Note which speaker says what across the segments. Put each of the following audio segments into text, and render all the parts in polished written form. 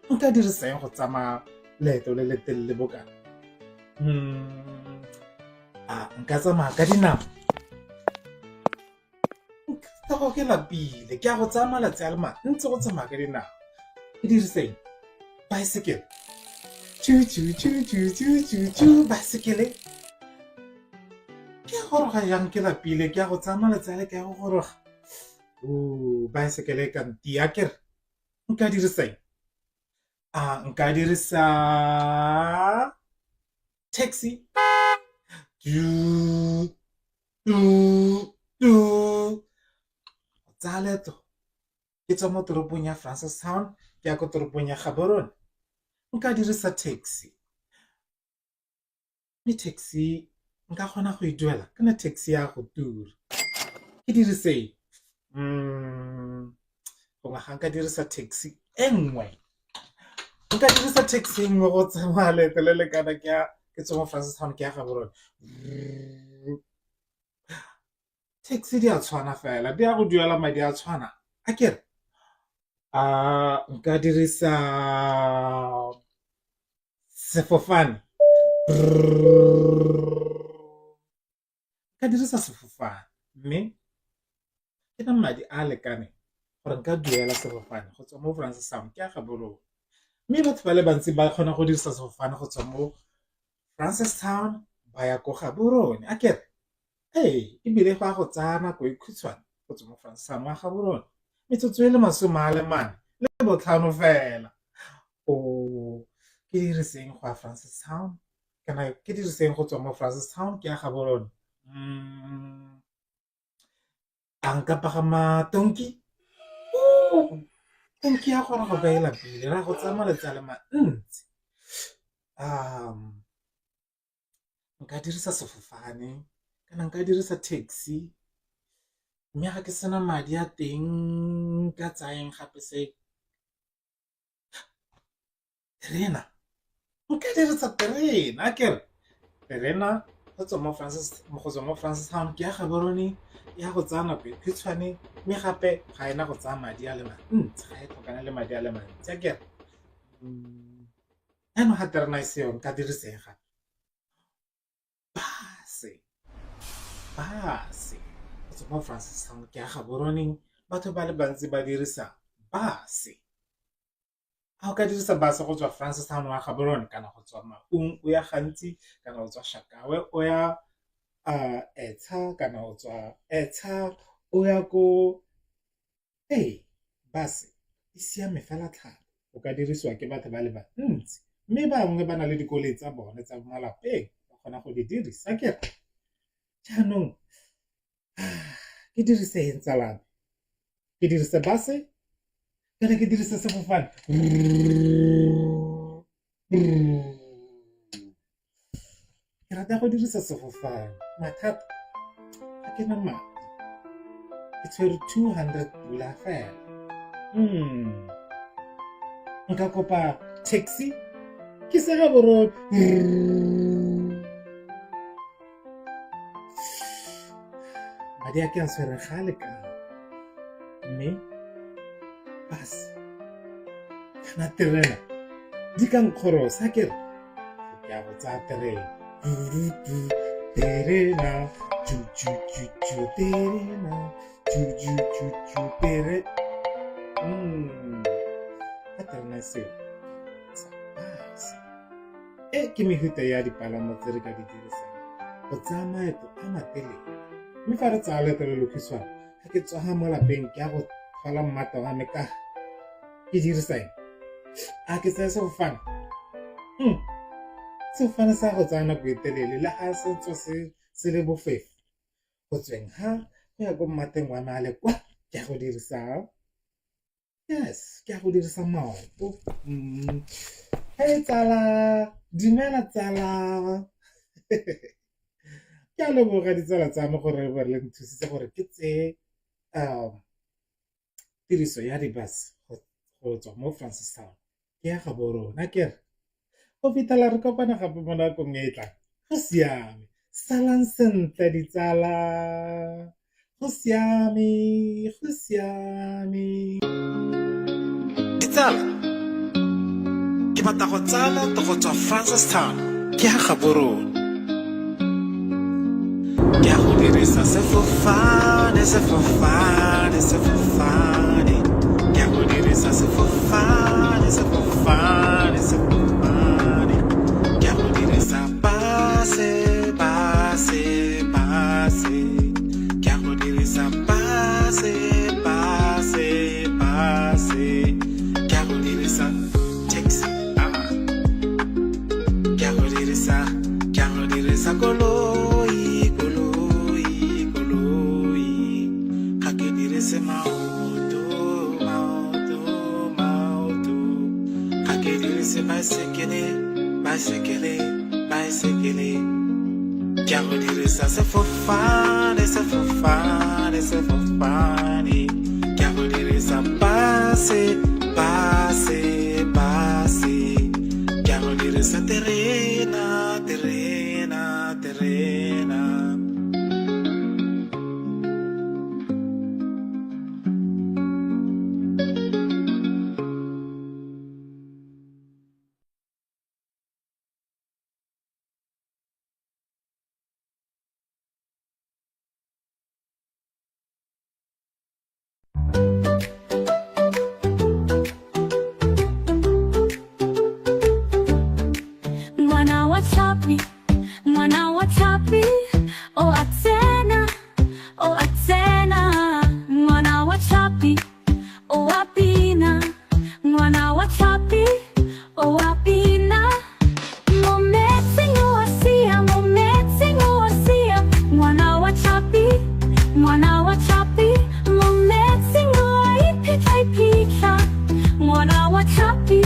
Speaker 1: Nka dirisa eng go tsamaya leeto le le telele bokana? A nka tsamaya ka dinao? Nka ke lapile, ke a go tsaya malatsi a le mantsi go tsamaya ka dinao. Ke dirise eng? Baesekele. Tšhu tšhu tšhu tšhu tšhu tšhu tšhu, baesekele. Ke a goroga jang ke lapile, ke a go tsaya malatsi a le ke a go goroga. Baesekele e ka ntia akere. Nka dirisa eng? A nka dirisa taxi? Tu tu tu. Go tsaya leeto ke tswa mo toropong ya Francistown ke ya ko toropong ya Gaborone, nka dirisa taxi. Mme taxi nka kgona go e duela kana taxi ya go tura? Ke dirise eng? Gongwe ga nka dirisa taxi e nngwe, nka dirisa taxi e nngwe go tsamaya leeto le le kana ke ya ke tswa mo Francistown ke ya Gaborone. Taxi di a tshwana fela, di a go duela madi a tshwana akere? A nka dirisa sefofane? Nka dirisa sefofane mme ke na madi a a lekaneng gore nka duela sefofane go tswa mo Francistown ke ya Gaborone. Mme batho ba le bantsi ba kgona go dirisa sefofane go tswa mo Francistown ba ya ko Gaborone akere? Ee, ebile go a go tsaya nako e khutshwane go tswa mo Francistown wa Gaborone, metsotso e le 45 fela. Ke diriseng go ya Francistown kana ke diriseng go tswa mo Francistown ke ya Gaborone? A nka pagama tonki? Tonki ya goroga ba e lapile, ra go tsaya malatsi a le mantsi. Nka dirisa sefofane kana nka dirisa taxi, mme ga ke sena madi a teng nka tsayang gape se terena, nka dirisa terena akere terena go tswa mo go tswa mo Francistown ke ya Gaborone ya go tsaya nako e khutshwane, mme gape ga ena go tsaya madi a le mantsi, ga e tlhokane le madi a le mantsi akere. Jaanong ga terena e seyo nka dirisa eng gape? Base, base go tswa mo Francistown ke ya Gaborone batho ba le bantsi ba dirisa base. A o ka dirisa base go tswa Francistown wa Gaborone kana go tswa Maun o ya Gantsi kana go tswa Shakawe o ya Etsha kana go tswa Etsha o ya ko. Ee, bus e siame fela thata, o ka dirisiwa ke batho ba le bantsi mme bangwe ba na le dikoloi tsa bone tsa malapeng ba kgona go di dirisa akere. Jaanong ke dirise eng tsala me? Ke dirise bus-e kana ke dirise sefofane? Ke rata go dirisa sefofane, mathata ga ke na madi, ke tshwere 200 pula fela. Nka kopa taxi ke se Gaborone. Madi a ke a tshwereng ga a lekane, mme bus kana terena di ka nkgorosa akere, ke a go tsaya terena. Terena terena tere. Ka terena seo sa bus. E ke mefuta ya dipalamo tse re ka di dirisang go tsaya maeto a matelele. Mme fa re tsaya leeto le le khutshwane, ga ke tsoga mo lapeng ke ya go tlhola mmata wa me ka ke dirisa eng? A ke tsaya sefofane? Sefofane sa go tsaya nako e telele le ga se tswa se le bofefo. Go tsweng ga go ya ko mmateng wa me a le kwa ke ya go dirisa. Yes, ke a go dirisa maoto. Hey tsala, dumela tsala. Ke a leboga ditsala tsa me gore ba le nthusitse gore ke tseye tiriso ya di-bus go tswa mo Francistown ke ya Gaborone akere. Go fitlhela re kopana gape mo nakong e e tlang. Go siame. Salang sentle ditsala. Go siame, go siame.
Speaker 2: Ditsala,
Speaker 1: batla go tsaya leeto go tswa Francistown ke ya Gaborone. Ke ya go dirisa sefofane, sefofane, sefofane. Ke ya go dirisa sefofane, sefofane, sefofane. Ke ya go dirisa base, base, base. Ke ya go dirisa base, base, base. Ke ya go dirisa taxi. Ah. Ke ya go dirisa, ke ya go dirisa koloi, koloi, koloi. Ga ke dirise maoto, maoto, maoto. Ga ke dirise baesekele, baesekele, baesekele. Ke ya go dirisa sefofane, sefofane, sefofane. Ke ya go dirisa base, base, base. Ke ya go dirisa terena, terena, terena.
Speaker 2: Ngwana wa tlhapi, ngwana wa tlhapi, o a tsena, o a tsena. Ngwana wa tlhapi, o a bina. Ngwana wa tlhapi, o a bina. Mo metsing o a sia, mo metsing o a sia. Ngwana wa tlhapi, ngwana wa tlhapi, mo metsing o a iphitlha iphitlha. Ngwana wa tlhapi,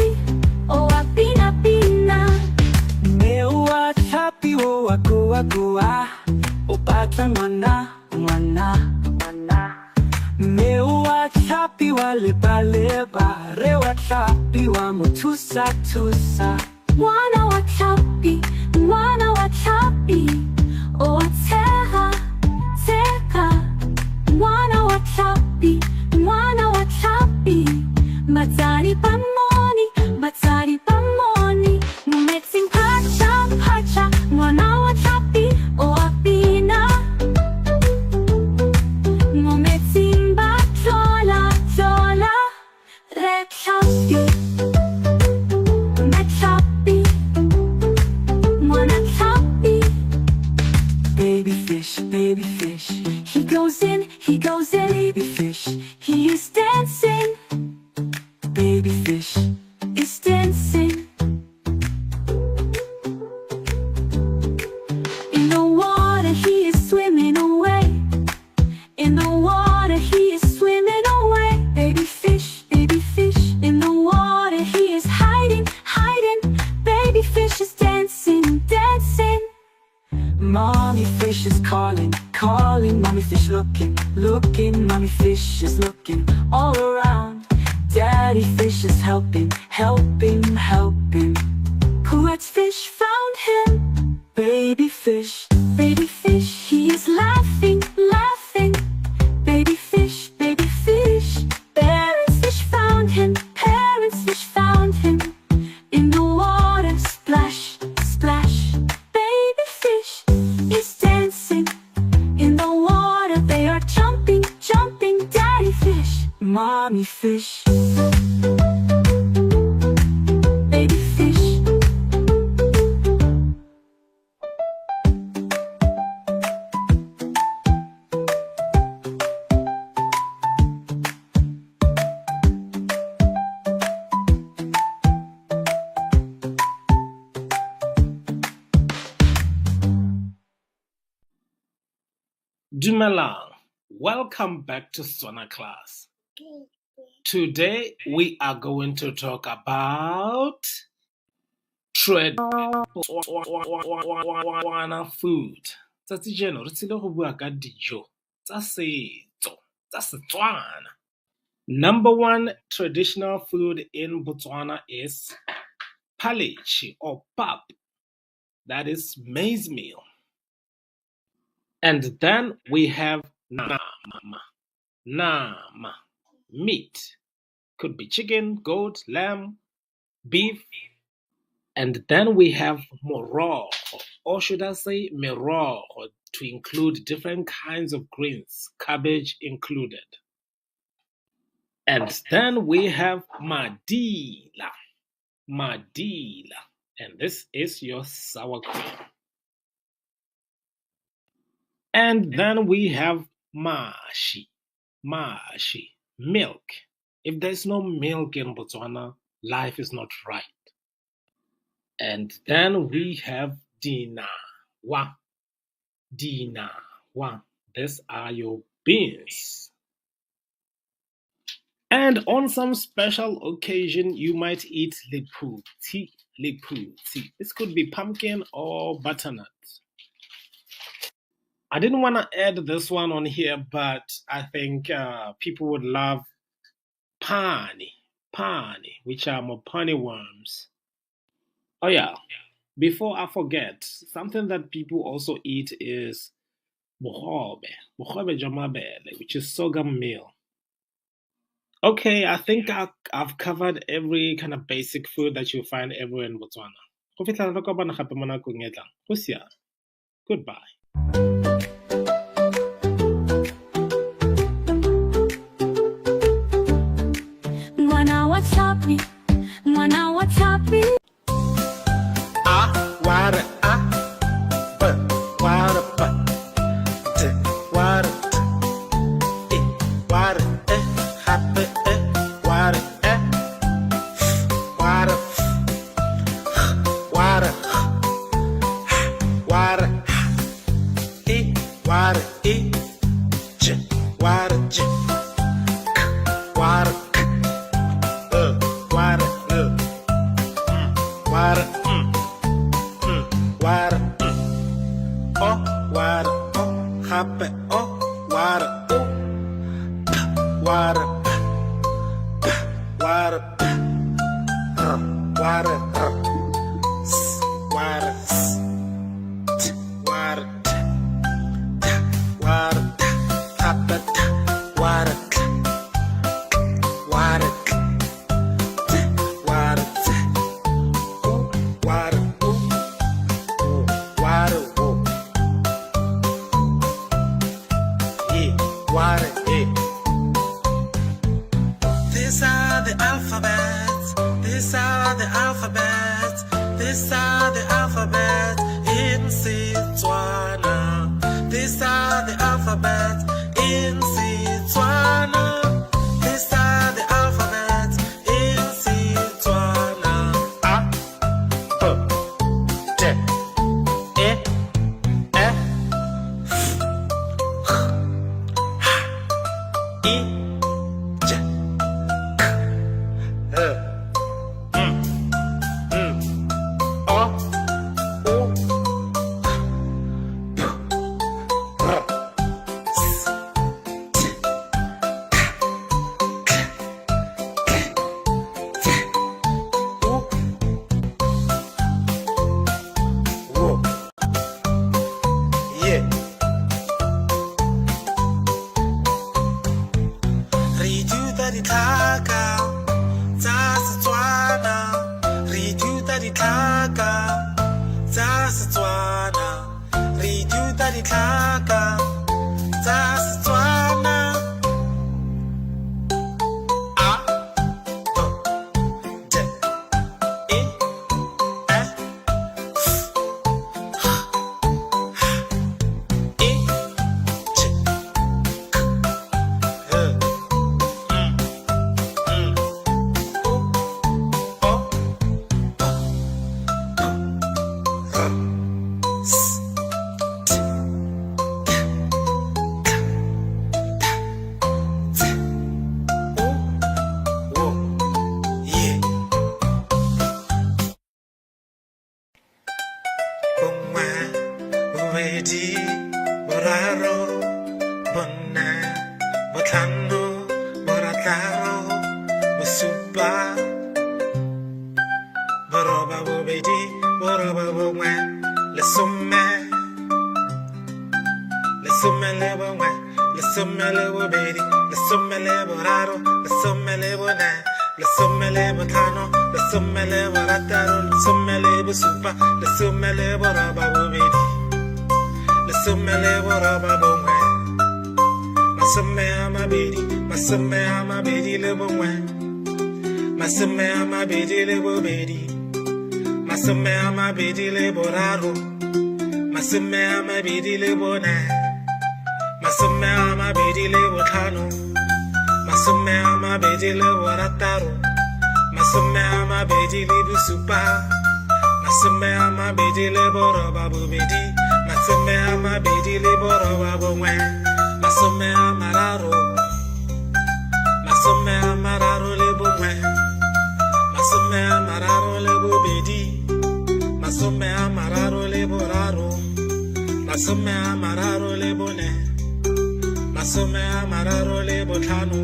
Speaker 2: o a bina bina.
Speaker 3: Mme wa tlhapi o a goa goa, o batla ngwana, ngwana, ngwana. Mme wa tlhapi wa leba leba, rre wa tlhapi wa mo thusa thusa.
Speaker 2: Ngwana wa tlhapi, ngwana wa tlhapi, o a tshega, tshega. Ngwana wa tlhapi, ngwana wa tlhapi, batsadi ba mmone, batsadi ba mmone. Mo metsing phatša, phatša, ngwana wa tlhapi, o a bina. Mo metsing ba tlola, tlola, rre tlhapi, mme tlhapi, ngwana tlhapi.
Speaker 3: Baby fish, baby fish,
Speaker 2: He goes in, he goes in,
Speaker 3: baby fish,
Speaker 2: he is dancing,
Speaker 3: baby fish.
Speaker 2: Is dancing. In the water he is swimming away. In the water he is swimming away. Baby fish, baby fish. In the water he is hiding, hiding. Baby fish is dancing, dancing.
Speaker 3: Mommy fish is calling, calling. Mommy fish looking, looking. Mommy fish is looking all around. Daddy fish is helping, helping, helping.
Speaker 2: What fish found him?
Speaker 3: Baby fish,
Speaker 2: Baby fish, he is laughing, laughing. Baby fish, baby fish. Parents fish found him, parents fish found him. In the water, splash, splash. Baby fish is dancing. In the water, they are jumping, jumping. Daddy fish,
Speaker 3: mommy fish.
Speaker 2: Baby fish.
Speaker 1: Dumelang. Welcome back to Setswana class. Today we are going to talk about Tswana food. Tsatsi jeno re tsile go bua ka dijo tsa setso tsa Setswana. Number one traditional food in Botswana is phaleche or pap. That is maize meal. And then we have nama. Nama, meat. Could be chicken, goat, lamb, beef. And then we have morogo, or should I say merogo, to include different kinds of greens, cabbage included. And then we have madila, madila, and this is your sour cream. And then we have mashi, mashi, milk. If there's no milk in Botswana, life is not right. And then we have dinawa, dinawa. These are your beans. And on some special occasion, you might eat lephutsi, lephutsi. This could be pumpkin or butternut. I didn't want to add this one on here, but I think people would love pani, pani, which are mopani worms. Oh yeah, before I forget, something that people also eat is bogobe, bogobe jwa mabele, which is sorghum meal. Okay, I think I've covered every kind of basic food that you find everywhere in Botswana. Go fitlhela re kopana gape mo nakong e tlang. Go siame. Goodbye.
Speaker 2: Ngwana wa tlhapi, ngwana wa tlhapi.
Speaker 1: A wa re A, B wa re B, D wa re D, E wa re E, gape E wa re E, F wa re F, G wa re G, H wa re H, I wa re I, J wa re J, K wa re K, L wa re L, M wa re M, M wa re M, O wa re O, gape O wa re O, P wa re P, P wa re P, R wa re R, S wa re S, T wa re T, T wa re T, gape T wa re K, K wa re K, T wa re T, U wa re U, W wa re W, E wa re E.
Speaker 4: These are the alphabets, these are the alphabets, these are the alphabets in Setswana. These are the alphabets in Setswana. These are the alphabets in Setswana.
Speaker 1: A B D E F G H I J K L M N O U P R S T K K T U W Y.
Speaker 4: Re ithuta ditlhaka tsa Setswana. Re ithuta ditlhaka tsa Setswana. Re ithuta ditlhaka tsa Setswana.
Speaker 1: A B D E F G H I J K L M N U O P R S T K T U W Y.
Speaker 4: Bongwe, bobedi, boraro, bone, botlhano, borataro, bosupa, boroba bobedi, boroba bongwe, lesome, lesome le bongwe, lesome le bobedi, lesome le boraro, lesome le bone, Lesome le botlhano, lesome le borataro, lesome le bosupa, lesome le borobabobedi, lesome le borobabongwe, masome a mabedi, masome a mabedi le bongwe, masome a mabedi le bobedi, masome a mabedi le boraro, masome a mabedi le bone, masome a mabedi le botlhano, masome a mabedi le borataro, masome a mabedi le bosupa, masome a mabedi le borobabobedi, masome a mabedi le borobabongwe, masome a mararo, masome a mararo le bongwe, masome a mararo le bobedi, masome a mararo le boraro, masome a mararo le bone, masome a mararo le botlhano,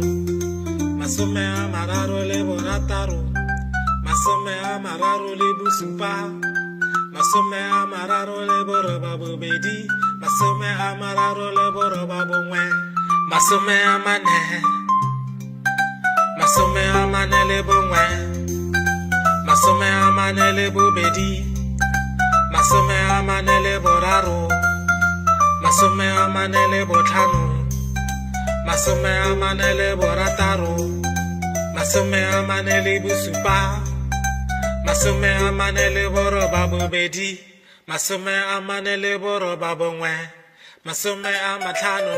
Speaker 4: masome a mararo le borataro, masome a mararo le bosupa, masome a mararo le borobabobedi, masome a mararo le borobabongwe, masome a mane, masome a mane le bongwe, masome a mane le bobedi, masome a mane le boraro, masome a mane le botlhano, masome a mane le borataro, masome a mane le bosupa, masome a mane le borobabobedi, masome a mane le borobabongwe, masome a matlhano.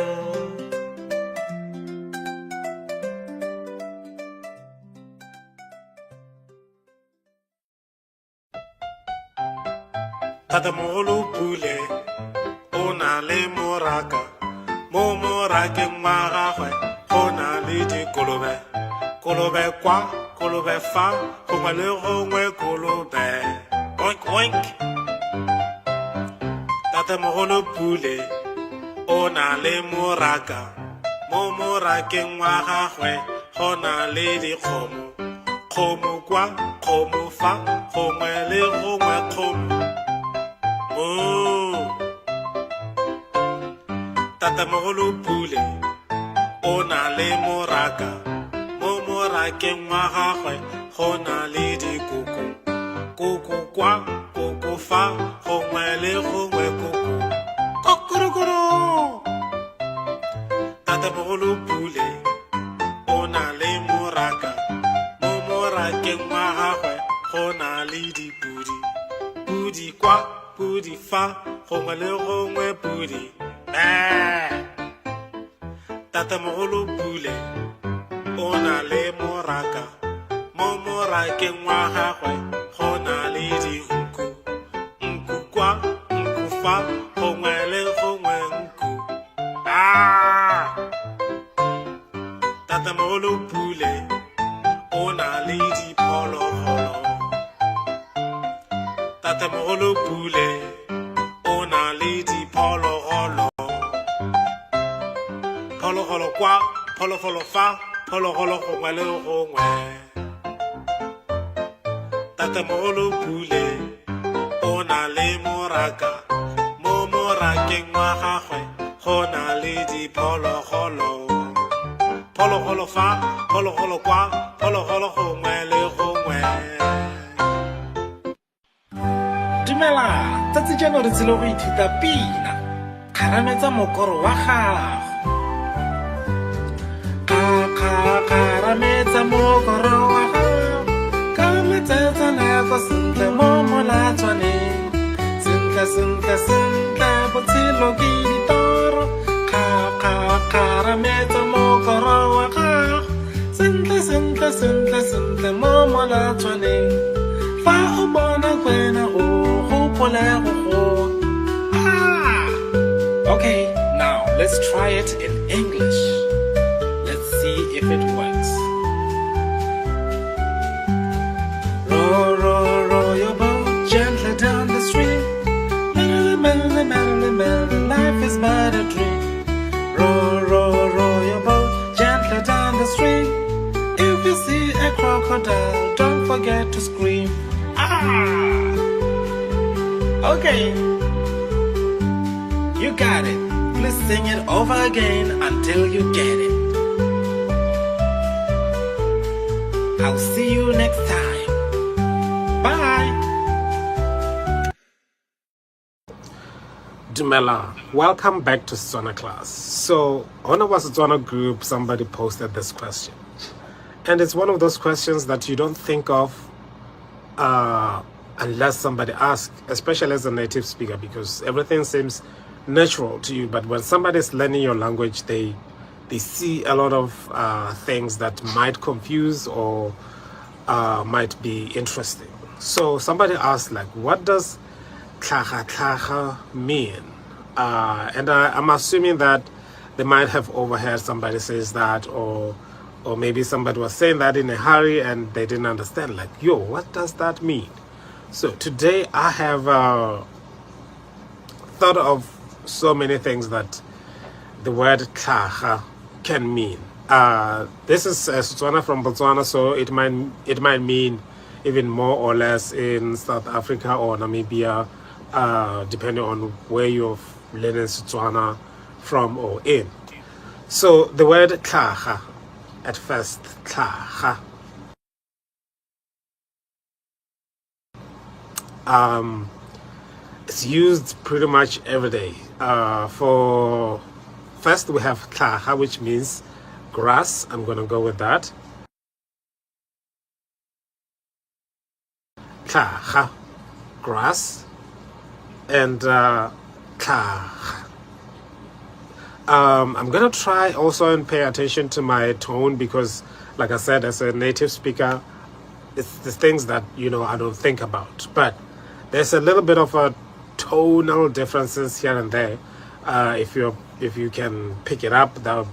Speaker 4: Tatemogolo Pule o na le moraka, mo morakeng wa gagwe go na le dikolobe, kolobe kwa, kolobe fa, gongwe le gongwe kolobe. Oink oink. Tatemogolo Pule o na le moraka, mo morakeng wa gagwe go na le dikgomo, kgomo kwa, kgomo fa, gongwe le gongwe kgomo. Moo. Tatemogolo Pule o na le moraka, mo morakeng wa gagwe go na le dikoko, koko kwa, koko fa, gongwe le gongwe koko. Kokorokoro. Tatemogolo Pule o na le moraka, mo morakeng wa gagwe go na le dipudi, pudi kwa, pudi fa, gongwe le gongwe pudi. Mee. Tatemogolo Pule o na le moraka, mo morakeng wa gagwe go na le dinku, nku kwa, nku fa, gongwe le gongwe nku. Ah! Tatemogolo Pule o na le diphologolo. Tatemogolo Pule o na le diphologolo. Phologolo kwa, phologolo fa, phologolo gongwe le gongwe. Tatemogolo Pule o na le moraka, mo morakeng wa gagwe go na le diphologolo. Phologolo fa, phologolo kwa, phologolo gongwe le gongwe. Dumela, tsatsi jeno re tsile go ithuta pina. Kgarametsa mokoro wa gago. Kgarametsa mokoro wa gago, ka metsetsaneko sentle mo molatswaneng. Sentle, sentle, sentle, botshelo ke ditoro. Kgarametsa mokoro wa gago, sentle, sentle, sentle, sentle mo molatswaneng. Fa o bona kwena o gopole go goa. Ah! Okay, now let's try it in English. Let's see if it works. Row, row, row your boat gently down the stream. Merrily, merrily, merrily, merrily, life is but a dream. Row, row, row your boat gently down the stream. If you see a crocodile, don't forget to scream. Ah! Okay. You got it. Please sing it over again until you get it.
Speaker 1: I'll see you next time. Bye. Dumela, welcome back to Setswana class. So, on our Setswana group, somebody posted this question. And it's one of those questions that you don't think of unless somebody asks, especially as a native speaker, because everything seems natural to you. But when somebody's learning your language, they see a lot of things that might confuse or might be interesting. So somebody asked, like, what does tlhaga tlhaga mean? And I'm assuming that they might have overheard somebody says that, or maybe somebody was saying that in a hurry and they didn't understand. Like, yo, what does that mean? So today I have thought of so many things that the word tlhaga can mean. This is Setswana from Botswana, so it might mean even more or less in South Africa or Namibia, depending on where you're learning Setswana from or in. So the word tlhaga, at first, tlhaga, it's used pretty much every day. For first, we have tlhaga, which means grass. I'm gonna go with that. Tlhaga, grass, and tlhaga. I'm gonna try also and pay attention to my tone because, like I said, as a native speaker, it's the things that I don't think about. But there's a little bit of a tonal differences here and there. If you can pick it up, that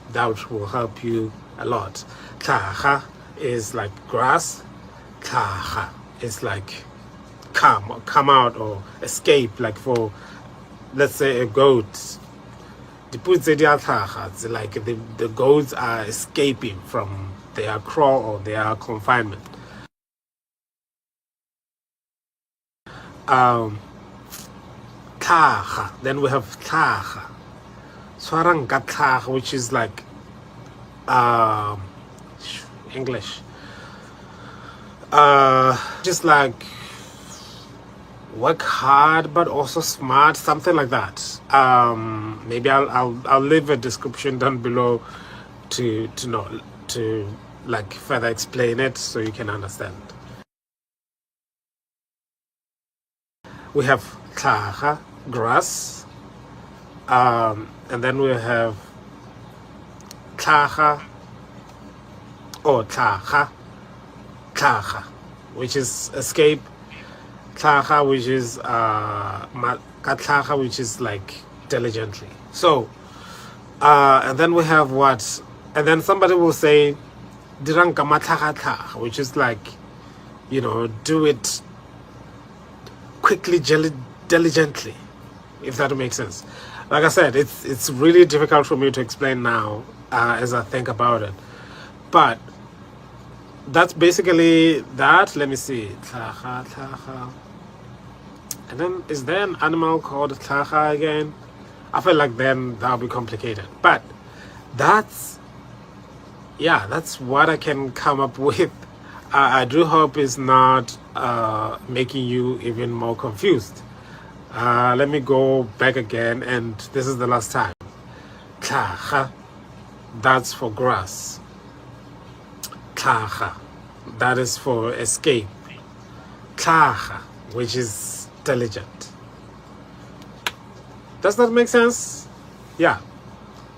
Speaker 1: will help you a lot. Tlhaga is like grass. Tlhaga is like come or come out or escape. Like for, let's say, a goat. Dipudi tse di a tlhaga. It's like the goats are escaping from their kraal or their confinement. Tlhaga. Then we have tlhaga. Tshwarang ka tlhaga, which is like English. Just like work hard but also smart, something like that. Maybe I'll leave a description down below to know to like further explain it so you can understand. We have tlhaga, grass, and then we have tlhaga or tlhaga, tlhaga, which is escape. Tlhaga, which is ka tlhaga, which is like diligently. So, and then we have what? And then somebody will say, dirang ka matlhagatlhaga, which is like, do it quickly, diligently, if that makes sense. Like I said, it's really difficult for me to explain now as I think about it, but that's basically that. Let me see. Tlhaga, tlhaga. And then is there an animal called tlhaga again? I feel like then that'll be complicated. But that's what I can come up with. I do hope it's not making you even more confused. Let me go back again, and this is the last time. Tlhaga, that's for grass. Tlhaga, that is for escape. Tlhaga, which is diligent. Does that make sense? Yeah.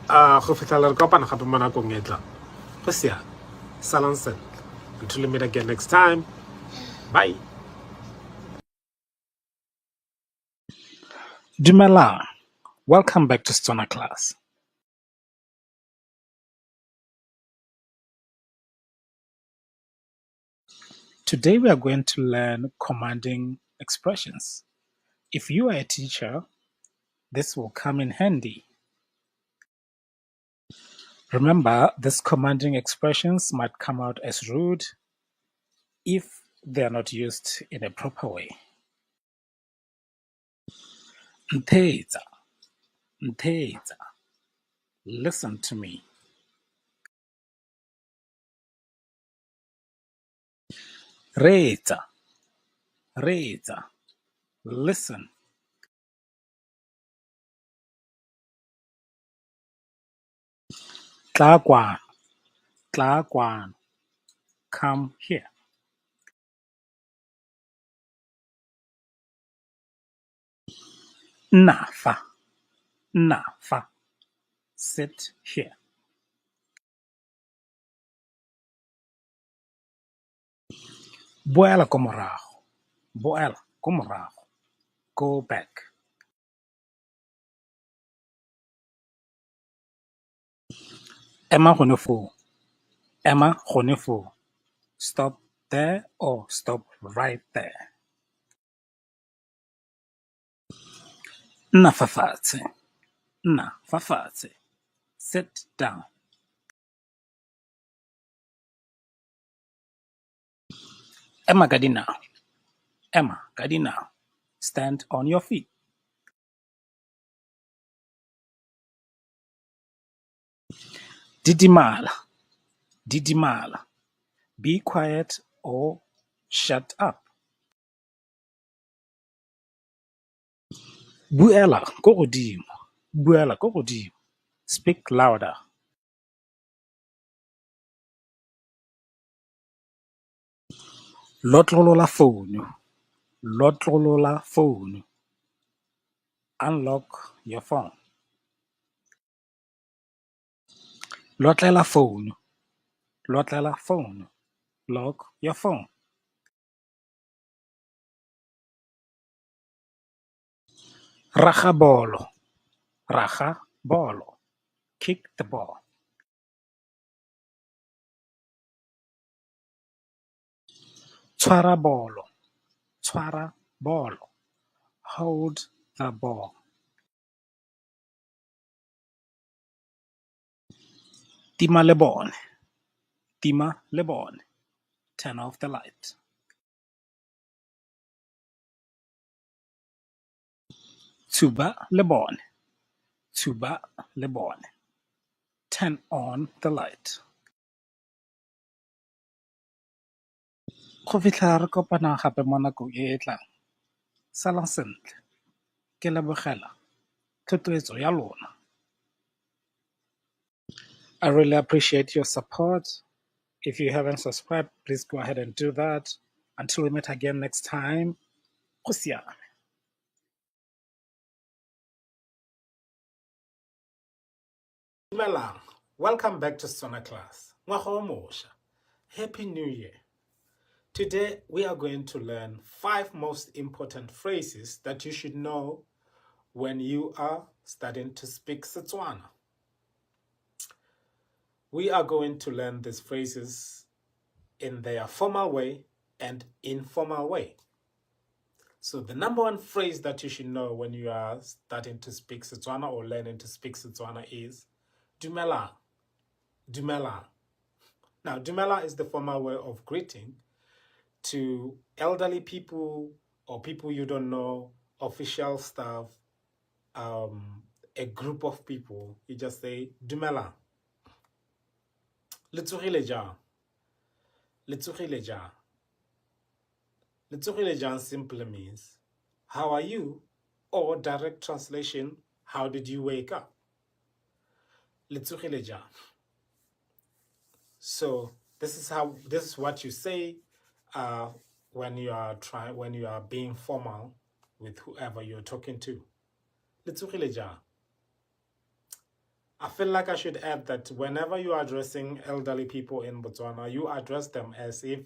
Speaker 1: Go fitlhela re kopana gape mo nakong e tlang. Go siame. Salang sentle. Until we meet again next time. Bye. Dumelang. Welcome back to Setswana class. Today we are going to learn commanding expressions. If you are a teacher, this will come in handy. Remember, these commanding expressions might come out as rude if they are not used in a proper way. Ntheetsa, ntheetsa. Listen to me. Reetsa, reetsa, listen. Tlaa kwano, tlaa kwano, come here. Nna fa, nna fa, sit here. Boela ko morago, boela ko morago, go back. Ema gone foo, ema gone foo, stop there or stop right there. Nna fa fatshe, nna fa fatshe, sit down. Ema ka dinao, ema ka dinao, stand on your feet. Didimala, didimala, be quiet or shut up. Buela ko godimo, buela ko godimo, speak louder. Lotlolola founu, lotlolola founu, unlock your phone. Lotlela founu, lotlela founu, lock your phone. Raga bolo, raga bolo, kick the ball. Tshwara bolo, tshwara bolo, hold the ball. Tima lebone, tima lebone, turn off the light. Tshuba lebone, tshuba lebone, turn on the light. Go fitlha re kopana gape mo nakong e e tlang, salang sentle, ke lebogela thotloetso ya lona. I really appreciate your support. If you haven't subscribed, please go ahead and do that. Until we meet again next time, go siame. Dumelang. Welcome back to Setswana class. Ngwaga o mosha. Happy New Year. Today we are going to learn 5 most important phrases that you should know when you are starting to speak Setswana. We are going to learn these phrases in their formal way and informal way. So the number one phrase that you should know when you are starting to speak Setswana or learning to speak Setswana is Dumela. Dumela. Now, Dumela is the formal way of greeting to elderly people or people you don't know, official staff, a group of people. You just say Dumela. Le tsogile jang? Le tsogile jang? Le tsogile jang simply means how are you, or direct translation, how did you wake up? Le tsogile jang? So this is what you say when you are trying, when you are being formal with whoever you're talking to. Le tsogile jang? I feel like I should add that whenever you are addressing elderly people in Botswana, you address them as if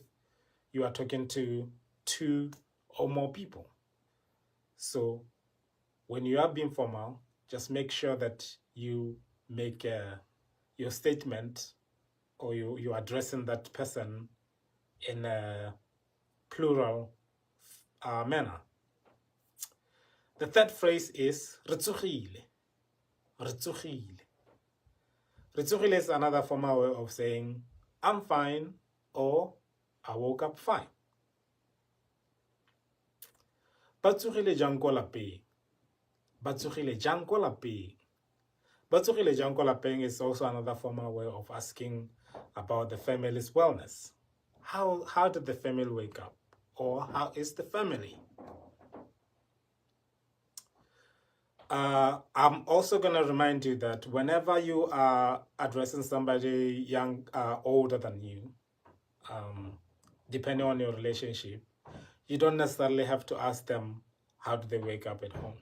Speaker 1: you are talking to 2 or more people. So when you are being formal, just make sure that you make your statement, or you are addressing that person in a plural manner. The third phrase is re tsogile. Re tsogile. Re tsogile is another formal way of saying I'm fine or I woke up fine. Ba tsogile jang ko lapeng? Ba tsogile jang ko lapeng? Ba tsogile jang ko lapeng is also another formal way of asking about the family's wellness. How did the family wake up? Or how is the family? I'm also going to remind you that whenever you are addressing somebody young, older than you, depending on your relationship, you don't necessarily have to ask them how do they wake up at home.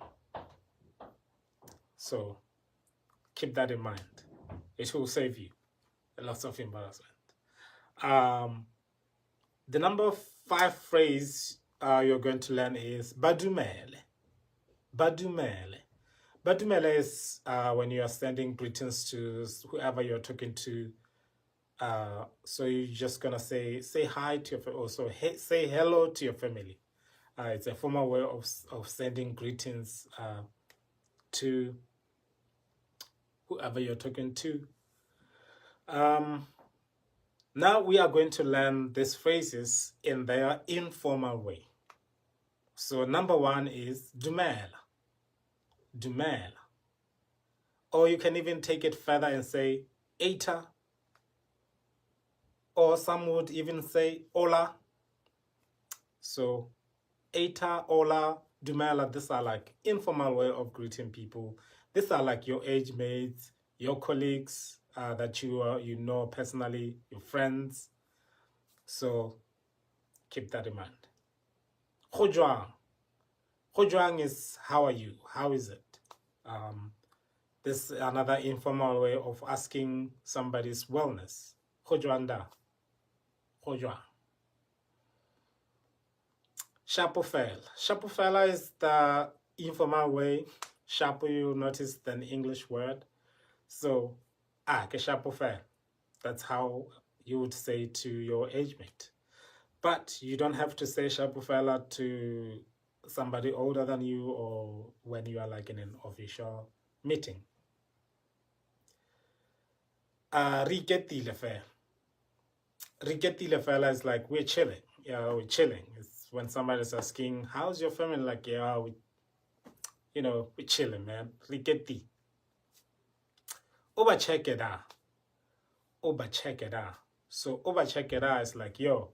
Speaker 1: So keep that in mind. It will save you lots of embarrassment. The number 5 phrase you're going to learn is Badumele. Badumele. Badumele is when you are sending greetings to whoever you're talking to. So you're just going to say hi to your also hey, say hello to your family. It's a formal way of sending greetings to whoever you're talking to. Now we are going to learn these phrases in their informal way. So number 1 is Dumela. Dumela. Or you can even take it further and say Eta. Or some would even say Hola. So Eta, Hola, Dumela, these are informal way of greeting people. These are your age mates, your colleagues that you know personally, your friends. So keep that in mind. Go jwang. Go jwang is how are you? How is it? This is another informal way of asking somebody's wellness. Go jwang da? Go jwang. Shapo fela. Shapo fela is the informal way. Shapo, you notice an English word. So, ke shapo fela. That's how you would say to your age mate. But you don't have to say shapo fela to somebody older than you or when you are in an official meeting. Re iketlile fela. Re iketlile fela is like we're chilling. Yeah, we're chilling. It's when somebody's asking, how's your family? Like, yeah, we're chilling, man. Re iketlile. Oba check it out. Oba check it out. So oba check it out is like, yo,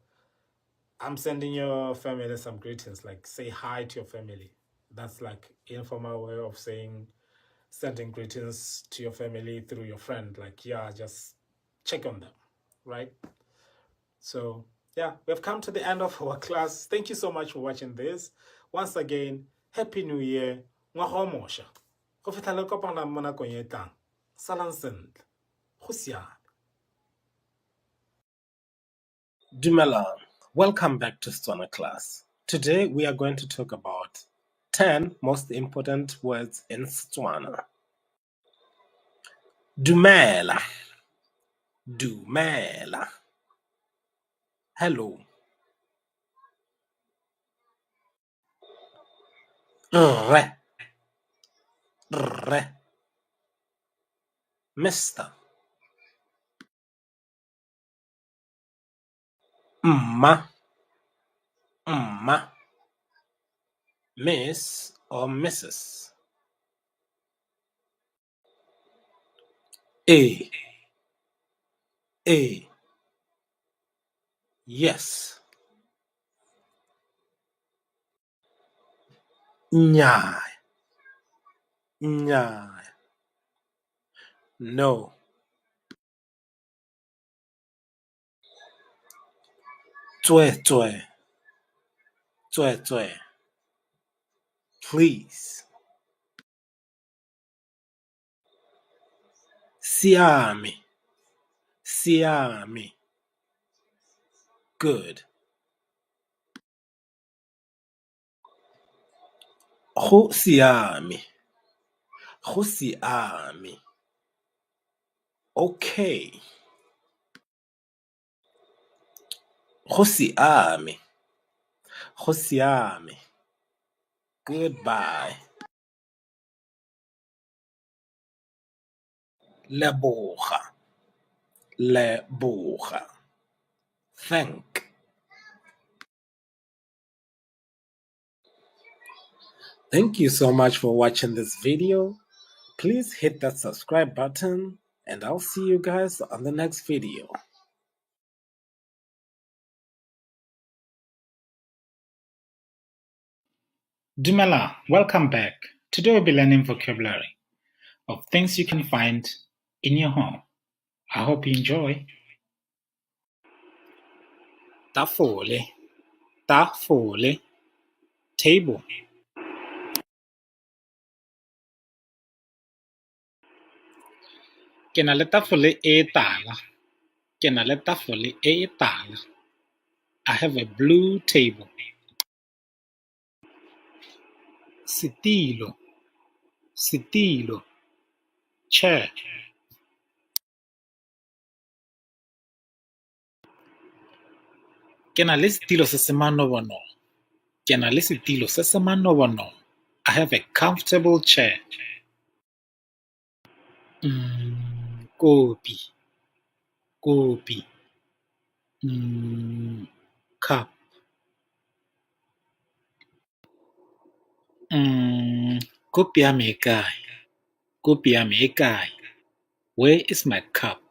Speaker 1: I'm sending your family some greetings. Like, say hi to your family. That's informal way of saying sending greetings to your family through your friend. Like, yeah, just check on them, right? We've come to the end of our class. Thank you so much for watching this. Once again, Happy New Year. Ngwaga o mosha. Go fitlha le kopana mo nakong e tlang. Salang sentle. Go siame. Dumelang. Welcome back to Setswana class. Today we are going to talk about 10 most important words in Setswana. Dumela. Dumela. Hello. Rre. Rre. Mister. Mma. Mma. Miss or Mrs. A. A. Yes. Nnyaa. Nnyaa. No. Tswe tswe. Tswe tswe. Please. Siame. Siame. Good. Go siame. Go siame. Okay. Go siame. Go siame. Goodbye. Leboga. Leboga. Thank. Thank you so much for watching this video. Please hit that subscribe button, and I'll see you guys on the next video. Dumela, welcome back. Today we'll be learning vocabulary of things you can find in your home. I hope you enjoy. Tafole, tafole, table. Ke na le tafole e tala. Ke na le tafole e tala. I have a blue table. Setilo, setilo, chair. Ke na le setilo se se manobonobo. Ke na le setilo se se manobonobo. I have a comfortable chair. Kopi, kopi, cup. Kopi ya me e kae? Kopi ya me e kae? Where is my cup?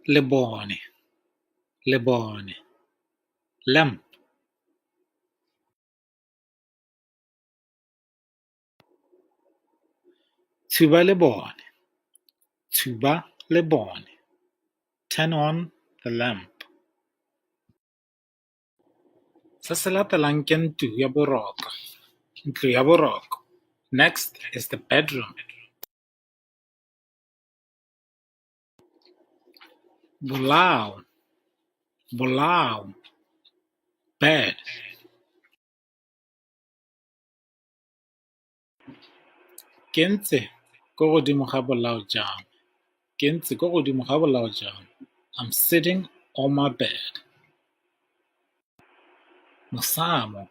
Speaker 1: Lebone, lebone, lamp. Tshuba lebone, tshuba lebone. Turn on the lamp. Se se latelang ke ntlo ya boroko, ntlo ya boroko. Next is the bedroom. Bolao, bolao, bed. Ke ntse ko godimo ga bolao jwa me. Ke ntse ko godimo ga bolao jwa me. I'm sitting on my bed. Mosamo,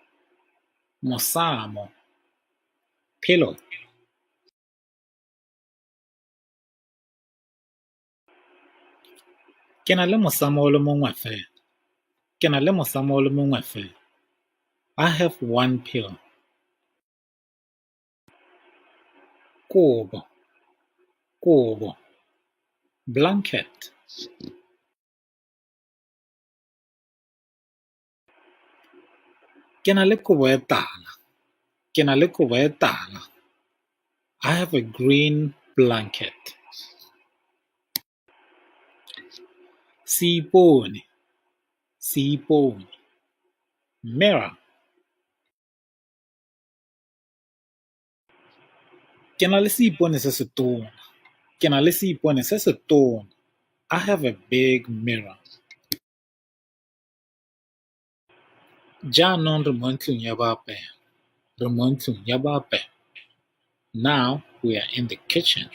Speaker 1: mosamo, pillow. Ke na le mosamo o le mongwe fela. Ke na le mosamo o le mongwe fela. I have one pillow. Kobo, kobo, blanket. Ke na le kobo e tala. Ke na le kobo e tala. I have a green blanket. Seipone, seipone, mirror. Ke na le seipone se setona. Ke na le seipone se setona. I have a big mirror. Jaanong re mo ntlong ya boapelo. Re mo ntlong ya boapelo. Now we are in the kitchen.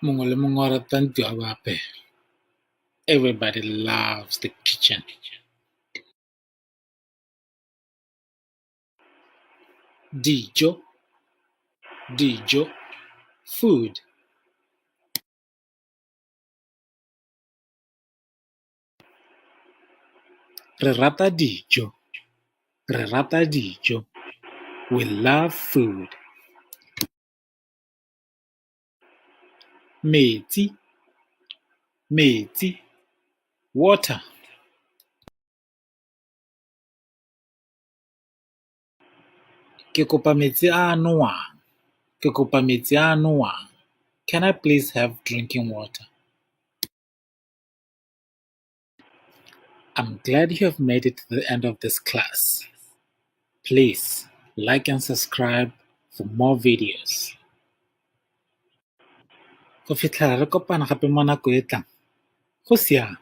Speaker 1: Mongwe le mongwe o rata ntlo ya boapelo. Everybody loves the kitchen. Dijo, dijo, food. Re rata dijo, re rata dijo. We love food. Metsi, metsi, water. Ke kopa metsi a a nowang. Ke kopa metsi a a nowang. Can I please have drinking water? I'm glad you have made it to the end of this class. Please like and subscribe for more videos. Go fitlhela re kopana gape mo nako e tlang. Go siame.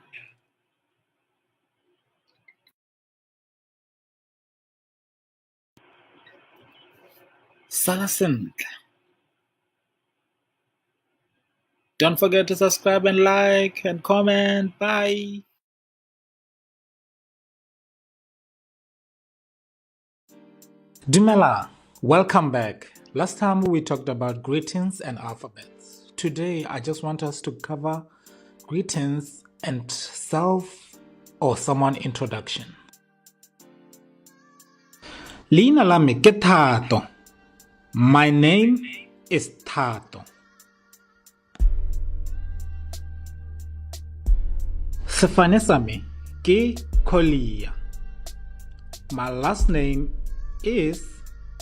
Speaker 1: Sala sentle. Don't forget to subscribe and like and comment. Bye. Dumela, welcome back. Last time we talked about greetings and alphabets. Today I just want us to cover greetings and self or someone introduction. Leina la me ke Thato. My name is Thato. Sefane sa me ke Collier. My last name is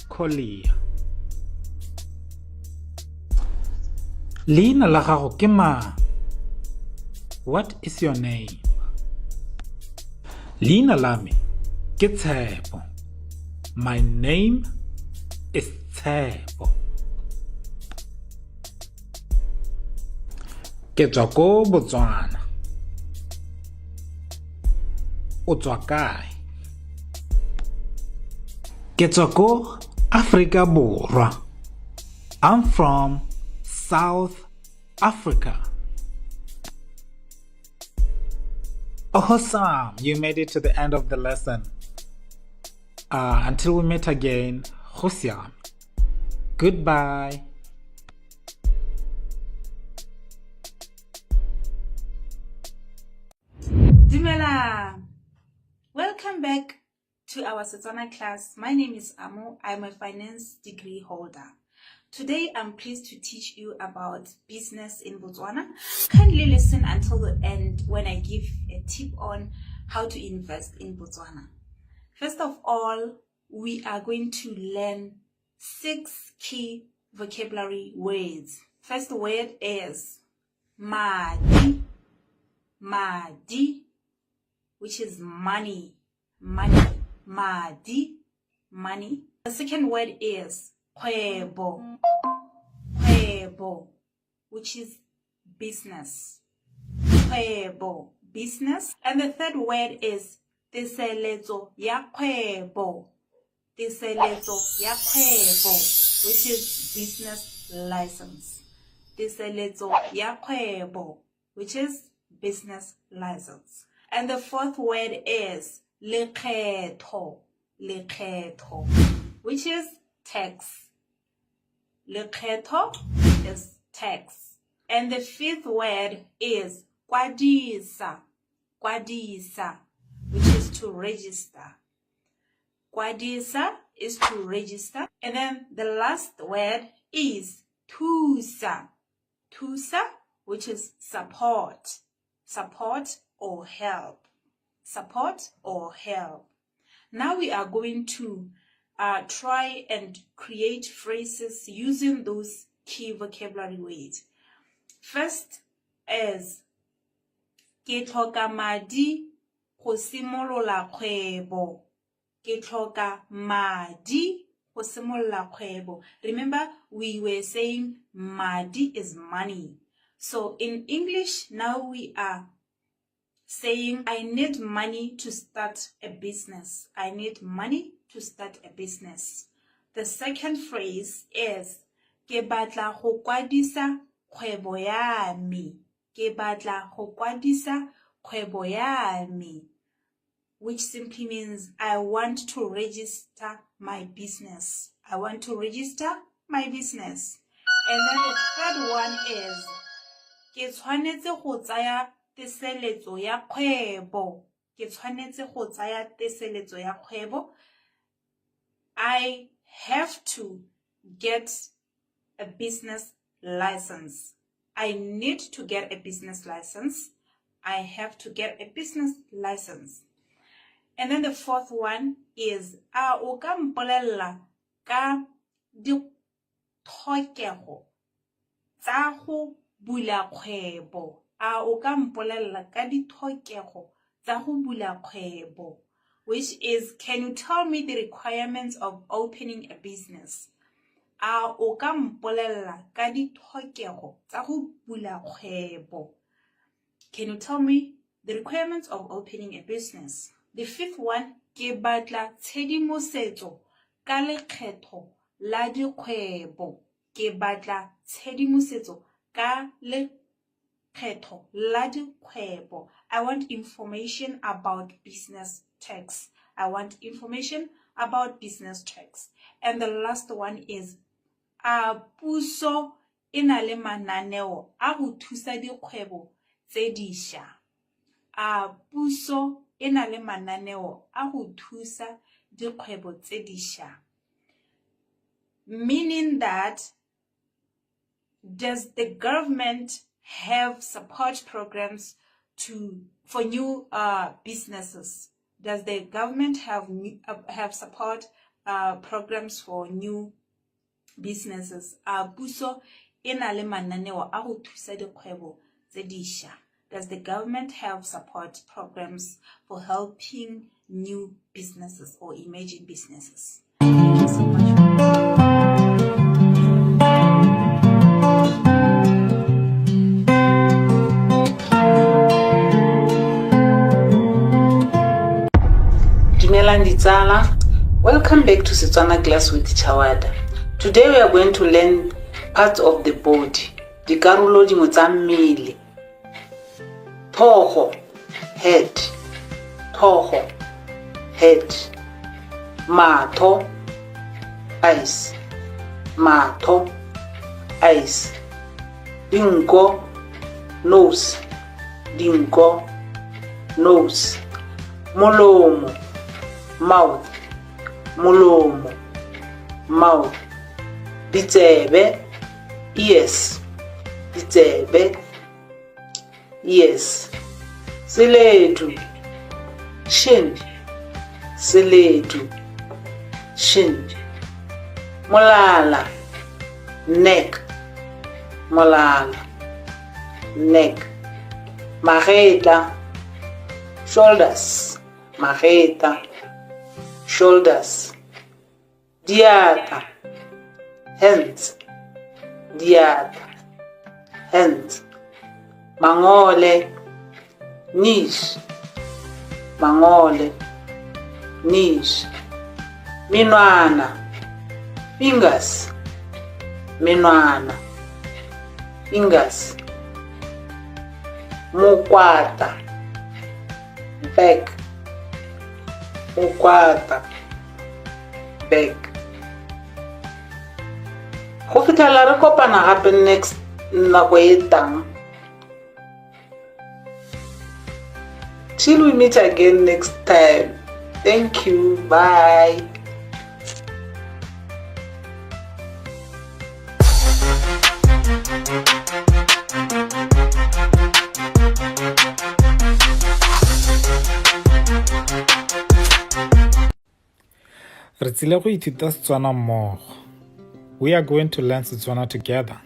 Speaker 1: Collier. Leina la gago ke mang? What is your name? Leina la me ke Tshepo. My name is Tshepo. Ke tswa ko Botswana. O tswa kae? Ke tswa ko Afrika Borwa. I'm from South Africa. Awesome! You made it to the end of the lesson. Until we meet again, Go siame. Goodbye.
Speaker 5: Dumela! Welcome back to our Setswana class. My name is Amo. I'm a finance degree holder. Today, I'm pleased to teach you about business in Botswana. Kindly listen until the end when I give a tip on how to invest in Botswana. First of all, we are going to learn 6 key vocabulary words. First word is madi, madi, which is money, money, madi, money. The second word is kgwebo, kgwebo, which is business, kgwebo, business. And the third word is teseletso ya kgwebo, teseletso ya kgwebo, which is business license. Teseletso ya kgwebo, which is business license. And the fourth word is lekgetho, lekgetho, which is tax. Lekgetho is tax. And the fifth word is kwadisa, kwadisa, which is to register. Kwadisa is to register. And then the last word is thusa, thusa, which is support, support or help, support or help. Now we are going to try and create phrases using those key vocabulary words. First is ke tlhoka madi go simolola kgwebo. Ke tlhoka madi go simolola kgwebo. Remember, we were saying madi is money. So in English, now we are saying I need money to start a business. I need money to start a business. The second phrase is ke batla go kwadisa kgwebo ya me. Ke batla go kwadisa kgwebo ya me, which simply means I want to register my business. I want to register my business. And then the third one is ke tshwanetse go tsaya teseletso ya kgwebo. Ke tshwanetse go tsaya teseletso ya kgwebo. I have to get a business license. I need to get a business license. I have to get a business license. And then the fourth one is a o ka mpolella ka ditlhokego tsa go bula kgwebo. A o ka mpolella ka ditlhokego tsa go bula kgwebo, which is, can you tell me the requirements of opening a business? A o ka mpolella ka ditlhokego tsa go bula kgwebo? Can you tell me the requirements of opening a business? The fifth one, ke batla tshedimosetso ka lekgetho la dikgwebo. Ke batla tshedimosetso ka lekgetho la dikgwebo. I want information about business tax. I want information about business tax. And the last one is, a puso e na le mananeo a go thusa dikgwebo tse dišwa? A puso e na le mananeo a go thusa dikgwebo tse dišwa? Meaning that, does the government have support programs to for new businesses? Does the government have support programs for new businesses? A puso e na le mananeo a go thusa dikgwebo tse dišwa? Does the government have support programs for helping new businesses or emerging businesses? Thank you so much.
Speaker 6: Dumelang ditsala. Welcome back to Setswana class with Chawada. Today we are going to learn parts of the body. Dikarolo dingwe tsa mmele. Tlhogo, head. Tlhogo, head. Matho, eyes. Matho, eyes. Dinko, nose. Dinko, nose. Molomo, mouth. Molomo, mouth. Ditsebe, ears. Ditsebe, ears. Seledu, shin. Seledu, shin. Molala, neck. Molala, neck. Magetla, shoulders. Magetla, shoulders. Diatla, hands. Diatla, hands. Mangole, knees. Mangole, knees. Menwana, fingers. Menwana, fingers. Mokwatla, back. Mokwatla, back. Go fitlhela re kopana gape next nako e tang. Till we meet again next time. Thank you. Bye.
Speaker 1: Re tsile go ithuta Setswana mmogo. We are going to learn Setswana together.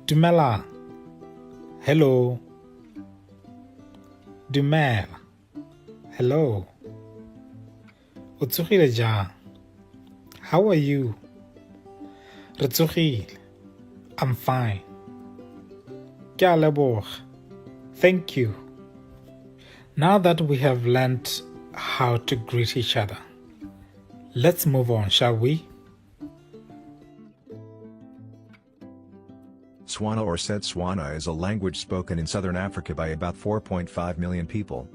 Speaker 1: Dumelang. Hello. Dumela. Hello. O tsogile jang? How are you? Re tsogile. I'm fine. Ke a leboga. Thank you. Now that we have learned how to greet each other, let's move on, shall we?
Speaker 7: Tswana or Setswana is a language spoken in southern Africa by about 4.5 million people.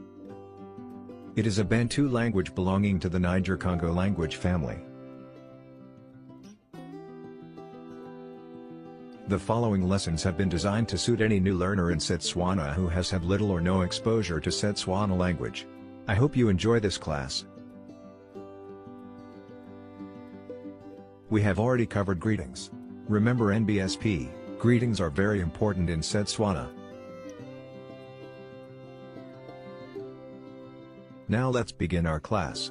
Speaker 7: It is a Bantu language belonging to the Niger-Congo language family. The following lessons have been designed to suit any new learner in Setswana who has had little or no exposure to Setswana language. I hope you enjoy this class. We have already covered greetings. Remember NBSP, greetings are very important in Setswana. Now let's begin our class.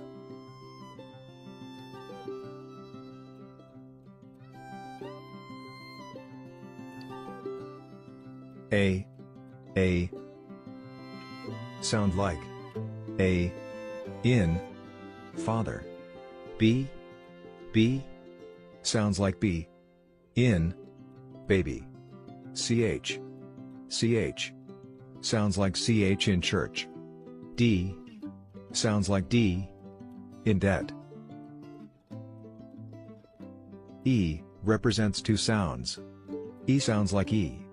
Speaker 7: A, A. Sound like A, in, father. B, B. Sounds like B, in, baby. CH, CH. Sounds like CH in church. D, sounds like D, in debt. E represents two sounds. E sounds like E,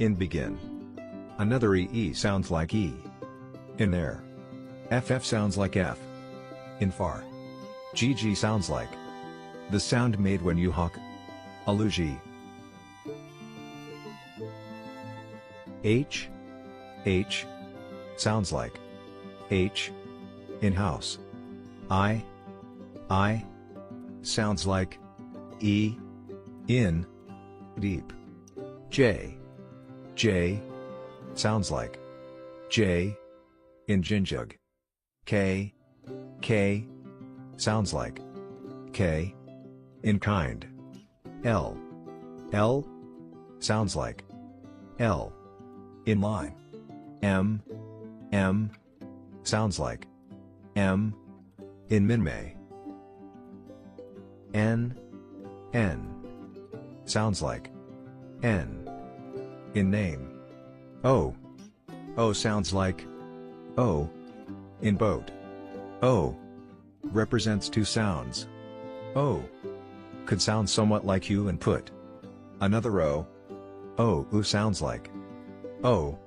Speaker 7: in begin. Another E, E sounds like E, in air. FF sounds like F, in far. GG sounds like the sound made when you honk. Aluji. H, H. Sounds like H, in house. I Sounds like E, in, deep. J, J. Sounds like J. In Jinjug. K. K. Sounds like K. In kind. L. L. Sounds like L. In line. M. M. Sounds like M. In Minmay. N. N. Sounds like N. In name. O. O sounds like O. In boat. O. Represents two sounds. O. Could sound somewhat like U and put. Another O. O U sounds like O.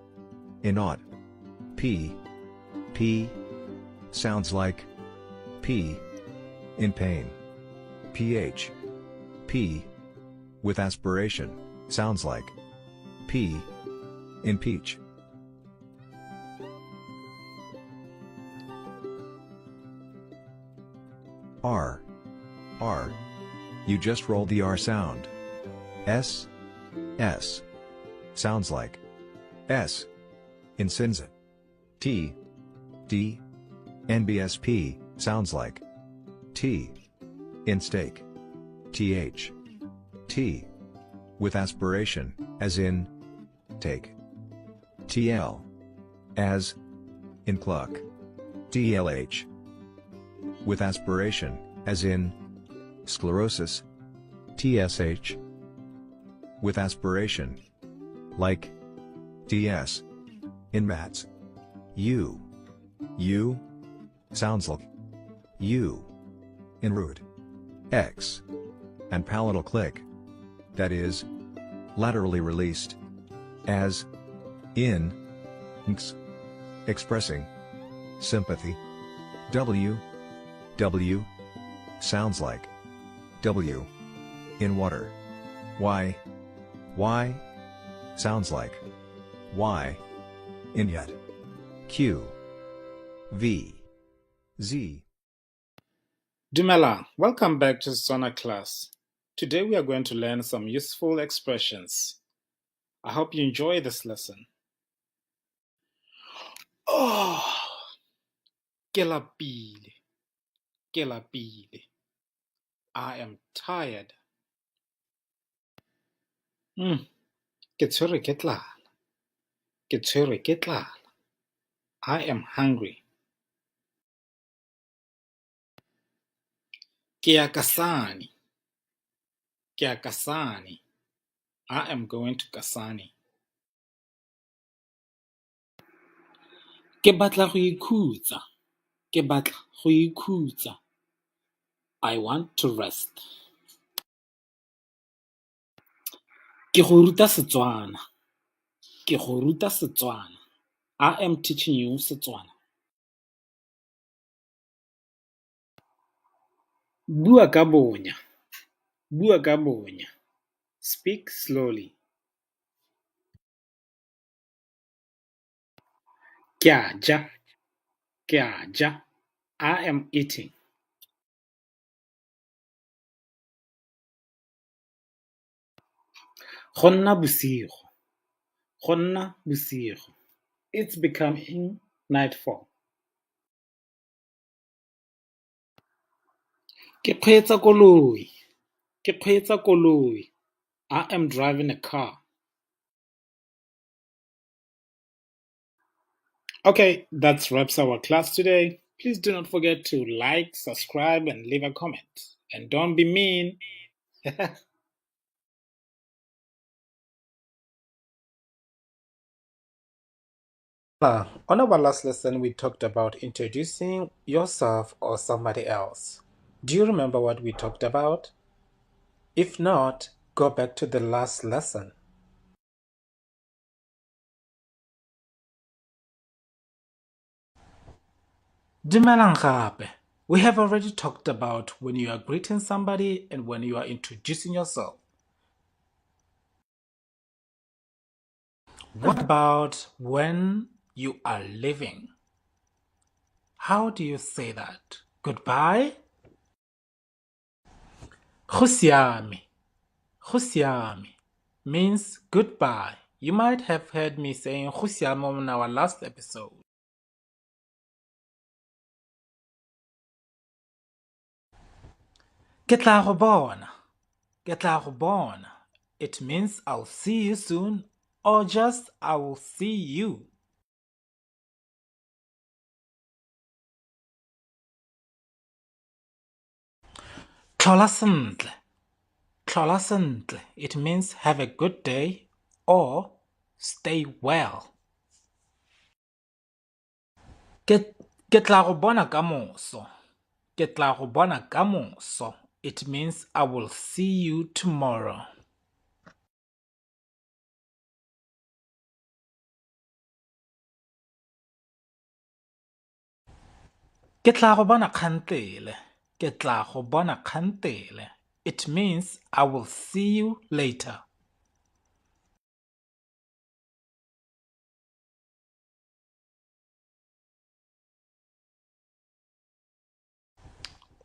Speaker 7: In ought. P. P. Sounds like P. In pain. PH. P. With aspiration, sounds like P. In peach. R. R. You just roll the R sound. S. S. Sounds like S. In Sinza. T. D. NBSP, sounds like T. In steak. TH. T. With aspiration, as in take. TL. As in cluck. DLH. With aspiration, as in sclerosis. TSH. With aspiration. Like DS. In mats. U. U. Sounds like U. In root. X. And palatal click. That is laterally released. As in X. Expressing sympathy. W. W. Sounds like W. In water. Y. Y. Sounds like Y. In yet. Q. V. Z.
Speaker 1: Dumela, welcome back to Setswana class. Today we are going to learn some useful expressions. I hope you enjoy this lesson. Oh, ke lapile, ke lapile. I am tired. Ke tshwerwe ke tlala, ke tshwerwe ke tlala. I am hungry. Ke ya Kasane, ke ya Kasane. I am going to Kasane. Ke batla go ikhutsa, ke batla go ikhutsa. I want to rest. Ke go ruta Setswana, ke go ruta Setswana. I am teaching you Setswana. Bua ka bonya, bua ka bonya. Speak slowly. Ke a ja, ke a ja. I am eating. Go nna bosigo, go nna bosigo. It's becoming nightfall. Ke kgweetsa koloi, ke kgweetsa koloi. I am driving a car. Okay, that wraps our class today. Please do not forget to like, subscribe, and leave a comment. And don't be mean. On our last lesson, we talked about introducing yourself or somebody else. Do you remember what we talked about? If not, go back to the last lesson. Dumelang gape. We have already talked about when you are greeting somebody and when you are introducing yourself. What about when you are leaving? How do you say that? Goodbye? Go siame. Go siame means goodbye. You might have heard me saying go siame on our last episode. Ke tla go bona. Ke tla go bona. It means I'll see you soon or just I will see you. Tlhola sentle. Tlhola sentle. It means have a good day or stay well. Ke ke tla go bona ka moso. Ke tla go bona ka moso. It means I will see you tomorrow. Ke tla go bona kgantele. Ke tla go bona kgantele. It means I will see you later.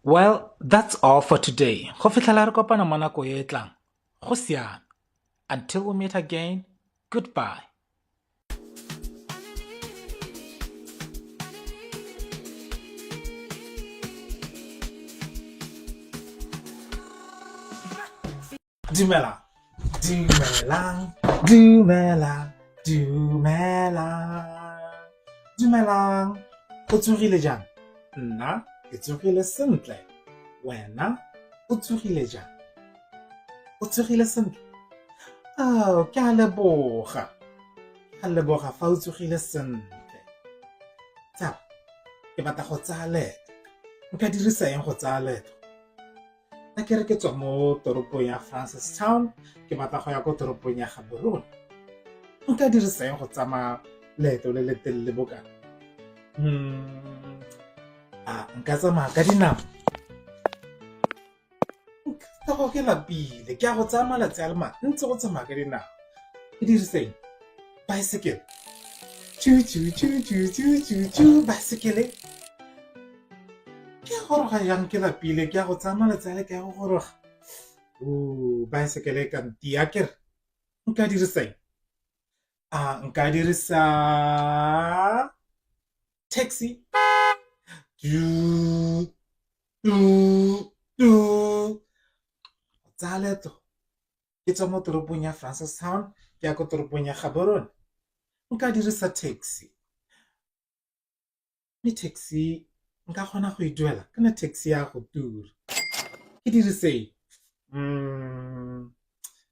Speaker 1: Well, that's all for today. Go fitlhela re kopana mo nako e e tlang. Go siame. Until we meet again, goodbye. Dumelang. Dumelang. Dumelang. Dumelang. Dumelang. O tsogile jang? Nna ke tsogile sentle. Wena o tsogile jang? O tsogile sentle? Oh, ke a leboga. Ke a leboga fa o tsogile sentle. Tsala, ke batla go tsaya leeto. Nka dirisa eng go tsaya leeto? A ke re ke tswa mo toropong ya Francistown ke batla go ya ko toropong ya Gaborone. Nka dirisa eng go tsamaya leeto le le telele bokana? A nka tsamaya ka dinao? Nka go ke lapile, ke a go tsaya malatsi a le mantsi go tsamaya ka dinao. Ke dirise eng? Baesekele. Tšu tšu tšu tšu tšu tšu tšu baesekele. Ke a goroga jang ke lapile ke a go tsaya malatsi a le ke a go goroga. O baesekele e ka ntia akere nka dirisa eng? A nka dirisa taxi. Tu tu tu tsaya leeto ke tswa mo toropong ya Francistown ke ya ko toropong ya Gaborone nka dirisa taxi. Mme taxi nka kgona go e duela kana taxi ya go tura. Ke dirise eng?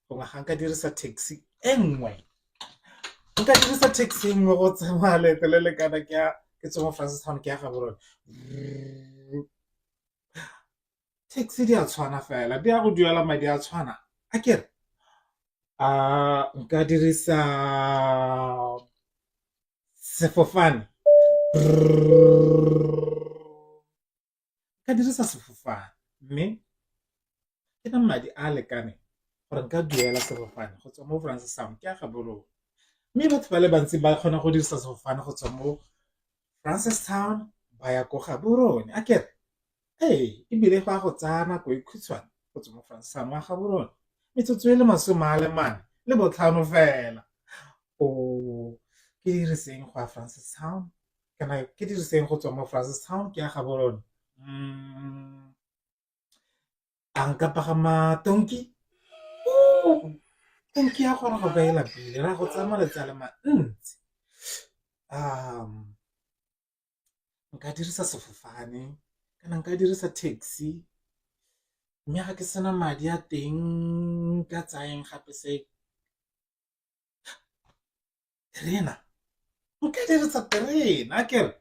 Speaker 1: Gongwe ga nka dirisa taxi e nngwe nka dirisa taxi e nngwe go tsamaya leeto le le kana ke ya ke tswa mo Francistown ke ya Gaborone. Taxi di a tshwana fela di ya go duela madi a tshwana akere? A nka dirisa sefofane nka dirisa sefofane mme ke na madi a a lekaneng gore nka duela sefofane go tswa mo Francistown ke ya Gaborone mme batho ba le bantsi ba kgona go dirisa sefofane go tswa mo Francistown ba ya ko Gaborone akere? Ee, ebile go a go tsaya nako e khutshwane go tswa mo Francistown wa Gaborone metsotso e le 45 fela. O ke diriseng go ya Francistown kana ke diriseng go tswa mo Francistown ke ya Gaborone? A nka pagama tonki? Tonki ya goroga ka e lapile ra go tsaya malatsi a le mantsi. Nka dirisa sefofane kana nka dirisa taxi mme ga ke sena madi a teng nka tsayang gape se terena nka dirisa terena akere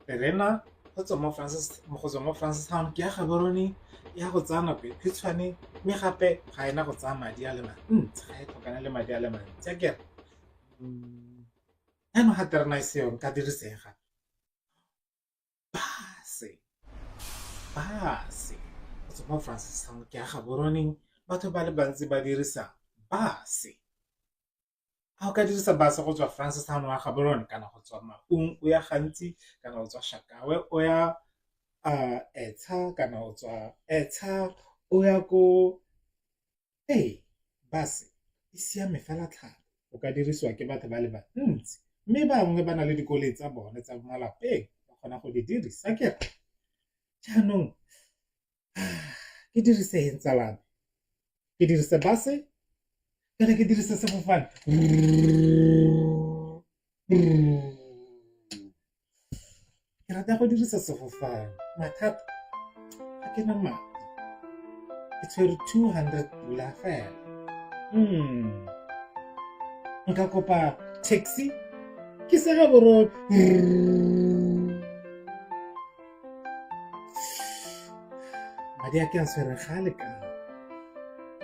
Speaker 1: terena go tswa mo go tswa mo Francistown ke ya Gaborone ya go tsaya nako e khutshwane mme gape ga ena go tsaya madi a le mantsi ga e tlhokana le madi a le mantsi akere. Jaanong ga terena e seo nka dirisa eng gape? Base, base go tswa mo Francistown ke ya Gaborone batho ba le bantsi ba dirisa base. A o ka dirisa base go tswa Francistown wa Gaborone kana go tswa Maun o ya Gantsi kana o tswa Shakawe o ya Etsha kana o tswa Etsha o ya ko ee base e siame fela thata. O ka dirisiwa ke batho ba le bantsi mme bangwe ba na le dikoloi tsa bone tsa malapeng ba kgona go di dirisa kere jaanong ke dirise eng tsalame ke dirise base kana ke dirise sefofane ke rata go dirisa sefofane mathata ga ke na madi ke tshwere 200 pula fela nka kopa taxi ke se ga borone madi a ke a tshwereng ga a lekana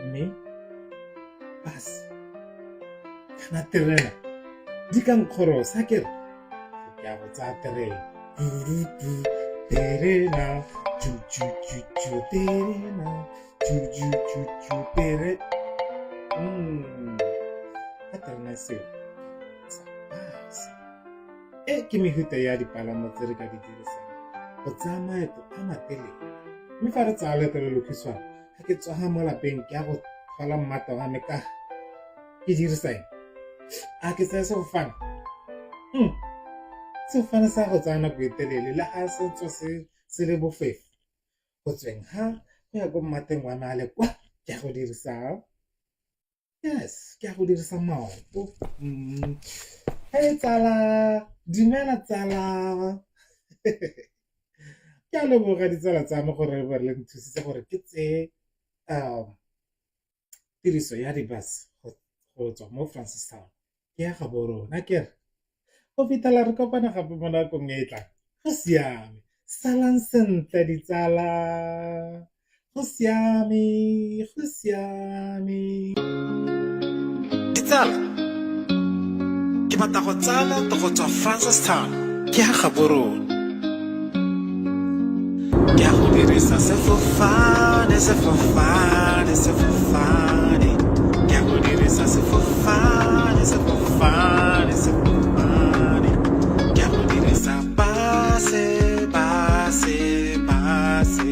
Speaker 1: mme bus kana terena di ka nkgorosa ke re ke a go tsaya terena terena ju terena ju tere ka terena seo sa bus e ke mehuta ya dipalamo tse re ka di dirisang go tsaya maeto a matelele mme fa re tsaya leeto le lokhutshwane ga ke tsoga mo lapeng ke ya go tlhola mmata wa me ka ke dirisa eng a ke tsaya sefofane sefofane sa go tsaya nako e telele le ga se tswa se le bofefo go tsweng ga go ya ko mmateng wa me a le kwa ke ya go dirisa yes ke ya go dirisa maoto hey tsala dumela tsala ke a leboga ditsala tsa me gore ba le nthusitse gore ke tseye tiriso ya di-bus go tswa mo Francistown ke ya Gaborone akere go fitlhela re kopana gape mo nakong e e tlang go siame salang sentle ditsala go siame go siame
Speaker 4: Ditsala, ke batla go tsaya leeto go tswa Francistown ke ya Gaborone. Ke ya go dirisa sefofane, sefofane, sefofane. Ke ya go dirisa sefofane, sefofane, sefofane. Ke ya go dirisa base, base, base.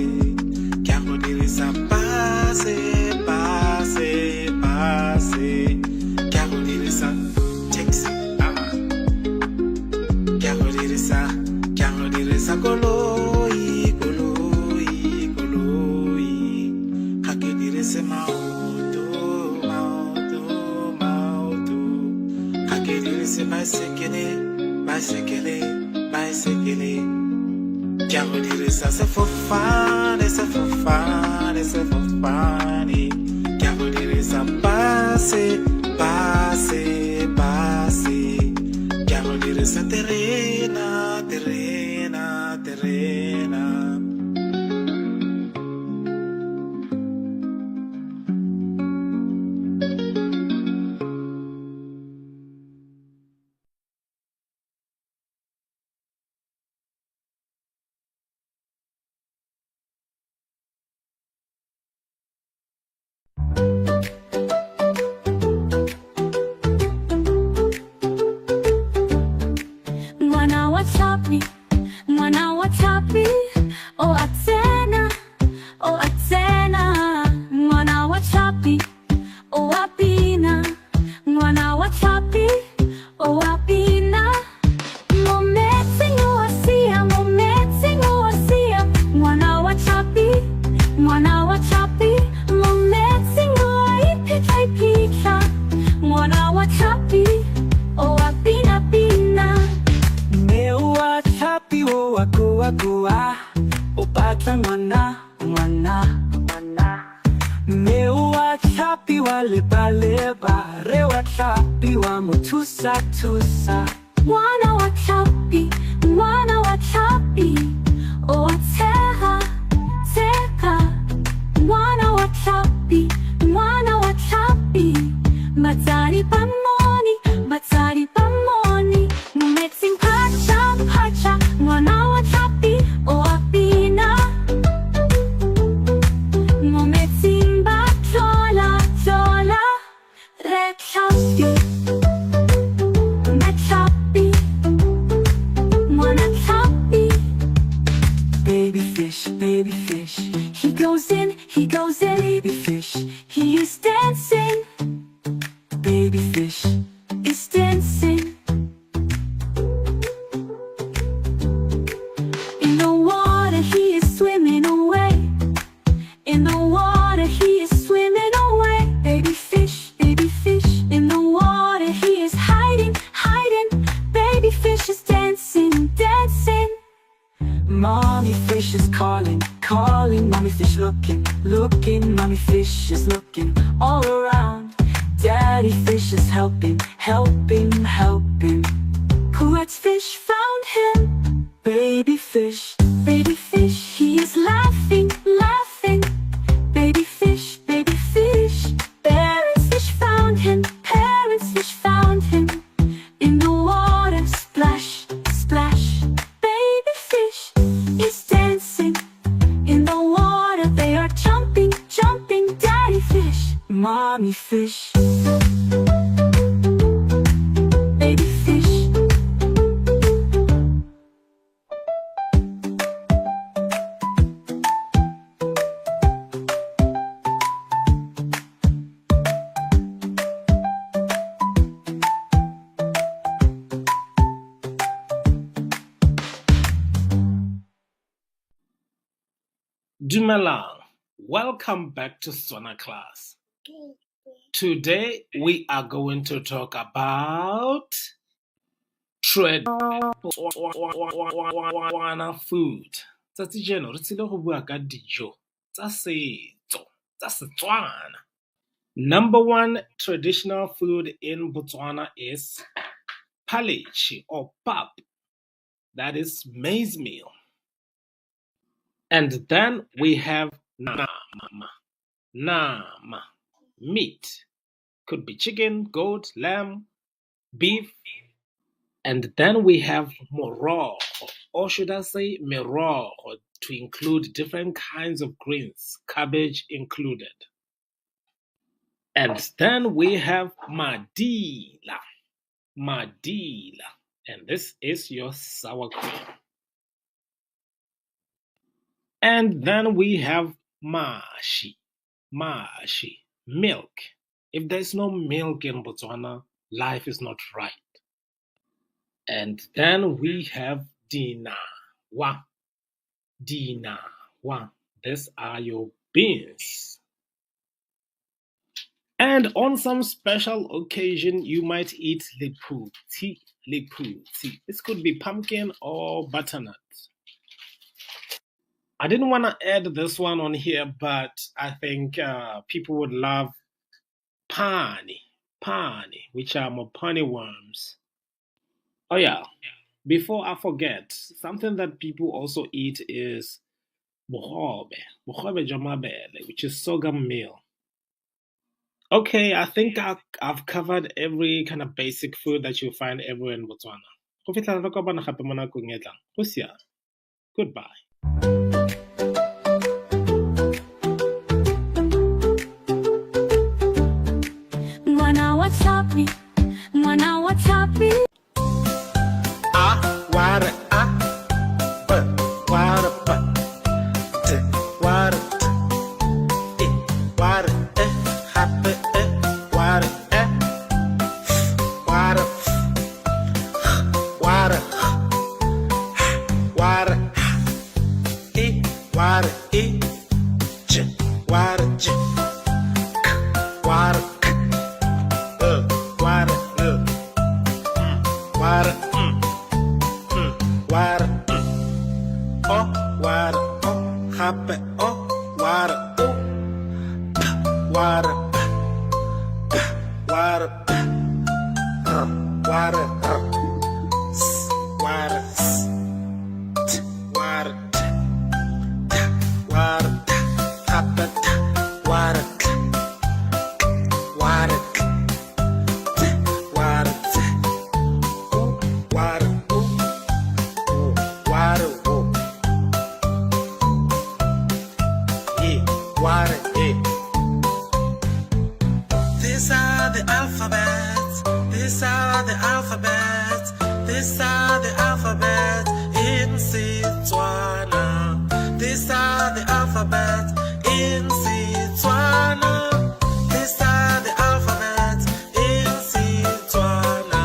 Speaker 4: Ke ya go dirisa base, base, base. Ke ya go dirisa taxi. Ah. Ke ya go dirisa, ke ya go dirisa koloi, koloi, koloi. Ga ke dirise maoto, maoto, maoto. Ga ke dirise baesekele, baesekele, baesekele. Ke ya go dirisa sefofane, sefofane, sefofane. Ke ya go dirisa base, base, base. Ke ya go dirisa terena, terena, terena.
Speaker 2: Ngwana wa tlhapi, ngwana wa tlhapi, o a tsena, o a tsena. Ngwana wa tlhapi, o a bina. Ngwana wa tlhapi, o a bina. Mo metsing o a sia, mo metsing o a sia. Ngwana wa tlhapi, ngwana wa tlhapi, mo metsing o a iphitlha iphitlha. Ngwana wa tlhapi, o a bina bina.
Speaker 3: Mme wa tlhapi o a koa koa, o batla ngwana, ngwana, ngwana. Mme wa tlhapi wa leba leba, rre wa tlhapi wa mo thusa thusa.
Speaker 2: Ngwana wa tlhapi, ngwana wa tlhapi, o a tshega, tshega. Ngwana wa tlhapi, ngwana wa tlhapi, batsadi ba mmone, batsadi ba mmone. Mo metsing phatša, phatša, ngwana wa tlhapi, o a bina. Mo metsing ba tlola, tlola, rre tlhapi, mme tlhapi, ngwana tlhapi.
Speaker 3: Baby fish, baby fish,
Speaker 2: He goes in, he goes in,
Speaker 3: baby fish,
Speaker 2: he is dancing.
Speaker 3: baby fish. Mommy fish is calling, calling. Mommy fish looking, looking. Mommy fish is looking all around. Daddy fish is helping, helping, helping. Kuet's fish found him. Baby fish, he is laughing, laughing. Baby fish, baby fish. Parents fish found him, parents fish found him. In the water, splash, splash. Baby fish is dancing. In the water, they are jumping, jumping. Daddy fish, mommy fish. Baby fish.
Speaker 1: Dumelang, welcome back to Setswana class. Today we are going to talk about Tswana food. Tsatsi jeno re tsile go bua ka dijo tsa setso tsa Setswana. Number one traditional food in Botswana is phaleche or pap. That is maize meal. And then we have nama, nama, meat. Could be chicken, goat, lamb, beef. And then we have morogo, or should I say merogo, to include different kinds of greens, cabbage included. And then we have madila, madila, and this is your sour cream. And then we have mashi, mashi, milk. If there's no milk in Botswana, life is not right. And then we have dinawa, dinawa. These are your beans. And on some special occasion, you might eat lephutsi, lephutsi. This could be pumpkin or butternut. I didn't want to add this one on here, but I think people would love pani, pani, which are mopani worms. Oh yeah, before I forget, something that people also eat is bogobe, bogobe jwa mabele, which is sorghum meal. Okay, I think I've covered every kind of basic food that you find everywhere in Botswana. Go fitlhela re kopana gape mo nakong e tlang. Go siame. Goodbye.
Speaker 2: Ngwana wa tlhapi, ngwana wa tlhapi.
Speaker 4: A wa re A, B wa re B, D wa re D, E wa re E, gape E wa re E, F wa re F, G wa re G, H wa re H, I wa re I, J wa re J, K wa re K, L wa re L, M wa re M, M wa re M, O wa re O, gape O wa re O, P wa re P, P wa re P, R wa re R, S wa re S, T wa re T, T wa re T, gape T wa re T, K wa re K, T wa re T, U wa re U, W wa re W, E wa re E. These are the alphabets. These are the alphabets. These are the alphabets in Setswana. These are the alphabets in Setswana. These are the alphabets in Setswana.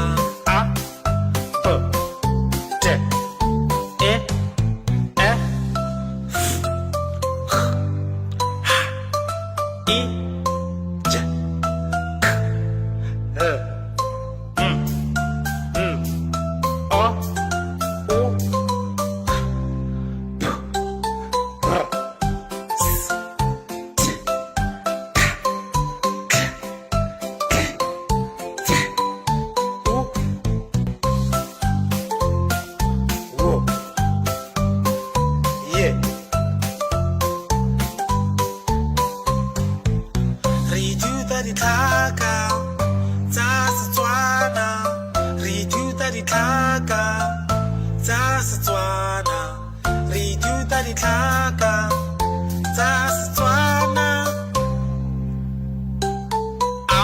Speaker 4: A B D E F G H I J K L M N O U ditlhaka tsa Setswana. A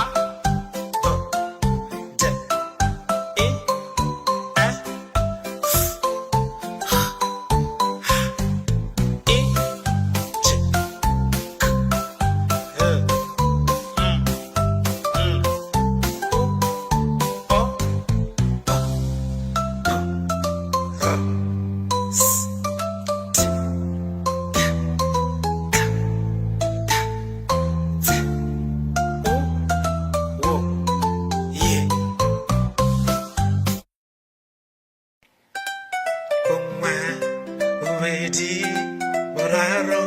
Speaker 4: B D E F G H I J K L M N O O P Q R S T T U W Y. Bongwe, bobedi, boraro,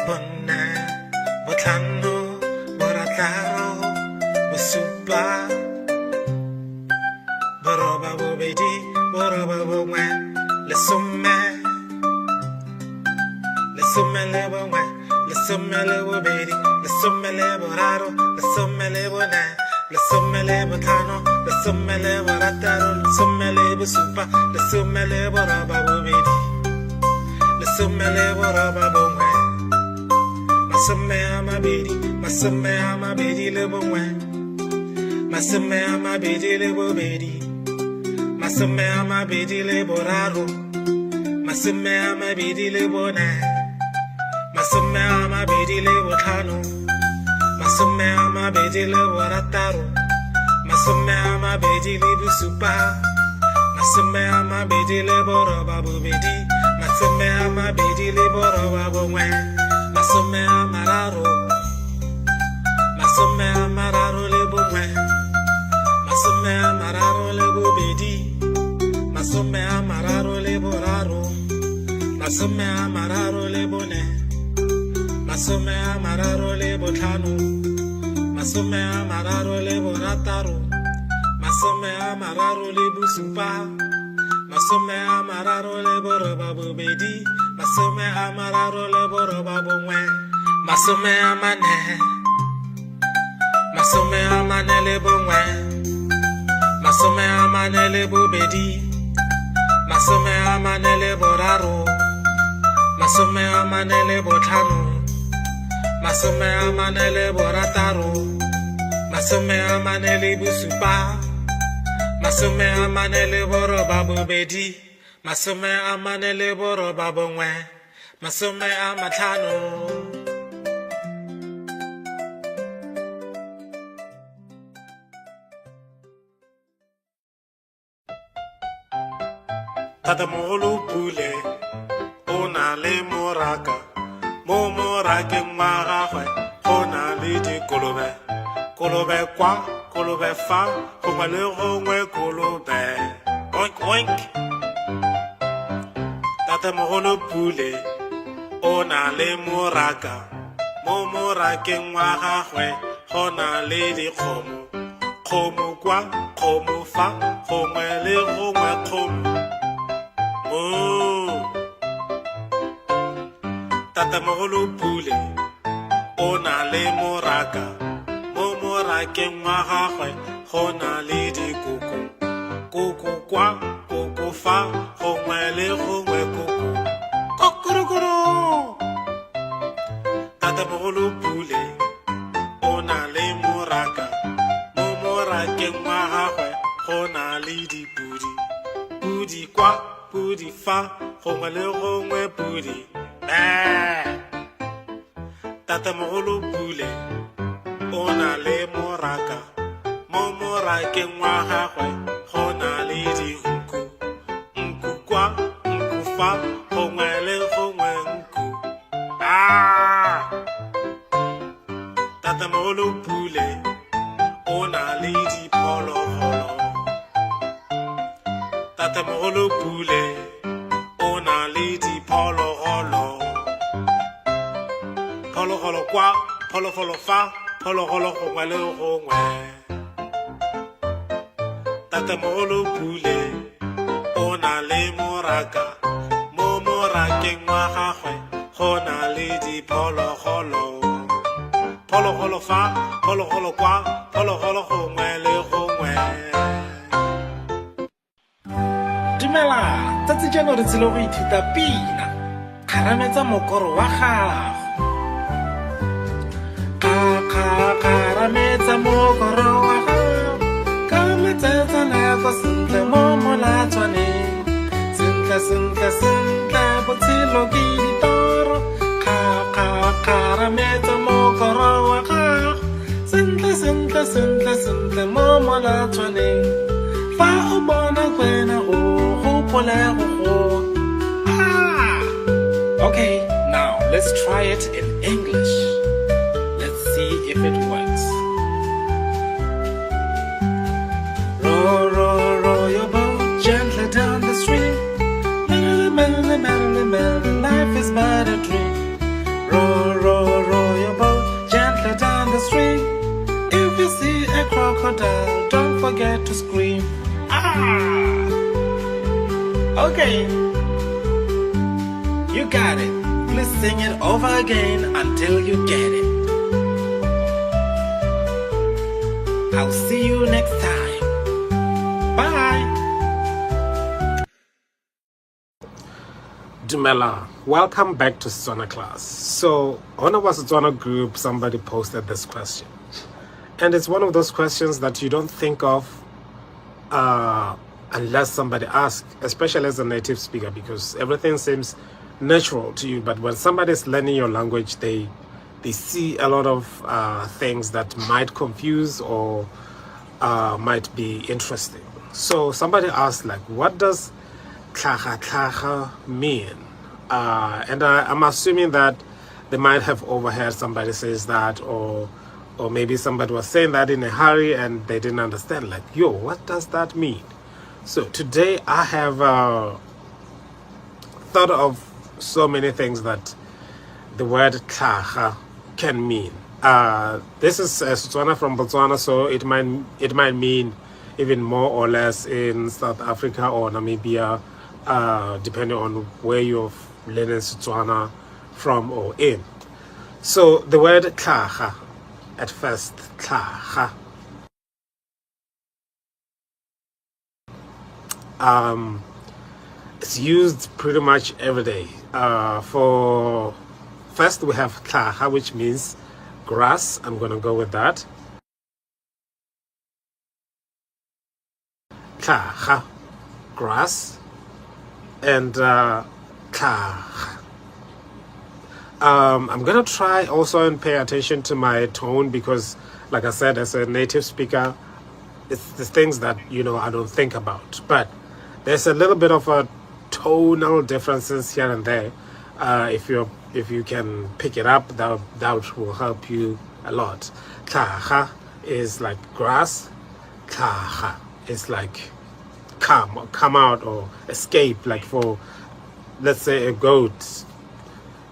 Speaker 4: bone, botlhano, borataro, bosupa, boroba bobedi, boroba bongwe, lesome, lesome le bongwe, lesome le bobedi, lesome le boraro, lesome le bone, lesome le botlhano, lesome le borataro, lesome le bosupa, lesome le boroba bobedi, lesome le boroba bongwe, masome a mabedi, masome a mabedi le bongwe, masome a mabedi le bobedi, masome a mabedi le boraro, masome a mabedi le bone, masome a mabedi le botlhano, masome a mabedi le borataro, masome a mabedi le bosupa, masome a mabedi le boroba bobedi, masome a mabedi le boroba bongwe, masome a mararo, masome a mararo le bongwe, masome a mararo le bobedi, masome a mararo le boraro, masome a mararo le bone, masome a mararo le botlhano, masome a mararo le borataro, masome a mararo le bosupa, masome a mararo le boroba bobedi, masome a mararo le boroba bongwe, masome a mane, masome a mane le bongwe, masome a mane le bobedi, masome a mane le boraro, masome a mane le botlhano, masome a mane le borataro, masome a mane le bosupa, masome a mane le boroba bobedi, masome a mane le boroba bongwe, masome a matlhano. Tatemogolo Pule o na le moraka, mo morakeng wa gagwe go na le dikolobe, kolobe kwa, kolobe fa, gongwe le gongwe kolobe. Oink oink. Tatemogolo Pule o na le moraka, mo morakeng wa gagwe go na le dikgomo, kgomo kwa, kgomo fa, gongwe le gongwe kgomo. Moo. Tatemogolo Pule o na le moraka, mo morakeng wa gagwe go na le dikoko, koko kwa, koko fa, gongwe le gongwe koko. Kokorokoro. Tatemogolo Pule o na le moraka, mo morakeng wa gagwe go na le dipudi, pudi kwa, pudi fa, gongwe le gongwe pudi. Bee. Tatemogolo Pule o na le moraka, mo morakeng wa gagwe go na le dinku, nku kwa, nku fa, gongwe le gongwe nku. Ah! Tatemogolo Pule o na le diphologolo. Tatemogolo Pule o na le diphologolo. Phologolo kwa, phologolo fa, phologolo gongwe le gongwe. Tatemogolo Pule o na le moraka, mo morakeng wa gagwe go na le diphologolo. Phologolo fa, phologolo kwa, phologolo gongwe le gongwe. Dumela, tsatsi jeno re tsile go ithuta pina. Kgarametsa mokoro wa gago. Kgarametsa mokoro wa gago ka matsetseleko sentle mo molatswaneng. Sentle sentle sentle botshelo ke ditoro. Kgarametsa mokoro wa gago sentle sentle sentle sentle mo molatswaneng. Fa o bona kwena o gopole go goa. Ah!
Speaker 1: Okay, now let's try it in English. Let's see if it works.
Speaker 4: Row, row, row your boat gently down the stream. Merrily, merrily, merrily, merrily, life is but a dream. Row, row, row your boat gently down the stream. If you see a crocodile, don't forget to scream.
Speaker 1: Ah! Okay. You got it. Please sing it over again until you get it. I'll see you next time. Bye. Dumela, welcome back to Setswana class. So, on our Setswana group, somebody posted this question. And it's one of those questions that you don't think of unless somebody asks, especially as a native speaker, because everything seems natural to you. But when somebody's learning your language, they see a lot of things that might confuse or might be interesting. So somebody asked, like, what does tlhaga tlhaga mean? And I'm assuming that they might have overheard somebody says that, or maybe somebody was saying that in a hurry and they didn't understand. Like, yo, what does that mean? So today I have thought of so many things that the word tlhaga can mean. This is Setswana from Botswana, so it might mean even more or less in South Africa or Namibia, depending on where you're learning Setswana from or in. So the word tlhaga, at first, tlhaga, it's used pretty much every day. For first, we have tlhaga, which means grass. I'm gonna go with that. Tlhaga, grass, and tlhaga. I'm gonna try also and pay attention to my tone because, like I said, as a native speaker, it's the things that I don't think about. But there's a little bit of a tonal differences here and there. If you can pick it up, that will help you a lot. Tlhaga is like grass. Tlhaga is like come out or escape. Like for, let's say, a goat.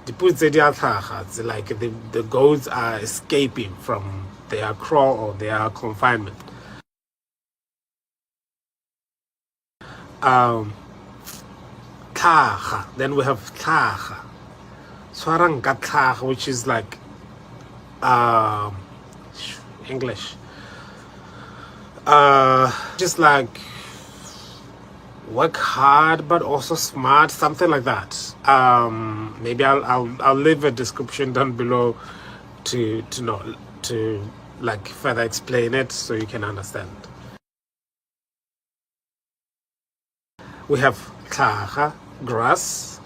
Speaker 1: Dipodi tse di a tlhaga. It's like the goats are escaping from their kraal or their confinement. Tlhaga. Then we have tlhaga. Tshwarang ka tlhaga, which is like English. Just like work hard but also smart, something like that. Maybe I'll leave a description down below to know to like further explain it so you can understand. We have tlhaga, grass,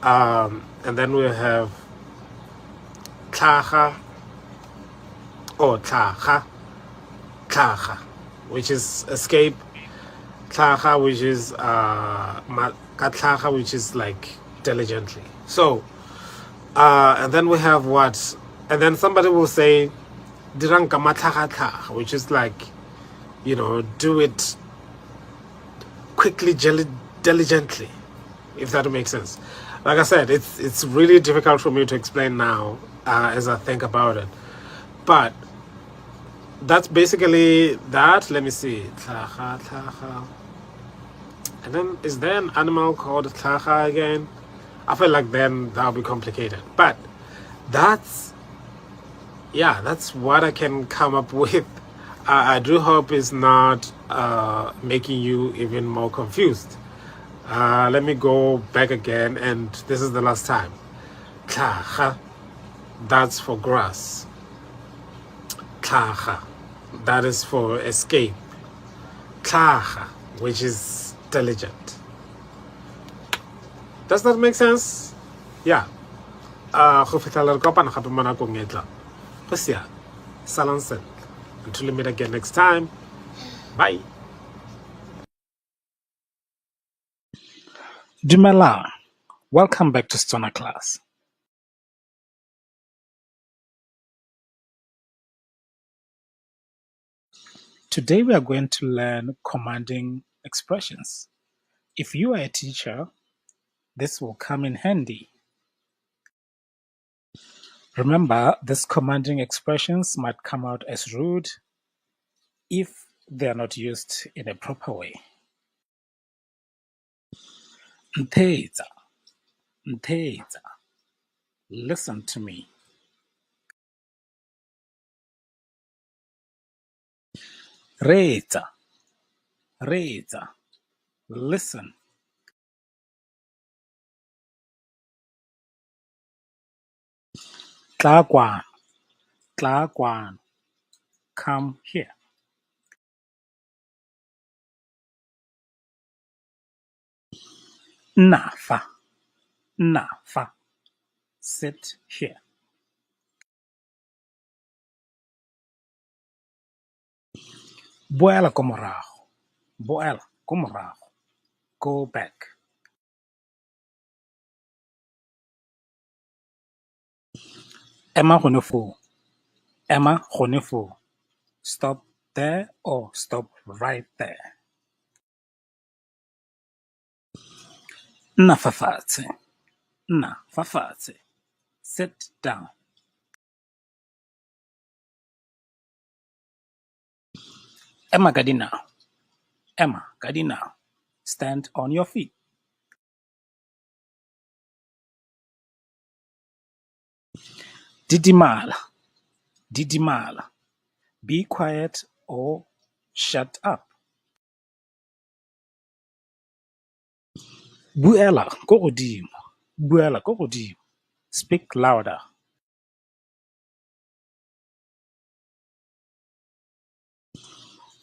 Speaker 1: and then we have tlhaga or tlhaga, tlhaga, which is escape. Tlhaga, which is ka tlhaga, which is like diligently. So, and then we have what? And then somebody will say, dirang ka matlhagatlhaga, which is like, do it quickly, diligently, if that makes sense. Like I said, it's really difficult for me to explain now as I think about it, but that's basically that. Let me see. Tlhaga, tlhaga. And then is there an animal called tlhaga again? I feel like then that'll be complicated. But that's yeah, that's what I can come up with. I do hope it's not making you even more confused.
Speaker 4: Let me go back again, and this is the last time. Tlhaga, that's for grass. Tlhaga, that is for escape. Tlhaga, which is diligent. Does that make sense? Yeah. Go fitlhela re kopana gape mo nakong e tlang. Go siame. Salang sentle. Until we meet again next time. Bye.
Speaker 1: Dumelang. Welcome back to Setswana class. Today we are going to learn commanding expressions. If you are a teacher, this will come in handy. Remember, these commanding expressions might come out as rude if they are not used in a proper way. Ntheetsa, ntheetsa. Listen to me. Reetsa, reetsa. Listen. Tla kwano, tla kwano. Come here. Nna fa, nna fa. Sit here. Boela ko morago, boela ko morago. Go back. Ema gone foo, ema gone foo. Stop there or stop right there. Nna fa fatshe, nna fa fatshe. Sit down. Ema ka dinao, ema ka dinao. Stand on your feet. Didimala, didimala. Be quiet or shut up. Buela ko godimo, buela ko godimo. Speak louder.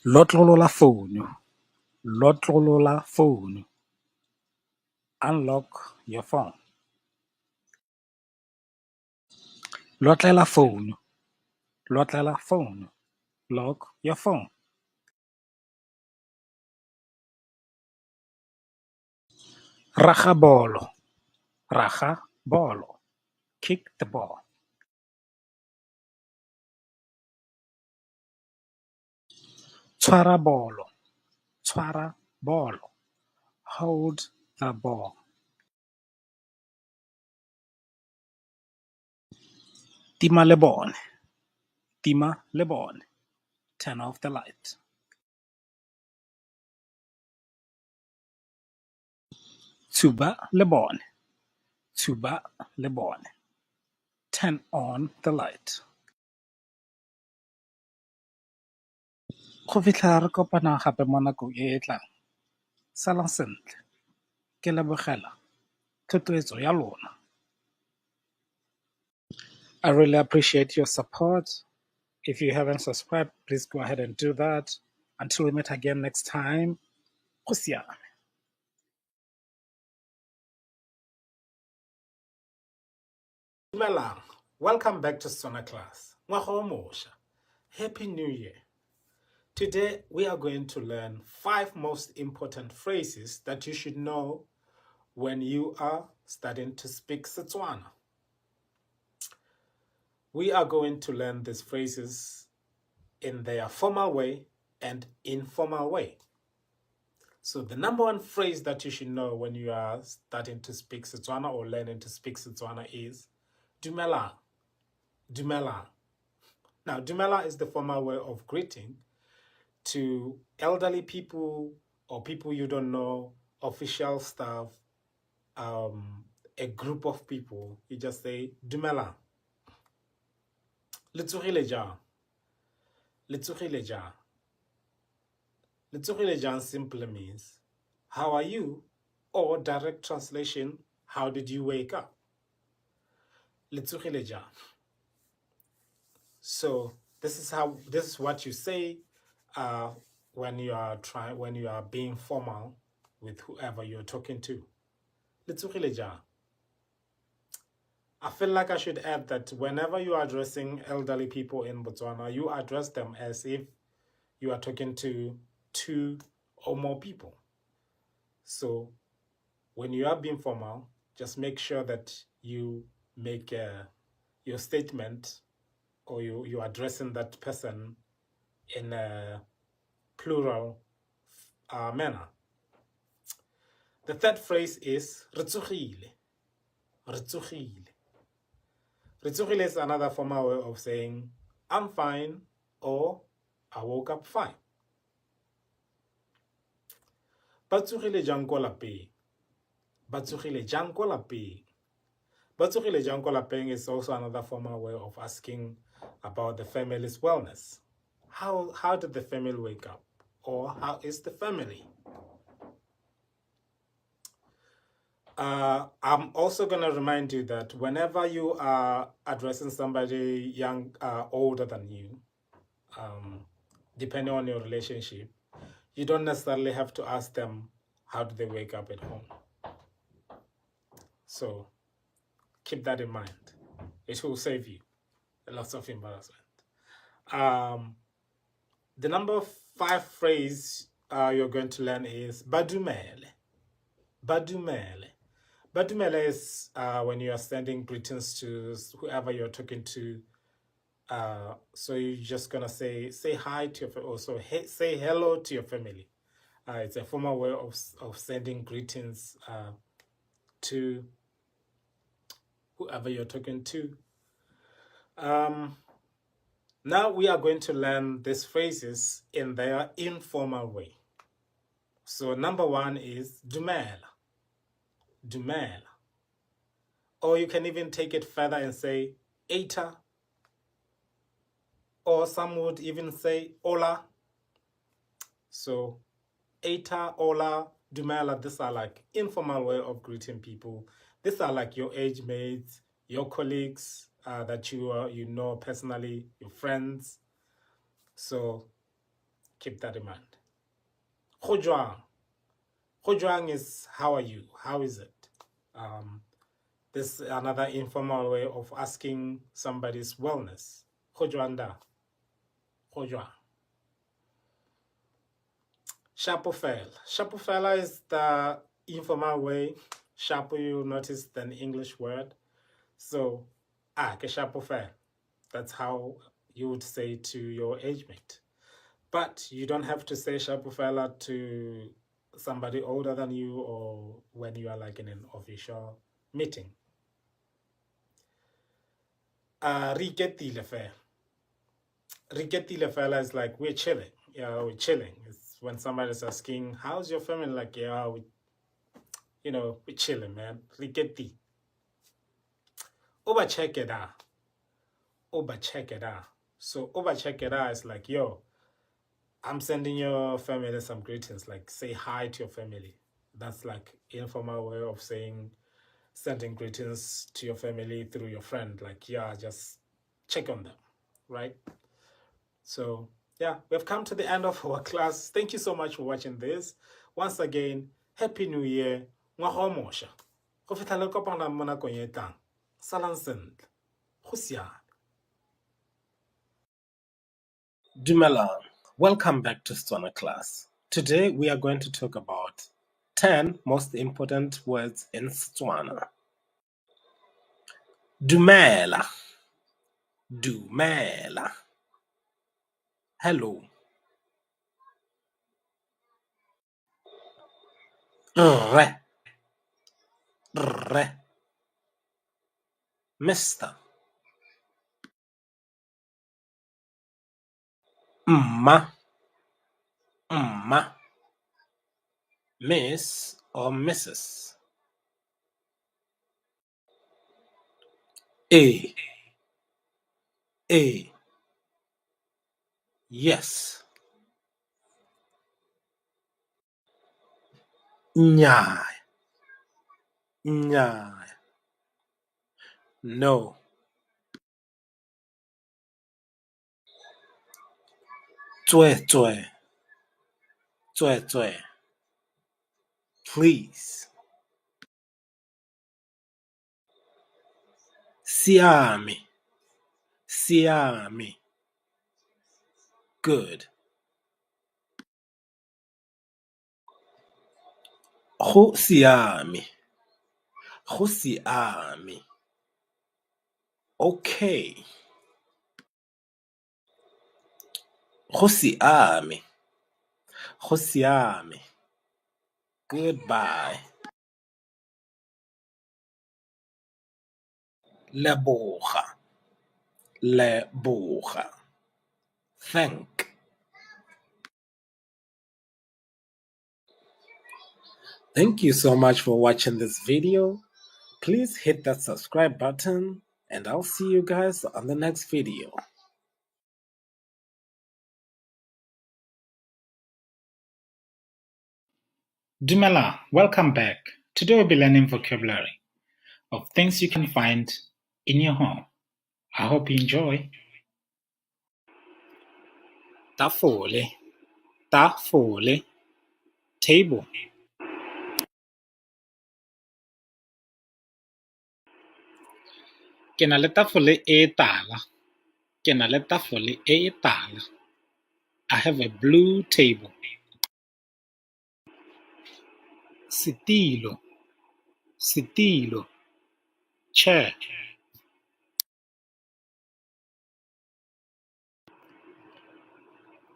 Speaker 1: Lotlolola founu, lotlolola founu. Unlock your phone. Lotlela founu, lotlela founu. Lock your phone. Raga bolo, raga bolo. Kick the ball. Tshwara bolo, tshwara bolo. Hold the ball. Tima lebone, tima lebone. Turn off the light. Tshuba lebone, tshuba lebone. Turn on the light. Go fitlha re kopana gape mo nakong e e tlang. Salang sentle. Ke lebogela thotloetso ya lona. I really appreciate your support. If you haven't subscribed, please go ahead and do that. Until we meet again next time, go siame.
Speaker 4: Dumelang. Welcome back to Setswana class. Ngwaga o mosha. Happy New Year. Today we are going to learn 5 most important phrases that you should know when you are starting to speak Setswana. We are going to learn these phrases in their formal way and informal way. So the number one phrase that you should know when you are starting to speak Setswana or learning to speak Setswana is Dumela. Dumela. Now, Dumela is the formal way of greeting to elderly people or people you don't know, official staff, a group of people. You just say Dumela. Le tsogile jang? Le tsogile jang? Le tsogile jang simply means how are you?
Speaker 1: Or direct translation, how did you wake up? Le tsogile jang? So this is what you say when you are trying when you are being formal with whoever you're talking to. Le tsogile jang? I feel like I should add that whenever you are addressing elderly people in Botswana, you address them as if you are talking to two or more people. So when you are being formal, just make sure that you make your statement or you are addressing that person in a plural manner. The third phrase is re tsogile. Re tsogile. Re tsogile is another formal way of saying I'm fine or I woke up fine. Ba tsogile jang ko lapeng? Ba tsogile jang ko lapeng? Ba tsogile jang ko lapeng is also another formal way of asking about the family's wellness. How did the family wake up? Or how is the family? I'm also going to remind you that whenever you are addressing somebody young, older than you, depending on your relationship, you don't necessarily have to ask them how do they wake up at home. So keep that in mind. It will save you a lot of embarrassment. The number 5 phrase you're going to learn is Badumele. Badumele. Badumele is when you are sending greetings to whoever you're talking to. So you're just going to say hi to your also hey, say hello to your family. It's a formal way of sending greetings to whoever you're talking to. Now we are going to learn these phrases in their informal way. So number 1 is Dumela. Dumela. Or you can even take it further and say Eta. Or some would even say Hola. So Eta, Hola, Dumela, these are informal way of greeting people. These are your age mates, your colleagues that you know personally, your friends. So keep that in mind. Go jwang. Go jwang is how are you? How is it? This is another informal way of asking somebody's wellness. Go jwang da? Go jwang. Shapo fela. Shapo fela is the informal way. Shapo, you notice, an English word. So, ke shapo fela. That's how you would say to your age mate. But you don't have to say shapo fela to somebody older than you or when you are in an official meeting. Re iketile fela. Re iketile fela is like we're chilling. Yeah, we're chilling. It's when somebody's asking, how's your family? Like, yeah, we're chilling, man. Re iketile. Oba check it out. Oba check it out. So oba check it out is like, yo, I'm sending your family some greetings. Like, say hi to your family. That's informal way of saying sending greetings to your family through your friend. Like, yeah, just check on them, right? We've come to the end of our class. Thank you so much for watching this. Once again, Happy New Year. Ngwaga o mosha. Go fitlha le kopana mo nakong e tlang. Salang sentle. Go siame. Dumelang. Welcome back to Setswana class. Today we are going to talk about 10 most important words in Setswana. Dumela. Dumela. Hello. Rre. Rre. Mister. Mma. Mma. Miss or Mrs. A. A. Yes. Nnyaa.
Speaker 4: Nnyaa, no. Tsweetswee, tsweetswee, please. Siame, siame, good. Go siame, go siame, okay. Go siame, go siame, goodbye. Leboga, leboga, thank. Thank you so much for watching this video. Please hit that subscribe button and I'll see you guys on the next video.
Speaker 1: Dumela, welcome back. Today we'll be learning vocabulary of things you can find in your home. I hope you enjoy. Tafole, tafole, table. Ke na le tafole e tala. Ke na le tafole e tala. I have a blue table. Setilo, setilo, chair.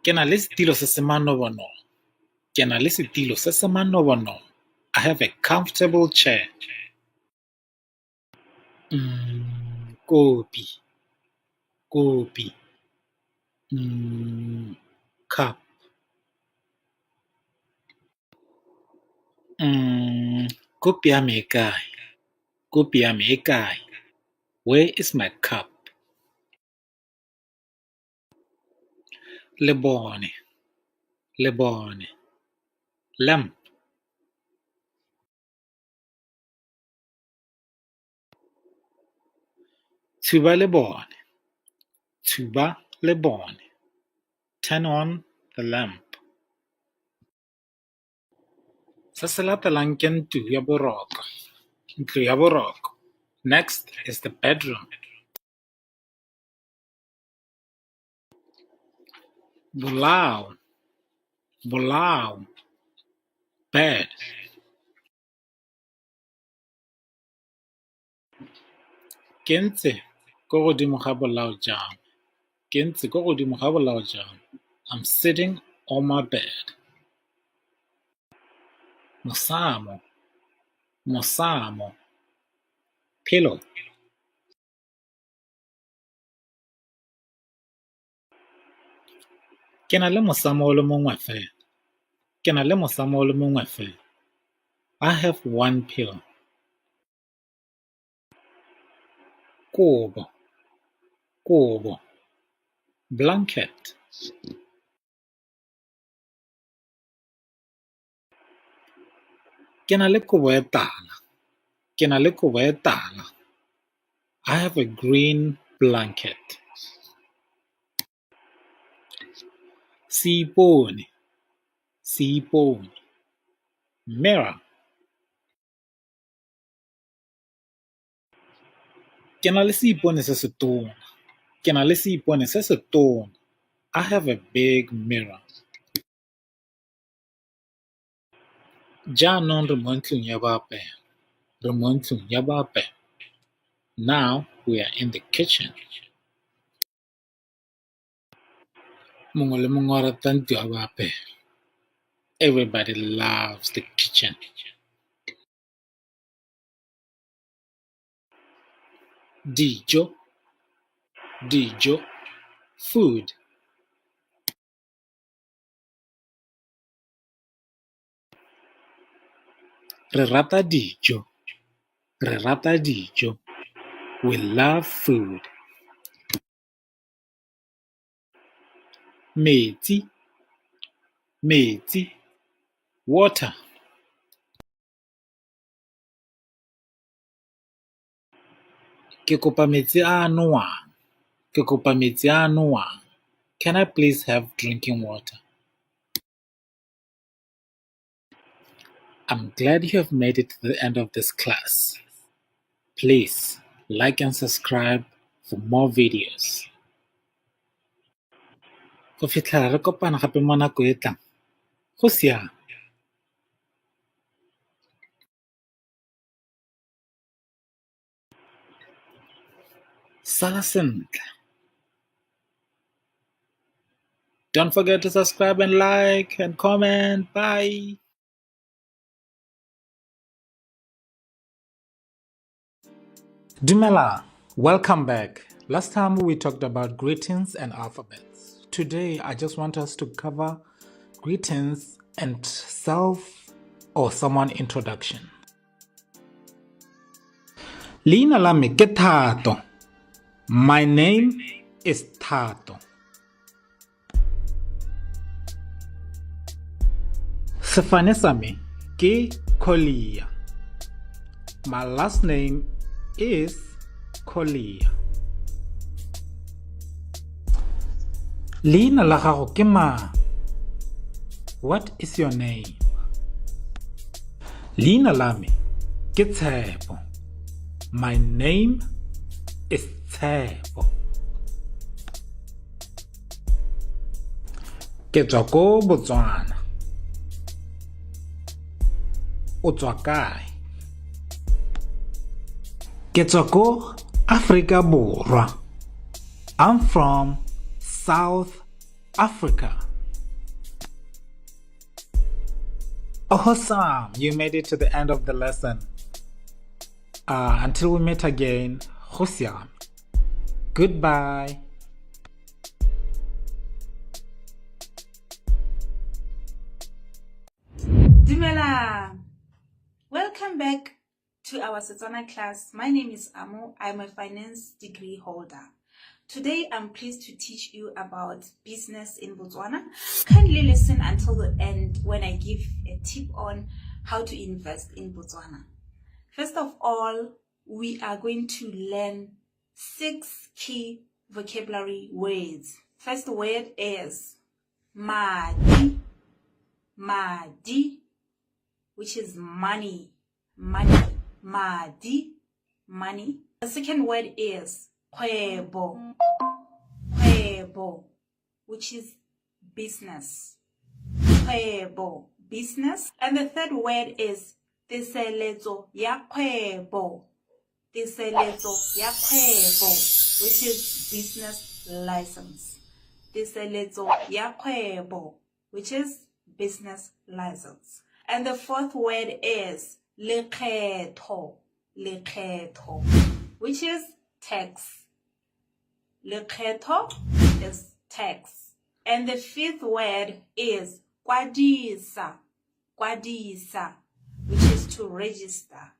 Speaker 1: Ke na le setilo se se manobonobo. Ke na le setilo se se manobonobo. I have a comfortable chair. Kopi, kopi, cup. Kopi ya me e kae? Kopi ya me e kae? Where is my cup? Lebone, lebone, lamp. Tshuba lebone, tshuba lebone. Turn on the lamp. Se se latelang ke ntlo ya boroko, ntlo ya boroko. Next is the bedroom. Bolao, bolao, bed. Ke ntse ko godimo ga bolao jwa me. Ke ntse ko godimo ga bolao jwa me. I'm sitting on my bed. Mosamo, mosamo, pillow. Ke na le mosamo o le mongwe fela. Ke na le mosamo o le mongwe fela. I have one pillow. Kobo, kobo, blanket. Ke na le kobo e tala. Ke na le kobo e tala. I have a green blanket. Seipone, seipone, mirror. Ke na le seipone se setona. Ke na le seipone se setona. I have a big mirror. Jaanong re mo ntlong ya boapelo. Re mo ntlong ya boapelo. Now we are in the kitchen. Mongwe le mongwe o rata ntlo ya boapelo. Everybody loves the kitchen. Dijo, dijo, food. Re rata dijo, re rata dijo. We love food. Metsi, metsi, water. Ke kopa metsi a a nowang. Ke kopa metsi a a nowang. Can I please have drinking water? I'm glad you have made it to the end of this class. Please like and subscribe for more videos. Go fitlhela re kopana gape mo nako e tlang. Go siame. Sala sentle. Don't forget to subscribe and like and comment. Bye. Dumela, welcome back. Last time we talked about greetings and alphabets. Today I just want us to cover greetings and self or someone introduction. Leina la me ke Thato. My name is Thato. Sefane sa me ke Collier. My last name is Collier. Leina la gago ke mang? What is your name? Leina la me ke Tshepo. My name is Tshepo. Ke tswa ko Botswana. O tswa kae? Ke tswa ko Afrika Borwa. I'm from South Africa. Awesome! You made it to the end of the lesson. Until we meet again, go siame. Goodbye.
Speaker 5: Dumela! Welcome back to our Setswana class. My name is Amo. I'm a finance degree holder. Today, I'm pleased to teach you about business in Botswana. Kindly listen until the end when I give a tip on how to invest in Botswana. First of all, we are going to learn 6 key vocabulary words. First word is madi, madi, which is money, money, madi, money. The second word is kgwebo, kgwebo, which is business, kgwebo, business. And the third word is teseletso ya kgwebo, teseletso ya kgwebo, which is business license. Teseletso ya kgwebo, which is business license. And the fourth word is lekgetho, lekgetho, which is tax. Lekgetho is tax. And the fifth word is kwadisa, kwadisa, which is to register.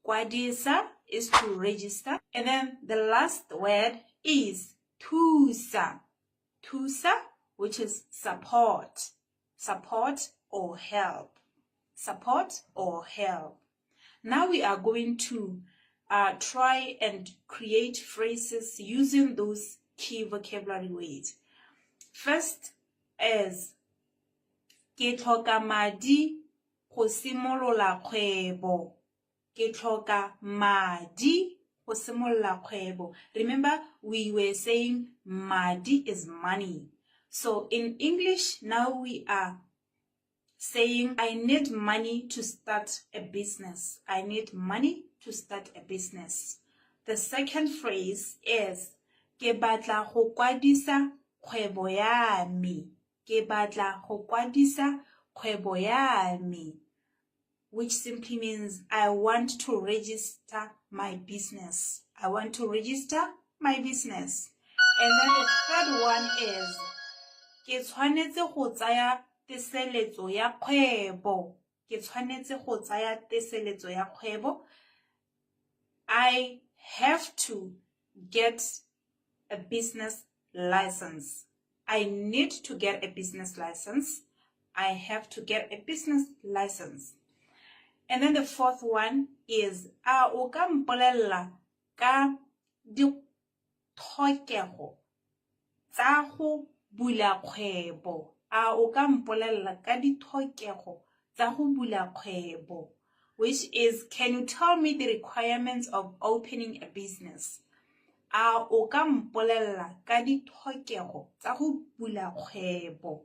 Speaker 5: Kwadisa is to register. And then the last word is thusa, thusa, which is support, support or help, support or help. Now we are going to try and create phrases using those key vocabulary words. First is ke tlhoka madi go simolola kgwebo. Ke tlhoka madi go simolola kgwebo. Remember, we were saying madi is money. So in English, now we are saying I need money to start a business. I need money to start a business. The second phrase is ke batla go kwadisa kgwebo ya me. Ke batla go kwadisa kgwebo ya me, which simply means I want to register my business. I want to register my business. And then the third one is ke tshwanetse go tsaya teseletso ya kgwebo. Ke tshwanetse go tsaya teseletso ya kgwebo. I have to get a business license. I need to get a business license. I have to get a business license. And then the fourth one is a o ka mpolella ka ditlhokego tsa go bula kgwebo? A o ka mpolelela ka ditlhokego tsa go bula kgwebo? Which is, can you tell me the requirements of opening a business? A o ka mpolelela ka ditlhokego tsa go bula kgwebo?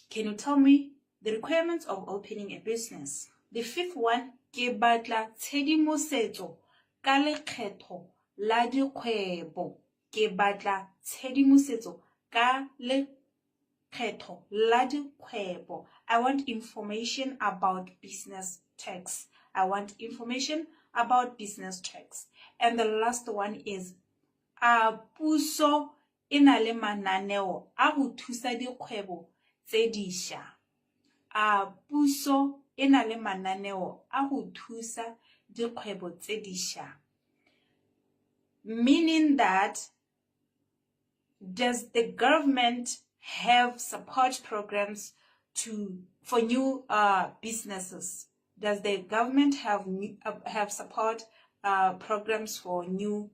Speaker 5: Can you tell me the requirements of opening a business? The fifth one, ke batla tshedimosetso ka lekgetho la dikgwebo. Ke batla tshedimosetso ka lekgetho la dikgwebo. I want information about business tax. I want information about business tax. And the last one is, a puso e na le mananeo a go thusa dikgwebo tse dišwa? A puso e na le mananeo a go thusa dikgwebo tse dišwa? Meaning that, does the government have support programs to for new businesses? Does the government have support programs for new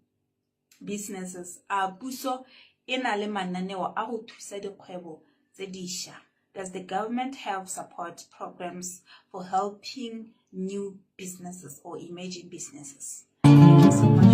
Speaker 5: businesses? A puso e na le mananeo a go thusa dikgwebo tse dišwa? Does the government have support programs for helping new businesses or emerging businesses? Thank you so much.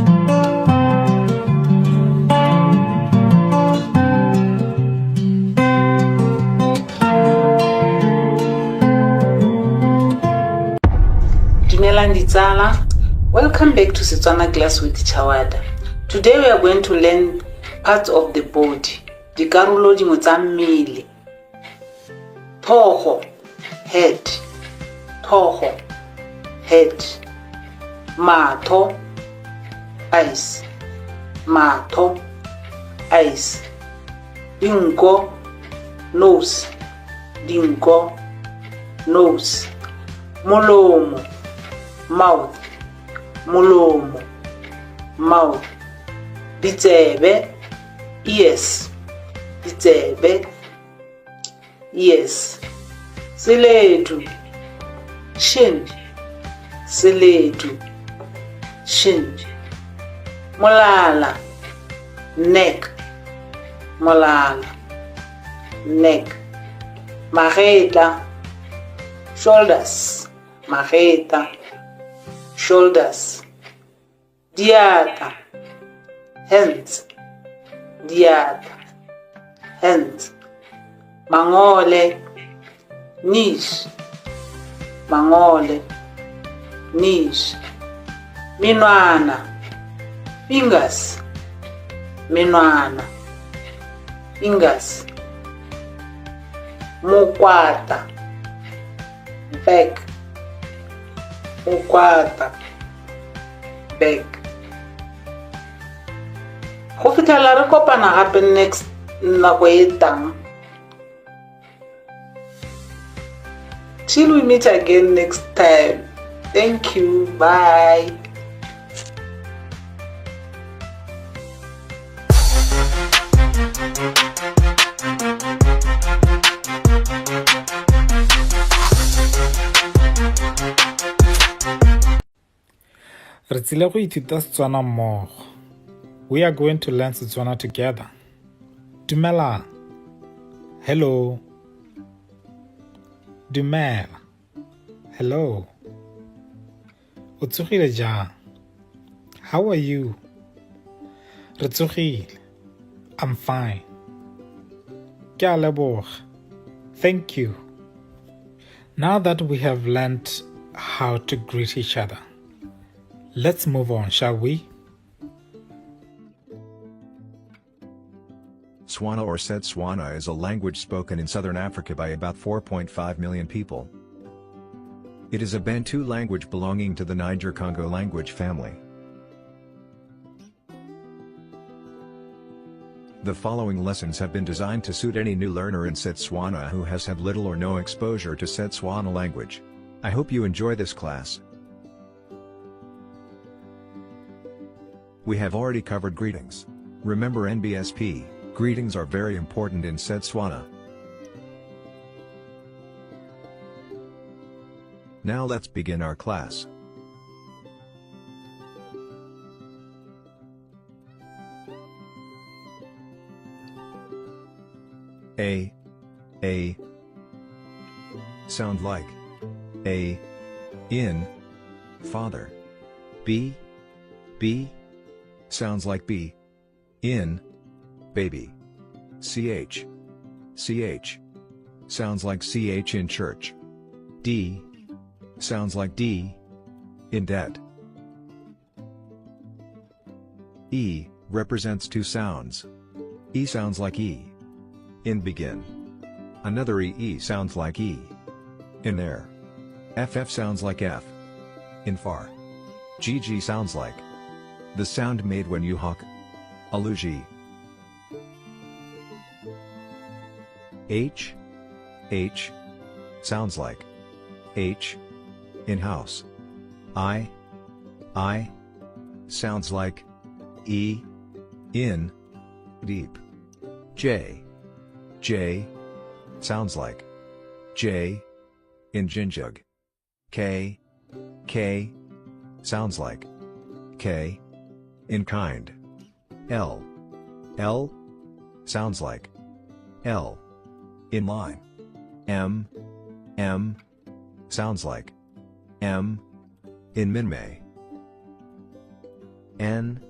Speaker 6: Dumelang ditsala. Welcome back to Setswana class with Chawada. Today we are going to learn parts of the body. Dikarolo dingwe tsa mmele. Tlhogo, head. Tlhogo, head. Matho, eyes. Matho, eyes. Dinko, nose. Dinko, nose. Molomo, mouth. Molomo, mouth. Ditsebe, ears. Ditsebe, ears. Seledu, shin. Seledu, shin. Molala, neck. Molala, neck. Magetla, shoulders. Magetla, shoulders. Diatla, hands. Diatla, hands. Mangole, knees. Mangole, knees. Menwana, fingers. Menwana, fingers. Mokwatla, back. Mokwatla, back. Go fitlhela re kopana gape next nako e tang. Till we meet again next time. Thank you. Bye.
Speaker 1: Re tsile go ithuta Setswana mmogo. We are going to learn Setswana together. Dumelang. Hello. Dumela. Hello. O tsogile jang? How are you? Re tsogile. I'm fine. Ke a leboga. Thank you. Now that we have learned how to greet each other, let's move on, shall we?
Speaker 7: Tswana or Setswana is a language spoken in southern Africa by about 4.5 million people. It is a Bantu language belonging to the Niger-Congo language family. The following lessons have been designed to suit any new learner in Setswana who has had little or no exposure to Setswana language. I hope you enjoy this class. We have already covered greetings. Remember NBSP, greetings are very important in Setswana. Now let's begin our class. A. A. Sound like A. In. Father. B. B. Sounds like B. In. Baby. CH. CH. Sounds like CH in church. D. Sounds like D. In debt. E represents two sounds. E sounds like E. In begin. Another E E sounds like E. In air. FF sounds like F. In far. GG sounds like the sound made when you honk. Alugi. H. H. Sounds like H. In house. I. I. Sounds like E. In. Deep. J. J. Sounds like J. In Jinjug. K. K. Sounds like K. In kind. L. L. Sounds like L. In line. M. M. Sounds like M. In Minmay. N.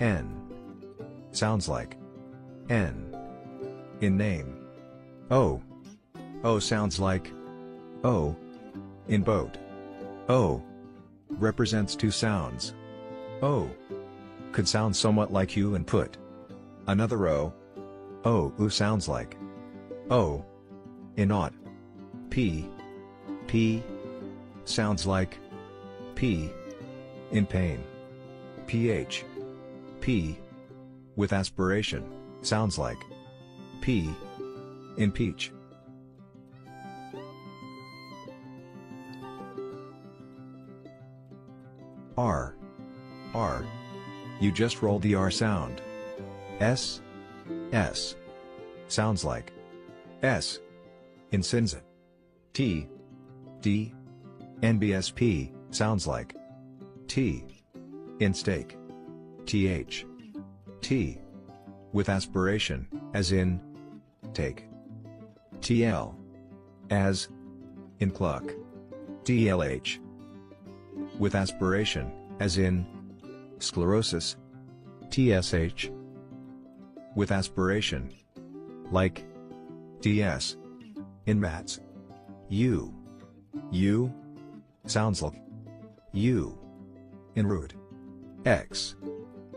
Speaker 7: N. Sounds like N. In name. O. O sounds like O. In boat. O. Represents two sounds. O. Could sound somewhat like U and put. Another O. O U sounds like O. In ought. P. P. Sounds like P. In pain. PH. P. With aspiration, sounds like P. In peach. R. R. You just rolled the R sound. S. S. Sounds like S. In Sinza. T. D. NBSP, sounds like T. In steak. TH. T. With aspiration, as in take. TL. As. In cluck. DLH. With aspiration, as in sclerosis. TSH. With aspiration. Like DS. In mats. U. U. Sounds like U. In root. X.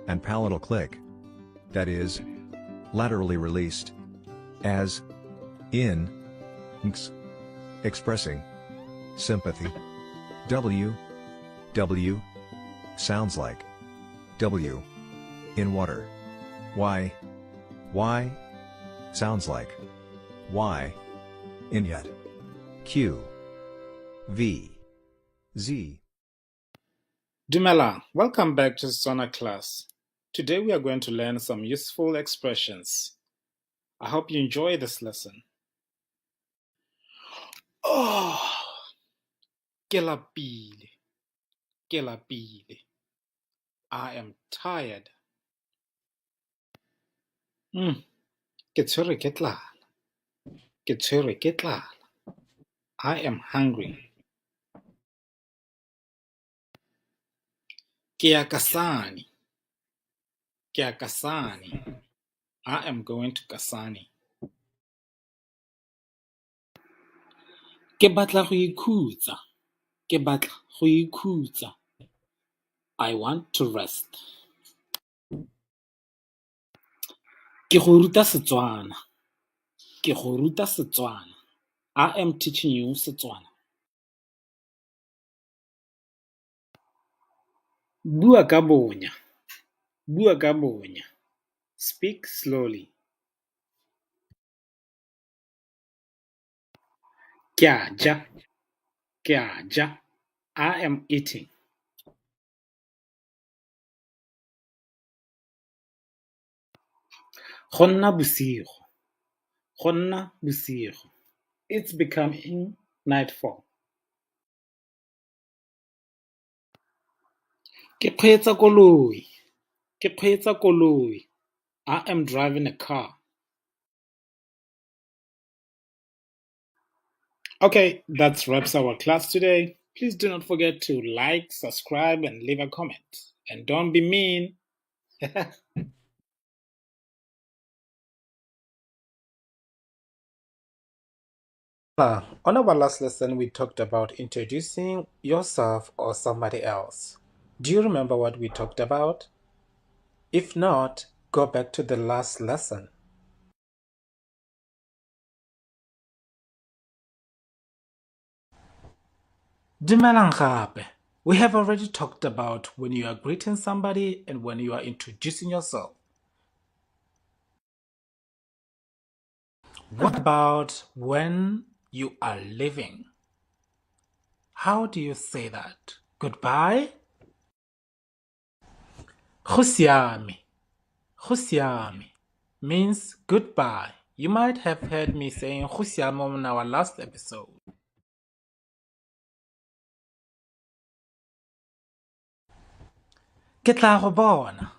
Speaker 7: And palatal click. That is laterally released. As in X. Expressing sympathy. W. W. Sounds like W. In water. Y. Y. Sounds like Y. In yet. Q. V. Z.
Speaker 1: Dumela, welcome back to Setswana class. Today we are going to learn some useful expressions. I hope you enjoy this lesson. Oh, ke lapile, ke lapile. I am tired. Ke tshwerwe ke tlala, ke tshwerwe ke tlala. I am hungry. Ke ya Kasane, ke ya Kasane. I am going to Kasane. Ke batla go ikhutsa, ke batla go ikhutsa. I want to rest. Ke go ruta Setswana, ke go ruta Setswana. I am teaching you Setswana. Bua ka bonya, bua ka bonya. Speak slowly. Ke a ja, ke a ja. I am eating. Go nna bosigo, go nna bosigo. It's becoming nightfall. Ke kgweetsa koloi, ke kgweetsa koloi. I am driving a car. Okay, that wraps our class today. Please do not forget to like, subscribe, and leave a comment. And don't be mean. On our last lesson, we talked about introducing yourself or somebody else. Do you remember what we talked about? If not, go back to the last lesson. Dumelang gape. We have already talked about when you are greeting somebody and when you are introducing yourself. What about when you are leaving? How do you say that? Goodbye? Go siame. Go siame means goodbye. You might have heard me saying go siame on our last episode. Ke tla go bona.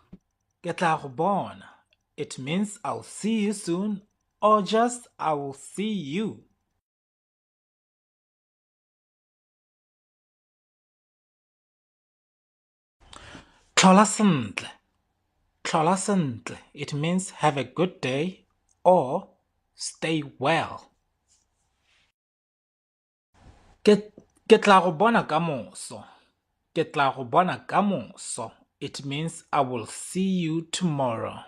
Speaker 1: Ke tla go bona. It means I'll see you soon, or just I will see you. Tlhola sentle. Tlhola sentle. It means have a good day or stay well. Ke tla go bona kamoso. Ke tla go bona kamoso. It means I will see you tomorrow.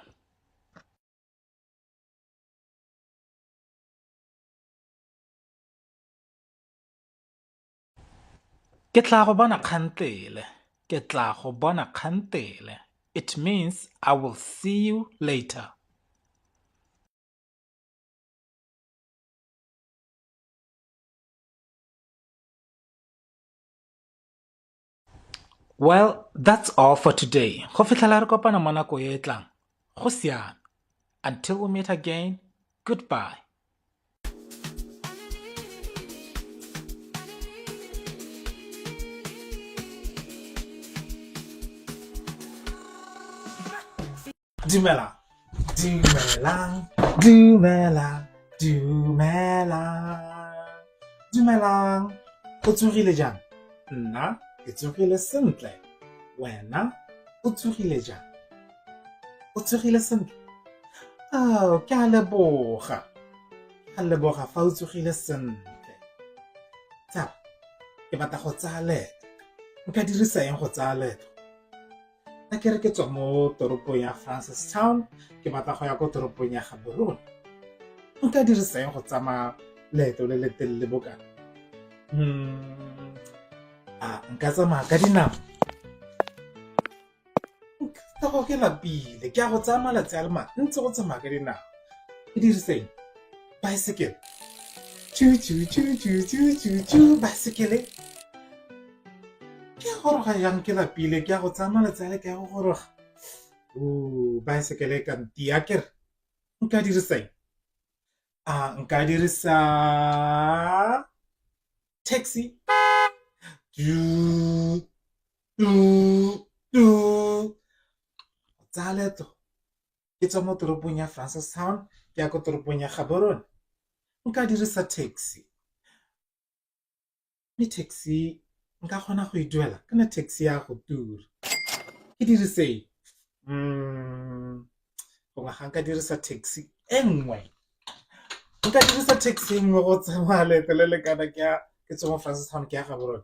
Speaker 1: Ke tla go bona kgantele. Ke tla go bona kgantele. It means I will see you later. Well, that's all for today. Go fitlhela re kopana mo nako e e tlang. Go siame. Until we meet again, goodbye. Dumelang. Dumelang. Dumelang. Dumelang. Dumelang. O tsogile jang? Nna ke tsogile sentle. Wena o tsogile jang? O tsogile sentle? Oh, ke a leboga. Ke a leboga fa o tsogile sentle. Tsala, ke batla go tsaya leeto. Nka dirisa eng go tsaya leeto? A ke re ke tswa mo toropong ya Francistown, ke batla go ya ko toropong ya Gaborone. Nka dirisa eng go tsamaya leeto le le telele bokana? A nka tsamaya ka dinao? Nka go ke lapile, ke a go tsaya malatsi a le mantsi go tsamaya ka dinao. Ke dirise eng? Baesekele. Tšu tšu tšu tšu tšu tšu tšu, baesekele. Ke a goroga jang ke lapile, ke a go tsaya malatsi a le ke a go goroga. O, baesekele e ka ntia kere. Nka dirisa eng? A nka dirisa taxi? Tu, tu, tu. Tsaya leeto ke tswa mo toropong ya Francistown ke ya ko toropong ya Gaborone. Nka dirisa taxi. Mme taxi nka kgona go e duela kana taxi ya go tura. Ke dirise eng? Gongwe ga nka dirisa taxi e nngwe. Nka dirisa taxi e nngwe go tsamaya leeto le le kana ke ya ke tswa mo Francistown ke ya Gaborone.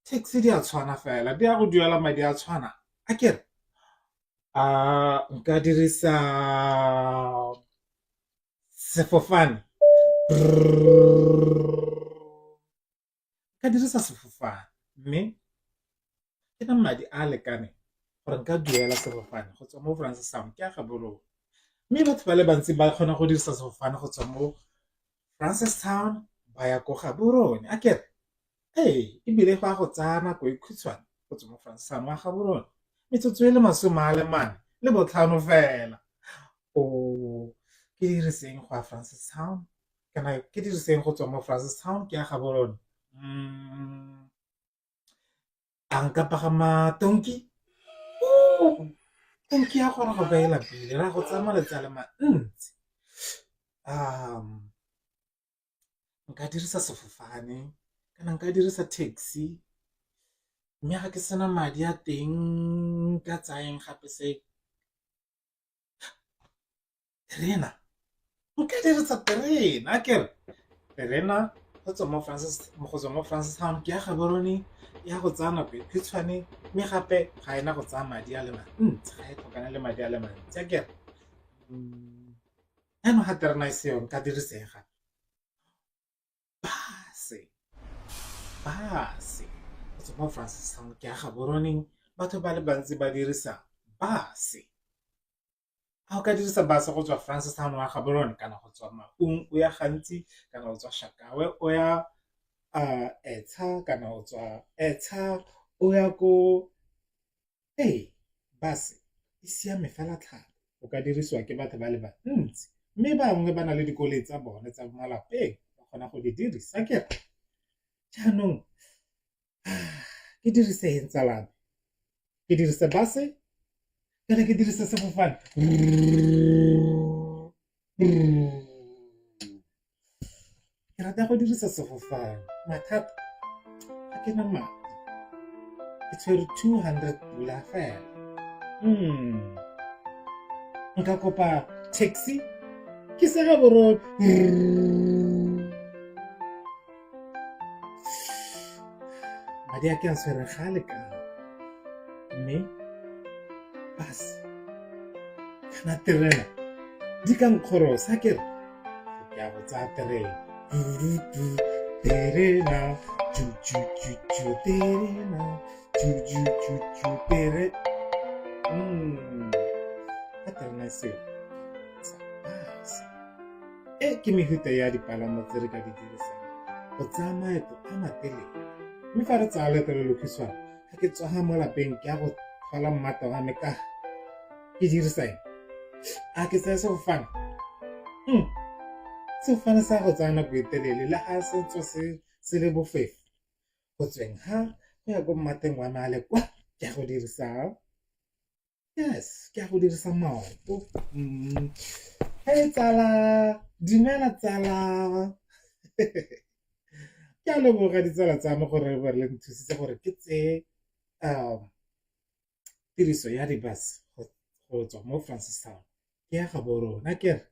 Speaker 1: Taxi di a tshwana fela, di ya go duela madi a tshwana akere? A nka dirisa sefofane? Nka dirisa sefofane mme ke na madi a a lekaneng gore nka duela sefofane go tswa mo Francistown ke ya Gaborone. Mme batho ba le bantsi ba kgona go dirisa sefofane go tswa mo Francistown ba ya ko Gaborone akere? Ee, ebile go a go tsaya nako e khutshwane go tswa mo Francistown wa Gaborone, metsotso e le 45 fela. O ke diriseng go ya Francistown kana ke diriseng go tswa mo Francistown ke ya Gaborone? A nka pagama tonki? Tonki ya goroga ba e lapile, ra go tsaya malatsi a le mantsi. Nka dirisa sefofane kana nka dirisa taxi, mme ga ke sena madi a teng nka tsayang gape se terena, nka dirisa terena akere terena go tswa mo go tswa mo Francistown ke ya Gaborone ya go tsaya nako e khutshwane mme gape ga ena go tsaya madi a le mantsi ga e tlhokane le madi a le mantsi akere. Jaanong ga terena e seyo nka dirisa eng gape? Base, base go tswa mo Francistown ke ya Gaborone batho ba le bantsi ba dirisa base. A o ka dirisa base go tswa Francistown wa Gaborone kana go tswa Maun o ya Gantsi kana o tswa Shakawe o ya Etsha kana o tswa Etsha o ya ko Ee, bus e siame fela thata, o ka dirisiwa ke batho ba le bantsi mme bangwe ba na le dikoloi tsa bone tsa malapeng ba kgona go di dirisa akere. Jaanong ke dirise eng tsala me, ke dirise bus-e kana ke dirise sefofane? Ke rata go dirisa sefofane mathata ga ke na madi ke tshwere 200 pula fela. Nka kopa taxi ke se Gaborone. Madi a ke a tshwere ga a lekana mme bus kana terena di ka nkgorosa akere ke a go tsaya terena terena terena tere ka terena seo sa bus. E ke mefuta ya dipalamo tse re ka di dirisang go tsaya maeto a matelele. Mme fa re tsaya leeto le lokhutshwane, ga ke tsoga mo lapeng ke ya go tlhola mmata wa me ka ke dirisa eng? A ke tsaya sefofane? Sefofane sa go tsaya nako e telele le ga se tswa se le bofefo. Go tsweng ga go ya ko mmateng wa me a le kwa ke ya go dirisa Yes, ke a go dirisa maoto. Hey tsala, dumela tsala. Ke a leboga ditsala tsa me gore ba le nthusitse gore ke tseye tiriso ya di-bus go tswa mo Francistown ke ya Gaborone akere.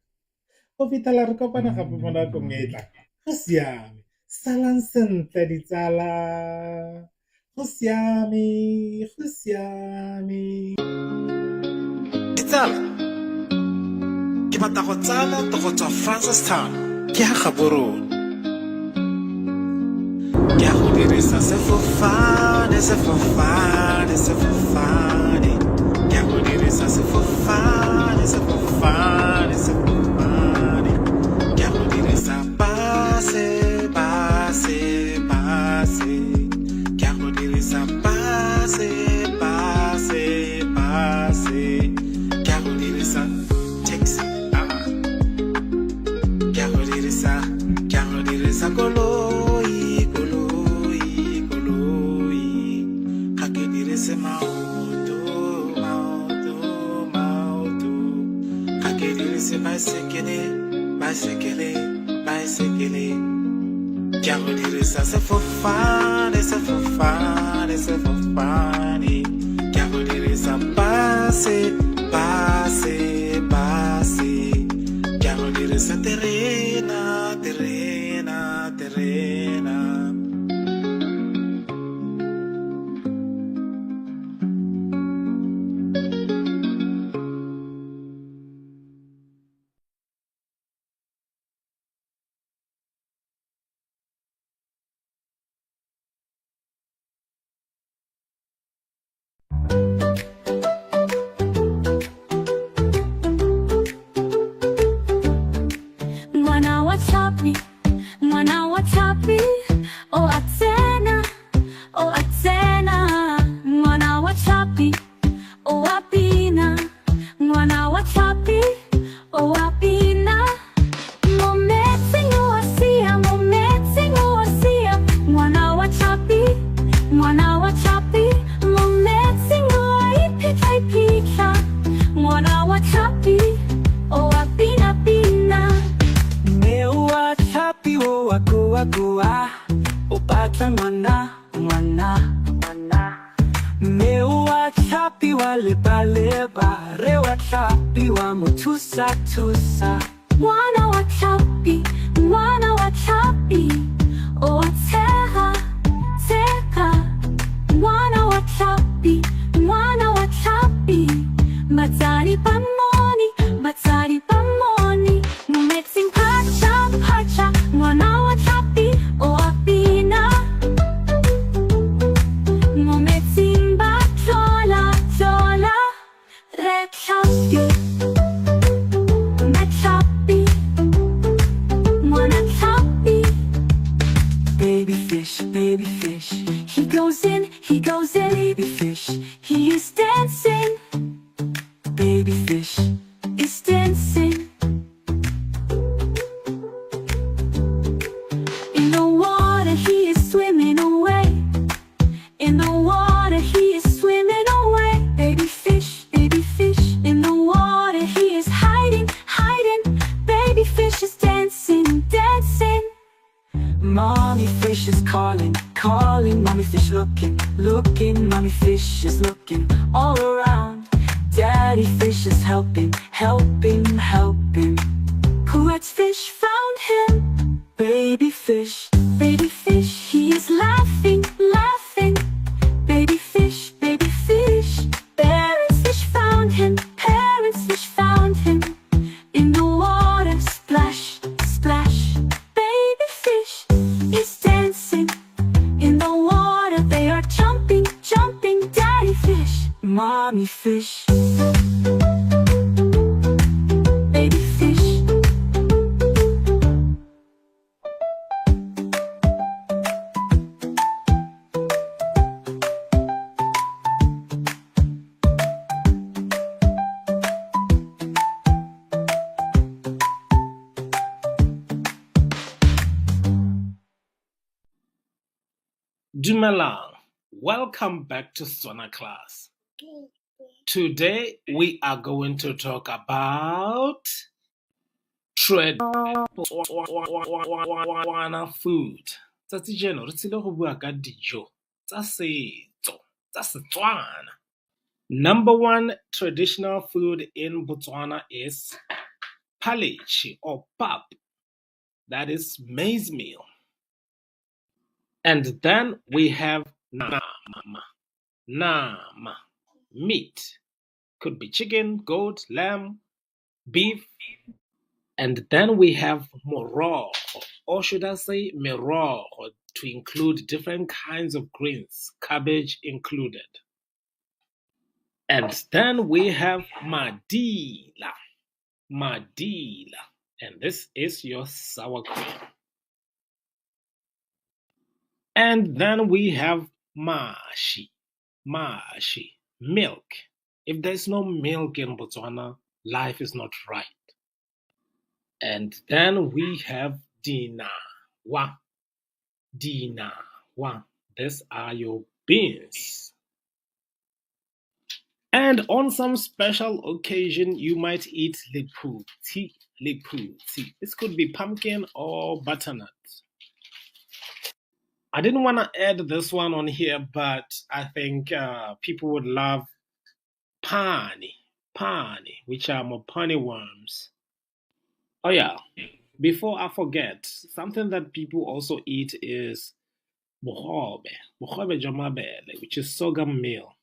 Speaker 1: Go fitlhela re kopana gape mo nakong e e tlang. Go siame. Salang sentle ditsala. Go siame, go siame.
Speaker 4: Ditsala, ke batla go tsaya leeto go tswa Francistown ke ya Gaborone. Ke ya go dirisa sefofane, sefofane, sefofane. Ke ya go dirisa sefofane, sefofane, sefofane. Ke ya go dirisa base, base, base. Ke ya go dirisa base, base, base. Ke ya go dirisa taxi. Ah. Ke a go dirisa, ke a go dirisa koloi, koloi, koloi. Ga ke dirise maoto, maoto, maoto. Ga ke dirise baesekele, baesekele, baesekele. Ke a go dirisa sefofane, sefofane, sefofane. Ke a go dirisa base, base, base. Ke a go dirisa terena, terena, terena.
Speaker 3: Mme o a tlhapiwa lebaleba, rre wa tlhapi wa mo thusa-thusa.
Speaker 2: Ngwana wa tlhapi, ngwana wa tlhapi, o a tshega, tshega. Ngwana wa tlhapi, ngwana wa tlhapi, batsadi ba mmone, batsadi ba mmone. Mo metsing phatša, phatša, ngwana wa tlhapi, o a bina. Mo metsing ba tlola, tlola, rre tlhapi, mme tlhapi, ngwana tlhapi.
Speaker 3: Baby fish, baby fish,
Speaker 2: He goes in, he goes in,
Speaker 3: baby fish,
Speaker 2: he is dancing,
Speaker 3: baby fish.
Speaker 2: Is dancing. In the water he is swimming away. In the water he is swimming away. Baby fish, baby fish. In the water he is hiding, hiding. Baby fish is dancing, dancing.
Speaker 3: Mommy fish is calling, calling. Mommy fish looking, looking. Mommy fish is looking all around. Daddy fish is helping, helping, helping.
Speaker 2: Poet's fish found him.
Speaker 3: Baby fish,
Speaker 2: Baby fish, he is laughing, laughing. Baby fish, baby fish. Parents fish found him, parents fish found him. In the water, splash, splash. Baby fish is dancing. In the water, they are jumping, jumping. Daddy fish,
Speaker 3: mommy fish.
Speaker 2: Baby fish.
Speaker 1: Dumelang. Welcome back to Setswana class. Today we are going to talk about Tswana food. Tsatsi jeno re tsile go bua ka dijo tsa setso tsa Setswana. Number one traditional food in Botswana is phaleche or pap. That is maize meal. And then we have nama. Nama. Meat. Could be chicken, goat, lamb, beef. And then we have morogo, or should I say merogo, to include different kinds of greens, cabbage included. And then we have madila. Madila. And this is your sour cream. And then we have mashi. Mashi. Milk. If there's no milk in Botswana, life is not right. And then we have dinawa. Dinawa. These are your beans. And on some special occasion, you might eat lephuthi. Lephuthi. This could be pumpkin or butternut. I didn't want to add this one on here, but I think people would love pani, pani, which are mopani worms. Oh yeah, before I forget, something that people also eat is bogobe, bogobe jwa mabele, which is sorghum meal.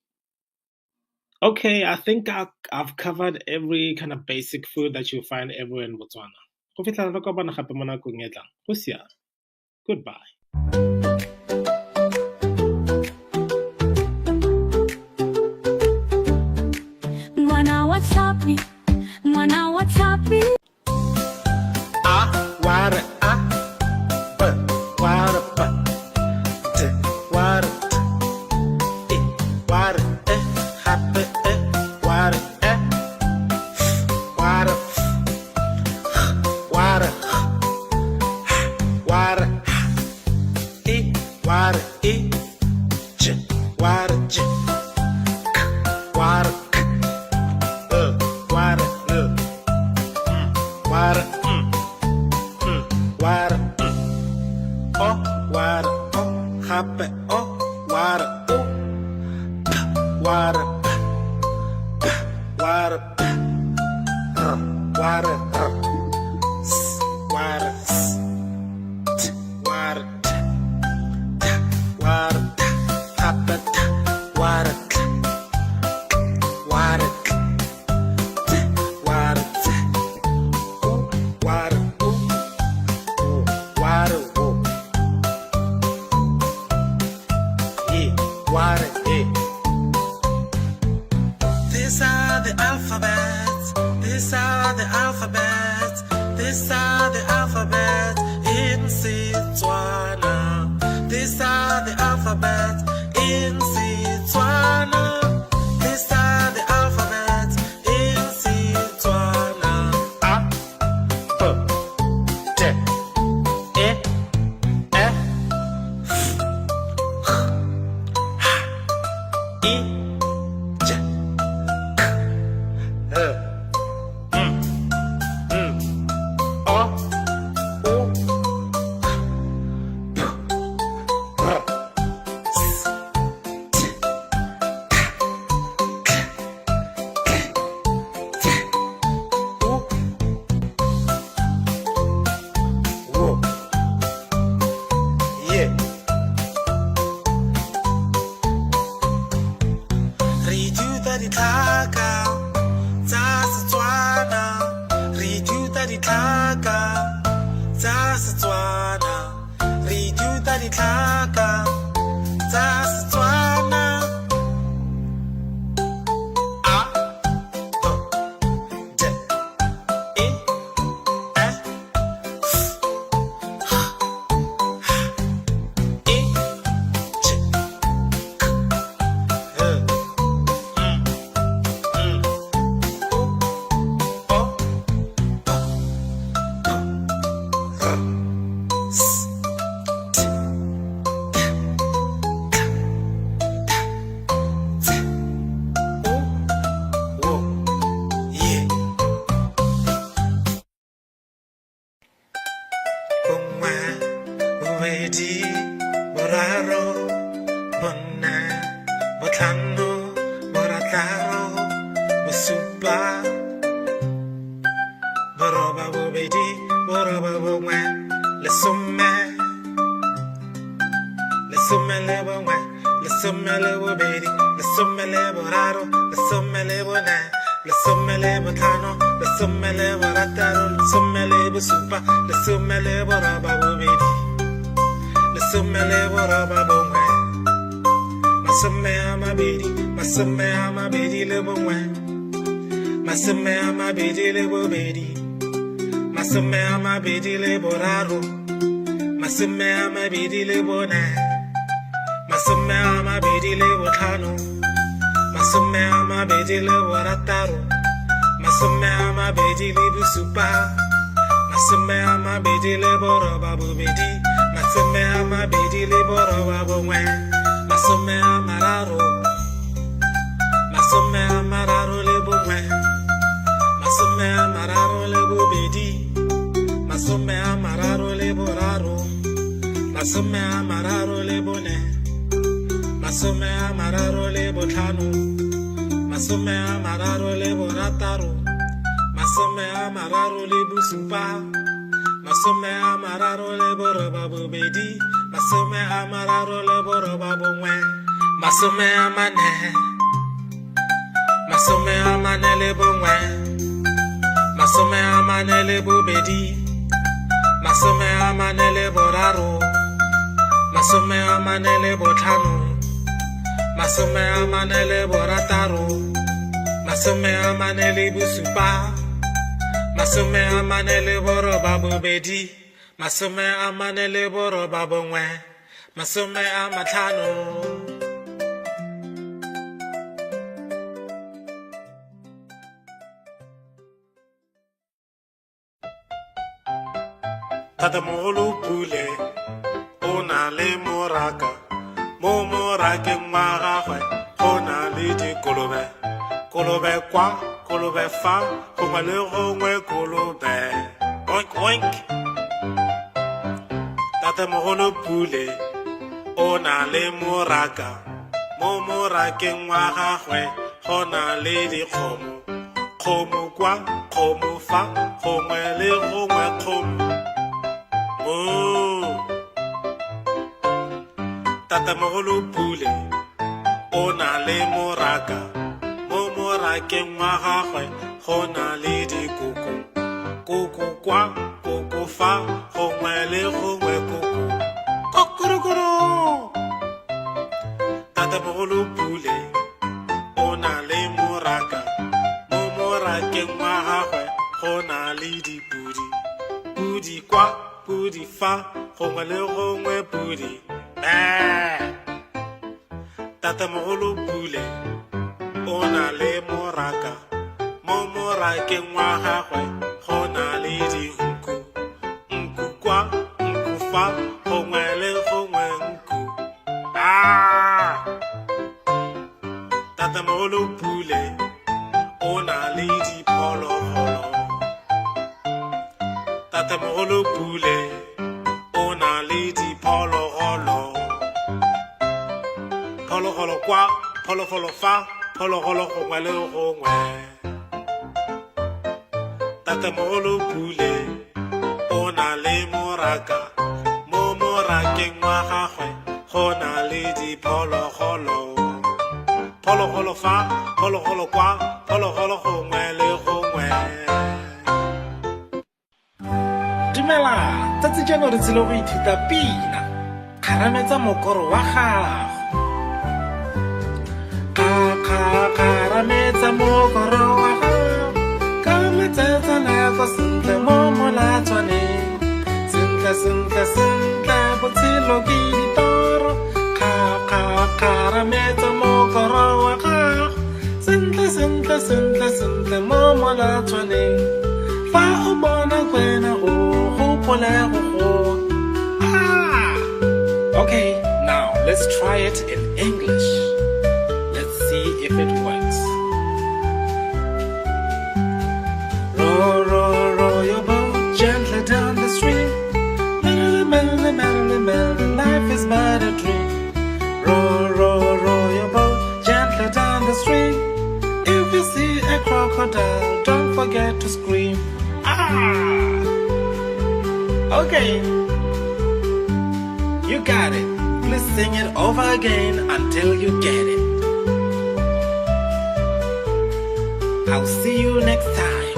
Speaker 1: Okay, I think I've covered every kind of basic food that you find everywhere in Botswana. Go fitlhela re kopana gape mo nakong e tlang. Go siame. Goodbye.
Speaker 2: Ngwana wa tlhapi, ngwana wa tlhapi.
Speaker 4: A wa re A, B wa re B, D wa re D, E wa re E, gape E wa re E, F wa re F, G wa re G, H wa re H. wa re P, P wa re P, R wa re R, S wa re S, T wa re T, T wa re T, gape T wa re Tl, Tl wa re Tl, T wa re Ts, U wa re U, W wa re W, E wa re E. These are the alphabets, these are the alphabets, these are the alphabets in Setswana. These are the alphabets in Setswana. These are the alphabets in Setswana. A, B, D, E, F, G, H, I, J, K, L, M, N, O, U, P, R, S, T, K, K, T, U, W, Y. Re ithuta ditlhaka tsa Setswana, re ithuta ditlhaka tsa Setswana, re ithuta ditlhaka tsa Setswana. A B D E F G H I J K L M N O O P R S T K T U W Y. Bongwe, bobedi, boraro, bone, botlhano, borataro, bosupa, boroba bobedi, boroba bongwe, lesome, lesome le bongwe, lesome le bobedi, lesome le boraro, lesome le bone, lesome le botlhano, lesome le borataro, lesome le bosupa, lesome le boroba bobedi, lesome le boroba bongwe, masome a mabedi, masome a mabedi le bongwe, masome a mabedi le bobedi, masome a mabedi le boraro, masome a mabedi le bone, masome a mabedi le botlhano, masome a mabedi le borataro, masome a mabedi le bosupa, masome a mabedi le boroba bobedi, masome a mabedi le boroba bongwe, masome a mararo, masome a mararo le bongwe, masome a mararo le bobedi, masome a mararo le boraro, masome a mararo le bone, masome a mararo le botlhano, masome a mararo le borataro, masome a mararo le bosupa, masome a mararo le boroba bobedi, masome a mararo le boroba bongwe, masome a mane, masome a mane le bongwe, masome a mane le bobedi, masome a mane le boraro, masome a mane le botlhano, masome a mane le borataro, masome a mane le bosupa, masome a mane le boroba bobedi, masome a mane le boroba bongwe, masome a matlhano. Tatemogolo Pule o na le moraka, mo morakeng wa gagwe go na le dikolobe, kolobe kwa, kolobe fa, gongwe le gongwe kolobe. Oink oink. Tatemogolo Pule o na le moraka, Mo morakeng wa gagwe go na le dikgomo. Kgomo kwa, kgomo fa, gongwe le gongwe kgomo. Moo. Tatemogolo Pule o na le moraka. Mo morakeng wa gagwe go na le dikoko. Koko kwa, koko fa, gongwe le gongwe koko. Kokorokoro! Tatemogolo Pule o na le moraka. Mo morakeng wa gagwe go na le dipudi. Pudi kwa, pudi fa, gongwe le gongwe pudi. Bee! Tatemogolo Pule o na le moraka. Mo morakeng wa gagwe go na le dinku. Nku kwa, nku fa, gongwe le gongwe nku. Ah! Tatemogolo Pule o na le diphologolo. Tatemogolo Pule o na le diphologolo. Phologolo kwa, phologolo fa, phologolo gongwe le gongwe. Tatemogolo Pule o na le moraka. Mo morakeng wa gagwe go na le diphologolo. Phologolo fa, phologolo kwa, phologolo gongwe le gongwe.
Speaker 1: Dumela, tsatsi jeno re tsile go ithuta pina. Kgarametsa mokoro wa gago. Kgarametsa mokoro wa gago. Ka metsetsaneko sentle mo molatswaneng. Sentle, sentle, sentle, botshelo ke ditoro. Kgarametsa mokoro wa gago. Sentle, sentle, sentle, sentle mo molatswaneng. Fa o bona kwena o gopole go goa. Ah! Okay, now let's try it in English. Let's see if it works. Row, row, row your boat gently down the stream. Merrily, merrily, merrily, merrily, life is but a dream. Row, row, row your boat gently down the stream. If you see a crocodile, don't forget to scream. Ah! Okay. You got it. Please sing it over again until you get it. I'll see you next time.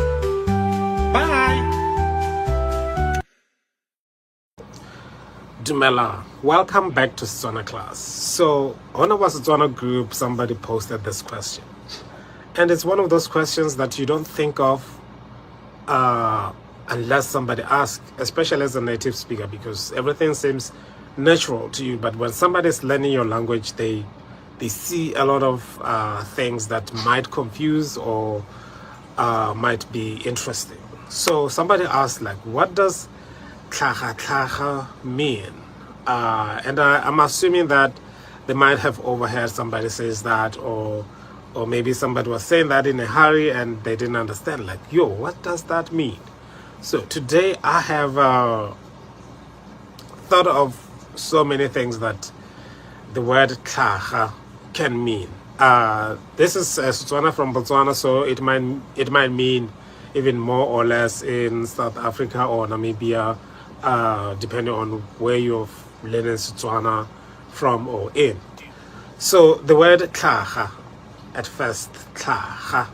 Speaker 1: Bye.
Speaker 4: Dumela, welcome back to Setswana class. So, on our Setswana group, somebody posted this question. And it's one of those questions that you don't think of unless somebody asks, especially as a native speaker, because everything seems natural to you. But when somebody's learning your language, they see a lot of things that might confuse or might be interesting. So somebody asked, like, what does tlhaga tlhaga mean? And I'm assuming that they might have overheard somebody says that, or maybe somebody was saying that in a hurry and they didn't understand. Like, yo, what does that mean? So today I have thought of so many things that the word tlhaga can mean. This is Setswana from Botswana, so it might mean even more or less in South Africa or Namibia, depending on where you're learning Setswana from or in. So the word tlhaga, at first, tlhaga,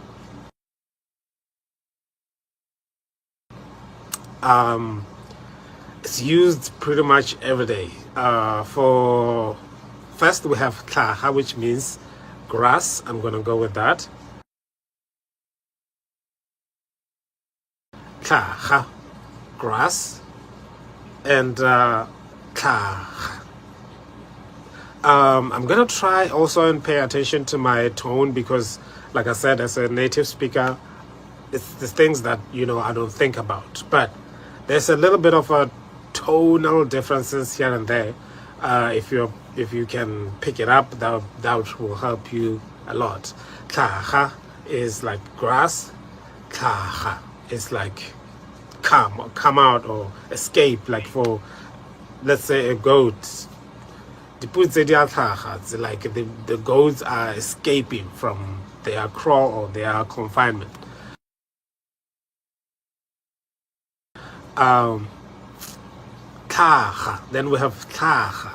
Speaker 4: it's used pretty much every day. For first, we have tlhaga, which means grass. I'm gonna go with that. Tlhaga, grass, and tlhaga. I'm gonna try also and pay attention to my tone because, like I said, as a native speaker, it's the things that I don't think about. But there's a little bit of a tonal differences here and there. If you can pick it up, that will help you a lot. Tlhaga is like grass. Tlhaga is like come out or escape. Like for, let's say, a goat. Dipodi tse di a tlhaga, it's like the goats are escaping from their kraal or their confinement. Tlhaga, then we have tlhaga.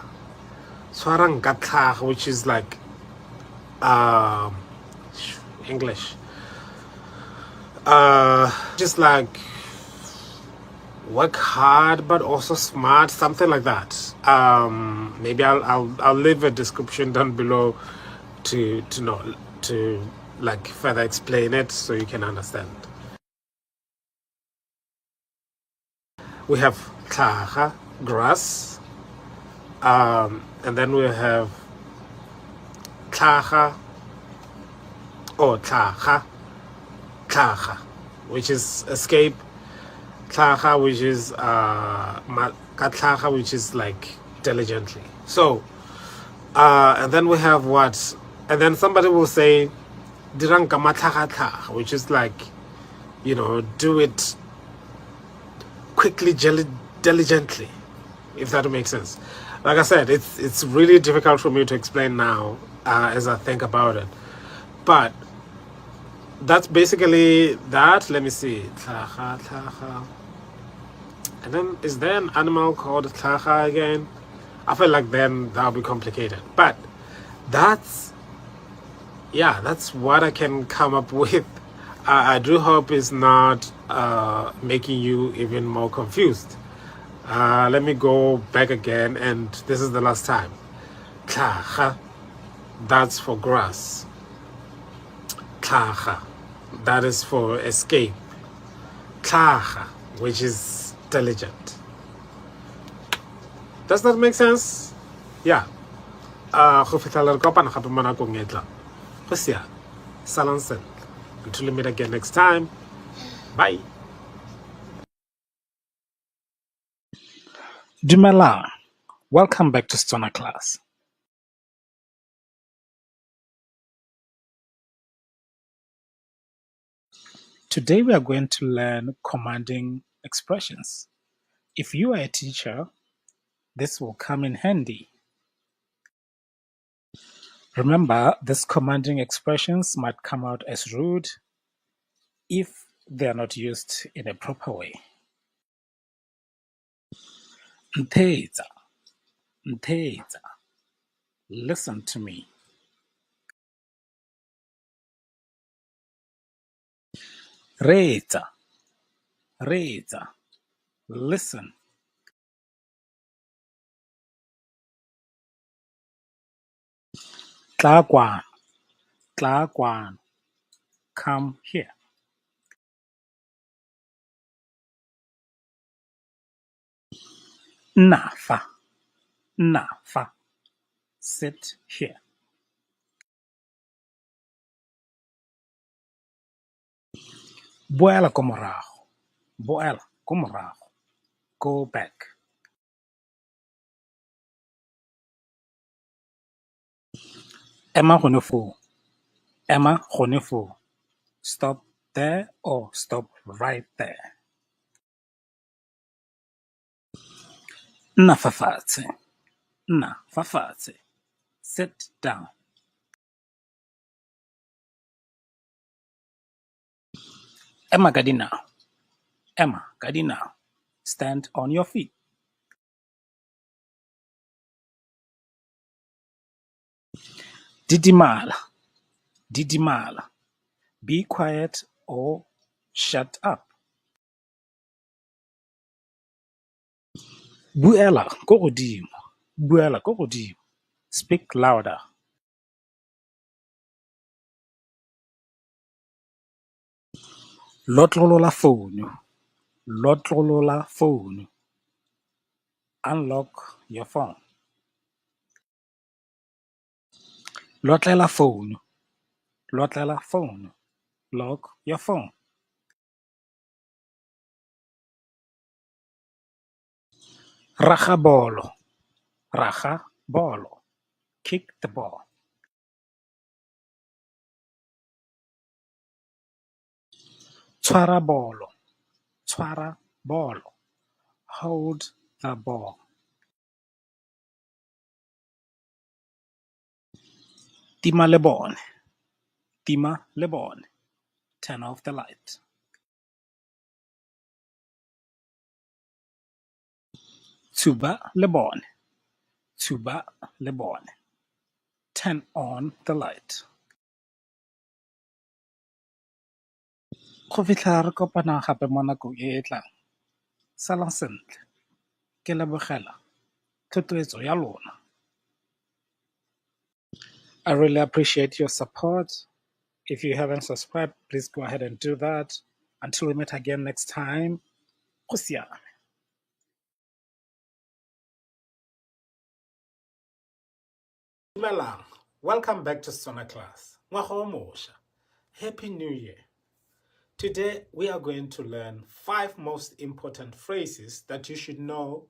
Speaker 4: Tshwarang ka tlhaga, which is like English. Just like work hard but also smart, something like that. Maybe I'll leave a description down below to know to like further explain it so you can understand. We have tlhaga, grass, and then we have tlhaga or tlhaga, tlhaga, which is escape, tlhaga, which is ka tlhaga, which is like diligently. So, and then we have what? And then somebody will say, dirang ka matlhagatlhaga, which is like, you know, do it quickly, diligently, if that makes sense. Like I said, it's really difficult for me to explain now as I think about it, but that's basically that. Let me see. Tlhaga, tlhaga. And then is there an animal called tlhaga again? I feel like then that'll be complicated. But that's what I can come up with. I do hope it's not making you even more confused. Let me go back again, and this is the last time. Tlhaga, that's for grass. Tlhaga, that is for escape. Tlhaga, which is diligent. Does that make sense? Yeah. Go fitlhela re kopana gape mo nakong e tlang. Go siame. Salang sentle. Until we meet again next time. Bye.
Speaker 1: Dumelang. Welcome back to Setswana class. Today we are going to learn commanding expressions. If you are a teacher, this will come in handy. Remember, these commanding expressions might come out as rude if they are not used in a proper way. Ntheetsa, ntheetsa. Listen to me. Reetsa, reetsa. Listen. Tla kwano, tla kwano. Come here. Nna fa, nna fa. Sit here. Boela ko morago, boela ko morago. Go back. Ema gone foo, ema gone foo. Stop there or stop right there. Nna fa fatshe, nna fa fatshe. Sit down. Ema ka dinao, ema ka dinao. Stand on your feet. Didimala, didimala. Be quiet or shut up. Buela ko godimo, buela ko godimo. Speak louder. Lotlolola founu, lotlolola founu. Unlock your phone. Lotlela founu, lotlela founu. Lock your phone. Raga bolo, raga bolo. Kick the ball. Tshwara bolo, tshwara bolo. Hold the ball. Tima lebone. Tima lebone. Turn off the light. Tshuba lebone. Tshuba lebone. Turn on the light. Go fitlha re kopana gape mo nakong e e tlang, salang sentle, ke lebogela thotloetso ya lona. I really appreciate your support. If you haven't subscribed, please go ahead and do that. Until we meet again next time, go siame. Dumelang. Welcome back to Setswana class. Ngwaga o mosha. Happy New Year. Today we are going to learn 5 most important phrases that you should know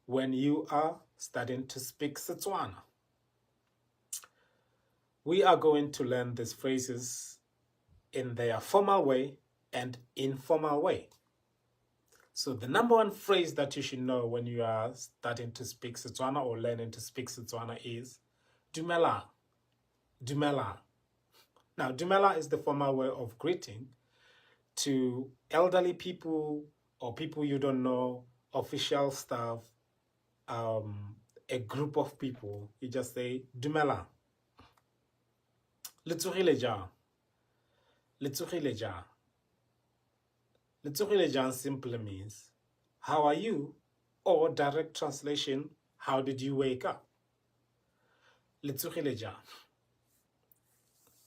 Speaker 1: when you are starting to speak Setswana. We are going to learn these phrases in their formal way and informal way. So the number one phrase that you should know when you are starting to speak Setswana or learning to speak Setswana is Dumela. Dumela. Now, Dumela is the formal way of greeting to elderly people or people you don't know, official staff, a group of people. You just say Dumela. Le tsogile jang? Le tsogile jang? Le tsogile jang simply means how are you, or direct translation, how did you wake up? Le tsogile jang?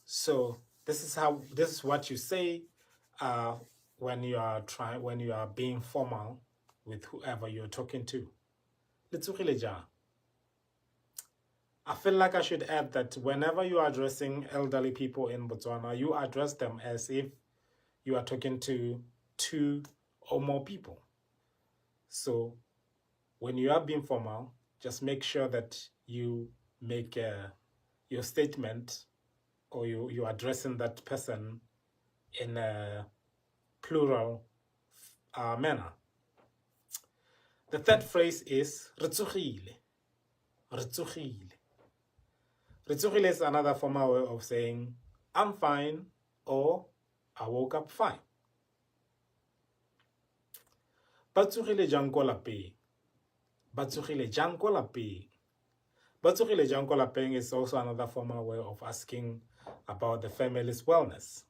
Speaker 1: So this is what you say when you are trying, when you are being formal with whoever you're talking to. Le tsogile jang? I feel like I should add that whenever you are addressing elderly people in Botswana, you address them as if you are talking to 2 or more people. So when you are being formal, just make sure that you make your statement, or you are addressing that person in a plural manner. The third phrase is re tsogile. Re tsogile. Re tsogile is another formal way of saying I'm fine or I woke up fine. Ba tsogile jang ko lapeng? Ba tsogile jang ko lapeng? Ba tsogile jang ko lapeng is also another formal way of asking about the family's wellness.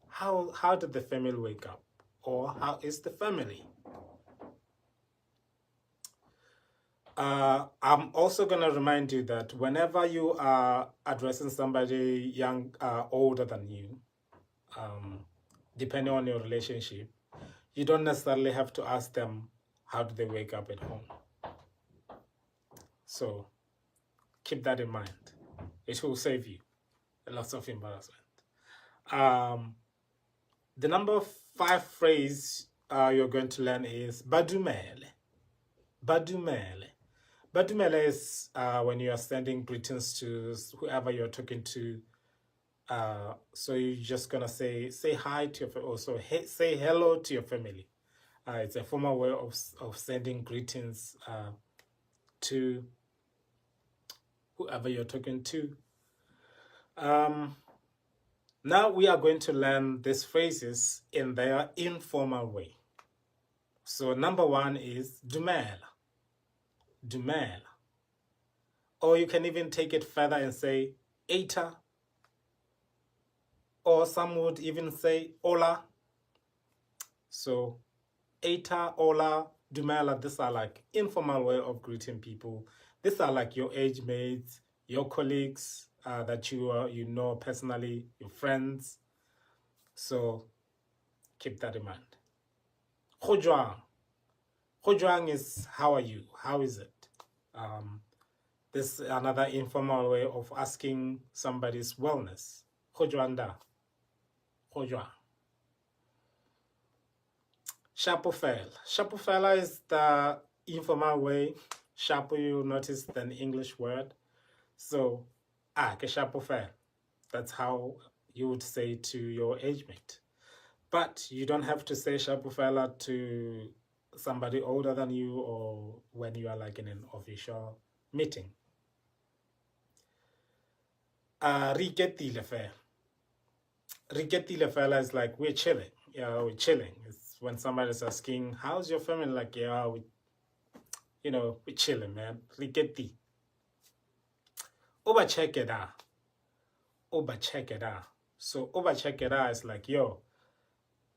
Speaker 1: How did the family wake up? Or how is the family? I'm also going to remind you that whenever you are addressing somebody young, older than you, depending on your relationship, you don't necessarily have to ask them how do they wake up at home. So keep that in mind. It will save you lots of embarrassment. The number 5 phrase you're going to learn is Badumele. Badumele. Badumele is when you are sending greetings to whoever you're talking to. So you're just going to say hi to your also hey, say hello to your family. It's a formal way of sending greetings to whoever you're talking to. Now we are going to learn these phrases in their informal way. So number 1 is Dumela. Dumela. Or you can even take it further and say Eta. Or some would even say Hola. So Eta, Hola, Dumela, these are informal way of greeting people. These are your age mates, your colleagues that you know personally, your friends. So keep that in mind. Go jwang. Go jwang is how are you? How is it? This is another informal way of asking somebody's wellness. Go jwang da? Go jwang. Shapo fela. Shapo fela is the informal way. Shapo, you notice, an English word. So, ke shapo fela. That's how you would say to your age mate. But you don't have to say shapo fela to somebody older than you or when you are in an official meeting. Re iketile fela. Re iketile fela is like we're chilling. Yeah, we're chilling. It's when somebody's asking, how's your family? Like, yeah, we, you know, we're chilling, man. Re iketile. O ba check it out. O ba check it out. So o ba check it out is like, yo,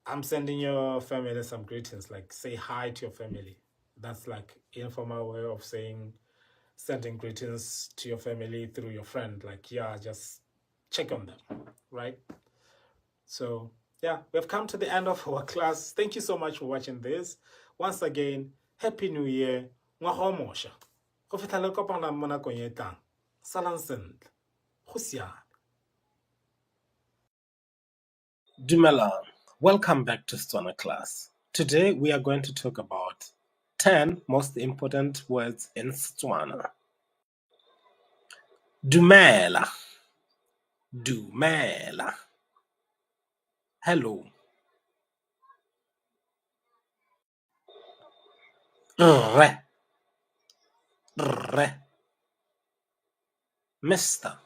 Speaker 1: I'm sending your family some greetings. Like, say hi to your family. That's like informal way of saying sending greetings to your family through your friend. Like, yeah, just check on them, right? So, yeah, we've come to the end of our class. Thank you so much for watching this. Once again, Happy New Year. Ngwaga o mosha. Go fitlha le kopana mo nakong e tlang. Salang sentle. Go siame. Dumelang. Welcome back to Setswana class. Today we are going to talk about 10 most important words in Setswana. Dumela. Dumela. Hello. Rre. Rre. Mister.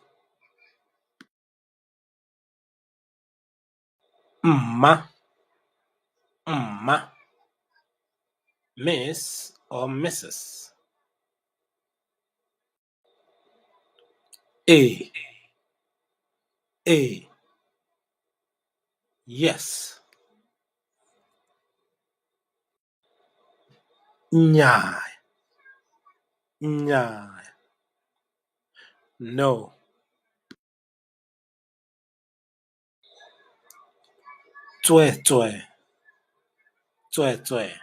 Speaker 1: Mma. Mma. Miss or Mrs. A. A. Yes. Nnyaa. Nnyaa. No. Tsweetswee. Tsweetswee.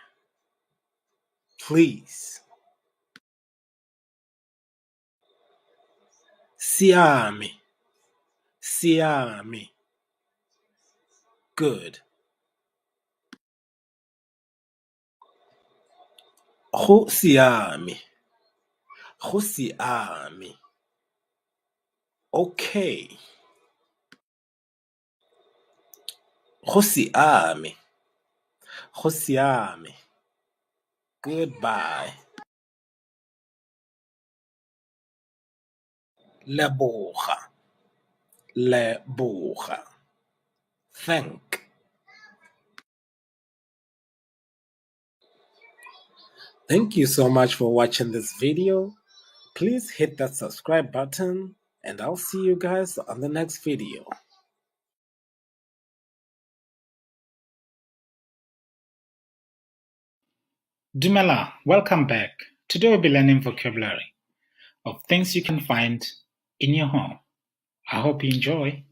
Speaker 1: Please. Siame. Siame. Good. Go siame. Go siame. Okay. Go siame. Go siame. Goodbye. Leboga. Leboga. Thank. Thank you so much for watching this video. Please hit that subscribe button and I'll see you guys on the next video. Dumela, welcome back. Today we'll be learning vocabulary of things you can find in your home. I hope you enjoy.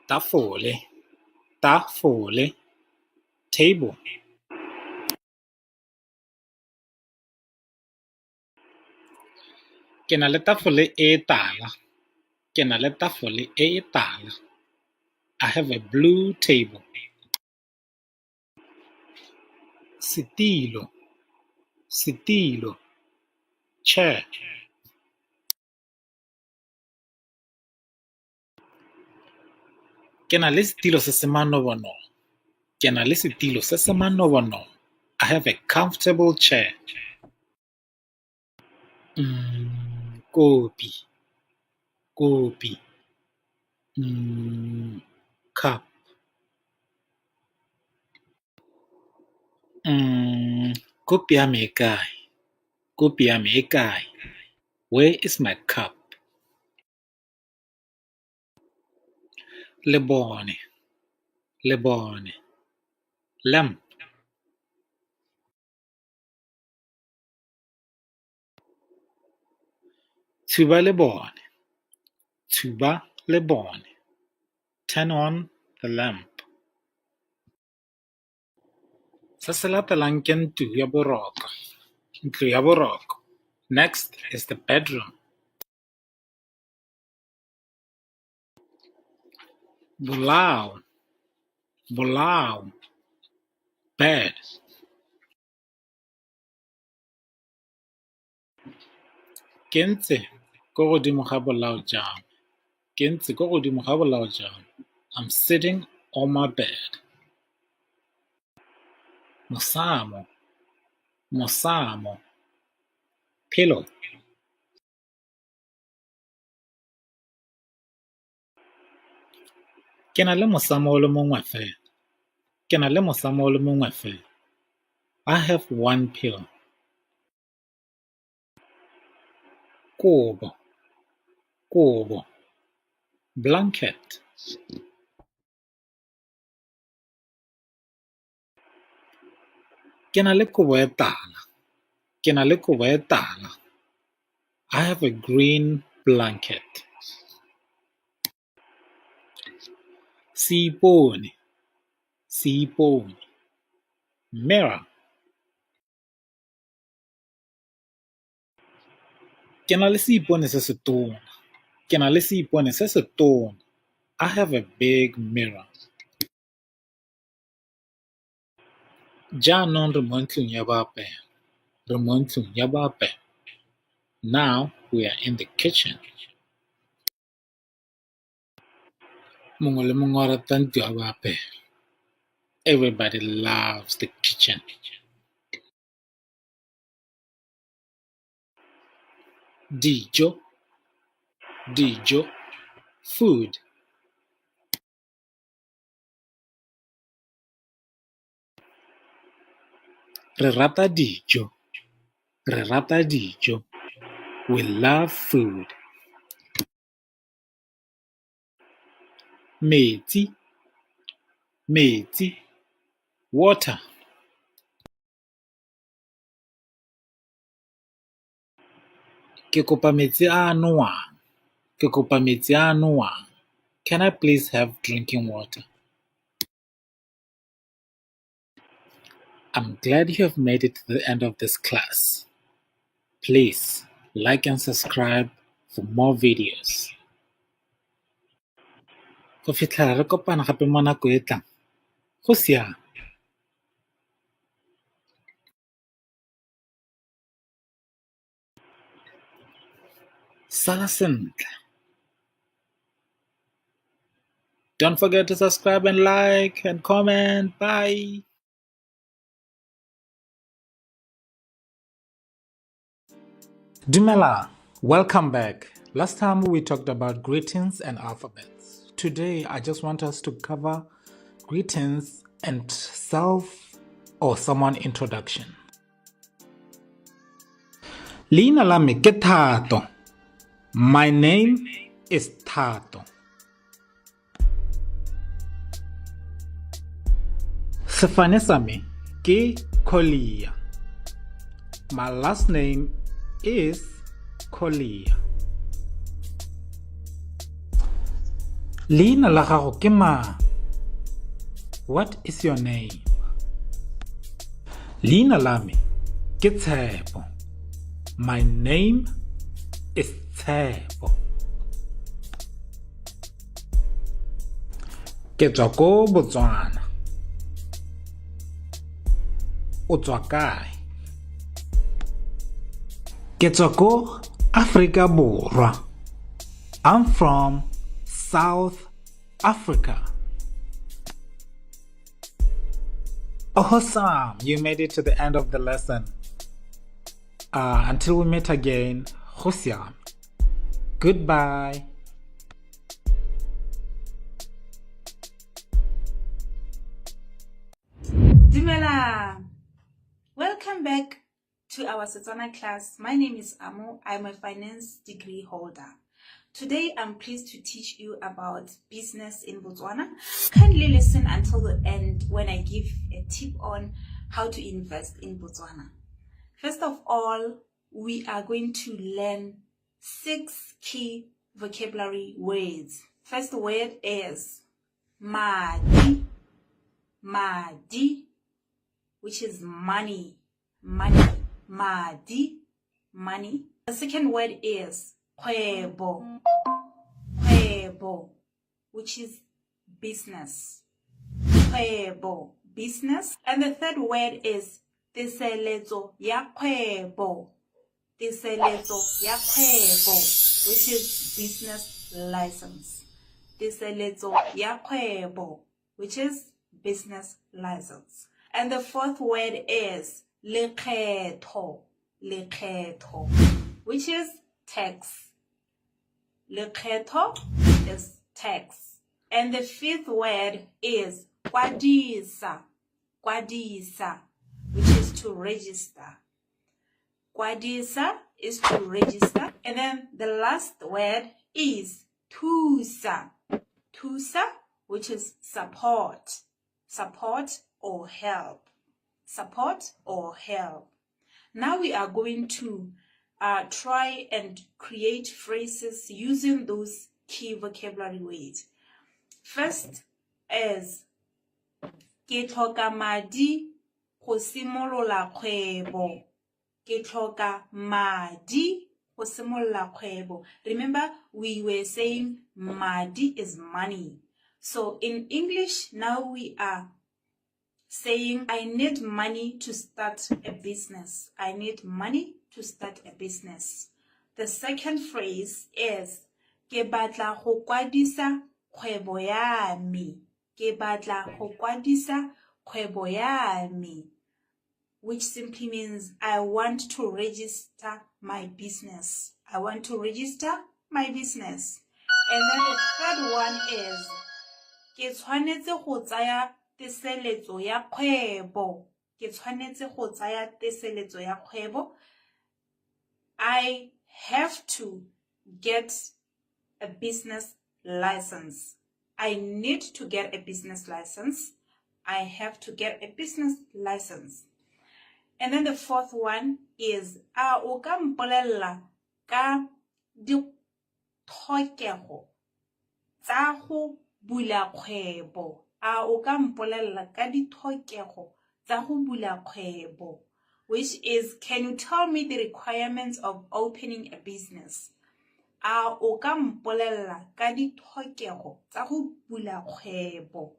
Speaker 1: Tafole, tafole, table. Ke na le tafole e tala. Ke na le tafole e tala. I have a blue table. Setilo, setilo, chair. Ke na le setilo se se manobonobo. Ke na le setilo se se manobonobo. I have a comfortable chair. Kopi, kopi. Cup. Kopi ya me e kae? Kopi ya me e kae? Where is my cup? Lebone, lebone, lamp. Tshuba lebone, tshuba lebone. Turn on the lamp. Se se latelang ke ntlo ya boroko. Ntlo ya boroko. Next is the bedroom. Bolao, bolao, bed. Ke ntse ko godimo ga bolao jwa me. Ke ntse ko godimo ga bolao jwa me. I'm sitting on my bed. Mosamo, mosamo, pillow. Ke na le mosamo o le mongwe fela. Ke na le mosamo o le mongwe fela. I have one pill. Kobo, kobo, blanket. Ke na le kobo e tala. Ke na le kobo e tala. I have a green blanket. Seipone, seipone, mirror. Ke na le seipone se setona. Ke na le seipone se setona. I have a big mirror. Jaanong re mo ntlong ya boapelo. Re mo ntlong ya boapelo. Now we are in the kitchen. Mongwe le mongwe o rata ntlo ya boapelo. Everybody loves the kitchen. Dijo, dijo, food. Re rata dijo, re rata dijo. We love food. Metsi, metsi, water. Ke kopa metsi a a nowang, ke kopa metsi a a nowang. Can I please have drinking water? I'm glad you have made it to the end of this class. Please like and subscribe for more videos. Go fitlhela re kopana gape mo nako e tlang. Go siame. Sala sentle. Don't forget to subscribe and like and comment. Bye. Dumela, welcome back. Last time we talked about greetings and alphabets. Today I just want us to cover greetings and self or someone introduction. Leina la me ke Thato. My name is Thato. Sefane sa me ke Collier. My last name is Collier. Leina la gago ke mang? What is your name? Leina la me ke Tshepo. My name is Tshepo. Ke tswa ko Botswana. O tswa kae? Ke tswa ko Afrika Borwa. I'm from South Africa. Awesome! You made it to the end of the lesson. Until we meet again, go siame. Goodbye.
Speaker 5: Dumela! Welcome back to our Setswana class. My name is Amo. I'm a finance degree holder. Today, I'm pleased to teach you about business in Botswana. Kindly listen until the end when I give a tip on how to invest in Botswana. First of all, we are going to learn 6 key vocabulary words. First word is madi, madi, which is money, money, madi, money. The second word is kgwebo, kgwebo, which is business, kgwebo, business. And the third word is teseletso ya kgwebo, teseletso ya kgwebo, which is business license. Teseletso ya kgwebo, which is business license. And the fourth word is lekgetho, lekgetho, which is tax. Lekgetho is tax. And the fifth word is kwadisa, kwadisa, which is to register. Kwadisa is to register. And then the last word is thusa, thusa, which is support, support or help, support or help. Now we are going to try and create phrases using those key vocabulary words. First is ke tlhoka madi go simolola kgwebo. Ke tlhoka madi go simolola kgwebo. Remember, we were saying madi is money. So in English, now we are saying I need money to start a business. I need money to start a business. The second phrase is ke batla go kwadisa kgwebo ya me. Ke batla go kwadisa kgwebo ya me, which simply means I want to register my business. I want to register my business. And then the third one is ke tshwanetse go tsaya teseletso ya kgwebo. Ke tshwanetse go tsaya teseletso ya kgwebo. I have to get a business license. I need to get a business license. I have to get a business license. And then the fourth one is a o ka mpolella ka ditlhokego tsa go bula kgwebo. A o ka mpolella ka ditlhokego tsa go bula kgwebo, which is, can you tell me the requirements of opening a business? A o ka mpolella ka ditlhokego tsa go bula kgwebo?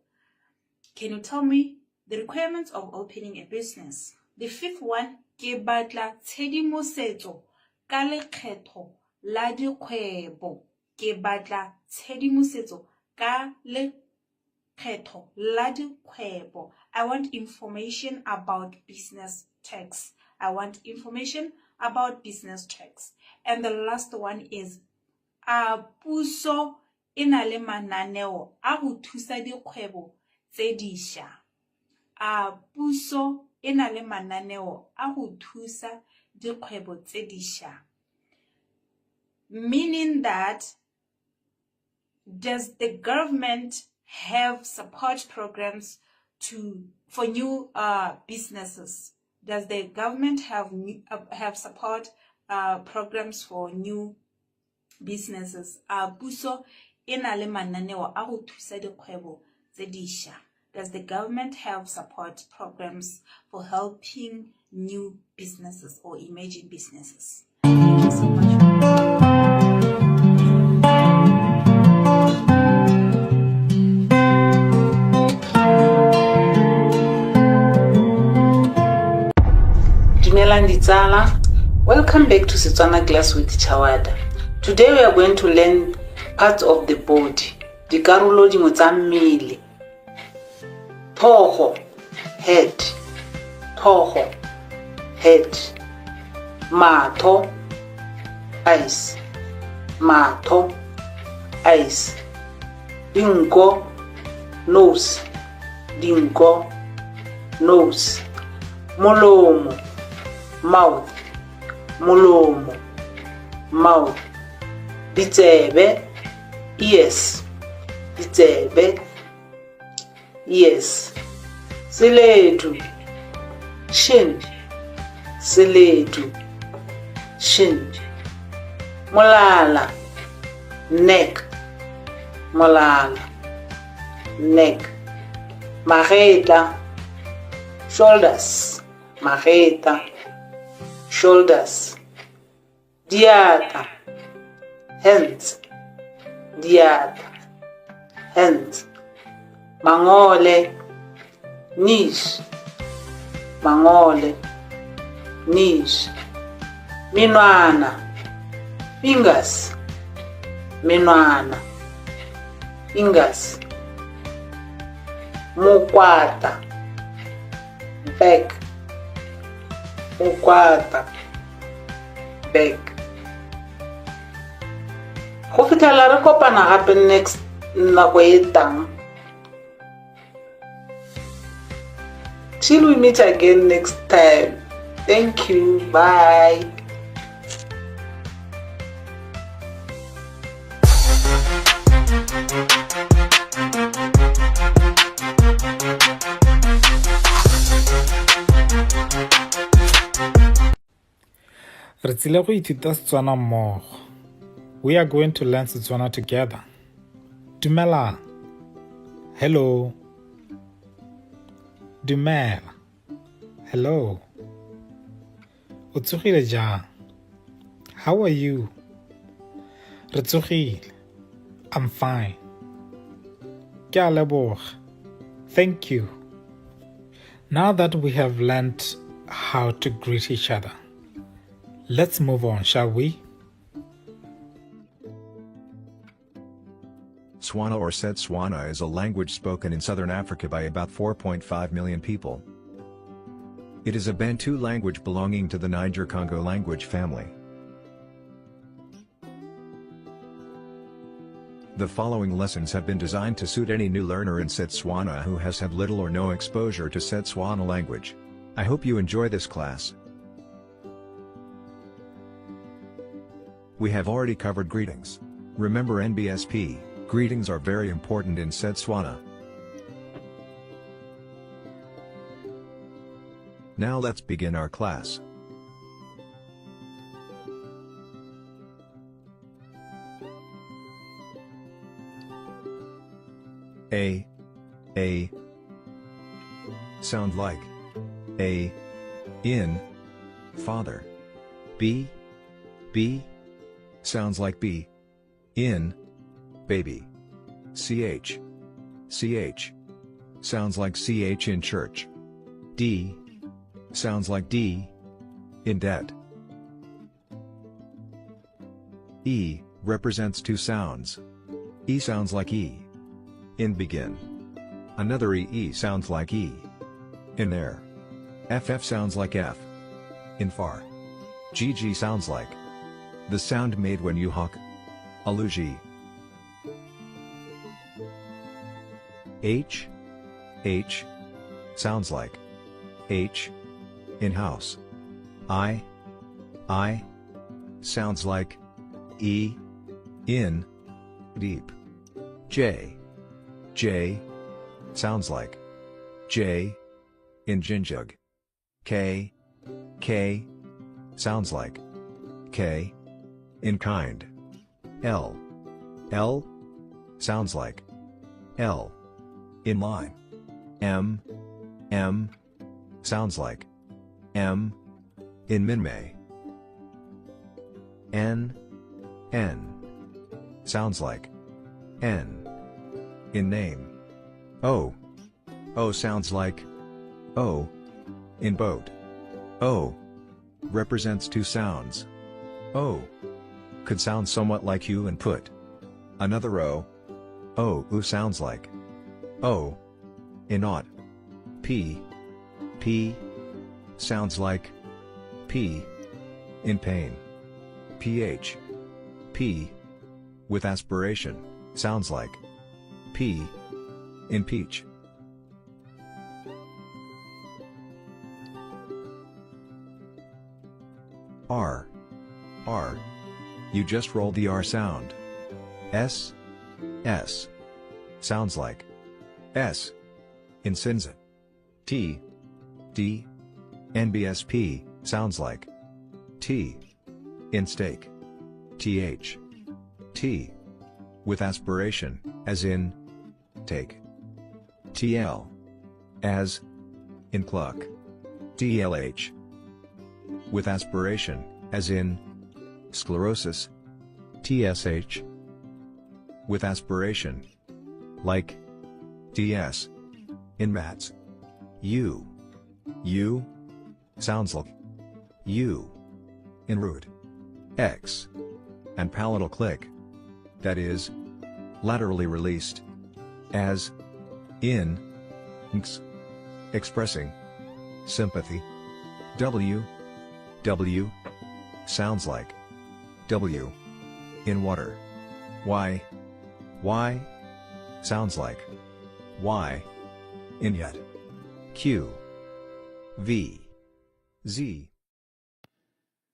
Speaker 5: Can you tell me the requirements of opening a business? The fifth one, ke batla tshedimosetso ka lekgetho la dikgwebo. Ke batla tshedimosetso ka lekgetho la dikgwebo. I want information about business tax. I want information about business tax. And the last one is, a puso e na le mananeo a go thusa dikgwebo tse dišwa? A puso e na le mananeo a go thusa dikgwebo tse dišwa? Meaning that, does the government have support programs to for new businesses? Does the government have support programs for new businesses? A puso e na le mananeo a go thusa dikgwebo tse dišwa? Does the government have support programs for helping new businesses or emerging businesses? Thank you so much.
Speaker 6: Dumelang ditsala. Welcome back to Setswana class with Chawada. Today we are going to learn parts of the body. Dikarolo dingwe tsa mmele. Tlhogo, head. Tlhogo, head. Matho, eyes. Matho, eyes. Dinko, nose. Dinko, nose. Molomo, mouth. Molomo, mouth. Ditsebe, ears. Ditsebe, ears. Seledu, shin. Seledu, shin. Molala, neck. Molala, neck. Magetla, shoulders. Magetla, shoulders. Diatla, hands. Diatla, hands. Mangole, knees. Mangole, knees. Menwana, fingers. Menwana, fingers. Mokwatla, back. Mokwatla, back. Go fitlhela re kopana gape next nako e tang. Till we meet again next time. Thank you. Bye.
Speaker 1: Re tsile go ithuta Setswana mmogo. We are going to learn Setswana together. Dumelang. Hello. Dumela. Hello. O tsogile jang? How are you? Re tsogile. I'm fine. Ke a leboga. Thank you. Now that we have learned how to greet each other, let's move on, shall we?
Speaker 7: Tswana or Setswana is a language spoken in southern Africa by about 4.5 million people. It is a Bantu language belonging to the Niger-Congo language family. The following lessons have been designed to suit any new learner in Setswana who has had little or no exposure to Setswana language. I hope you enjoy this class. We have already covered greetings. Remember NBSP, greetings are very important in Setswana. Now let's begin our class. A, A, sound like A, in, father. B, B, sounds like B, in, baby. CH, CH, sounds like CH in church. D, sounds like D, in debt. E represents two sounds. E sounds like E in begin. Another E E sounds like E in air. FF sounds like F in far. GG sounds like the sound made when you honk. Aluji. H, H sounds like H in house. I sounds like E in deep. J, J sounds like J in ginjug. K, K sounds like K in kind. L, L sounds like L in line. M, M sounds like M in Minmay. N, N sounds like N in name. O, O sounds like O in boat. O represents two sounds. O could sound somewhat like U and put. Another O, O U sounds like O in ought. P, P sounds like P in pain. PH, P with aspiration sounds like P in peach. R, R. You just roll the R sound. S, S sounds like S in Sinza. T, D, NBSP sounds like T in steak. TH, T with aspiration, as in take. TL as in cluck. DLH with aspiration, as in sclerosis. TSH with aspiration, like DS in mats. U, U sounds like U in root. X and palatal click, that is laterally released, as in X, expressing sympathy. W, W sounds like W in water. Y, Y sounds like Y in yet. Q V Z.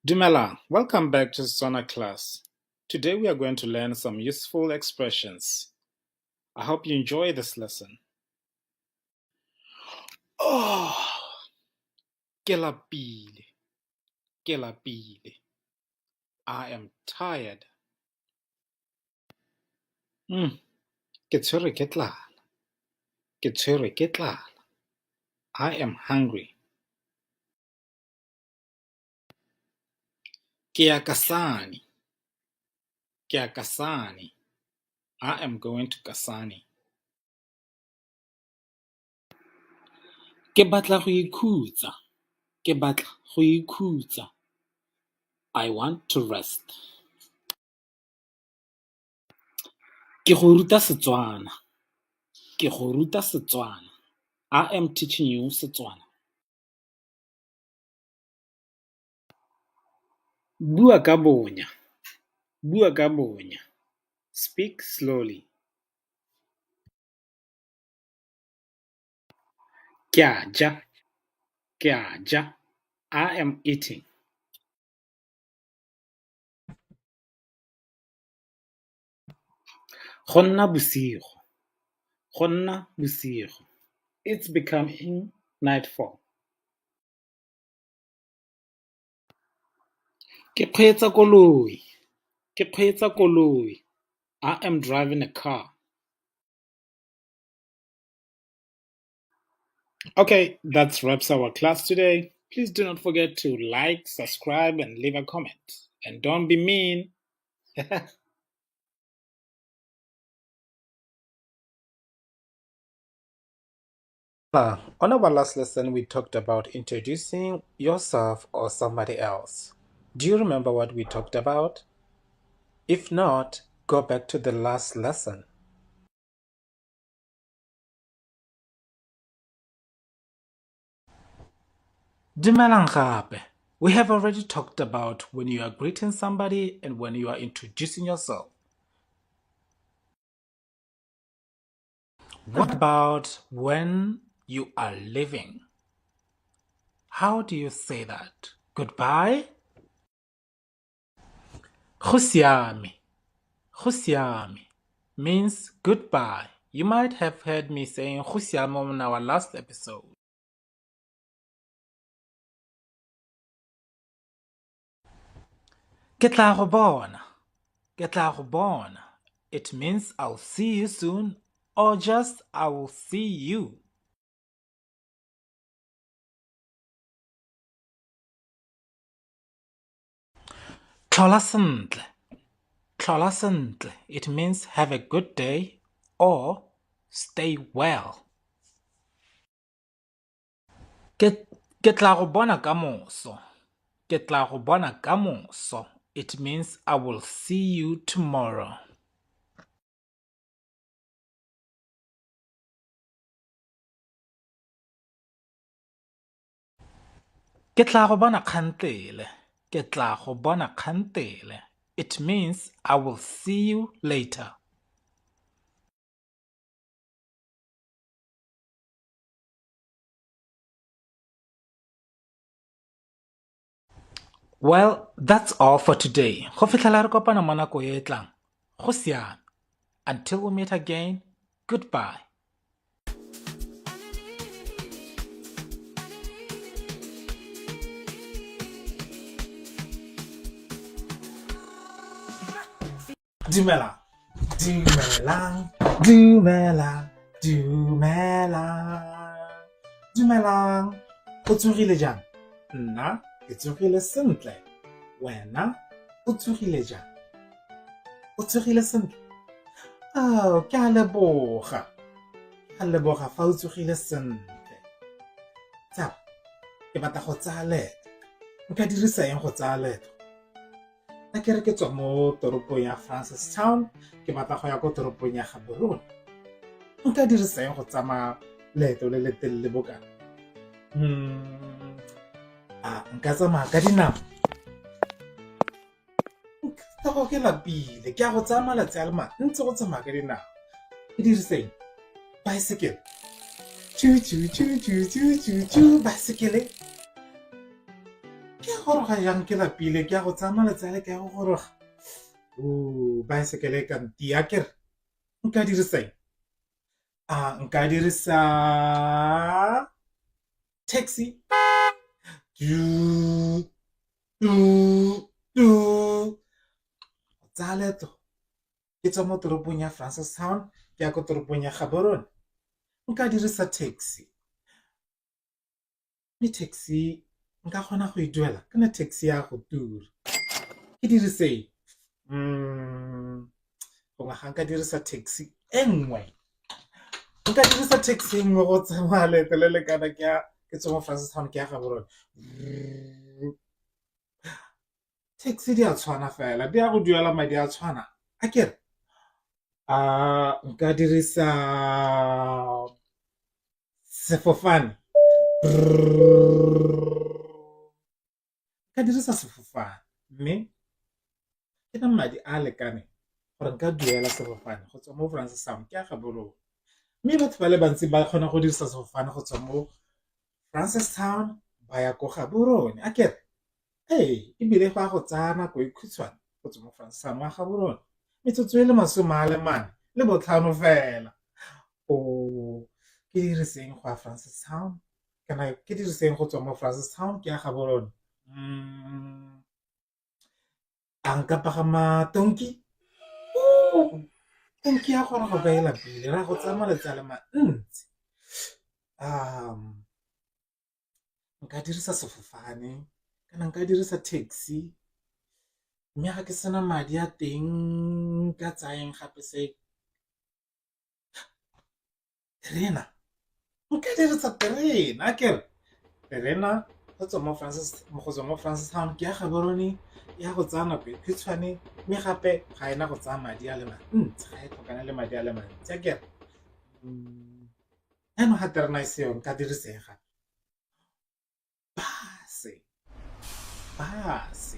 Speaker 1: Dumela, welcome back to Setswana class. Today we are going to learn some useful expressions. I hope you enjoy this lesson. Oh, ke lapile, ke lapile. I am tired. Ke tshwerwe ke tlala, ke tshwerwe ke tlala. I am hungry. Ke ya Kasane, ke ya Kasane. I am going to Kasane. Ke batla go ikhutsa, ke batla go ikhutsa. I want to rest. Ke go ruta Setswana, ke go ruta Setswana. I am teaching you Setswana. Bua ka bonya, bua ka bonya. Speak slowly. Ke a ja, ke a ja. I am eating. Go nna bosigo, go nna bosigo. It's becoming nightfall. Ke kgweetsa koloi, ke kgweetsa koloi. I am driving a car. Okay, that wraps our class today. Please do not forget to like, subscribe, and leave a comment. And don't be mean. On our last lesson, we talked about introducing yourself or somebody else. Do you remember what we talked about? If not, go back to the last lesson. Dumelang gape. We have already talked about when you are greeting somebody and when you are introducing yourself. What about when you are leaving? How do you say that? Goodbye? Go siame. Go siame means goodbye. You might have heard me saying go siame on our last episode. Ke tla go bona. Ke tla go bona. It means I'll see you soon, or just I will see you. Tlhola sentle. Tlhola sentle. It means have a good day or stay well. Ke tla go bona kamoso. Ke tla go bona kamoso. It means I will see you tomorrow. Ke tla go bona kgantele. Ke tla go bona kgantele. It means I will see you later. Well, that's all for today. Go fitlhela re kopana mo nako e tlang. Go siame. Until we meet again, goodbye. Dumela, dumelang, dumela, dumelang, dumelang. O tsogile jang? Nna ke tsogile sentle. Wena o tsogile jang? O tsogile sentle? Oh, ke a leboga. Ke a leboga fa o tsogile sentle. Tsala, ke batla go tsaya leeto. Nka dirisa eng go tsaya leeto? A ke re ke tswa mo toropong ya Francistown, ke batla go ya ko toropong ya Gaborone. Nka dirisa eng go tsamaya leeto le le telele bokana? A nka tsamaya ka dinao? Nka ke lapile, ke a go tsaya malatsi a le mantsi go tsamaya ka dinao. Ke diriseng baesekele. Tšu tšu tšu tšu tšu tšu tšu baesekele. Ke a goroga jang ke lapile ke ya go tsaya malatsi a le ke ya go goroga. O baesekele e ka ntia kere nka dirisa eng? A nka dirisa taxi. Tu tu tu. Tsaya leeto ke tswa mo toropong ya Francistown ke ya ko toropong ya Gaborone nka dirisa taxi mme taxi nka kgona go e duela kana taxi ya go tura ke dirise gongwe ga nka dirisa taxi e nngwe nka dirisa taxi e nngwe go tsamaya leeto le le kana ke ya ke tswa mo Francistown ke ya Gaborone. Taxi di a tshwana fela di ya go duela madi a tshwana a kere a nka dirisa sefofane nka dirisa sefofane mme ke na madi a a lekaneng gore nka duela sefofane go tswa mo Francistown ke ya Gaborone mme batho ba le bantsi ba kgona go dirisa sefofane go tswa mo Francistown ba ya ko Gaborone a kere. Ee, ebile go a go tsaya nako e khutshwane go tswa mo Francistown wa Gaborone, metsotso e le 45 fela. O ke diriseng go ya Francistown kana ke diriseng go tswa mo Francistown ke ya Gaborone? A nka pagama tonki? Tonki ya goroga ka e lapile, ra go tsaya malatsi a le mantsi. Nka dirisa sefofane kana nka dirisa taxi mme ga ke sena madi a teng nka tsayang gape se terena, nka dirisa terena akere terena go tswa mo go tswa mo Francistown ke ya Gaborone ya go tsaya nako e khutshwane mme gape ga ena go tsaya madi a le mantsi ga e tlhokane le madi a le mantsi akere. Jaanong ga terena e seyo nka dirisega base base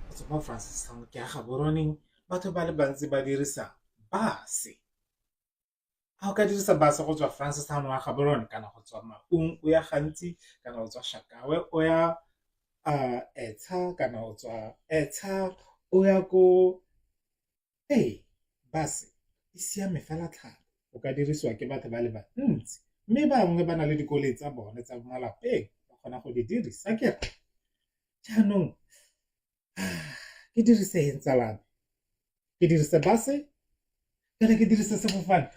Speaker 1: go tswa mo Francistown ke ya Gaborone batho ba le bantsi ba dirisa base. A o ka dirisa base go tswa Francistown wa Gaborone kana go tswa Maun o ya Gantsi kana o tswa Shakawe o ya Etsha kana o tswa Etsha o ya ko. Ee, bus e siame fela thata o ka dirisiwa ke batho ba le bantsi mme bangwe ba na le dikoloi tsa bone tsa malapeng ba kgona go di dirisa akere. Jaanong ke dirise eng tsala me, ke dirise bus-e kana ke dirise sefofane?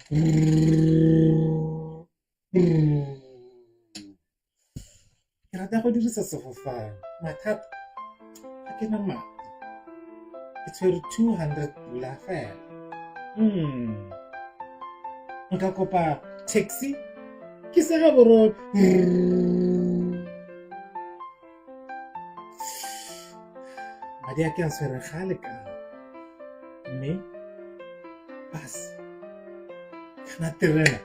Speaker 1: Ke rata go dirisa sefofane mathata ga ke na madi ke tshwere 200 pula fela. Nka kopa taxi ke se Gaborone. Madi a ke a tshwereng ga a lekane mme bus kana terena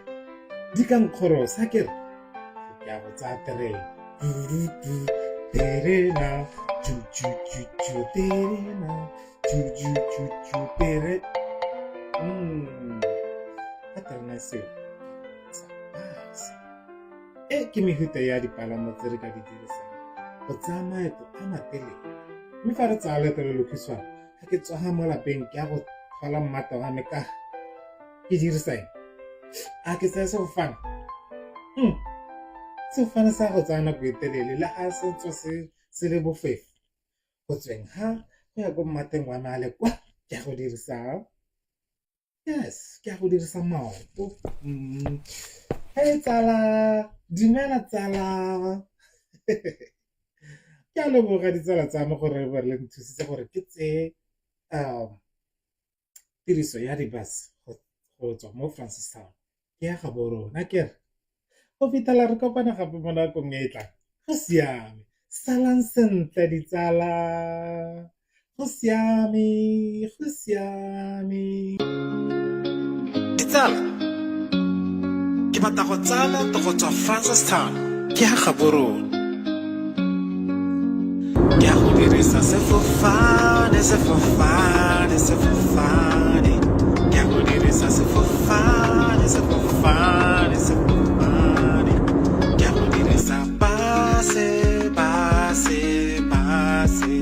Speaker 1: di ka nkgorosa akere ke a go tsaya terena terena terena tere ka terena seo sa bus. E ke mefuta ya dipalamo tse re ka di dirisang go tsaya maeto a matelele mme fa re tsaya leeto le lokhutshwane ga ke tsoga mo lapeng ke ya go tlhola mmata wa me ka ke dirisa eng? A ke tsaya sefofane? Sefofane sa go tsaya nako e telele le ga se tswa se le bofefo go tsweng ga go ya ko mmateng wa me a le kwa ke ya go dirisa yes ke ya go dirisa maoto. Hey tsala, dumela tsala. Ke a leboga ditsala tsa me gore ba le nthusitse gore ke tseye tiriso ya di-bus go tswa mo Francistown ke ya Gaborone akere. Go fitlhela re kopana gape mo nakong e e tlang, go siame. Salang sentle ditsala. Go siame, go siame.
Speaker 4: Ditsala, ke batla go tsaya leeto go tswa Francistown ke ya Gaborone. Ke ya go dirisa sefofane, sefofane, sefofane. Ke a go dirisa sefofane, sefofane, sefofane. Ke a go dirisa base, base, base.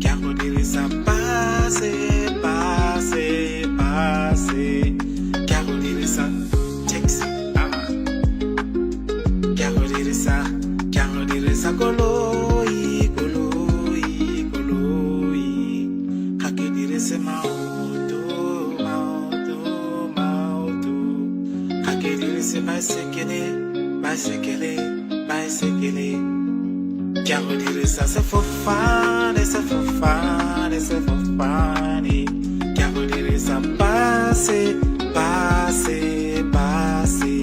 Speaker 4: Ke a go dirisa base, base, base. Ke a go dirisa taxi, ah. Ke a go dirisa, ke a go dirisa koloi, koloi, koloi. Ga ke dirise maoto, maoto, maoto. Ga ke dirise baesekele, baesekele, baesekele. Ke a go dirisa sefofane, sefofane, sefofane. Ke a go dirisa base, base, base.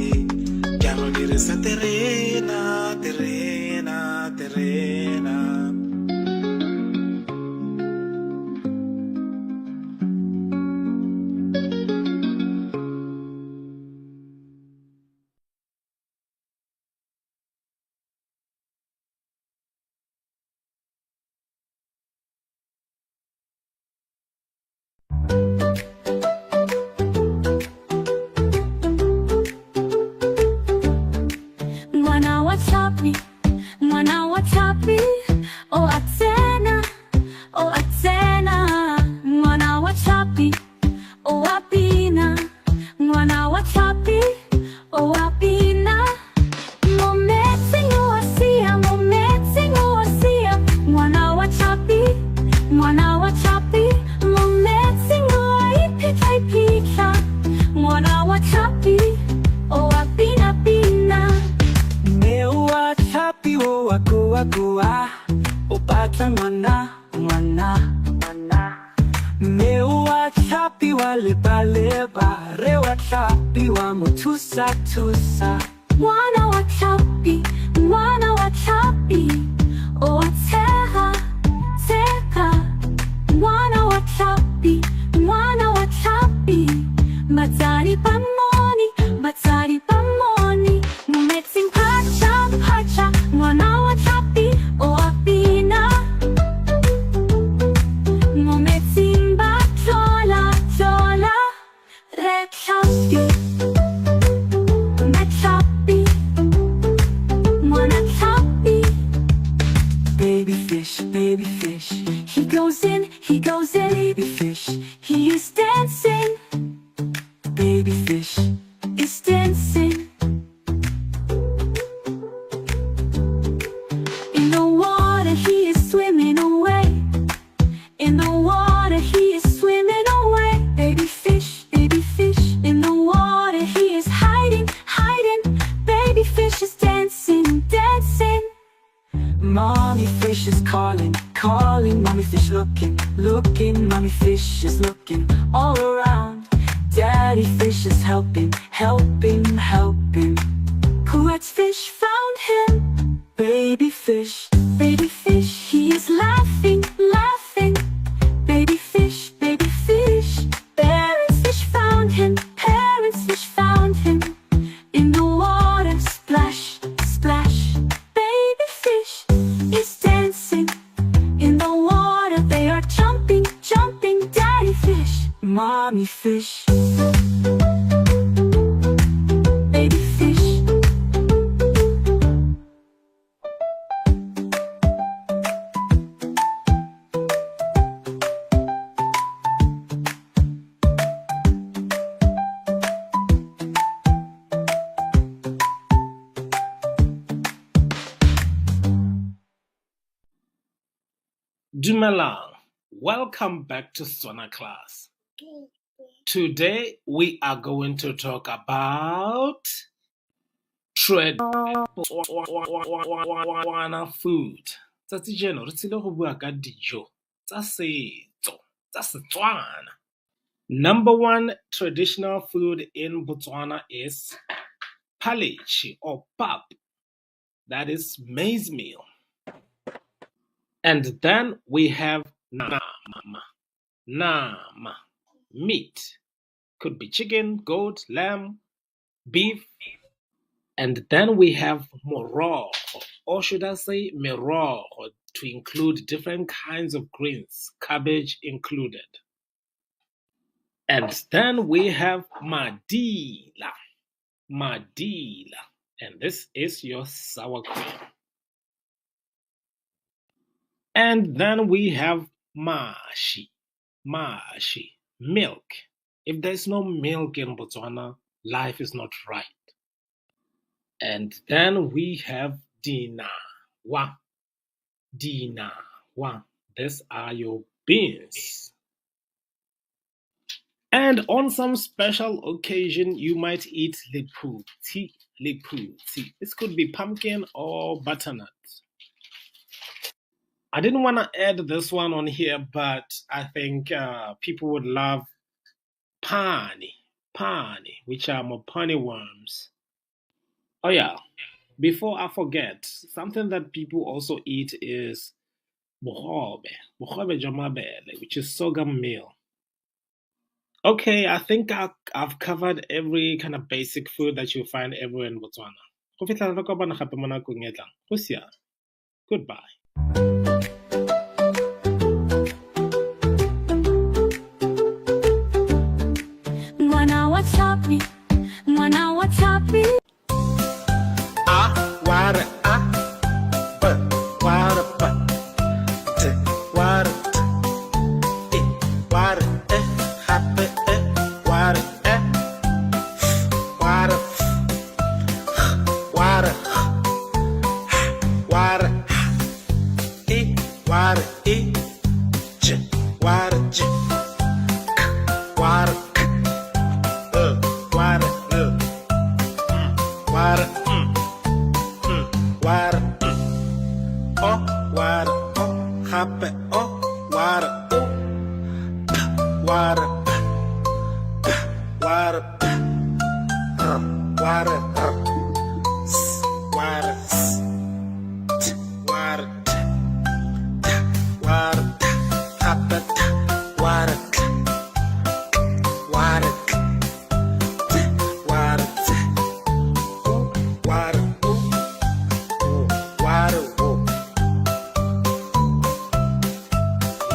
Speaker 4: Ke a go dirisa terena, terena, terena.
Speaker 2: Ngwana wa tlhapi, ngwana wa tlhapi, o a tsena, o a tsena. Ngwana wa tlhapi, o a bina. Ngwana wa tlhapi, o a bina. Mo metsing o a sia, mo metsing o a sia. Ngwana wa tlhapi, ngwana wa tlhapi, mo metsing o a iphitlha iphitlha. Ngwana wa tlhapi, o a bina bina.
Speaker 3: Mme wa tlhapi o a goa goa, o batla ngwana, ngwana, ngwana. Mme wa tlhapi wa leba leba, rre wa tlhapi wa mo thusa thusa.
Speaker 2: Ngwana wa tlhapi, ngwana wa tlhapi, o a tshega, tshega. Ngwana wa tlhapi, ngwana wa tlhapi, batsadi ba mmone, batsadi ba mmone. Mo metsing phatša, phatša, ngwana wa tlhapi, o a bina. Mo metsing ba tlola, tlola, rre tlhapi, mme tlhapi, ngwana tlhapi.
Speaker 3: Baby fish, baby fish,
Speaker 2: He goes in, he goes in,
Speaker 3: baby fish,
Speaker 2: he is dancing,
Speaker 3: baby fish.
Speaker 2: Is dancing. In the water he is swimming away. In the water he is swimming away. Baby fish, baby fish. In the water he is hiding, hiding. Baby fish is dancing, dancing.
Speaker 3: Mommy fish is calling, calling. Mommy fish looking, looking. Mommy fish is looking all around. Daddy fish is helping, helping, helping.
Speaker 2: Poet's fish found him.
Speaker 3: Baby fish,
Speaker 2: Baby fish, he is laughing, laughing. Baby fish, baby fish. Parents fish found him, parents fish found him. In the water, splash, splash. Baby fish is dancing. In the water, they are jumping, jumping. Daddy fish,
Speaker 3: mommy fish.
Speaker 2: Baby fish.
Speaker 1: Dumelang. Welcome back to Setswana class. Today we are going to talk about Tswana food. Tsatsi jeno re tsile go bua ka dijo tsa setso tsa Setswana. Number one traditional food in Botswana is phaleche or pap. That is maize meal. And then we have nama. Nama. Meat. Could be chicken, goat, lamb, beef. And then we have morogo, or should I say merogo, to include different kinds of greens, cabbage included. And then we have madila. Madila. And this is your sour cream. And then we have mashi. Mashi. Milk. If there's no milk in Botswana, life is not right. And then we have dinawa. Dinawa. These are your beans. And on some special occasion, you might eat liputi. Liputi. This could be pumpkin or butternut. I didn't want to add this one on here, but I think people would love pani, pani, which are mopani worms. Oh yeah, before I forget, something that people also eat is bogobe, bogobe jwa mabele, which is sorghum meal. Okay, I think I've covered every kind of basic food that you'll find everywhere in Botswana. Go fitlhela re kopana gape mo nakong e tlang. Go siame. Goodbye.
Speaker 2: Ngwana wa tlhapi, ngwana wa tlhapi.
Speaker 4: A wa re A, B wa re B, D wa re D, E wa re E, gape E wa re E, F wa re F, G wa re G, H wa re H, I wa re I, J wa re J, K wa re K, L wa re L, M wa re M, M wa re M, O wa re O, gape O wa re O, P wa re P, P wa re P, R wa re R, S wa re S, T wa re T, T wa re T, gape T wa re T, K wa re K, T wa re T, U wa re U, W wa re W,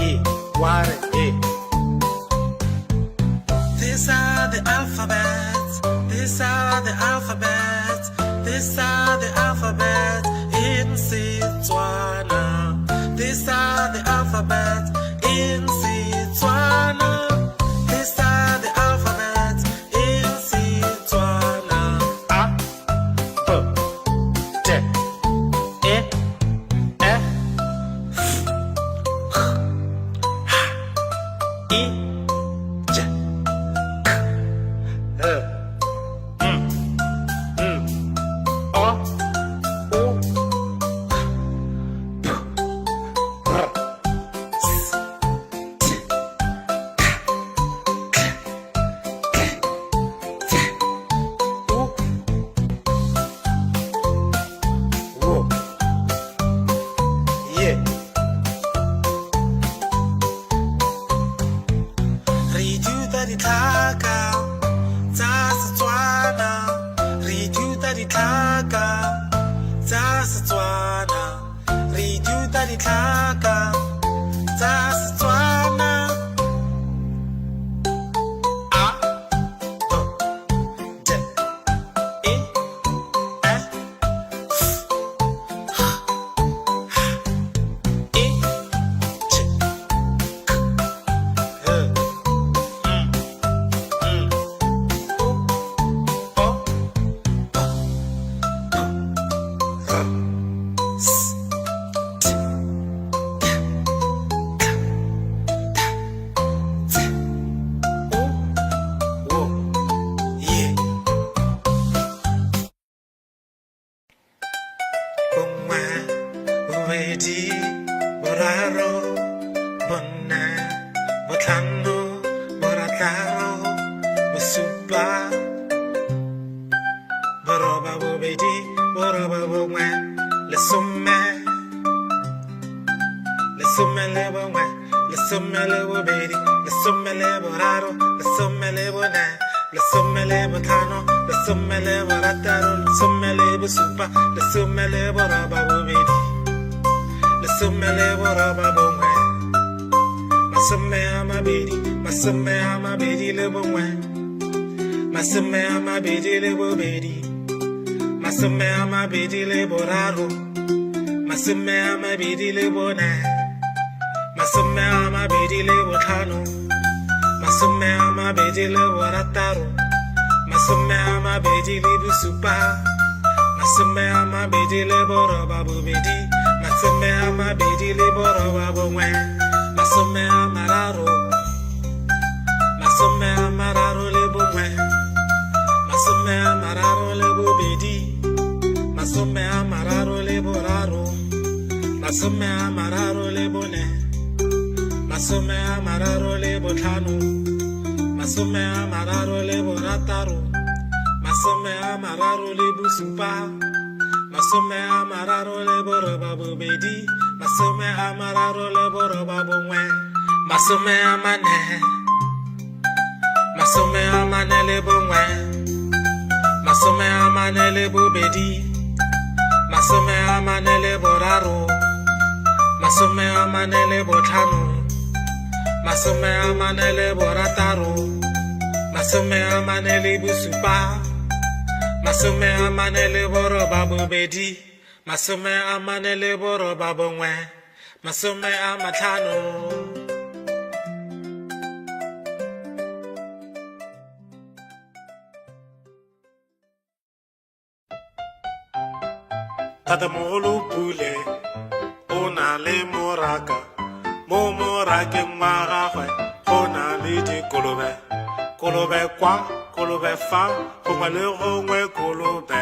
Speaker 4: E wa re E. These are the alphabets. These are the alphabets. These are the alphabets in Setswana. These are the alphabets in Setswana. These are the alphabets in Setswana. A B D E F G H I J K L M N O U P R S T K K T U W Y. Re ithuta ditlhaka tsa Setswana. Re ithuta ditlhaka tsa Setswana. Re ithuta ditlhaka tsa Setswana. A B D E F G H I J K L M N U O P R S T K T U W Y. Bongwe, bobedi, boraro, bone, botlhano, borataro, bosupa, boroba bobedi, boroba bongwe, lesome, lesome le bongwe, lesome le bobedi, lesome le boraro, lesome le bone, lesome le botlhano, lesome le borataro, lesome le bosupa, lesome le boroba bobedi, lesome le boroba bongwe, masome a mabedi. Masome a mabedi le bongwe, masome a mabedi le bobedi, masome a mabedi le boraro, masome a mabedi le bone, masome a mabedi le botlhano, masome a mabedi le borataro, masome a mabedi le bosupa, masome a mabedi le boroba bobedi, masome a mabedi le boroba bongwe, masome a mararo, masome a mararo le bongwe, masome a mararo le bobedi, masome a mararo le boraro, masome a mararo le bone, masome a mararo le botlhano, masome a mararo le borataro, masome a mararo le bosupa, masome a mararo le boroba bobedi, masome a mararo le boroba bongwe, masome a mane, masome a mane le bongwe, masome a mane le bobedi, masome a mane le boraro, masome a mane le botlhano, masome a mane le borataro, masome a mane le bosupa, masome a mane le boroba bobedi, masome a mane le boroba bongwe, masome a matlhano. Tatemogolo Pule o na le moraka, mo morakeng wa gagwe go na le dikolobe, kolobe kwa, kolobe fa, gongwe le gongwe kolobe.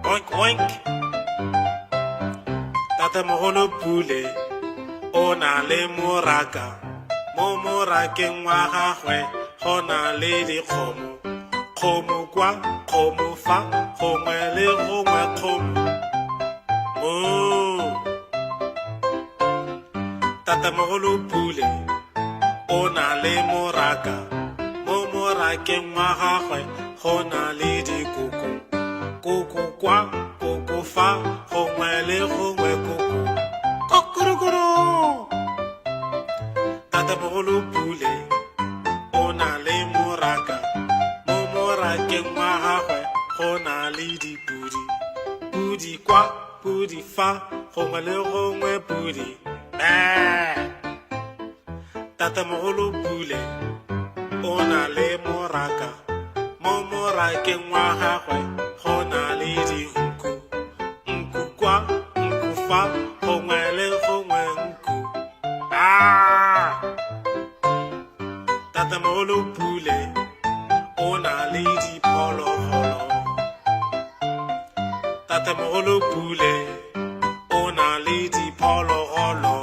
Speaker 4: Oink oink. Tatemogolo Pule o na le moraka, mo morakeng wa gagwe go na le dikgomo, kgomo kwa, kgomo fa, gongwe le gongwe kgomo. Moo. Tatemogolo Pule o na le moraka, mo morakeng wa gagwe go na le dikoko, koko kwa, koko fa, gongwe le gongwe koko. Kokorokoro. Tatemogolo Pule o na le moraka, mo morakeng wa gagwe go na le dipudi, pudi kwa, pudi fa, gongwe le gongwe pudi. Bee. Tatemogolo Pule o na le moraka, mo morakeng wa gagwe go na le dinku, nku kwa, nku fa, gongwe le gongwe nku. Ah! Tatemogolo Pule o na le diphologolo. Tatemogolo Pule o na le diphologolo.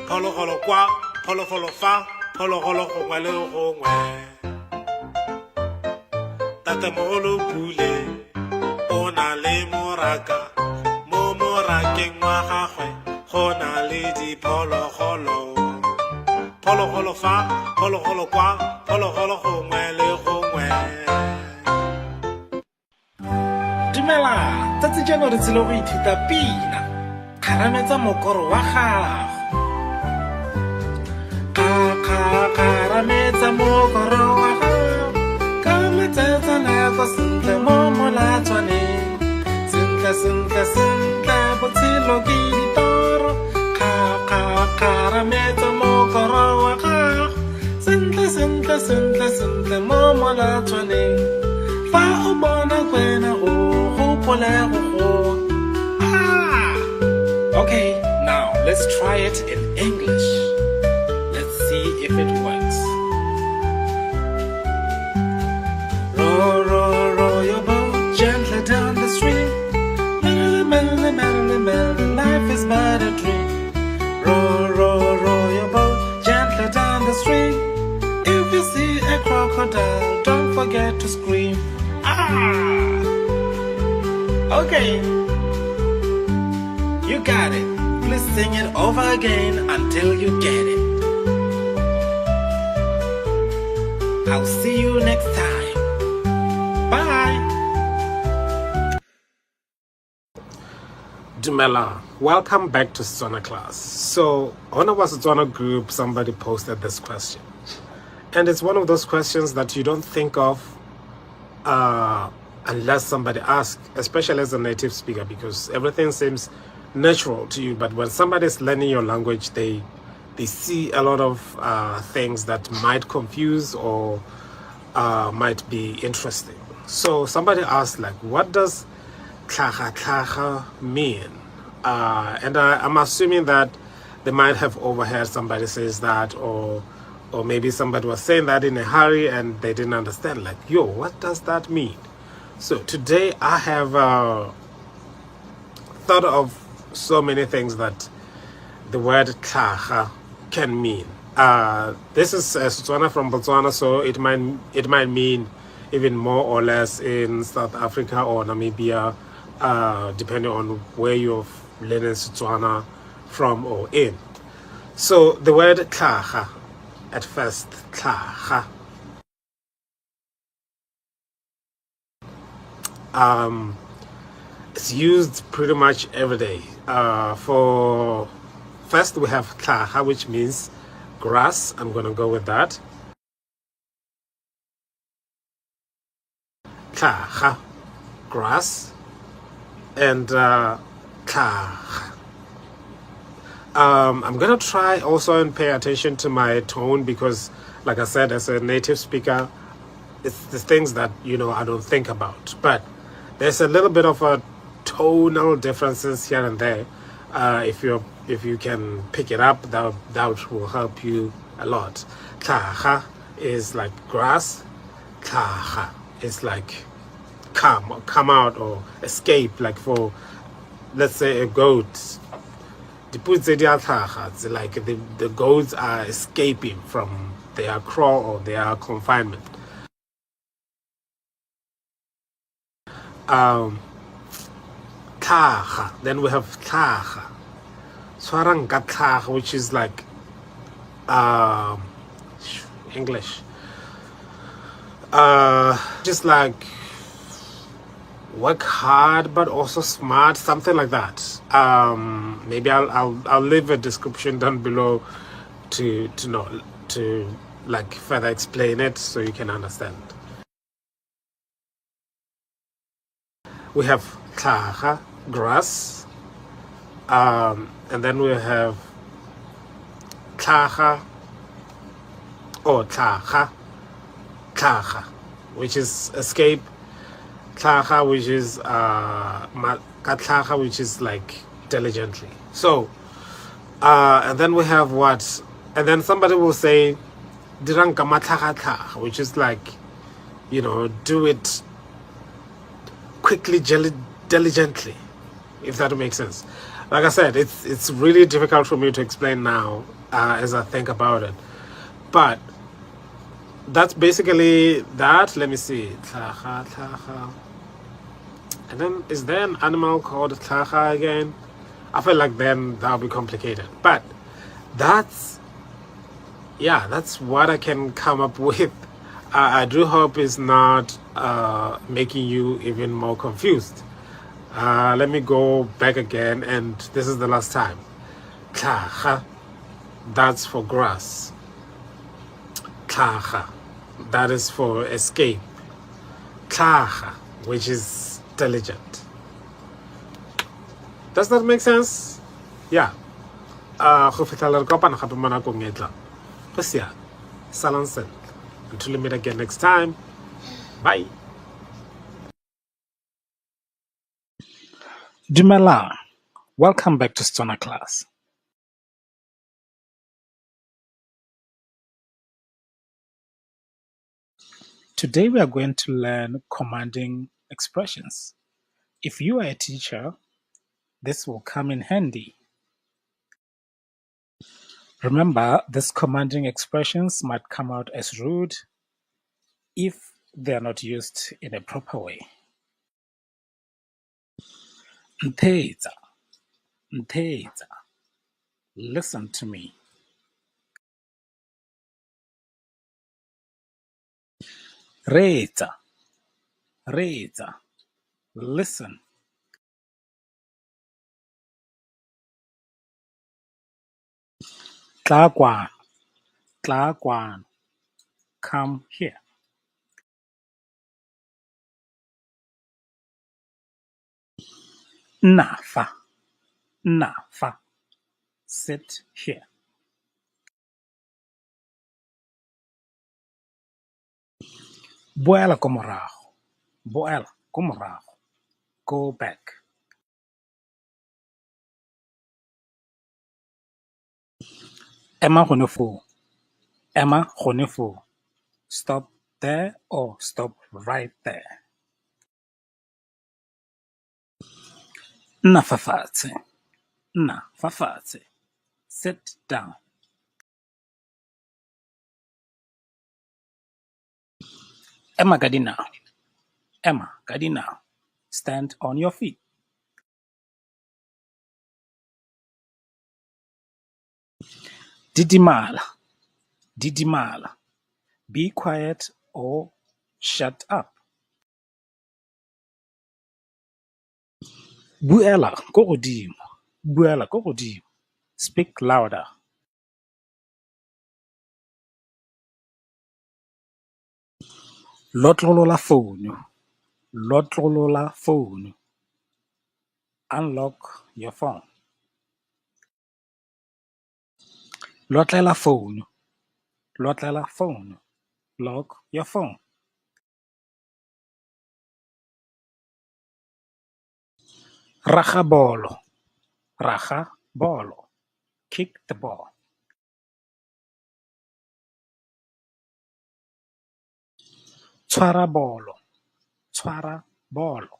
Speaker 4: Phologolo kwa, phologolo fa, phologolo gongwe le gongwe. Tatemogolo Pule o na le moraka, mo morakeng wa gagwe go na le diphologolo. Phologolo fa, phologolo kwa, phologolo gongwe le gongwe. Dumela, tsatsi jeno re tsile go ithuta pina. Kgarametsa mokoro wa gago. Kgarametsa mokoro wa gago ka metsetsaneko sentle mo molatswaneng. Sentle, sentle, sentle, botshelo ke ditoro. Kgarametsa mokoro wa gago. Sentle, sentle, sentle, sentle mo molatswaneng. Fa o bona kwena o gopole go goa. Ah! Okay, now let's try it in English. Let's see if it works. Row, row, row your boat gently down the stream. Merrily, merrily, merrily, merrily, life is but a dream. Row, row, row your boat gently down the stream. If you see a crocodile, don't forget to scream. Ah! Okay. You got it. Please sing it over again until you get it. I'll see you next time. Bye. Dumela, welcome back to Setswana class. So, on our Setswana group, somebody posted this question. And it's one of those questions that you don't think of unless somebody asks, especially as a native speaker, because everything seems natural to you. But when somebody's learning your language, they see a lot of things that might confuse or might be interesting. So somebody asked, like, what does tlhaga tlhaga mean? And I'm assuming that they might have overheard somebody says that, or maybe somebody was saying that in a hurry and they didn't understand. Like, yo, what does that mean? So today I have thought of so many things that the word tlhaga can mean. This is Setswana from Botswana, so it might mean even more or less in South Africa or Namibia, depending on where you're learning Setswana from or in. So the word tlhaga, at first, tlhaga, it's used pretty much every day. For first, we have tlhaga, which means grass. I'm gonna go with that. Tlhaga, grass, and tlhaga. I'm gonna try also and pay attention to my tone because, like I said, as a native speaker, it's the things that I don't think about. But there's a little bit of a tonal differences here and there. If you can pick it up, that will help you a lot. Tlhaga is like grass. Tlhaga is like come out or escape. Like for, let's say, a goat. Dipudi tse di a tlhaga, it's like the goats are escaping from their kraal or their confinement. Tlhaga. Then we have tlhaga. Tshwarang ka tlhaga, which is like English. Just like work hard but also smart, something like that. Maybe I'll leave a description down below to know to like further explain it so you can understand. We have tlhaga, grass, and then we have tlhaga or tlhaga, tlhaga, which is escape. Tlhaga, which is ka tlhaga, which is like diligently. So, and then we have what? And then somebody will say, dirang ka matlhagatlhaga, which is like, do it quickly, diligently, if that makes sense. Like I said, it's really difficult for me to explain now as I think about it, but that's basically that. Let me see. Tlhaga, tlhaga. And then is there an animal called tlhaga again? I feel like then that'll be complicated. But that's, yeah, that's what I can come up with. I do hope it's not making you even more confused. Let me go back again, and this is the last time. Tlhaga, that's for grass. Tlhaga, that is for escape. Tlhaga, which is diligent. Does that make sense? Yeah. Go fitlhela re kopana gape mo nakong e tlang. Go siame. Salang sentle. Until we meet again next time. Bye.
Speaker 1: Dumelang. Welcome back to Setswana class. Today we are going to learn commanding expressions. If you are a teacher, this will come in handy. Remember, these commanding expressions might come out as rude if they are not used in a proper way. Ntheetsa, ntheetsa. Listen to me. Reetsa, reetsa. Listen. Tlaa kwano, tlaa kwano, come here. Nna fa, nna fa, sit here. Boela ko morago, boela ko morago, go back. Ema gone foo, ema gone foo, stop there or stop right there. Nna fa fatshe, nna fa fatshe, sit down. Ema ka dinao, ema ka dinao, stand on your feet. Didimala, didimala, be quiet or shut up. Buela ko godimo, buela ko godimo, speak louder. Lotlolola founu, lotlolola founu, unlock your phone. Lotlela founu, lotlela founu, lock your phone. Raga bolo, raga bolo, kick the ball. Tshwara bolo, tshwara bolo,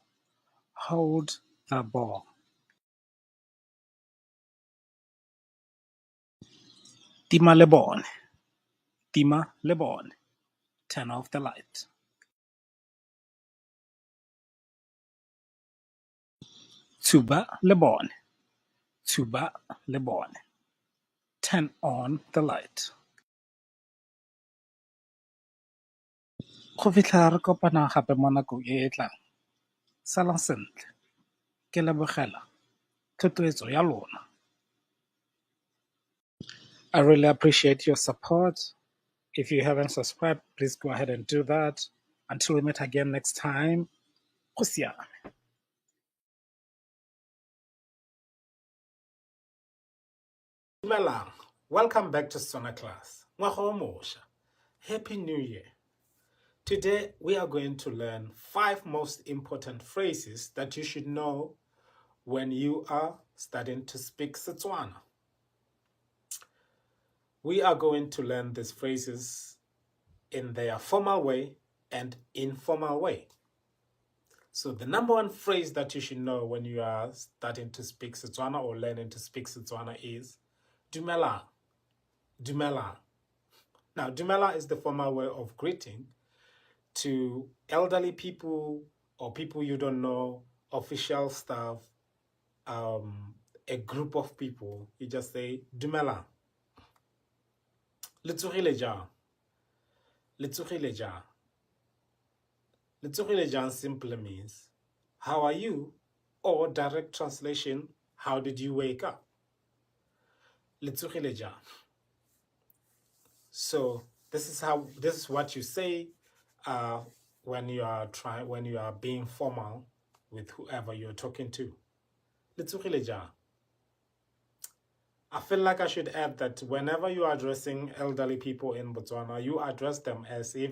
Speaker 1: hold the ball. Tima lebone, tima lebone, turn off the light. Tshuba lebone, tshuba lebone, turn on the light. Go fitlha re kopana gape mo nakong e e tlang, salang sentle, ke lebogela thotloetso ya lona. I really appreciate your support. If you haven't subscribed, please go ahead and do that. Until we meet again next time, go siame. Dumelang, welcome back to Setswana class. Ngwaga o mosha. Happy New Year. Today we are going to learn 5 most important phrases that you should know when you are starting to speak Setswana. We are going to learn these phrases in their formal way and informal way. So the number one phrase that you should know when you are starting to speak Setswana or learning to speak Setswana is Dumela. Dumela. Now, Dumela is the formal way of greeting to elderly people or people you don't know, official staff, a group of people. You just say Dumela. Le tsogile jang? Le tsogile jang? Le tsogile jang simply means how are you, or direct translation, how did you wake up? Le tsogile jang? So this is what you say when you are trying, when you are being formal with whoever you're talking to. Le tsogile jang? I feel like I should add that whenever you are addressing elderly people in Botswana, you address them as if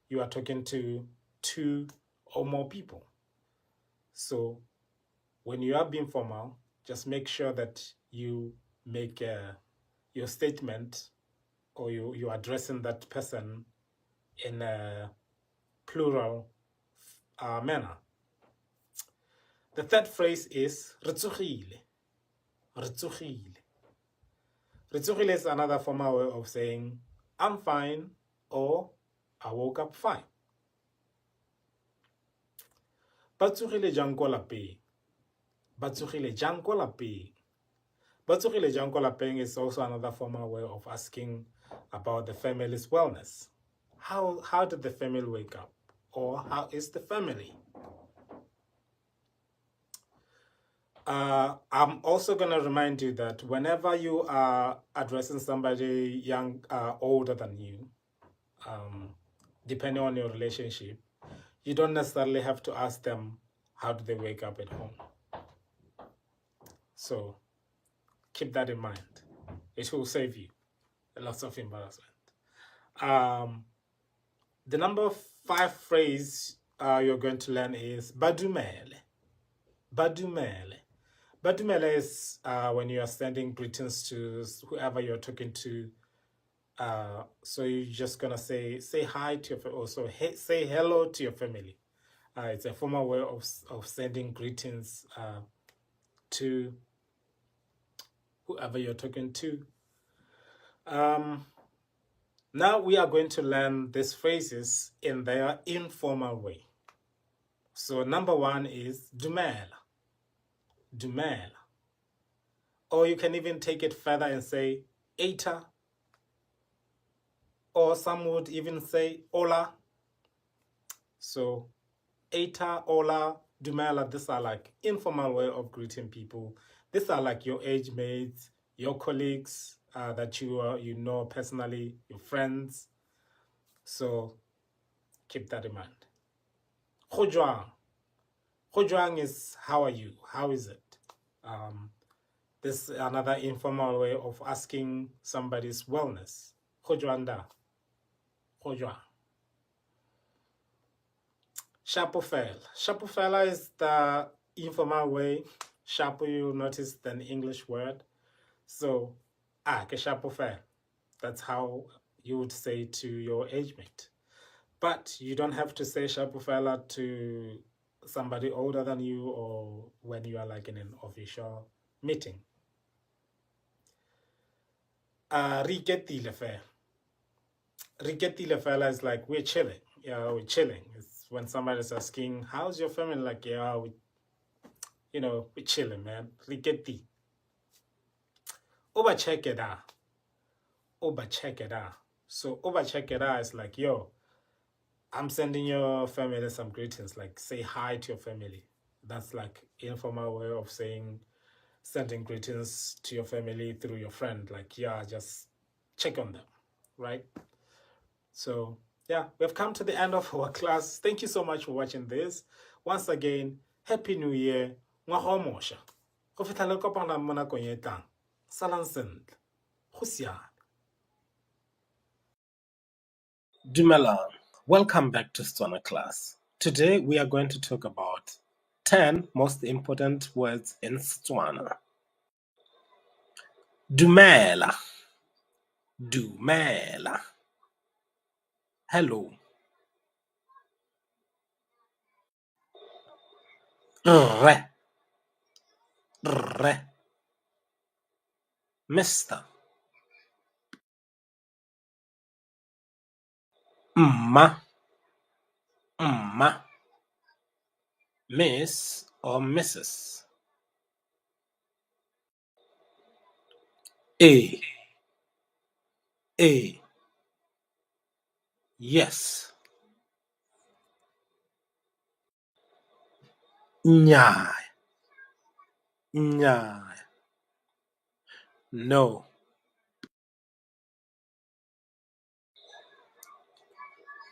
Speaker 1: you are talking to 2 or more people. So when you are being formal, just make sure that you make your statement, or you are addressing that person in a plural manner. The third phrase is re tsogile. Re tsogile. Re tsogile is another formal way of saying I'm fine or I woke up fine. Ba tsogile jang ko lapeng? Ba tsogile jang ko lapeng? Ba tsogile jang ko lapeng is also another formal way of asking about the family's wellness. How did the family wake up? Or how is the family? I'm also going to remind you that whenever you are addressing somebody young, older than you, depending on your relationship, you don't necessarily have to ask them how do they wake up at home. So keep that in mind. It will save you lots of embarrassment. The number 5 phrase you're going to learn is Badumele. Badumele. Badumele is when you are sending greetings to whoever you're talking to. So you're just gonna say hi to your also hey, say hello to your family. It's a formal way of sending greetings to whoever you're talking to. Now we are going to learn these phrases in their informal way. So number 1 is Dumela. Dumela. Or you can even take it further and say Eta. Or some would even say Hola. So Eta, Hola, Dumela, these are like informal way of greeting people. These are like your age mates, your colleagues that you know personally, your friends. So keep that in mind. Go jwang. Go jwang is how are you? How is it? This is another informal way of asking somebody's wellness. Go jwang da? Go jwang. Shapo fela. Shapo fela is the informal way. Shapo, you notice, an English word. So, ke shapo fela. That's how you would say to your age mate. But you don't have to say shapo fela to somebody older than you or when you are in an official meeting. Re iketlile fela. Re iketlile fela is like we're chilling. Yeah, we're chilling. It's when somebody's asking, how's your family? Like, yeah, we're chilling, man. Re iketlile. Oba check it out. Oba check it out. So oba check it out is like, yo, I'm sending your family some greetings. Like, say hi to your family. That's like informal way of saying sending greetings to your family through your friend. Like, yeah, just check on them, right? We've come to the end of our class. Thank you so much for watching this. Once again, Happy New Year. Ngwaga o mosha. Go fitlha le kopana mo nakong e tlang. Salang sentle. Go siame. Dumelang. Welcome back to Setswana class. Today we are going to talk about 10 most important words in Setswana. Dumela. Dumela. Hello. Rre. Rre. Mister. Mma. Mma. Miss or Mrs. A. A. Yes. Nnyaa. Nnyaa. No.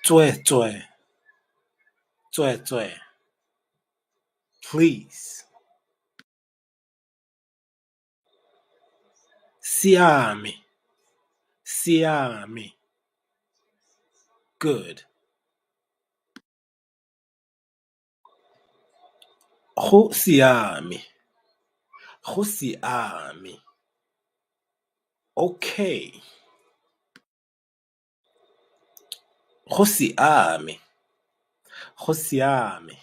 Speaker 1: Tsweetswee. Tsweetswee. Please. Siame. Siame. Good. Go siame. Go siame. Okay. Go siame. Go siame.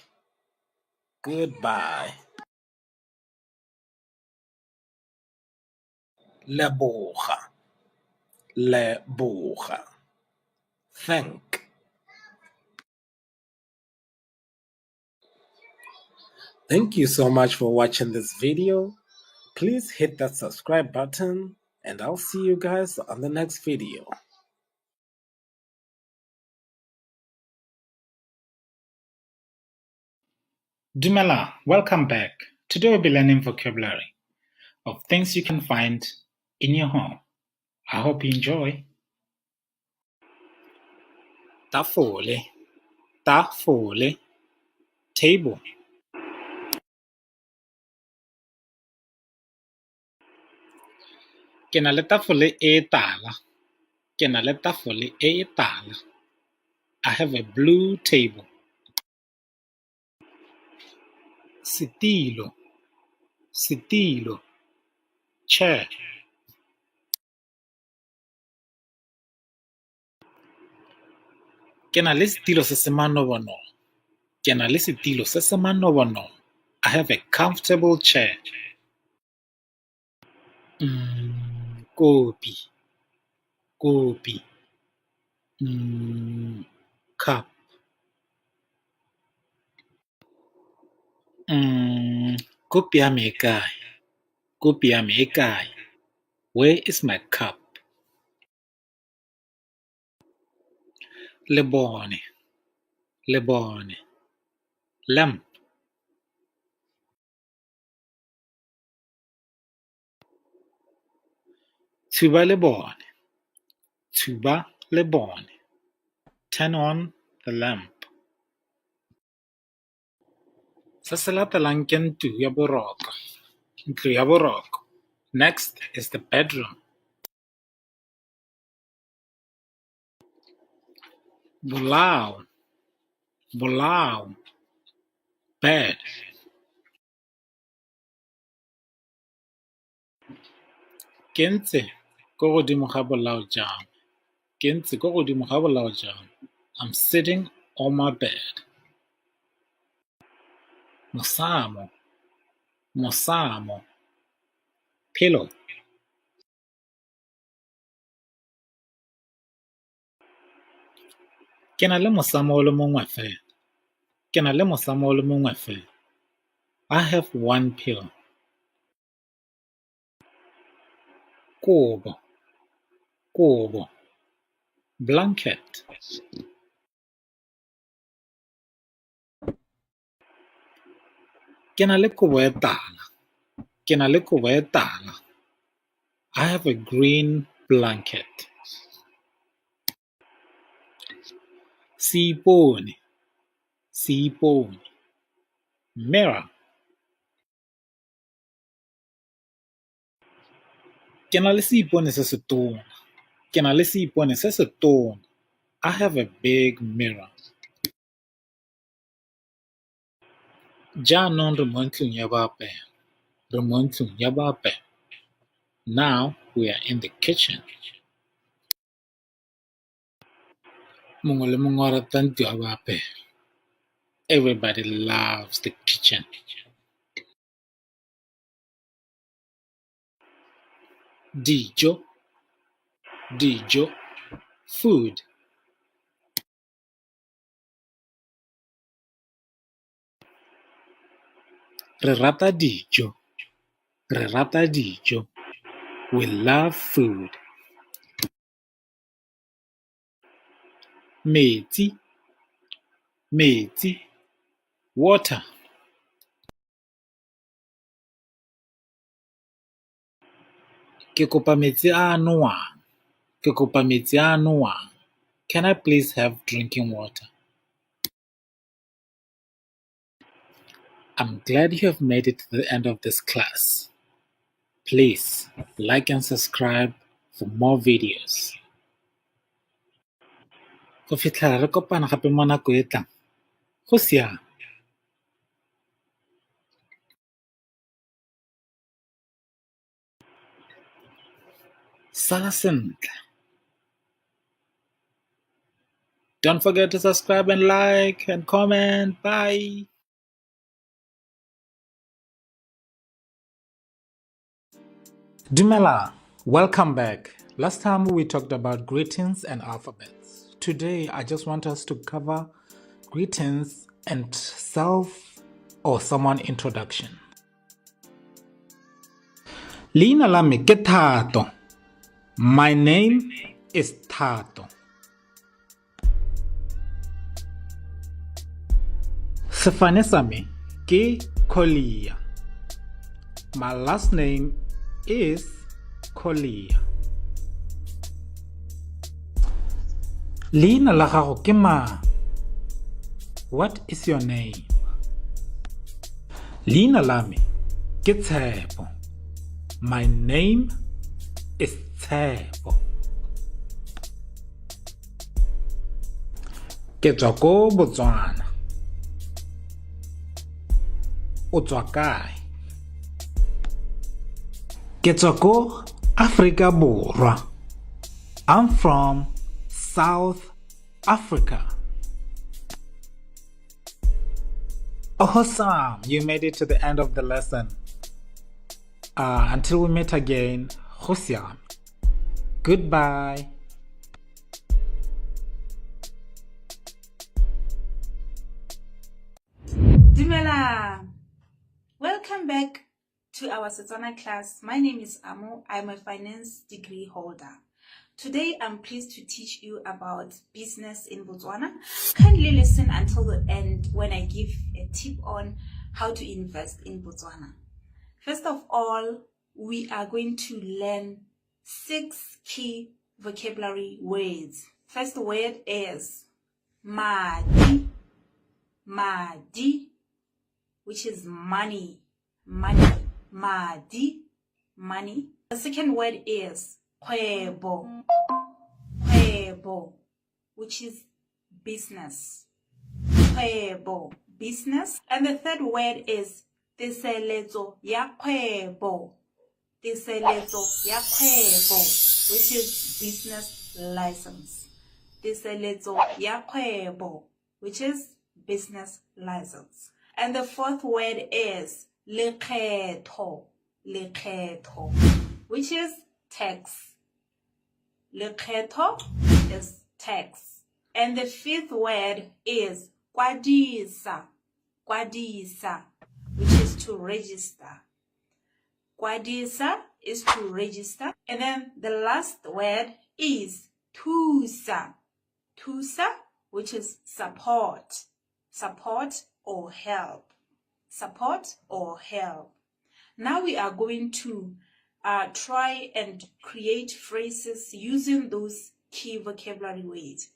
Speaker 1: Goodbye. Leboga. Leboga. Thank. Thank you so much for watching this video. Please hit that subscribe button and I'll see you guys on the next video. Dumela, welcome back. Today we'll be learning vocabulary of things you can find in your home. I hope you enjoy. Tafole, tafole, table. Ke na le tafole e tala. Ke na le tafole e tala. I have a blue table. Setilo, setilo, chair. Ke na le setilo se se manobonobo. Ke na le setilo se se manobonobo. I have a comfortable chair. Kopi, kopi, cup. Kopi ya me e kae? Kopi ya me e kae? Where is my cup? Lebone, lebone, lamp. Tshuba lebone, tshuba lebone. Turn on the lamp. Se se latelang ke ntlo ya boroko, ntlo ya boroko. Next is the bedroom. Bolao, bolao, bed. Ke ntse ko godimo ga bolao jwa me. Ke ntse ko godimo ga bolao jwa me. I'm sitting on my bed. Mosamo, mosamo, pillow. Ke na le mosamo o le mongwe fela. Ke na le mosamo o le mongwe fela. I have one pillow. Kobo, kobo, blanket. Ke na le kobo e tala. Ke na le kobo e tala. I have a green blanket. Seipone, seipone, mirror. Ke na le seipone se setona. Ke na le seipone se setona. I have a big mirror. Jaanong re mo ntlong ya boapelo. Re mo ntlong ya boapelo. Now we are in the kitchen. Mongwe le mongwe o rata ntlo ya boapelo. Everybody loves the kitchen. Dijo, dijo, food. Re rata dijo, re rata dijo. We love food. Metsi, metsi, water. Ke kopa metsi a a nowang. Ke kopa metsi a a nowang. Can I please have drinking water? I'm glad you have made it to the end of this class. Please like and subscribe for more videos. Go fitlhela re kopana gape mo nako e tlang. Go siame. Sala sentle. Don't forget to subscribe and like and comment. Bye. Dumela, welcome back. Last time we talked about greetings and alphabets. Today I just want us to cover greetings and self or someone introduction. Leina la me ke Thato. My name is Thato. Sefane sa me ke Kholia. My last name is Collier. Leina la gago ke mang? What is your name? Leina la me ke Tshepo. My name is Tshepo. Ke tswa ko Botswana. O tswa kae? Ke tswa ko Afrika Borwa. I'm from South Africa. Awesome! You made it to the end of the lesson. Until we meet again, Gosiame. Goodbye.
Speaker 5: Dumela! Welcome back to our Setswana class. My name is Amo. I'm a finance degree holder. Today, I'm pleased to teach you about business in Botswana. Kindly listen until the end when I give a tip on how to invest in Botswana. First of all, we are going to learn 6 key vocabulary words. First word is madi, madi, which is money, money, madi, money. The second word is kgwebo, kgwebo, which is business, kgwebo, business. And the third word is teseletso ya kgwebo, teseletso ya kgwebo, which is business license. Teseletso ya kgwebo, which is business license. And the fourth word is lekgetho, lekgetho, which is tax. Lekgetho is tax. And the fifth word is kwadisa, kwadisa, which is to register. Kwadisa is to register. And then the last word is thusa, thusa, which is support, support or help, support or help. Now we are going to try and create phrases using those key vocabulary words.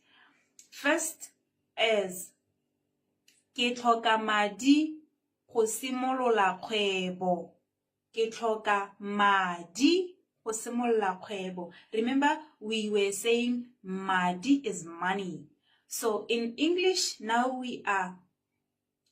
Speaker 5: First is ke tlhoka madi go simolola kgwebo. Ke tlhoka madi go simolola kgwebo. Remember, we were saying madi is money. So in English, now we are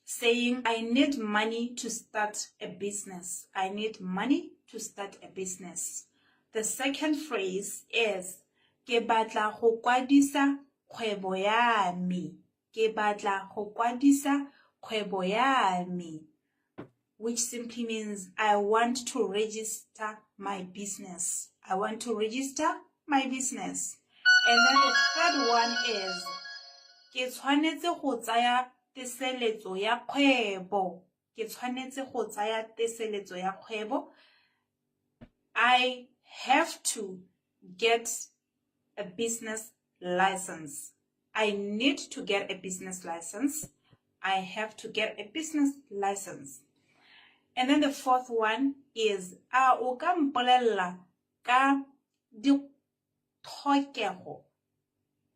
Speaker 5: saying I need money to start a business. I need money to start a business. The second phrase is ke batla go kwadisa kgwebo ya me. Ke batla go kwadisa kgwebo ya me, which simply means I want to register my business. I want to register my business. And then the third one is ke tshwanetse go tsaya teseletso ya kgwebo. Ke tshwanetse go tsaya teseletso ya kgwebo. I have to get a business license. I need to get a business license. I have to get a business license. And then the fourth one is a o ka mpolella ka ditlhokego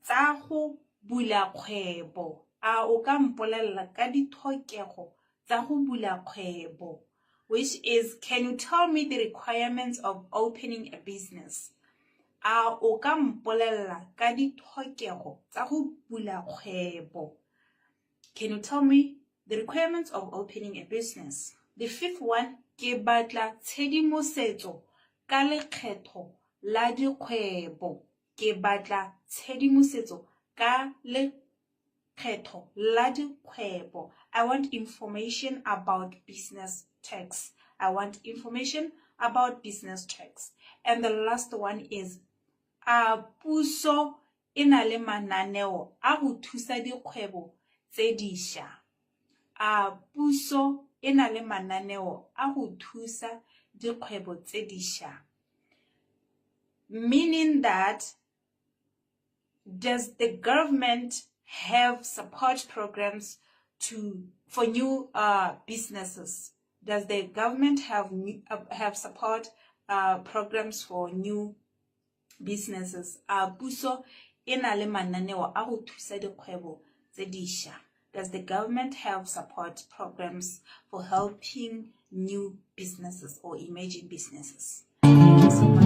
Speaker 5: tsa go bula kgwebo. A o ka mpolella ka ditlhokego tsa go bula kgwebo, which is, can you tell me the requirements of opening a business? A o ka mpolella ka ditlhokego tsa go bula kgwebo? Can you tell me the requirements of opening a business? The fifth one, ke batla tshedimosetso ka lekgetho la dikgwebo. Ke batla tshedimosetso ka lekgetho la dikgwebo. I want information about business tax. I want information about business tax. And the last one is, a puso e na le mananeo a go thusa dikgwebo tse dišwa? A puso e na le mananeo a go thusa dikgwebo tse dišwa? Meaning that, does the government have support programs for new businesses? Does the government have support programs for new businesses? A puso e na le mananeo a go thusa dikgwebo tse dišwa? Does the government have support programs for helping new businesses or emerging businesses? Thank you so much.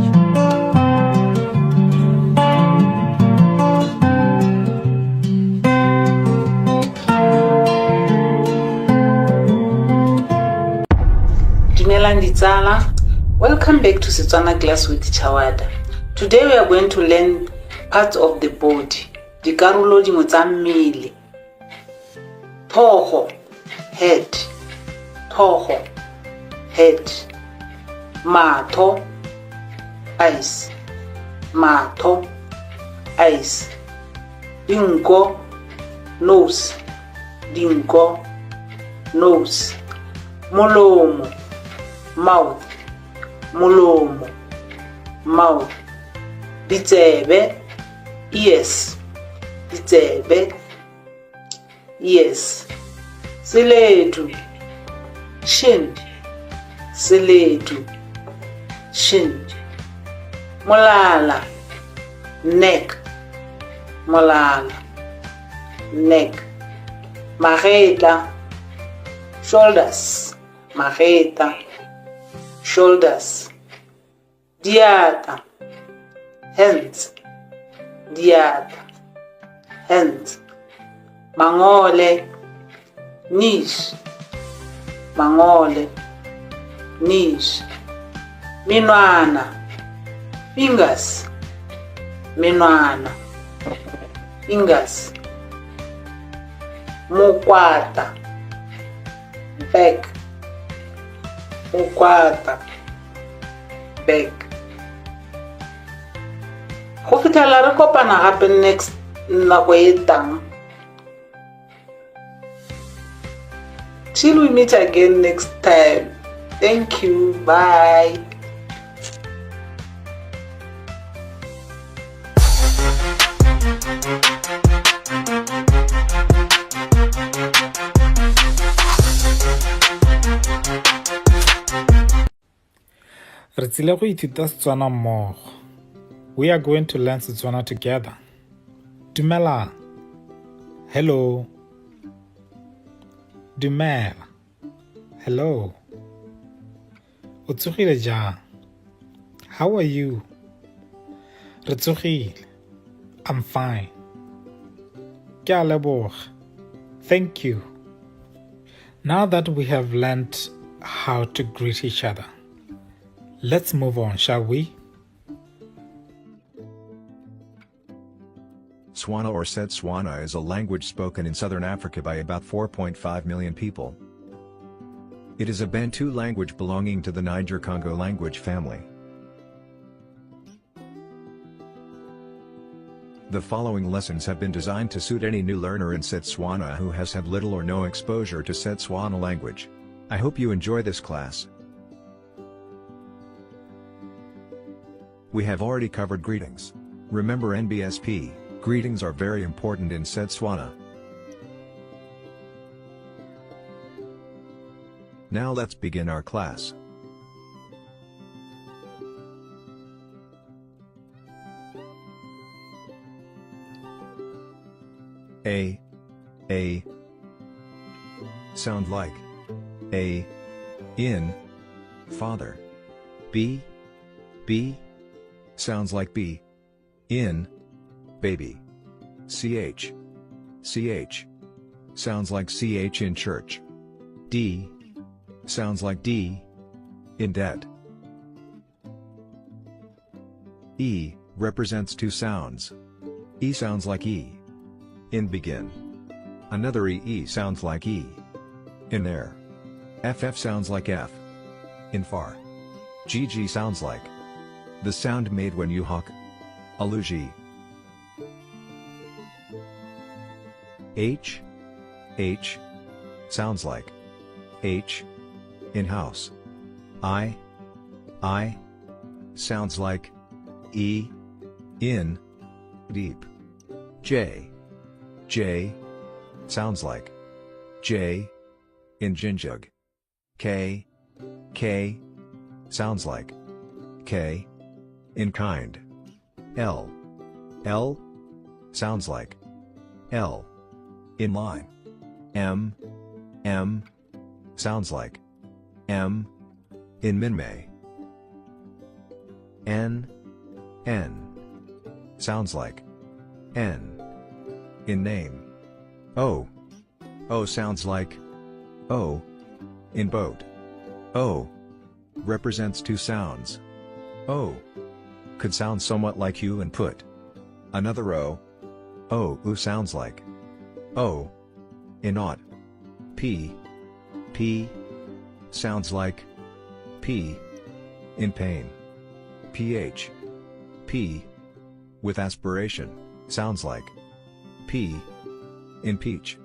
Speaker 6: Dumelang ditsala. Welcome back to Setswana class with Chawada. Today we are going to learn parts of the body. Dikarolo dingwe tsa mmele. Tlhogo, head. Tlhogo, head. Matho, eyes. Matho, eyes. Dinko, nose. Dinko, nose. Molomo, mouth. Molomo, mouth. Ditsebe, ears. Ditsebe, ears. Seledu, shin. Seledu, shin. Molala, neck. Molala, neck. Magetla, shoulders. Magetla, shoulders. Diatla, hands. Diatla, hands. Mangole, knees. Mangole, knees. Menwana, fingers. Menwana, fingers. Mokwatla, back. Mokwatla, back. Go fitlhela re kopana gape next nako e tang. Till we meet again next time. Thank you. Bye.
Speaker 1: Re tsile go ithuta Setswana mmogo. We are going to learn Setswana together. Dumelang. Hello. Dumela. Hello. O tsogile jang? How are you? Re tsogile. I'm fine. Ke a leboga. Thank you. Now that we have learned how to greet each other, let's move on, shall we?
Speaker 7: Tswana or Setswana is a language spoken in southern Africa by about 4.5 million people. It is a Bantu language belonging to the Niger-Congo language family. The following lessons have been designed to suit any new learner in Setswana who has had little or no exposure to Setswana language. I hope you enjoy this class. We have already covered greetings. Remember NBSP, greetings are very important in Setswana. Now let's begin our class. A, A. Sound like A, in, father. B, B. Sounds like B, in, baby. CH, CH. Sounds like CH in church. D, sounds like D, in debt. E represents two sounds. E sounds like E, in begin. Another E, E sounds like E, in air. FF sounds like F, in far. GG sounds like the sound made when you honk. Aluji. H, H. Sounds like H, in house. I Sounds like E, in, deep. J, J. Sounds like J, in Jinjug. K, K, sounds like K. In kind. L, L, sounds like L. In line. M, M, sounds like M. In Minmay. N, N, sounds like N. In name. O, O sounds like O. In boat. O represents two sounds. O could sound somewhat like U and put. Another O, O U sounds like O. In ought. P, P, sounds like P. In pain. PH, P, with aspiration, sounds like P. In peach.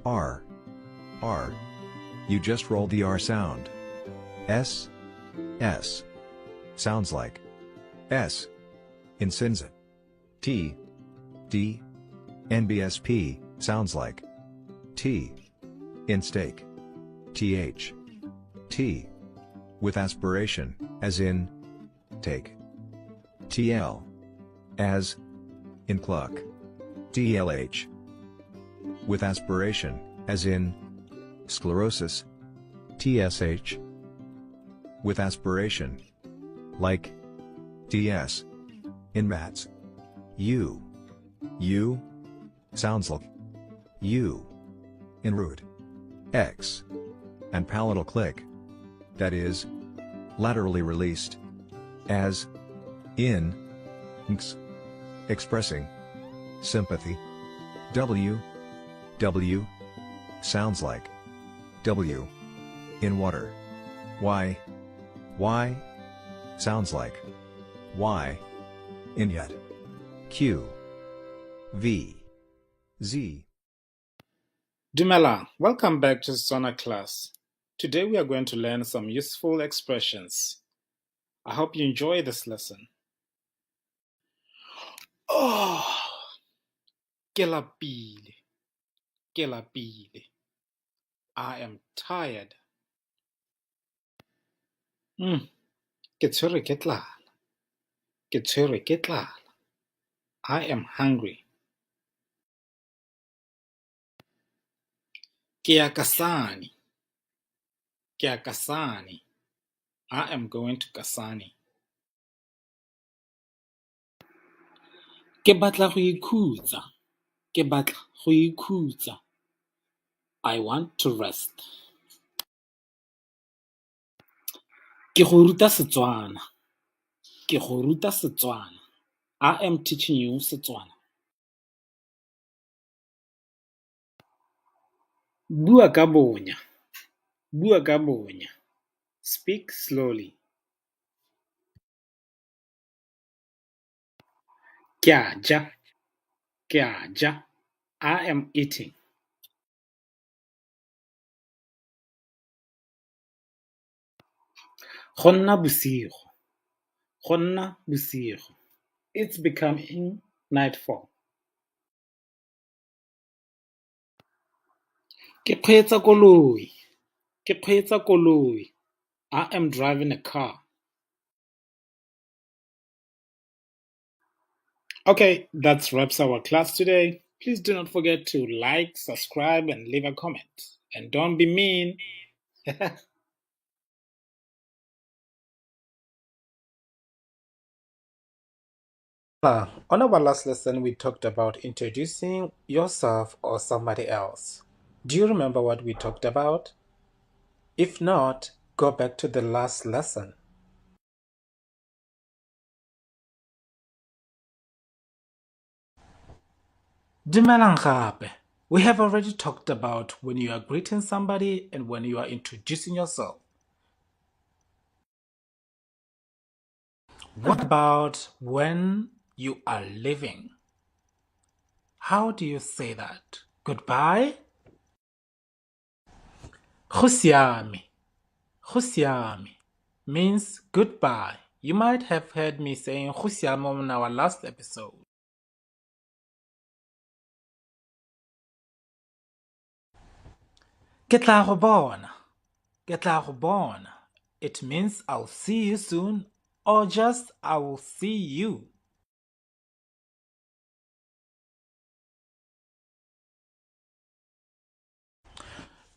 Speaker 7: R, R. You just rolled the R sound. S, S, sounds like S. In Sinza. T, D, NBSP, sounds like T. In steak. TH, T, with aspiration, as in take. TL, as in cluck. DLH, with aspiration, as in sclerosis. TSH, with aspiration, like DS. In mats. U, U, sounds like U. In root. X, and palatal click, that is, laterally released, as in X, expressing sympathy. W, W, sounds like W. In water. Y, Y, sounds like Y. In yet. Q, V, Z.
Speaker 1: Dumela, welcome back to Setswana class. Today we are going to learn some useful expressions. I hope you enjoy this lesson. Oh, ke lapile, ke lapile. I am tired. Ke tshwerwe ke tlala, ke tshwerwe ke tlala. I am hungry. Ke ya Kasane, ke ya Kasane. I am going to Kasane. Ke batla go ikhutsa, ke batla go ikhutsa. I want to rest. Ke go ruta Setswana, ke go ruta Setswana. I am teaching you Setswana. Bua ka bonya, bua ka bonya. Speak slowly. Ke a ja, ke a ja. I am eating. Go nna bosigo, go nna bosigo. It's becoming nightfall. Ke kgweetsa koloi, ke kgweetsa koloi. I am driving a car. Okay, that wraps our class today. Please do not forget to like, subscribe, and leave a comment. And don't be mean. On our last lesson, we talked about introducing yourself or somebody else. Do you remember what we talked about? If not, go back to the last lesson. Dumelang gape. We have already talked about when you are greeting somebody and when you are introducing yourself. What about when you are leaving? How do you say that? Goodbye? Go siame. Go siame means goodbye. You might have heard me saying go siame on our last episode. Ke tla go bona. Ke tla go bona. It means I'll see you soon or just I will see you.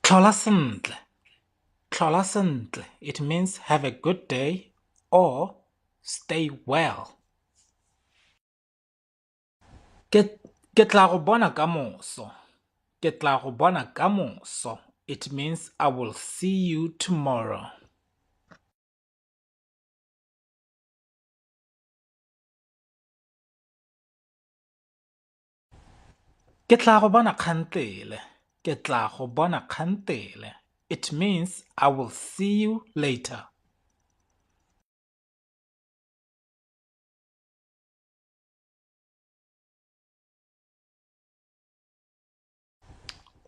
Speaker 1: Tlhola sentle. Tlhola sentle. It means have a good day or stay well. Ke ke tla go bona ka moso. Ke tla go bona ka moso. It means I will see you tomorrow. Ke tla go bona kgantele. Ke tla go bona kgantele. It means I will see you later.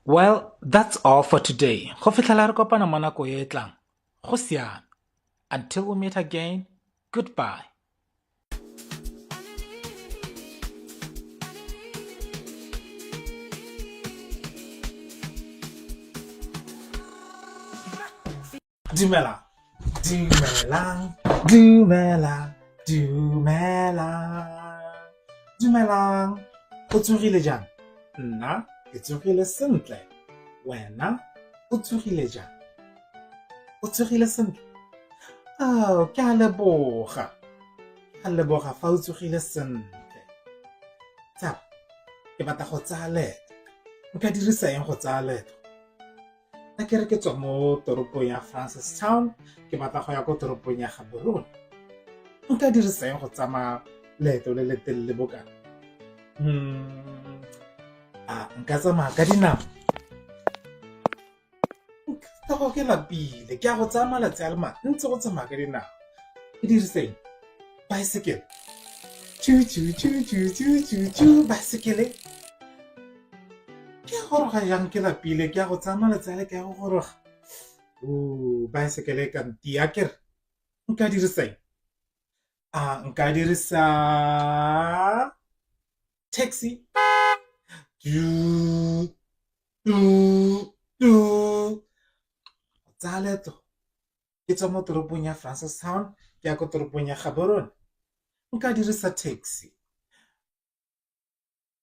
Speaker 1: Well, that's all for today. Go fitlhela re kopana mo nako e e tlang. Go siame. Until we meet again, goodbye. Dumelang. Dumelang. Dumelang. Dumelang. Dumelang. O tsogile jang? Nna ke tsogile sentle. Wena o tsogile jang? O tsogile sentle? Oh, ke a leboga. Ke a leboga fa o tsogile sentle. Tsala, ke batla go tsaya leeto. Nka dirisa eng go tsaya leeto? A ke re ke tswa mo toropong ya Francistown ke batla go ya ko toropong ya Gaborone. Nka dirisa eng go tsamaya leeto le le telele bokana? A nka tsamaya ka dinao? Nka ke lapile ke a go tsaya malatsi a le mantsi go tsamaya ka dinao. Ke dirise eng? Baesekele. Tšu tšu tšu tšu tšu tšu tšu baesekele. Ke a goroga jang ke lapile ke a go tsaya malatsi a le ke a go goroga. O baesekele e ka ntia kere nka dirisa eng? A nka dirisa taxi? Tu tu tu tsaya leeto ke tswa mo toropong ya Francistown ke ya ko toropong ya Gaborone nka dirisa taxi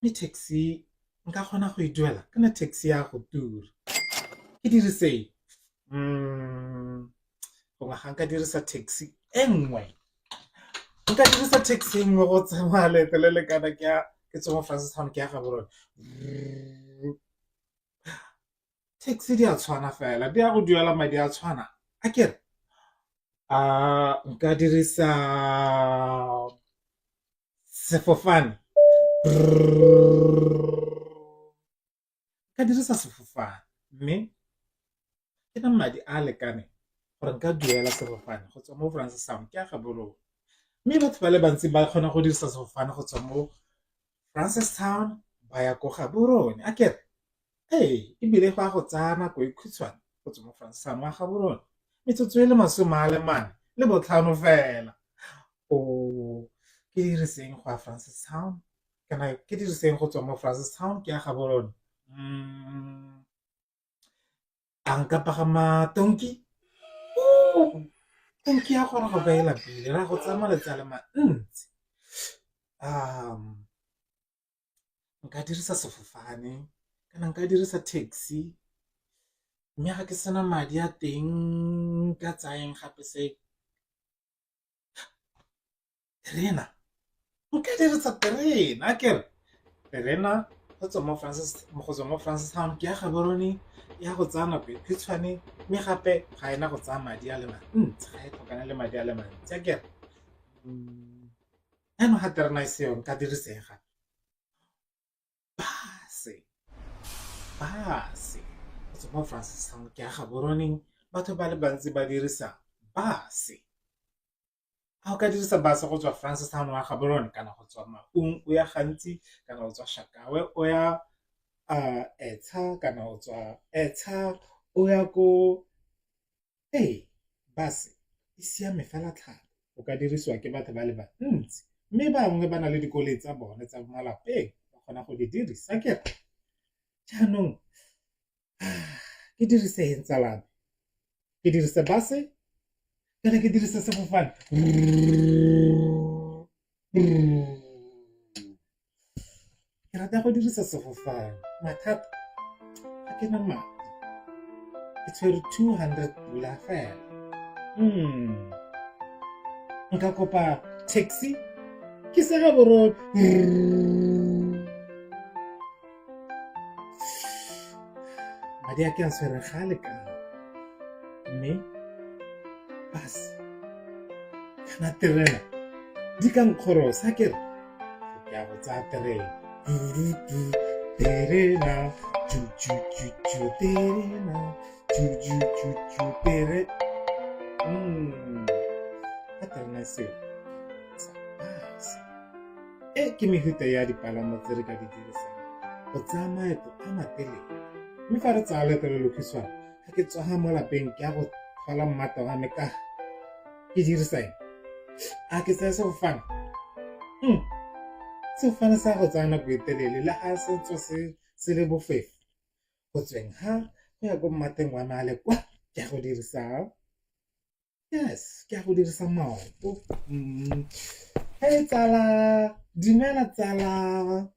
Speaker 1: mme taxi nka kgona go e duela kana taxi ya go tura ke dirise gongwe ga nka dirisa taxi e nngwe nka dirisa taxi e nngwe go tsamaya leeto le le kana ke ya ke tswa mo Francistown ke ya Gaborone. Taxi di a tshwana fela di ya go duela madi a tshwana a kere a nka dirisa sefofane nka dirisa sefofane mme ke na madi a a lekaneng gore nka duela sefofane go tswa mo Francistown ke ya Gaborone mme batho ba le bantsi ba kgona go dirisa sefofane go tswa mo Francistown ba ya ko Gaborone a kere Ee, ebile go a go tsaya nako e khutshwane go tswa mo Francistown wa Gaborone, metsotso e le 45 fela. O ke diriseng go ya Francistown kana ke diriseng go tswa mo Francistown ke ya Gaborone? A nka pagama tonki? Tonki ya goroga kwa e lapile, ra go tsaya malatsi a le mantsi. Nka dirisa sefofane kana nka dirisa taxi mme ga ke sena madi a teng nka tsayang gape se terena, nka dirisa terena akere terena go tswa mo go tswa mo Francistown ke ya Gaborone ya go tsaya nako e khutshwane mme gape ga ena go tsaya madi a le mantsi ga e tlhokane le madi a le mantsi akere. Jaanong ga terena e seyo nka dirisa eng gape? Base, base go tswa mo Francistown ke ya Gaborone batho ba le bantsi ba dirisa base. A o ka dirisa base go tswa Francistown wa Gaborone kana go tswa Maun o ya Gantsi kana o tswa Shakawe o ya Etsha kana o tswa Etsha o ya ko Ee, bus e siame fela thata o ka dirisiwa ke batho ba le bantsi mme bangwe ba na le dikoloi tsa bone tsa malapeng ba kgona go di dirisa akere. Jaanong Ke dirise eng tsalame? Ke dirise base kana ke dirise sefofane? Ke rata go dirisa sefofane. Mathata ga ke na madi. Ke tshwere 200 pula fela. Nka kopa taxi ke se Gaborone. Madi a ke a tshwere ga a lekana. Mme bus kana terena di ka nkgorosa ke re ke a go tsaya terena. Terena ju ju ju ju terena ju ju ju ju tere. Ka terena seo sa bus. E ke mehuta ya dipalamo tse re ka di dirisang go tsaya maeto a matelele. Mme fa re tsaya leeto le lokhutshwane, ga ke tsoga mo lapeng ke ya go tlhola mmata wa me ka ke dirisa eng? A ke tsaya sefofane? Sefofane sa go tsaya nako e telele le ga se tswa se le bofefo. Go tsweng ga go ya ko mmateng wa me a le kwa ke ya go dirisa. Yes, ke ya go dirisa maoto. Hey tsala, dumela tsala.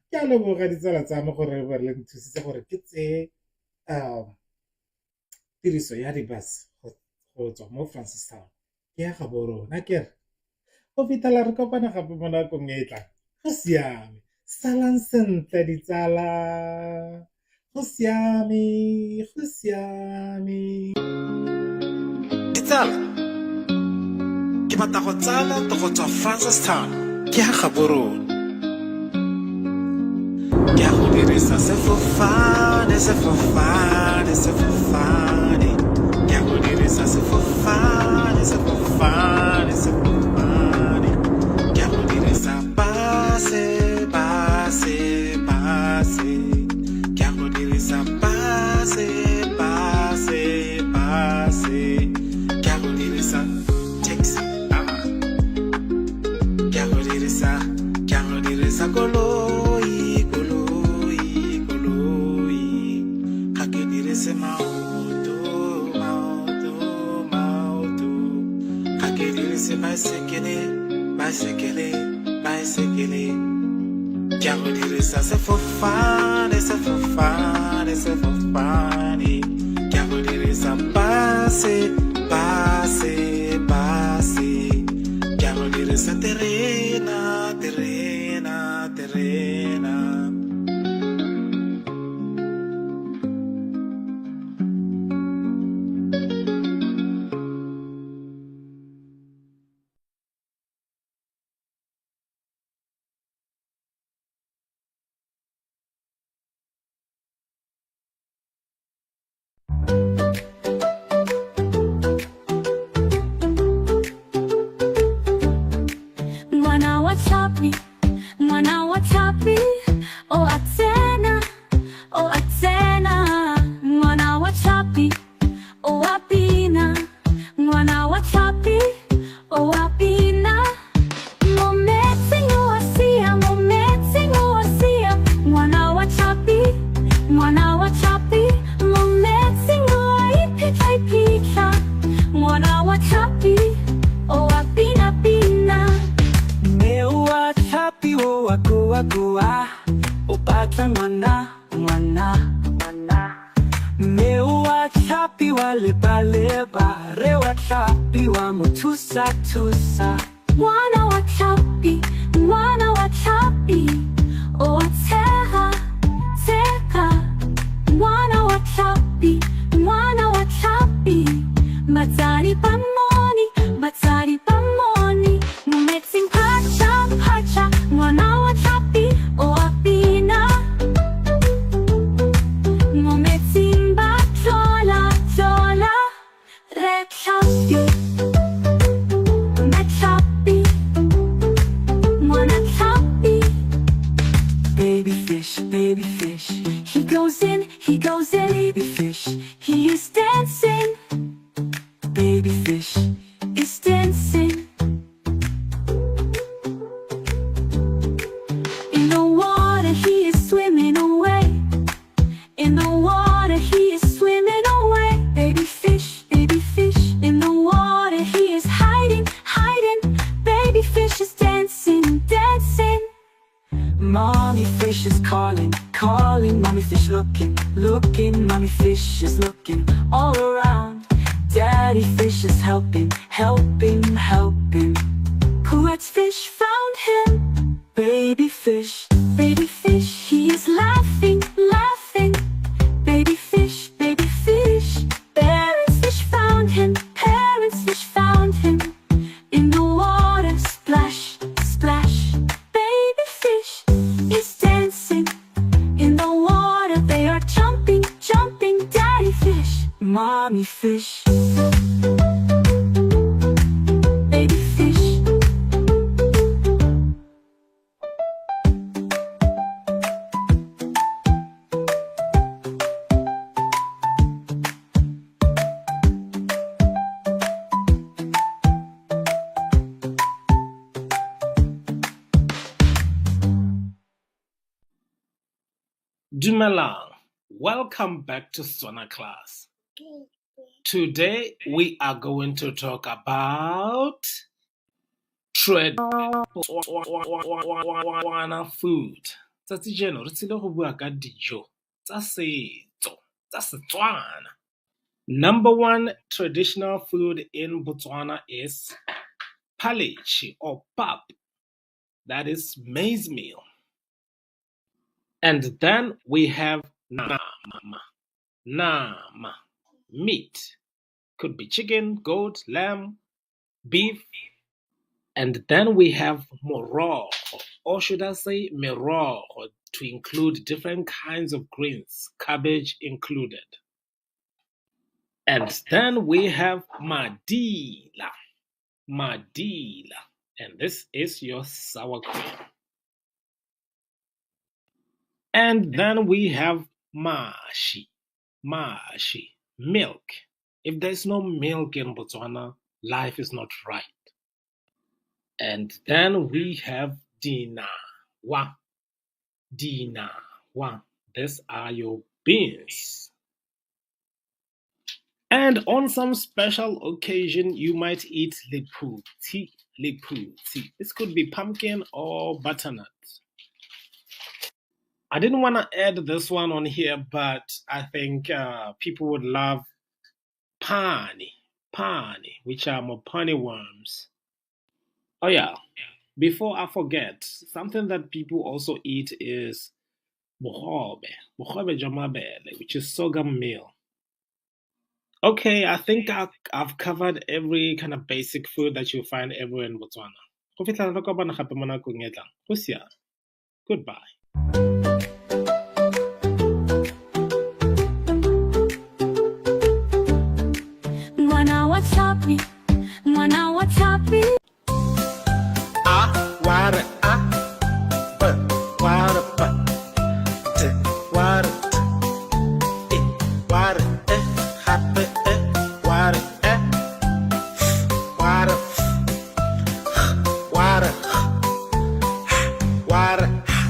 Speaker 1: Ke a leboga ditsala tsa me gore ba le nthusitse gore ke tseye tiriso ya di-bus go tswa mo Francistown ke ya Gaborone. A ke re go fitlhela re kopana gape mo nakong e e tlang. Go siame, salang sentle ditsala. Go siame, go siame.
Speaker 4: Ditsala, ke batla go tsaya leeto go tswa Francistown ke ya Gaborone. Ke ya go dirisa sefofane, sefofane, sefofane. Ke ya go dirisa sefofane, sefofane, sefofane. Ke ya go dirisa base, base, base. Ke ya go dirisa base, base, base. Ke ya go dirisa taxi. Ah. Ke ya go dirisa, ke ya go dirisa koloi, koloi, koloi. Ga ke dirise maoto, maoto, maoto. Ga ke dirise baesekele, baesekele, baesekele. Ke ya go dirisa sefofane, sefofane, sefofane. Ke ya go dirisa base, base, base. Ke ya go dirisa terena, terena, terena.
Speaker 2: Ngwana wa tlhapi, ngwana wa tlhapi, o a tsena, o a tsena. Ngwana wa tlhapi, o a bina. Ngwana wa tlhapi, o a bina. Mo metsing o a sia, mo metsing o a sia. Ngwana wa tlhapi, ngwana wa tlhapi, mo metsing o a iphitlha iphitlha. Ngwana wa tlhapi, o a bina bina.
Speaker 3: Mme wa tlhapi o a goa goa, o batla ngwana, ngwana, ngwana. Mme wa tlhapi wa leba leba, rre wa tlhapi wa mo thusa thusa.
Speaker 2: Ngwana wa tlhapi, ngwana wa tlhapi, o a tshega, tshega. Ngwana wa tlhapi, ngwana wa tlhapi, batsadi ba mmone, batsadi ba mmone. Mo metsing phatša, phatša, ngwana wa tlhapi, o a bina. Mo metsing ba tlola, tlola, rre tlhapi, mme tlhapi, ngwana tlhapi.
Speaker 3: Mommy fish is calling, calling. Mommy fish looking, looking. Mommy fish is looking all around. Daddy fish is helping, helping, helping. Puet's fish found him. Baby fish, he is laughing, laughing. Baby fish, baby fish. Parents fish found him, parents fish found him. In the water, splash, splash. Baby fish is dancing. In the water, they are jumping, jumping. Daddy fish, mommy fish. Baby fish.
Speaker 1: Dumelang. Welcome back to Setswana class. Today we are going to talk about Tswana food. Tsatsi jeno re tsile go bua ka dijo tsa setso tsa Setswana. Number one traditional food in Botswana is phaleche or pap. That is maize meal. And then we have nama. Nama, meat. Could be chicken, goat, lamb, beef. And then we have morogo, or should I say merogo, to include different kinds of greens, cabbage included. And then we have madila, madila, and this is your sour cream. And then we have mashi, mashi, milk. If there's no milk in Botswana, life is not right. And then we have dinawa, dinawa. These are your beans. And on some special occasion, you might eat lephutsi, lephutsi. This could be pumpkin or butternut. I didn't want to add this one on here, but I think people would love pani, pani, which are mopani worms. Oh yeah, before I forget, something that people also eat is bogobe, bogobe jwa mabele, which is sorghum meal. Okay, I think I've covered every kind of basic food that you'll find everywhere in Botswana. Go fitlhela re kopana gape mo nakong e tlang. Go siame. Goodbye.
Speaker 2: Ngwana wa tlhapi, ngwana wa tlhapi.
Speaker 4: A wa re A, B wa re B, D wa re D, E wa re E, gape E wa re E, F wa re F, G wa re G, H wa re H, I wa re I,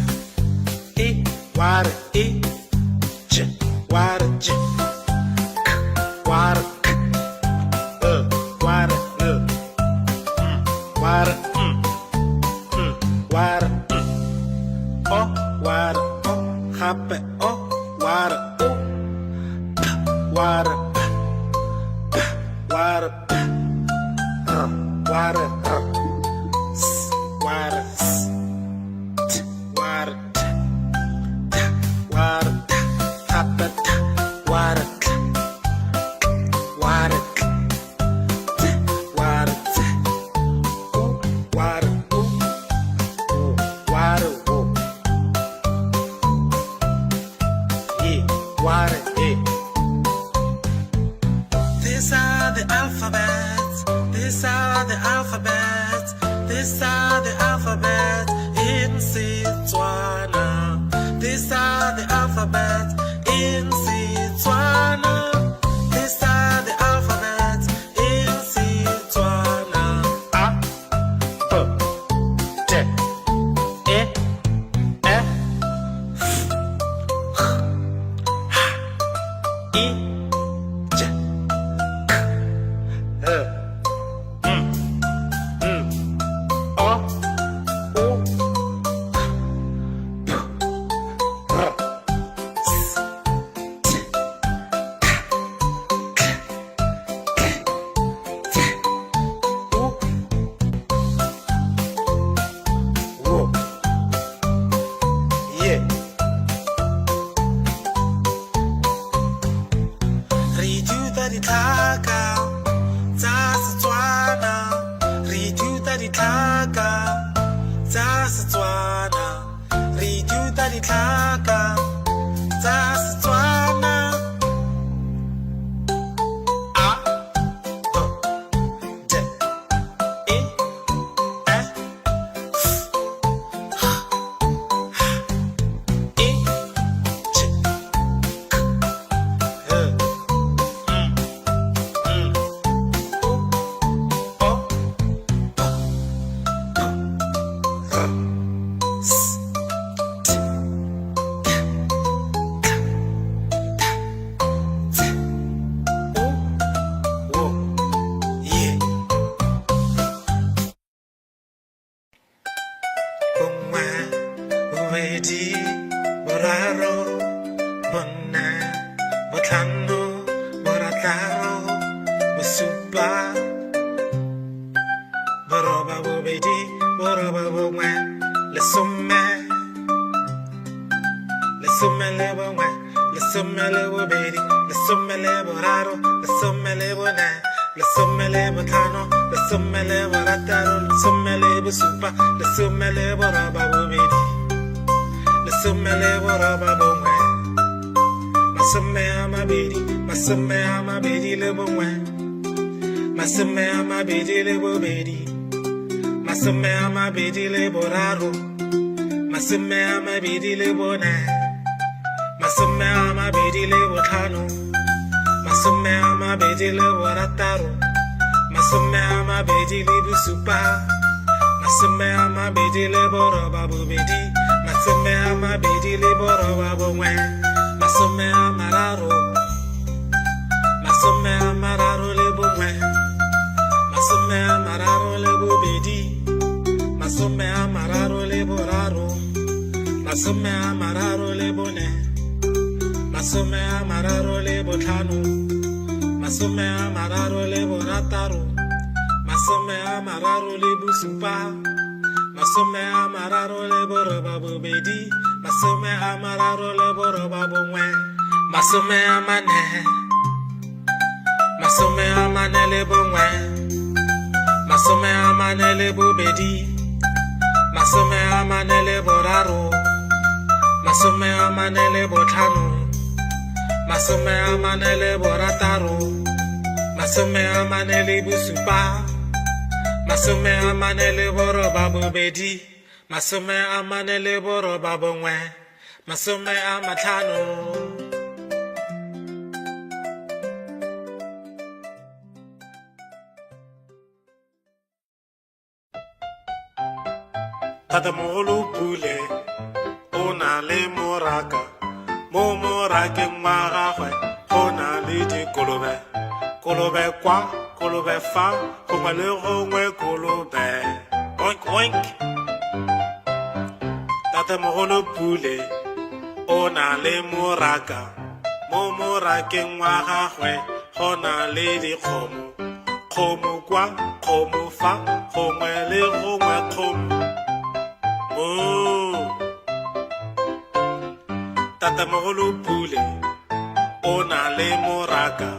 Speaker 4: J wa re J, K wa re K, L wa re L, M wa re M, M wa re M, O wa re O, gape O wa re O, P wa re P, P wa re P, R wa re R, S wa re S, T wa re T, T wa re T, gape T wa re T, K wa re K, T wa re T, U wa re U, W wa re W, E wa re E. These are the alphabets. These are the alphabets. These are the alphabets in Setswana. These are the alphabets in Setswana. These are the alphabets in Setswana. A B D E F G H I J K L M N O U Bobedi, boraro, bonne, botlhano, borataro, bosupa, boroba bobedi, boroba bongwe, lesome, lesome le bongwe, lesome le bobedi, lesome le boraro, lesome le bone, lesome le botlhano, lesome le borataro, lesome le bosupa, lesome le boroba bobedi, lesome le boroba bongwe, masome a mabedi, masome a mabedi le bongwe, masome a mabedi le bobedi, masome a mabedi le boraro, masome a mabedi le bone, masome a mabedi le botlhano, masome a mabedi le borataro, masome a mabedi le bosupa, masome a mabedi le boroba bobedi, masome a mabedi le boroba bongwe, masome a mararo, masome a mararo le bongwe, masome a mararo le bobedi, masome a mararo le boraro, masome a mararo le bone, masome a mararo le botlhano, masome a mararo le borataro, masome a mararo le bosupa, masome a mararo le boroba bobedi, masome a mararo le boroba bongwe, masome a mane, masome a mane le bongwe, masome a mane le bobedi, masome a mane le boraro, masome a mane le botlhano, masome a mane le borataro, masome a mane le bosupa, masome a mane le boroba bobedi, masome a mane le boroba bongwe, masome a matlhano. Tatemogolo Pule o na le moraka, mo morakeng wa gagwe go na le dikolobe, kolobe kwa, kolobe fa, gongwe le gongwe kolobe. Oink oink. Tatemogolo Pule o na le moraka, mo morakeng wa gagwe go na le dikgomo, kgomo kwa, kgomo fa, gongwe le gongwe kgomo. Moo. Tatemogolo Pule o na le moraka,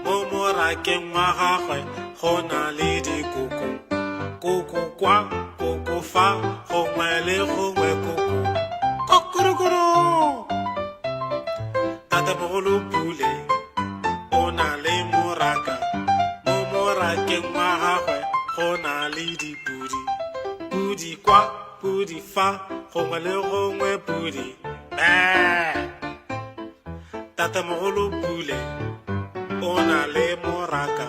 Speaker 4: mo morakeng wa gagwe go na le dikoko, koko kwa, koko fa, gongwe le gongwe koko. Kokorokoro. Tatemogolo Pule o na le moraka, mo morakeng wa gagwe go na le dipudi, pudi kwa, pudi fa, gongwe le gongwe pudi. Bee. Tatemogolo Pule o na le moraka,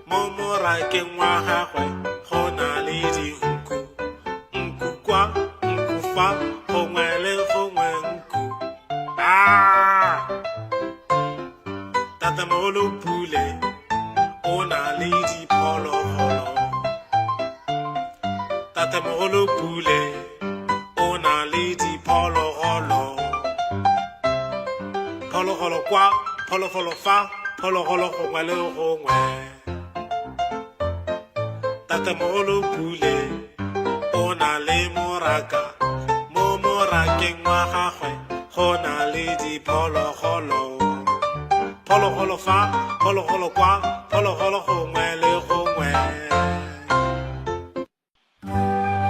Speaker 4: mo morakeng wa gagwe go na le dinku, nku kwa, nku fa, gongwe le gongwe nku. Baa. Tatemogolo Pule o na le diphologolo. Tatemogolo Pule o na le diphologolo. Phologolo kwa, phologolo fa, phologolo gongwe le gongwe. Tatemogolo Pule o na le moraka, mo morakeng wa gagwe go na le diphologolo. Phologolo fa, phologolo kwa, phologolo gongwe le gongwe.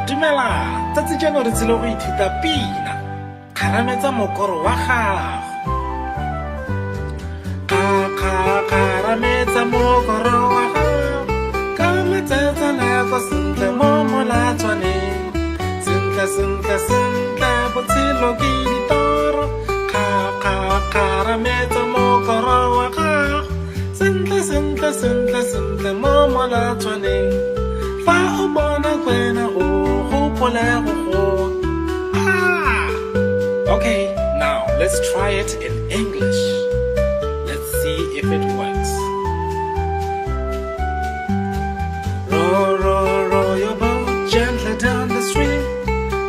Speaker 4: Dumela, tsatsi jeno re tsile go ithuta pina. Kgarametsa mokoro wa gago. Kgarametsa mokoro wa gago, ka metsetsaneko sentle mo molatswaneng. Sentle, sentle, sentle, botshelo ke ditoro. Kgarametsa mokoro wa gago, sentle, sentle, sentle, sentle mo molatswaneng. Fa o bona kwena o gopole go goa. Ah! Okay, now let's try it in English. Let's see if it works. Row, row, row your boat gently down the stream.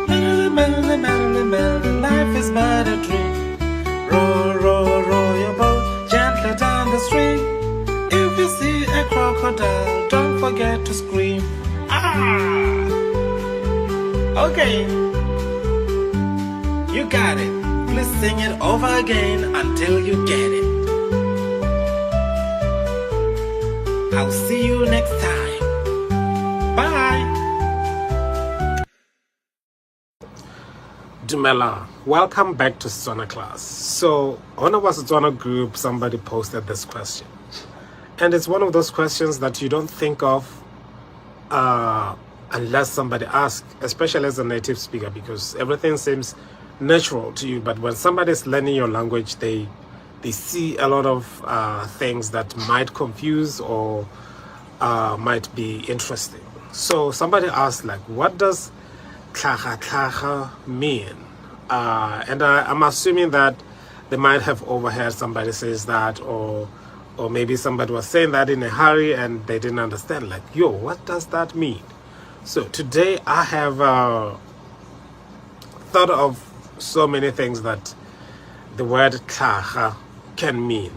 Speaker 4: Merrily, merrily, merrily, Merrily, life is but a dream. Row, row, row your boat gently down the stream. If you see a crocodile, don't forget to scream. Ah! Okay. You got it. Please sing it over again until you get it. I'll see you next time. Bye.
Speaker 1: Dumela, welcome back to Setswana class. So, on our Setswana group, somebody posted this question. And it's one of those questions that you don't think of unless somebody asks, especially as a native speaker, because everything seems natural to you. But when somebody's learning your language, they see a lot of things that might confuse or might be interesting. So somebody asked, like, what does tlhaga tlhaga mean? And I'm assuming that they might have overheard somebody says that, or maybe somebody was saying that in a hurry and they didn't understand. Like, yo, what does that mean? So today I have thought of so many things that the word tlhaga can mean.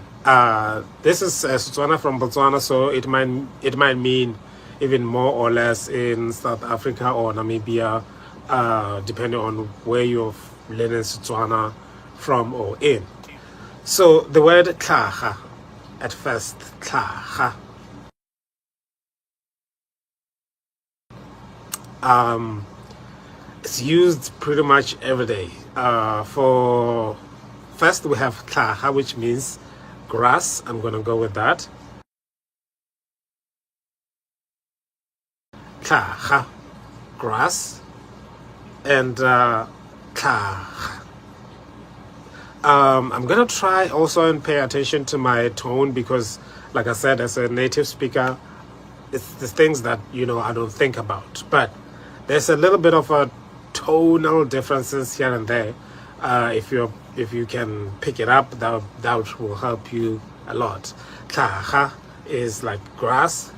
Speaker 1: This is Setswana from Botswana, so it might mean even more or less in South Africa or Namibia, depending on where you're learning Setswana from or in. So the word tlhaga, at first, tlhaga, it's used pretty much every day. For first we have tlhaga, which means grass. I'm gonna go with that. Tlhaga, grass, and tlhaga. I'm gonna try also and pay attention to my tone because, like I said, as a native speaker, it's the things that, you know, I don't think about. But there's a little bit of a tonal differences here and there. If you can pick it up, that will help you a lot. Tlhaga is like grass.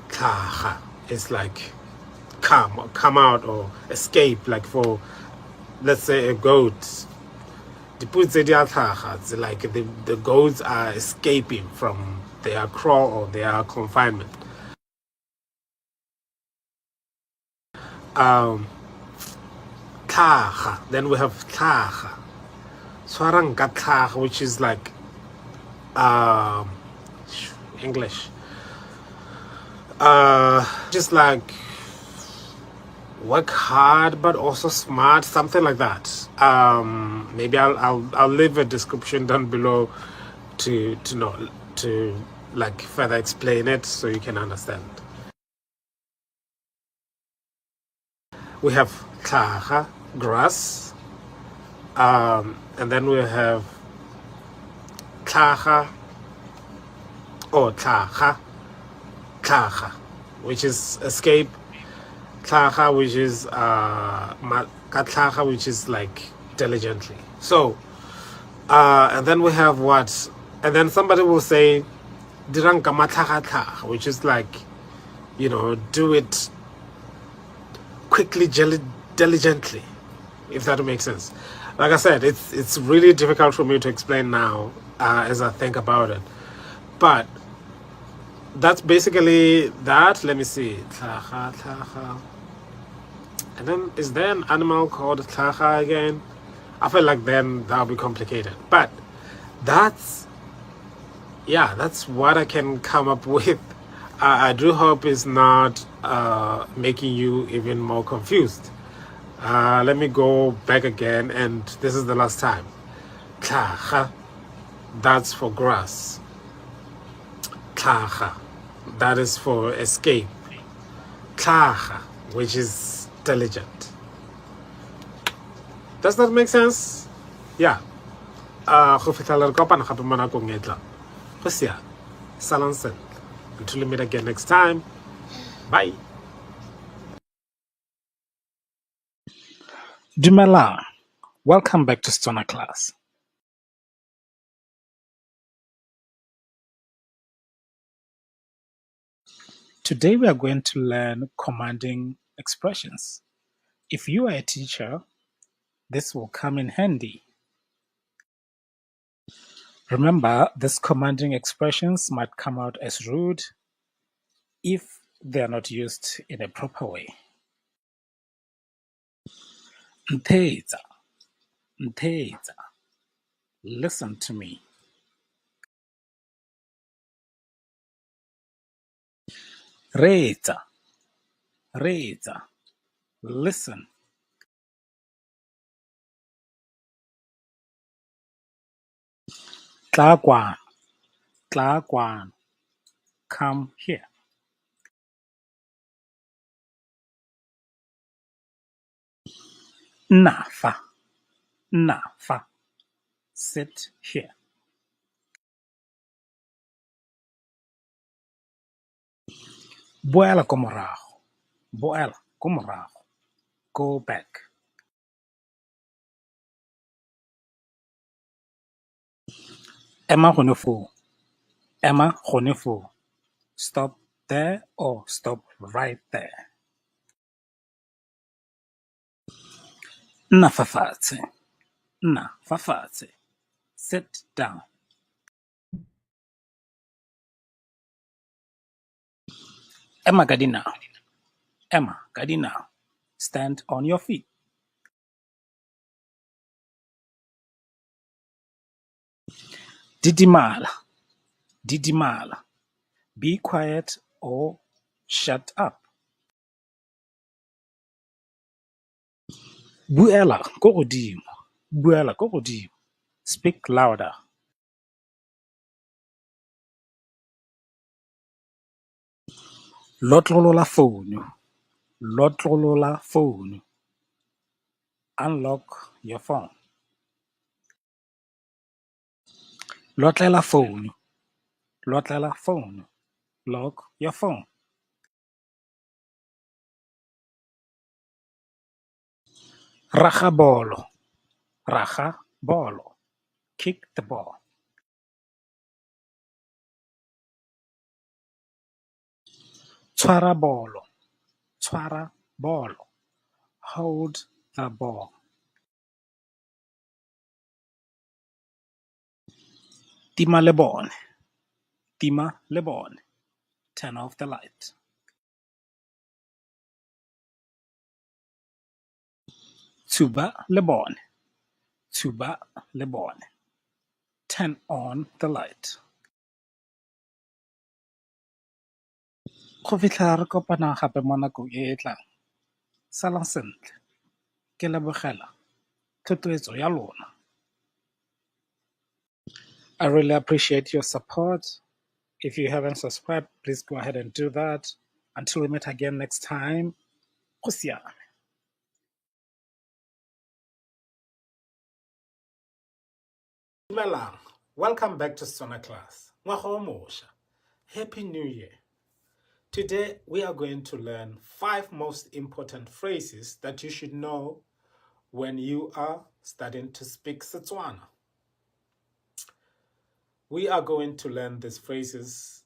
Speaker 1: Tlhaga is like come out or escape. Like for, let's say, a goat. It's like the goats are escaping from their kraal or their confinement. Tlhaga. Then we have tlhaga. Tshwarang ka tlhaga, which is like English. Just like work hard but also smart, something like that. Maybe I'll leave a description down below to know, to like further explain it so you can understand. We have tlhaga, grass, and then we have tlhaga or tlhaga, tlhaga, which is escape. Tlhaga, which is tlhaga, which is like diligently. So, and then we have what? And then somebody will say, dirang ka matlhaga tlhaga, which is like, you know, do it quickly, diligently, if that makes sense. Like I said, it's really difficult for me to explain now as I think about it, but that's basically that. Let me see. Tlhaga, tlhaga. And then, is there an animal called tlhaga again? I feel like then that'll be complicated. But that's, yeah, that's what I can come up with. I do hope it's not making you even more confused. Let me go back again, and this is the last time. Tlhaga, that's for grass. Tlhaga, that is for escape. Tlhaga, which is diligent. Does that make sense? Yeah. Go fitlhela re kopana gape mo nakong e tlang. Go siame. Salang sentle. Until we meet again next time. Bye. Dumela. Welcome back to Setswana class. Today we are going to learn commanding expressions. If you are a teacher, This will come in handy. Remember, these commanding expressions might come out as rude if they are not used in a proper way. Ntheetsa, ntheetsa. Listen to me. Reetsa, reetsa. Listen. Tla kwano, tla kwano. Come here. Nna fa, nna fa. Sit here. Boela ko morago, boela ko morago. Go back. Ema gone foo, ema gone foo. Stop there or stop right there. Nna fa fatshe, nna fa fatshe. Sit down. Ema ka dinao, ema ka dinao. Stand on your feet. Didimala, didimala. Be quiet or shut up. Buela ko godimo, buela ko godimo. Speak louder. Lotlolola founu, lotlolola founu. Unlock your phone. Lotlela founu, lotlela founu. Lock your phone. Raga bolo, raga bolo. Kick the ball. Tshwara bolo, tshwara bolo. Hold the ball. Tima lebone, tima lebone. Turn off the light. Tshuba lebone, tshuba lebone. Turn on the light. Go fitlha re kopana gape mo nakong e e tlang, salang sentle, ke lebogela thotloetso ya lona. I really appreciate your support. If you haven't subscribed, please go ahead and do that. Until we meet again next time, go siame. Dumelang. Welcome back to Setswana class. Ngwaga o mosha. Happy New Year. Today we are going to learn 5 most important phrases that you should know when you are starting to speak Setswana. We are going to learn these phrases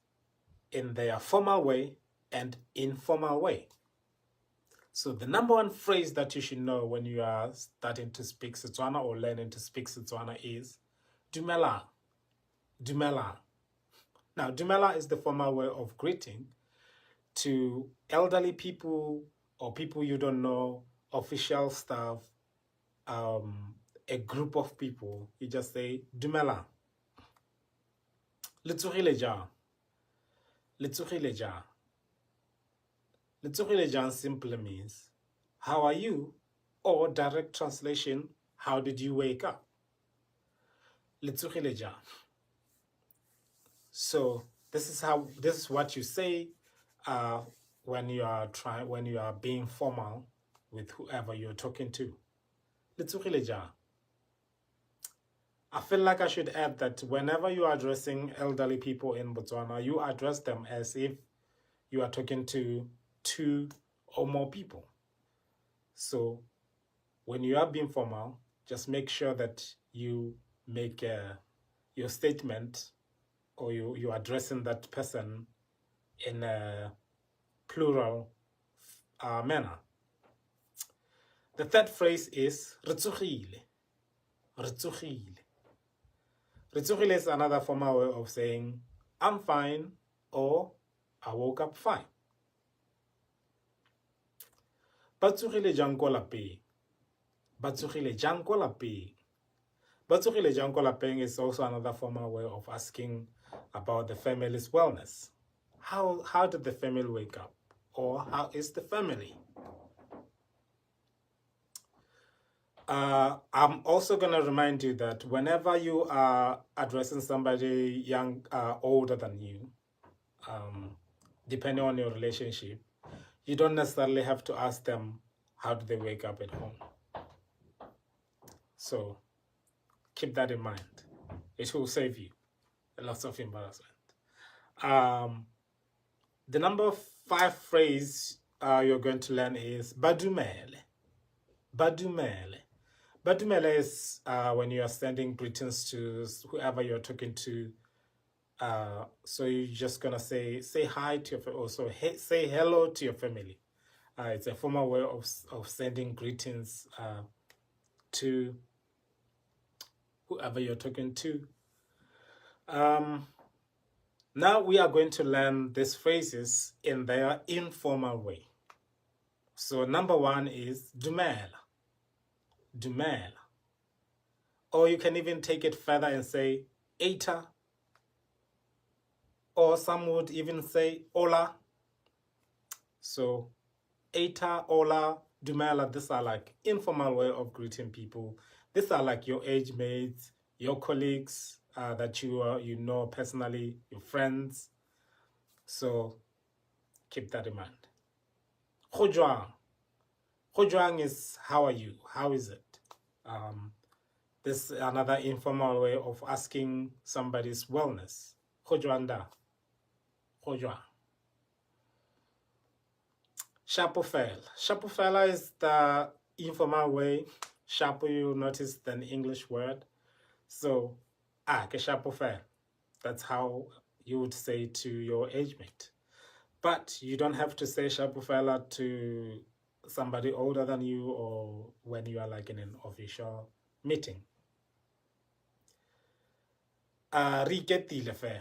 Speaker 1: in their formal way and informal way. So the number one phrase that you should know when you are starting to speak Setswana or learning to speak Setswana is Dumela. Dumela. Now, Dumela is the formal way of greeting to elderly people or people you don't know, official staff, a group of people. You just say Dumela. Le tsogile jang? Le tsogile jang? Le tsogile jang simply means how are you, or direct translation, how did you wake up? Le tsogile jang? So this is what you say when you are trying, when you are being formal with whoever you're talking to. Le tsogile jang? I feel like I should add that whenever you are addressing elderly people in Botswana, you address them as if you are talking to 2 or more people. So when you are being formal, just make sure that you make your statement, or you are addressing that person in a plural manner. The third phrase is re tsogile. Re tsogile. Re tsogile is another formal way of saying I'm fine or I woke up fine. Ba tsogile jang ko lapeng? Ba tsogile jang ko lapeng? Ba tsogile jang ko lapeng is also another formal way of asking about the family's wellness. How did the family wake up? Or how is the family? I'm also going to remind you that whenever you are addressing somebody young, older than you, depending on your relationship, you don't necessarily have to ask them how do they wake up at home. So keep that in mind. It will save you a lot of embarrassment. The number 5 phrase you're going to learn is Badumele. Badumele. Badumele is when you are sending greetings to whoever you're talking to. So you're just going to say hi to your also hey, say hello to your family. It's a formal way of sending greetings to whoever you're talking to. Now we are going to learn these phrases in their informal way. So number 1 is Dumela. Dumela. Or you can even take it further and say Eta. Or some would even say Hola. So Eta, Hola, Dumela, these are informal way of greeting people. These are your age mates, your colleagues that you know personally, your friends. So keep that in mind. Go jwang. Go jwang is how are you? How is it? This is another informal way of asking somebody's wellness. Go jwang da? Go jwang. Shapo fela. Shapo fela is the informal way. Shapo, you notice, an English word. So, ke shapo fela. That's how you would say to your age mate. But you don't have to say shapo fela to somebody older than you or when you are in an official meeting. Re iketile fela.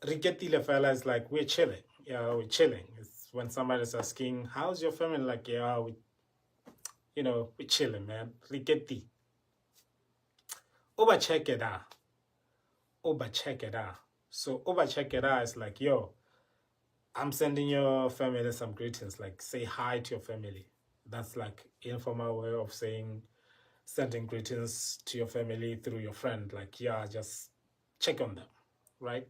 Speaker 1: Re iketile fela is like we're chilling. Yeah, we're chilling. It's when somebody's asking, how's your family? Like, yeah, we're chilling, man. Re iketile. Oba check it out. Oba check it out. So oba check it out is like, yo, I'm sending your family some greetings. Like, say hi to your family. That's informal way of saying sending greetings to your family through your friend. Like, yeah, just check on them, right?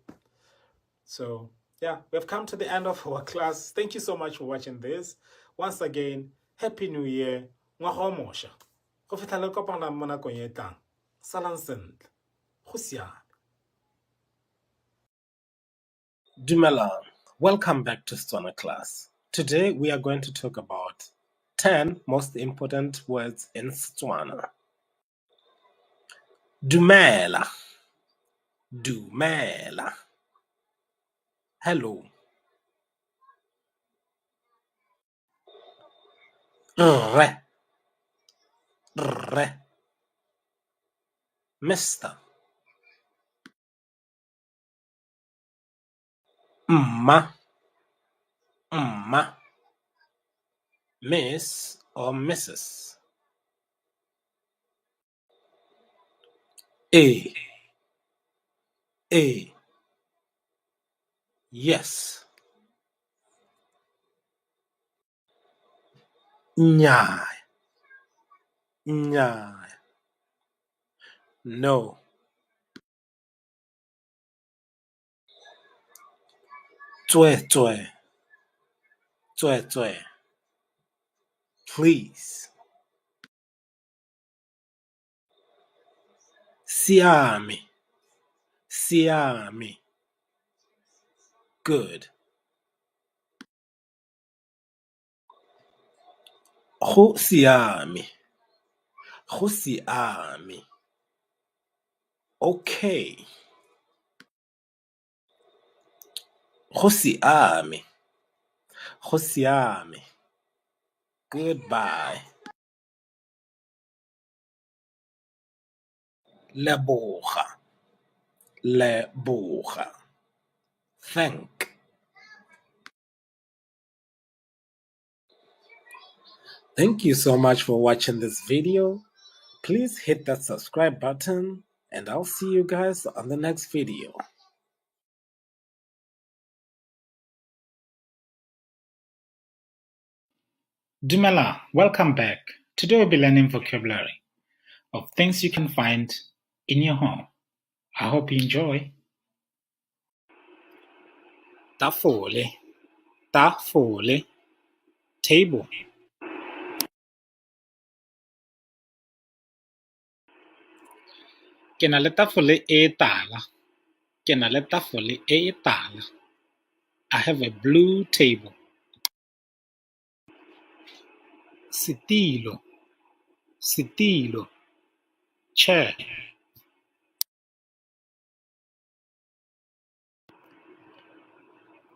Speaker 1: We've come to the end of our class. Thank you so much for watching this. Once again, Happy New Year. Ngwaga o mosha. Go fitlha le kopana mo nakong e tlang. Salang sentle. Go siame. Dumelang. Welcome back to Setswana class. Today we are going to talk about 10 most important words in Setswana. Dumela. Dumela. Hello. Rre. Rre. Mister. Mma. Mma. Miss or Mrs. A. A. Yes. Nnyaa. Nnyaa. No. Tswe tswe. Tswe tswe. Please. Siame. Siame. Good. Go siame. Go siame. Okay. Go siame. Go siame. Goodbye.
Speaker 4: Leboga, leboga, thank. Thank you so much for watching this video. Please hit that subscribe button and I'll see you guys on the next video.
Speaker 1: Dumela, welcome back. Today we'll be learning vocabulary of things you can find in your home. I hope you enjoy. Tafole, tafole, table. Ke na le tafole e tala. Ke na le tafole e tala. I have a blue table. Setilo, setilo, chair.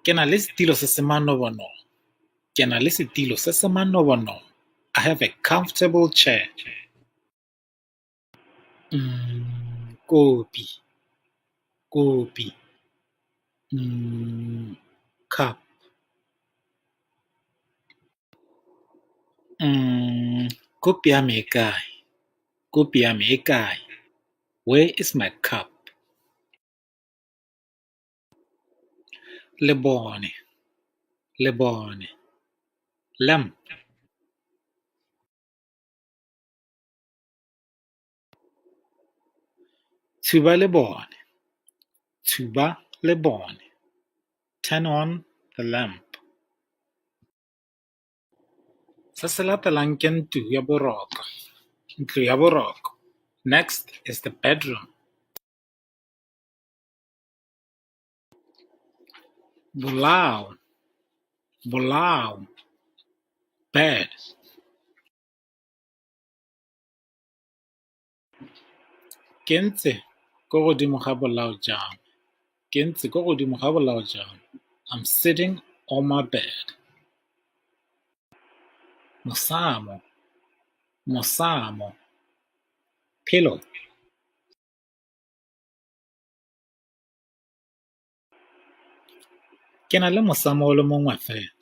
Speaker 1: Ke na le setilo se se manobonobo. Ke na le setilo se se manobonobo. I have a comfortable chair. Kopi, kopi, cup. Kopi ya me e kae? Kopi ya me e kae? Where is my cup? Lebone, lebone, lamp. Tshuba lebone, tshuba lebone. Turn on the lamp. Se se latelang ke ntlo ya boroko, ntlo ya boroko. Next is the bedroom. Bolao, bolao, bed. Ke ntse ko godimo ga bolao jwa me. Ke ntse ko godimo ga bolao jwa me. I'm sitting on my bed. Mosamo, mosamo, pillow. Ke na le mosamo o le mongwe fela.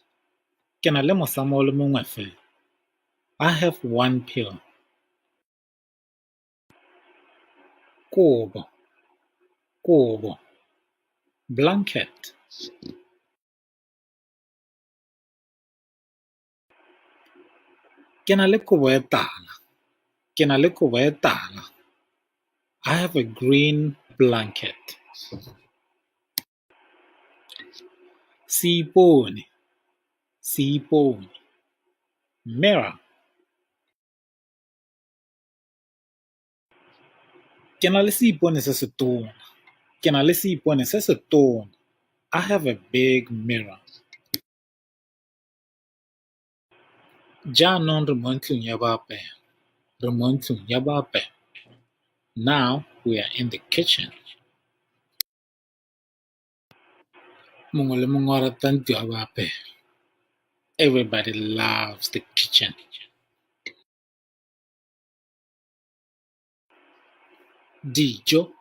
Speaker 1: Ke na le mosamo o le mongwe fela. I have one pillow. Kobo, kobo, blanket. Ke na le kobo e tala. Ke na le kobo e tala. I have a green blanket. Seipone, seipone, mirror. Ke na le seipone se setona. Ke na le seipone se setona. I have a big mirror. Jaanong re mo ntlong ya boapelo. Re mo ntlong ya boapelo. Now we are in the kitchen. Mongwe le mongwe o rata ntlo ya boapelo. Everybody loves the kitchen. Dijo,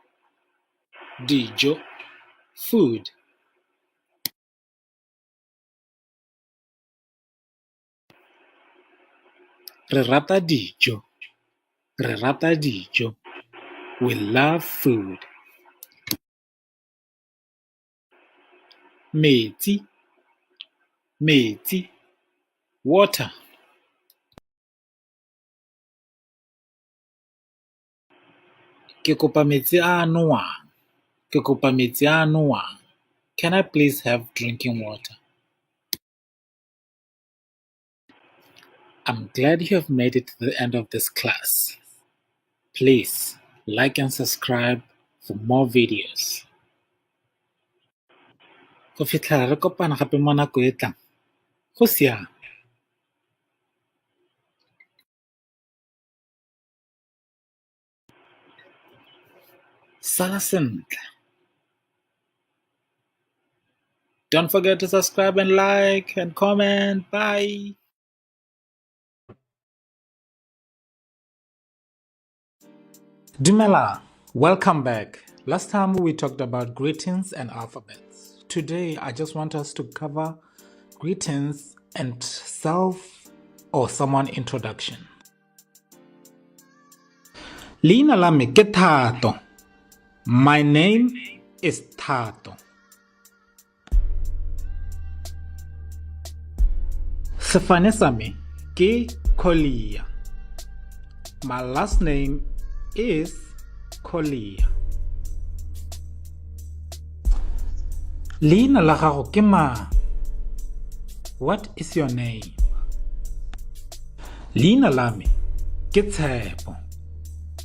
Speaker 1: dijo, food. Re rata dijo, re rata dijo. We love food. Metsi, metsi, water. Ke kopa metsi a a nowang. Ke kopa metsi a a nowang. Can I please have drinking water? I'm glad you have made it to the end of this class. Please like and subscribe for more videos. Go fitlhela re kopana gape mo nako e tlang. Go siame. Sala sentle. Don't forget to subscribe and like and comment. Bye. Dumela. Welcome back. Last time we talked about greetings and alphabets. Today I just want us to cover greetings and self or someone introduction. Leina la me ke Thato. My name is Thato. Sefane sa me ke Collier. My last name is Collier. Leina la gago ke mang? What is your name? Leina la me ke Tshepo.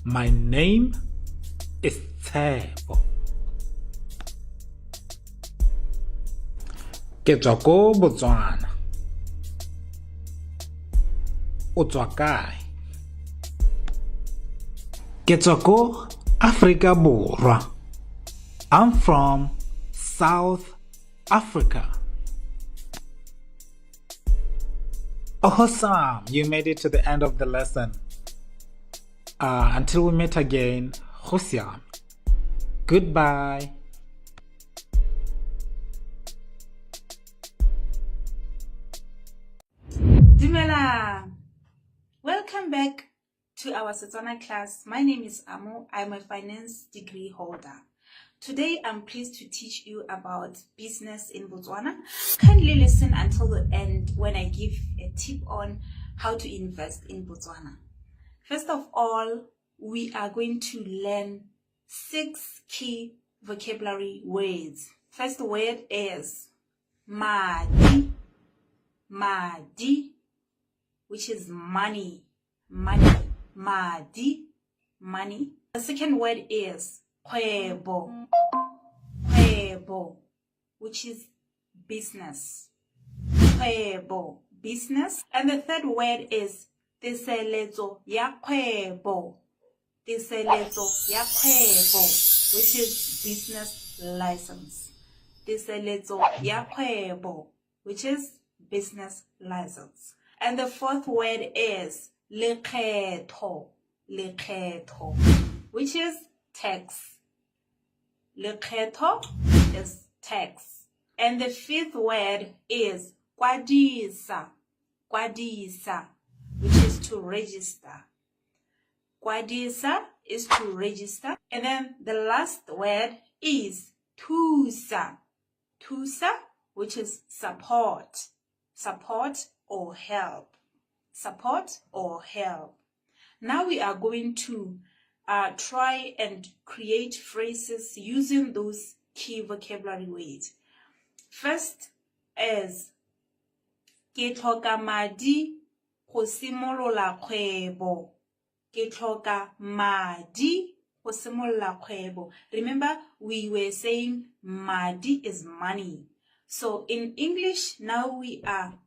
Speaker 1: My name is Tshepo. Ke tswa ko Botswana. O tswa kae? Ke tswa ko Afrika Borwa. I'm from South Africa. Awesome! You made it to the end of the lesson. Until we meet again, Go siame. Goodbye.
Speaker 5: Dumela! Welcome back to our Setswana class. My name is Amo. I'm a finance degree holder. Today, I'm pleased to teach you about business in Botswana. Kindly listen until the end when I give a tip on how to invest in Botswana. First of all, we are going to learn 6 key vocabulary words. First word is madi, madi, which is money, money, madi, money. The second word is kgwebo, kgwebo, which is business, kgwebo, business. And the third word is teseletso ya kgwebo, teseletso ya kgwebo, which is business license. Teseletso ya kgwebo, which is business license. And the fourth word is lekgetho, lekgetho, which is tax. Lekgetho is tax. And the fifth word is kwadisa, kwadisa, which is to register. Kwadisa is to register. And then the last word is thusa, thusa, which is support, support or help, support or help. Now we are going to try and create phrases using those key vocabulary words. First is ke tlhoka madi go simolola kgwebo. Ke tlhoka madi go simolola kgwebo. Remember, we were saying madi is money. So in English, now we are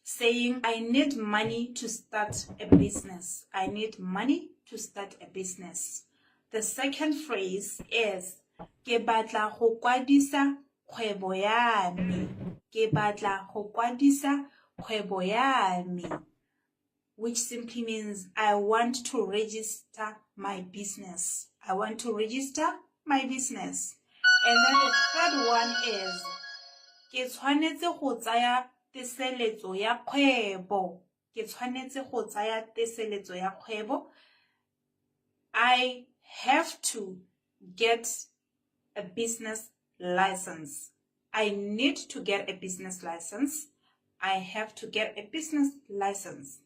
Speaker 5: saying I need money to start a business. I need money to start a business. The second phrase is ke batla go kwadisa kgwebo ya me. Ke batla go kwadisa kgwebo ya me, which simply means I want to register my business. I want to register my business. And then the third one is ke tshwanetse go tsaya teseletso ya kgwebo. Ke tshwanetse go tsaya teseletso ya kgwebo. I have to get a business license. I need to get a business license. I have to get a business license.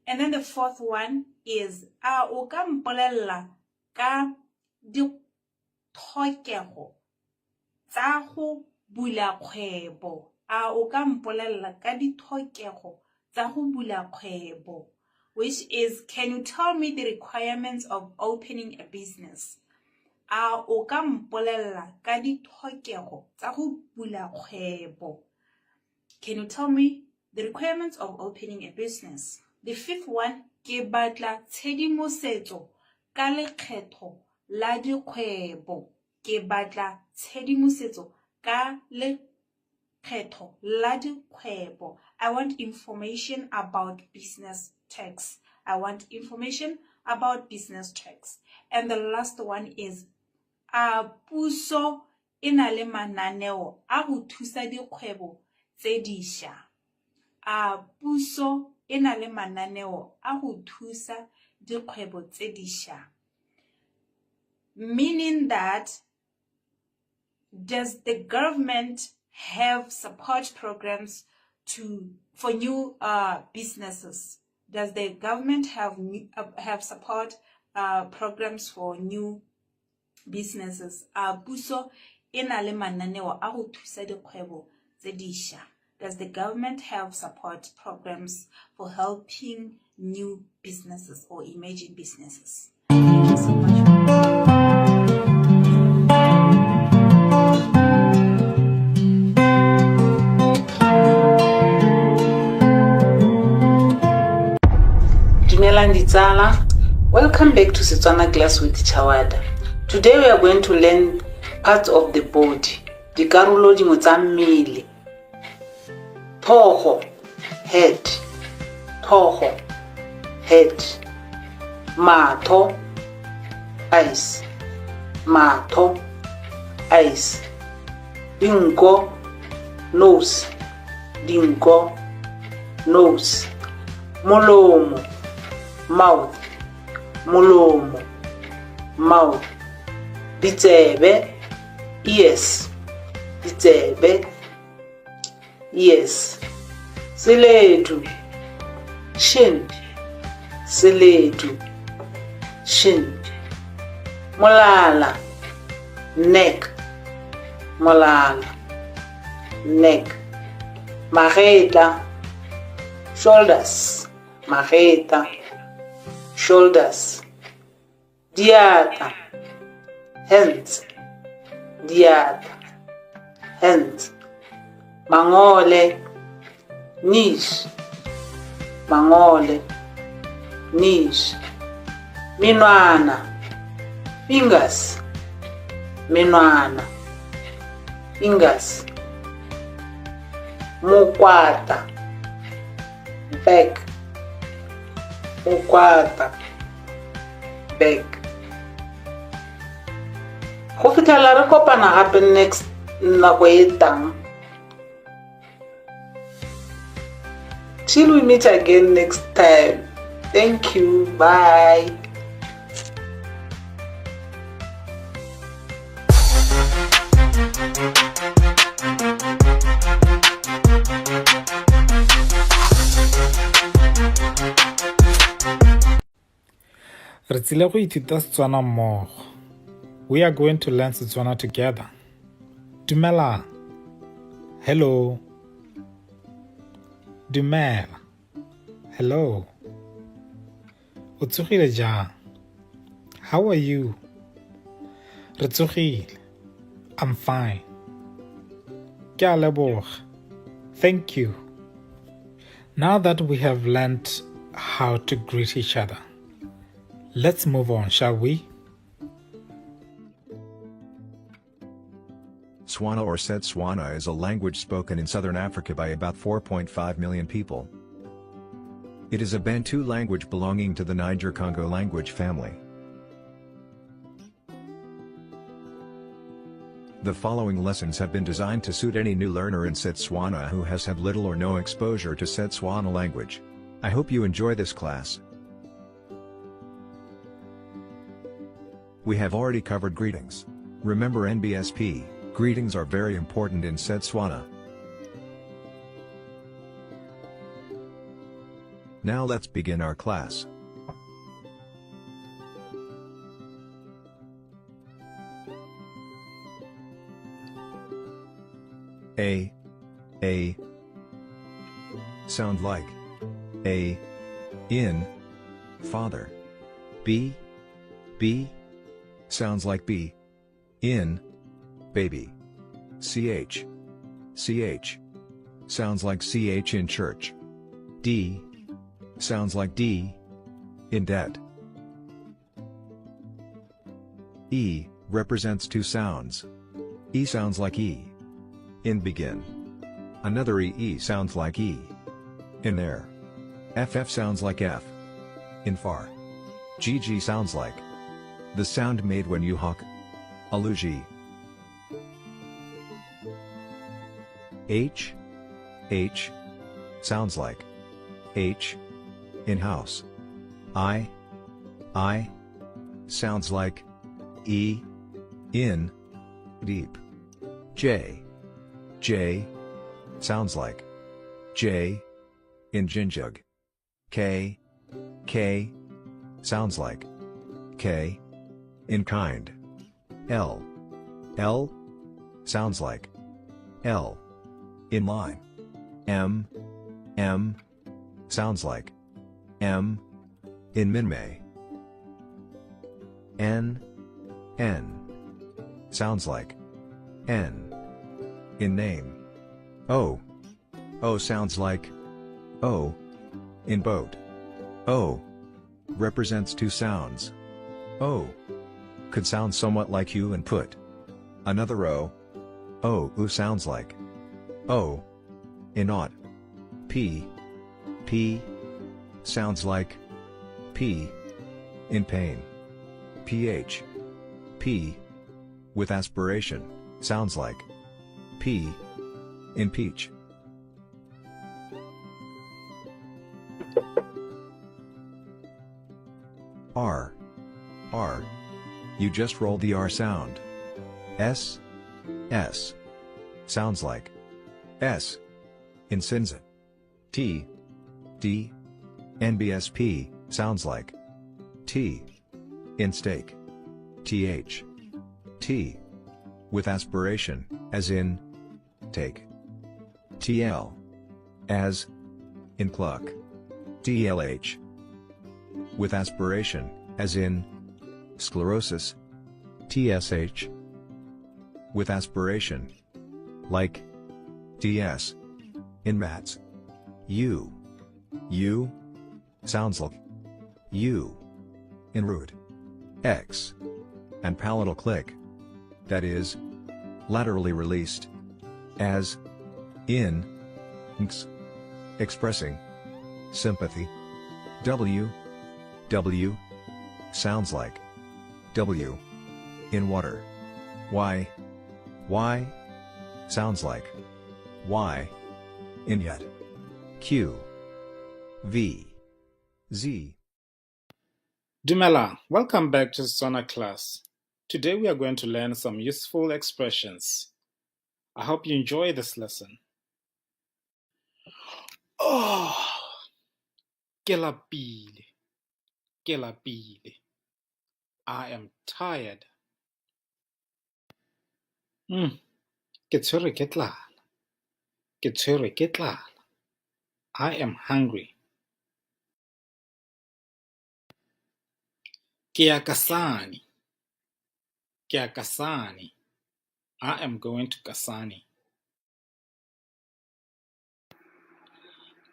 Speaker 5: And then the fourth one is a o ka mpolella ka ditlhokego tsa go bula kgwebo. A o ka mpolella ka ditlhokego tsa go bula kgwebo, which is can you tell me the requirements of opening a business? A o ka mpolella ka ditlhokego tsa go bula kgwebo? Can you tell me the requirements of opening a business? The fifth one, ke batla tshedimosetso ka lekgetho la dikgwebo. Ke batla tshedimosetso ka lekgetho la dikgwebo. I want information about business tax. I want information about business tax. And the last one is, a puso e na le mananeo a go thusa dikgwebo tse dišwa? A puso e na le mananeo a go thusa dikgwebo tse dišwa? Meaning that, does the government have support programs to for new businesses? Does the government have support programs for new businesses? A puso e na le mananeo a go thusa dikgwebo tse dišwa? Does the government have support programs for helping new businesses or emerging businesses? Thank you so much.
Speaker 6: Dumelang ditsala. Welcome back to Setswana class with Chawada. Today we are going to learn parts of the body. Dikarolo dingwe tsa mmele. Tlhogo, head. Tlhogo, head. Matho, eyes. Matho, eyes. Dinko, nose. Dinko, nose. Molomo, mouth. Molomo, mouth. Ditsebe, ears. Ditsebe, ears. Seledu, shin. Seledu, shin. Molala, neck. Molala, neck. Magetla, shoulders. Magetla, shoulders. Diatla, hands. Diatla, hands. Mangole, knees. Mangole, knees. Menwana, fingers. Menwana, fingers. Mokwatla, back. Mokwatla, back. Go fitlhela re kopana gape next nako e tang. Till we meet again next time. Thank you. Bye.
Speaker 1: Re tsile go ithuta Setswana mmogo. We are going to learn Setswana together. Dumelang. Hello. Dumela. Hello. O tsogile jang? How are you? Re tsogile. I'm fine. Ke a leboga. Thank you. Now that we have learned how to greet each other, let's move on, shall we?
Speaker 7: Tswana or Setswana is a language spoken in southern Africa by about 4.5 million people. It is a Bantu language belonging to the Niger-Congo language family. The following lessons have been designed to suit any new learner in Setswana who has had little or no exposure to Setswana language. I hope you enjoy this class. We have already covered greetings. Remember NBSP, greetings are very important in Setswana. Now let's begin our class. A, A, sound like A, in, father. B, B, sounds like B, in, baby. CH, CH, sounds like CH in church. D, sounds like D, in debt. E represents two sounds. E sounds like E, in begin. Another E, E sounds like E, in there. FF sounds like F, in far. GG sounds like The sound made when you hawk. Aluji. H. H. Sounds like H. In house. I. I. Sounds like E. In. Deep. J. J. Sounds like J. In Jinjug. K. K. Sounds like K. In kind. L. L. Sounds like L. In line. M. M. Sounds like M. In Minmay. N. N. Sounds like N. In name. O. O sounds like O. In boat. O. Represents two sounds. O. Could sound somewhat like U and put. Another O. O U sounds like O. In ought. P. P. Sounds like P. In pain. PH. P. With aspiration, sounds like P. In peach. R. R. You just roll the R sound. S. S. Sounds like S. In Sinza. T. D. NBSP, sounds like T. In steak. TH. T. With aspiration, as in take. TL. As in cluck. DLH. With aspiration, as in sclerosis. TSH. With aspiration. Like DS. In mats. U. U. Sounds like U. In root. X. And palatal click. That is laterally released. As in X. Expressing sympathy. W. W. Sounds like W. In water. Y. Y. Sounds like Y. In yet. Q. V. Z.
Speaker 1: Dumela, welcome back to Setswana class. Today we are going to learn some useful expressions. I hope you enjoy this lesson. Oh, ke lapile, ke lapile. I am tired. Ke tshwerwe ke tlala, ke tshwerwe ke tlala. I am hungry. Ke ya Kasane, ke ya Kasane. I am going to Kasane.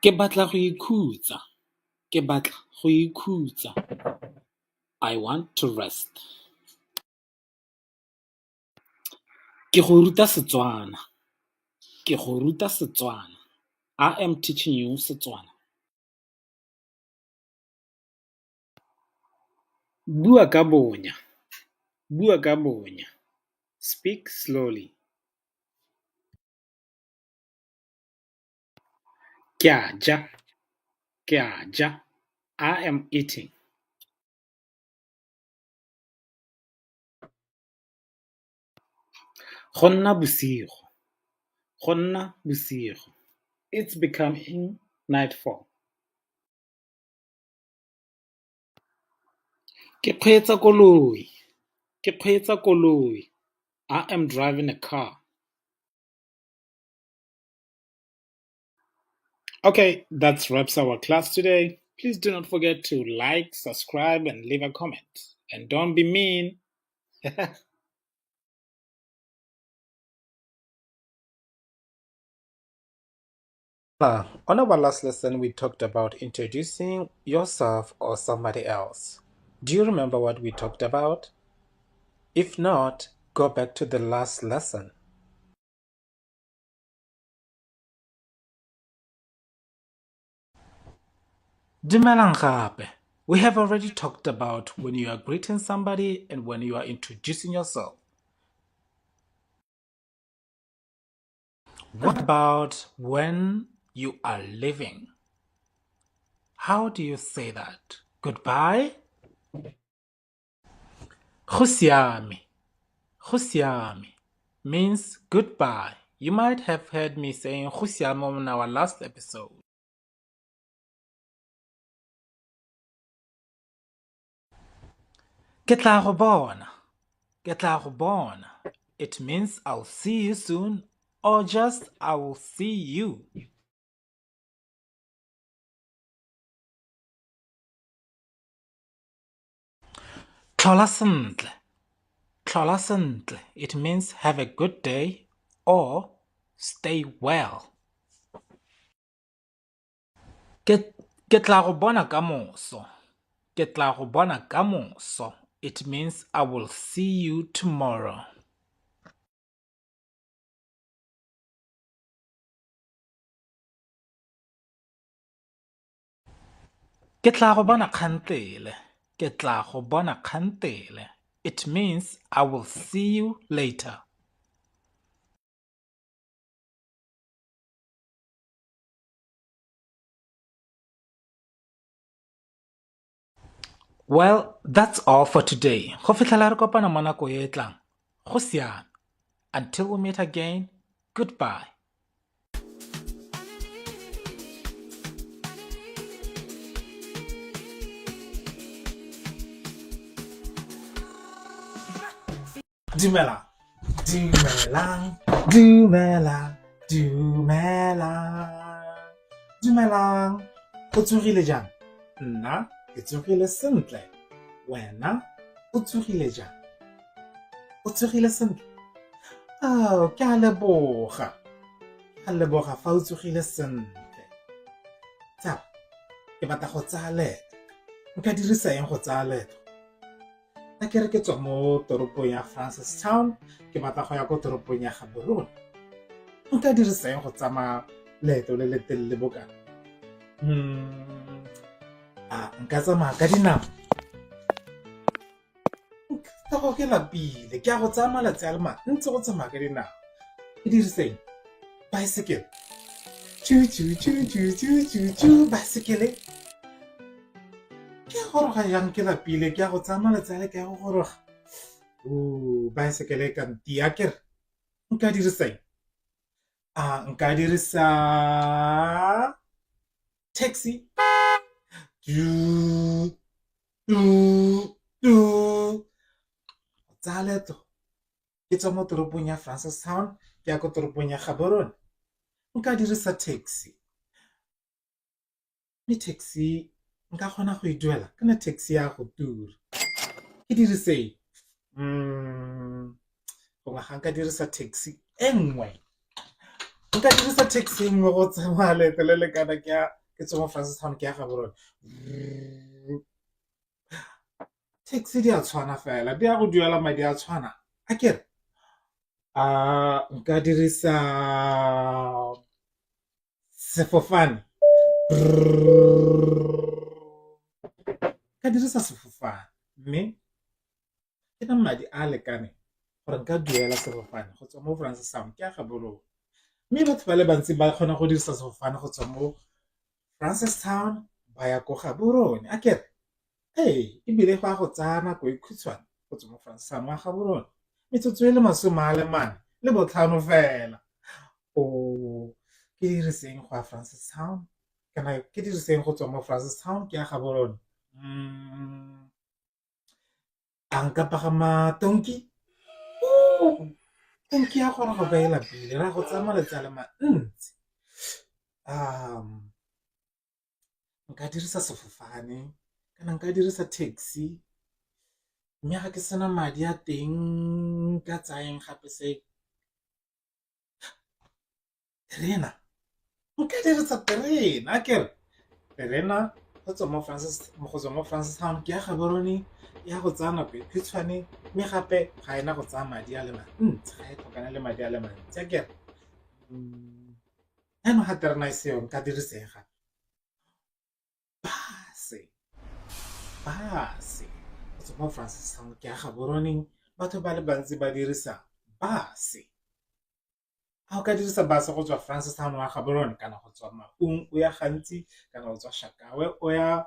Speaker 1: Ke batla go ikhutsa, ke batla go ikhutsa. I want to rest. Ke go ruta Setswana, ke go ruta Setswana. I am teaching you Setswana. Bua ka bonya, bua ka bonya. Speak slowly. Ke a ja, ke a ja. I am eating. Go nna bosigo, go nna bosigo. It's becoming nightfall. Ke kgweetsa koloi, ke kgweetsa koloi. I am driving a car. Okay, that wraps our class today. Please do not forget to like, subscribe, and leave a comment. And don't be mean. On our last lesson, we talked about introducing yourself or somebody else. Do you remember what we talked about? If not, go back to the last lesson. Dumelang gape. We have already talked about when you are greeting somebody and when you are introducing yourself. What about when you are leaving? How do you say that? Goodbye? Go siame. Go siame means goodbye. You might have heard me saying go siame on our last episode. Ke tla go bona. Ke tla go bona. It means I'll see you soon or just I will see you. Tlhola sentle. Tlhola sentle. It means have a good day or stay well. Ke tla go bona kamoso. Ke tla go bona kamoso. It means I will see you tomorrow. Ke tla go bona kgantele. Ke tla go bona kgantele. It means I will see you later. Well, that's all for today. Go fitlhela re kopana mo nako e tlang. Go siame. Until we meet again, goodbye. Dumelang. Dumelang. Dumelang. Dumelang. Dumelang. O tsogile jang? Nna ke tsogile sentle. Wena o tsogile jang? O tsogile sentle? Oh, ke a leboga. Ke a leboga fa o tsogile sentle. Tsala, ke batla go tsaya leeto. Nka dirisa eng go tsaya leeto? A ke re ke tswa mo toropong ya Francistown ke batla go ya ko toropong ya Gaborone. Nka dirisa eng go tsamaya leeto le le telele bokana? A nka tsamaya ka dinao? Ka go ke lapile, ke a go tsaya malatsi a le mantsi go tsamaya ka dinao. Ke dirise eng? Baesekele. Tšu tšu tšu tšu tšu tšu tšu baesekele. Ke a goroga jang ke lapile, ke a go tsaya malatsi a le kae go goroga? Baesekele e ka ntia akere? Nka dirisa eng? A nka dirisa taxi? Tu tu tu. Tsaya leeto ke tswa mo toropong ya Francistown ke ya ko toropong ya Gaborone. Nka dirisa taxi. Mme taxi nka kgona go e duela kana taxi ya go tura. Ke dirise eng? Gongwe ga nka dirisa taxi e nngwe. Nka dirisa taxi e nngwe go tsamaya leeto le le kana ke ya ke tswa mo Francistown ke ya Gaborone. Taxi di a tshwana fela, di ya go duela madi a tshwana akere? A nka dirisa sefofane? Nka dirisa sefofane mme ke na madi a a lekaneng gore nka duela sefofane go tswa mo Francistown ke ya Gaborone. Mme batho ba le bantsi ba kgona go dirisa sefofane go tswa mo Francistown ba ya ko Gaborone akere? Ee, ebile go a go tsaya nako e khutshwane go tswa mo Francistown wa Gaborone, metsotso e le 45 fela. O ke diriseng go ya Francistown kana ke diriseng go tswa mo Francistown ke ya Gaborone? A nka pagama tonki? Tonki ya goroga ka e lapile, ra go tsaya malatsi a le mantsi. Nka dirisa sefofane kana nka dirisa taxi mme ga ke sena madi a teng nka tsayang gape se terena, nka dirisa terena akere terena go tswa mo go tswa mo Francistown ke ya Gaborone ya go tsaya nako e khutshwane mme gape ga ena go tsaya madi a le mantsi ga e tlhokane le madi a le mantsi akere. Jaanong ga terena e seyo nka dirisa eng gape? Base. base. Go tswa mo Francistown ke ya Gaborone, batho ba le bantsi ba dirisa base. A o ka dirisa base go tswa Francistown wa Gaborone kana go tswa Maun o ya Gantsi kana o tswa Shakawe o ya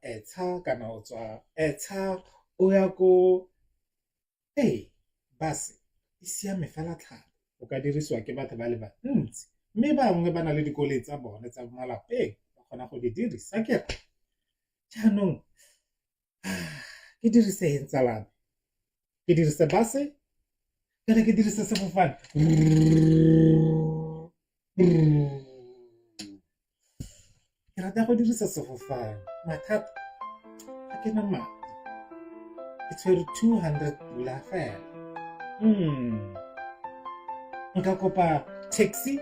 Speaker 1: Etsha kana o tswa Etsha o ya ko. Ee, base e siame fela thata, o ka dirisiwa ke batho ba le bantsi mme bangwe ba na le dikoloi tsa bone tsa malapeng ba kgona go di dirisa akere. Jaanong ke dirise eng tsala me? Ke dirise base kana ke dirise sefofane? Ke rata go dirisa sefofane, mathata ga ke na madi, ke tshwere 200 pula fela. Nka kopa taxi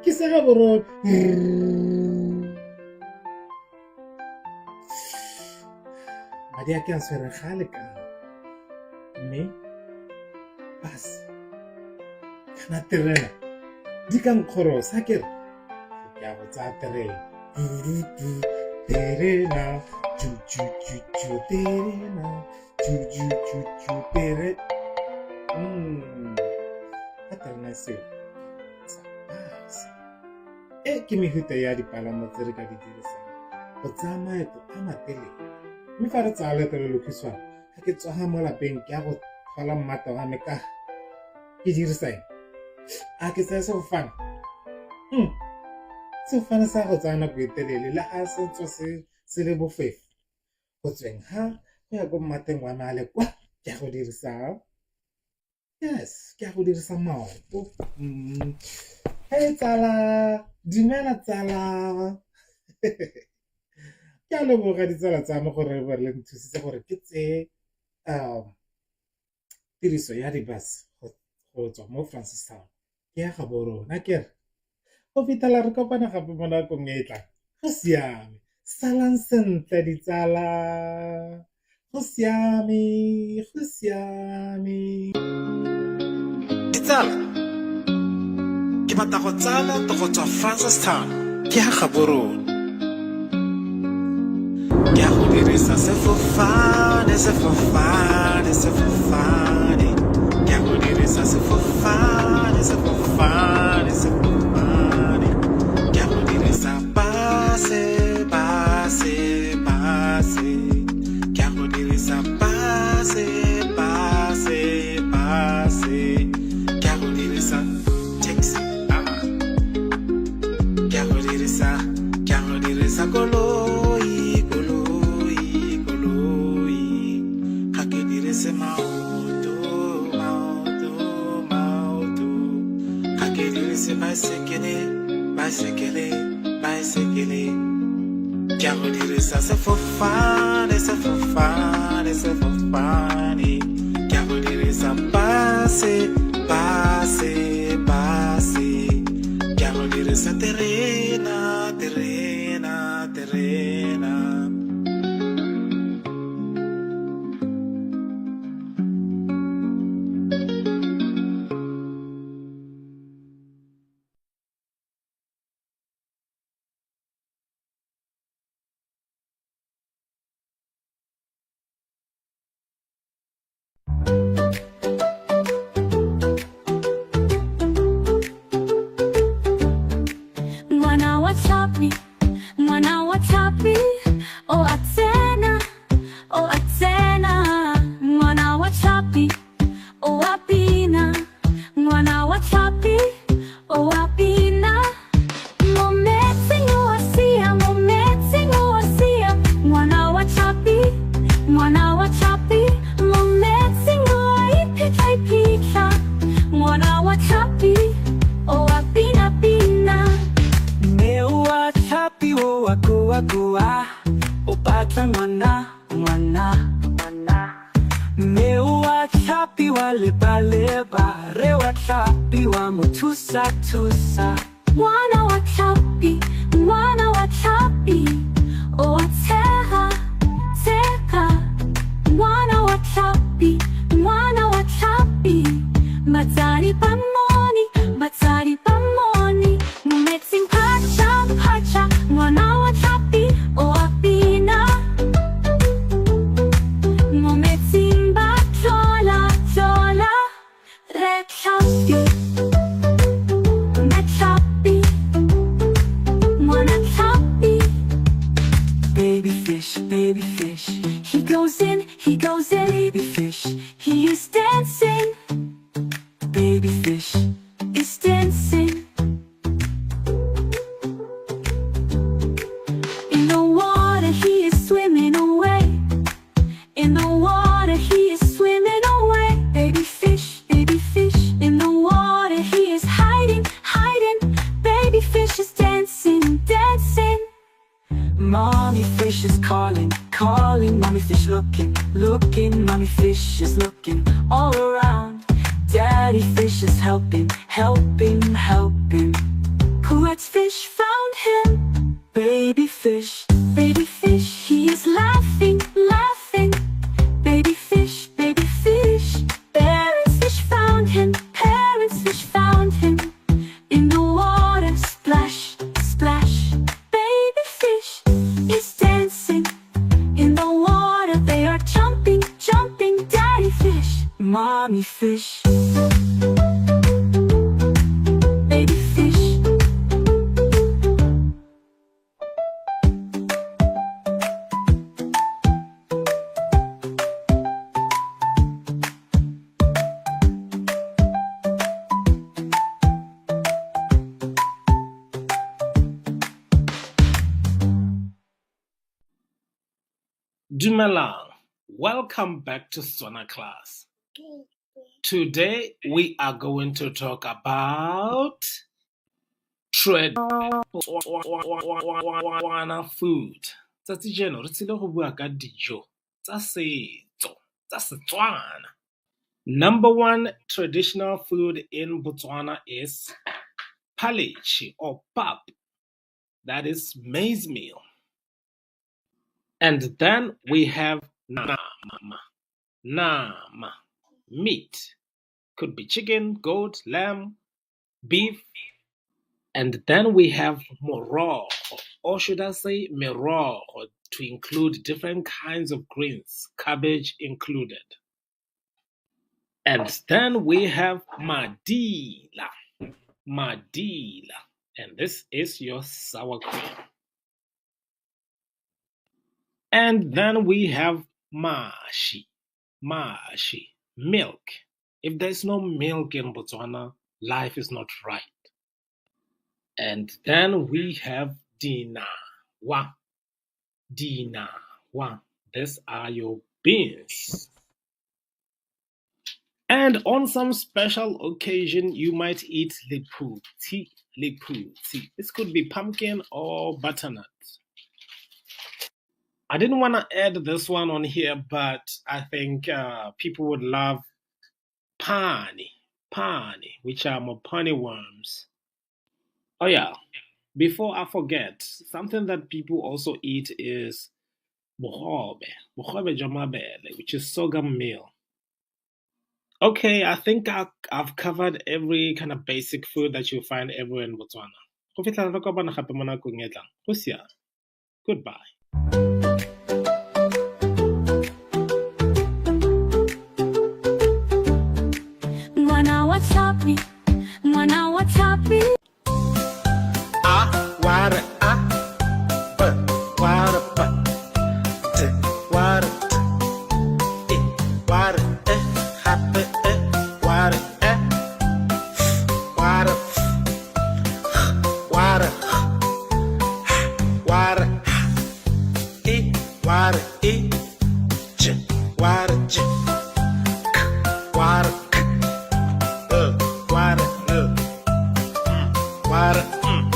Speaker 1: ke se Gaborone. Madi a ke a tshwereng ga a lekane, mme bus kana terena di ka nkgorosa akere, ke a go tsaya terena. Terena ju terena ju tere. Ka terena seo sa bus. E ke mefuta ya dipalamo tse re ka di dirisang go tsaya maeto a matelele. Mme fa re tsaya leeto le lokhutshwane, ga ke tsoga mo lapeng ke ya go tlhola mmata wa me ka ke dirisa eng? A ke tsaya sefofane? Sefofane sa go tsaya nako e telele le ga se tswa se le bofefo. Go tsweng ga go ya ko mmateng wa me a le kwa ke ya go dirisa. Yes, ke a go dirisa maoto. Hey tsala, dumela tsala. Ke a leboga ditsala tsa me gore ba le nthusitse gore ke tseye tiriso ya di-bus go tswa mo Francistown ke ya Gaborone akere. Go fitlhela re kopana gape mo nakong e e tlang. Go siame. Salang sentle ditsala. Go siame, go siame.
Speaker 4: Ditsala, ke batla go tsaya leeto go tswa Francistown ke ya Gaborone. Ke ya go dirisa sefofane, sefofane, sefofane. Ke ya go dirisa sefofane, sefofane, sefofane. Ke ya go dirisa base, base, base. Ke ya go dirisa base, base, base. Ke ya go dirisa taxi. Ah. Ke a go dirisa, ke a go dirisa koloi, koloi, koloi. Ga ke dirise maoto, maoto, maoto. Ga ke dirise baesekele, baesekele, baesekele. Ke a go dirisa sefofane, sefofane, sefofane. Ke a go dirisa base, base, base. Ke a go dirisa terena, terena, terena.
Speaker 2: Ngwana wa tlhapi, ngwana wa tlhapi, o a tsena, o a tsena. Ngwana wa tlhapi, o a bina. Ngwana wa tlhapi, o a bina. Mo metsing o a sia, mo metsing o a sia. Ngwana wa tlhapi, ngwana wa tlhapi, mo metsing o a iphitlha iphitlha. Ngwana wa tlhapi, o a bina bina.
Speaker 3: Mme o a tlhapi o a koa koa, o batla ngwana, ngwana, ngwana. Mme o a tlhapi wa leba leba, re wa tlhapi wa mo thusa thusa.
Speaker 2: Ngwana wa tlhapi, ngwana wa tlhapi, o a tshega, tshega. Ngwana wa tlhapi, ngwana wa tlhapi, batsadi ba mmone, batsadi ba mmone. Mo metsing phatša, phatša, ngwana wa tlhapi o a bina.
Speaker 3: Baby fish,
Speaker 2: He is dancing,
Speaker 3: baby fish.
Speaker 2: Is dancing. In the water, he is swimming away. In the water, he is swimming away. Baby fish, baby fish. In the water, he is hiding, hiding. Baby fish is dancing, dancing.
Speaker 3: Mommy fish is calling, calling. Mommy fish looking, looking. Mommy fish is looking all around. Daddy fish is helping, helping, helping.
Speaker 2: Kuat's fish found him.
Speaker 3: Baby fish,
Speaker 2: Baby fish, he is laughing, laughing. Baby fish, baby fish. Parents fish found him. Parents fish found him. In the water, splash, splash. Baby fish is dancing. In the water, they are jumping, jumping. Daddy fish,
Speaker 3: mommy fish.
Speaker 2: Baby fish.
Speaker 1: Dumelang. Welcome back to Setswana class. Today we are going to talk about Tswana food. Tsatsi jeno re tsile go bua ka dijo tsa setso tsa Setswana. Number one traditional food in Botswana is phaleche or pap. That is maize meal. And then we have nama. Nama. Meat. Could be chicken, goat, lamb, beef. And then we have morogo, or should I say merogo, to include different kinds of greens, cabbage included. And then we have madila. Madila. And this is your sour cream. And then we have mashi. Mashi. Milk. If there's no milk in Botswana, life is not right. And then we have dinawa. Dinawa. These are your beans. And on some special occasion, you might eat lephutsi. Lephutsi. This could be pumpkin or butternut. I didn't want to add this one on here, but I think people would love pani, pani, which are mopani worms. Oh yeah, before I forget, something that people also eat is bogobe, bogobe jwa mabele, which is sorghum meal. Okay, I think I've covered every kind of basic food that you find everywhere in Botswana. Go fitlhela re kopana gape mo nakong e tlang. Go siame. Goodbye.
Speaker 2: Ngwana wa tlhapi, ngwana wa tlhapi.
Speaker 4: A wa re A, B wa re B, D wa re D, E wa re E, gape E wa re E, F wa re F, G wa re G, H wa re H, I wa re I, J wa re J, K wa re K, L wa re L, M wa re M,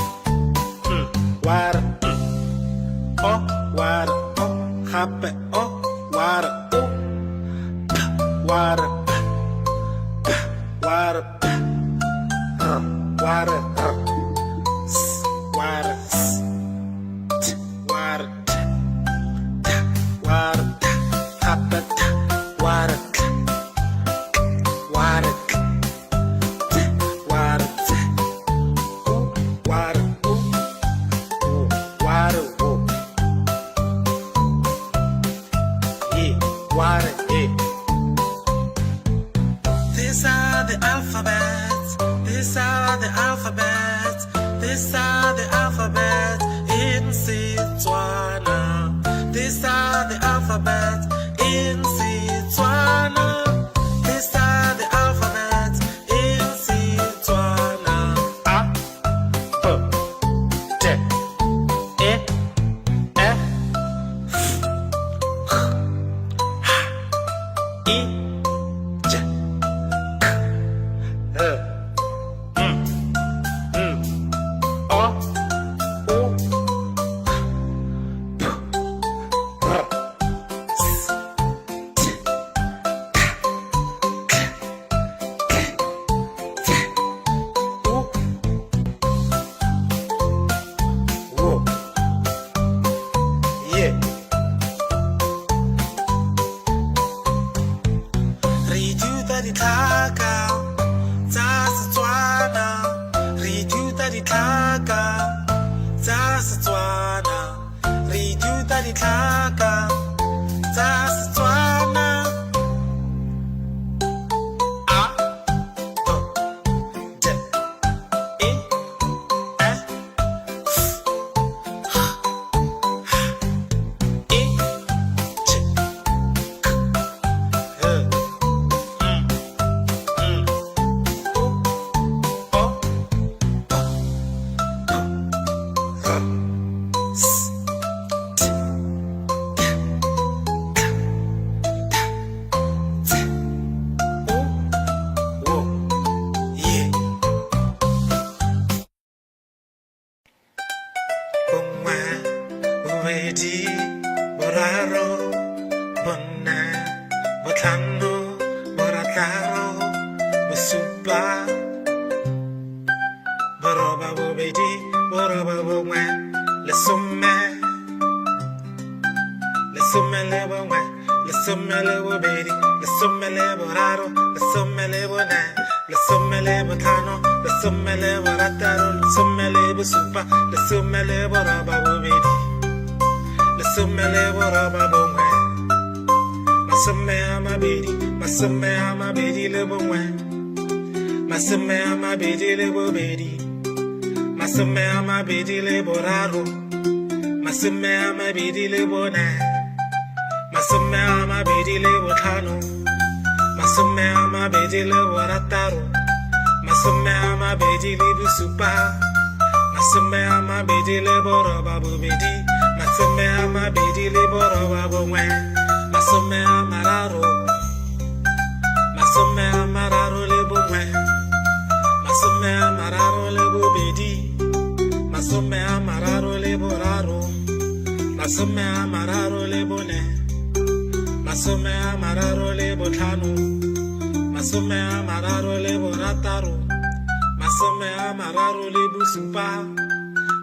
Speaker 4: M wa re M, O wa re O, gape O wa re O, P wa re P, P wa re P, R wa re R, S wa re S, T wa re T, T wa re T, gape T wa re T, K wa re K, T wa re T, U wa re U, W wa re W, E wa re E. These are the alphabets. These are the alphabets. These are the alphabets in Setswana. These are the alphabets in Setswana. J K L M N O U P R S T K K T U W Y. Re ithuta ditlhaka tsa Setswana, re ithuta ditlhaka tsa Setswana, re ithuta ditlhaka tsa Setswana. A B D E F G H I J K L M N U O P R S T K T U W Y. Bongwe, bobedi, boraro, bone, botlhano, borataro, bosupa, boroba bobedi, boroba bongwe, lesome, lesome le bongwe, lesome le bobedi, lesome le boraro, lesome le bone, lesome le botlhano, lesome le borataro, lesome le bosupa, lesome le boroba bobedi, lesome le boroba bongwe, masome a mabedi, masome a mabedi le bongwe, masome a mabedi le bobedi, masome a mabedi le boraro, masome a mabedi le bone, masome a mabedi le botlhano, masome a mabedi le borataro, masome a mabedi le bosupa, masome a mabedi le boroba bobedi, masome a mabedi le boroba bongwe, masome a mararo, masome a mararo le bongwe, masome a mararo le bobedi, masome a mararo le boraro, masome a mararo le bone, masome a mararo le botlhano, masome a mararo le borataro, masome a mararo le bosupa,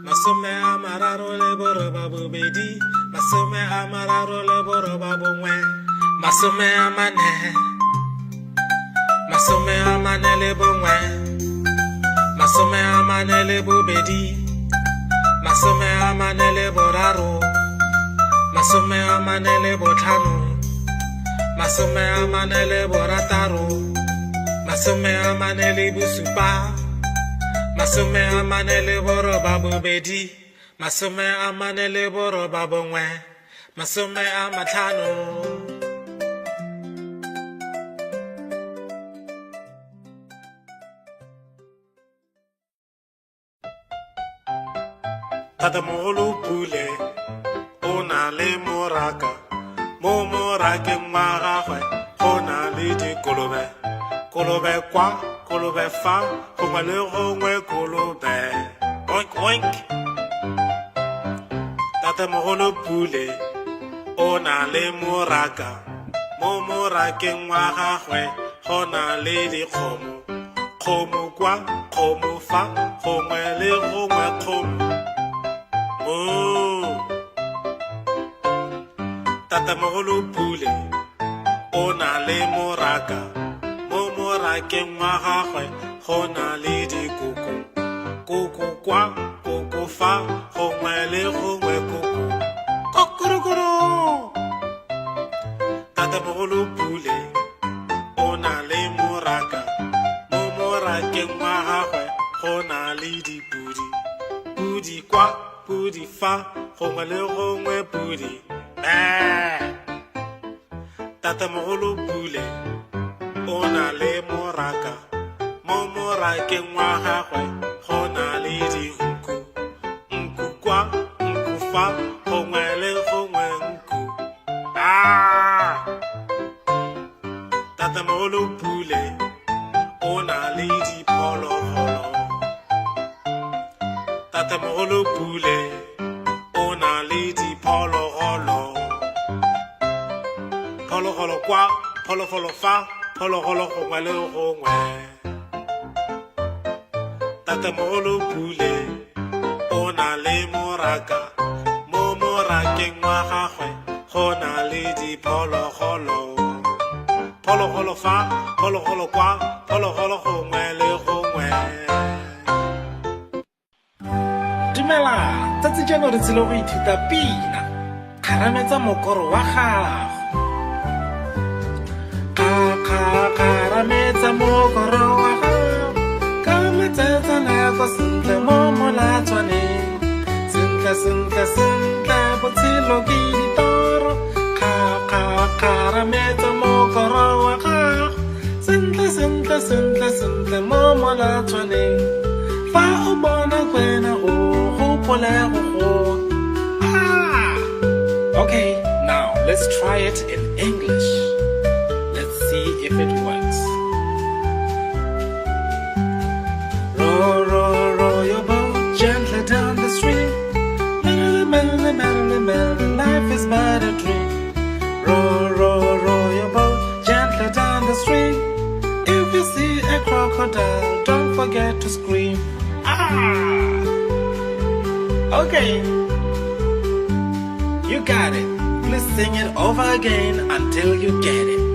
Speaker 4: masome a mararo le boroba bobedi, masome a mararo le boroba bongwe, masome a mane, masome a mane le bongwe, masome a mane le bobedi, masome a mane le boraro, masome a mane le botlhano, masome a mane le borataro, masome a mane le bosupa, masome a mane le boroba bobedi, masome a mane le boroba bongwe, masome a matlhano. Tatamogolo Pule o na le moraka, mo morakeng wa gagwe go na le dikolobe, kolobe kwa, kolobe fa, gongwe le gongwe kolobe. Oink oink. Tatamogolo Pule o na le moraka, mo morakeng wa gagwe go na le dikgomo, kgomo kwa, kgomo fa, gongwe le gongwe kgomo. Moo. Tatamogolo Pule o na le moraka, mo morakeng wa gagwe go na le dikoko, koko kwa, koko fa, gongwe le gongwe koko. Kokorokoro. Tatamogolo Pule o na le moraka, mo morakeng wa gagwe go na le dipudi, pudi kwa, pudi fa, gongwe le gongwe pudi. Mee. Tatamogolo Pule o na le moraka, mo morakeng wa gagwe go na le dinku, nku kwa, nku fa, gongwe le gongwe nku. Ah! Tatemogolo Pule o na le diphologolo. Tatemogolo Pule o na le diphologolo. Phologolo kwa, phologolo fa, phologolo gongwe le gongwe. Tatemogolo Pule o na le moraka, mo morakeng wa gagwe go na le diphologolo. Phologolo fa, phologolo kwa, phologolo gongwe le gongwe.
Speaker 1: Dumela, tsatsi jano re tsile go ithuta pina. Kgarametsa mokoro wa gago. Kgarametsa mokoro wa gago. Ka metsetsaneko sentle mo molatswaneng. Sentle, sentle, sentle, botshelo ke ditoro. Kgarametsa mokoro wa gago. Sentle, sentle, sentle, sentle mo molatswaneng. Fa o bona kwena o gopole go goa. Ah! Okay, now let's try it in English. Let's see if it works. Row, row, row your boat gently down the stream. Merrily, merrily, merrily, merrily, life is but a dream. Row, row, row your boat gently down the stream. If you see a crocodile, don't forget to scream. Ah! Okay. You got it. Please sing it over again until you get it.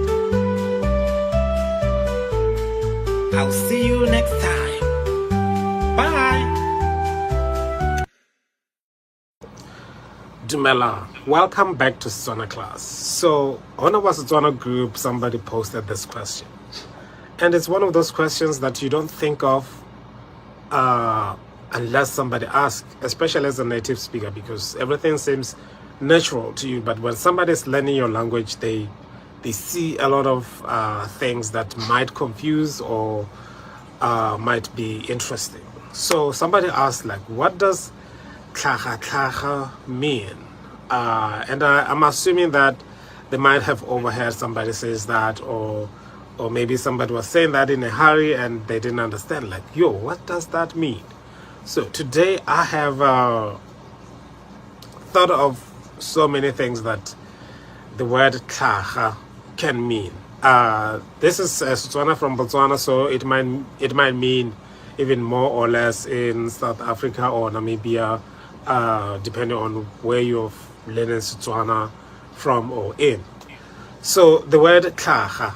Speaker 1: I'll see you next time. Bye.
Speaker 4: Dumela, welcome back to Setswana class. So, on our Setswana group, somebody posted this question. And it's one of those questions that you don't think of unless somebody asks, especially as a native speaker, because everything seems natural to you. But when somebody's learning your language, they see a lot of things that might confuse or might be interesting. So somebody asked, like, what does tlhaga tlhaga mean? And I'm assuming that they might have overheard somebody says that, or maybe somebody was saying that in a hurry and they didn't understand. Like, yo, what does that mean? So today I have thought of so many things that the word tlhaga can mean. This is Setswana from Botswana, so it might mean even more or less in South Africa or Namibia, depending on where you're learning Setswana from or in. So the word tlhaga,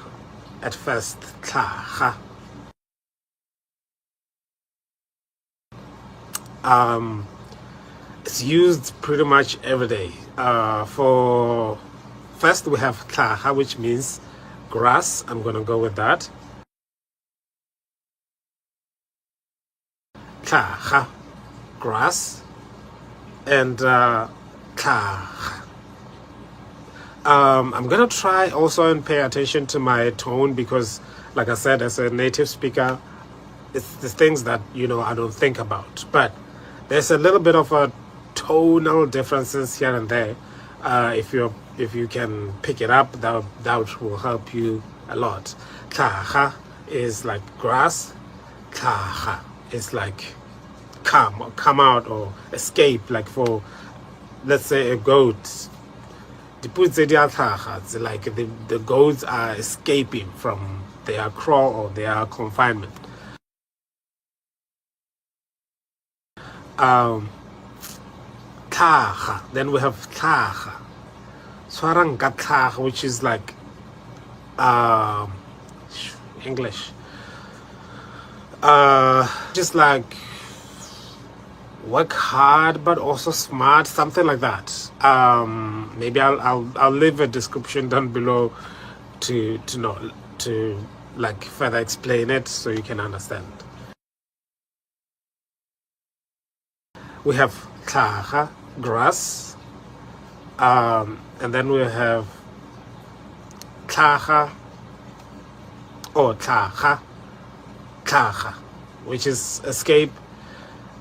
Speaker 4: at first, tlhaga, it's used pretty much every day. For first, we have tlhaga, which means grass. I'm gonna go with that. Tlhaga, grass, and tlhaga. I'm gonna try also and pay attention to my tone because, like I said, as a native speaker, it's the things that I don't think about. But there's a little bit of a tonal differences here and there. If you can pick it up, that will help you a lot. Tlhaga is like grass. Tlhaga is like come out or escape. Like for, let's say, a goat. Dipodi tse di a tlhaga. It's like the goats are escaping from their kraal or their confinement. Tlhaga. Then we have tlhaga. Tshwarang ka tlhaga, which is like English. Just like work hard but also smart, something like that. Maybe I'll leave a description down below to know to like further explain it so you can understand. We have tlhaga, grass, and then we have tlhaga or tlhaga, tlhaga, which is escape.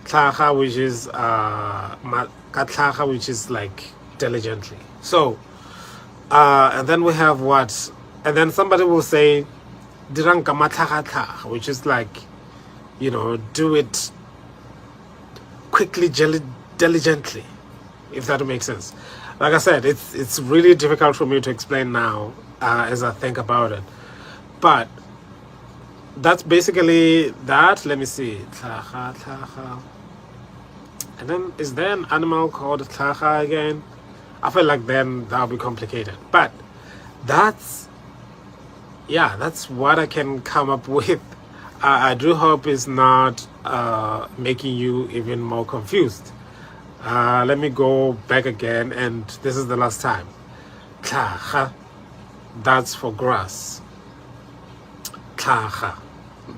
Speaker 4: Tlhaga, which is ka tlhaga, which is like diligently. So, and then we have what? And then somebody will say, dirang ka matlhagatlhaga, which is like, you know, do it quickly, diligently, if that makes sense. Like I said, it's really difficult for me to explain now as I think about it. But that's basically that. Let me see. Tlhaga, tlhaga. And then is there an animal called tlhaga again? I feel like then that'll be complicated. But that's yeah, that's what I can come up with. I do hope it's not making you even more confused. Let me go back again, and this is the last time. Tlhaga, that's for grass. Tlhaga,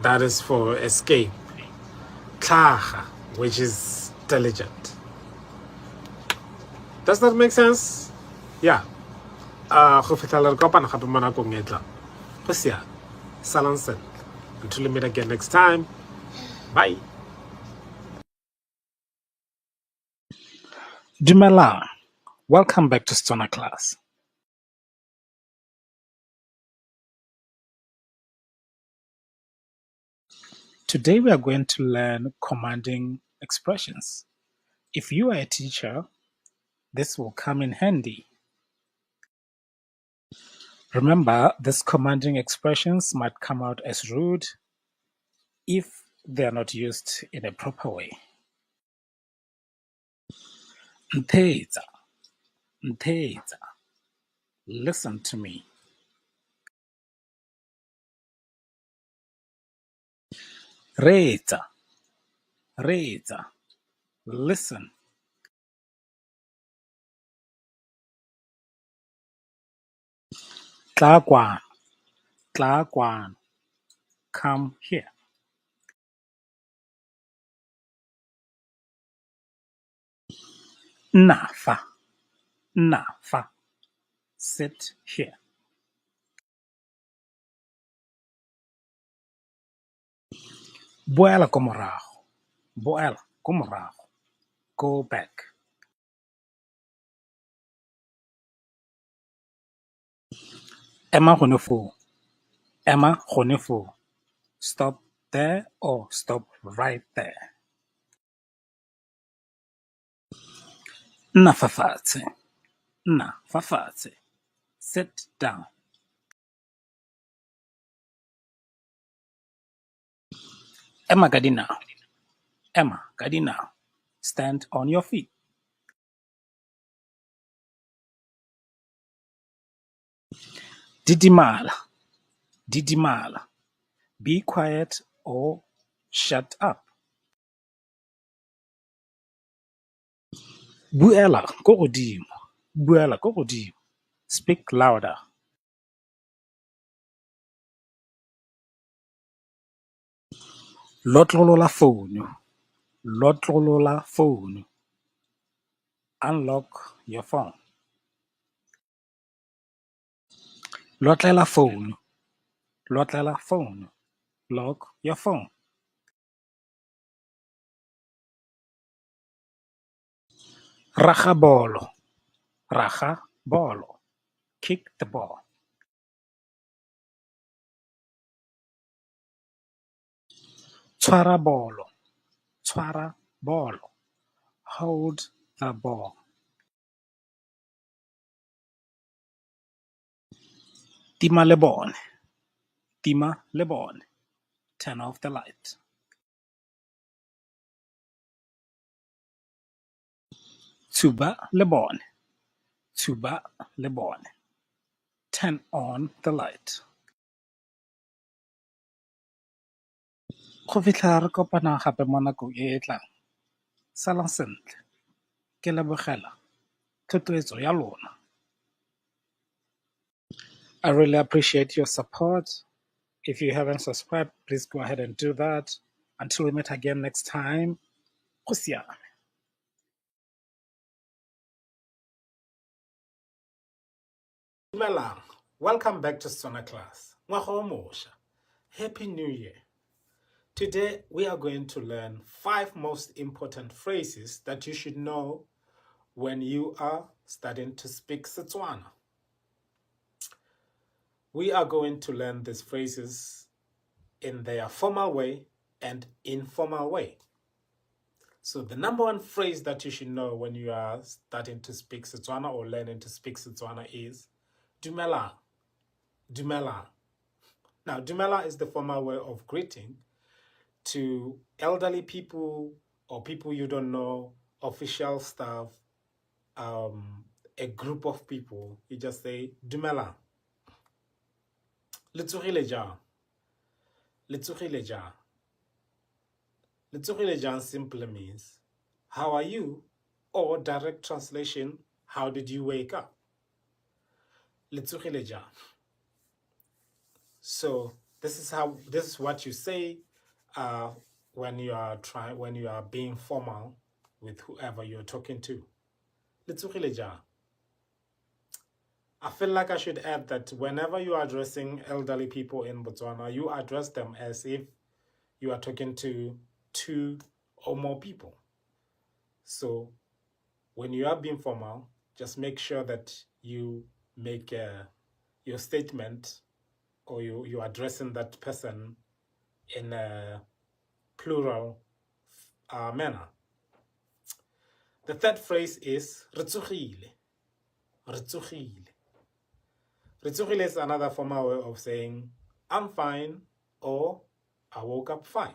Speaker 4: that is for escape. Tlhaga, which is diligent. Does that make sense? Yeah. Go fitlhela re kopana gape mo nakong e tlang. Go siame. Salang sentle. Until we meet again next time. Bye.
Speaker 1: Dumelang. Welcome back to Setswana class. Today we are going to learn commanding expressions. If you are a teacher, this will come in handy. Remember, these commanding expressions might come out as rude if they are not used in a proper way. Ntheetsa, ntheetsa. Listen to me. Reetsa, reetsa. Listen. Tla kwano, tla kwano. Come here. Nna fa, nna fa. Sit here. Boela ko morago, boela ko morago. Go back. Ema gone foo, ema gone foo. Stop there or stop right there. Nna fa fatshe, nna fa fatshe. Sit down. Ema ka dinao, ema ka dinao. Stand on your feet. Didimala, didimala. Be quiet or shut up. Buela ko godimo, buela ko godimo. Speak louder. Lotlolola founu, lotlolola founu. Unlock your phone. Lotlela founu, lotlela founu. Lock your phone. Raga bolo, raga bolo. Kick the ball. Tshwara bolo, tshwara bolo. Hold the ball. Tima lebone, tima lebone. Turn off the light. Tshuba lebone, tshuba lebone. Turn on the light. Go fitlhela re kopana gape mo nakong e e tlang. Salang sentle. Ke lebogela thotloetso ya lona. I really appreciate your support. If you haven't subscribed, please go ahead and do that. Until we meet again next time, go siame.
Speaker 4: Dumelang. Welcome back to Setswana class. Ngwaga o mosha. Happy New Year. Today we are going to learn 5 most important phrases that you should know when you are starting to speak Setswana.
Speaker 1: We are going to learn these phrases in their formal way and informal way. So the number one phrase that you should know when you are starting to speak Setswana or learning to speak Setswana is Dumela. Dumela. Now, Dumela is the formal way of greeting to elderly people or people you don't know, official staff, a group of people. You just say Dumela. Le tsogile jang? Le tsogile jang? Le tsogile jang simply means how are you, or direct translation, how did you wake up? Le tsogile jang? So this is what you say when you are being formal with whoever you're talking to. Le tsogile jang? I feel like I should add that whenever you are addressing elderly people in Botswana, you address them as if you are talking to two or more people. So when you are being formal, just make sure that you make your statement, or you are addressing that person in a plural manner. The third phrase is Re tsogile. Re tsogile. Re tsogile is another formal way of saying I'm fine or I woke up fine.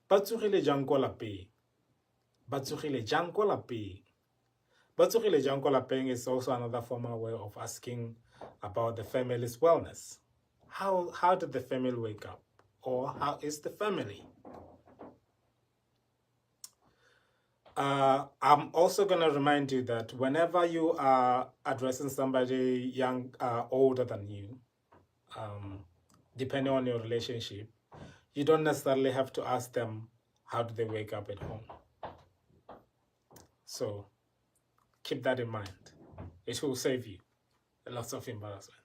Speaker 1: Ba tsogile jang ko lapeng? Ba tsogile jang ko lapeng? Ba tsogile jang ko lapeng is also another formal way of asking about the family's wellness. How did the family wake up? Or how is the family? I'm also going to remind you that whenever you are addressing somebody young, older than you, depending on your relationship, you don't necessarily have to ask them how do they wake up at home. So keep that in mind. It will save you a lot of embarrassment.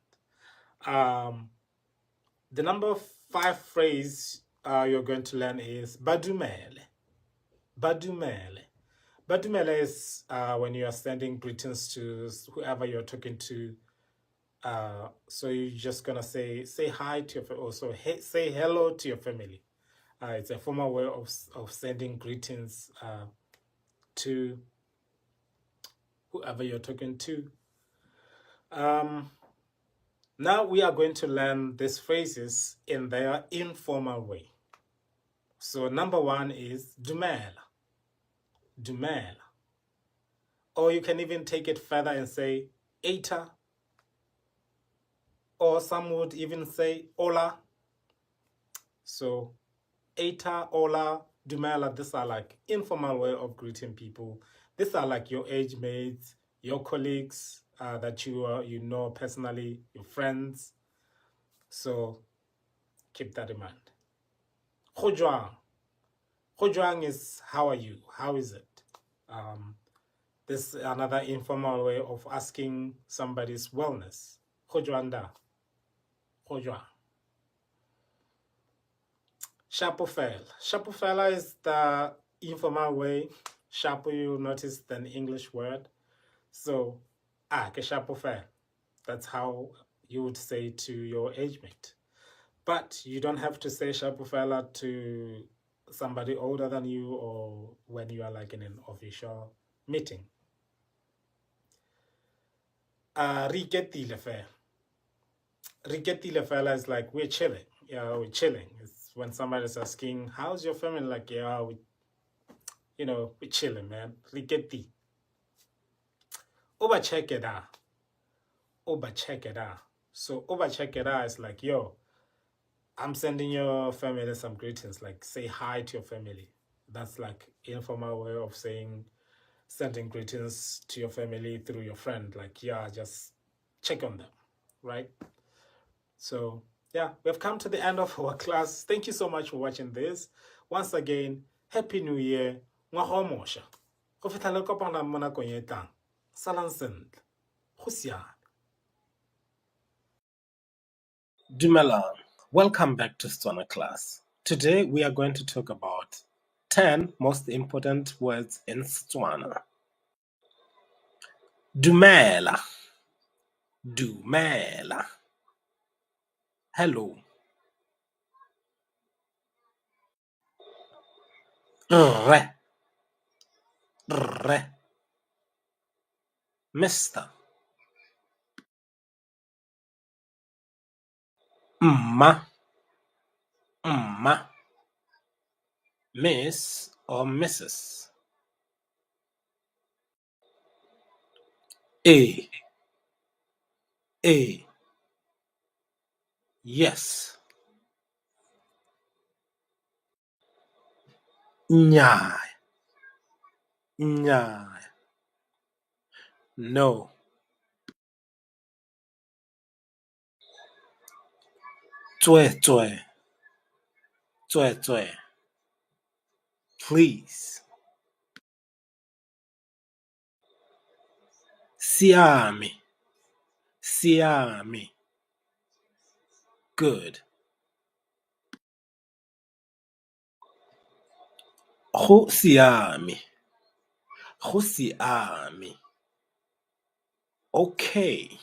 Speaker 1: The number 5 phrase you're going to learn is Badumele. Badumele. Badumele is when you are sending greetings to whoever you're talking to. So you're just going to say hi to your also hey, say hello to your family. It's a formal way of sending greetings to whoever you're talking to. Now we are going to learn these phrases in their informal way. So number 1 is Dumela. Dumela. Or you can even take it further and say Eta. Or some would even say Hola. So Eta, Hola, Dumela, these are informal way of greeting people. These are your age mates, your colleagues that you know personally, your friends. So keep that in mind. Go jwang. Go jwang is how are you? How is it? This is another informal way of asking somebody's wellness. Go jwang da? Go jwang. Shapo fela. Shapo fela is the informal way. Shapo, you notice, an English word. So, ke shapo fela. That's how you would say to your age mate. But you don't have to say shapo fela to somebody older than you or when you are in an official meeting. Re iketile fela. Re iketile fela is like we're chilling. Yeah, we're chilling. It's when somebody's asking, how's your family? Like, yeah, we're chilling, man. Re iketile. Oba check it out. Oba check it out. So oba check it out is like, yo, I'm sending your family some greetings. Like, say hi to your family. That's informal way of saying sending greetings to your family through your friend. Like, yeah, just check on them, right? We've come to the end of our class. Thank you so much for watching this. Once again, Happy New Year. Ngwaga o mosha. Go fitlha le kopana mo nakong e tlang. Salang sentle. Go siame. Dumelang. Welcome back to Setswana class. Today we are going to talk about 10 most important words in Setswana. Dumela.
Speaker 4: Dumela. Hello. Rre. Rre. Mister. Mma. Mma. Miss or Mrs. Ee. Ee. Yes. Nnyaa. Nnyaa. No. Tsweetswee. Tsweetswee. Please. Siame. Siame. Good. Go siame. Go siame. Okay.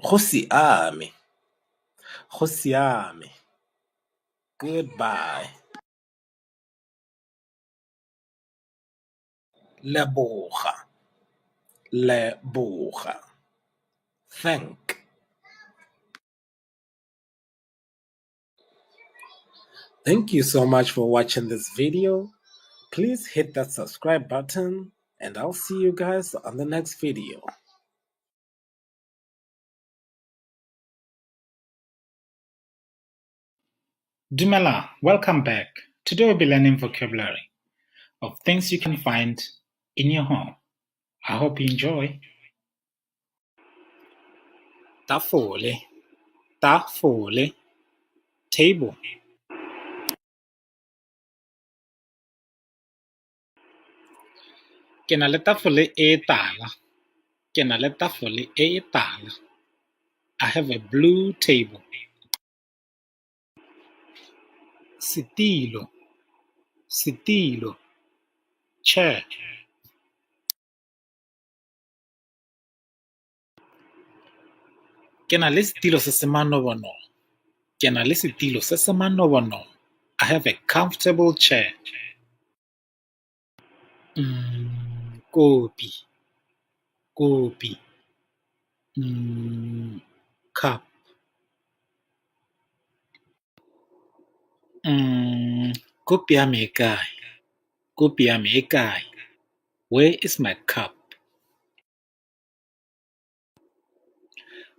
Speaker 4: Go siame. Go siame. Goodbye. Leboga. Leboga. Thank. Thank you so much for watching this video. Please hit that subscribe button and I'll see you guys on the next video.
Speaker 1: Dumela, welcome back. Today we'll be learning vocabulary of things you can find in your home. I hope you enjoy. Tafole, tafole, table. Ke na le tafole e tala. Ke na le tafole e tala. I have a blue table. Setilo, setilo, chair. Ke na le setilo se se manobonobo. Ke na le setilo se se manobonobo. I have a comfortable chair. Kopi, kopi. Cup. Kopi ya me e kae? Kopi ya me e kae? Where is my cup?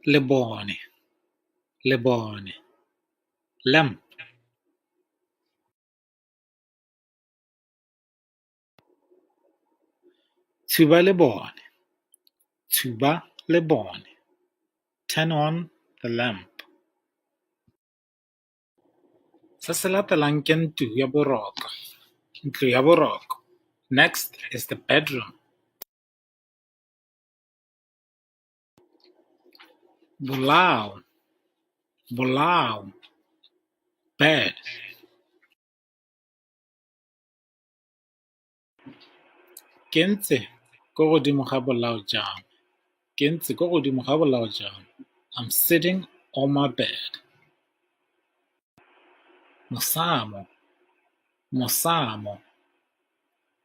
Speaker 1: Lebone, lebone, lamp. Tshuba lebone, tshuba lebone. Turn on the lamp. Se se latelang ke ntlo ya boroko. Ntlo ya boroko. Next is the bedroom. Bolao, bolao, bed. Ke ntse ko godimo ga bolao jwa me. Ke ntse ko godimo ga bolao jwa me. I'm sitting on my bed. Mosamo, mosamo,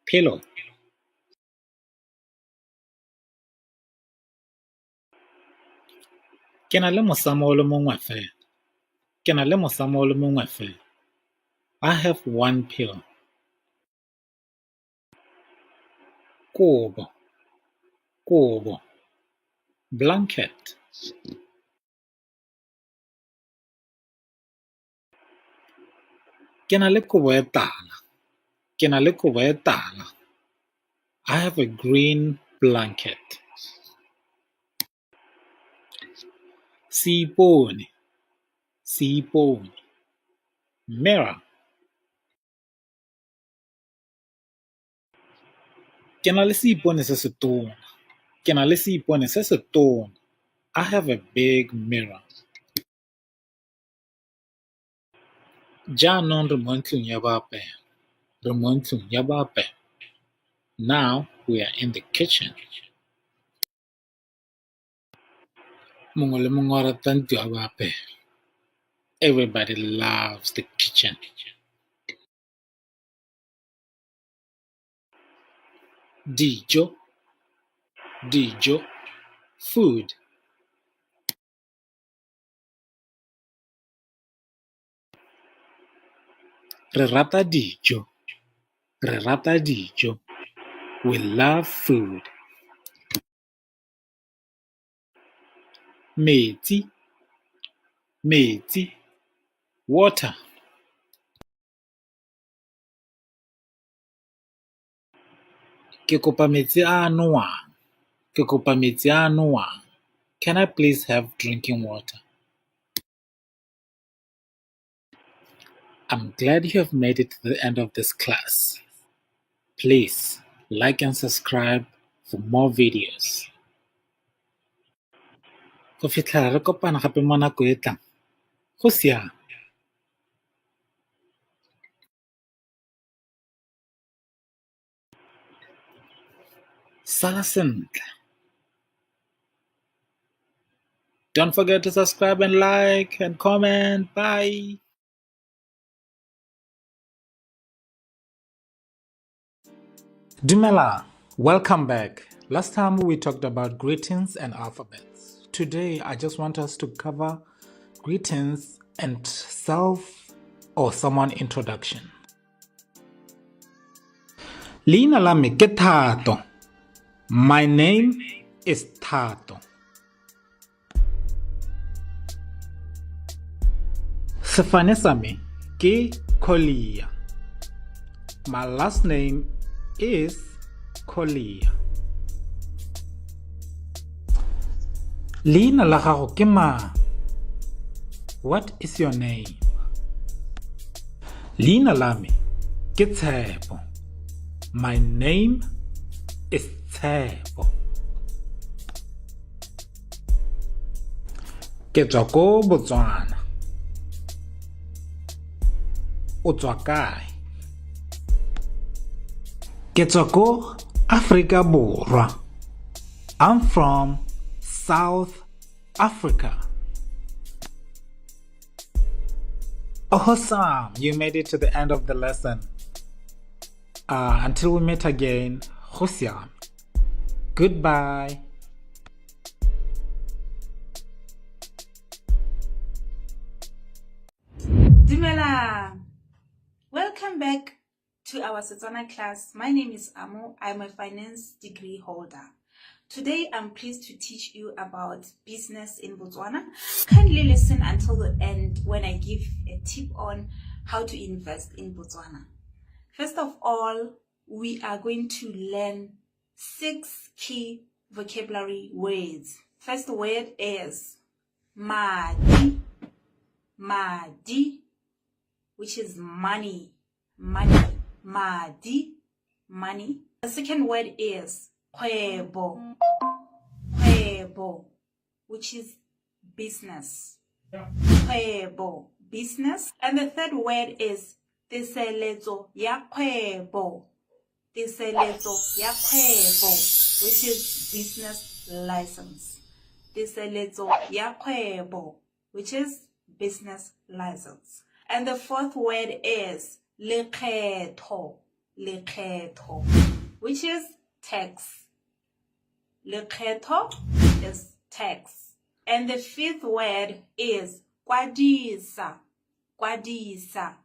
Speaker 1: pillow. Ke na le mosamo o le mongwe fela. Ke na le mosamo o le mongwe fela. I have one pillow. Kobo, kobo, blanket. Ke na le kobo e tala. Ke na le kobo e tala. I have a green blanket. Seipone, seipone, mirror. Ke na le seipone se setona. Ke na le seipone se setona. I have a big mirror. Jaanong re mo ntlong ya boapelo. Re mo ntlong ya boapelo. Now we are in the kitchen. Mongwe le mongwe o rata ntlo ya boapelo. Everybody loves the kitchen. Dijo, dijo, food. Re rata dijo, re rata dijo. We love food. Metsi, metsi, water. Ke kopa metsi a a nowang, ke kopa metsi a a nowang. Can I please have drinking water? I'm glad you have made it to the end of this class. Please like and subscribe for more videos. Go fitlhela re kopana gape mo nako e tlang, go siame. Sala sentle. Don't forget to subscribe and like and comment. Bye. Dumela, welcome back. Last time we talked about greetings and alphabets. Today I just want us to cover greetings and self or someone introduction. Leina la me ke Thato. My name is Thato. Sefane sa me ke Collier. My last name is Collier. Leina la gago ke mang? What is your name? Leina la me ke Tshepo. My name is Tshepo. Ke tswa ko Botswana. O tswa kae? Ke tswa ko Afrika Borwa. I'm from South Africa. Awesome! You made it to the end of the lesson. Until we meet again, go siame. Goodbye.
Speaker 5: Dumela! Welcome back to our Setswana class. My name is Amo. I'm a finance degree holder. Today, I'm pleased to teach you about business in Botswana. Kindly listen until the end when I give a tip on how to invest in Botswana. First of all, we are going to learn 6 key vocabulary words. First word is madi, madi, which is money, money, madi, money. The second word is kgwebo, kgwebo, which is business, kgwebo, business. And the third word is teseletso ya kgwebo, teseletso ya kgwebo, which is business license. Teseletso ya kgwebo, which is business license. And the fourth word is lekgetho, lekgetho, which is tax. Lekgetho is tax. And the fifth word is kwadisa, kwadisa,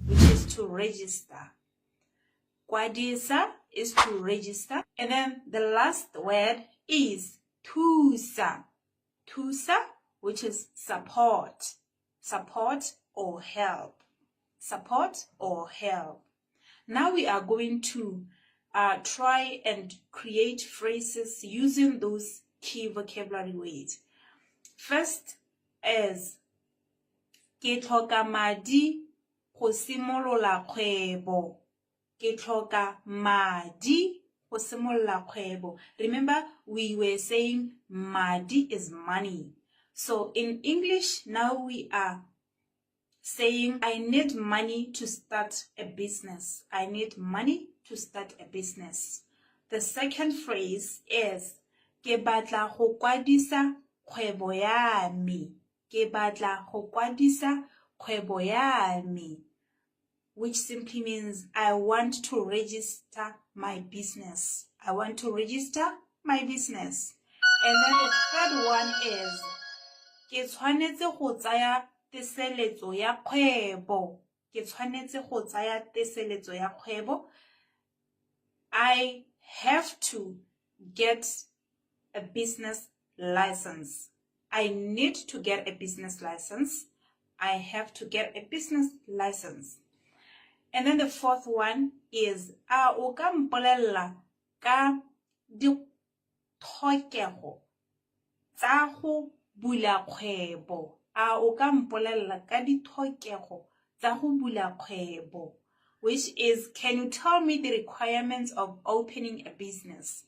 Speaker 5: which is to register. Kwadisa is to register. And then the last word is thusa, thusa, which is support, support or help, support or help. Now we are going to try and create phrases using those key vocabulary words. First is ke tlhoka madi go simolola kgwebo. Ke tlhoka madi go simolola kgwebo. Remember, we were saying madi is money. So in English, now we are saying I need money to start a business. I need money to start a business. The second phrase is ke batla go kwadisa kgwebo ya me. Ke batla go kwadisa kgwebo ya me, which simply means I want to register my business. I want to register my business. And then the third one is ke tshwanetse go tsaya teseletso ya kgwebo. Ke tshwanetse go tsaya teseletso ya kgwebo. I have to get a business license. I need to get a business license. I have to get a business license. And then the fourth one is a o ka mpolella ka ditlhokego tsa go bula kgwebo. A o ka mpolella ka ditlhokego tsa go bula kgwebo, which is can you tell me the requirements of opening a business?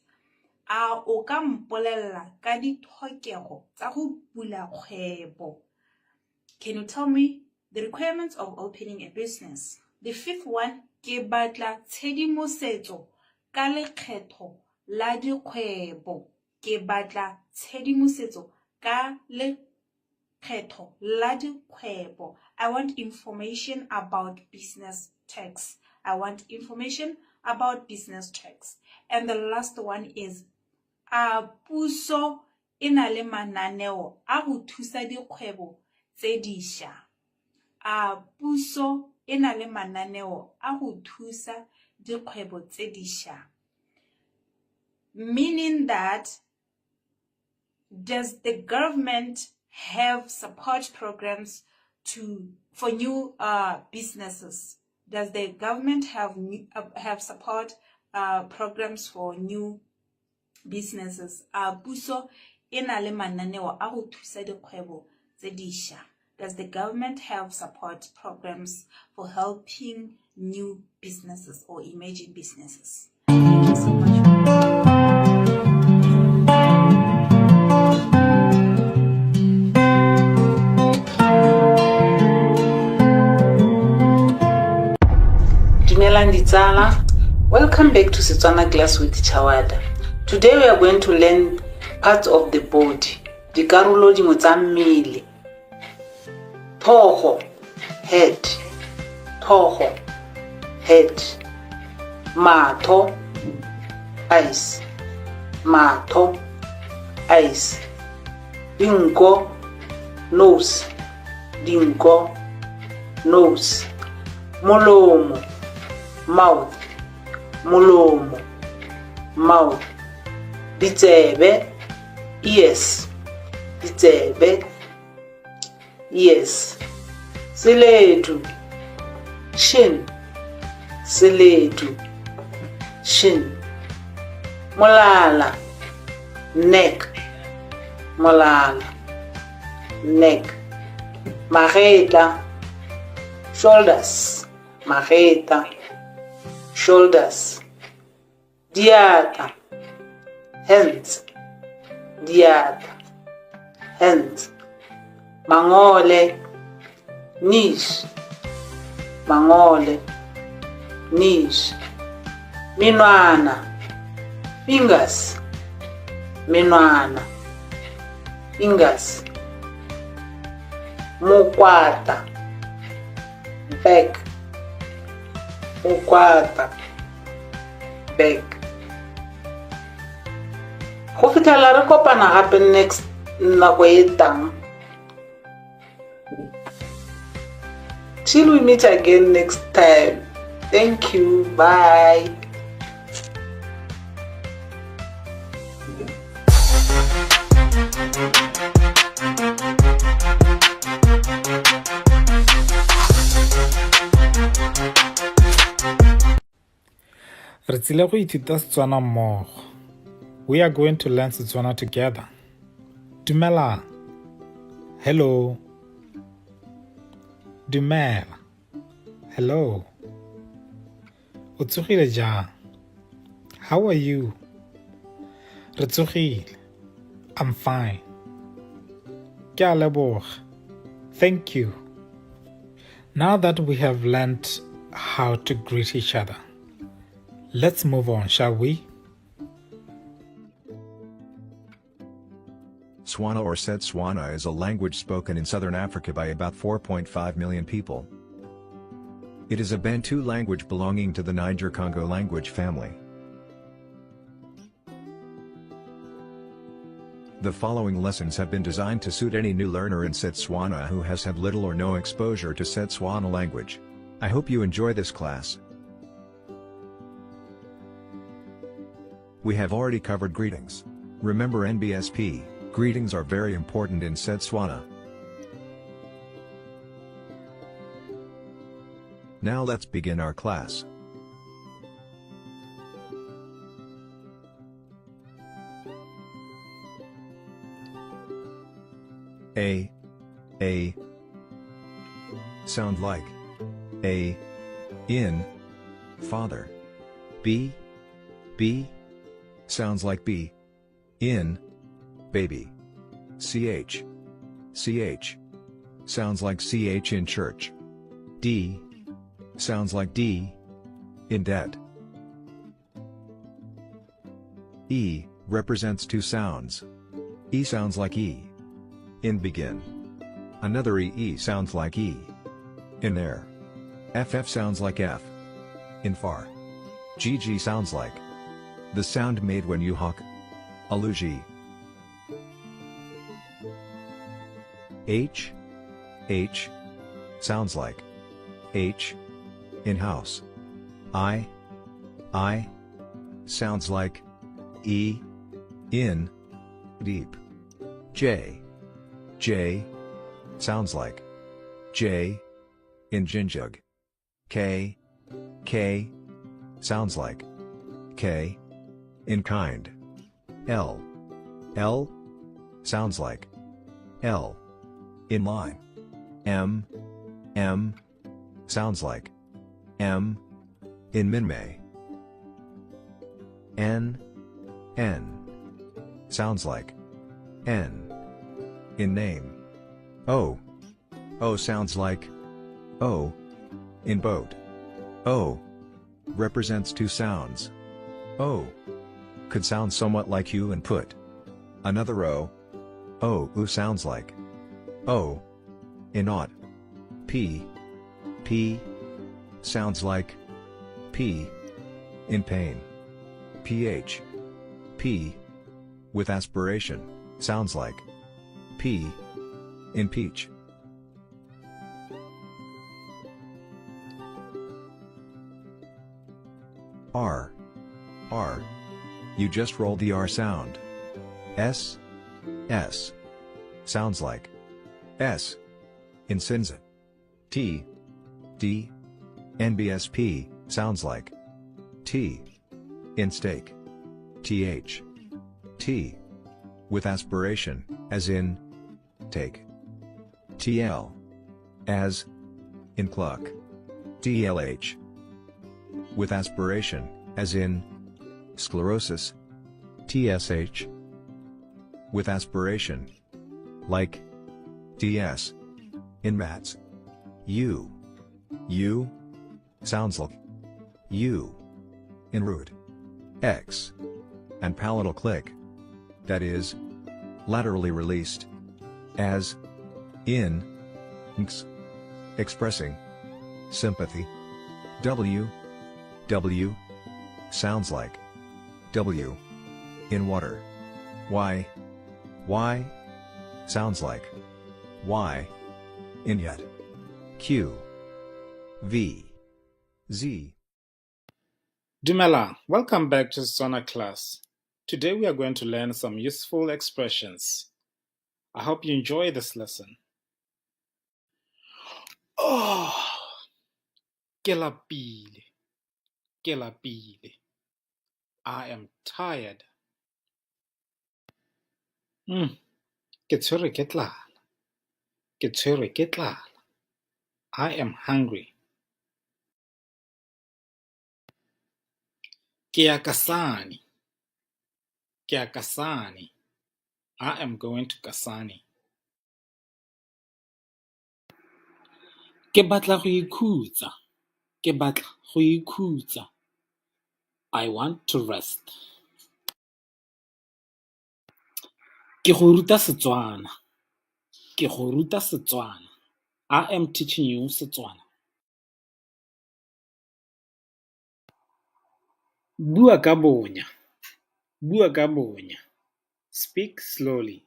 Speaker 5: A o ka mpolella ka ditlhokego tsa go bula kgwebo? Can you tell me the requirements of opening a business? The fifth one, ke batla tshedimosetso ka lekgetho la dikgwebo. Ke batla tshedimosetso ka lekgetho la dikgwebo. I want information about business tax. I want information about business tax. And the last one is a puso e na le mananeo a go thusa dikgwebo tse dišwa. A puso e na le mananeo a go thusa dikgwebo tse dišwa. Meaning that does the government have support programs to for new businesses? Does the government have support programs for new businesses? A puso e na le mananeo a go thusa dikgwebo tse dišwa. Does the government have support programs for helping new businesses or emerging businesses? Thank you so much.
Speaker 6: Dumelang ditsala. Welcome back to Setswana class with Chawada. Today we are going to learn parts of the body. Dikarolo dingwe tsa mmele. Tlhogo, head. Tlhogo, head. Matho, eyes. Matho, eyes. Dinko, nose. Dinko, nose. Molomo, mouth. Molomo, mouth. Ditsebe, ears. Ditsebe, ears. Seledu, shin. Seledu, shin. Molala, neck. Molala, neck. Magetla, shoulders. Magetla, shoulders. Diatla, hands. Diatla, hands. Mangole, knees. Mangole, knees. Menwana, fingers. Menwana, fingers. Mokwatla, back. Mokwatla, back. Go fitlhela re kopana gape next nako e tang. Till we meet again next time. Thank you. Bye.
Speaker 1: Re tsile go ithuta Setswana mmogo. We are going to learn Setswana together. Dumelang. Hello. Dumela. Hello. O tsogile jang? How are you? Re tsogile. I'm fine. Ke a leboga. Thank you. Now that we have learned how to greet each other, let's move on, shall we?
Speaker 7: Setswana or Setswana is a language spoken in southern Africa by about 4.5 million people. It is a Bantu language belonging to the Niger-Congo language family. The following lessons have been designed to suit any new learner in Setswana who has had little or no exposure to Setswana language. I hope you enjoy this class. We have already covered greetings. Remember NBSP, greetings are very important in Setswana. Now let's begin our class. A, A, sound like A, in, father. B, B, sounds like B, in, baby. CH, CH, sounds like CH in church. D, sounds like D, in debt. E, represents two sounds. E sounds like E, in begin. Another E, E sounds like E, in there. FF sounds like F, in far. GG sounds like the sound made when you hawk. Aluji. H, H, sounds like H, in house. I sounds like E, in deep. J, J, sounds like J, in jinjug. K, K, sounds like K, in kind. L, L, sounds like L, in line. M, M, sounds like M, in Minmay. N, N, sounds like N, in name. O, O sounds like O, in boat. O represents two sounds. O could sound somewhat like U and put. Another O, O U sounds like O, in ought. P, P, sounds like P, in pain. PH, P, with aspiration, sounds like P, in peach. R, R, you just roll the R sound. S, S, sounds like S, in Sinza. T, D, NBSP, sounds like T, in steak. TH, T, with aspiration, as in take. TL, as in cluck. DLH, with aspiration, as in sclerosis. TSH, with aspiration, like DS, in mats. U, U, sounds like U, in root. X, and palatal click, that is, laterally released, as in X, expressing sympathy. W, W, sounds like W, in water. Y, Y, sounds like Y, in yet. Q, V, Z.
Speaker 1: Dumela, welcome back to Setswana class. Today we are going to learn some useful expressions. I hope you enjoy this lesson. Oh, ke lapile, ke lapile. I am tired. Ke tshwerwe ke tlala, ke tshwerwe ke tlala. I am hungry. Ke ya Kasane, ke ya Kasane. I am going to Kasane. Ke batla go ikhutsa, ke batla go ikhutsa. I want to rest. Ke go ruta Setswana. Ke go ruta Setswana. I am teaching you Setswana. Bua ka bonya. Bua ka bonya. Speak slowly.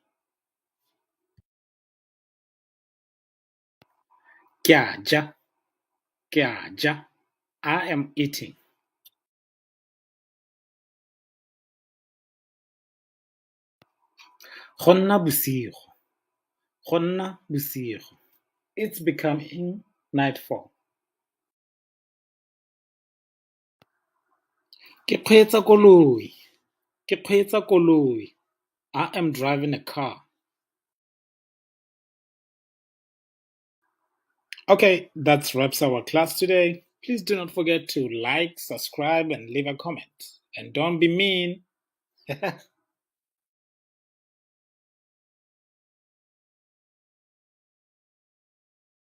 Speaker 1: Ke a ja. Ke a ja. I am eating. Go nna bosigo. Go nna bosigo. It's becoming nightfall. Ke kgweetsa koloi. Ke kgweetsa koloi. I am driving a car. Okay, that wraps our class today. Please do not forget to like, subscribe, and leave a comment. And don't be mean.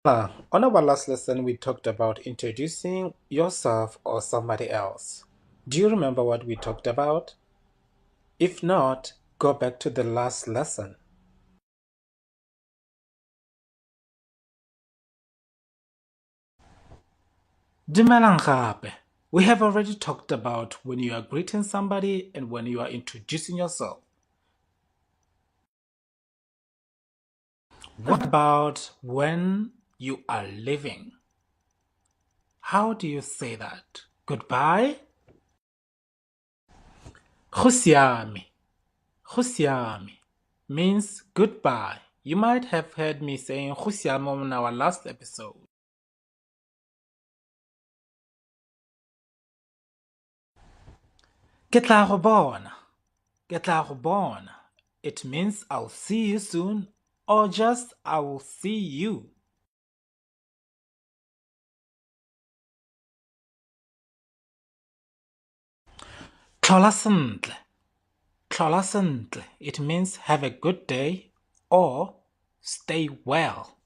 Speaker 1: On our last lesson, we talked about introducing yourself or somebody else. Do you remember what we talked about? If not, go back to the last lesson. Dumelang gape. We have already talked about when you are greeting somebody and when you are introducing yourself. What about when you are leaving? How do you say that? Goodbye? Go siame. Go siame means goodbye. You might have heard me saying go siame on our last episode. Ke tla go bona. Ke tla go bona. It means I'll see you soon or just I will see you. Tlhola sentle. Tlhola sentle. It means have a good day or stay well.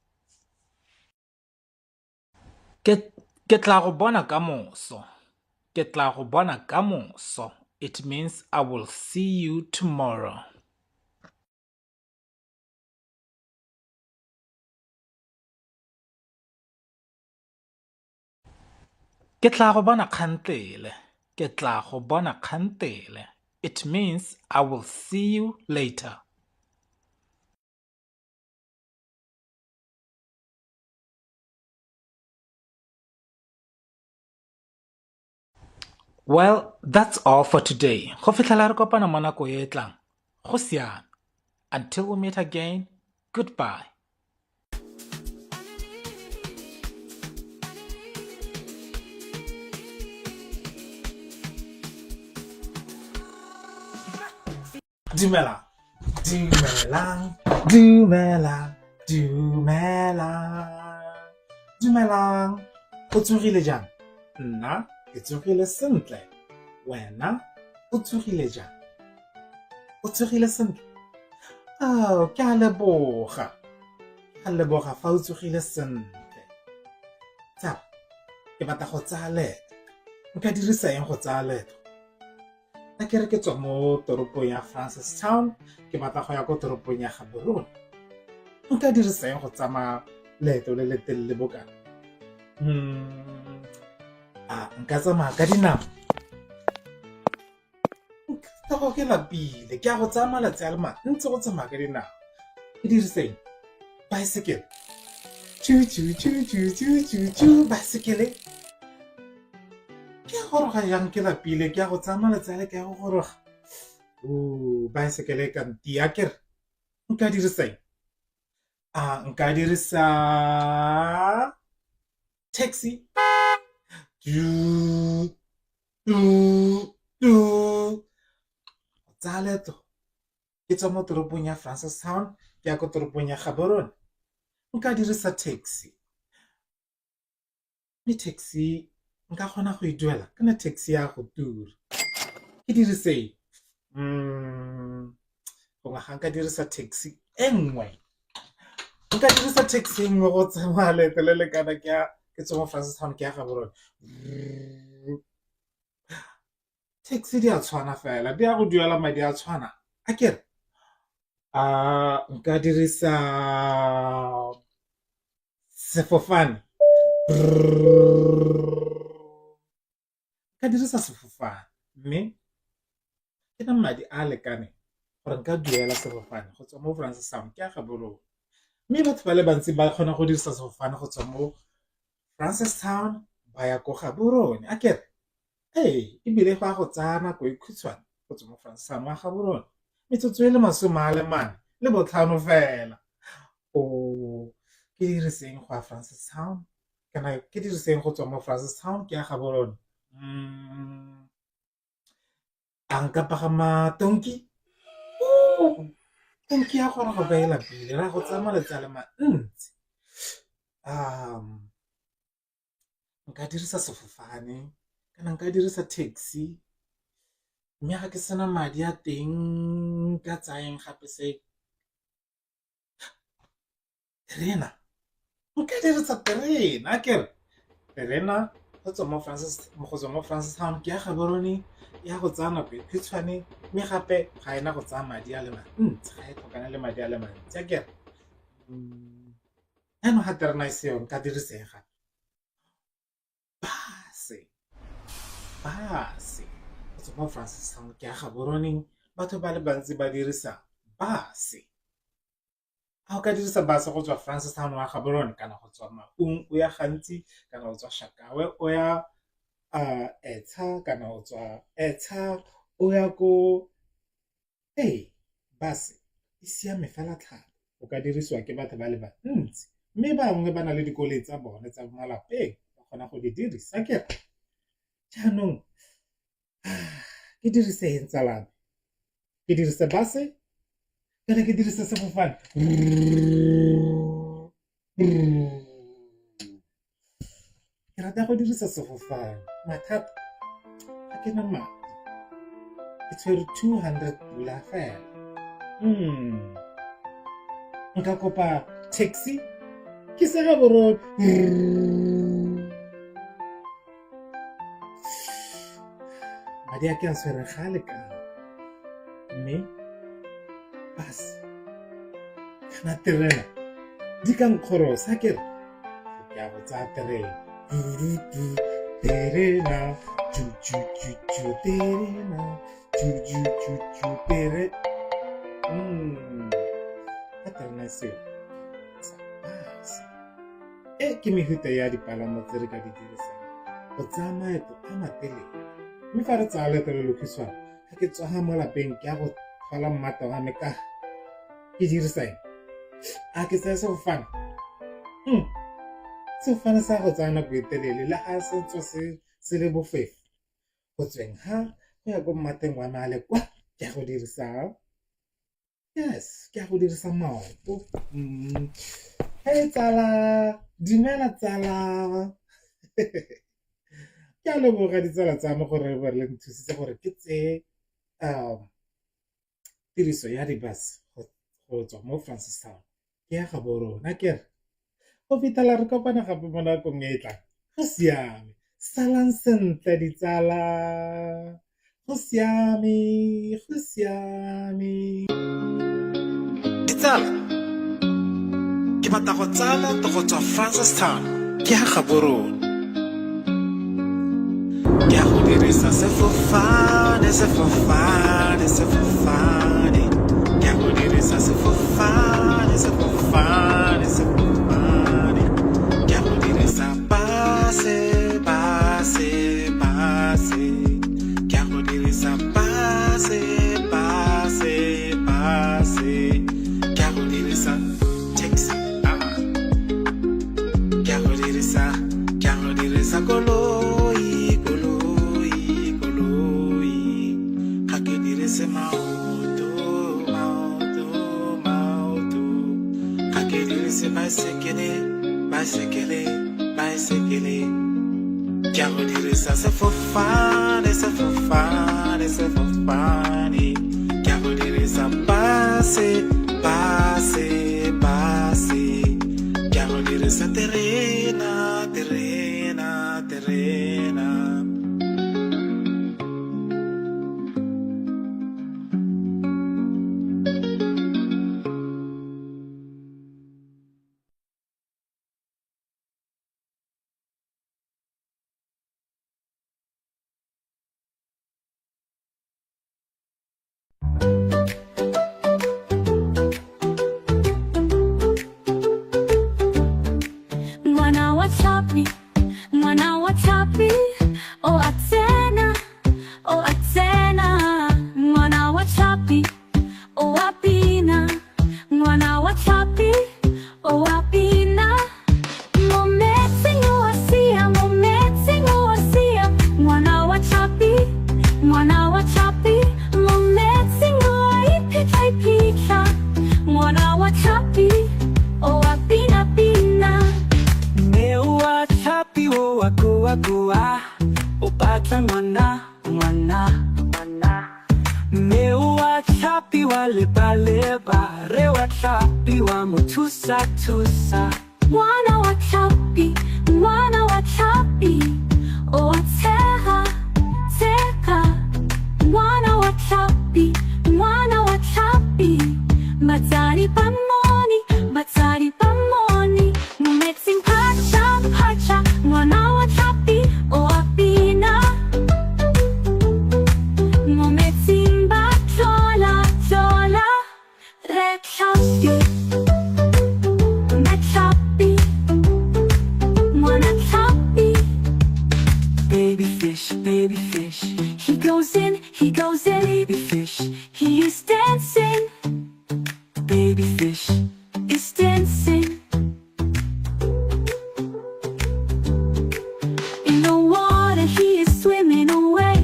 Speaker 1: Ke tla go bona kamoso. Ke tla go bona kamoso. It means I will see you tomorrow. Ke tla go bona kgantele. Ke tla go bona kgantele. It means I will see you later. Well, that's all for today. Go fitlhela re kopana mo nako e tlang. Go siame. Until we meet again, goodbye. Dumelang. Dumelang. Dumelang. Dumelang. Dumelang. O tsogile jang? Nna ke tsogile sentle. Wena o tsogile jang? O tsogile sentle? Oh, ke a leboga. Ke a leboga fa o tsogile sentle. Tsala, ke batla go tsaya leeto. Nka dirisa eng go tsaya leeto? A ke re ke tswa mo toropong ya Francistown ke batla go ya ko toropong ya Gaborone. Nka dirisa eng go tsamaya leeto le le telele bokana? A nka tsamaya ka dinao? Nka go ke lapile, ke a go tsaya malatsi a le mantsi go tsamaya ka dinao. Ke dirise eng? Baesekele. Tšu tšu tšu tšu tšu tšu tšu baesekele. Ke a goroga jang ke lapile, ke a go tsaya malatsi a le ke a go goroga. Baesekele e ka ntia akere. Nka dirisa eng? A nka dirisa taxi. Tu tu tu. Tsaya leeto ke tswa mo toropong ya Francistown ke ya ko toropong ya Gaborone. Nka dirisa taxi. Mme taxi nka kgona go e duela kana taxi ya go tura. Ke dirise eng? Gongwe ga nka dirisa taxi e nngwe. Nka dirisa taxi e nngwe go tsamaya leeto le le kana ke ya ke tswa mo Francistown ke ya Gaborone. Taxi di a tshwana fela, di ya go duela madi a tshwana akere. A nka dirisa sefofane? Nka dirisa sefofane mme ke na madi a a lekaneng gore nka duela sefofane go tswa mo Francistown ke ya Gaborone. Mme batho ba le bantsi ba kgona go dirisa sefofane go tswa mo Francistown ba ya ko Gaborone, akere? Ee, ebile go a go tsaya nako e khutshwane go tswa mo Francistown wa Gaborone, metsotso e le 45 fela. O ke diriseng go ya Francistown kana ke diriseng go tswa mo Francistown ke ya Gaborone? A nka pagama tonki? Tonki ya kgona go ka e lapile, ra go tsaya malatsi a le mantsi. Nka dirisa sefofane kana nka dirisa taxi mme ga ke sena madi a teng nka tsayang gape se terena, nka dirisa terena akere terena go tswa mo go tswa mo Francistown ke ya Gaborone ya go tsaya nako e khutshwane mme gape ga ena go tsaya madi a le mantsi ga e tlhokane le madi a le mantsi akere. Jaanong ga terena e seyo nka dirisega base, base go tswa mo Francistown ke ya Gaborone batho ba le bantsi ba dirisa base. A o ka dirisa base go tswa Francistown wa Gaborone kana go tswa Maun o ya Gantsi kana go tswa Shakawe o ya Etsha kana go tswa Etsha o ya ko Ee, bus e siame fela thata o ka dirisiwa ke batho ba le bantsi mme bangwe ba na le dikoloi tsa bone tsa malapeng ba kgona go di dirisa akere. Jaanong ke dirise eng tsala ya me, ke dirise bus-e kana ke dirise sefofane? Ke rata go dirisa sefofane mathata ga ke na madi ke tshwere 200 pula fela. Nka kopa taxi ke se Gaborone. Madi a ke a tshwereng ga a lekane mme bus kana terena di ka nkgorosa akere ke a go tsaya terena terena terena tere ka terena seo sa bus. E ke mefuta ya dipalamo tse re ka di dirisang go tsaya maeto a matelele. Mme fa re tsaya leeto le lokhutshwane, ga ke tsoga mo lapeng ke ya go tlhola mmata wa me ka ke dirisa eng? A ke tsaya sefofane? Sefofane sa go tsaya nako e telele le ga se tswa se le bofefo. Go tsweng ga go ya ko mmateng wa me a le kwa ke ya go dirisa Yes, ke a go dirisa maoto. Hey tsala, dumela tsala. Ke a leboga ditsala tsa me gore ba le nthusitse gore ke tseye tiriso ya di-bus go tswa mo Francistown ke ya Gaborone akere. Go fitlhela re kopana gape mo nakong e e tlang. Go siame. Salang sentle ditsala. Go siame, go siame.
Speaker 4: Ditsala, ke batla go tsaya leeto go tswa Francistown ke ya Gaborone. Ke ya go dirisa sefofane, sefofane, sefofane. Ke ya go dirisa sefofane, sefofane, sefofane. Ke ya go dirisa base, base, base. Ke ya go dirisa base, base, base. Ke ya go dirisa taxi. Ah. Ke a go dirisa, ke a go dirisa koloi, koloi, koloi. Ga ke dirise maoto, maoto, maoto. Ga ke dirise baesekele, baesekele, baesekele. Ke a go dirisa sefofane, sefofane, sefofane. Ke a go dirisa base, base, base. Ke a go dirisa terena, terena, terena.
Speaker 2: wa tlhapi o a bina. Mo metsing o a sia, mo metsing o a sia. Ngwana wa tlhapi, ngwana wa tlhapi. Mo metsing o a iphitlha iphitlha. Ngwana wa tlhapi o a bina bina.
Speaker 3: Mme wa tlhapi o a kua kua, o batla ngwana, ngwana, ngwana. Mme wa tlhapi wa leba leba, rre wa tlhapi wa mo thusa thusa.
Speaker 2: Ngwana wa tlhapi, ngwana wa tlhapi, o a tshega, tshega. Ngwana wa tlhapi, ngwana wa tlhapi, batsadi ba mmone, batsadi ba mmone. Mo metsing phatša, phatša, ngwana wa tlhapi, o a bina. Mo metsing ba tlola, tlola, rre tlhapi, mme tlhapi, ngwana tlhapi.
Speaker 3: Baby fish, baby fish,
Speaker 2: He goes in, he goes in,
Speaker 3: baby fish,
Speaker 2: he is dancing,
Speaker 3: baby fish.
Speaker 2: Is dancing. In the water he is swimming away.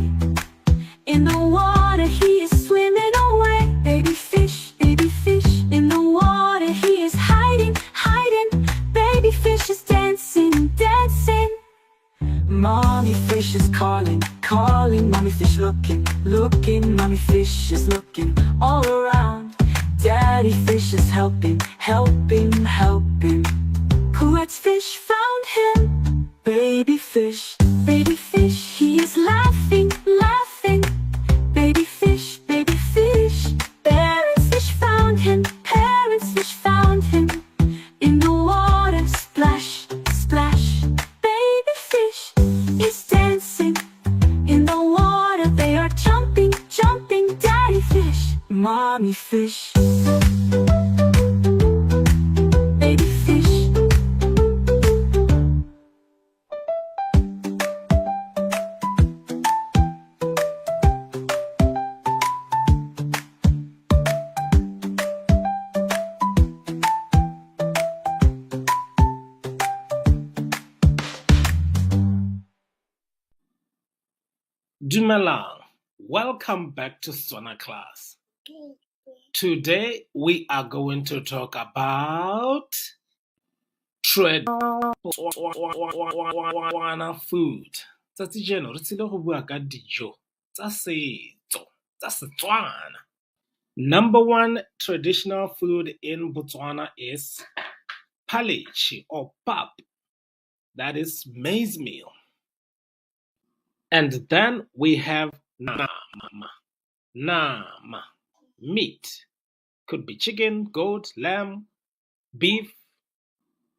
Speaker 2: In the water he is swimming away. Baby fish, baby fish. In the water he is hiding, hiding. Baby fish is dancing, dancing.
Speaker 3: Mommy fish is calling, calling. Mommy fish looking, looking. Mommy fish is looking all around. Daddy fish is helping, helping, helping.
Speaker 2: Poet's fish found him.
Speaker 3: Baby fish,
Speaker 2: Baby fish, he is laughing, laughing. Baby fish, baby fish. Parents fish found him, parents fish found him. In the water, splash, splash. Baby fish is dancing. In the water, they are jumping, jumping. Daddy fish,
Speaker 3: mommy fish.
Speaker 2: Baby fish.
Speaker 1: Dumelang. Welcome back to Setswana class. Today we are going to talk about Tswana food. Tsatsi jeno re tsile go bua ka dijo tsa setso tsa Setswana. Number one traditional food in Botswana is phaleche or pap. That is maize meal. And then we have nama. Nama, meat. Could be chicken, goat, lamb, beef.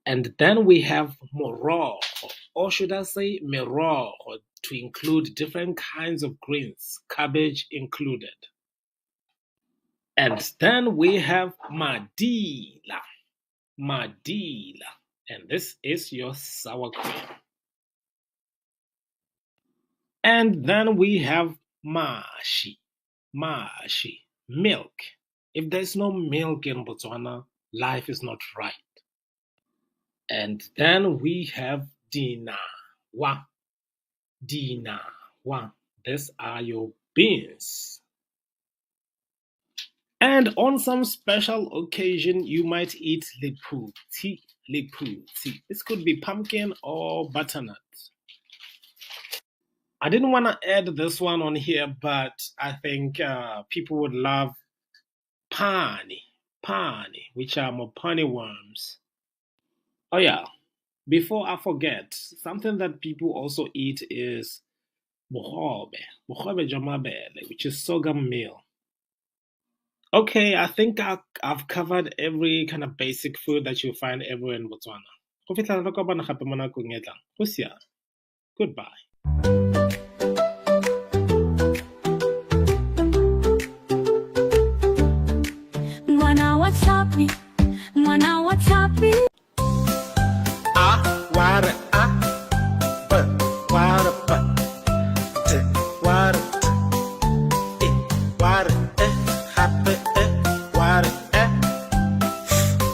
Speaker 1: And then we have morogo, or should I say merogo, to include different kinds of greens, cabbage included. And then we have madila, madila, and this is your sour cream. And then we have mashi, mashi, milk. If there's no milk in Botswana, life is not right. And then we have dinawa, dinawa. These are your beans. And on some special occasion, you might eat lephuthi, lephuthi. This could be pumpkin or butternut. I didn't want to add this one on here, but I think people would love pani, pani, which are mopani worms. Oh yeah, before I forget, something that people also eat is bogobe, bogobe jwa mabele, which is sorghum meal. Okay, I think I've covered every kind of basic food that you find everywhere in Botswana. Go fitlhela re kopana gape mo nakong e tlang. Go siame. Goodbye.
Speaker 2: Ngwana wa tlhapi, ngwana wa tlhapi.
Speaker 4: A wa re A, B wa re B, D wa re D, E wa re E, gape E wa re E, F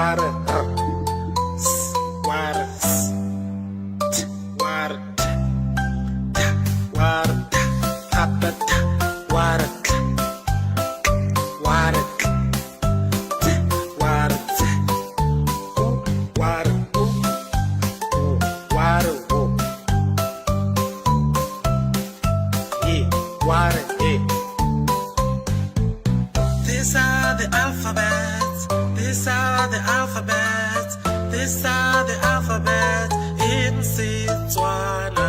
Speaker 4: wa re R, S wa re S, T wa re T, T wa re T, gape T wa re Tl, Tl wa re Tl, T wa re Ts, U wa re U, W wa re W, E wa re E. These are the alphabets. These are the alphabets. These are the alphabets in Setswana.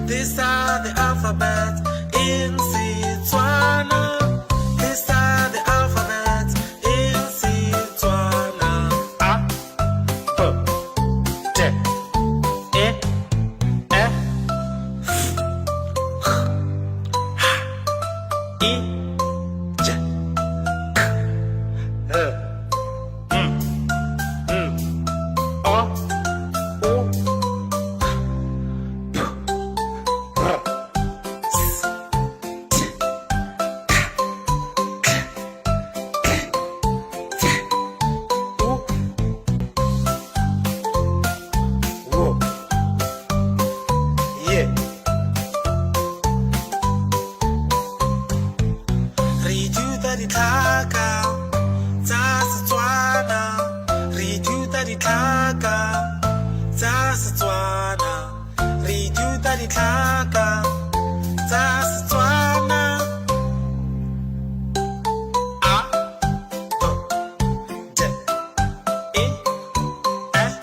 Speaker 4: These are the alphabets in Setswana. These are the alphabets in Setswana. A B D E F G H I J K L M N O U P R S T K L T U W Y. Re ithuta ditlhaka tsa Setswana. Re ithuta ditlhaka tsa Setswana. Re ithuta ditlhaka tsa Setswana. A B D E F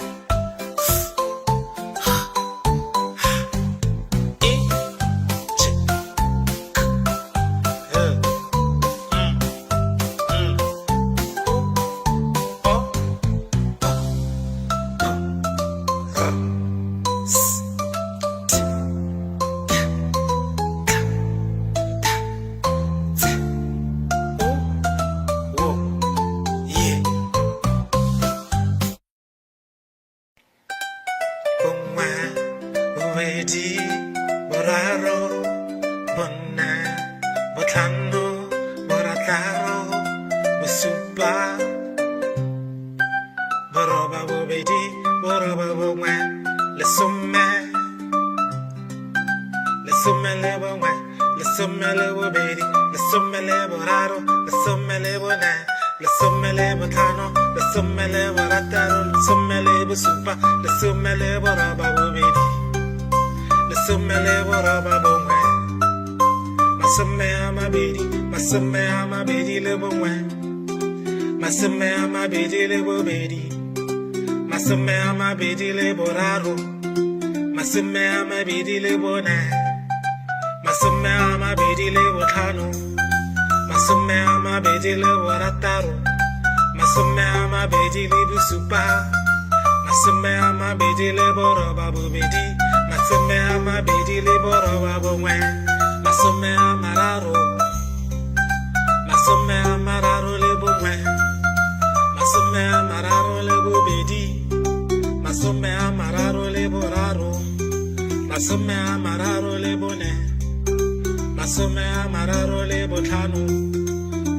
Speaker 4: G H I J K L M N U O P R S T K L T U W Y. Bongwe, bobedi, boraro, bone, botlhano, borataro, bosupa, boroba bobedi, boroba bongwe, lesome, lesome le bongwe, lesome le bobedi, lesome le boraro, lesome le bone, lesome le botlhano, lesome le borataro, lesome le bosupa, lesome le boroba bobedi, lesome le boroba bongwe, masome a mabedi, masome a mabedi le bongwe, masome a mabedi le bobedi, masome a mabedi le boraro, masome a mabedi le bone, masome a mabedi le botlhano, masome a mabedi le borataro, masome a mabedi le bosupa, masome a mabedi le boroba bobedi, masome a mabedi le boroba bongwe, masome a mararo, masome a mararo le bongwe, masome a mararo le bobedi, masome a mararo le boraro, masome a mararo le bone, masome a mararo le botlhano,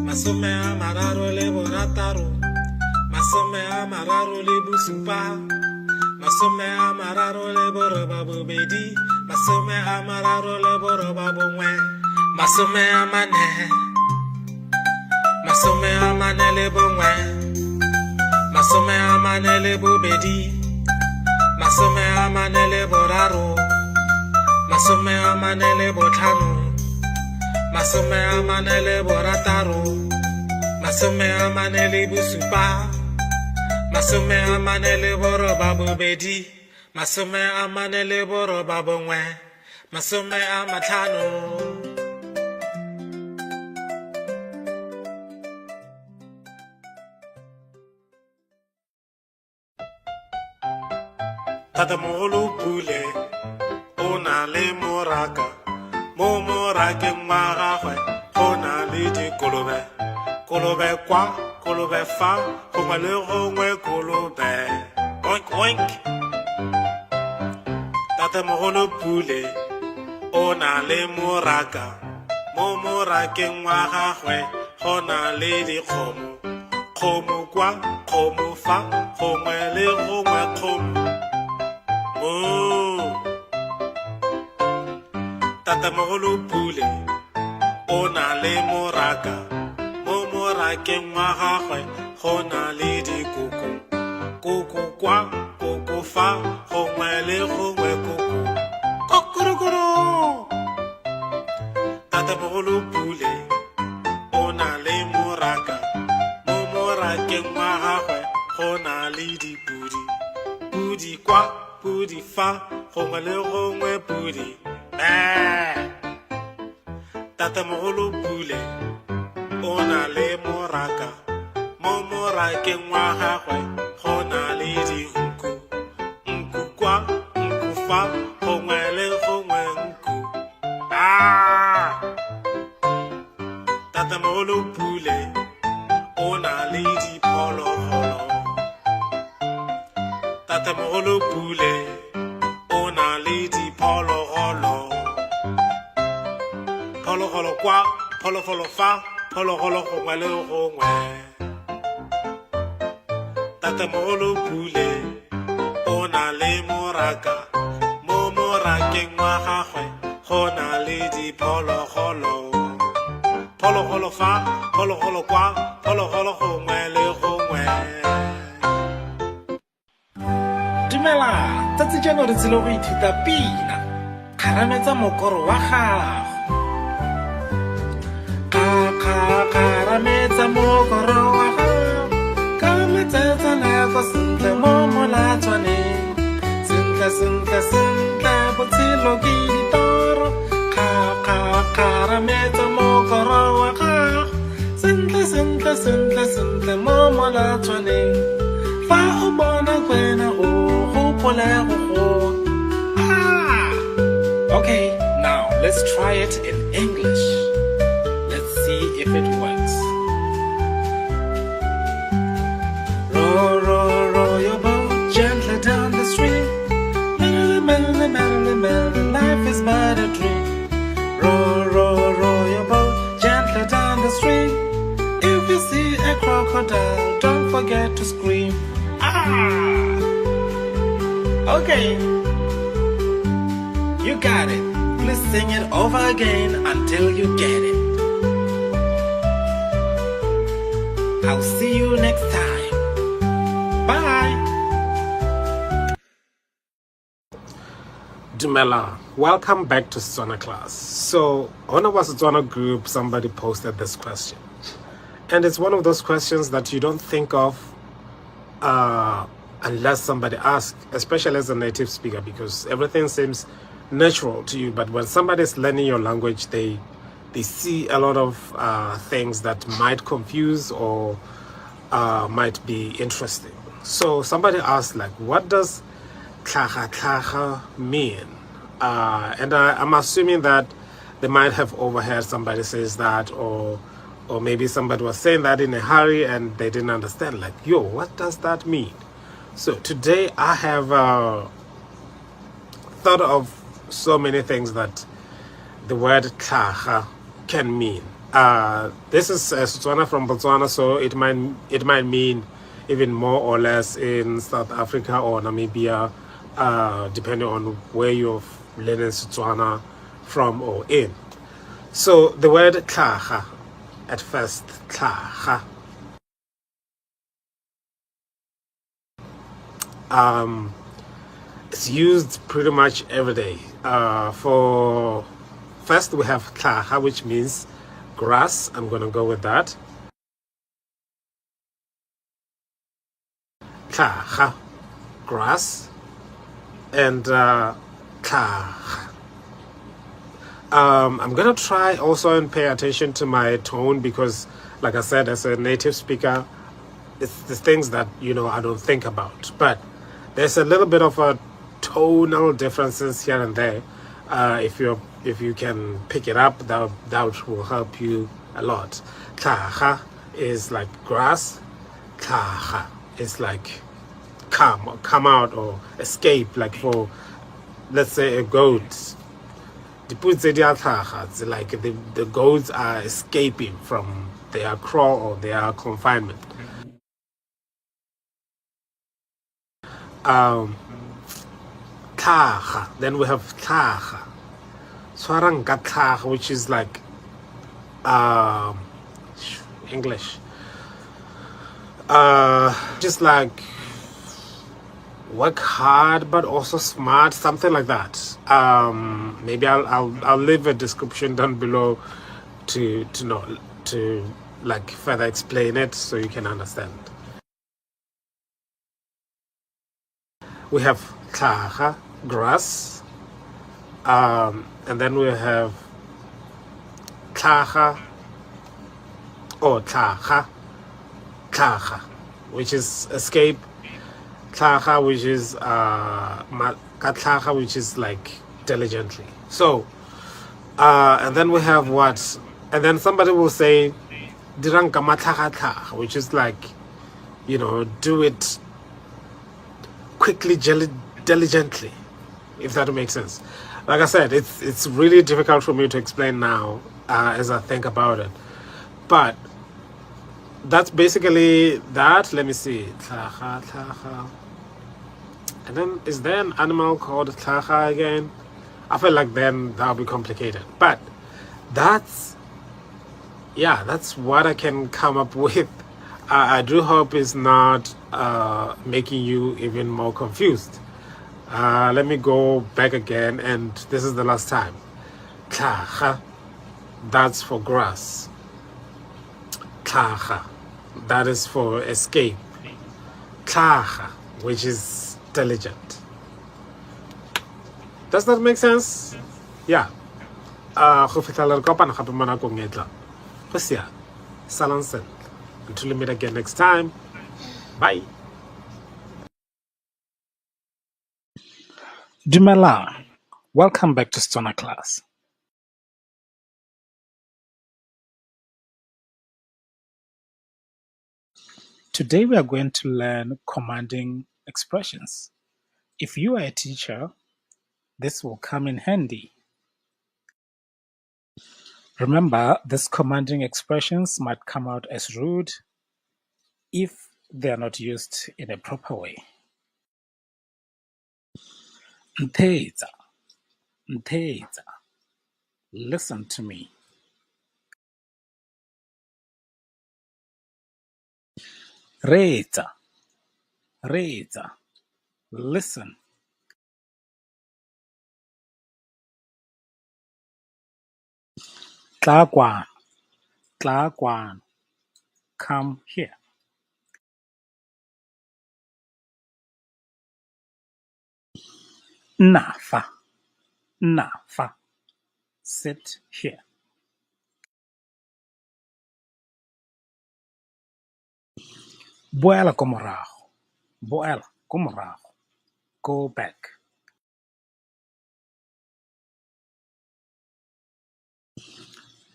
Speaker 4: masome a mararo le borataro, masome a mararo le bosupa, masome a mararo le boroba bobedi, masome a mararo le boroba bongwe, masome a mane, masome a mane le bongwe, masome a mane le bobedi, masome a mane le boraro, masome a mane le botlhano, masome a mane le borataro, masome a mane le bosupa, masome a mane le boroba bobedi, masome a mane le boroba bongwe, masome a matlhano. Tatamogolo Pule o na le moraka, mo morakeng wa gagwe go na le dikolobe, kolobe kwa, kolobe fa, gongwe le gongwe kolobe. Oink oink. Tatamogolo Pule o na le moraka, mo morakeng wa gagwe go na le dikgomo, Kgomo kwa, kgomo fa, gongwe le gongwe kgomo. Moo. Tatemogolo Pule o na le moraka. Mo morakeng wa gagwe go na le dikoko. Koko kwa, koko fa, gongwe le gongwe koko. Kokorokoro! Tatemogolo Pule o na le moraka. Mo morakeng wa gagwe go na le dipudi. Pudi kwa, pudi fa, gongwe le gongwe pudi. Mee! Tatemogolo Pule o na le moraka. Mo morakeng wa gagwe go na le dinku. Nku kwa, nku fa, gongwe le gongwe nku. Ah! Tatemogolo Pule o na le diphologolo. Tatemogolo Pule o na le diphologolo. Phologolo kwa, phologolo fa, phologolo gongwe le gongwe. Tatemogolo Pule o na le moraka. Mo morakeng wa gagwe go na le diphologolo. Phologolo fa, phologolo kwa, phologolo gongwe le gongwe.
Speaker 1: Dumela, tsatsi jeno re tsile go ithuta pina. Kgarametsa mokoro wa gago. Kgarametsa mokoro wa gago. Ka metsetsaneko sentle mo molatswaneng. Sentle, sentle, sentle, botshelo ke ditoro. Kgarametsa mokoro wa gago. Sentle, sentle, sentle, sentle mo molatswaneng. Fa o bona kwena o gopole go goa. Ah! Okay, now let's try it in English. Let's see if it works. Row, row, row your boat gently down the stream. Merrily, merrily, merrily, merrily, life is but a dream. Row, row, row your boat gently down the stream. If you see a crocodile, don't forget to scream. Ah! Okay. You got it. Please sing it over again until you get it. I'll see you next time. Bye.
Speaker 4: Dumela, welcome back to Setswana class. So, on our Setswana group, somebody posted this question. And it's one of those questions that you don't think of unless somebody asks, especially as a native speaker, because everything seems natural to you. But when somebody is learning your language, they see a lot of things that might confuse or might be interesting. So somebody asked, like, what does tlhaga tlhaga mean? And I'm assuming that they might have overheard somebody says that, or maybe somebody was saying that in a hurry and they didn't understand. Like, yo, what does that mean? So today I have thought of so many things that the word tlhaga can mean. This is Setswana from Botswana, so it might mean even more or less in South Africa or Namibia, depending on where you're learning Setswana from or in. So the word tlhaga, at first, tlhaga, it's used pretty much every day. For first, we have tlhaga, which means grass. I'm gonna go with that. Tlhaga, grass, and tlhaga. I'm gonna try also and pay attention to my tone because, like I said, as a native speaker, it's the things that I don't think about. But there's a little bit of a tonal differences here and there. If you can pick it up, that will help you a lot. Tlhaga is like grass. Tlhaga is like come or come out or escape. Like for, let's say, a goat. Dipudi tse di a tlhaga, it's like the goats are escaping from their kraal or their confinement. Tlhaga. Then we have tlhaga. Tshwarang ka tlhaga, which is like English. Just like work hard but also smart, something like that. Maybe I'll leave a description down below to know to like further explain it so you can understand. We have tlhaga, grass, and then we have tlhaga or tlhaga, tlhaga, which is escape. Tlhaga, which is ka tlhaga, which is like diligently. So, and then we have what? And then somebody will say, dirang ka matlhagatlhaga, which is like, you know, do it quickly, diligently, if that makes sense. Like I said, it's really difficult for me to explain now as I think about it, but that's basically that. Let me see. Tlhaga, tlhaga. And then is there an animal called tlhaga again? I feel like then that'll be complicated. But that's what I can come up with. I do hope it's not making you even more confused. Let me go back again, and this is the last time. Tlhaga, that's for grass. Tlhaga, that is for escape. Tlhaga, which is diligent. Does that make sense? Yeah. Go fitlhela re kopana gape mo nakong e tlang. Go siame. Salang sentle. Until we meet again next time. Bye.
Speaker 1: Dumelang. Welcome back to Setswana class. Today we are going to learn commanding expressions. If you are a teacher, this will come in handy. Remember, these commanding expressions might come out as rude if they are not used in a proper way. Ntheetsa, ntheetsa. Listen to me. Reetsa, reetsa. Listen. Tla kwano, tla kwano. Come here. Nna fa, nna fa. Sit here. Boela ko morago, boela ko morago. Go back.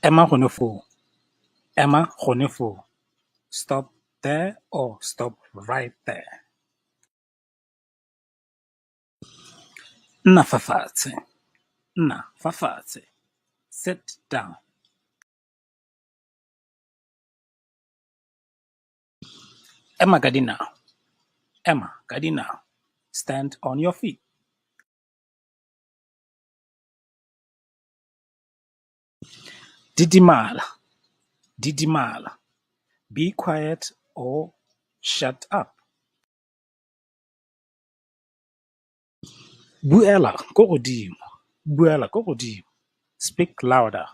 Speaker 1: Ema gone foo, ema gone foo. Stop there or stop right there. Nna fa fatshe, nna fa fatshe. Sit down. Ema ka dinao, ema ka dinao. Stand on your feet. Didimala, didimala. Be quiet or shut up. Buela ko godimo, buela ko godimo. Speak louder.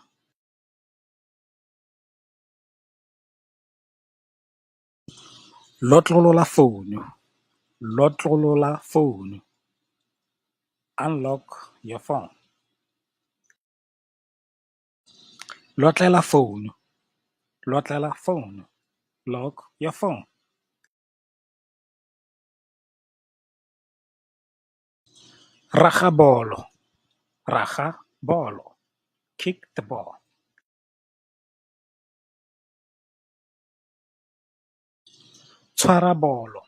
Speaker 1: Lotlolola founu, lotlolola founu. Unlock your phone. Lotlela founu, lotlela founu. Lock your phone. Raga bolo, raga bolo. Kick the ball. Tshwara bolo,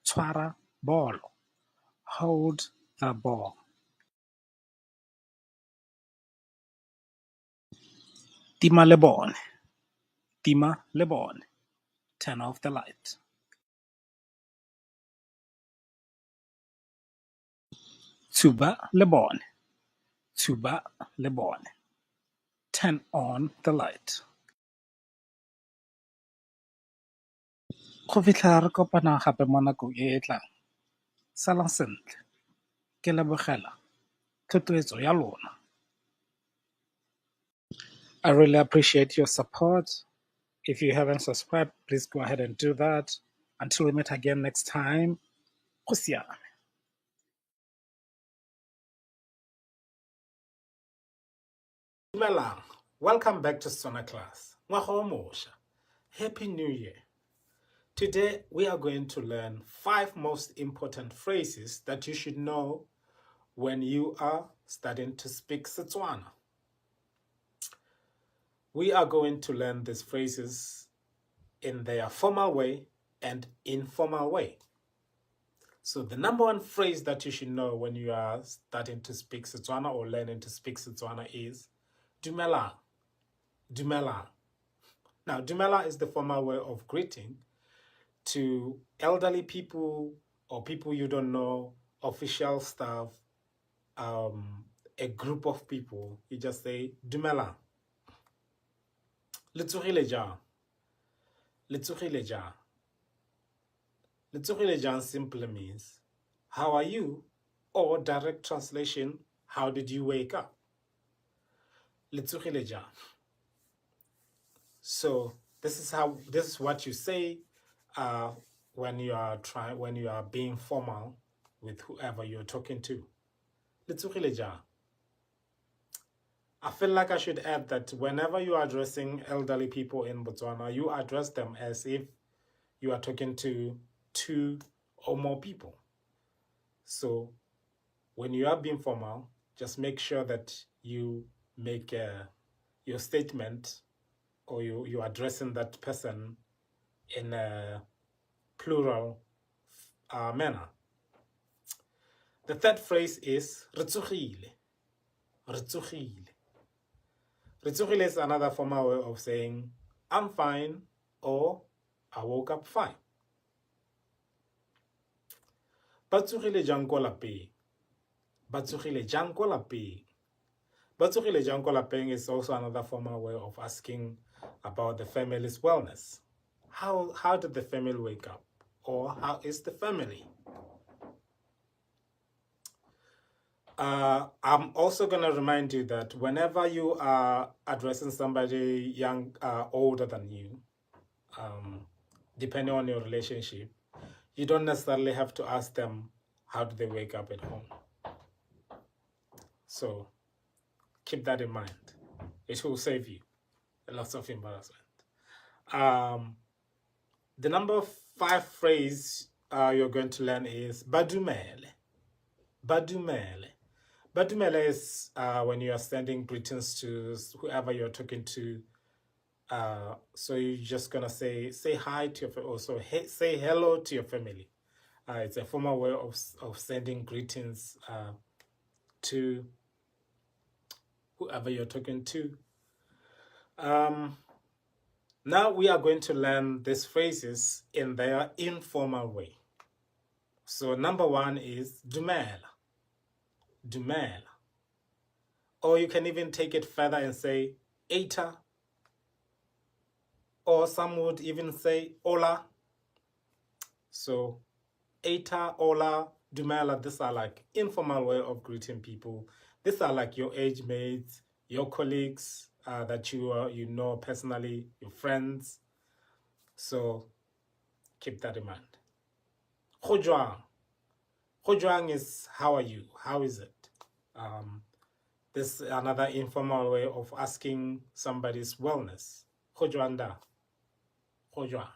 Speaker 1: tshwara bolo. Hold the ball. Tima lebone, tima lebone. Turn off the light. Tshuba lebone. Tshuba lebone. Turn on the light. Go fitlha re kopana gape mo nakong e e tlang, salang sentle. Ke lebogela thotloetso ya lona. I really appreciate your support. If you haven't subscribed, please go ahead and do that. Until we meet again next time, go siame. Dumelang. Welcome back to Setswana class. Ngwaga o mosha. Happy New Year. Today we are going to learn five most important phrases that you should know when you are starting to speak Setswana. We are going to learn these phrases in their formal way and informal way. So the number one phrase that you should know when you are starting to speak Setswana or learning to speak Setswana is Dumela. Dumela. Now, Dumela is the formal way of greeting to elderly people or people you don't know, official staff, a group of people. You just say Dumela. Le tsogile jang? Le tsogile jang? Le tsogile jang simply means how are you, or direct translation, how did you wake up? Le tsogile jang? So this is what you say when you are trying when you are being formal with whoever you're talking to. Le tsogile jang? I feel like I should add that whenever you are addressing elderly people in Botswana, you address them as if you are talking to two or more people. So when you are being formal, just make sure that you make your statement or you're addressing that person in a plural manner. The third phrase is re tsogile. Re tsogile. Re tsogile is another formal way of saying I'm fine or I woke up fine. Ba tsogile jang ko lapeng? Ba tsogile jang ko lapeng? Ba tsogile jang ko lapeng is also another formal way of asking about the family's wellness. How did the family wake up? Or how is the family? I'm also going to remind you that whenever you are addressing somebody young, older than you, depending on your relationship, you don't necessarily have to ask them how do they wake up at home. So keep that in mind. It will save you a lot of embarrassment. The number 5 phrase you're going to learn is Badumele. Badumele. Badumele is when you are sending greetings to whoever you're talking to. So you're just going to say hi to your also hey, say hello to your family. It's a formal way of sending greetings to whoever you're talking to. Now we are going to learn these phrases in their informal way. So number 1 is Dumela. Dumela. Or you can even take it further and say Eta. Or some would even say Hola. So Eta, Hola, Dumela, these are informal way of greeting people. These are your age mates, your colleagues that you know personally, your friends. So keep that in mind. Go jwang. Go jwang is how are you? How is it? This is another informal way of asking somebody's wellness. Go jwang da? Go jwang.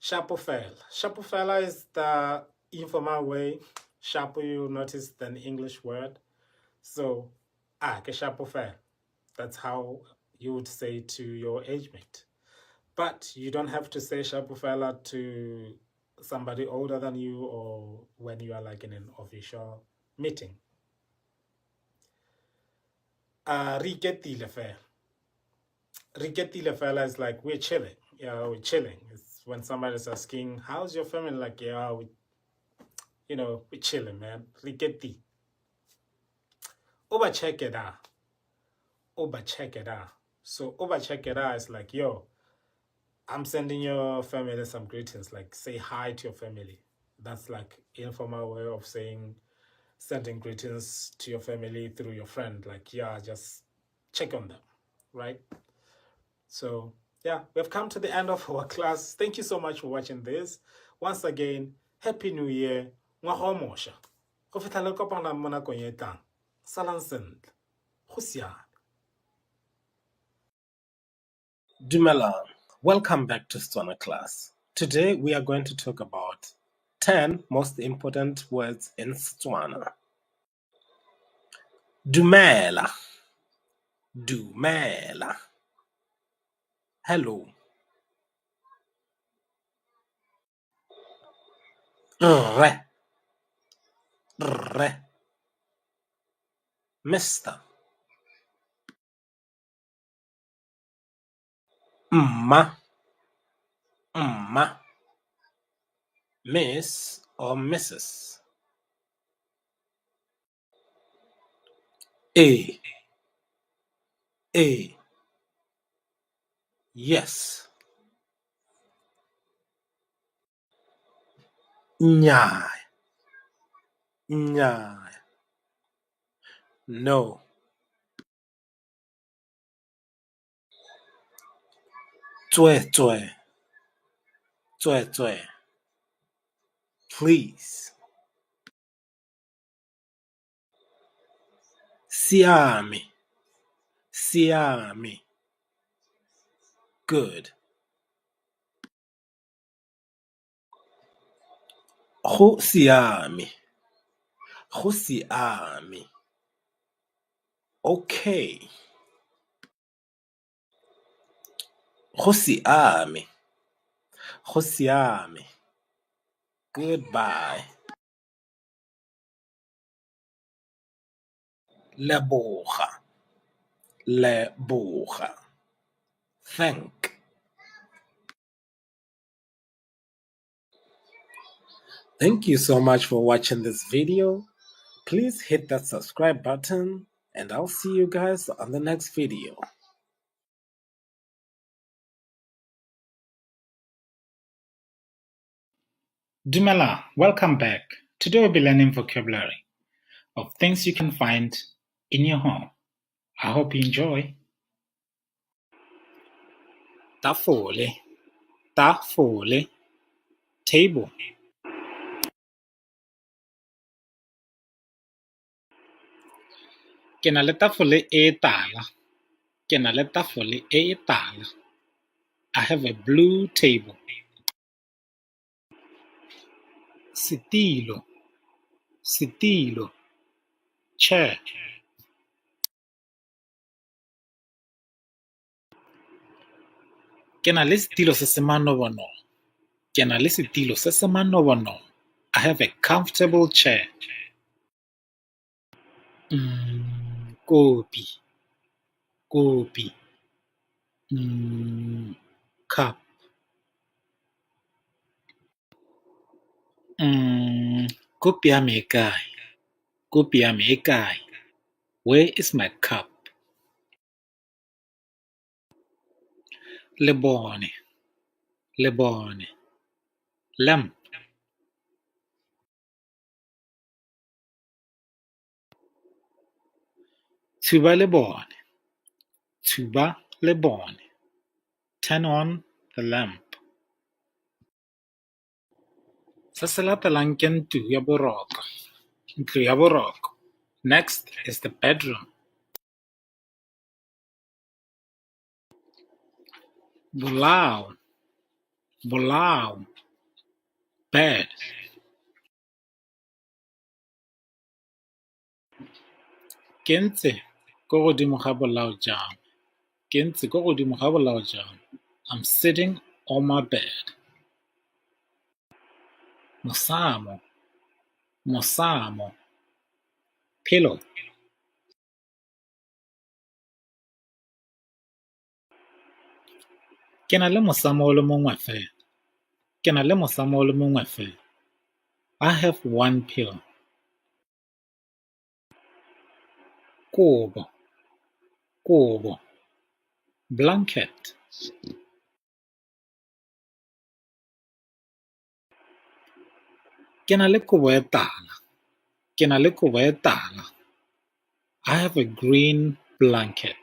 Speaker 1: Shapo fela. Shapo fela is the informal way. Shapo, you notice, an English word. So, ke shapo fela. That's how you would say to your age mate. But you don't have to say shapo fela to somebody older than you or when you are in an official meeting. Re iketile fela. Re iketile fela is like we're chilling. Yeah, we're chilling. It's when somebody's asking, how's your family? Like, yeah, we, We're chilling, man. Riketi. Oba check it out. Oba check it out. So Oba check it out is like, yo, I'm sending your family some greetings. Like, say hi to your family. That's like informal way of saying sending greetings to your family through your friend. Like, yeah, just check on them, right? So, yeah, we've come to the end of our class. Thank you so much for watching this. Once again, Happy New Year. Ngwaga o mosha. Go fitlha le kopana mo nakong e tlang. Salang sentle. Go siame. Dumelang. Welcome back to Setswana class. Today we are going to talk about 10 most important words in Setswana. Dumela. Dumela. Hello. Rre. Rre. Mister. Mma. Mma. Miss or Mrs. A. A. Yes. Nnyaa. Nnyaa. No. Tsweetswee. Tsweetswee. Please. Siame. Siame. Good. Go siame. Go siame. Okay. Go siame. Go siame. Goodbye. Leboga. Leboga. Thank. Thank you so much for watching this video. Please hit that subscribe button and I'll see you guys on the next video. Dumela, welcome back. Today we'll be learning vocabulary of things you can find in your home. I hope you enjoy. Tafole, tafole, table. Ke na le tafole e tala. Ke na le tafole e tala. I have a blue table. Setilo, setilo, chair. Ke na le setilo se se manobonobo. Ke na le setilo se se manobonobo. I have a comfortable chair. Kopi, kopi. Cup. Kopi ya me e kae? Kopi ya me e kae? Where is my cup? Lebone, lebone, lamp. Tshuba lebone, tshuba lebone. Turn on the lamp. Se se latelang ke ntlo ya boroko. Ntlo ya boroko. Next is the bedroom. Bolao, bolao, bed. Ke ntse ko godimo ga bolao jwa me. Ke ntse ko godimo ga bolao jwa me. I'm sitting on my bed. Mosamo, mosamo, pillow. Ke na le mosamo o le mongwe fela. Ke na le mosamo o le mongwe fela. I have one pillow. Kobo, kobo, blanket. Ke na le kobo e tala. Ke na le kobo e tala. I have a green blanket.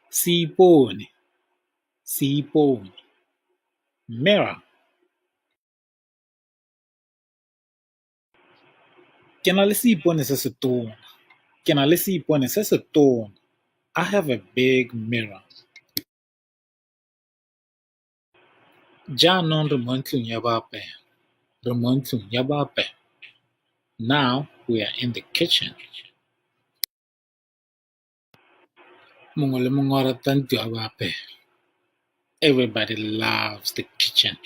Speaker 1: Seipone, seipone, mirror. Ke na le seipone se setona. Ke na le seipone se setona. I have a big mirror. Jaanong re mo ntlong ya boapelo. Re mo ntlong ya boapelo. Now we are in the kitchen. Mongwe le mongwe o rata ntlo ya boapelo. Everybody loves the kitchen.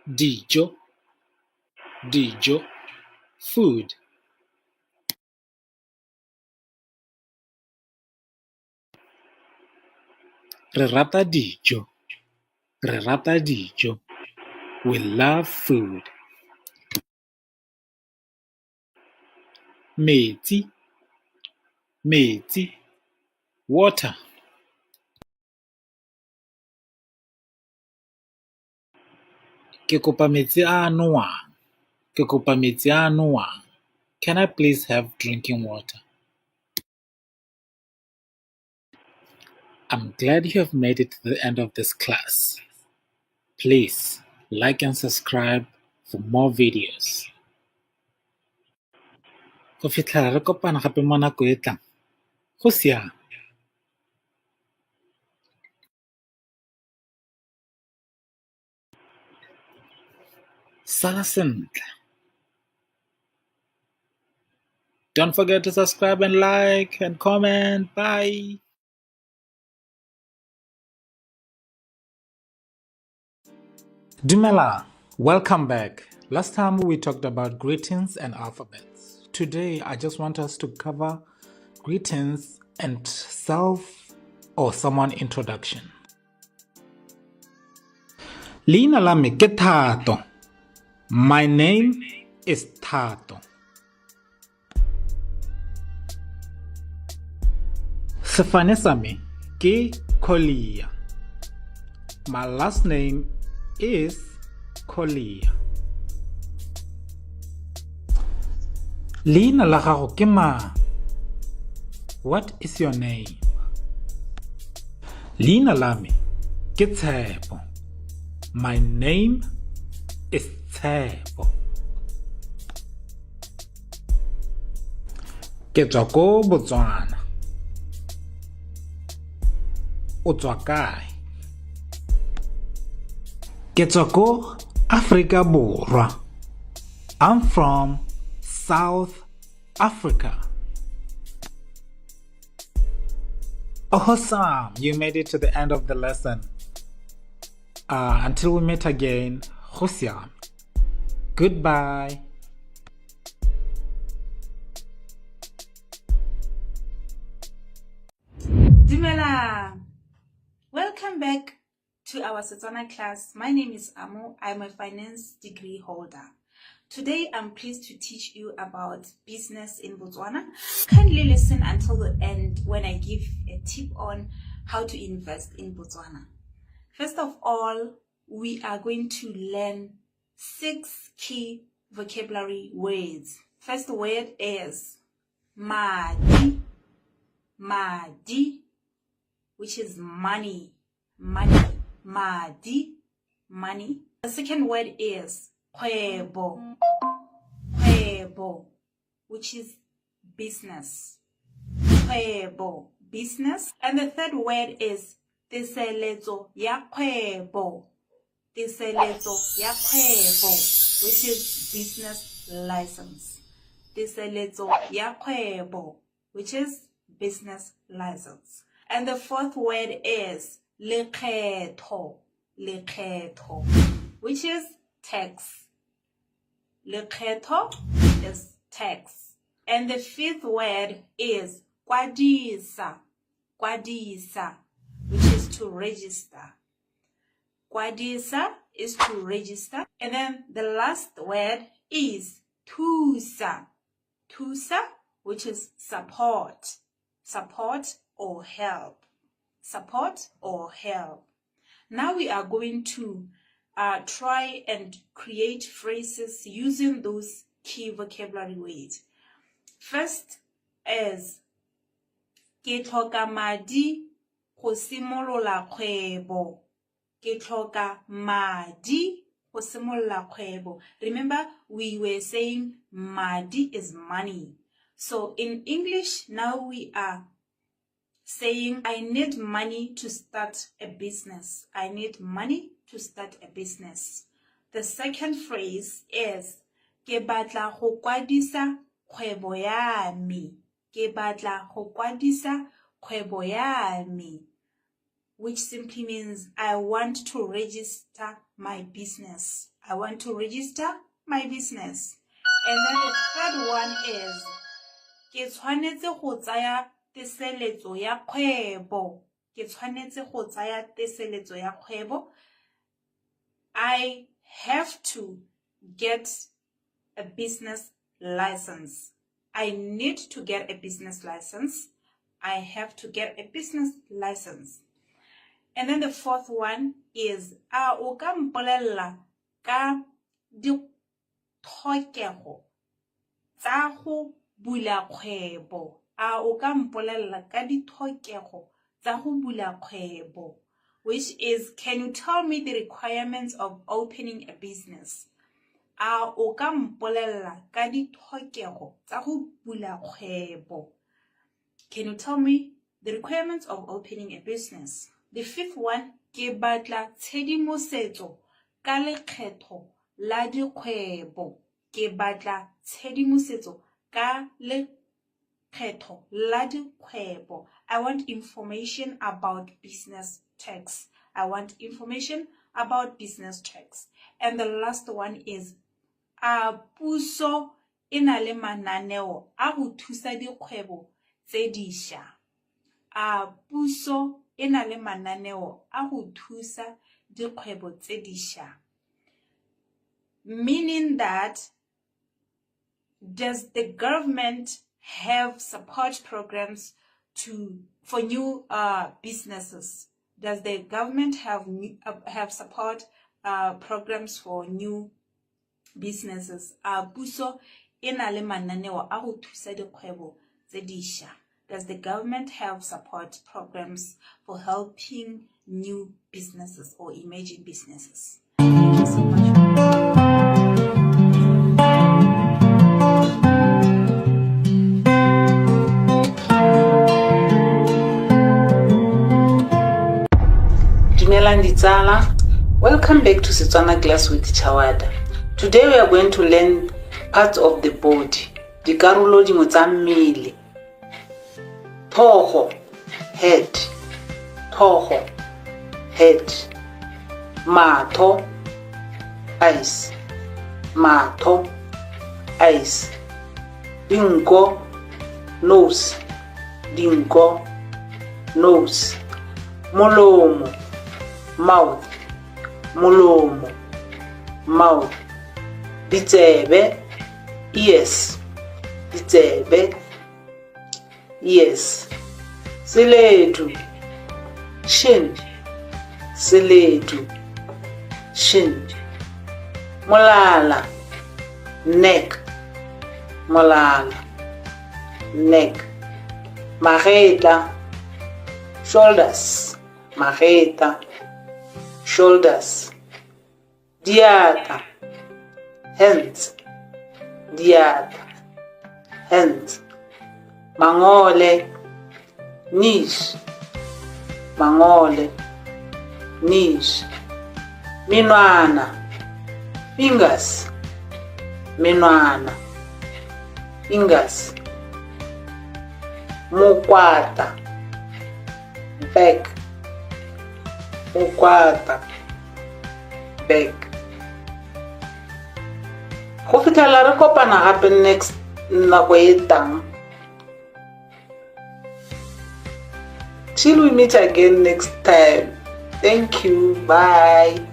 Speaker 1: Dijo, dijo, food. Re rata dijo, re rata dijo. We love food. Metsi, metsi, water. Ke kopa metsi a a nowang. Ke kopa metsi a a nowang. Can I please have drinking water? I'm glad you have made it to the end of this class. Please like and subscribe for more videos. Go fitlhela re kopana gape mo nako e tlang. Go siame. Sala sentle. Don't forget to subscribe and like and comment. Bye. Dumela, welcome back. Last time we talked about greetings and alphabets. Today I just want us to cover greetings and self or someone introduction. Leina la me ke Thato. My name is Thato. Sefane sa me ke Collier. My last name is Collier. Leina la gago ke mang? What is your name? Leina la me ke Tshepo. My name is Tshepo. Ke tswa ko Botswana. O tswa kae? Ke tswa ko Afrika Borwa. I'm from South Africa. Awesome! You made it to the end of the lesson. Until we meet again, go siame. Goodbye.
Speaker 5: Dumela! Welcome back to our Setswana class. My name is Amo. I'm a finance degree holder. Today, I'm pleased to teach you about business in Botswana. Kindly listen until the end when I give a tip on how to invest in Botswana. First of all, we are going to learn 6 key vocabulary words. First word is madi, madi, which is money, money, madi, money. The second word is kgwebo, kgwebo, which is business, kgwebo, business. And the third word is teseletso ya kgwebo, teseletso ya kgwebo, which is business license, teseletso ya kgwebo, which is business license. And the fourth word is lekgetho, lekgetho, which is tax. Lekgetho is tax. And the fifth word is kwadisa, kwadisa, which is to register. Kwadisa is to register. And then the last word is thusa. Thusa, which is support. Support or help. Support or help. Now we are going to try and create phrases using those key vocabulary words. First is ke tlhoka madi go simolola kgwebo. Ke tlhoka madi go simolola kgwebo. Remember, we were saying madi is money. So in English, now we are saying I need money to start a business. I need money to start a business. The second phrase is ke batla go kwadisa kgwebo ya me. Ke batla go kwadisa kgwebo ya me, which simply means I want to register my business. I want to register my business. And then the third one is ke tshwanetse go tsaya teseletso ya kgwebo. Ke tshwanetse go tsaya teseletso ya kgwebo. I have to get a business license. I need to get a business license. I have to get a business license. And then the fourth one is a o ka mpolella ka ditlhokego tsa go bula kgwebo. A o ka mpolella ka ditlhokego tsa go bula kgwebo, which is, can you tell me the requirements of opening a business? A o ka mpolella ka ditlhokego tsa go bula kgwebo? Can you tell me the requirements of opening a business? The fifth one, ke batla tshedimosetso ka lekgetho la dikgwebo. Ke batla tshedimosetso ka lekgetho la dikgwebo. I want information about business tax. I want information about business tax. And the last one is, a puso e na le mananeo a go thusa dikgwebo tse dišwa? A puso e na le mananeo a go thusa dikgwebo tse dišwa? Meaning that, does the government have support programs to for new businesses? Does the government have support programs for new businesses? A puso e na le mananeo a go thusa dikgwebo tse dišwa? Does the government have support programs for helping new businesses or emerging businesses? Thank you so much.
Speaker 6: Dumelang ditsala. Welcome back to Setswana class with Chawada. Today we are going to learn parts of the body. Dikarolo dingwe tsa mmele. Tlhogo, head. Tlhogo, head. Matho, eyes. Matho, eyes. Dinko, nose. Dinko, nose. Molomo, mouth. Molomo, mouth. Ditsebe, ears. Ditsebe, ears. Seledu, shin. Seledu, shin. Molala, neck. Molala, neck. Magetla, shoulders. Magetla, shoulders. Diatla, hands. Diatla, hands. Mangole, knees. Mangole, knees. Menwana, fingers. Menwana, fingers. Mokwatla, back. Mokwatla, back. Go fitlhela re kopana gape next nako e tang. Till we meet again next time. Thank you. Bye.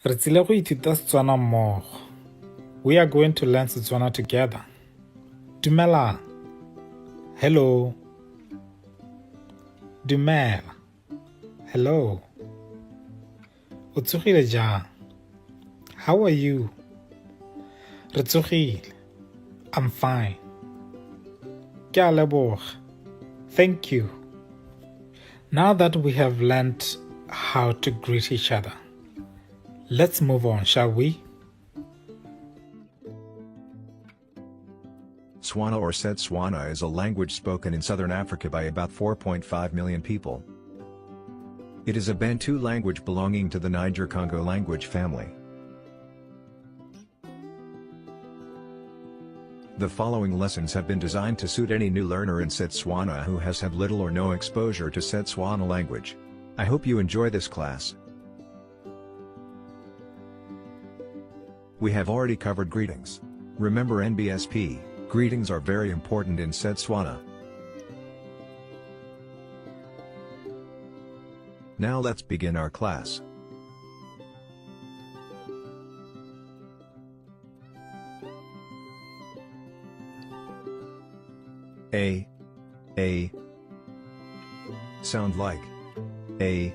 Speaker 1: Re tsile go ithuta Setswana mmogo. We are going to learn Setswana together. Dumelang. Hello. Dumela. Hello. O tsogile jang? How are you? Re tsogile. I'm fine. Ke a leboga. Thank you. Now that we have learned how to greet each other, let's move on, shall we?
Speaker 7: Tswana or Setswana is a language spoken in southern Africa by about 4.5 million people. It is a Bantu language belonging to the Niger-Congo language family. The following lessons have been designed to suit any new learner in Setswana who has had little or no exposure to Setswana language. I hope you enjoy this class. We have already covered greetings. Remember NBSP, greetings are very important in Setswana. Now let's begin our class. A, A, sound like A,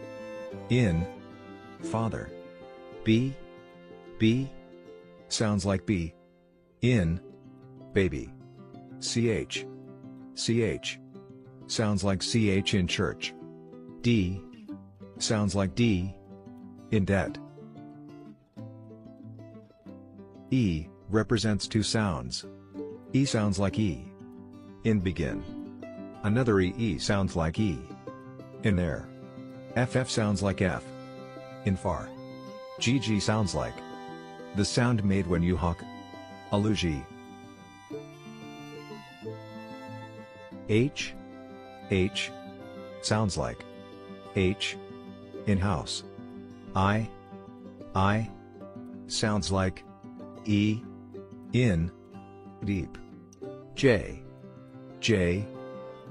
Speaker 7: in, father. B, B, sounds like B, in, baby. CH, CH, sounds like CH in church. D, sounds like D, in debt. E, represents two sounds. E sounds like E, in begin. Another E, E sounds like E, in air. FF sounds like F, in far. GG sounds like the sound made when you honk. Aluji. H, H, sounds like H, in house. I sounds like E, in, deep. J, J,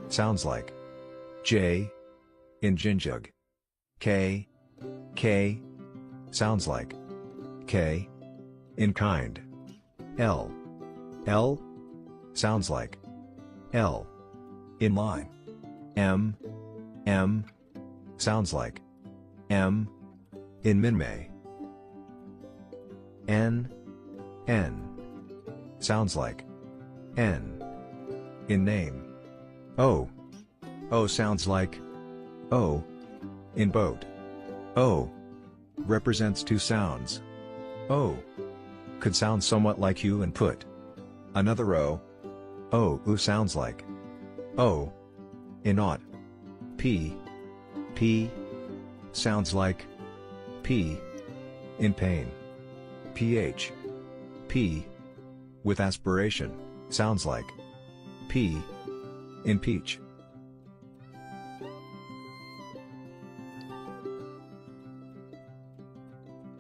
Speaker 7: sounds like J, in ginjug. K, K, sounds like K, in kind. L, L, sounds like L, in line. M, M, sounds like M, in Minmay. N, N, sounds like N, in name. O, O sounds like O, in boat. O represents two sounds. O could sound somewhat like U and put. Another O, O U sounds like O, in ought. P, P, sounds like P, in pain. PH, P, with aspiration, sounds like P, in peach.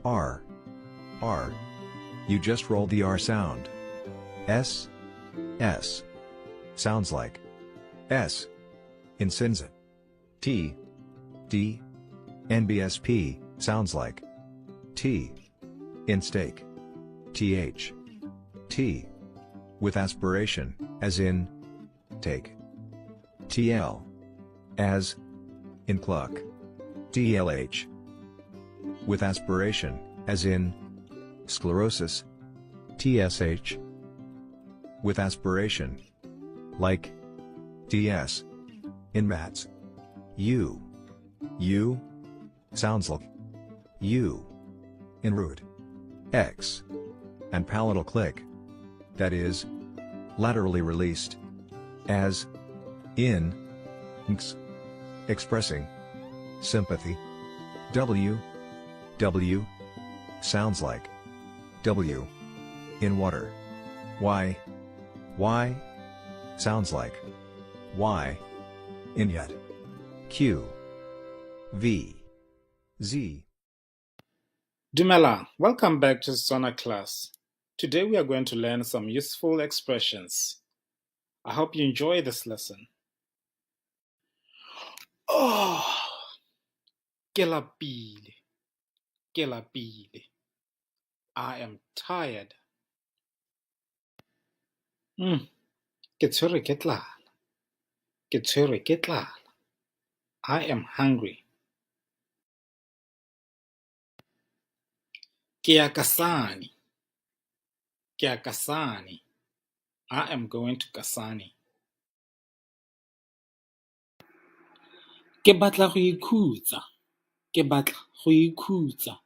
Speaker 7: R, R, you just roll the R sound. S, S, sounds like S, in Sinza. T, D, NBSP, sounds like T, in steak. TH, T, with aspiration, as in take. TL, as in cluck. DLH, with aspiration, as in sclerosis. TSH, with aspiration, like DS, in mats. U, U, sounds like U, in root. X, and palatal click, that is, laterally released, as in nx, expressing sympathy. W, W, sounds like W, in water. Y, Y, sounds like Y, in yet. Q, V. Z.
Speaker 1: Dumela, welcome back to Setswana class. Today we are going to learn some useful expressions. I hope you enjoy this lesson. Oh, ke lapile, ke lapile. I am tired. Ke tshwerwe ke tlala, ke tshwerwe ke tlala. I am hungry. Ke ya Kasane, ke ya Kasane. I am going to Kasane. Ke batla go ikhutsa, ke batla go ikhutsa.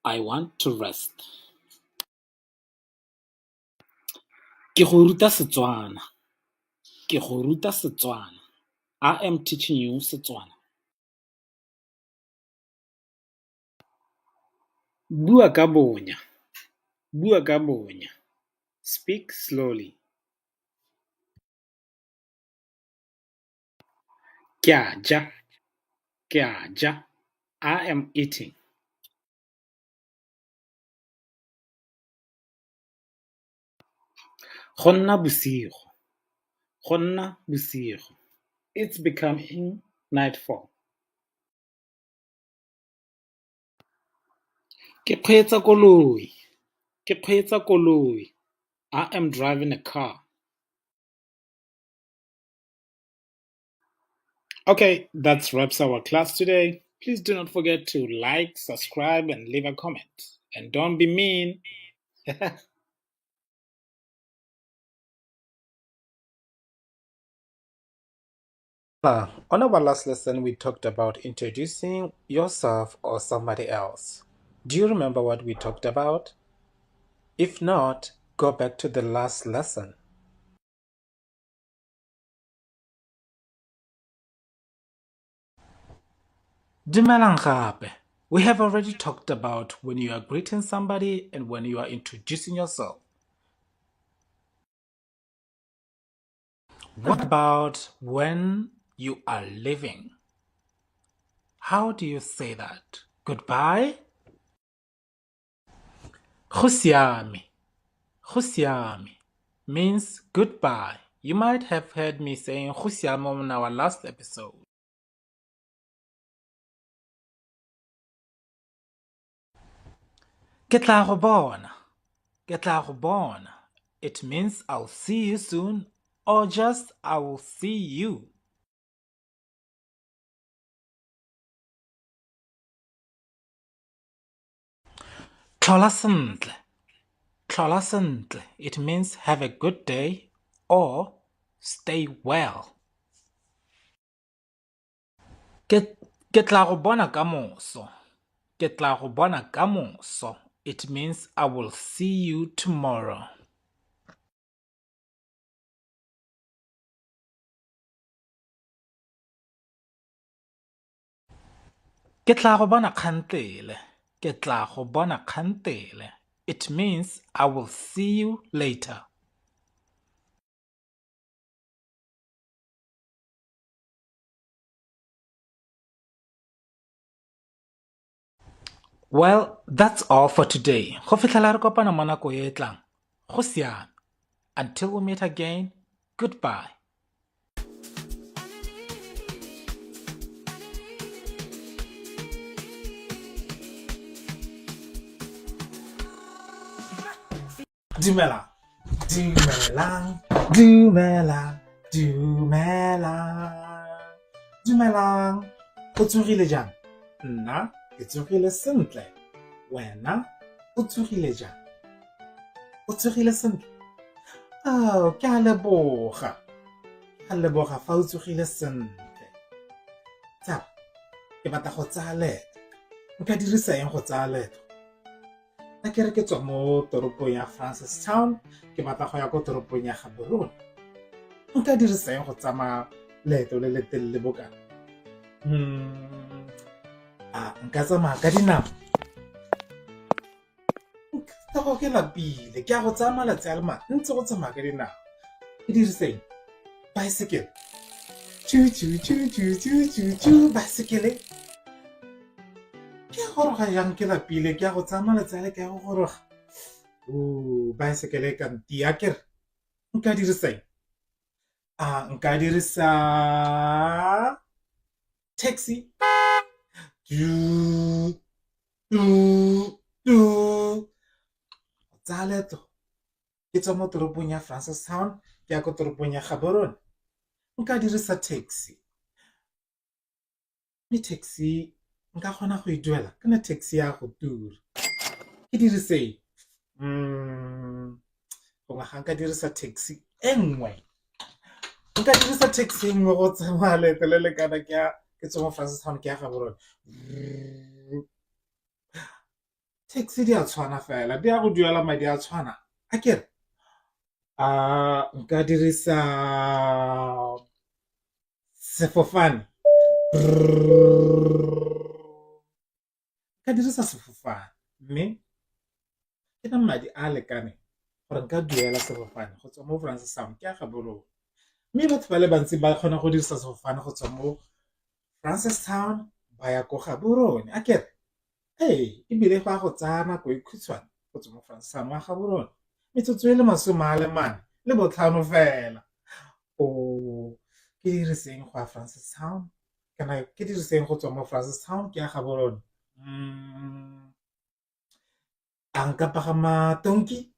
Speaker 1: I want to rest. Ke go ruta Setswana, ke go ruta Setswana. I am teaching you Setswana. Bua ka bonya, bua ka bonya. Speak slowly. Ke a ja, ke a ja. I am eating. Go nna bosigo, go nna bosigo. It's becoming nightfall. Ke kgweetsa koloi, ke kgweetsa koloi. I am driving a car. Okay, that wraps our class today. Please do not forget to like, subscribe, and leave a comment. And don't be mean. On our last lesson, we talked about introducing yourself or somebody else. Do you remember what we talked about? If not, go back to the last lesson. Dumelang gape. We have already talked about when you are greeting somebody and when you are introducing yourself. What about when you are leaving? How do you say that? Goodbye? Go siame. Go siame means goodbye. You might have heard me saying go siame on our last episode. Ke tla go bona. Ke tla go bona. It means I'll see you soon, or just I will see you. Tlhola sentle. Tlhola sentle. It means have a good day or stay well. Ke tla go bona kamoso. Ke tla go bona kamoso. It means I will see you tomorrow. Ke tla go bona kgantele. Ke tla go bona kgantele. It means I will see you later. Well, that's all for today. Go fitlhela re kopana mo nako e tlang. Go siame. Until we meet again, goodbye. Dumela. Dumelang, dumelang, dumelang. Dumelang. O tsogile jang? Nna ke tsogile sentle. Wena o tsogile jang? O tsogile sentle? Oh, ke a leboga. Ke a leboga fa o tsogile sentle. Tsala, ke batla go tsaya leeto. Nka dirisa eng go tsaya leeto? Nna ke re ke tswa mo toropong ya Francistown, ke batla go ya ko toropong ya Gaborone. Nka dirisa eng go tsamaya leeto le le telele bokana? A nka tsamaya ka dinao? Nka ke lapile, ke ya go tsaya malatsi a le mantsi go tsamaya ka dinao. Ke dirise eng? Bicycle. Tšu tšu tšu tšu tšu tšu tšu baesekele. Ke ya goroga jang ke lapile ke ya go tsaya malatsi a le ke ya go goroga. Baesekele e ka ntia akere nka dirisa eng? A nka dirisa taxi? Tu tu tu tsaya leeto ke tswa mo toropong ya Francistown ke ya ko toropong ya Gaborone nka dirisa taxi mme taxi nka kgona go e duela kana taxi ya go tura ke dirise gongwe ga nka dirisa taxi e nngwe nka dirisa taxi e nngwe go tsamaya leeto le le kana ke ya ke tswa mo Francistown ke ya Gaborone taxi di a tshwana fela di ya go duela madi a tshwana a kere a nka dirisa sefofane nka dirisa sefofane mme ke na madi a a lekaneng gore nka duela sefofane go tswa mo Francistown ke ya Gaborone mme batho ba le bantsi ba kgona go dirisa sefofane go tswa mo Francistown ba ya ko Gaborone akere ee ebile go a go tsaya nako e khutshwane go tswa mo Francistown wa Gaborone metsotso e le masome a le mane le botlhano fela o ke diriseng go ya Francistown kana ke diriseng go tswa mo Francistown ke ya Gaborone a nka pagama tonki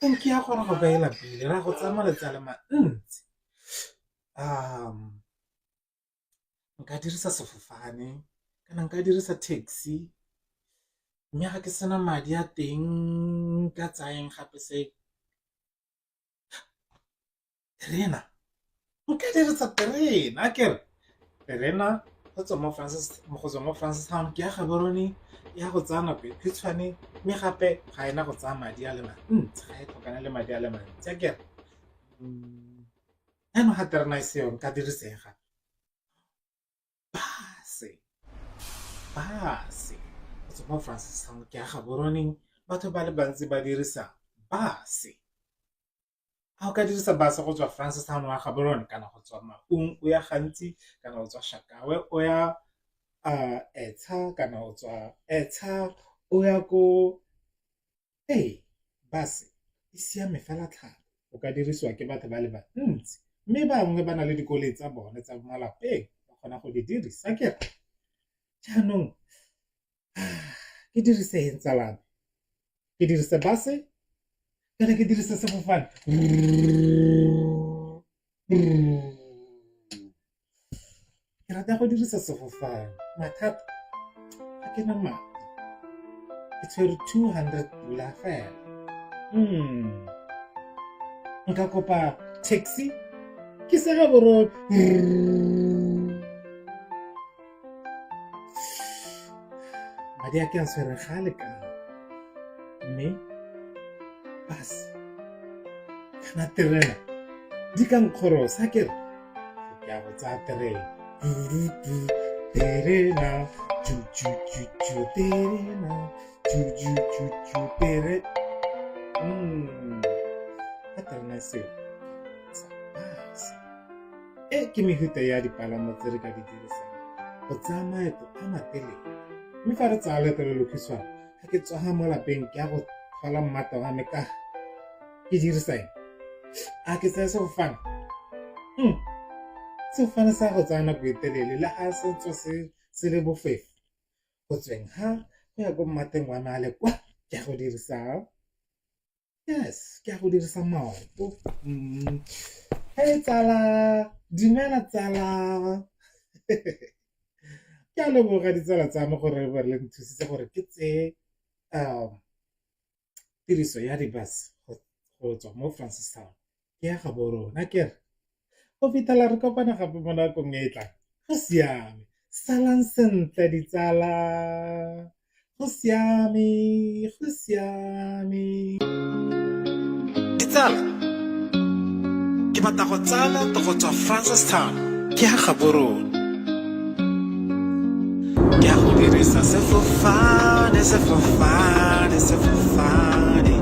Speaker 1: tonki ya goroga ka e lapile ra go tsaya malatsi a le mantsi nka dirisa sefofane kana nka dirisa taxi mme ga ke sena madi a teng nka tsayang gape se terena nka dirisa terena akere terena go tswa mo Francis go tswa mo Francistown ke ya Gaborone ya go tsaya nako e khutshwane mme gape ga ena go tsaya madi a le mantsi ga e tlhokane le madi a le mantsi akere jaanong ga terena e seyo nka dirisa eng gape base base go tswa mo Francistown ke ya Gaborone batho ba le bantsi ba dirisa base a o ka dirisa base go tswa Francistown wa Gaborone kana go tswa Maun o ya gantsi kana o tswa Shakawe o ya Etsha kana o tswa Etsha o ya ko ee base e siame fela tlhago o ka dirisiwa ke batho ba le bantsi mme bangwe ba na le dikoloi tsa bone tsa malapeng ba kgona go di dirisa akere jaanong ke dirise eng tsala me ke dirise base kana ke dirise sefofane ke rata go dirisa sefofane mathata ga ke na madi ke tshwere 200 pula fela nka kopa taxi ke se Gaborone madi a ke a tshwere ga a lekana mme bus kana terena di ka nkgorosa ke re ke a go tsaya terena terena terena tere ka terena seo tsa bus E ke mehuta ya dipalamo tse re ka di dirisang go tsaya maeto a matelele. Mme fa re tsaya leeto le lokhutshwane, ga ke tsoga mo lapeng ke ya go tlhola mmata wa me ka ke dirisa eng? A ke tsaya sefofane? Sefofane sa go tsaya nako e telele le ga se tswa se le bofefo. Go tsweng ga go ya ko mmateng wa me a le kwa ke ya go dirisa Yes, ke a go dirisa maoto. Hey tsala, dumela tsala. Ke a leboga ditsala tsa me gore ba le nthusitse gore ke tseye tiriso ya di-bus go tswa mo Francistown ke ya Gaborone akere. Go fitlhela re kopana gape mo nakong e e tlang. Go siame. Salang sentle ditsala. Go siame, go siame.
Speaker 4: Ditsala, ke batla go tsaya leeto go tswa Francistown ke ya Gaborone. Ke ya go dirisa sefofane, sefofane, sefofane.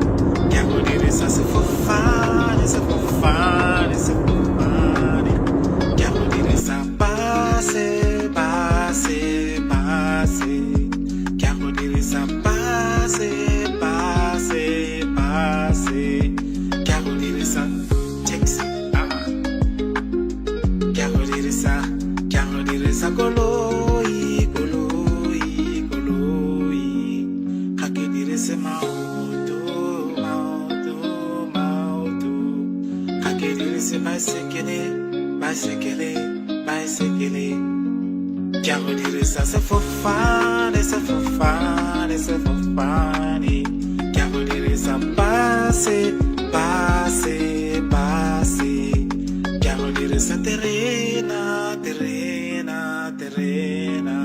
Speaker 4: Ke ya go dirisa sefofane, sefofane, sefofane. Koloi, koloi, koloi. Ga ke dirise maoto, maoto, maoto. Ga ke dirise baesekele, baesekele, baesekele. Ke a go dirisa sefofane, sefofane, sefofane. Ke a go dirisa base, base, base. Ke a go dirisa terena, terena, terena.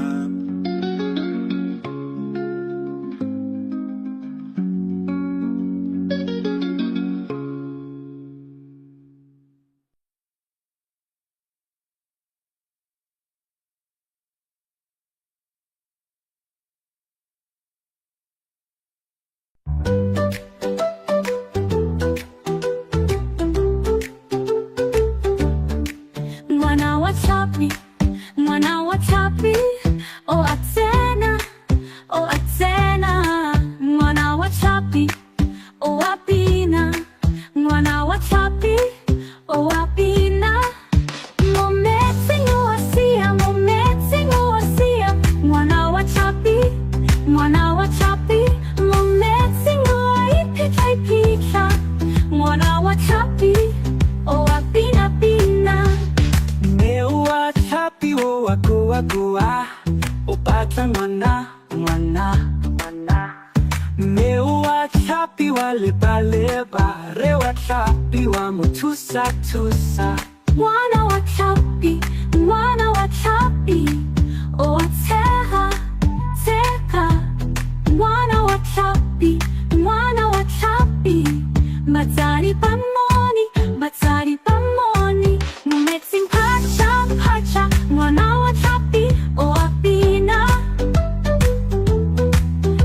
Speaker 2: Ngwana wa tlhapi, ngwana wa tlhapi, o a tsena, o a tsena. Ngwana wa tlhapi, o a bina. Ngwana wa tlhapi, o a bina. Mo metsing o a sia, mo metsing o a sia. Ngwana wa tlhapi, ngwana wa tlhapi, mo metsing o a iphitlha iphitlha. Ngwana wa tlhapi, o a bina bina.
Speaker 3: Mme wa tlhapi o a kua kua, o batla ngwana, ngwana, ngwana. Mme wa tlhapi wa leba leba, rre wa tlhapi wa mo thusa thusa.
Speaker 2: Ngwana wa tlhapi, ngwana wa tlhapi, o a tshega, tshega. Ngwana wa tlhapi, ngwana wa tlhapi, batsadi ba mmone, batsadi ba mmone. Mo metsing phatša, phatša, ngwana wa tlhapi, o a bina.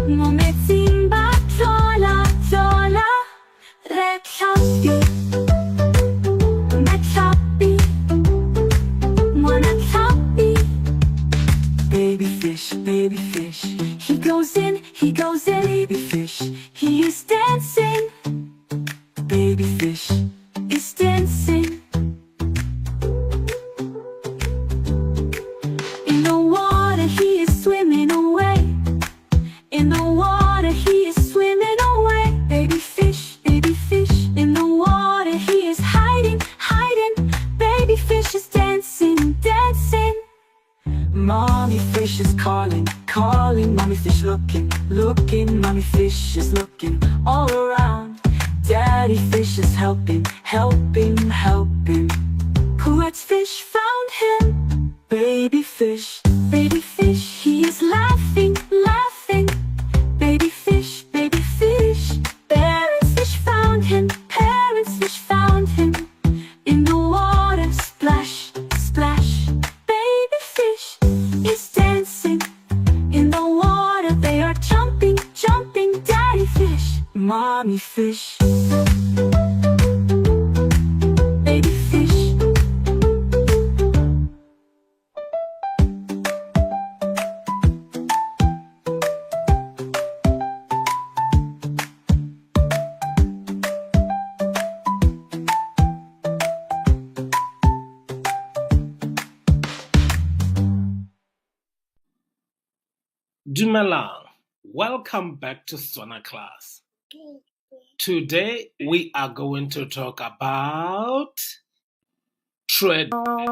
Speaker 2: Mo metsing ba tlola, tlola, rre tlhapi. Mme tlhapi, ngwana tlhapi.
Speaker 3: Baby fish, baby fish,
Speaker 2: He goes in, he goes in,
Speaker 3: baby fish,
Speaker 2: he is dancing,
Speaker 3: baby fish.
Speaker 2: Is dancing. In the water he is swimming away. In the water he is swimming away. Baby fish, baby fish. In the water he is hiding, hiding. Baby fish is dancing, dancing.
Speaker 3: Mommy fish is calling, calling. Mommy fish looking, looking. Mommy fish is looking all around. Daddy fish is helping, helping, helping.
Speaker 2: Poet's fish found him.
Speaker 3: Baby fish,
Speaker 2: Baby fish, he is laughing, laughing. Baby fish, baby fish. Parents fish found him, parents fish found him. In the water, splash, splash. Baby fish is dancing. In the water, they are jumping, jumping. Daddy fish,
Speaker 3: mommy fish.
Speaker 2: Baby fish.
Speaker 1: Dumelang. Welcome back to Setswana class. Today we are going to talk about Tswana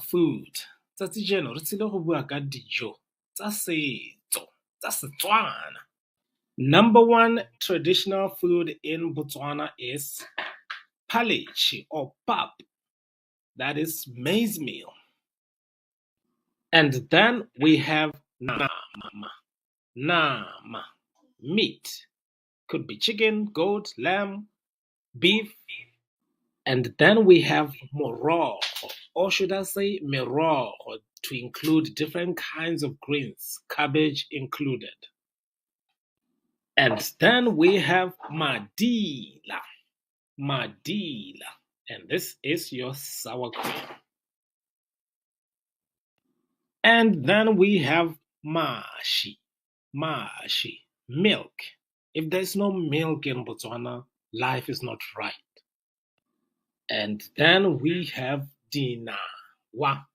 Speaker 1: food. Tsatsi jeno re tsile go bua ka dijo tsa setso tsa Setswana. Number one traditional food in Botswana is phaleche or pap. That is maize meal. And then we have nama. Nama, meat. Could be chicken, goat, lamb, beef. And then we have morogo, or should I say merogo, to include different kinds of greens, cabbage included. And then we have madila, madila, and this is your sour cream. And then we have mashi, mashi, milk. If there's no milk in Botswana, life is not right. And then we have dinawa.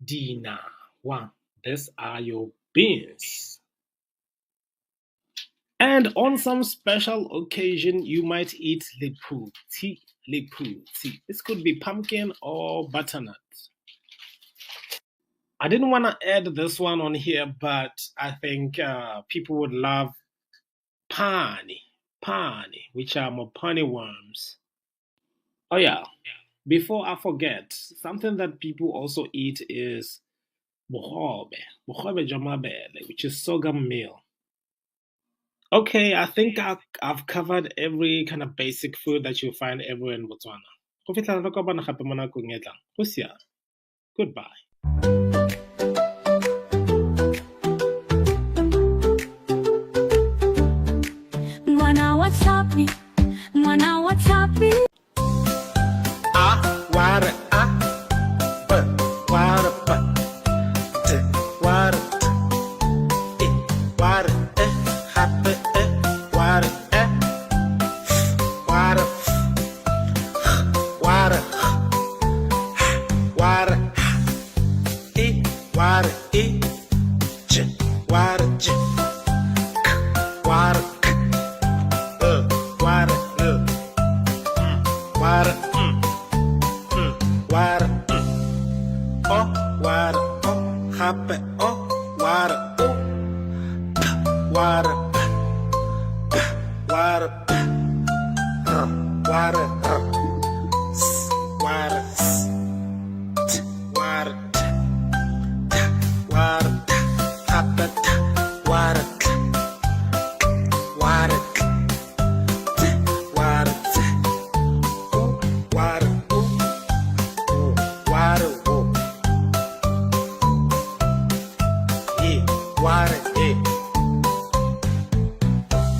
Speaker 1: Dinawa. These are your beans. And on some special occasion, you might eat lephuthi. Lephuthi. This could be pumpkin or butternut. I didn't want to add this one on here, but I think people would love pani, pani, which are mopani worms. Oh yeah, before I forget, something that people also eat is bogobe, bogobe jwa mabele, which is sorghum meal. Okay, I think I've covered every kind of basic food that you find everywhere in Botswana. Go fitlhela re kopana gape mo nakong e tlang. Go siame. Goodbye.
Speaker 2: Ngwana wa tlhapi, ngwana wa tlhapi.
Speaker 4: A wa re A, B wa re B, D wa re D, E wa re E, gape E wa re E, F wa re F, G wa re G, H wa re H, I wa re I, J wa re J, K wa re K, L wa re L, M wa re M, M wa re M, O wa re O, gape O wa re O, P wa re P, P wa re P, R wa re R, S wa re S, T wa re T, T wa re T, gape T wa re T, K wa re K, T wa re T, U wa re U, W wa re W, E wa re E.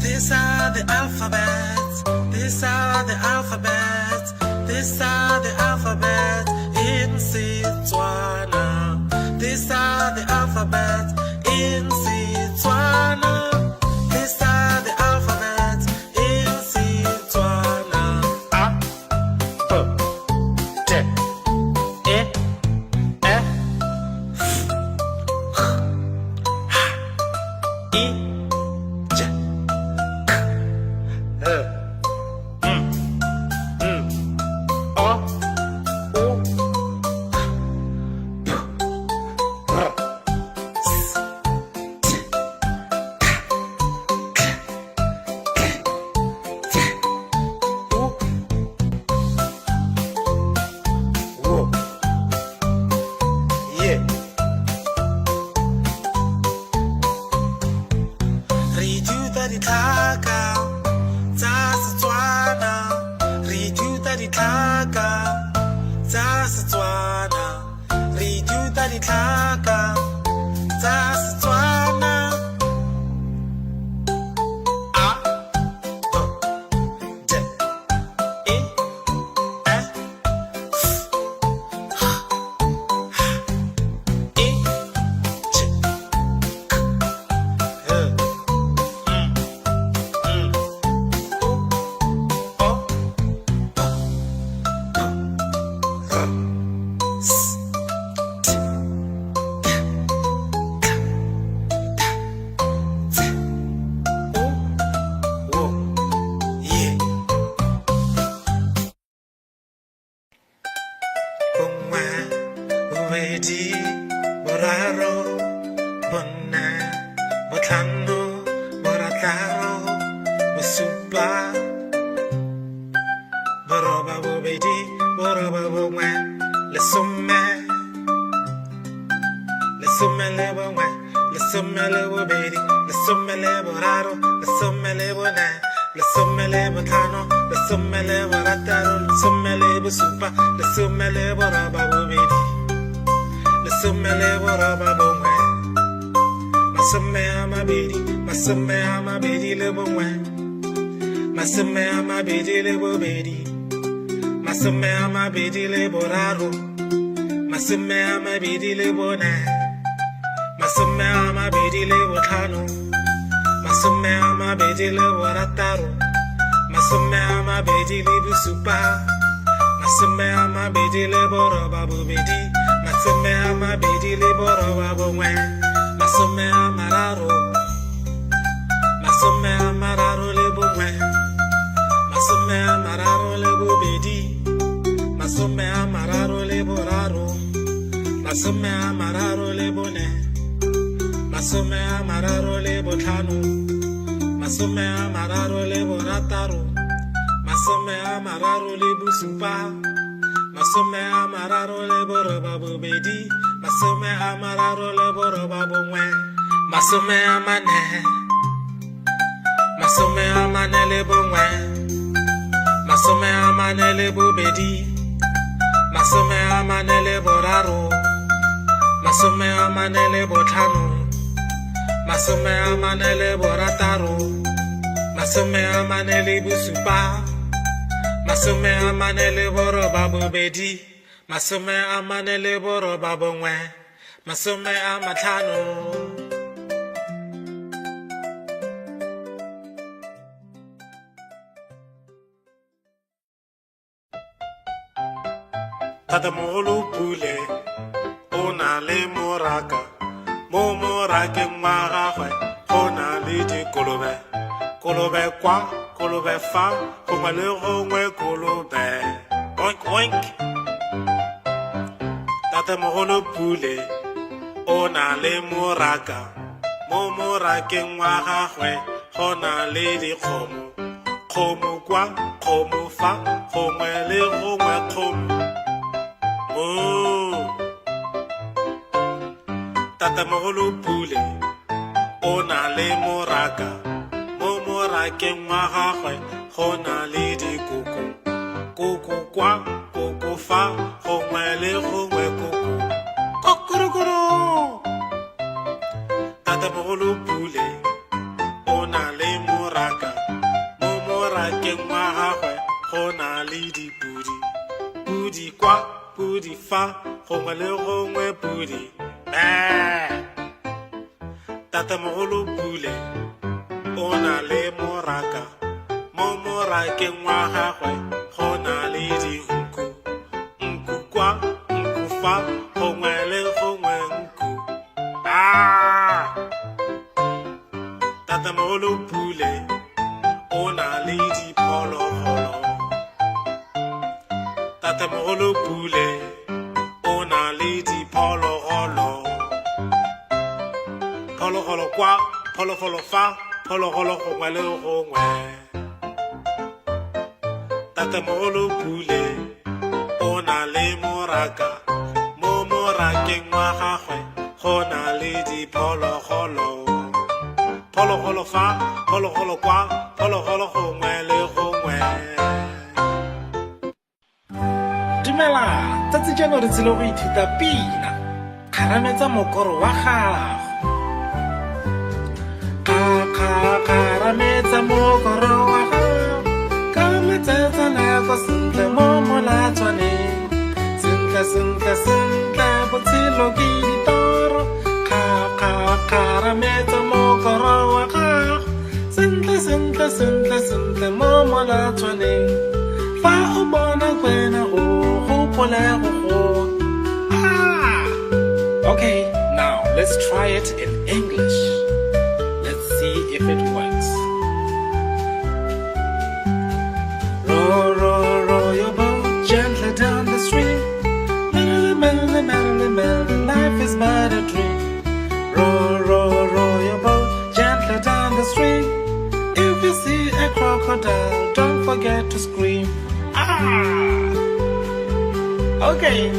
Speaker 4: These are the alphabets. These are the alphabets. These are the alphabets in Setswana. These are the alphabets in Setswana. These are the alphabets in Setswana. A B D E F G H I J K L M N O U P R S T K K T U W Y. Re ithuta ditlhaka tsa Setswana. Re ithuta ditlhaka tsa Setswana. Re ithuta ditlhaka tsa Setswana. A B D E F G H I J K L M N U O P R S T K T U W Y. Bongwe, bobedi, boraro, bone, botlhano, borataro, bosupa, boroba bobedi, boroba bongwe, lesome, lesome le bongwe, lesome le bobedi, lesome le boraro, lesome le bone, lesome le botlhano, lesome le borataro, lesome le bosupa, lesome le boroba bobedi, lesome le boroba bongwe, masome a mabedi, masome a mabedi le bongwe, masome a mabedi le bobedi, masome a mabedi le boraro, masome a mabedi le bone, masome a mabedi le botlhano, masome a mabedi le borataro, masome a mabedi le bosupa, masome a mabedi le boroba bobedi, masome a mabedi mabedi le boroba bongwe masome a mararo masome a mararo le bongwe masome a mararo le bobedi masome a mararo le boraro masome a mararo le bone masome a mararo le botlhano masome a mararo le borataro masome a mararo le bosupa masome a mararo le boroba bobedi masome a mararo le boroba bongwe masome a mane masome a mane le bongwe masome a mane le bobedi masome a mane le boraro masome a mane le botlhano masome a mane le borataro masome a mane le bosupa masome a mane le boroba bobedi masome a mane le boroba bongwe masome a matlhano. Tatemogolo Pule o na le moraka mo morakeng wa gagwe go na le dikolobe kolobe kwa kolobe fa gongwe le gongwe kolobe oink oink. Tatemogolo Pule o na le moraka mo morakeng wa gagwe go na le dikgomo kgomo kwa kgomo fa gongwe le gongwe kgomo moo. Tatemogolo Pule o na le moraka mo morakeng wa gagwe go na le dikoko koko kwa koko fa gongwe le gongwe koko kokorokoro. Tatemogolo Pule o na le moraka mo morakeng wa gagwe go na le dipudi pudi kwa pudi fa gongwe le gongwe pudi mee. Tatemogolo Pule o na le moraka mo morakeng wa gagwe go na le dinku nku kwa nku fa gongwe le gongwe nku ah. Tatemogolo Pule o na le diphologolo Tatemogolo Pule o na le diphologolo phologolo kwa phologolo fa phologolo gongwe le gongwe. Tatemogolo Pule o na le moraka mo morakeng wa gagwe go na le diphologolo phologolo fa phologolo kwa phologolo gongwe le gongwe. Dumela, tsatsi jano re tsile go ithuta pina. Kgarametsa mokoro wa gago. Kgarametsa mokoro wa gago ka metsetsaneko sentle mo molatswaneng. Sentle sentle sentle botshelo ke ditoro. Kgarametsa mokoro wa gago sentle sentle sentle sentle mo molatswaneng. Fa o bona kwena o gopole go goa. Ah! Okay, now let's try it in English. Let's see if it works. Row, row, row your boat gently down the stream. Merrily, merrily, merrily, merrily, life is but a dream. Row, row, row your boat gently down the stream. If you see a crocodile, don't forget to scream. Ah! Okay,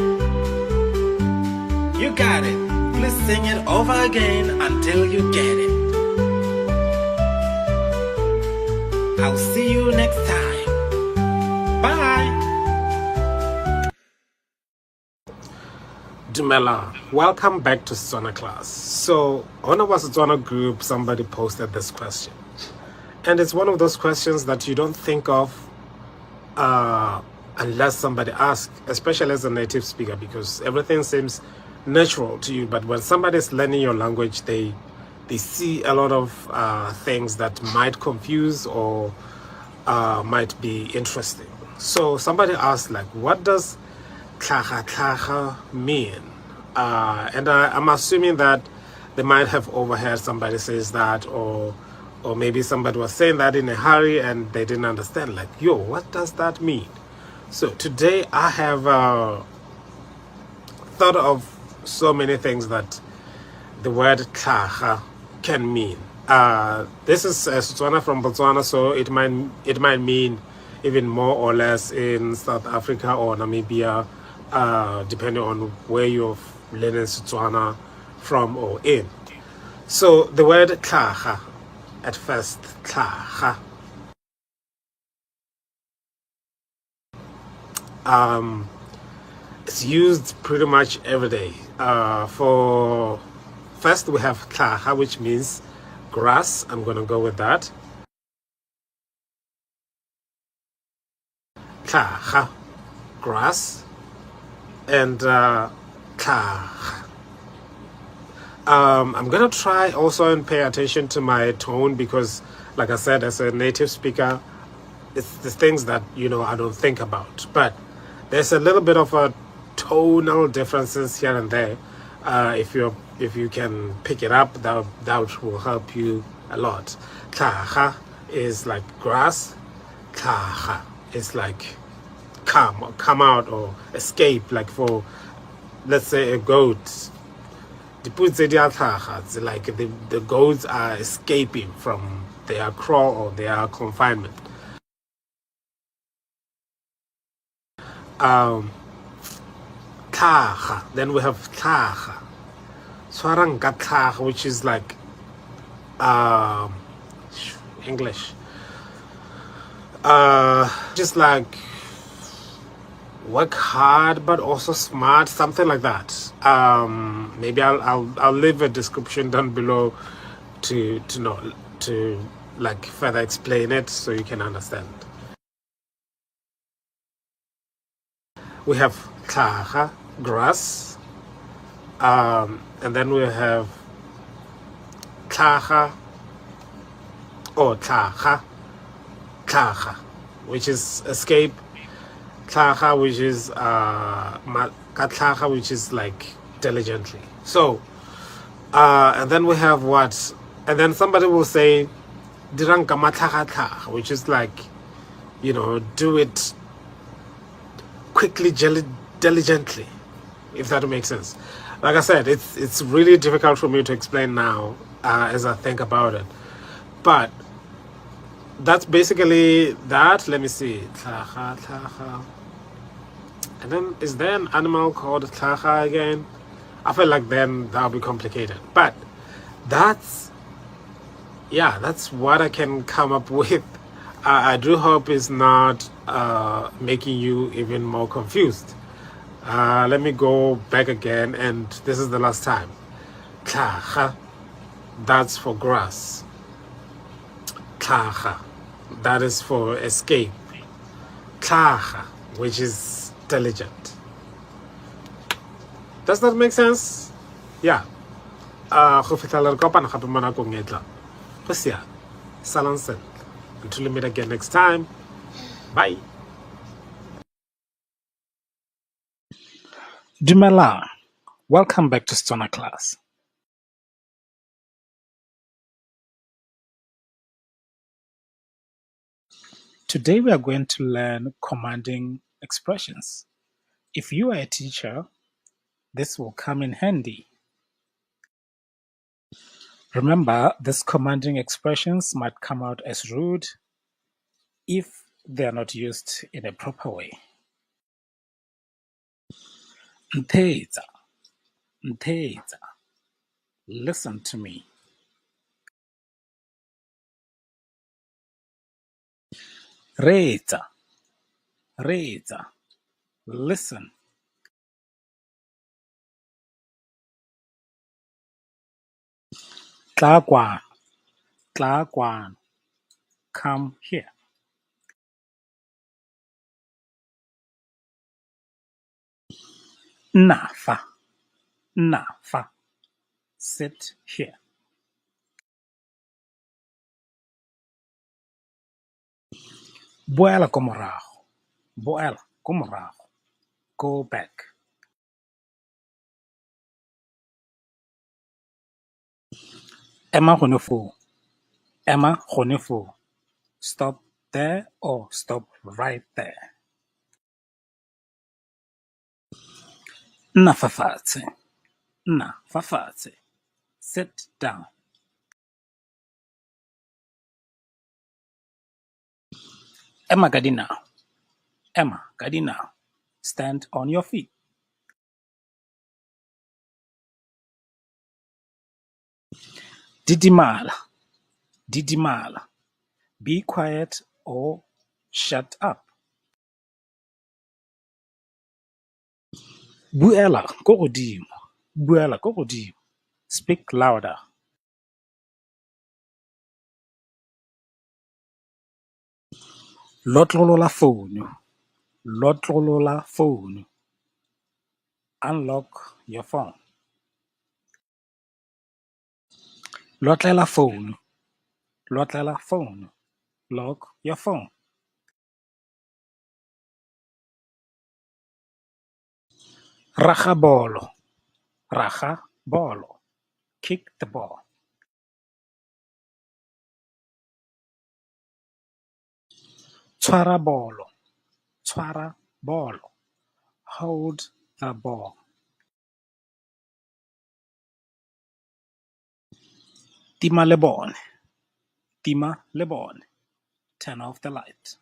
Speaker 4: you got it. Please sing it over again until you get it. I'll see you next time. Bye. Dumela, welcome back to Setswana class. So, on our Setswana group, somebody posted this question. And it's one of those questions that you don't think of unless somebody asks, especially as a native speaker, because everything seems natural to you. But when somebody's learning your language, they see a lot of things that might confuse or might be interesting. So somebody asked, like, what does tlhaga tlhaga mean? And I'm assuming that they might have overheard somebody says that, or maybe somebody was saying that in a hurry and they didn't understand. Like, yo, what does that mean? So today I have thought of so many things that the word tlhaga can mean. This is Setswana from Botswana, so it might mean even more or less in South Africa or Namibia, depending on where you're learning Setswana from or in. So the word tlhaga, at first, tlhaga, it's used pretty much every day. For first, we have tlhaga, which means grass. I'm gonna go with that. Tlhaga, grass, and tlhaga. I'm gonna try also and pay attention to my tone because, like I said, as a native speaker, it's the things that I don't think about. But there's a little bit of a tonal differences here and there. If you can pick it up, that will help you a lot. Tlhaga is like grass. Tlhaga is like come or come out or escape. Like for, let's say, a goat. Dipodi tse di a tlhaga, it's like the goats are escaping from their kraal or their confinement. Tlhaga. Then we have tlhaga. Tshwarang ka tlhaga, which is like English. Just like work hard but also smart, something like that. Maybe I'll leave a description down below to know to like further explain it so you can understand. We have tlhaga, grass, and then we have tlhaga or tlhaga, tlhaga, which is escape. Tlhaga, which is ka tlhaga, which is like diligently. So, and then we have what? And then somebody will say, dirang ka matlhagatlhaga, which is like, do it quickly, diligently, if that makes sense. Like I said, it's really difficult for me to explain now as I think about it, but that's basically that. Let me see. Tlhaga, tlhaga. And then is there an animal called tlhaga again? I feel like then that'll be complicated. But that's what I can come up with. I do hope it's not making you even more confused. Let me go back again, and this is the last time. Tlhaga, that's for grass. Tlhaga, that is for escape. Tlhaga, which is diligent. Does that make sense? Yeah. Go fitlhela re kopana gape mo nakong e tlang. Go siame. Salang sentle. Until we meet again next time. Bye.
Speaker 1: Dumelang. Welcome back to Setswana class. Today we are going to learn commanding expressions. If you are a teacher, this will come in handy. Remember, these commanding expressions might come out as rude if they are not used in a proper way. Ntheetsa, ntheetsa. Listen to me. Reetsa, reetsa. Listen. Tla kwano, tla kwano. Come here. Nna fa, nna fa. Sit here. Boela ko morago, boela ko morago. Go back. Ema gone foo. Ema gone foo. Stop there or stop right there. Nna fa fatshe. Nna fa fatshe. Sit down. Ema ka dinao. Ema ka dinao. Stand on your feet. Didimala. Didimala. Be quiet or shut up. Buela ko godimo. Buela ko godimo. Speak louder. Lotlolola founu. Lotlolola founu. Unlock your phone. Lotlela founu. Lotlela founu. Lock your phone. Raga bolo. Raga bolo. Kick the ball. Tshwara bolo. Tshwara bolo. Hold the ball. Tima lebone. Tima lebone. Turn off the light.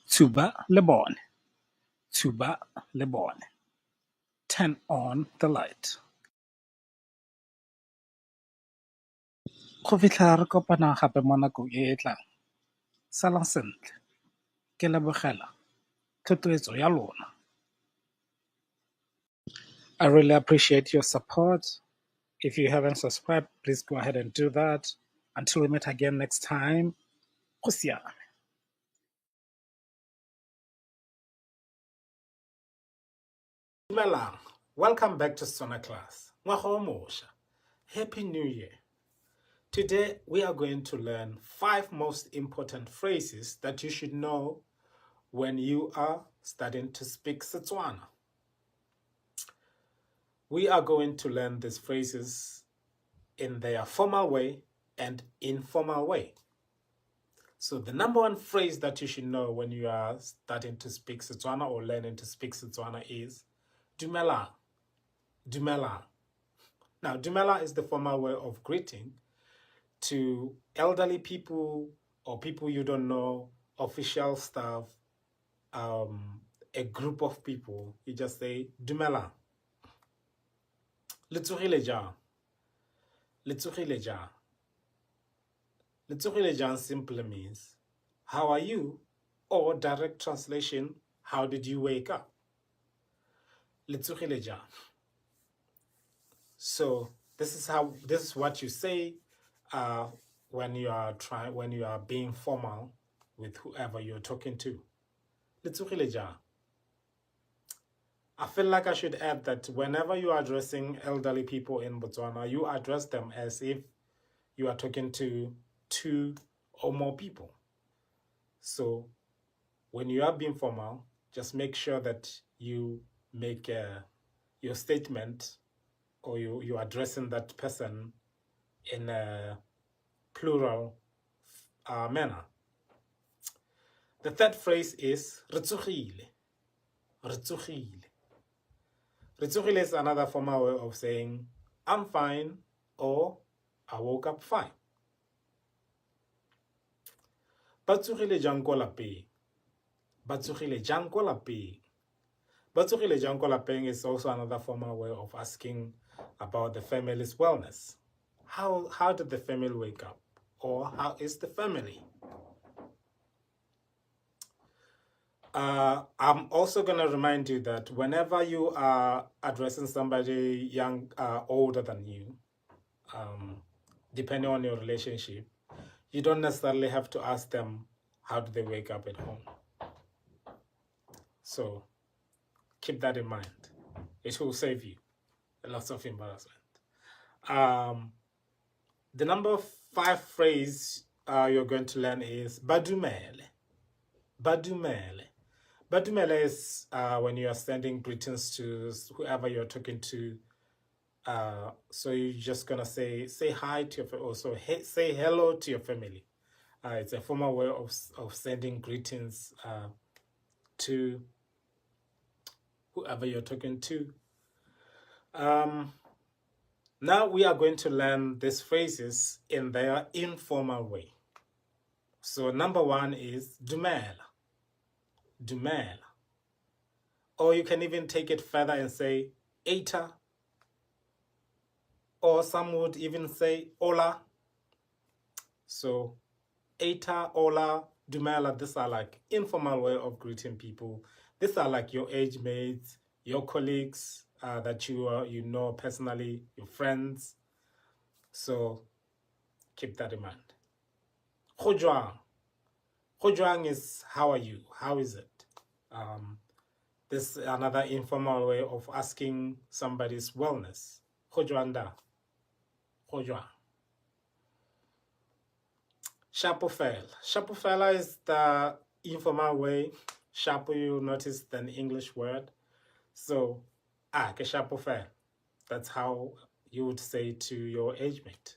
Speaker 1: Tshuba lebone. Tshuba lebone. Turn on the light. Go fitlha re kopana gape mo nakong e e tlang, salang sentle. Ke lebogela thotloetso ya lona. I really appreciate your support. If you haven't subscribed, please go ahead and do that. Until we meet again next time, go siame. Dumelang. Welcome back to Setswana class. Ngwaga o mosha. Happy New Year. Today we are going to learn 5 most important phrases that you should know when you are starting to speak Setswana. We are going to learn these phrases in their formal way and informal way. So the number one phrase that you should know when you are starting to speak Setswana or learning to speak Setswana is Dumela. Dumela. Now, Dumela is the formal way of greeting to elderly people or people you don't know, official staff, a group of people. You just say Dumela. Le tsogile jang? Le tsogile jang? Le tsogile jang simply means how are you, or direct translation, how did you wake up? Le tsogile jang? So this is what you say when you are trying when you are being formal with whoever you're talking to. Le tsogile jang? I feel like I should add that whenever you are addressing elderly people in Botswana, you address them as if you are talking to 2 or more people. So when you are being formal, just make sure that you make your statement, or you are addressing that person in a plural manner. The third phrase is re tsogile. Re tsogile. Re tsogile is another formal way of saying I'm fine or I woke up fine. Ba tsogile jang ko lapeng? Ba tsogile jang ko lapeng? Ba tsogile jang ko lapeng is also another formal way of asking about the family's wellness. How did the family wake up? Or how is the family? I'm also going to remind you that whenever you are addressing somebody young, older than you, depending on your relationship, you don't necessarily have to ask them how do they wake up at home. So keep that in mind. It will save you a lot of embarrassment. The number 5 phrase you're going to learn is Badumele. Badumele. Ba dumela is when you are sending greetings to whoever you're talking to. So you're just gonna say hi to your also hey, say hello to your family. It's a formal way of sending greetings to whoever you're talking to. Now we are going to learn these phrases in their informal way. So number one is dumela. Dumela. Or you can even take it further and say eta. Or some would even say hola. So eta, hola, dumela, these are like informal way of greeting people. These are like your age mates, your colleagues that you know personally, your friends. So keep that in mind. Go jwang. Go jwang is how are you? How is it? This is another informal way of asking somebody's wellness. Go jwang da? Go jwang. Shapo fela. Shapo fela is the informal way. Shapo, you notice, an English word. So, ke shapo fela. That's how you would say to your age mate.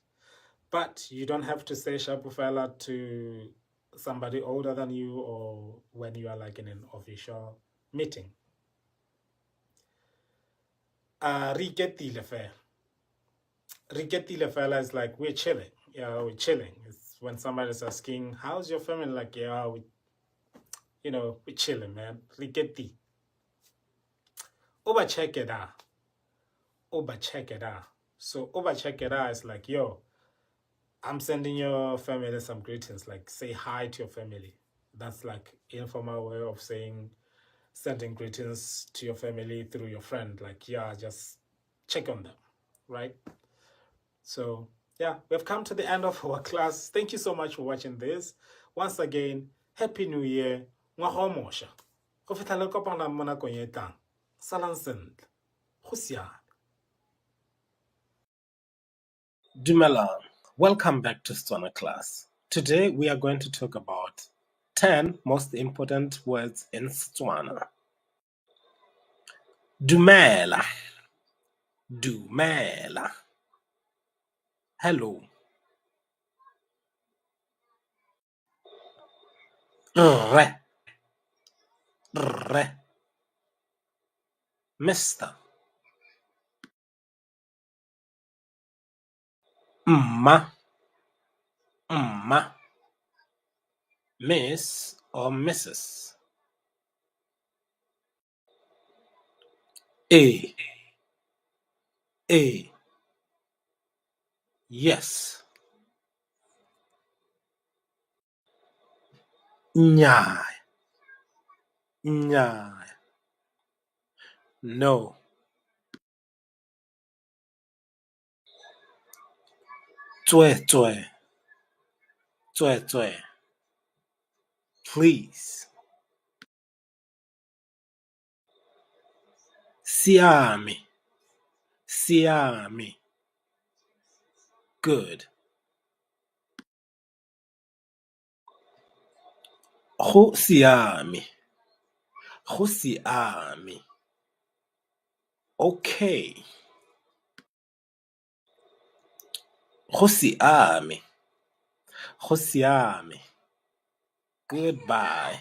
Speaker 1: But you don't have to say shapo fela to somebody older than you or when you are like in an official meeting. Re iketlile fela. Re iketlile fela is like we're chilling. Yeah, we're chilling. It's when somebody's asking, how's your family? Like, yeah, we're chilling, man. Re iketlile. Oba check it out. Oba check it out. So oba check it out is like, yo, I'm sending your family some greetings. Like, say hi to your family. That's like informal way of saying sending greetings to your family through your friend. Like, yeah, just check on them, right? So yeah, we've come to the end of our class. Thank you so much for watching this. Once again, Happy New Year. Ngwaga o mosha. Go fitlha le kopana mo nakong e tlang. Salang sentle. Go siame. Dumelang. Welcome back to Setswana class. Today we are going to talk about 10 most important words in Setswana. Dumela. Dumela. Hello. Rre. Rre. Mister. Mma. Mma. Miss or Mrs. A. A. Yes. Nnyaa. Nnyaa. No. Tsweetswee. Tsweetswee. Please. Siame. Siame. Good. Go siame. Go siame. Okay. Go siame. Go siame. Goodbye.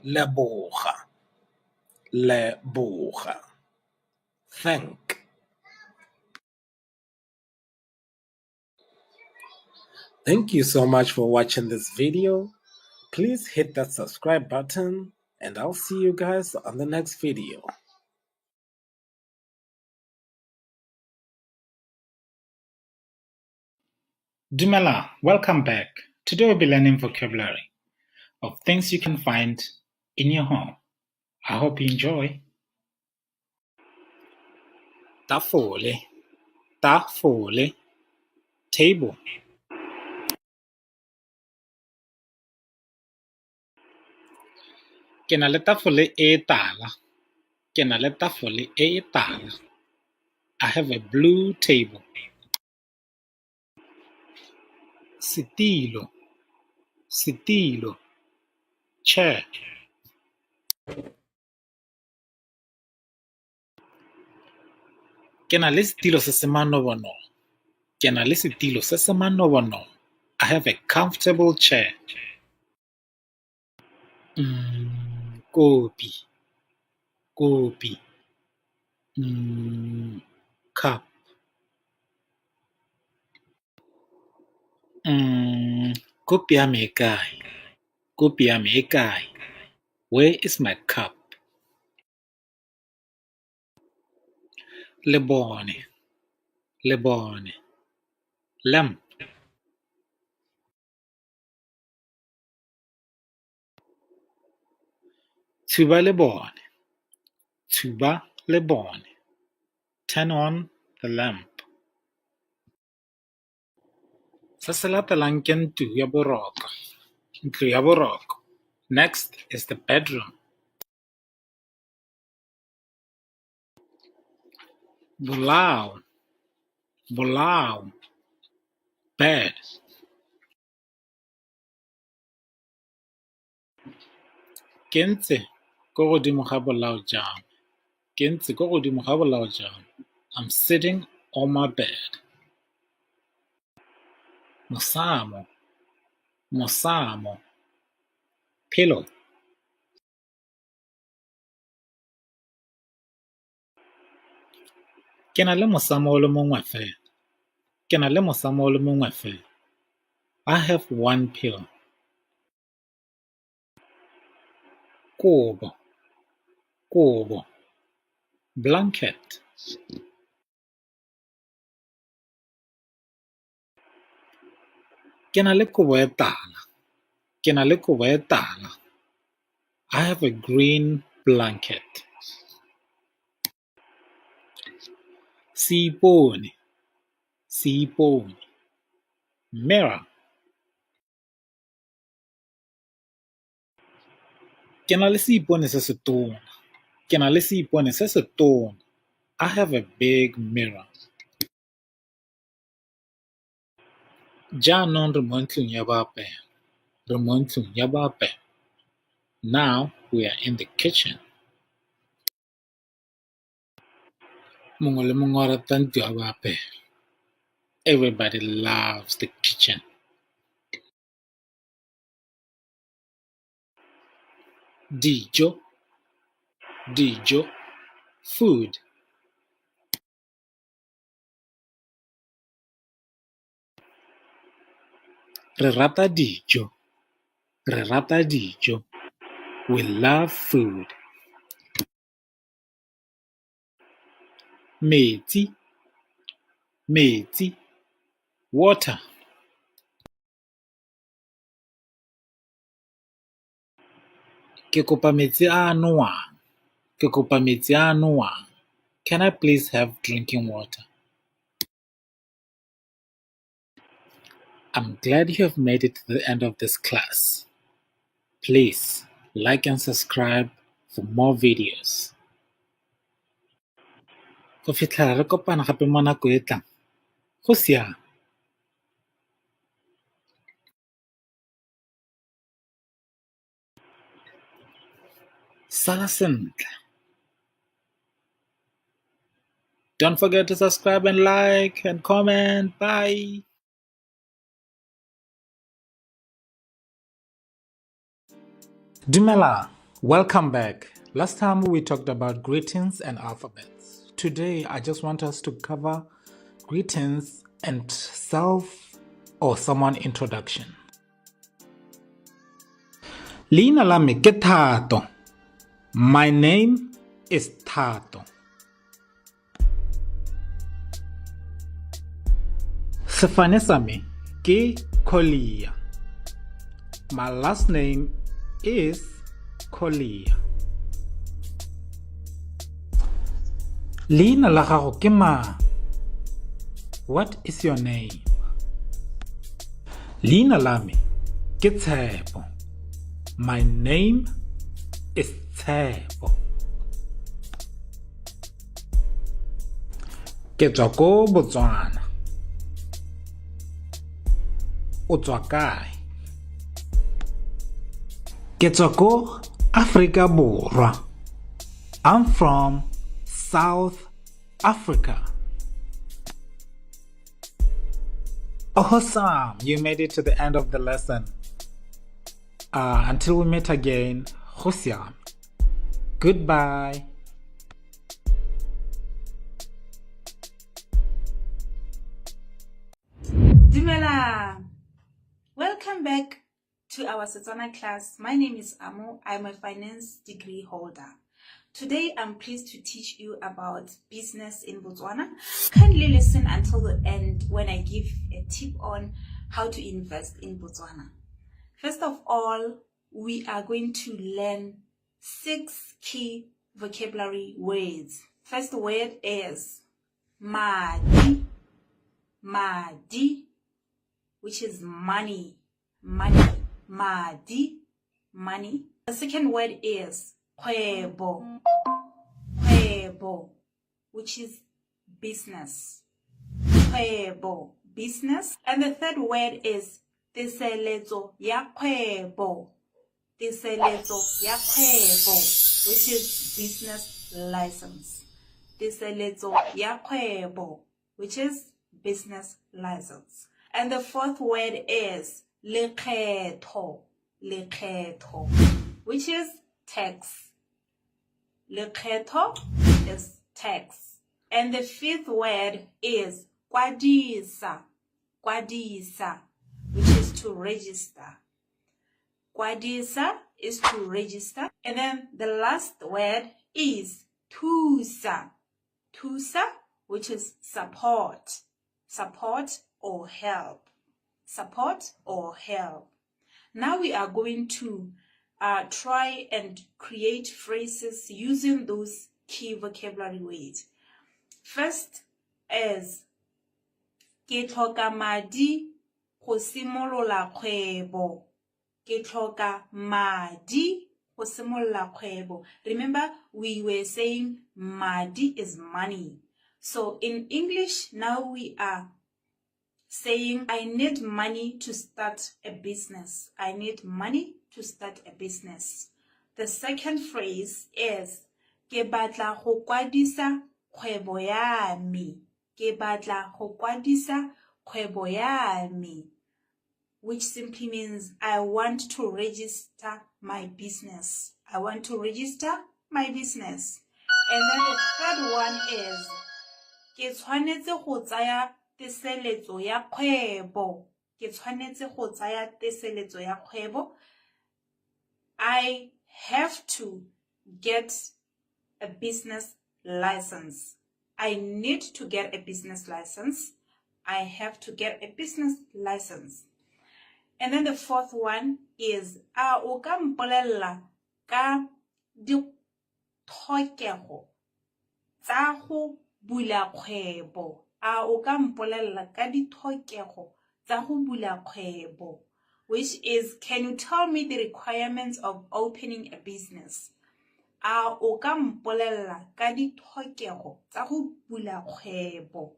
Speaker 1: Leboga. Leboga. Thank. Thank you so much for watching this video. Please hit that subscribe button and I'll see you guys on the next video. Dumela, welcome back. Today we'll be learning vocabulary of things you can find in your home. I hope you enjoy. Tafole, tafole, table. Ke na le tafole e tala. Ke na le tafole e tala. I have a blue table. Setilo, Setilo, chair. Ke na le setilo se se manobonobo. Ke na le setilo se se manobonobo. I have a comfortable chair. Kopi, kopi, cup. Kopi ya me e kae? Kopi ya me e kae? Where is my cup? Lebone, lebone, lamp. Tshuba lebone, tshuba lebone, turn on the lamp. Se se latelang ke ntlo ya boroko, ntlo ya boroko. Next is the bedroom. Bolao, bolao, bed. Ke ntse ko godimo ga bolao jwa me, ke ntse ko godimo ga bolao jwa me. I'm sitting on my bed. Mosamo, mosamo, pillow. Ke na le mosamo o le mongwe fela, ke na le mosamo o le mongwe fela. I have one pillow. Kobo, kobo, blanket. Ke na le kobo e tala, ke na le kobo e tala. I have a green blanket. Seipone, seipone, mirror. Ke na le seipone se setona, ke na le seipone se setona. I have a big mirror. Jaanong re mo ntlong ya boapelo, re mo ntlong ya boapelo. Now we are in the kitchen. Mongwe le mongwe o rata ntlo ya boapelo. Everybody loves the kitchen. Dijo, dijo, food. Re rata dijo, re rata dijo. We love food. Metsi, metsi, water. Ke kopa metsi a a nowang, ke kopa metsi a a nowang. Can I please have drinking water? I'm glad you have made it to the end of this class. Please like and subscribe for more videos. Go fitlhela re kopana gape mo nako e tlang. Go siame. Sala sentle. Don't forget to subscribe and like and comment. Bye. Dumela, welcome back. Last time we talked about greetings and alphabets. Today I just want us to cover greetings and self or someone introduction. Leina la me ke Thato. My name is Thato. Sefane sa me ke Collier. My last name is Collier. Leina la gago ke mang? What is your name? Leina la me ke Tshepo. My name is Tshepo. Ke tswa ko Botswana. O tswa kae? Ke tswa ko Afrika Borwa. I'm from South Africa. Awesome! You made it to the end of the lesson. Until we meet again, Go siame. Goodbye.
Speaker 5: Dumela! Welcome back to our Setswana class. My name is Amo. I'm a finance degree holder. Today, I'm pleased to teach you about business in Botswana. Kindly listen until the end when I give a tip on how to invest in Botswana. First of all, we are going to learn six key vocabulary words. First word is madi, madi, which is money, money, madi, money. The second word is kgwebo, kgwebo, which is business, kgwebo, business. And the third word is teseletso ya kgwebo, teseletso ya kgwebo, which is business license. Teseletso ya kgwebo, which is business license. And the fourth word is lekgetho, lekgetho, which is tax. Lekgetho is tax. And the fifth word is kwadisa, kwadisa, which is to register. Kwadisa is to register. And then the last word is thusa, thusa, which is support, support or help, support or help. Now we are going to try and create phrases using those key vocabulary words. First is ke tlhoka madi go simolola kgwebo. Ke tlhoka madi go simolola kgwebo. Remember, we were saying madi is money. So in English, now we are saying I need money to start a business. I need money to start a business. The second phrase is ke batla go kwadisa kgwebo ya me. Ke batla go kwadisa kgwebo ya me, which simply means I want to register my business. I want to register my business. And then the third one is ke tshwanetse go tsaya teseletso ya kgwebo. Ke tshwanetse go tsaya teseletso ya kgwebo. I have to get a business license. I need to get a business license. I have to get a business license. And then the fourth one is a o ka mpolella ka ditlhokego tsa go bula kgwebo. A o ka mpolella ka ditlhokego tsa go bula kgwebo, which is, can you tell me the requirements of opening a business? A o ka mpolella ka ditlhokego tsa go bula kgwebo?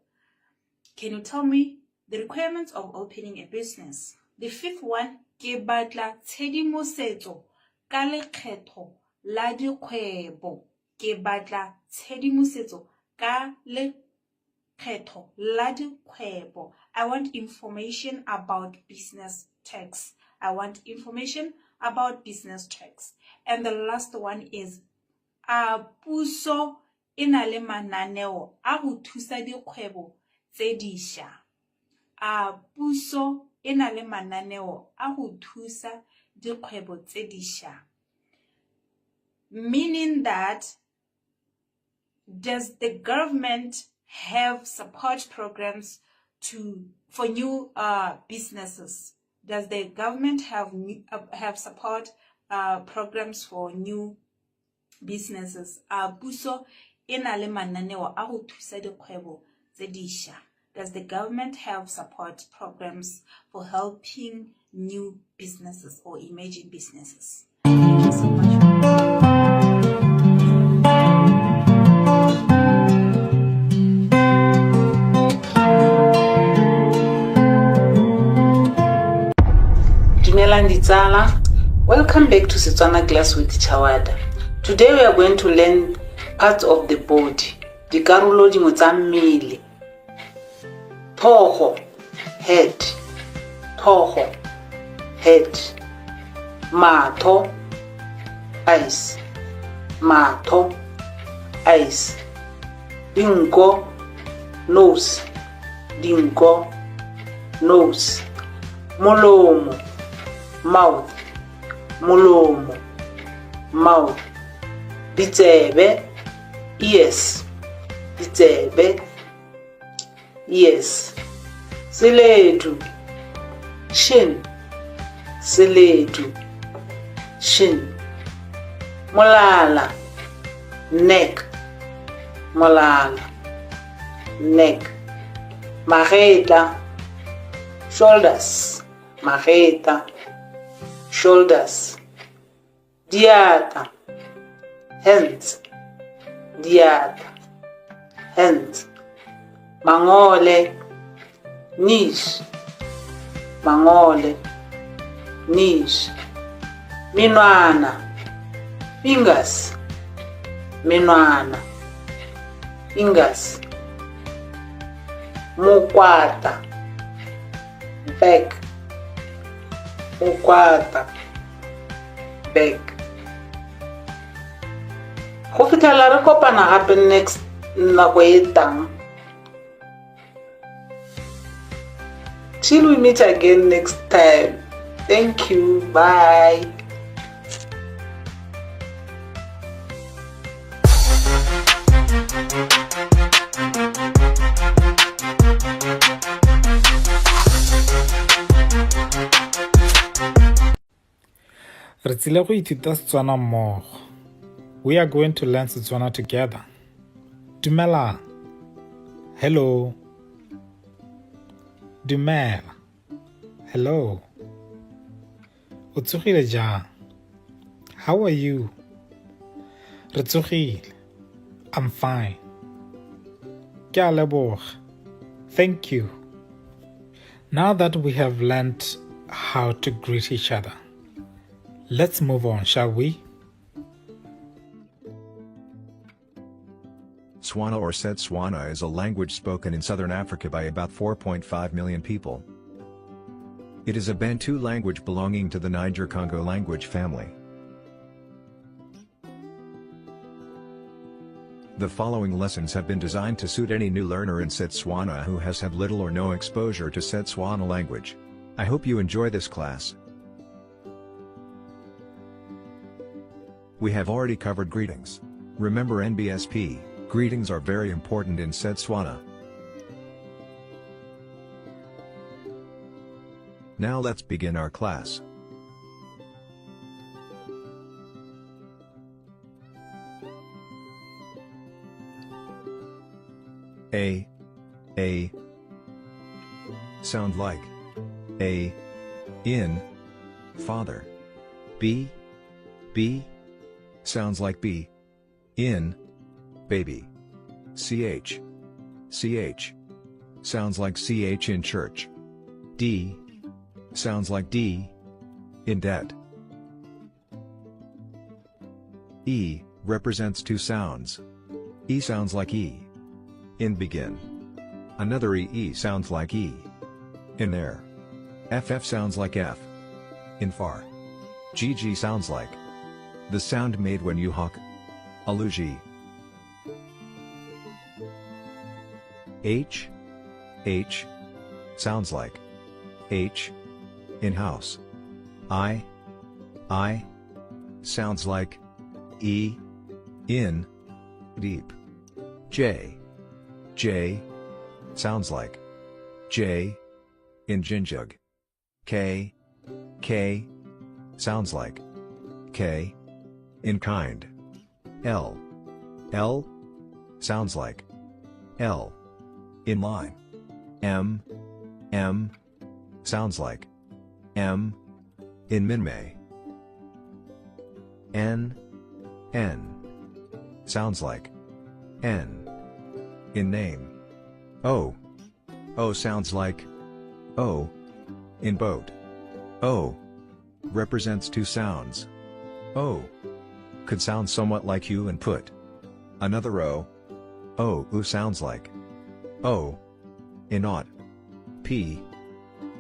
Speaker 5: Can you tell me the requirements of opening a business? The fifth one, ke batla tshedimosetso ka lekgetho la dikgwebo. Ke batla tshedimosetso ka lekgetho la dikgwebo. I want information about business tax. I want information about business tax. And the last one is a puso e na le mananeo a go thusa dikgwebo tse dišwa. A puso e na le mananeo a go thusa dikgwebo tse dišwa. Meaning that, does the government have support programs to for new businesses? Does the government have support programs for new businesses? A puso e na le mananeo a go thusa dikgwebo tse dišwa? Does the government have support programs for helping new businesses or emerging businesses? Thank you so much.
Speaker 6: Dumelang ditsala. Welcome back to Setswana class with Chawada. Today we are going to learn parts of the body. Dikarolo dingwe tsa mmele. Tlhogo, head. Tlhogo, head. Matho, eyes. Matho, eyes. Dinko, nose. Dinko, nose. Molomo, mouth. Molomo, mouth. Ditsebe, ears. Ditsebe, ears. Seledu, shin. Seledu, shin. Molala, neck. Molala, neck. Magetla, shoulders. Magetla, shoulders. Diatla, hands. Diatla, hands. Mangole, knees. Mangole, knees. Menwana, fingers. Menwana, fingers. Mokwatla, back. Mokwatla, back. Go fitlhela re kopana gape next nako e tang. Till we meet again next time. Thank you. Bye.
Speaker 1: Re tsile go ithuta Setswana mmogo. We are going to learn Setswana together. Dumelang. Hello. Dumela. Hello. O tsogile jang? How are you? Re tsogile. I'm fine. Ke a leboga. Thank you. Now that we have learned how to greet each other, let's move on, shall we?
Speaker 7: Tswana or Setswana is a language spoken in southern Africa by about 4.5 million people. It is a Bantu language belonging to the Niger-Congo language family. The following lessons have been designed to suit any new learner in Setswana who has had little or no exposure to Setswana language. I hope you enjoy this class. We have already covered greetings. Remember NBSP, greetings are very important in Setswana. Now let's begin our class. A, A, sound like A, in, father. B, B, sounds like B, in, baby. CH, CH, sounds like CH in church. D, sounds like D, in debt. E, represents two sounds. E sounds like E, in begin. Another E, E sounds like E, in air. FF sounds like F, in far. GG sounds like the sound made when you hawk. Aluji. H, H, sounds like H, in house. I sounds like E, in, deep. J, J, sounds like J, in jinjug. K, K, sounds like K, in kind. L, L, sounds like L, in line. M, M, sounds like M, in Minmay. N, N, sounds like N, in name. O, O sounds like O, in boat. O, represents two sounds. O could sound somewhat like U and put. Another O. O U sounds like O in ought. P.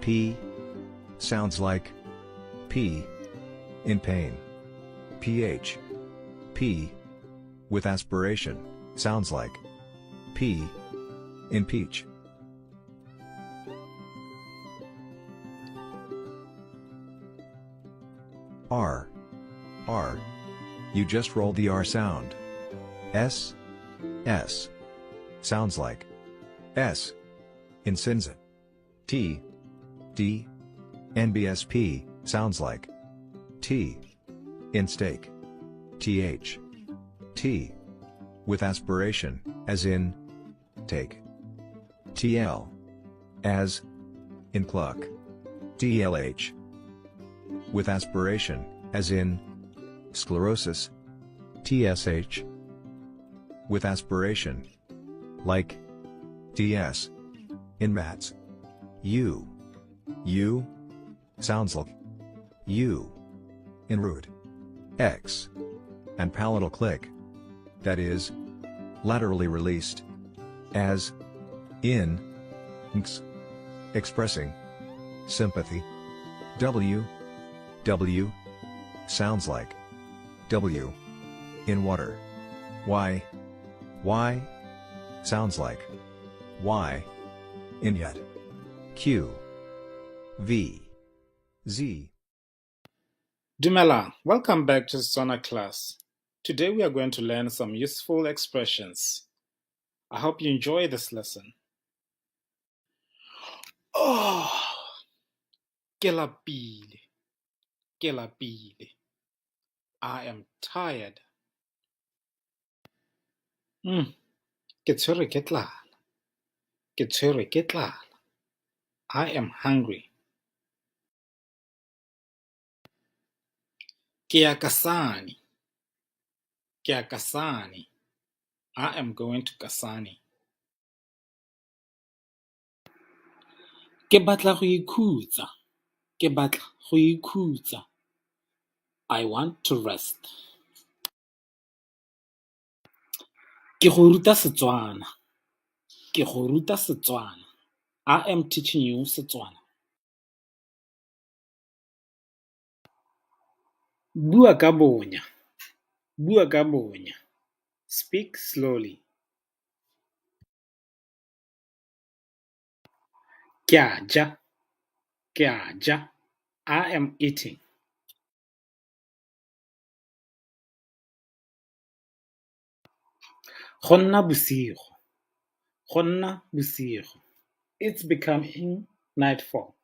Speaker 7: P sounds like P in pain. PH. P with aspiration sounds like P in peach. R. R. You just roll the R sound. S. S. Sounds like S in Sinza. T. D. NBSP sounds like T in steak. TH. T with aspiration, as in take. TL. As in cluck. DLH. With aspiration, as in sclerosis. TSH. With aspiration, like DS. In mats. U. U sounds like U in root. X. And palatal click. That is laterally released. As in nx. Expressing sympathy. W. W sounds like W in water. Y. Y sounds like Y in yet. Q. V. Z.
Speaker 1: Dumela, welcome back to Setswana class. Today we are going to learn some useful expressions. I hope you enjoy this lesson. Oh, ke lapile, ke lapile. I am tired. Ke tshwerwe ke tlala, ke tshwerwe ke tlala. I am hungry. Ke ya Kasane, ke ya Kasane. I am going to Kasane. Ke batla go ikhutsa, ke batla go ikhutsa. I want to rest. Ke go ruta Setswana, ke go ruta Setswana. I am teaching you Setswana. Bua ka bonya, bua ka bonya. Speak slowly. Ke a ja, ke a ja. I am eating. Go nna bosigo, go nna bosigo. It's becoming nightfall.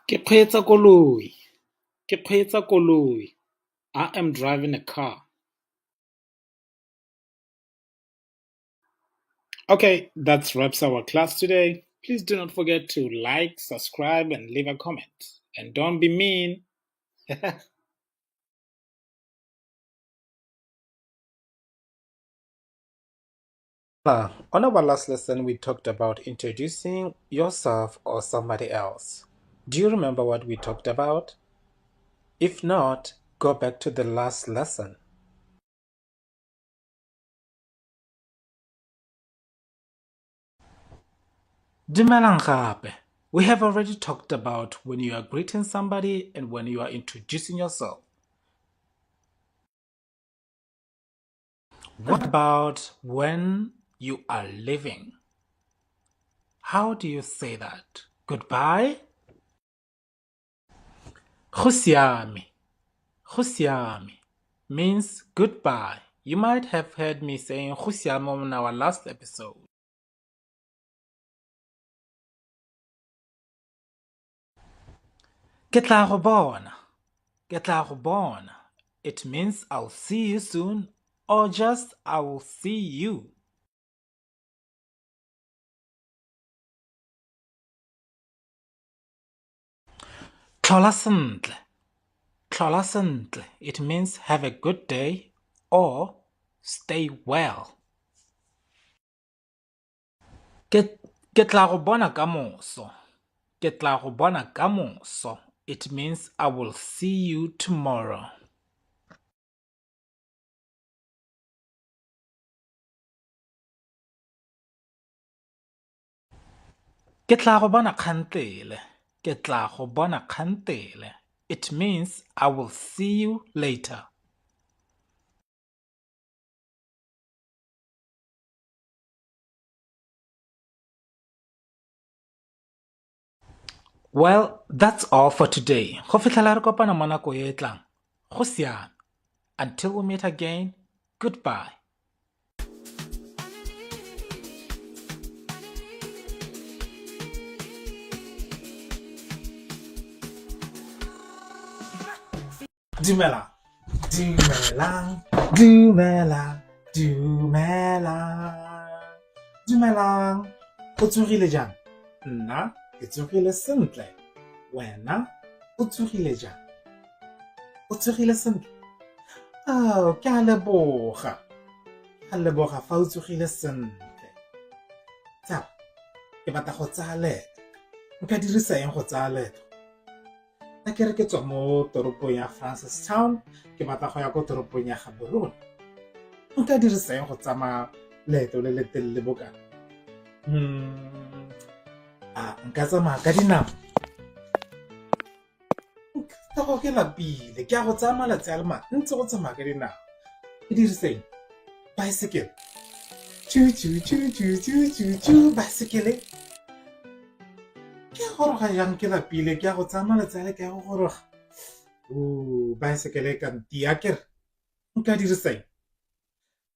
Speaker 1: Ke kgweetsa koloi, ke kgweetsa koloi. I am driving a car. Okay, that wraps our class today. Please do not forget to like, subscribe, and leave a comment. And don't be mean. On our last lesson, we talked about introducing yourself or somebody else. Do you remember what we talked about? If not, go back to the last lesson. Dumelang gape. We have already talked about when you are greeting somebody and when you are introducing yourself. What about when you are leaving? How do you say that? Goodbye? Go siame. Go siame means goodbye. You might have heard me saying go siame on our last episode. Ke tla go bona. Ke tla go bona. It means I'll see you soon, or just I will see you. Tlhola sentle. Tlhola sentle. It means have a good day or stay well. Ke tla go bona kamoso. Ke tla go bona ka moso. It means I will see you tomorrow. Ke tla go bona kgantele. Ke tla go bona kgantele. It means I will see you later. Well, that's all for today. Go fitlhela re kopana mo nako e e tlang. Go siame. Until we meet again, goodbye. Dumelang. Dumelang. Dumelang. Dumelang. Dumelang. O tsogile jang? Nna ke tsogile sentle. Wena o tsogile jang? O tsogile sentle? Oh, ke a leboga. Ke a leboga fa o tsogile sentle. Tsala, ke batla go tsaya leeto. Nka dirisa eng go tsaya leeto? A ke re ke tswa mo toropong ya Francistown ke batla go ya ko toropong ya Gaborone. Nka dirisa eng go tsamaya leeto le le telele bokana? A nka tsamaya ka dinao? Nka ke lapile, ke a go tsaya malatsi a le mantsi go tsamaya ka dinao. Ke dirise eng? Baesekele. Tšhu tšhu tšhu tšhu tšhu tšhu tšhu baesekele. Ke a goroga jang ke lapile, ke a go tsaya malatsi a le ke a go goroga. Baesekele e ka ntia kere. Nka dirisa eng?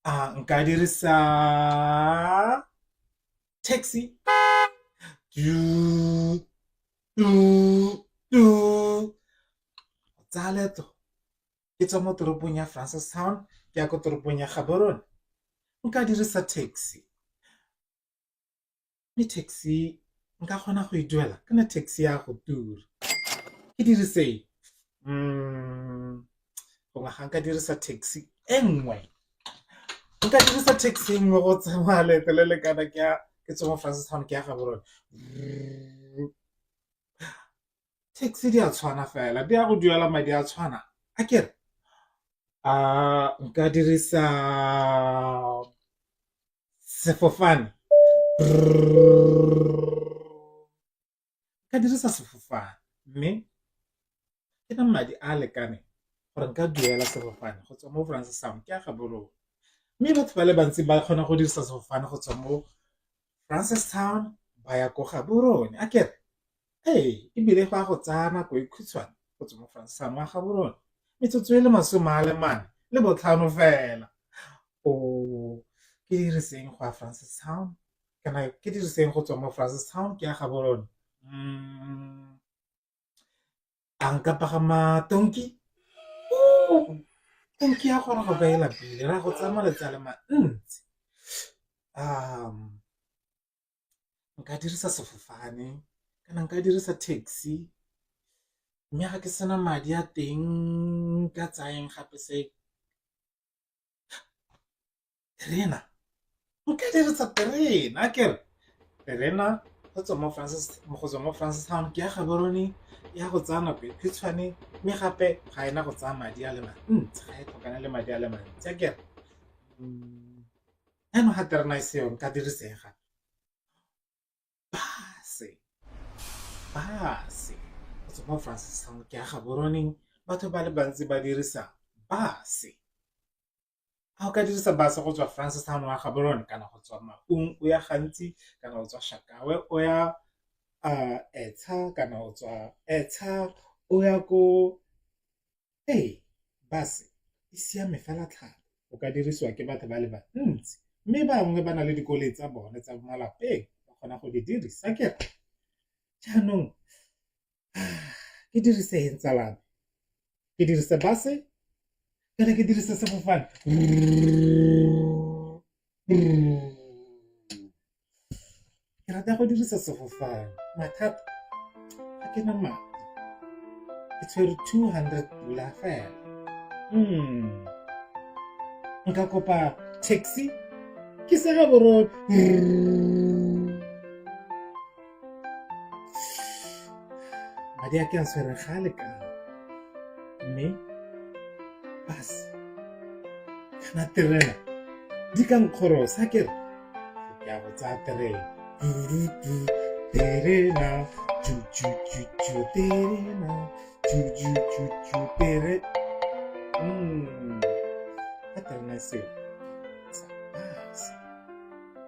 Speaker 1: A nka dirisa taxi. Tu tu tu. Tsaya leeto ke tswa mo toropong ya Francistown ke ya ko toropong ya Gaborone. Nka dirisa taxi. Mme taxi nka kgona go e duela kana taxi ya go tura. Ke dirise eng? Gongwe ga nka dirisa taxi e nngwe. Nka dirisa taxi e nngwe go tsamaya leeto le le kana ke ya ke tswa mo Francistown ke ya Gaborone. Taxi di a tshwana fela, di a go duela madi a tshwana akere? A nka dirisa sefofane? Nka dirisa sefofane mme ke na madi a a lekaneng gore nka duela sefofane go tswa mo Francistown ke ya Gaborone. Mme batho ba le bantsi ba kgona go dirisa sefofane go tswa mo Francistown ba ya ko Gaborone akere? Ee, ebile go a go tsaya nako e khutshwane go tswa mo Francistown wa Gaborone, metsotso e le 45 fela. O ke diriseng go ya Francistown kana ke diriseng go tswa mo Francistown ke ya Gaborone? A nka pagama tonki? Tonki ya goroga kwa e lapile, ra go tsaya malatsi a le mantsi. Nka dirisa sefofane kana nka dirisa taxi mme ga ke sena madi a teng nka tsayang gape se terena, nka dirisa terena akere terena go tswa mo go tswa mo Francistown ke ya Gaborone ya go tsaya nako e khutshwane mme gape ga ena go tsaya madi a le mantsi ga e tlhokane le madi a le mantsi akere. Jaanong ga terena e seyo nka dirisa eng gape? Base, base go tswa mo Francistown ke ya Gaborone batho ba le bantsi ba dirisa base. A o ka dirisa base go tswa Francistown wa Gaborone kana go tswa Maun o ya Gantsi kana o tswa Shakawe o ya Etsha kana o tswa Etsha o ya ko Ee, bus e siame fela thata o ka dirisiwa ke batho ba le bantsi mme bangwe ba na le dikoloi tsa bone tsa malapeng ba kgona go di dirisa akere. Jaanong ke dirise eng tsala ya me, ke dirise bus-e kana ke dirise sefofane? Ke rata go dirisa sefofane mathata ga ke na madi ke tshwere 200 pula fela. Nka kopa taxi ke se Gaborone. Madi a ke a tshwereng ga a lekana. Mme bus kana terena di ka nkgorosa ke re ke ya go tsaya terena. Tududu terena ju ju ju ju terena ju ju ju ju tere. Ka terena seo tsa bus.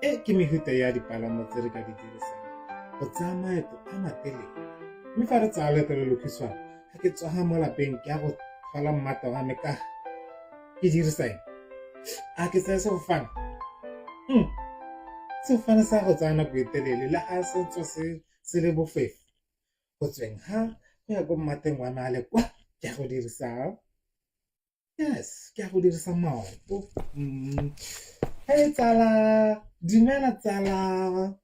Speaker 1: E ke mehuta ya dipalamo tse re ka di dirisang go tsaya maeto a matelele. Mme fa re tsaya leeto le lokhutshwane, ga ke tsoga mo lapeng ke ya go tlhola mmata wa me ka ke dirisa eng? A ke tsaya sefofane? Sefofane sa go tsaya nako e telele le ga se tswa se le bofefo. Go tsweng ga go ya ko mmateng wa me a le kwa ke ya go dirisa. Yes, ke a go dirisa maoto. Hey tsala, dumela tsala.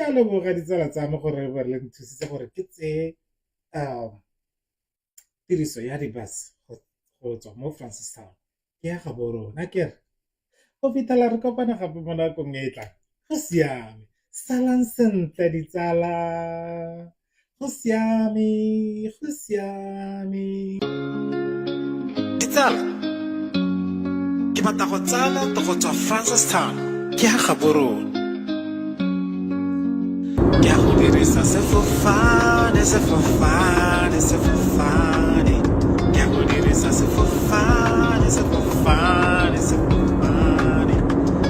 Speaker 1: Ke a leboga ditsala tsa me gore ba le nthusitse gore ke tseye tiriso ya di-bus go tswa mo Francistown ke ya Gaborone akere. Go fitlhela re kopana gape mo nakong e e tlang. Go siame. Salang sentle ditsala. Go siame, go siame.
Speaker 4: Ditsala, ke batla go tsaya leeto go tswa Francistown ke ya Gaborone. Ke ya go dirisa sefofane, sefofane, sefofane. Ke ya go dirisa sefofane, sefofane, sefofane.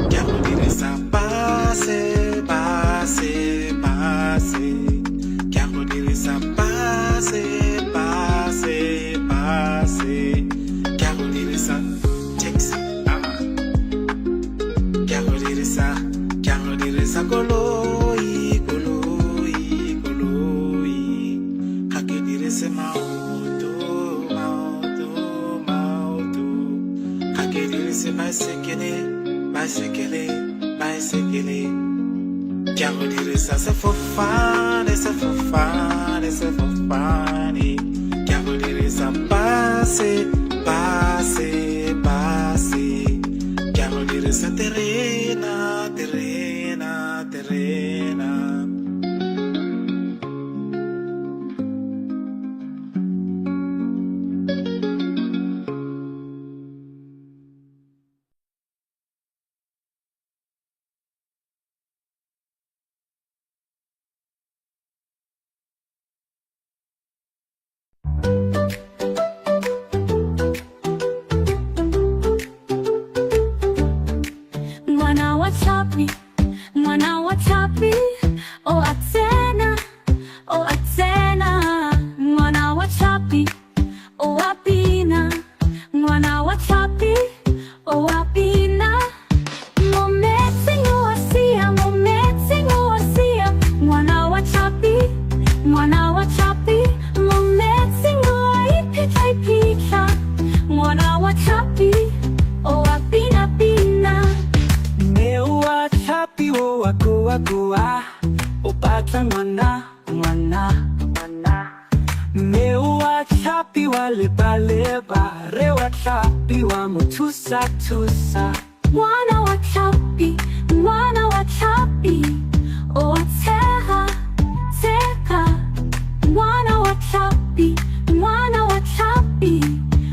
Speaker 4: Ke ya go dirisa base, base, base. Ke ya go dirisa base, base, base. Ke ya go dirisa taxi. Ah. Ke a go dirisa, ke a go dirisa koloi, koloi, koloi. Ga ke dirise maoto, maoto, maoto. Ga ke dirise baesekele, baesekele, baesekele. Ke a go dirisa sefofane, sefofane, sefofane. Ke a go dirisa base, base, base. Ke a go dirisa terena, terena, terena.
Speaker 2: Ngwana wa tlhapi, ngwana wa tlhapi, o a tsena, o a tsena. Ngwana wa tlhapi, o a bina. Ngwana wa tlhapi, o a bina. Mo metsing o a sia, mo metsing o a sia. Ngwana wa tlhapi, ngwana wa tlhapi, mo metsing o a iphitlha iphitlha. Ngwana wa tlhapi, o a bina bina.
Speaker 3: Mme wa tlhapi o a goa goa, o batla ngwana, ngwana, ngwana. Mme wa tlhapi wa leba leba, rre wa tlhapi wa mo thusa thusa.
Speaker 2: Ngwana wa tlhapi, ngwana wa tlhapi, o a tshega, tshega. Ngwana wa tlhapi, ngwana wa tlhapi,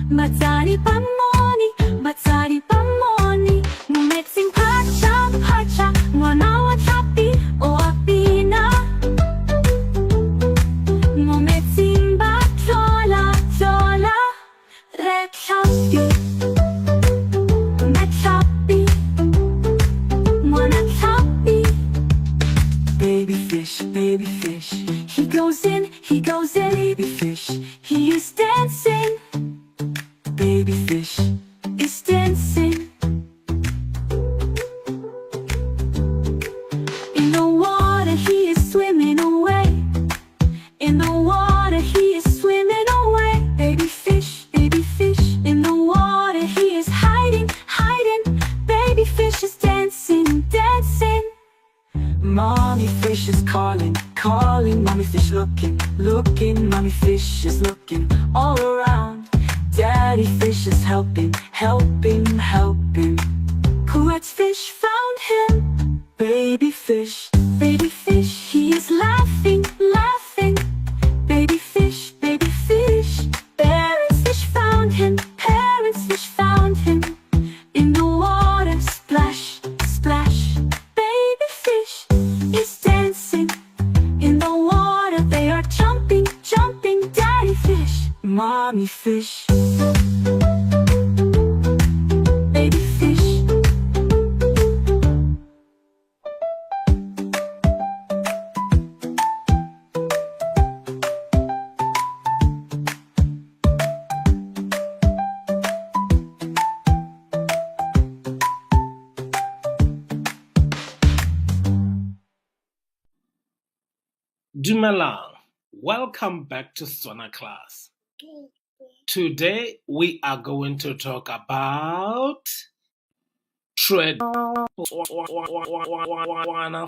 Speaker 2: batsadi ba mmone, batsadi ba mmone. Mo metsing phatša, phatša, ngwana wa tlhapi, o a bina. Mo metsing ba tlola, tlola, rre tlhapi, mme tlhapi, ngwana tlhapi.
Speaker 3: Baby fish, baby fish,
Speaker 2: He goes in, he goes in,
Speaker 3: baby fish,
Speaker 2: he is dancing,
Speaker 3: baby fish.
Speaker 2: Is dancing. In the water he is swimming away. In the water he is swimming away. Baby fish, baby fish. In the water he is hiding, hiding. Baby fish is dancing, dancing.
Speaker 3: Mommy fish is calling, calling. Mommy fish looking, looking. Mommy fish is looking all around. Daddy fish is helping, helping, helping.
Speaker 2: Kuat's fish found him.
Speaker 3: Baby fish,
Speaker 2: Baby fish, he is laughing, laughing.
Speaker 3: Mommy fish.
Speaker 2: Baby fish.
Speaker 1: Dumelang, welcome back to Setswana class. Today we are going to talk about Tswana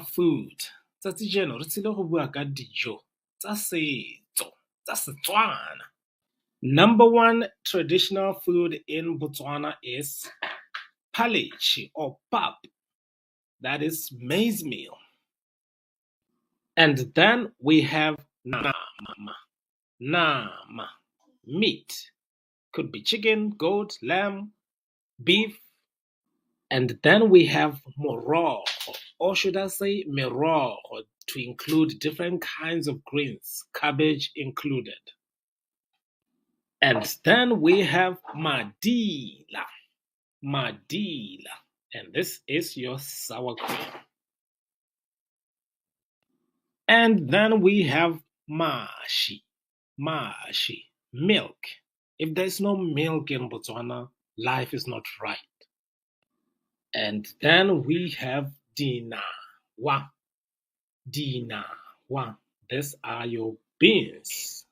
Speaker 1: food. Tsatsi jeno re tsile go bua ka dijo tsa setso tsa Setswana. Number one traditional food in Botswana is phaleche or pap. That is maize meal. And then we have nama. Nama, meat. Could be chicken, goat, lamb, beef. And then we have morogo, or should I say merogo, to include different kinds of greens, cabbage included. And then we have madila, madila, and this is your sour cream. And then we have mashi, mashi, milk. If there's no milk in Botswana, life is not right. And then we have dinawa, dinawa. These are your beans.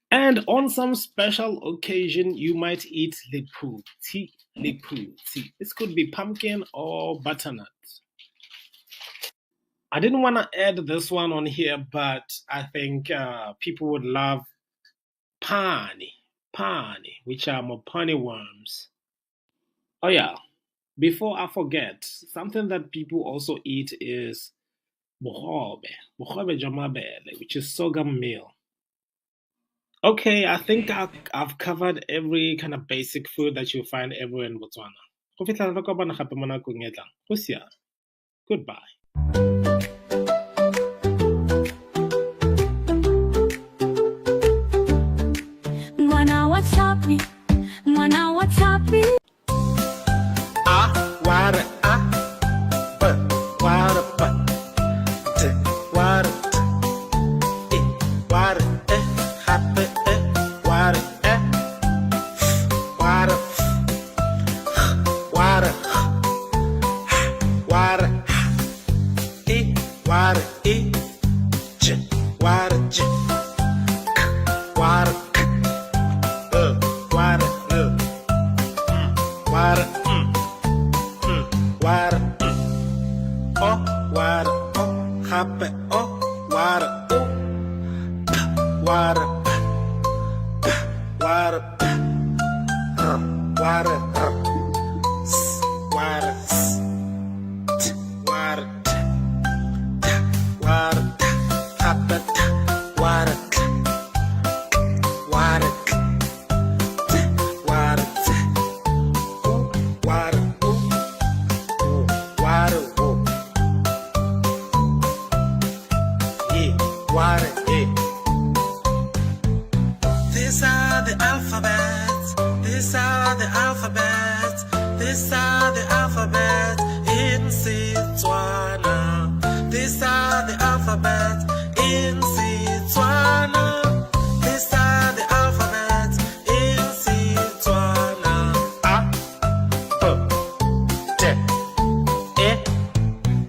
Speaker 1: And on some special occasion, you might eat lephutsi, lephutsi. This could be pumpkin or butternut. I didn't want to add this one on here, but I think people would love pani, pani, which are mopani worms. Oh yeah, before I forget, something that people also eat is bogobe, bogobe jwa mabele, which is sorghum meal. Okay, I think I've covered every kind of basic food that you find everywhere in Botswana. Go fitlhela re kopana gape mo nakong e tlang. Go siame. Goodbye.
Speaker 2: Ngwana wa tlhapi, ngwana wa tlhapi.
Speaker 4: A wa re A, B wa re B, D wa re D, E wa re E, gape E wa re E, F wa re F, G wa re G, H wa re H, I wa re I, J wa re J, K wa re K, L wa re L, M wa re M, M wa re M, O wa re O, gape O wa re O, P wa re P, P wa re P, R wa re R, S wa re S, T wa re T, T wa re T, gape T wa re T, K wa re K, T wa re T, U wa re U, W wa re W, E wa re E. These are the alphabets, these are the alphabets, these are the alphabets in Setswana. These are the alphabets in Setswana. These are the alphabets in Setswana. A, B, D, E,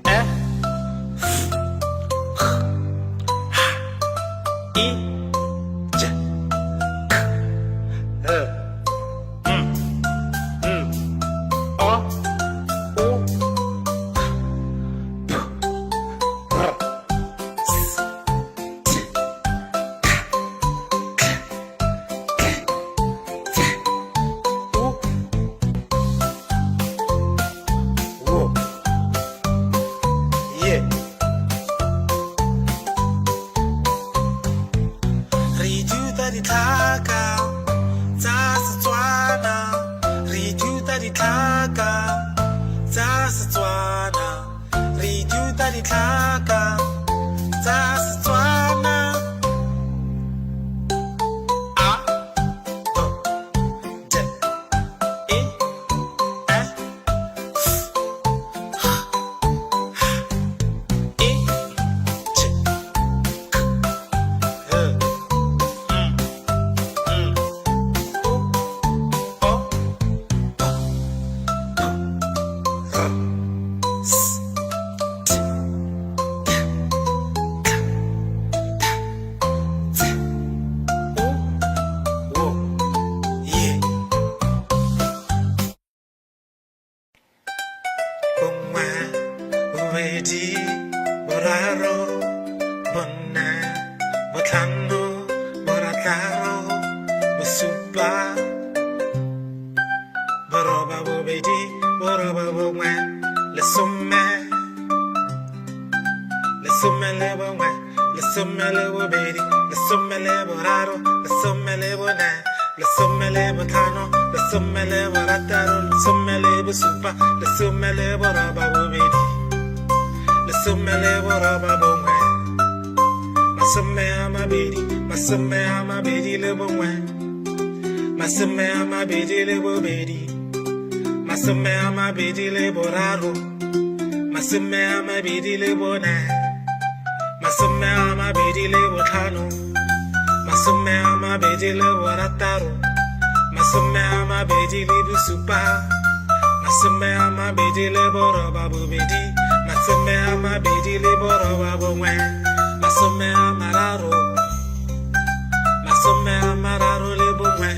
Speaker 4: F, G, H, I, J, K, L, M, N, O, U, P, R, S, T, K, K, T, U, W, Y. Re ithuta ditlhaka tsa Setswana. Re ithuta ditlhaka tsa Setswana. Re ithuta ditlhaka tsa Setswana. Bobedi, boraro, bone, botlhano, borataro, bosupa, boroba bobedi, boroba bongwe, lesome, lesome le bongwe, lesome le bobedi, lesome le boraro, lesome le bone, lesome le botlhano, lesome le borataro, lesome le bosupa, lesome le boroba bobedi, lesome le boroba bongwe, masome a mabedi, masome a mabedi le bongwe, masome a mabedi le bobedi, masome a mabedi le boraro, masome a mabedi le bone, masome a mabedi le botlhano, masome a mabedi le borataro, masome a mabedi le bosupa, masome a mabedi le boroba bobedi, masome a mabedi le boroba bongwe, masome a mararo, masome a mararo le bongwe,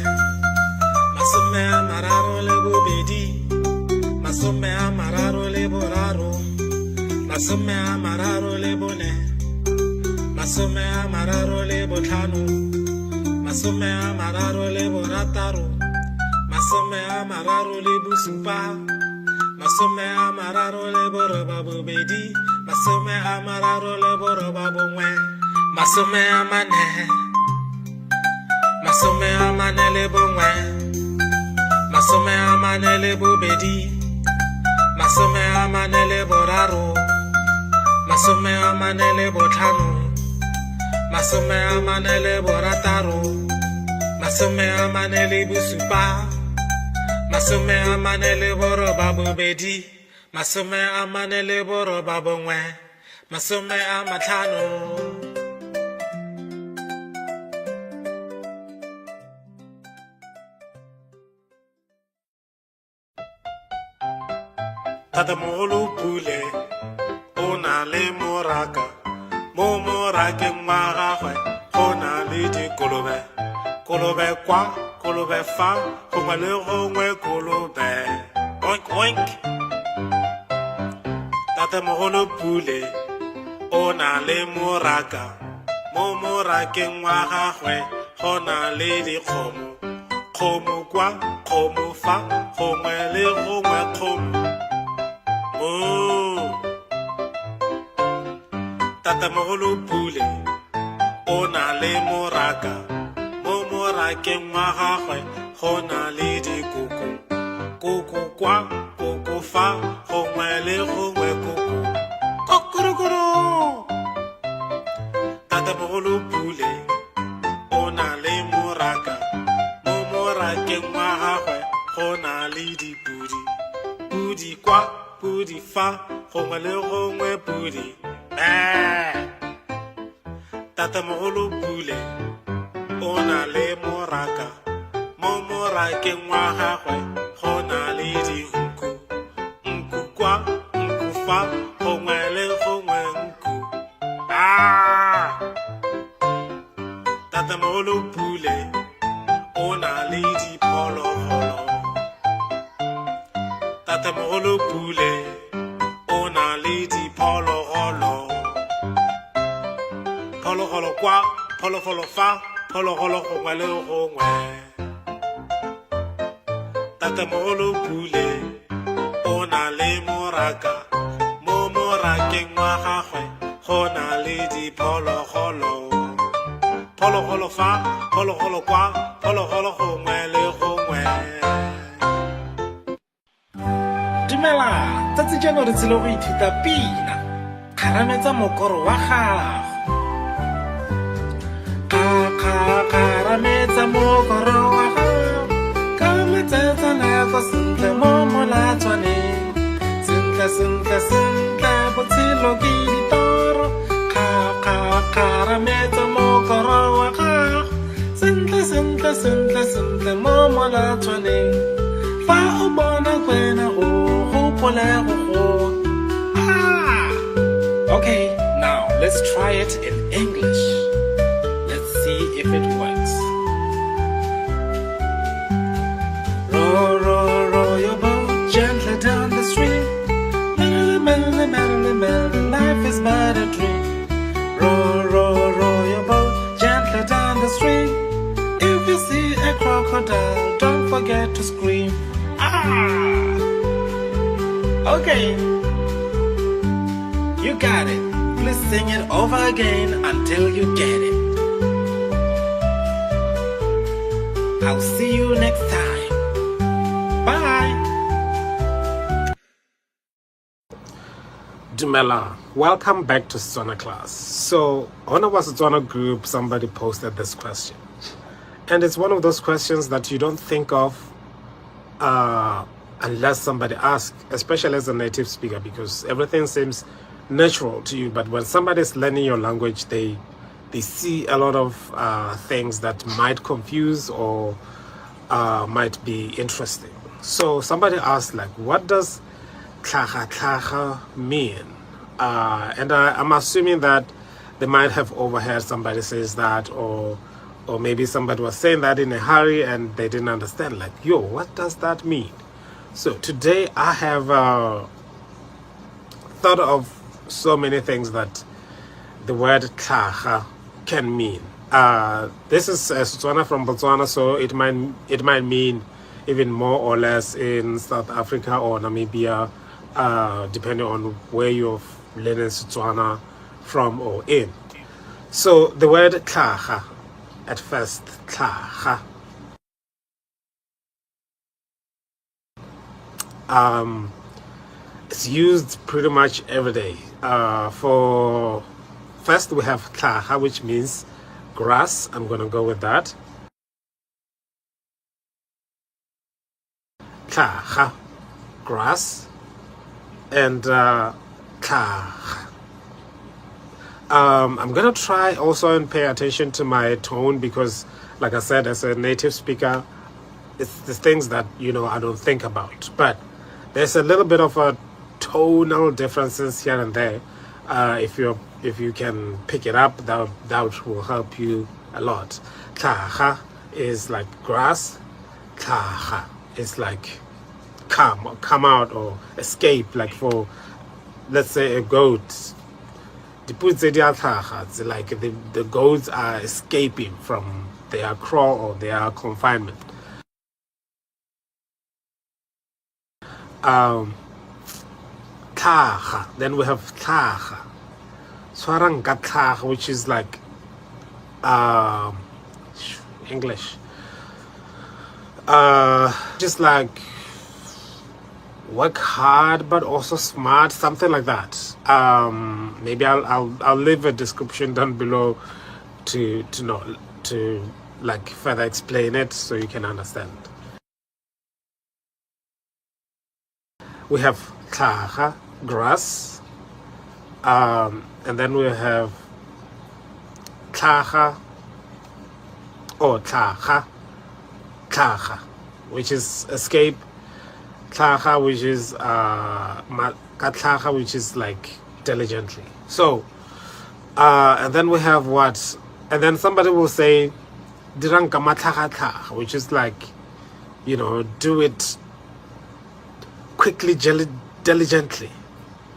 Speaker 4: masome a mararo le bobedi, masome a mararo le boraro, masome a mararo le bone, masome a mararo le botlhano, masome a mararo le borataro, masome a mararo le bosupa, masome a mararo le boroba bobedi, masome a mararo le boroba bongwe, masome a mane, masome a mane le bongwe, masome a mane le bobedi, masome a mane le boraro, masome a mane le botlhano, masome a mane le borataro, masome a mane le bosupa, masome a mane le boroba bobedi, masome a mane le boroba bongwe, masome a matlhano. Tatemogolo Pule o na le moraka, mo morakeng wa gagwe go na le dikolobe, kolobe kwa, kolobe fa, gongwe le gongwe kolobe. Oink oink. Tatemogolo Pule o na le moraka, mo morakeng wa gagwe go na le dikgomo, kgomo kwa, kgomo fa, gongwe le gongwe kgomo. Moo. Tatemogolo Pule o na le moraka, mo morakeng wa gagwe go na le dikoko, koko kwa, koko fa, gongwe le gongwe koko. Kokorokoro. Tatemogolo Pule o na le moraka, mo morakeng wa gagwe go na le dipudi, pudi kwa, pudi fa, gongwe le gongwe pudi. Bee. Tatemogolo Pule o na le moraka, mo morakeng wa gagwe go na le dinku, nku kwa, nku fa, gongwe le gongwe nku. Ah! Tatemogolo Pule o na le diphologolo. Tatemogolo Pule o na le diphologolo. Phologolo kwa, phologolo fa, phologolo gongwe le gongwe. Tatemogolo Pule o na le moraka, mo morakeng wa gagwe go na le diphologolo. Phologolo fa, phologolo kwa, phologolo gongwe le gongwe. Dumela, tsatsi jano re tsile go ithuta pina. Kgarametsa mokoro wa gago. Kgarametsa mokoro wa gago, ka metsetsaneko sentle mo molatswaneng. Sentle, sentle, sentle, botshelo ke ditoro. Kgarametsa mokoro wa gago, sentle, sentle, sentle, sentle mo molatswaneng. Fa o bona kwena o gopole go goa. Ah! Okay, now let's try it in English. Let's see if it works. Row, row, row your boat gently down the stream. Merrily, merrily, merrily, merrily. crocodile, don't forget to scream. Ah! Okay. You got it. Please sing it over again until you get it. I'll see you next time. Bye.
Speaker 1: Dumela, welcome back to Setswana class. So, on our Setswana group, somebody posted this question. And it's one of those questions that you don't think of unless somebody asks, especially as a native speaker, because everything seems natural to you. But when somebody's learning your language, they see a lot of things that might confuse or might be interesting. So somebody asked, like, what does tlhaga tlhaga mean? And I'm assuming that they might have overheard somebody says that, or maybe somebody was saying that in a hurry and they didn't understand. Like, yo, what does that mean? So today I have thought of so many things that the word tlhaga can mean. This is Setswana from Botswana, so it might mean even more or less in South Africa or Namibia, depending on where you're learning Setswana from or in. So the word tlhaga, at first, tlhaga, it's used pretty much every day. For first, we have tlhaga, which means grass. I'm gonna go with that. Tlhaga, grass, and tlhaga. I'm gonna try also and pay attention to my tone because, like I said, as a native speaker, it's the things that I don't think about. But there's a little bit of a tonal differences here and there. If you can pick it up, that will help you a lot. Tlhaga is like grass. Tlhaga is like come or come out or escape. Like for, let's say, a goat. Dipodi tse di a tlhaga, it's like the goats are escaping from their kraal or their confinement. Tlhaga. Then we have tlhaga. Tshwarang ka tlhaga, which is like English. Just like work hard but also smart, something like that. Maybe I'll leave a description down below to know to like further explain it so you can understand. We have tlhaga, grass, and then we have tlhaga or tlhaga, tlhaga, which is escape. Tlhaga, which is ka tlhaga, which is like diligently. So, and then we have what? And then somebody will say, dirang ka matlhagatlhaga, which is like, do it quickly, diligently,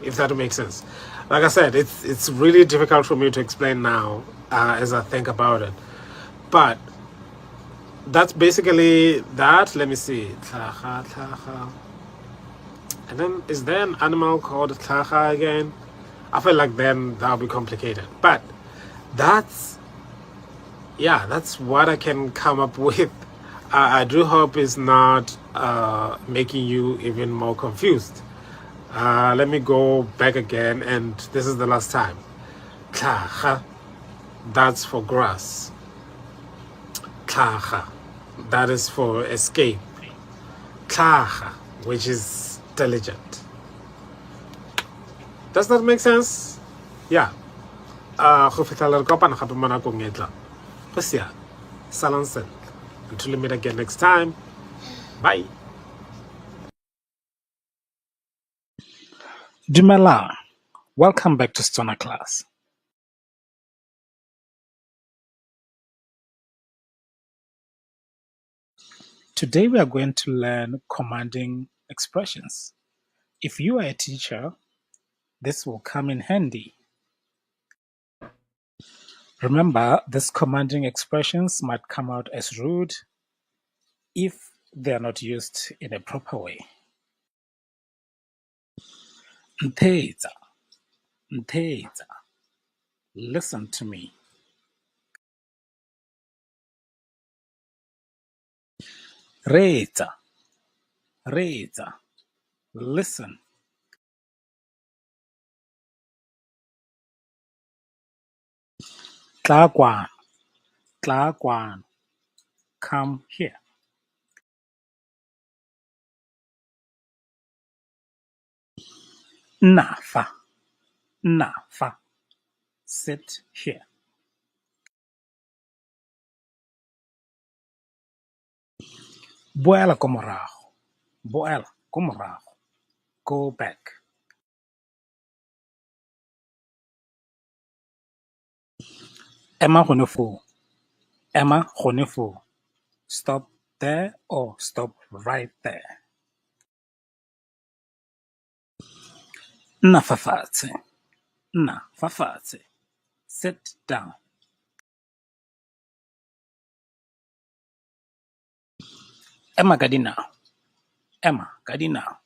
Speaker 1: if that makes sense. Like I said, it's really difficult for me to explain now as I think about it, but that's basically that. Let me see. Tlhaga, tlhaga. And then is there an animal called tlhaga again? I feel like then that'll be complicated. But that's, yeah, that's what I can come up with. I do hope it's not making you even more confused. Let me go back again, and this is the last time. Tlhaga, that's for grass. Tlhaga, that is for escape. Tlhaga, which is diligent. Does that make sense? Yeah. Go fitlhela re kopana gape mo nakong e tlang. Go siame. Salang sentle. Until we meet again next time. Bye. Dumelang. Welcome back to Setswana class. Today we are going to learn commanding expressions. If you are a teacher, this will come in handy. Remember, these commanding expressions might come out as rude. if they are not used in a proper way. Ntheetsa, ntheetsa, listen to me. Reetsa, reetsa, listen. Tla kwano, tla kwano, come here. Nna fa, nna fa, sit here. Boela ko morago, boela ko morago, go back. Ema gone foo, ema gone foo, stop there or stop right there. Nna fa fatshe, nna fa fatshe, sit down. Ema ka dinao, ema ka dinao,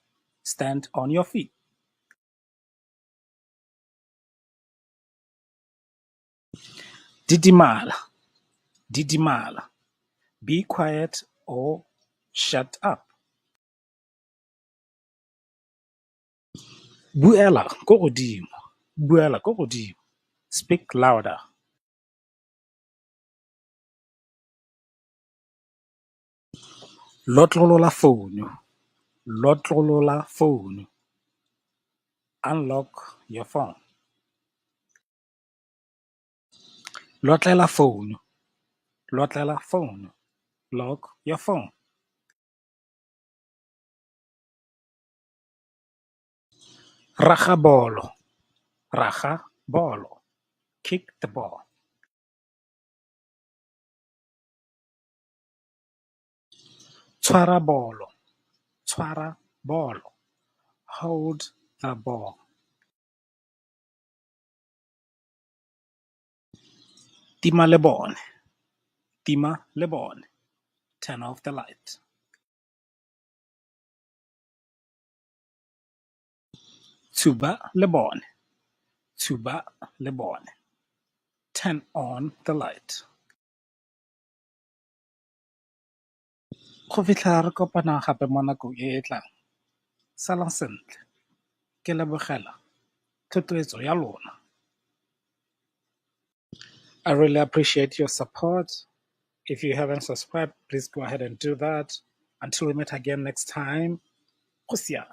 Speaker 1: stand on your feet. Didimala, didimala, be quiet or shut up. Buela ko godimo, buela ko godimo, speak louder. Lotlolola founu, lotlolola founu, unlock your phone. Lotlela founu, lotlela founu, lock your phone. Raga bolo, raga bolo, kick the ball. Tshwara bolo, tshwara bolo, hold the ball. Tima lebone, tima lebone, turn off the light. Tshuba lebone, tshuba lebone, turn on the light. Go fitlha re kopana gape mo nakong e e tlang, salang sentle, ke lebogela thotloetso ya lona. I really appreciate your support. If you haven't subscribed, please go ahead and do that. Until we meet again next time, go siame.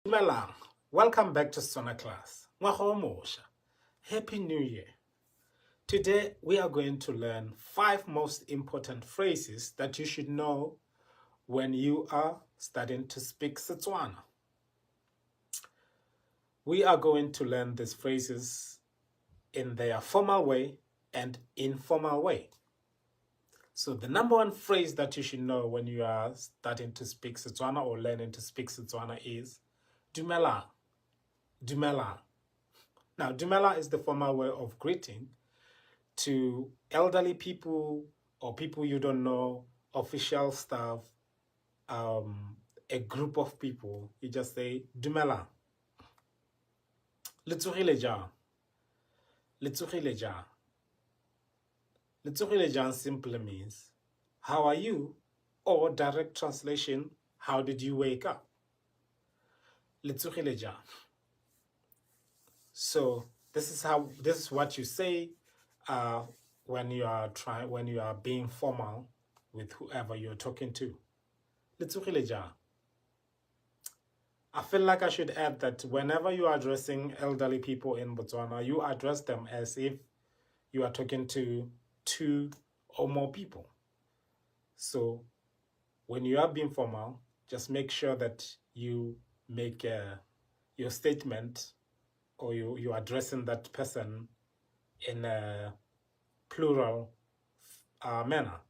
Speaker 1: Dumelang. Welcome back to Setswana class. Ngwaga o mosha. Happy New Year. Today we are going to learn five most important phrases that you should know when you are starting to speak Setswana. We are going to learn these phrases in their formal way and informal way. So the number one phrase that you should know when you are starting to speak Setswana or learning to speak Setswana is Dumela. Dumela. Now, Dumela is the formal way of greeting to elderly people or people you don't know, official staff, a group of people. You just say Dumela. Le tsogile jang? Le tsogile jang? Le tsogile jang simply means how are you, or direct translation, how did you wake up? Le tsogile jang? So this is what you say when you are trying when you are being formal with whoever you're talking to. Le tsogile jang? I feel like I should add that whenever you are addressing elderly people in Botswana, you address them as if you are talking to two or more people. So when you are being formal, just make sure that you make your statement or you're addressing that person in a plural manner.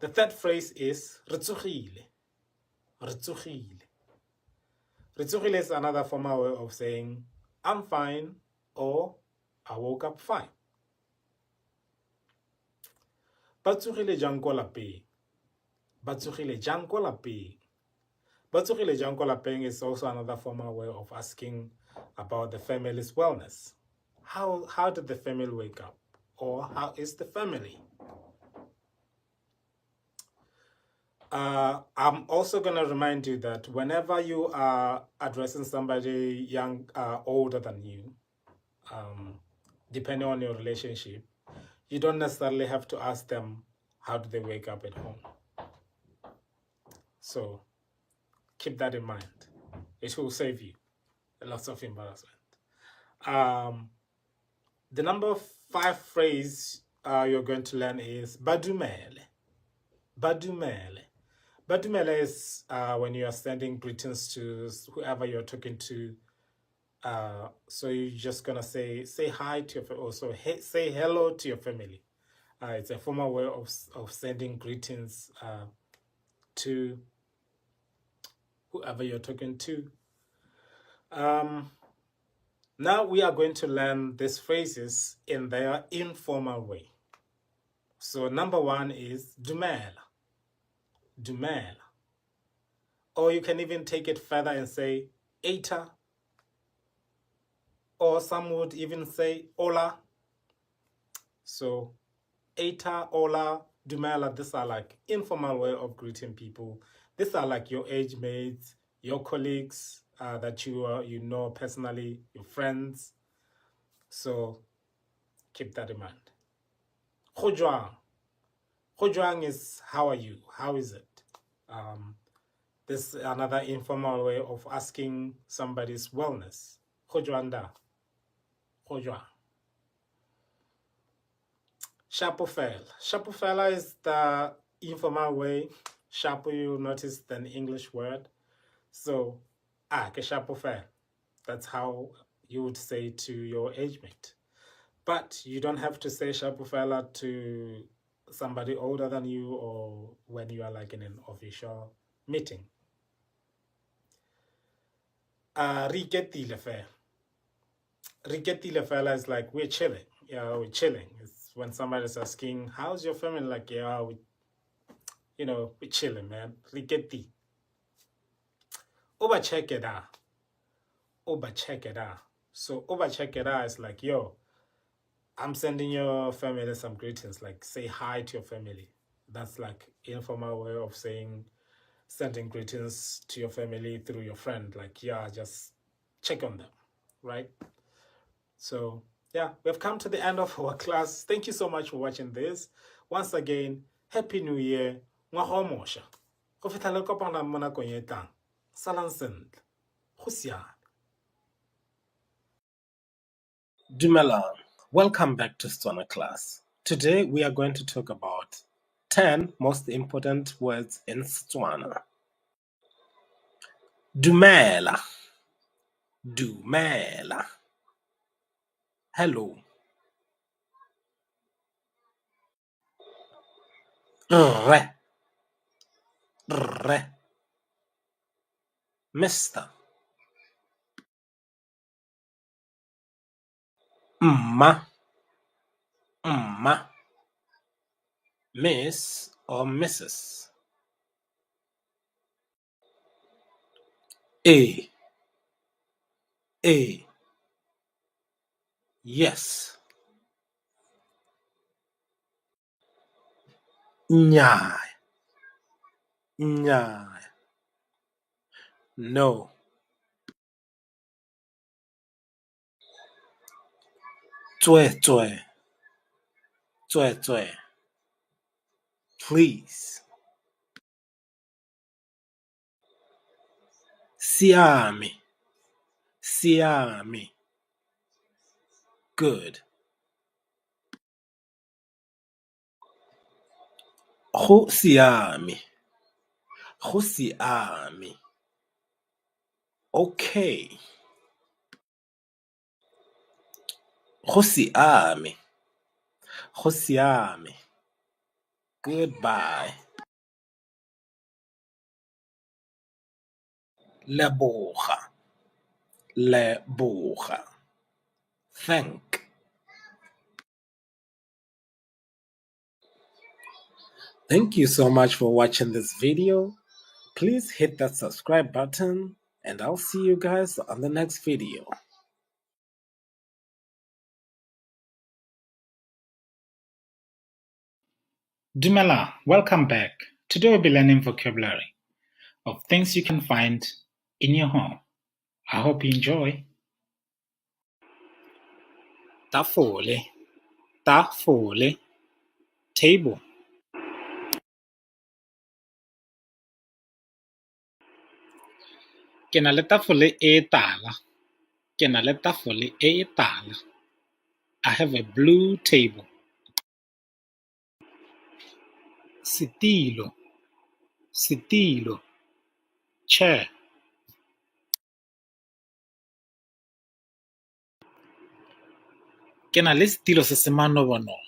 Speaker 1: The third phrase is re tsogile. Re tsogile. Re tsogile is another formal way of saying I'm fine or I woke up fine. Ba tsogile jang ko lapeng? Ba tsogile jang ko lapeng? Ba tsogile jang ko lapeng is also another formal way of asking about the family's wellness. How did the family wake up? Or how is the family? I'm also going to remind you that whenever you are addressing somebody young, older than you, depending on your relationship, you don't necessarily have to ask them how do they wake up at home. So keep that in mind. It will save you a lot of embarrassment. The number 5 phrase you're going to learn is Badumele. Badumele. Badumele is when you are sending greetings to whoever you're talking to. So you're just gonna say hi to your, also hey, say hello to your family. It's a formal way of sending greetings to whoever you're talking to. Now we are going to learn these phrases in their informal way. So number 1 is Dumela. Dumela. Or you can even take it further and say Eta. Or some would even say Hola. So Eta, Hola, Dumela, these are like informal way of greeting people. These are like your age mates, your colleagues that you know personally, your friends. So keep that in mind. Go jwang. Go jwang is how are you? How is it? This is another informal way of asking somebody's wellness. Go jwang da? Go jwang. Shapo fela. Shapo fela is the informal way. Shapo, you notice an English word. So, ke shapo fela. That's how you would say to your age mate. But you don't have to say shapo fela to somebody older than you or when you are in an official meeting. Re iketlile fela. Re iketlile fela is like we're chilling. Yeah, we're chilling. It's when somebody's asking, how's your family? Like, yeah, we're chilling, man. Re iketlile. Oba check it out. Oba check it out. So oba check it out is like, yo, I'm sending your family some greetings. Like, say hi to your family. That's like informal way of saying sending greetings to your family through your friend. Like, yeah, just check on them, right? We've come to the end of our class. Thank you so much for watching this. Once again, Happy New Year. Ngwaga o mosha. Go fitlha le kopana mo nakong e tlang. Salang sentle. Go siame. Dumelang. Welcome back to Setswana class. Today we are going to talk about 10 most important words in Setswana. Dumela. Dumela. Hello. Rre. Rre. Mister. Mma. Mma. Miss or Mrs. A. A. Yes. Nnyaa. Nnyaa. No. Tsweetswee. Tsweetswee. Please. Siame. Siame. Good. Go siame. Go siame. Okay. Go siame. Go siame. Goodbye. Leboga. Leboga. Thank. Thank you so much for watching this video. Please hit that subscribe button and I'll see you guys on the next video. Dumela, welcome back. Today we'll be learning vocabulary of things you can find in your home. I hope you enjoy. Tafole, tafole, table. Ke na le tafole e tala. Ke na le tafole e tala. I have a blue table. Setilo, setilo, chair. Ke na le setilo se se manobonobo.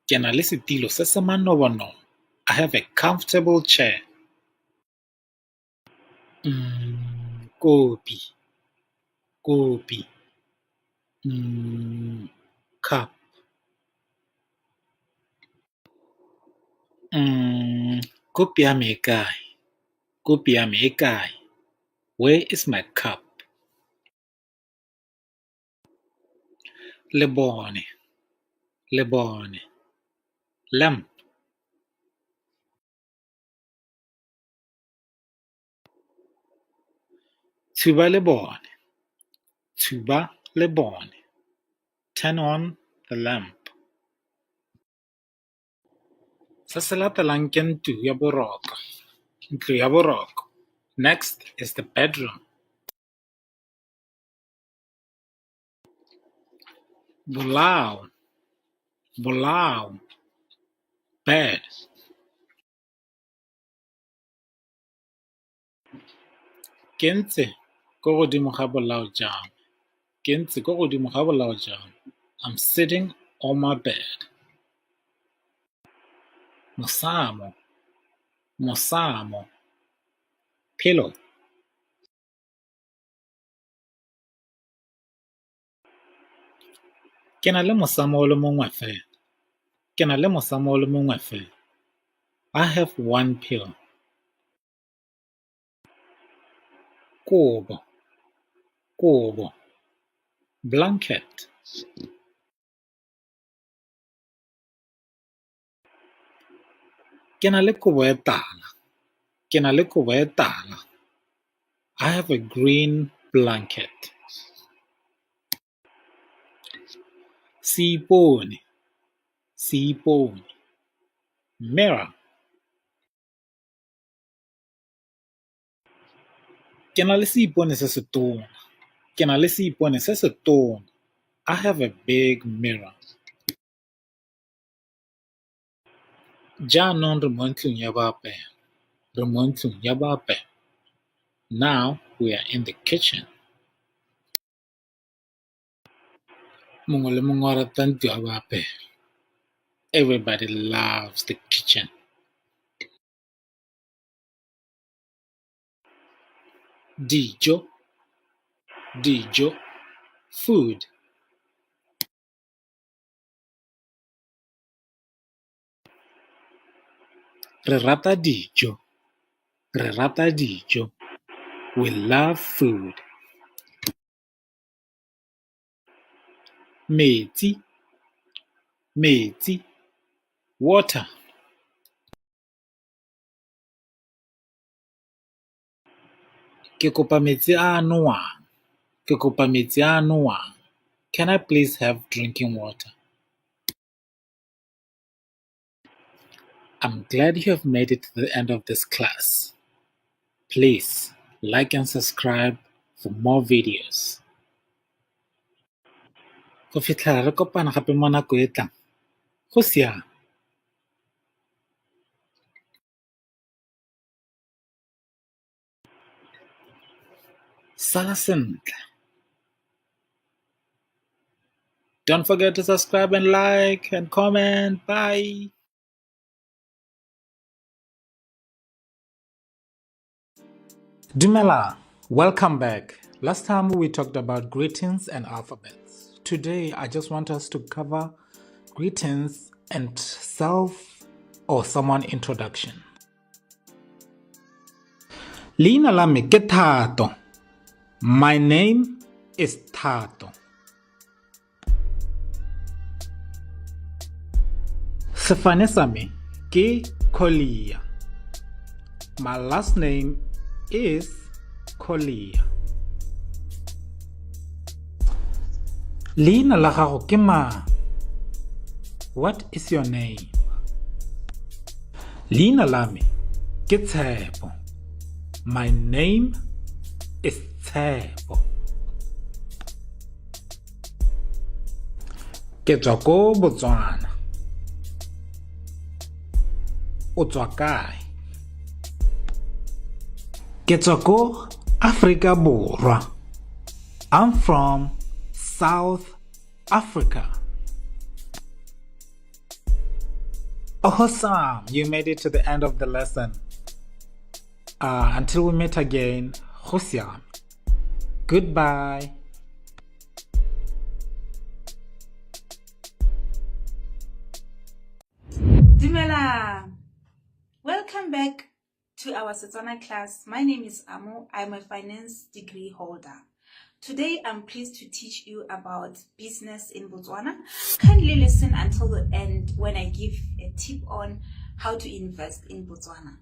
Speaker 1: Ke na le setilo se se manobonobo. I have a comfortable chair. Kopi, kopi. Cup. Kopi ya me e kae? Kopi ya me e kae? Where is my cup? Lebone, lebone, lamp. Tshuba lebone, tshuba lebone. Turn on the lamp. Se se latelang ke ntlo ya boroko, ntlo ya boroko. Next is the bedroom. Bolao, bolao, bed. Ke ntse ko godimo ga bolao jwa me. Ke ntse ko godimo ga bolao jwa me. I'm sitting on my bed. Mosamo, mosamo, pillow. Ke na le mosamo o le mongwe fela. Ke na le mosamo o le mongwe fela. I have one pillow. Kobo, kobo, blanket. Ke na le kobo e tala. Ke na le kobo e tala. I have a green blanket. Seipone, seipone, mirror. Ke na le seipone se setona. Ke na le seipone se setona. I have a big mirror. Jaanong re mo ntlong ya boapelo. Re mo ntlong ya boapelo. Now we are in the kitchen. Mongwe le mongwe o rata ntlo ya boapelo. Everybody loves the kitchen. Dijo, dijo, food. Re rata dijo. Re rata dijo. We love food. Metsi, metsi, water. Ke kopa metsi a a nowang. Ke kopa metsi a a nowang. Can I please have drinking water? I'm glad you have made it to the end of this class. Please like and subscribe for more videos. Go fitlhela re kopana gape mo nako e tlang. Go siame. Sala sentle. Don't forget to subscribe and like and comment. Bye. Dumela, welcome back. Last time we talked about greetings and alphabets. Today I just want us to cover greetings and self or someone introduction. Leina la me ke Thato. My name is Thato. Sefane sa me ke Collier. My last name is Collier. Leina la gago ke mang? What is your name? Leina la me ke Tshepo. My name is Tshepo. Ke tswa ko Botswana. O tswa kae? Ke tswa ko Afrika Borwa. I'm from South Africa. Awesome! You made it to the end of the lesson. Until we meet again, Go siame. Goodbye.
Speaker 5: Dumela! Welcome back to our Setswana class. My name is Amo. I'm a finance degree holder. Today, I'm pleased to teach you about business in Botswana. Kindly listen until the end when I give a tip on how to invest in Botswana.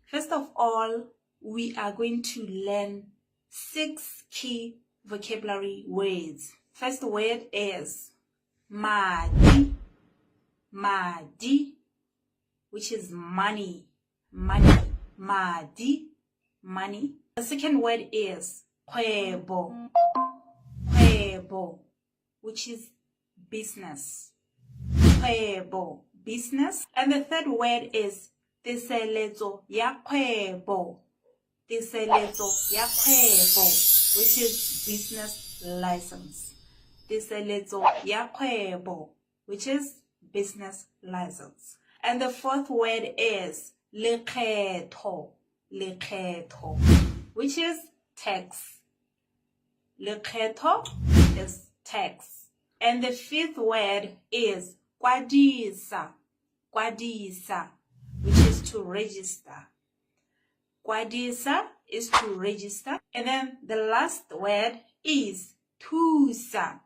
Speaker 5: First of all, we are going to learn 6 key vocabulary words. First word is madi, madi, which is money, money, madi, money. The second word is kgwebo, kgwebo, which is business, kgwebo, business. And the third word is teseletso ya kgwebo, teseletso ya kgwebo, which is business license. Teseletso ya kgwebo, which is business license. And the fourth word is lekgetho, lekgetho, which is tax. Lekgetho is tax. And the fifth word is kwadisa, kwadisa, which is to register. Kwadisa is to register. And then the last word is thusa,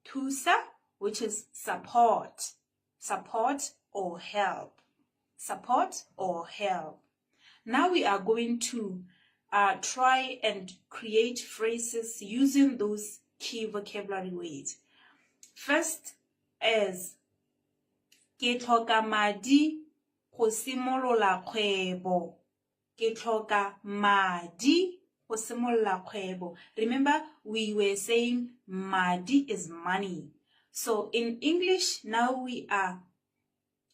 Speaker 5: thusa, which is support, support or help, support or help. Now we are going to try and create phrases using those key vocabulary words. First is ke tlhoka madi go simolola kgwebo. Ke tlhoka madi go simolola kgwebo. Remember, we were saying madi is money. So in English, now we are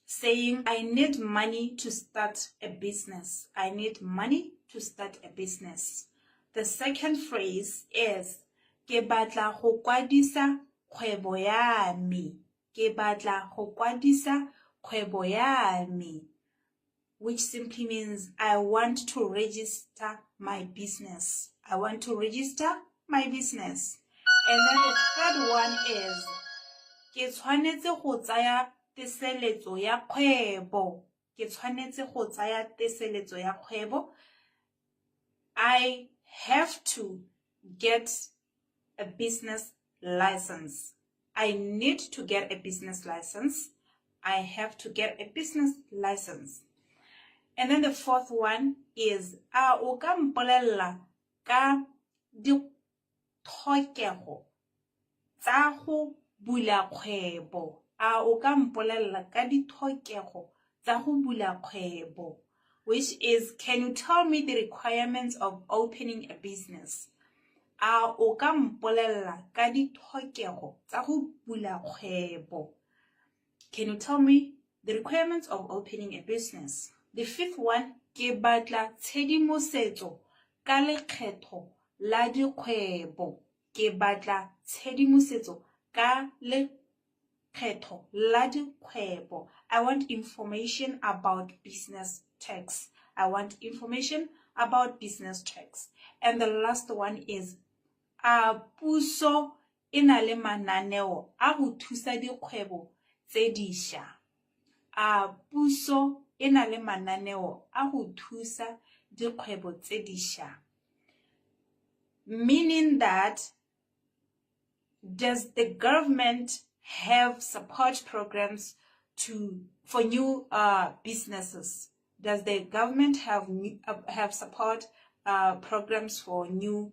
Speaker 5: saying I need money to start a business. I need money to start a business. The second phrase is ke batla go kwadisa kgwebo ya me. Ke batla go kwadisa kgwebo ya me, which simply means I want to register my business. I want to register my business. And then the third one is ke tshwanetse go tsaya teseletso ya kgwebo. Ke tshwanetse go tsaya teseletso ya kgwebo. I have to get a business license. I need to get a business license. I have to get a business license. And then the fourth one is a o ka mpolella ka ditlhokego tsa go bula kgwebo. A o ka mpolella ka ditlhokego tsa go bula kgwebo, which is can you tell me the requirements of opening a business? A o ka mpolella ka ditlhokego tsa go bula kgwebo? Can you tell me the requirements of opening a business? The fifth one, ke batla tshedimosetso ka lekgetho la dikgwebo. Ke batla tshedimosetso ka lekgetho la dikgwebo. I want information about business tax. I want information about business tax. And the last one is a puso e na le mananeo a go thusa dikgwebo tse dišwa. A puso e e na le mananeo a go thusa dikgwebo tse dišwa? Meaning that, does the government have support programs to for new businesses? Does the government have support programs for new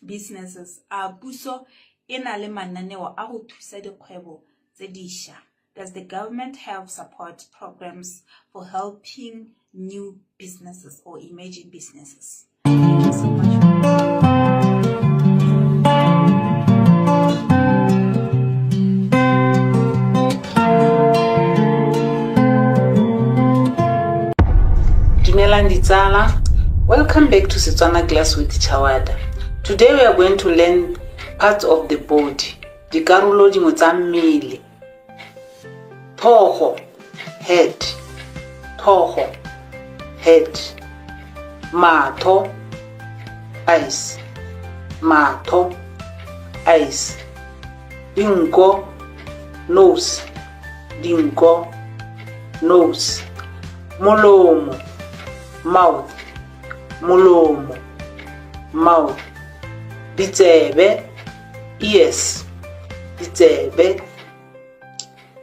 Speaker 5: businesses? A puso e na le mananeo a go thusa dikgwebo tse dišwa? Does the government have support programs for helping new businesses or emerging businesses? Thank you so much.
Speaker 6: Dumelang ditsala. Welcome back to Setswana class with Chawada. Today we are going to learn parts of the body. Dikarolo dingwe tsa mmele. Tlhogo, head. Tlhogo, head. Matho, eyes. Matho, eyes. Dinko, nose. Dinko, nose. Molomo, mouth. Molomo, mouth. Ditsebe, ears. Ditsebe,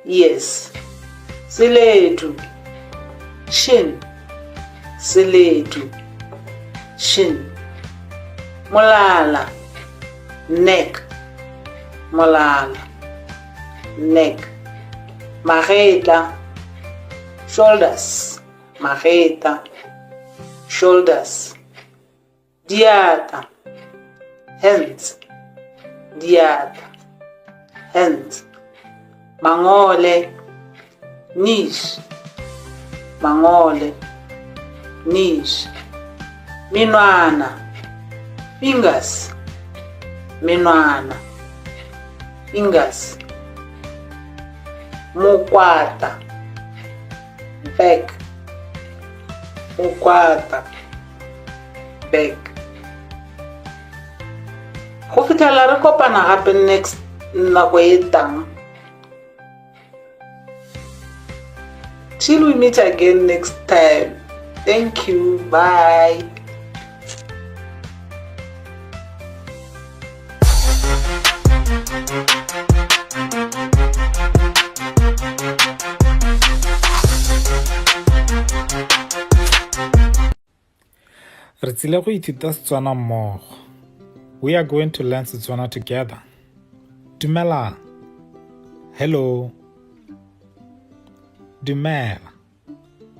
Speaker 6: ears. Seledu, shin. Seledu, shin. Molala, neck. Molala, neck. Magetla, shoulders. Magetla, shoulders. Diatla, hands. Diatla, hands. Mangole, knees. Mangole, knees. Menwana, fingers. Menwana, fingers. Mokwatla, back. Mokwatla, back. Go fitlhela re kopana gape next nako e tang. Till we meet again next time. Thank you. Bye.
Speaker 1: Re tsile go ithuta Setswana mmogo. We are going to learn Setswana together. Dumelang. Hello. Dumela.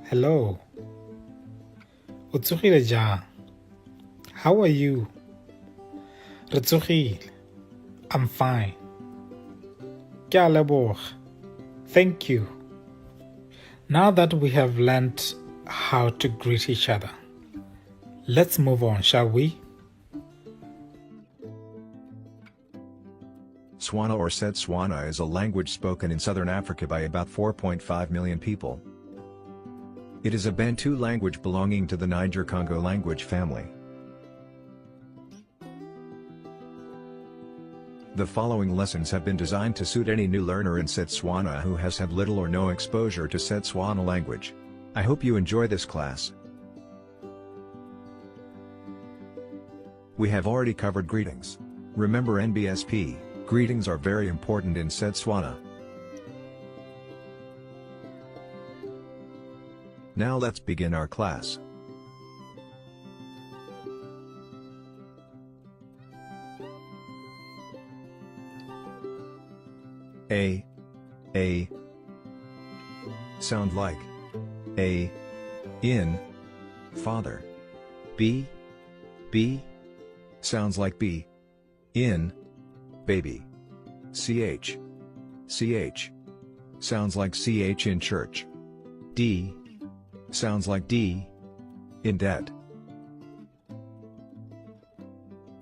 Speaker 1: Hello. O tsogile jang? How are you? Re tsogile. I'm fine. Ke a leboga. Thank you. Now that we have learned how to greet each other, let's move on, shall we?
Speaker 7: Tswana or Setswana is a language spoken in southern Africa by about 4.5 million people. It is a Bantu language belonging to the Niger-Congo language family. The following lessons have been designed to suit any new learner in Setswana who has had little or no exposure to Setswana language. I hope you enjoy this class. We have already covered greetings. Remember NBSP, greetings are very important in Setswana. Now let's begin our class. A, A, sound like A, in, father. B, B, sounds like B, in, baby. CH, CH, sounds like CH in church. D, sounds like D, in debt.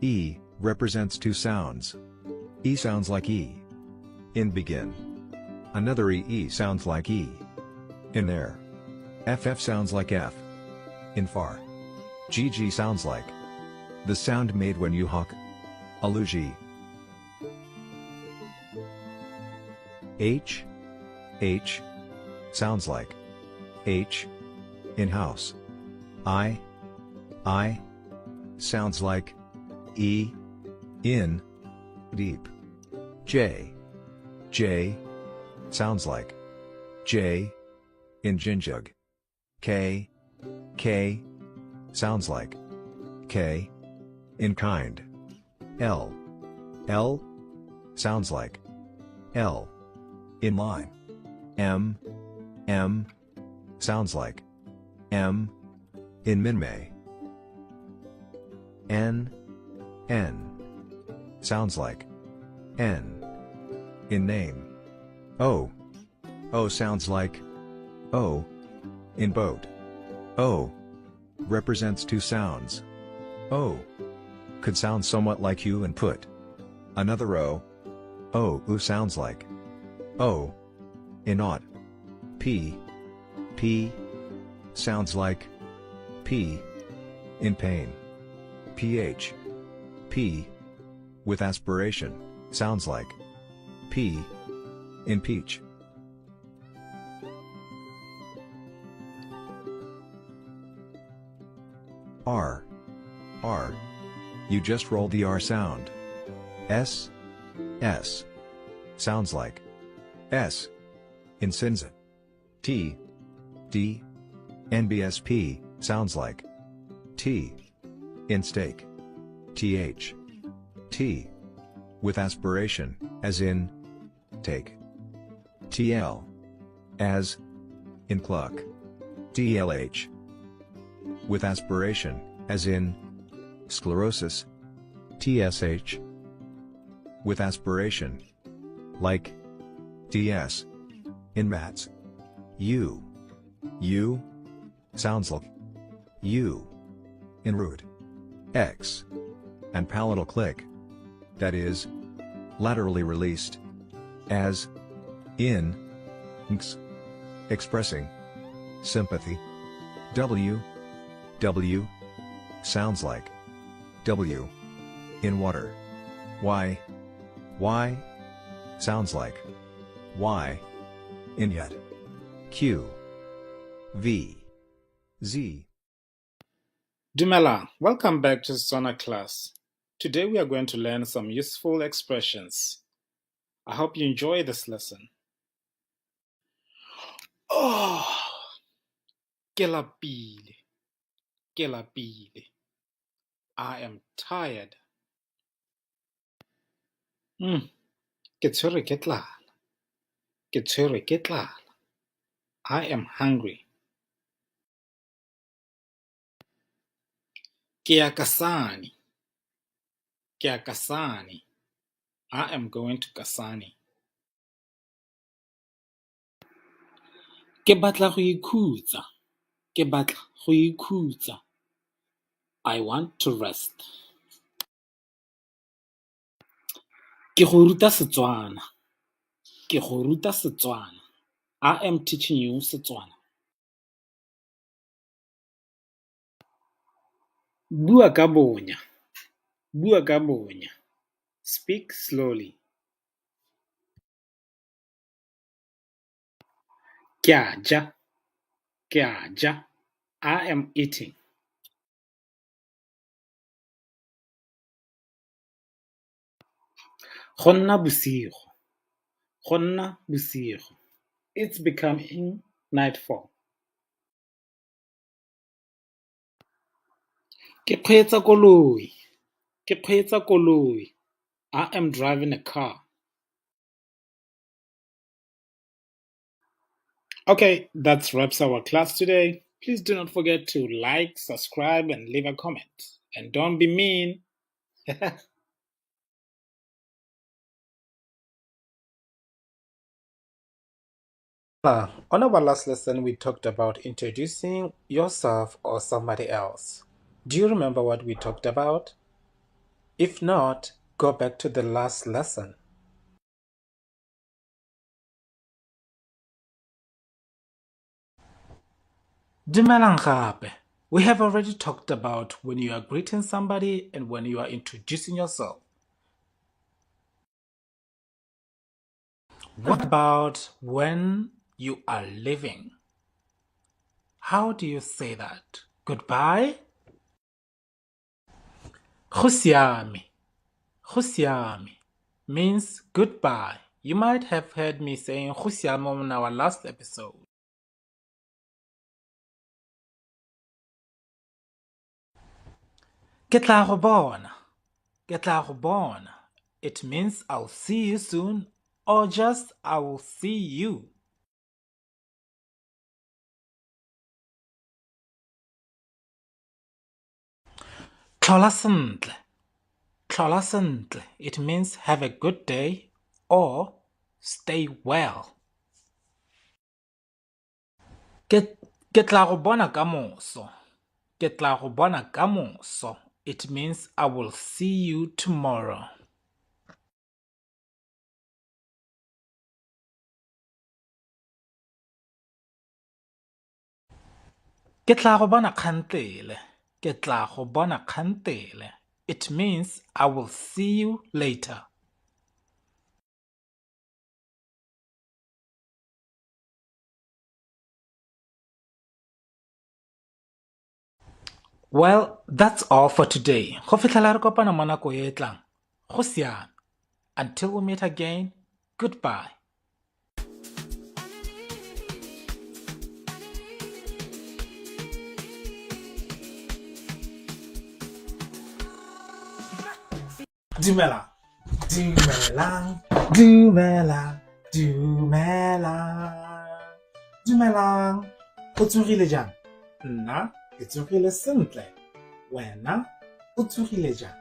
Speaker 7: E, represents two sounds. E sounds like E, in begin. Another E, E sounds like E, in there. FF sounds like F, in far. GG sounds like the sound made when you honk. Aluji. H, H, sounds like H. In house. I. I. Sounds like E. In. Deep. J. J. Sounds like J. In Jinjug. K. K. Sounds like K. In kind. L. L. Sounds like L. In line. M. M. Sounds like M. In Minmay. N. N. Sounds like N. In name. O. O sounds like O. In boat. O. Represents two sounds. O. Could sound somewhat like U and put. Another O. O U sounds like O. In ought. P. P. Sounds like P. In pain. PH. P. With aspiration, sounds like P. In peach. R. R. You just roll the R sound. S. S. Sounds like S. In Sinza. T. D. NBSP, sounds like T. In steak. TH. T. With aspiration, as in take. TL. As in cluck. DLH. With aspiration, as in sclerosis. TSH. With aspiration. Like DS. In mats. U. U. Sounds like U. In root. X. And palatal click. That is laterally released. As in nx. Expressing sympathy. W. W. Sounds like W. In water. Y. Y. Sounds like Y. In yet. Q. V. Z.
Speaker 1: Dumela, welcome back to Setswana class. Today we are going to learn some useful expressions. I hope you enjoy this lesson. Oh, ke lapile, ke lapile. I am tired. Ke tshwerwe ke tlala, ke tshwerwe ke tlala. I am hungry. Ke ya Kasane, ke ya Kasane. I am going to Kasane. Ke batla go ikhutsa, ke batla go ikhutsa. I want to rest. Ke go ruta Setswana, ke go ruta Setswana. I am teaching you Setswana. Bua ka bonya, bua ka bonya. Speak slowly. Ke a ja, ke a ja. I am eating. Go nna bosigo, go nna bosigo. It's becoming nightfall. Ke kgweetsa koloi, ke kgweetsa koloi. I am driving a car. Okay, that wraps our class today. Please do not forget to like, subscribe, and leave a comment. And don't be mean. On our last lesson, we talked about introducing yourself or somebody else. Do you remember what we talked about? If not, go back to the last lesson. Dumelang gape. We have already talked about when you are greeting somebody and when you are introducing yourself. What about when you are leaving? How do you say that? Goodbye? Go siame. Go siame means goodbye. You might have heard me saying go siame on our last episode. Ke tla go bona. Ke tla go bona. It means I'll see you soon or just I will see you. Tlhola sentle. Tlhola sentle. It means have a good day or stay well. Ke ke tla go bona ka moso. Ke tla go bona ka moso. It means I will see you tomorrow. Ke tla go bona kgantele. Ke tla go bona kgantele. It means I will see you later. Well, that's all for today. Go fitlhela re kopana mo nako e e tlang. Go siame. Until we meet again, goodbye. Dumelang. Dumelang. Dumelang. Dumelang. Dumelang. O tsogile jang? Nna ke tsogile sentle. Wena o tsogile jang?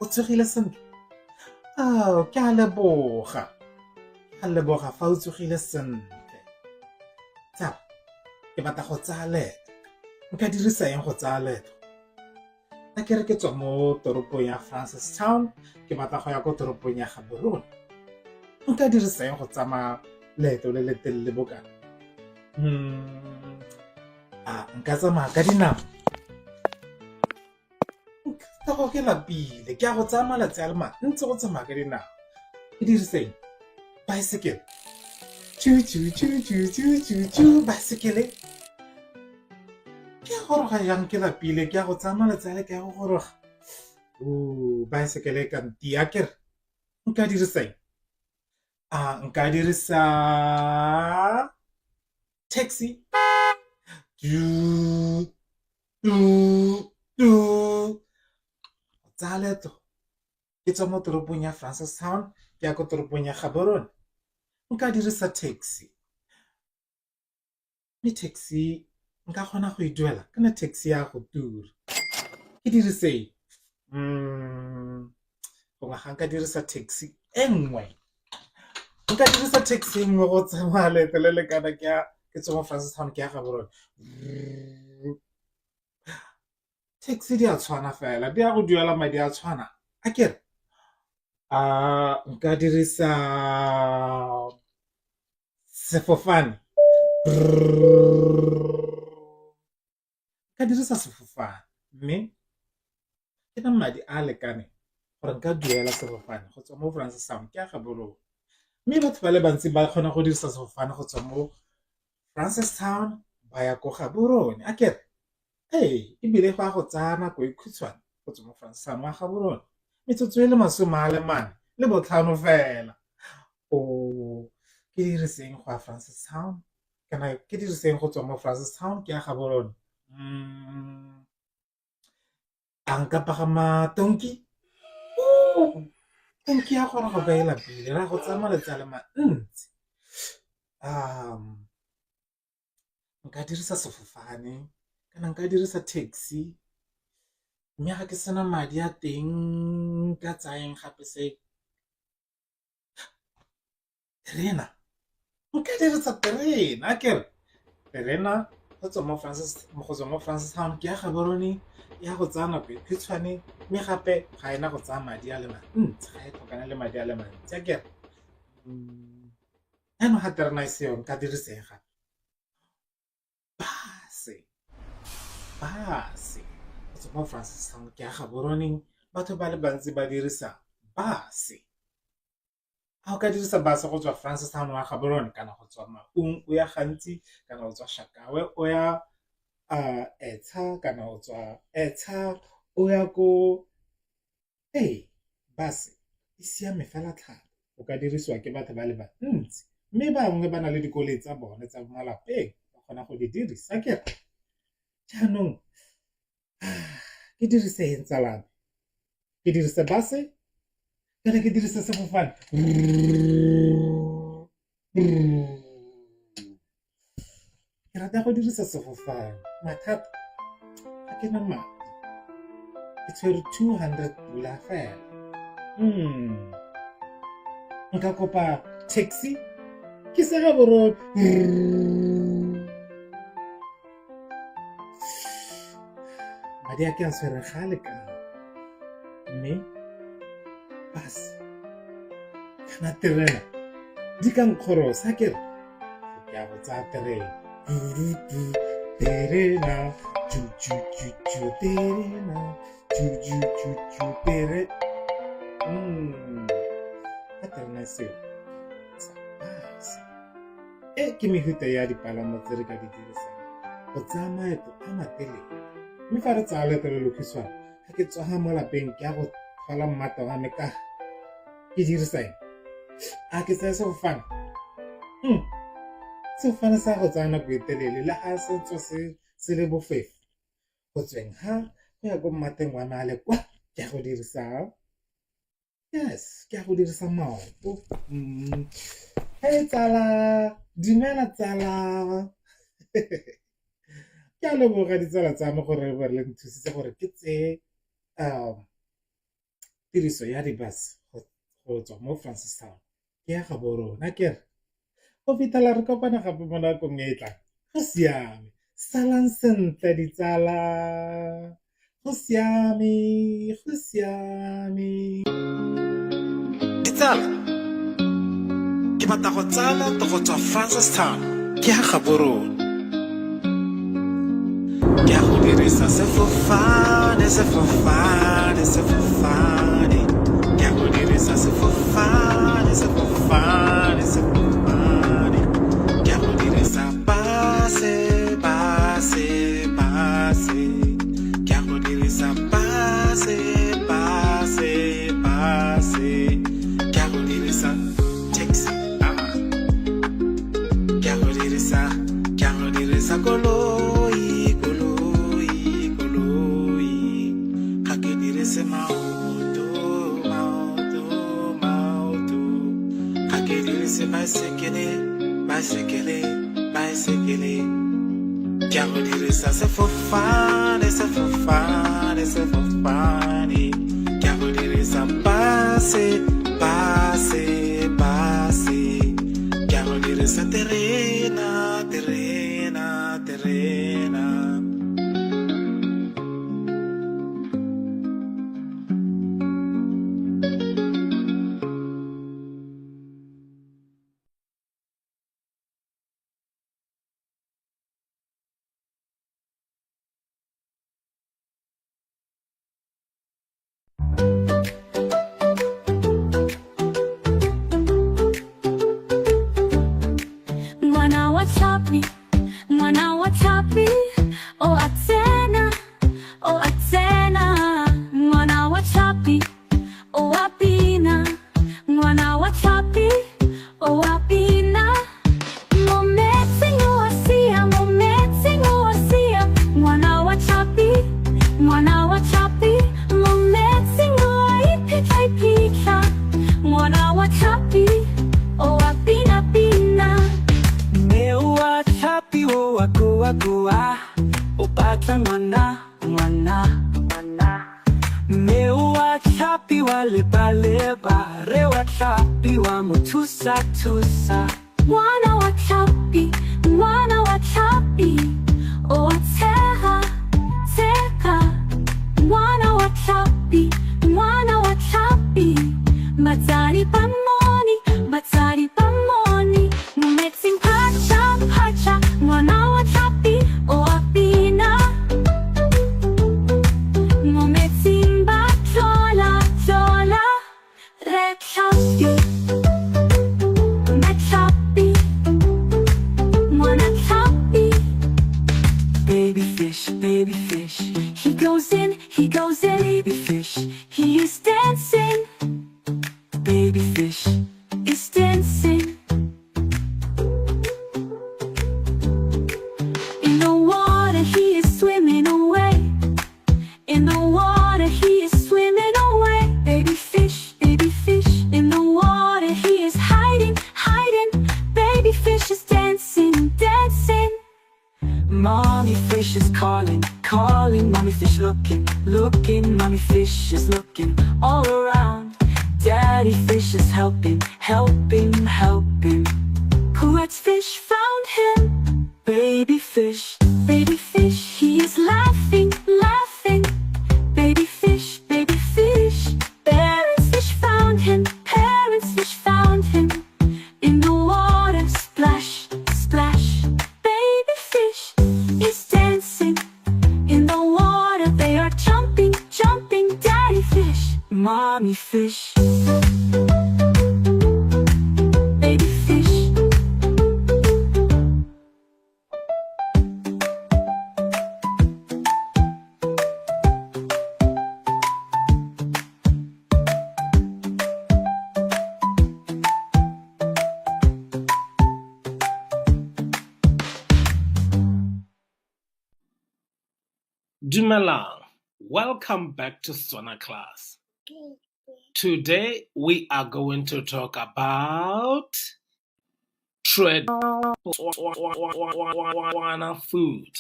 Speaker 1: O tsogile sentle? Ao, ke a leboga. Ke a leboga fa o tsogile sentle. Tsala, ke batla go tsaya leeto. Nka dirisa eng go tsaya leeto? A ke re ke tswa mo toropong ya Francistown ke batla go ya ko toropong ya Gaborone. Nka dirisa eng go tsamaya leeto le le telele bokana? A nka tsamaya ka dinao? Nka go ke lapile, ke a go tsaya malatsi a le mantsi go tsamaya ka dinao. Ke dirise eng? Baesekele. Tšhu tšhu tšhu tšhu tšhu tšhu tšhu baesekele. Ke a goroga jang ke lapile ke a go tsaya malatsi a le ke a go goroga. O baesekele e ka ntia kere nka dirisa eng? A nka dirisa taxi? Tu tu tu. Tsaya leeto ke tswa mo toropong ya Francistown ke ya ko toropong ya Gaborone nka dirisa taxi. Mme taxi nka kgona go e duela kana taxi ya go tura. Ke dirise eng? Gongwe ga nka dirisa taxi e nngwe, nka dirisa taxi e nngwe go tsamaya leeto le le kana ke ya ke tswa mo Francistown ke ya Gaborone. Taxi di a tshwana fela di a go duela madi a tshwana akere? A nka dirisa sefofane? Nka dirisa sefofane mme ke na madi a a lekaneng gore nka duela sefofane go tswa mo Francistown ke ya Gaborone. Mme batho ba le bantsi ba kgona go dirisa sefofane go tswa mo Francistown ba ya ko Gaborone akere? Ee, ebile go a go tsaya nako e khutshwane go tswa mo Francistown wa Gaborone, metsotso e le 45 fela. O ke diriseng go ya Francistown kana ke diriseng go tswa mo Francistown ke ya Gaborone? A nka pagama tonki? Tonki ya goroga ba e lapile, ra go tsaya malatsi a le mantsi. Nka dirisa sefofane kana nka dirisa taxi mme ga ke sena madi a teng nka tsayang gape se terena, nka dirisa terena akere terena go tswa mo go tswa mo Francistown ke ya Gaborone ya go tsaya nako e khutshwane mme gape ga ena go tsaya madi a le mantsi ga e tlhokane le madi a le mantsi akere. Jaanong ga terena e seyo nka dirisa eng gape? Base, base go tswa mo Francistown ke ya Gaborone batho ba le bantsi ba dirisa base. A o ka dirisa bus go tswa Francistown wa Gaborone kana go tswa Maun o ya Gantsi kana go tswa Shakawe o ya Etsha kana go tswa Etsha o ya ko ee bus e siame fela thata o ka dirisiwa ke batho ba le bantsi mme bangwe ba na le dikoloi tsa bone tsa malapeng ba kgona go di dirisa kere jaanong ke dirise eng tsalame ke dirise base kana ke dirise sefofane ke rata go dirisa sefofane mathata ga ke na madi ke tshwere 200 pula fela nka kopa taxi ke se ga borone madi a ke a tshwere ga a lekana mme bus kana terena di ka nkgorosa ke re ke ya go tsaya terena terena ju terena ju tere ka terena seo tsa bus E ke mehuta ya dipalamo tse re ka di dirisang go tsaya maeto a matelele. Mme fa re tsaya leeto le lokhutshwane, ga ke tsoga mo lapeng ke ya go tlhola mmata wa me ka ke dirisa eng? A ke tsaya sefofane? Sefofane sa go tsaya nako e telele le ga se tswa se le bofefo. Go tsweng ga go ya ko mmateng wa me a le kwa ke ya go dirisa Yes, ke a go dirisa maoto. Hey tsala, dumela tsala. Ke a leboga ditsala tsa me gore ba le nthusitse gore ke tseye tiriso ya di-bus go tswa mo Francistown ke ya Gaborone akere. Go fitlhela re kopana gape mo nakong e e tlang. Go siame. Salang sentle ditsala. Go siame, go siame.
Speaker 4: Ditsala, ke batla go tsaya leeto go tswa Francistown ke ya Gaborone. Ke ya go dirisa sefofane, sefofane, sefofane. Ke ya go dirisa sefofane, sefofane, sefofane. Ke ya go dirisa base, base, base. Ke ya go dirisa base, base, base. Ke ya go dirisa taxi. Ah. Ke a go dirisa, ke a go dirisa koloi, koloi, koloi. Ga ke dirise maoto, maoto, maoto. Ga ke dirise baesekele, baesekele, baesekele. Ke a go dirisa sefofane, sefofane, sefofane. Ke a go dirisa base, base, base. Ke a go dirisa terena, terena, terena.
Speaker 2: Ngwana wa tlhapi, ngwana wa tlhapi, o a tsena, o a tsena. Ngwana wa tlhapi, o a bina. Ngwana wa tlhapi, o a bina. Mo metsing o a sia, mo metsing o a sia. Ngwana wa tlhapi, ngwana wa tlhapi, mo metsing o a iphitlha iphitlha. Ngwana wa tlhapi, o a bina bina.
Speaker 3: Mme o a tlhapi o a goa goa, o batla ngwana ngwana. Mme o a tlhapi wa leba leba, re wa tlhapi wa mo thusa thusa.
Speaker 2: Ngwana wa tlhapi, ngwana wa tlhapi, o a tshega, tshega. Ngwana wa tlhapi, ngwana wa tlhapi, batsadi ba mmone, batsadi ba mmone. Mo metsing phatša, phatša, ngwana wa tlhapi, o a bina. Mo metsing ba tlola, tlola, re tlhapi.
Speaker 3: Daddy fish is calling, calling. Mommy fish looking, looking. Mommy fish is looking all around. Daddy fish is helping, helping, helping. Puet's fish found him. Baby fish, he is laughing, laughing. Baby fish, baby fish. Parents fish found him, parents fish found him. In the water, splash, splash. Baby fish is dancing in the water. They are jumping, jumping. Daddy fish, mommy fish. Baby fish.
Speaker 1: Dumelang. Welcome back to Setswana class. Today we are going to talk about Tswana food.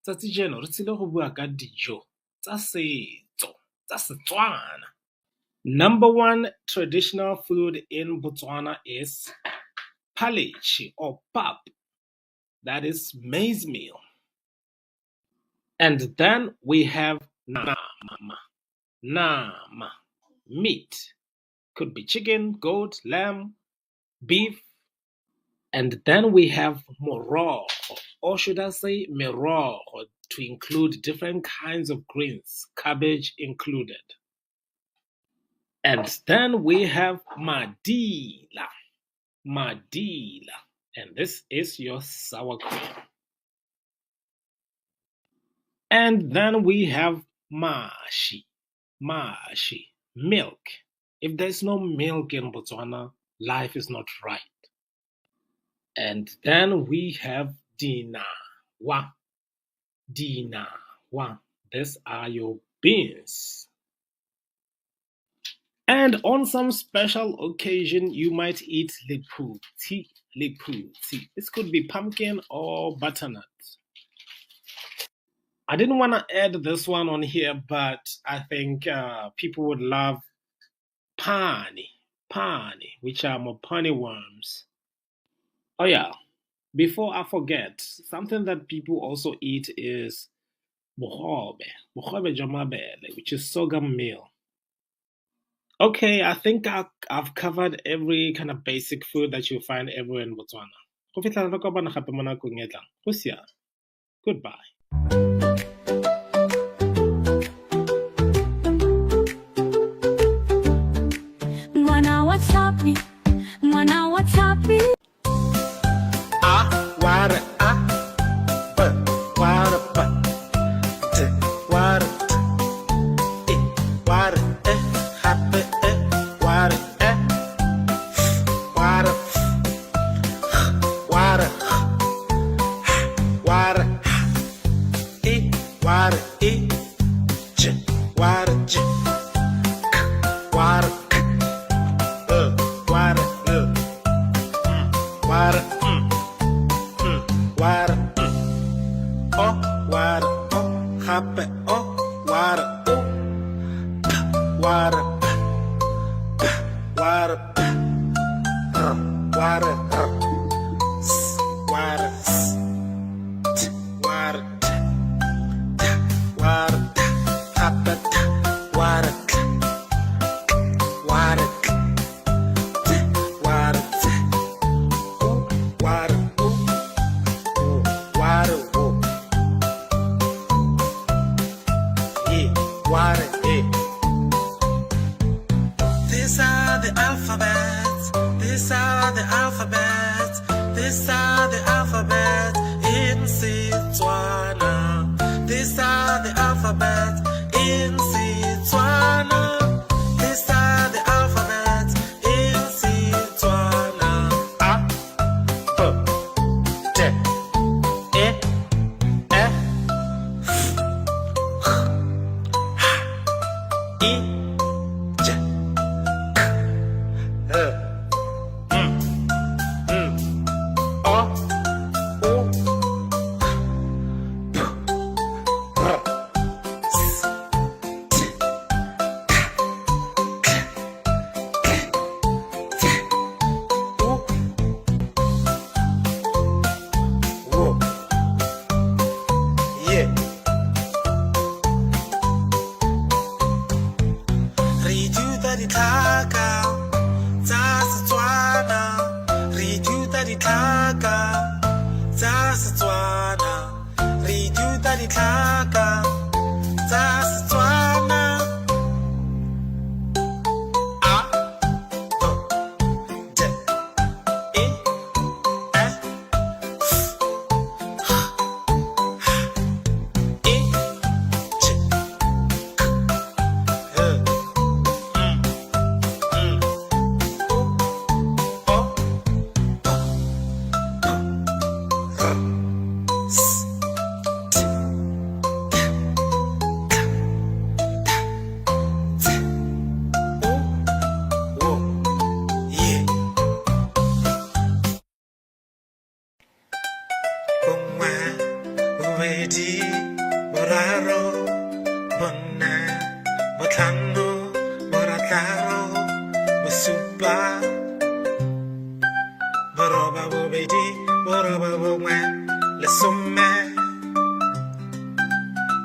Speaker 1: Tsatsi jeno re tsile go bua ka dijo tsa setso tsa Setswana. Number one traditional food in Botswana is phaleche or pap. That is maize meal. And then we have nama. Nama, meat. Could be chicken, goat, lamb, beef. And then we have morogo, or should I say merogo, to include different kinds of greens, cabbage included. And then we have madila, madila, and this is your sour cream. And then we have mashi, mashi, milk. If there's no milk in Botswana, life is not right. And then we have dinawa, dinawa. These are your beans. And on some special occasion, you might eat lephutsi, lephutsi. This could be pumpkin or butternut. I didn't want to add this one on here, but I think people would love pani, pani, which are mopani worms. Oh yeah, before I forget, something that people also eat is bogobe, bogobe jwa mabele, which is sorghum meal. Okay, I think I've covered every kind of basic food that you find everywhere in Botswana. Go fitlhela re kopana gape mo nakong e tlang. Go siame. Goodbye.
Speaker 2: Ngwana wa tlhapi, ngwana wa tlhapi.
Speaker 4: A wa re A, B wa re B, D wa re D, E wa re E, gape E wa re E, F wa re F, G wa re G, H wa re H, I wa re I, J wa re J, K wa re K, L wa re L, M wa re M, M wa re M, O wa re O, gape O wa re O, P wa re P, P wa re P, R wa re R, S wa re S, T wa re T, T wa re T, gape T wa re T, K wa re K, T wa re T, U wa re U, W wa re W, E wa re E. These are the alphabets. These are the alphabets. These are the alphabets in Setswana. These are the alphabets in Setswana. These are the alphabets in Setswana. A B D E F G H I J K L M N O U P ditlhaka tsa Setswana. Re ithuta ditlhaka tsa Setswana. A B D E F G H I J K L M N O O P Q R S T K T U W Y. Bongwe, bobedi, boraro, bone, botlhano, borataro, bosupa, boroba bobedi, boroba bongwe, lesome,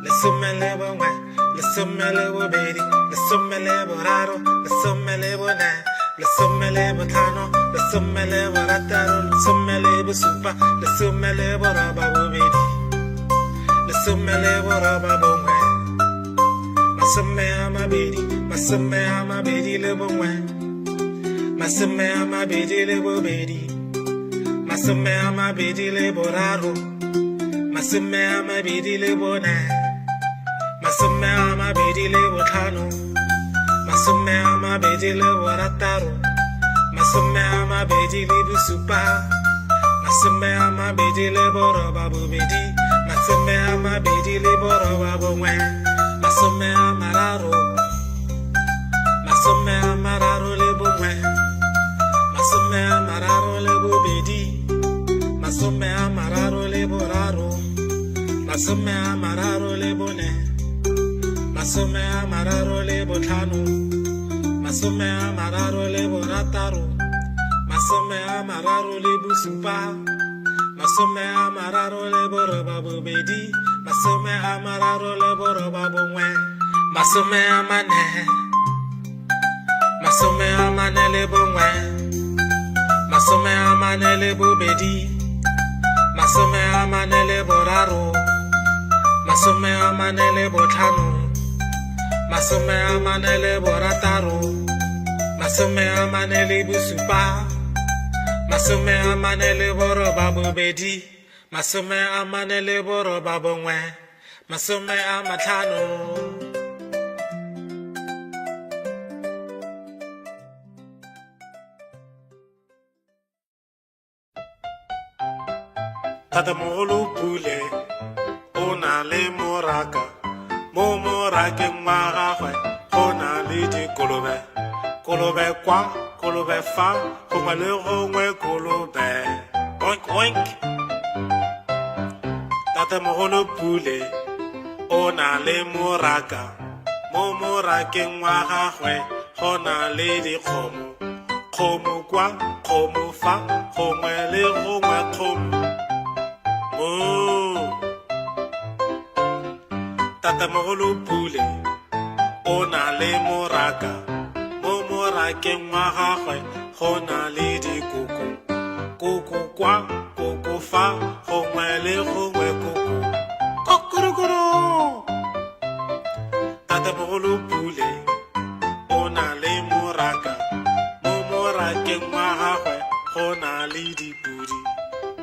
Speaker 4: lesome le bongwe, lesome le bobedi, lesome le boraro, lesome le bone, lesome le botlhano, lesome le borataro, lesome le bosupa, lesome le boroba bobedi, lesome le boroba bongwe, masome a mabedi, masome a mabedi le bongwe, masome a mabedi le bobedi, masome a mabedi le boraro, masome a mabedi le bone, masome a mabedi le botlhano, masome a mabedi le borataro, masome a mabedi le bosupa, masome a mabedi le boroba bobedi, masome a mabedi le boroba bongwe, masome a mararo, masome a mararo le bongwe, masome a mararo le bobedi, masome a mararo le boraro, masome a mararo le bone, masome a mararo le botlhano, masome a mararo le borataro, masome a mararo le bosupa, masome a mararo le boroba bobedi, masome a mararo le boroba bongwe, masome a mane, masome a mane le bongwe, masome a mane le bobedi, masome a mane le boraro, masome a mane le botlhano, masome a mane le borataro, masome a mane le bosupa, masome a mane le boroba bobedi, masome a mane le boroba bongwe, masome a matlhano. Tatemogolo Pule o na le moraka, mo morakeng wa gagwe go na le dikolobe, kolobe kwa, kolobe fa, gongwe le gongwe kolobe. Oink oink. Tatemogolo Pule o na le moraka, mo morakeng wa gagwe go na le dikgomo, kgomo kwa, kgomo fa, gongwe le gongwe kgomo. Moo. Tatemogolo Pule o na le moraka, mo morakeng wa gagwe go na le dikoko, koko kwa, koko fa, gongwe le gongwe koko. Kokorokoro. Tatemogolo Pule o na le moraka, mo morakeng wa gagwe go na le dipudi,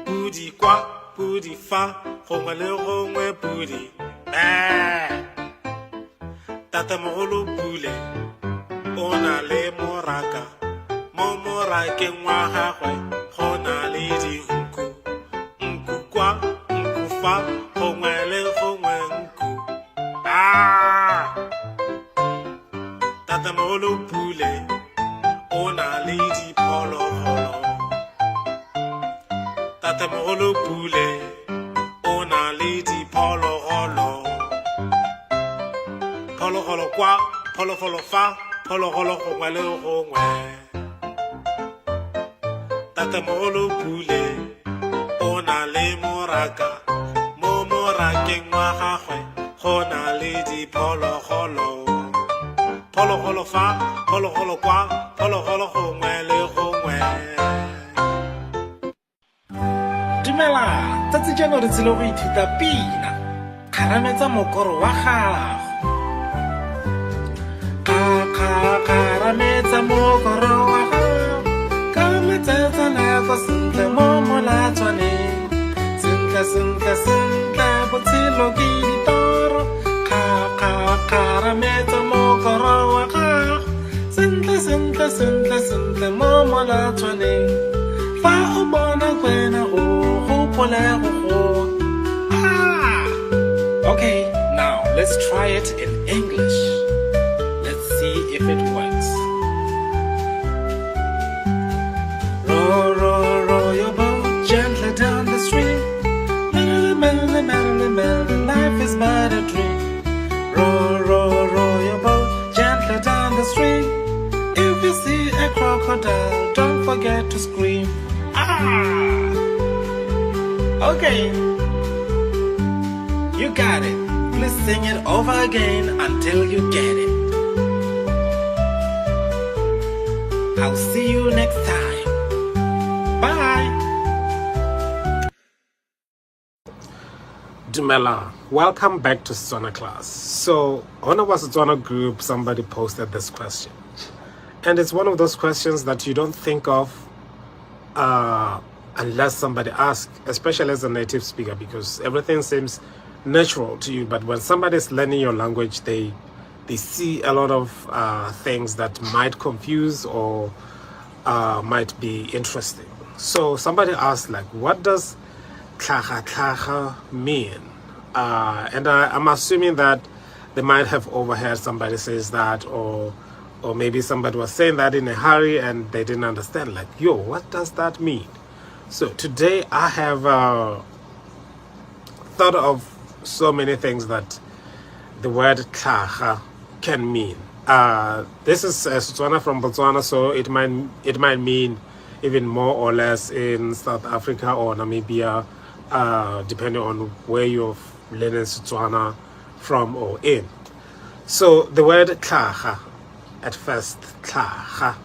Speaker 4: pudi kwa, pudi fa, gongwe le gongwe pudi. Mee. Tatemogolo Pule o na le moraka, mo morakeng wa gagwe go na le dinku, nku kwa, nku fa, gongwe le gongwe nku. Ah! Tatemogolo Pule o na le diphologolo. Tatemogolo Pule o na le diphologolo. Phologolo kwa, phologolo fa, phologolo gongwe le gongwe. Tatemogolo Pule o na le moraka, mo morakeng wa gagwe go na le diphologolo. Phologolo fa, phologolo kwa, phologolo gongwe le gongwe. Dumela, tsatsi jeno re tsile go ithuta pina. Kgarametsa mokoro wa gago. Kgarametsa mokoro wa gago. Ka metsetsaneko sentle mo molatswaneng. Sentle, sentle, sentle, botshelo ke ditoro. Kgarametsa mokoro wa gago. Sentle, sentle, sentle, sentle mo molatswaneng. Fa o bona kwena o gopole go goa. Ah! Okay, now let's try it in English. Let's see if it works. Row, row, row your boat gently down the stream. Merrily, merrily, merrily, merrily, life is but a dream. Row, row, row your boat gently down the stream. If you see a crocodile, don't forget to scream. Ah! Okay. You got it. Please sing it over again until you get it. I'll see you next time. Bye. Dumela, welcome back to Setswana class. So, on our Setswana group, somebody posted this question. And it's one of those questions that you don't think of unless somebody asks, especially as a native speaker, because everything seems natural to you. But when somebody is learning your language, they see a lot of things that might confuse or might be interesting. So somebody asked, like, what does tlhaga tlhaga mean? And I'm assuming that they might have overheard somebody says that, or maybe somebody was saying that in a hurry and they didn't understand. Like, yo, what does that mean? So today I have thought of so many things that the word tlhaga can mean. This is Setswana from Botswana, so it might mean even more or less in South Africa or Namibia, depending on where you're learning Setswana from or in. So the word tlhaga, at first, tlhaga,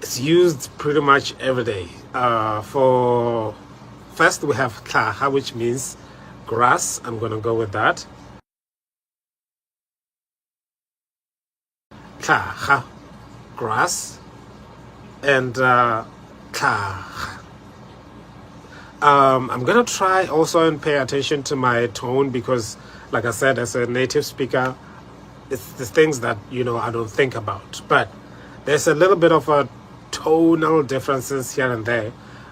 Speaker 4: it's used pretty much every day. For first, we have tlhaga, which means grass. I'm gonna go with that. Tlhaga, grass, and tlhaga. I'm gonna try also and pay attention to my tone because, like I said, as a native speaker, it's the things that I don't think about. But there's a little bit of a tonal differences here and there.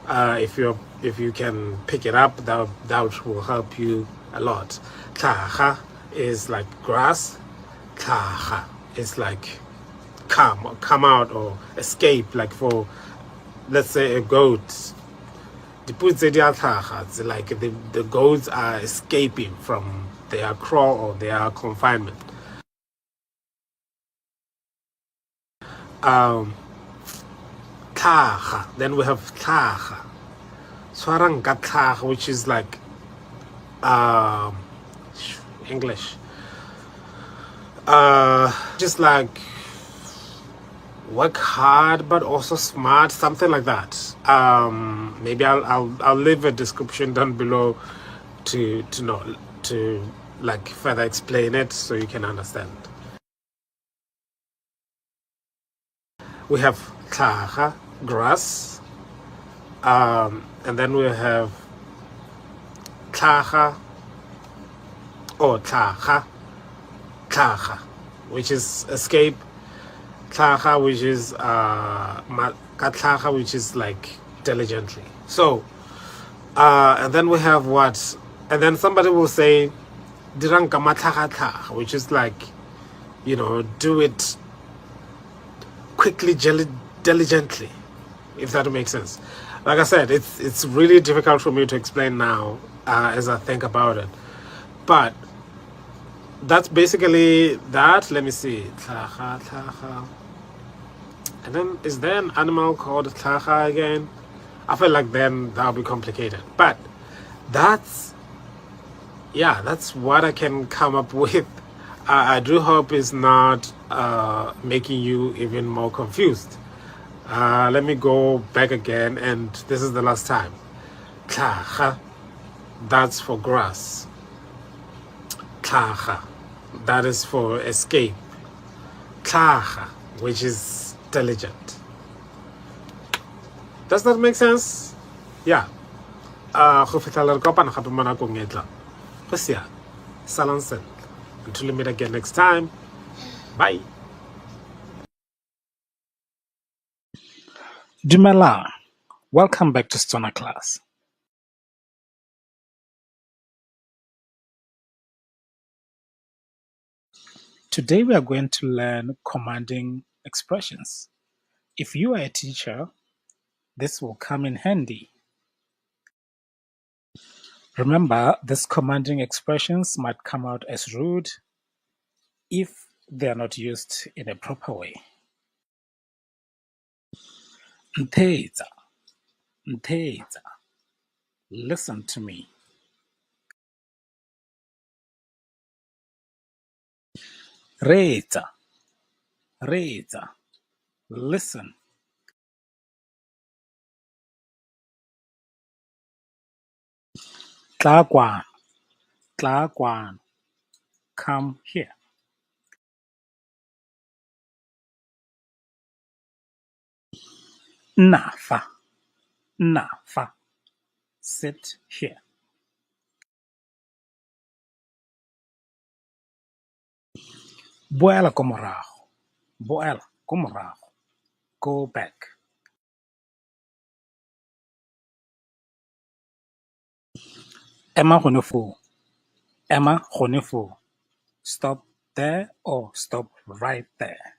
Speaker 4: If you can pick it up, that will help you a lot. Tlhaga is like grass. Tlhaga is like come or come out or escape. Like for, let's say, a goat. Diputse di a tlhaga. It's like the goats are escaping from their kraal or their confinement. Tlhaga. Then we have tlhaga. Tshwarang ka tlhaga, which is like English. Just like work hard but also smart, something like that. Maybe I'll leave a description down below to know to like further explain it so you can understand. We have tlhaga, grass, and then we have tlhaga or tlhaga, tlhaga, which is escape. Tlhaga, which is ka tlhaga, which is like diligently. So, and then we have what? And then somebody will say, dirang ka matlhagatlhaga, which is like, do it quickly, diligently, if that makes sense. Like I said, it's really difficult for me to explain now as I think about it, but that's basically that. Let me see. Tlhaga, tlhaga. And then is there an animal called tlhaga again? I feel like then that'll be complicated. But that's what I can come up with. I do hope it's not making you even more confused. Let me go back again, and this is the last time. Tlhaga, that's for grass. Tlhaga, that is for escape. Tlhaga, which is diligent. Does that make sense? Yeah. Go fitlhela re kopana gape mo nakong e tlang. Go siame. Salang sentle. Until we meet again next time. Bye.
Speaker 1: Dumelang. Welcome back to Setswana class. Today we are going to learn commanding expressions. If you are a teacher, this will come in handy. Remember, these commanding expressions might come out as rude if they are not used in a proper way. Ntheetsa, ntheetsa. Listen to me. Reetsa, reetsa. Listen. Tla kwano, tla kwano. Come here. Nna fa, nna fa. Sit here. Boela ko morago, boela ko morago. Go back. Ema gone foo, ema gone foo. Stop there or stop right there.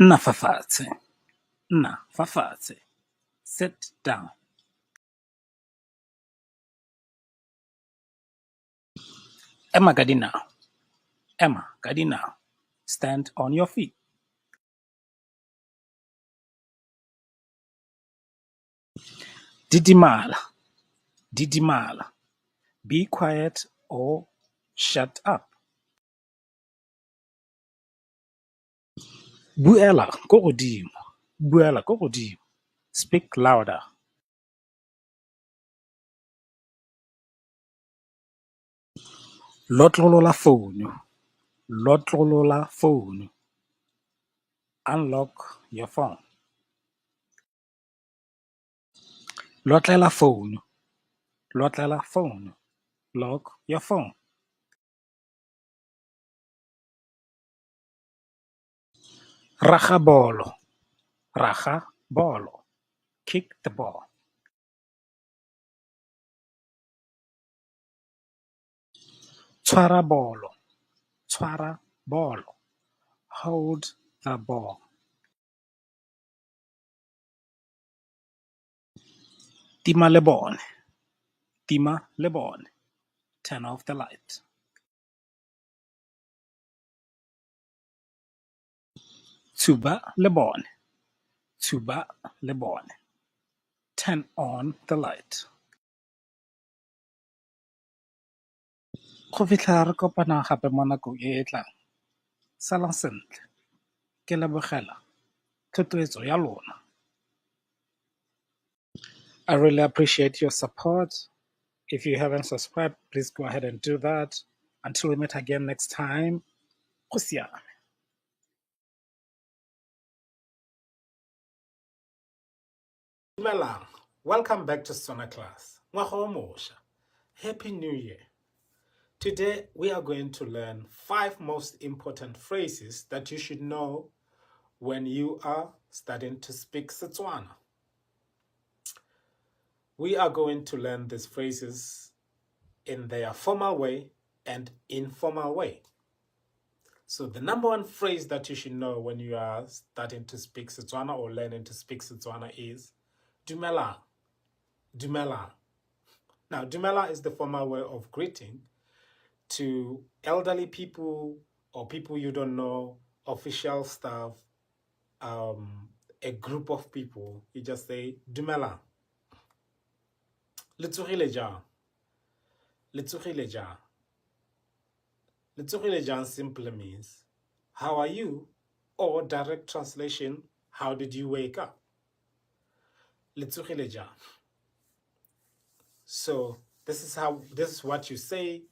Speaker 1: Nna fa fatshe, nna fa fatshe. Sit down. Ema ka dinao, ema ka dinao. Stand on your feet. Didimala, didimala. Be quiet or shut up. Buela ko godimo, buela ko godimo. Speak louder. Lotlolola founu, lotlolola founu. Unlock your phone. Lotlela founu, lotlela founu. Lock your phone. Raga bolo, raga bolo. Kick the ball. Tshwara bolo, tshwara bolo. Hold the ball. Tima lebone, tima lebone. Turn off the light. Tshuba lebone, tshuba lebone. Turn on the light. Go fitlhela re kopana gape mo nakong e e tlang. Salang sentle. Ke lebogela thotloetso ya lona. I really appreciate your support. If you haven't subscribed, please go ahead and do that. Until we meet again next time, go siame.
Speaker 4: Dumelang. Welcome back to Setswana class. Ngwaga o mosha. Happy New Year. Today we are going to learn 5 most important phrases that you should know when you are starting to speak Setswana. We are going to learn these phrases in their formal way and informal way. So the number one phrase that you should know when you are starting to speak Setswana or learning to speak Setswana is Dumela. Dumela. Now, Dumela is the formal way of greeting to elderly people or people you don't know, official staff, a group of people. You just say Dumela. Le tsogile jang? Le tsogile jang? Le tsogile jang simply means how are you
Speaker 1: Or direct translation, how did you wake up? Le tsogile jang? So this is what you say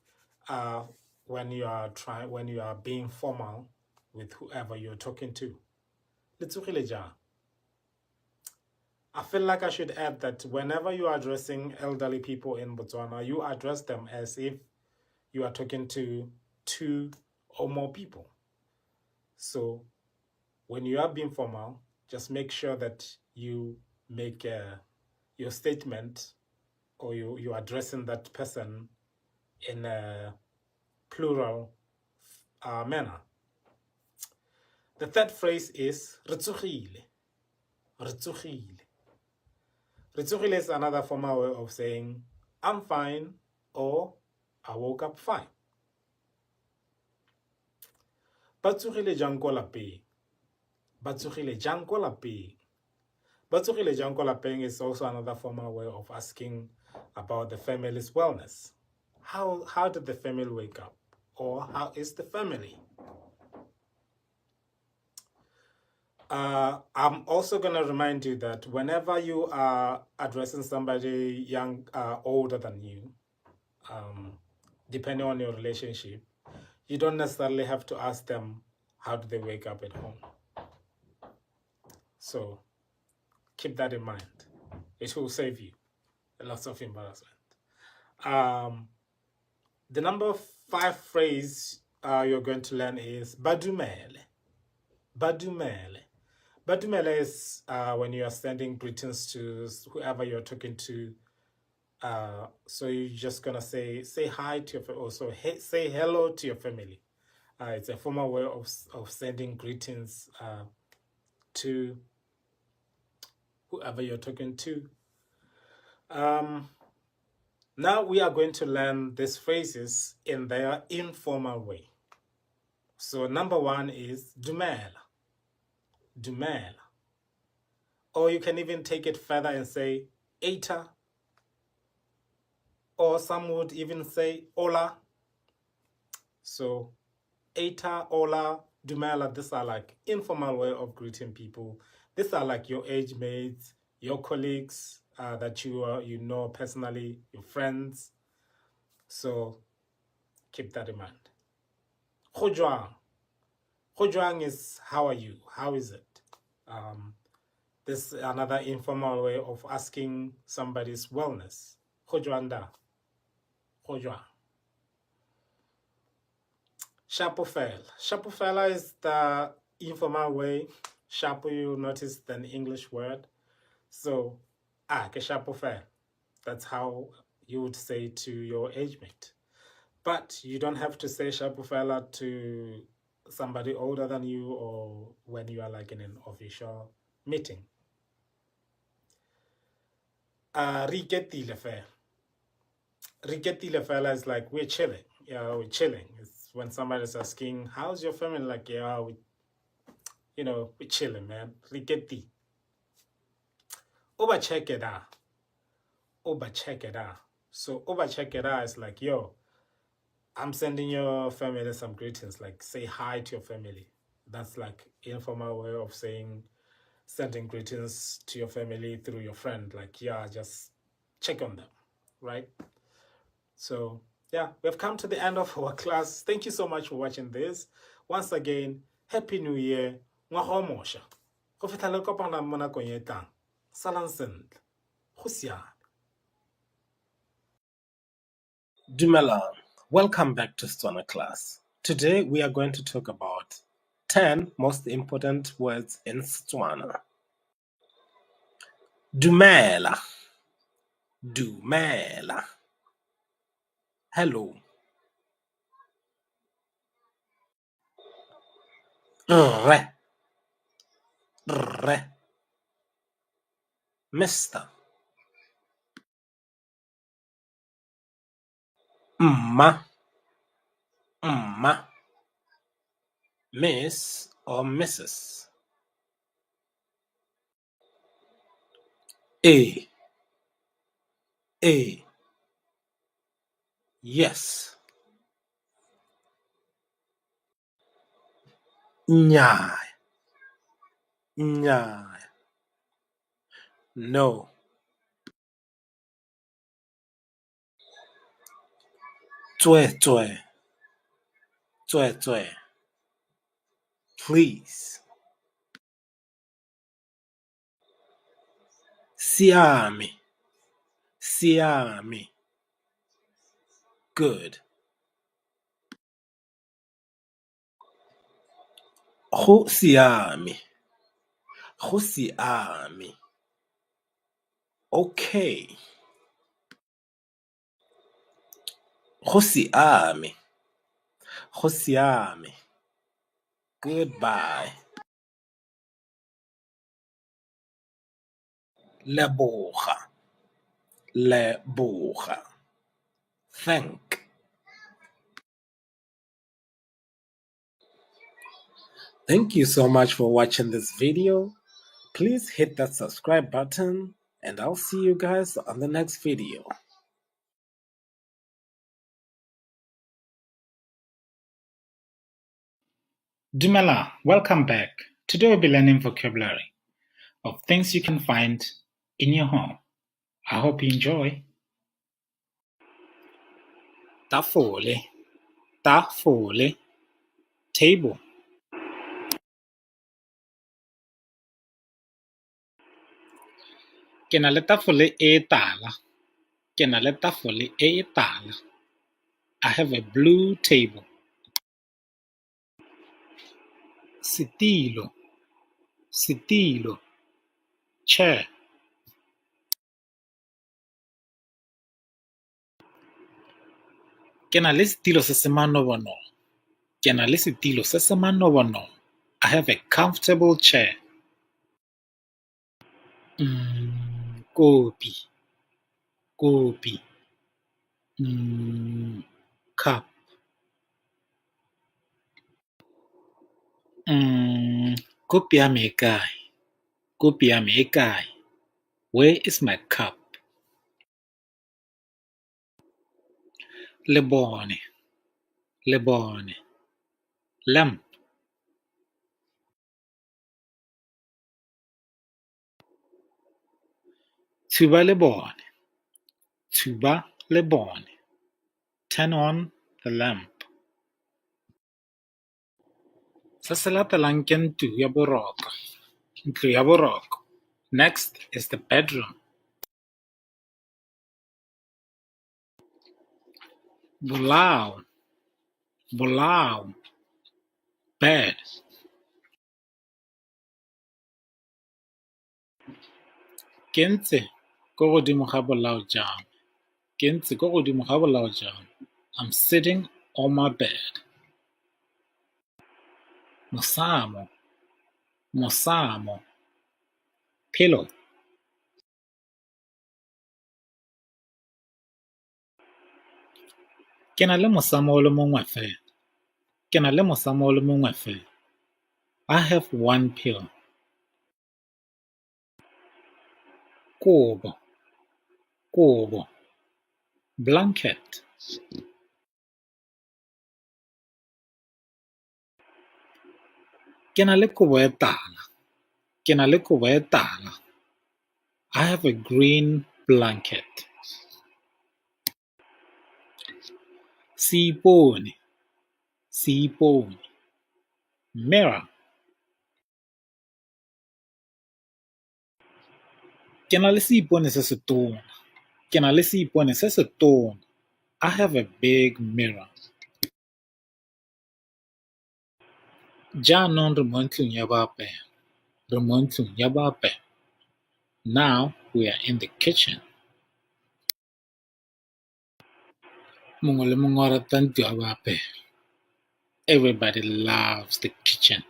Speaker 1: when you are trying when you are being formal with whoever you're talking to. Le tsogile jang? I feel like I should add that whenever you are addressing elderly people in Botswana, you address them as if you are talking to two or more people. So when you are being formal, just make sure that you make your statement or you're addressing that person in a plural manner. The third phrase is re tsogile. Re tsogile. Re tsogile is another formal way of saying I'm fine or I woke up fine. Ba tsogile jang ko lapeng? Ba tsogile jang ko lapeng? Ba tsogile jang ko lapeng is also another formal way of asking about the family's wellness. How did the family wake up? Or how is the family? I'm also going to remind you that whenever you are addressing somebody young, older than you, depending on your relationship, you don't necessarily have to ask them how do they wake up at home. So keep that in mind. It will save you a lot of embarrassment. The number 5 phrase you're going to learn is Badumele. Badumele. Badumele is when you are sending greetings to whoever you're talking to. So you're just gonna say hi to your, also hey, say hello to your family. It's a formal way of sending greetings to whoever you're talking to. Now we are going to learn these phrases in their informal way. So number 1 is dumela. Dumela. Or you can even take it further and say eta. Or some would even say hola. So eta, hola, dumela, these are like informal way of greeting people. These are like your age mates, your colleagues that you know personally, your friends. So keep that in mind. Go jwang. Go jwang is how are you? How is it? This is another informal way of asking somebody's wellness. Go jwang da? Go jwang. Shapo fela. Shapo fela is the informal way. Shapo, you notice an English word. So, ke shapo fela. That's how you would say to your age mate. But you don't have to say shapo fela to somebody older than you or when you are in an official meeting. Re iketile fela. Re iketile fela is like we're chilling. Yeah, we're chilling. It's when somebody's asking, how's your family? Like, yeah, we're chilling, man. Re iketile. Oba check it out. Oba check it out. So oba check it out is like, yo, I'm sending your family some greetings. Like, say hi to your family. That's like informal way of saying sending greetings to your family through your friend. Like, yeah, just check on them, right? We've come to the end of our class. Thank you so much for watching this. Once again, Happy New Year. Ngwaga o mosha. Go fitlha le kopana mo nakong e tlang. Salang sentle. Go siame. Dumelang. Welcome back to Setswana class. Today we are going to talk about 10 most important words in Setswana. Dumela. Dumela. Hello. Rre. Rre. Mister. Mma. Mma. Miss or Mrs. A. A. Yes. Nnyaa.
Speaker 4: Nnyaa, no. Tsweetswee, tsweetswee, please. Siame, siame, good. Go siame, go siame, okay. Go siame, go siame, goodbye. Leboga, leboga, thank. Thank you so much for watching this video. Please hit that subscribe button and I'll see you guys on the next video.
Speaker 1: Dumela, welcome back. Today we'll be learning vocabulary of things you can find in your home. I hope you enjoy. Tafole, tafole, table. Ke na le tafole e tala. Ke na le tafole e tala. I have a blue table. Setilo, setilo, chair. Ke na le setilo se se manobonobo. Ke na le setilo se se manobonobo. I have a comfortable chair. Kopi, kopi, cup. Kopi ya me e kae? Kopi ya me e kae? Where is my cup? Lebone, lebone, lamp. Tshuba lebone, tshuba lebone, turn on the lamp. Se se latelang ke ntlo ya boroko, ntlo ya boroko. Next is the bedroom. Bolao, bolao, bed. Ke ntse ko godimo ga bolao jwa me. Ke ntse ko godimo ga bolao jwa me. I'm sitting on my bed. Mosamo, mosamo, pillow. Ke na le mosamo o le mongwe fela. Ke na le mosamo o le mongwe fela. I have one pillow. Kobo, kobo, blanket. Ke na le kobo e tala. Ke na le kobo e tala. I have a green blanket. Seipone, seipone, mirror. Ke na le seipone se setona. Ke na le seipone se setona. I have a big mirror. Jaanong re mo ntlong ya boapelo. Re mo ntlong ya boapelo. Now we are in the kitchen. Mongwe le mongwe o rata ntlo ya boapelo. Everybody loves the kitchen.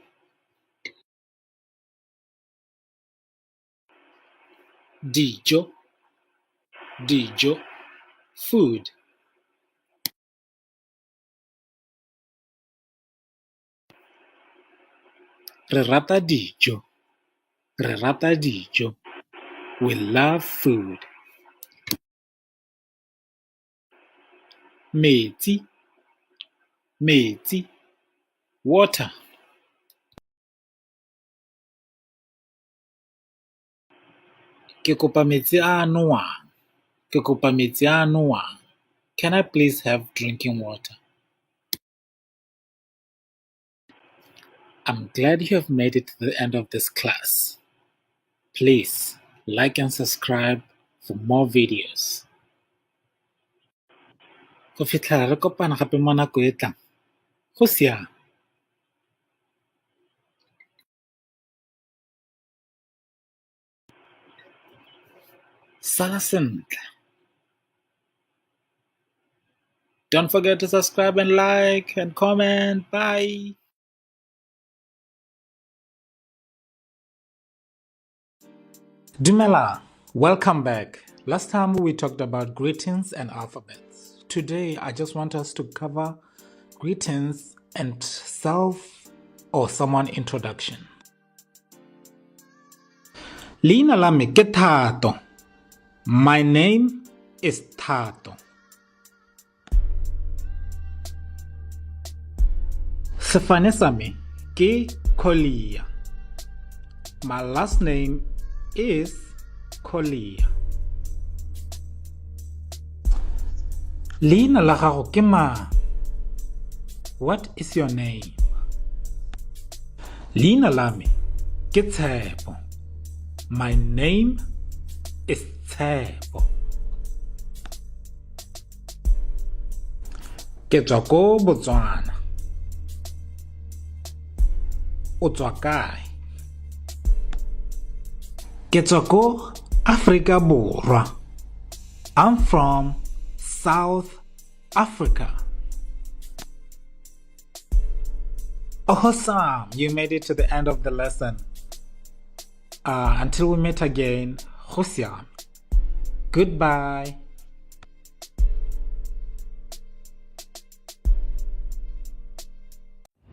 Speaker 1: Dijo, dijo, food. Re rata dijo, re rata dijo. We love food. Metsi, metsi, water. Ke kopa metsi a a nowang. Ke kopa metsi a a nowang. Can I please have drinking water? I'm glad you have made it to the end of this class. Please like and subscribe for more videos. Go fitlhela re kopana gape mo nako e tlang. Go siame. Sala sentle. Don't forget to subscribe and like and comment. Bye. Dumela, welcome back. Last time we talked about greetings and alphabets. Today I just want us to cover greetings and self or someone introduction. Leina la me ke Thato. My name is Thato. Sefane sa me ke Collier. My last name is Collier. Leina la gago ke mang? What is your name? Leina la me ke Tshepo. My name is Tshepo. Ke tswa ko Botswana. O tswa kae? Ke tswa ko Afrika Borwa. I'm from South Africa. Awesome! You made it to the end of the lesson. Until we meet again, go siame. Goodbye.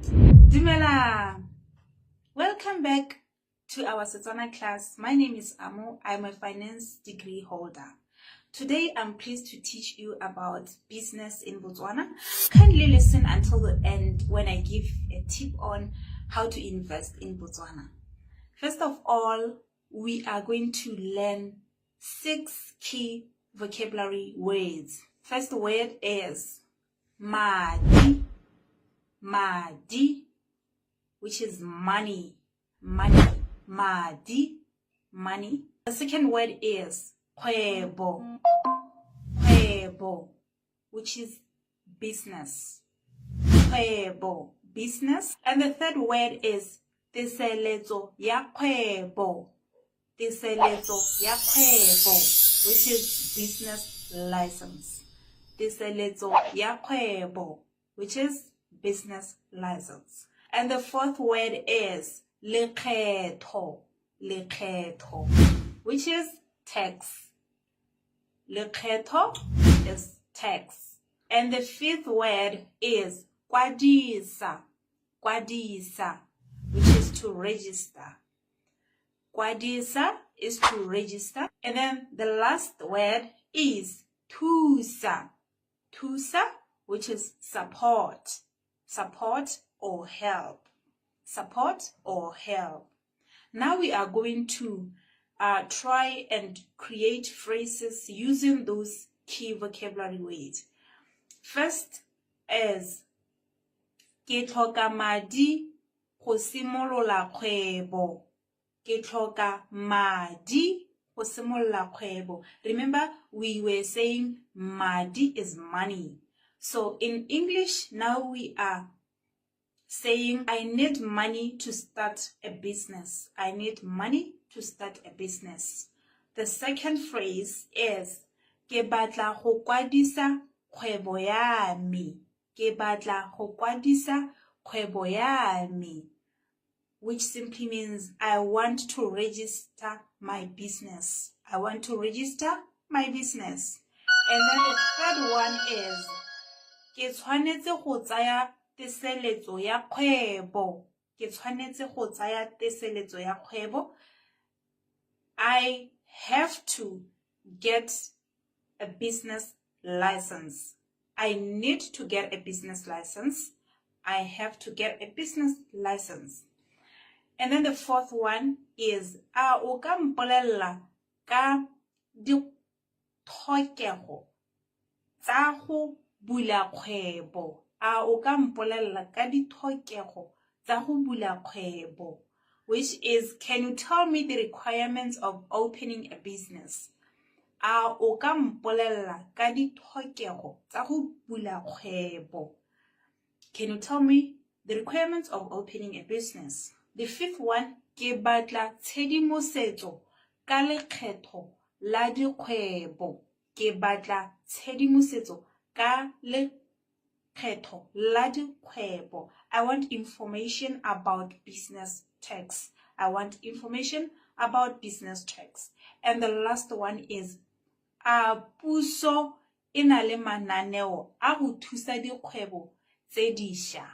Speaker 5: Dumela! Welcome back to our Setswana class. My name is Amo. I'm a finance degree holder. Today, I'm pleased to teach you about business in Botswana. Kindly listen until the end when I give a tip on how to invest in Botswana. First of all, we are going to learn 6 key vocabulary words. First word is madi, madi, which is money, money, madi, money. The second word is kgwebo, kgwebo, which is business, kgwebo, business. And the third word is teseletso ya kgwebo, teseletso ya kgwebo, which is business license. Teseletso ya kgwebo, which is business license. And the fourth word is lekgetho, lekgetho, which is tax. Lekgetho is tax. And the fifth word is kwadisa, kwadisa, which is to register. Kwadisa is to register. And then the last word is thusa, thusa, which is support, support or help, support or help. Now we are going to try and create phrases using those key vocabulary words. First is ke tlhoka madi go simolola kgwebo. Ke tlhoka madi go simolola kgwebo. Remember, we were saying madi is money. So in English, now we are saying I need money to start a business. I need money to start a business. The second phrase is ke batla go kwadisa kgwebo ya me. Ke batla go kwadisa kgwebo ya me, which simply means I want to register my business. I want to register my business. And then the third one is ke tshwanetse go tsaya teseletso ya kgwebo. Ke tshwanetse go tsaya teseletso ya kgwebo. I have to get a business license. I need to get a business license. I have to get a business license. And then the fourth one is a o ka mpolella ka ditlhokego tsa go bula kgwebo? A o ka mpolelela ka ditlhokego tsa go bula kgwebo? Which is, can you tell me the requirements of opening a business? A o ka mpolelela ka ditlhokego tsa go bula kgwebo? Can you tell me the requirements of opening a business? The fifth one, ke batla tshedimosetso ka lekgetho la dikgwebo. Ke batla tshedimosetso ka lekgetho la dikgwebo. I want information about business tax. I want information about business tax. And the last one is, a puso e na le mananeo a go thusa dikgwebo tse dišwa?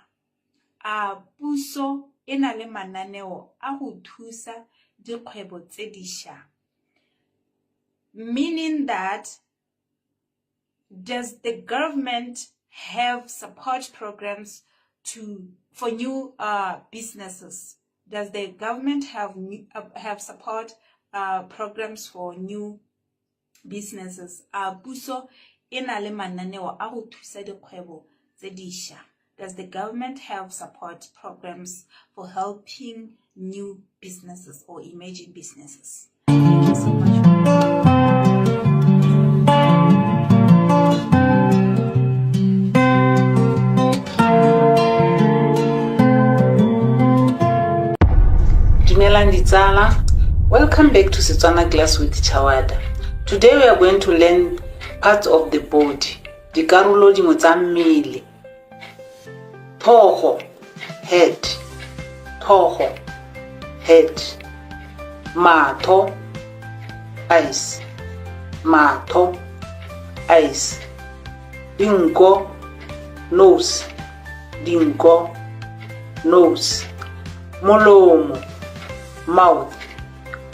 Speaker 5: A puso e na le mananeo a go thusa dikgwebo tse dišwa? Meaning that, does the government have support programs to for new businesses? Does the government have support programs for new businesses? A puso e na le mananeo a go thusa dikgwebo tse dišwa? Does the government have support programs for helping new businesses or emerging businesses? Thank you so much.
Speaker 6: Dumelang ditsala. Welcome back to Setswana class with Chawada. Today we are going to learn parts of the body. Dikarolo dingwe tsa mmele. Tlhogo, head. Tlhogo, head. Matho, eyes. Matho, eyes. Dinko, nose. Dinko, nose. Molomo, mouth.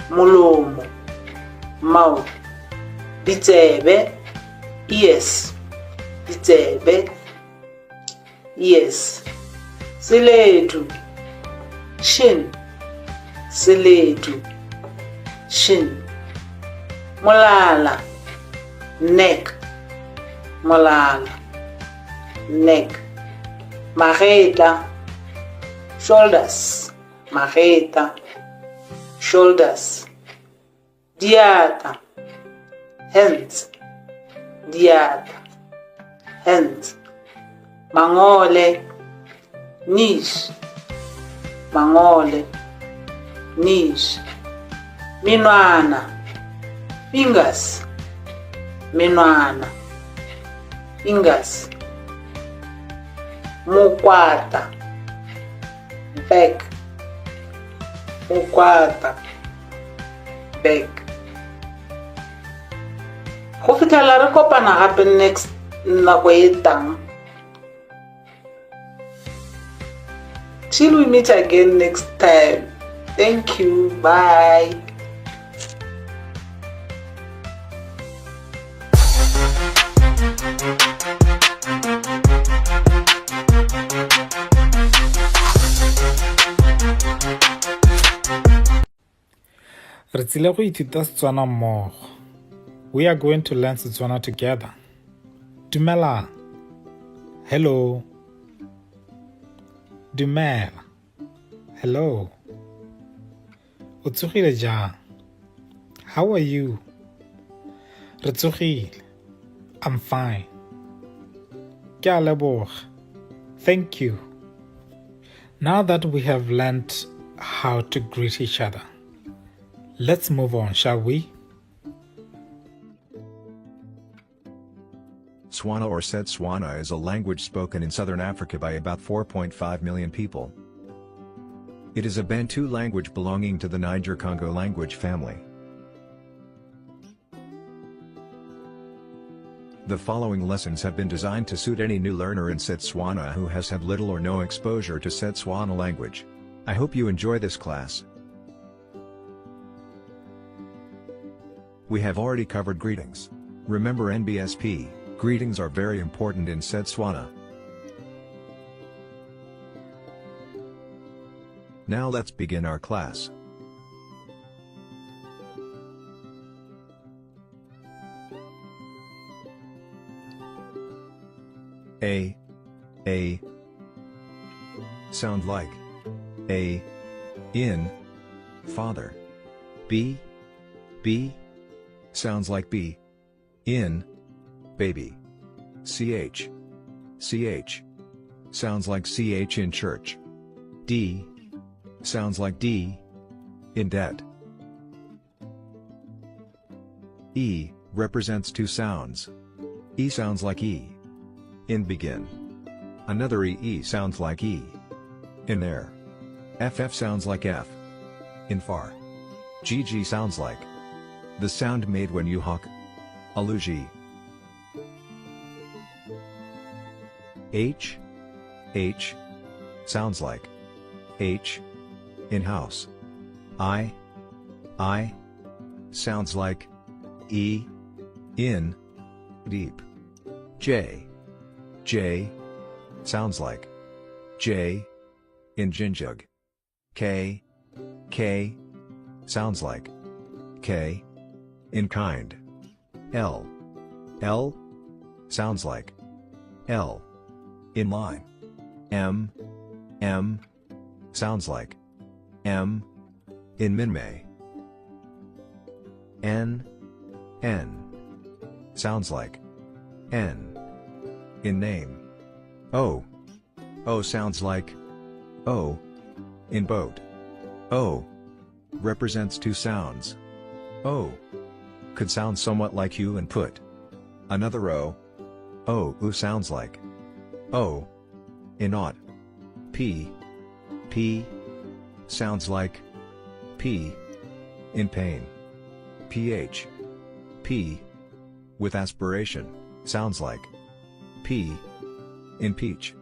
Speaker 6: Molomo, mouth. Ditsebe, ears. Ditsebe, ears. Seledu, shin. Seledu, shin. Molala, neck. Molala, neck. Magetla, shoulders. Magetla, shoulders. Diatla, hands. Diatla, hands. Mangole, knees. Mangole, knees. Menwana, fingers. Menwana, fingers. Mokwatla, back. Mokwatla, back. Go fitlhela re kopana gape next nako e tang. Till we meet again next time. Thank you. Bye.
Speaker 1: Re tsile go ithuta Setswana mmogo. We are going to learn Setswana together. Dumelang. Hello. Dumela. Hello. O tsogile jang? How are you? Re tsogile. I'm fine. Ke a leboga. Thank you. Now that we have learned how to greet each other, let's move on, shall we?
Speaker 7: Tswana or Setswana is a language spoken in southern Africa by about 4.5 million people. It is a Bantu language belonging to the Niger-Congo language family. The following lessons have been designed to suit any new learner in Setswana who has had little or no exposure to Setswana language. I hope you enjoy this class. We have already covered greetings. Remember NBSP, greetings are very important in Setswana. Now let's begin our class. A. A. Sound like A. In. Father. B. B. Sounds like B. In. Baby. CH. CH. Sounds like CH in church. D. Sounds like D. In debt. E represents two sounds. E sounds like E. In begin. Another E E sounds like E. In air. FF sounds like F. In far. GG sounds like the sound made when you honk. Alugi. H. H. Sounds like H. In house. I. I. Sounds like E. In. Deep. J. J. Sounds like J. In Jinjug. K. K. Sounds like K. In kind. L. L. Sounds like L. In line. M. M. Sounds like M. In Minmay. N. N. Sounds like N. In name. O. O sounds like O. In boat. O. Represents two sounds. O. Could sound somewhat like U and put. Another O. O U sounds like O. In ought. P. P. Sounds like P. In pain. PH. P. With aspiration, sounds like P. In peach.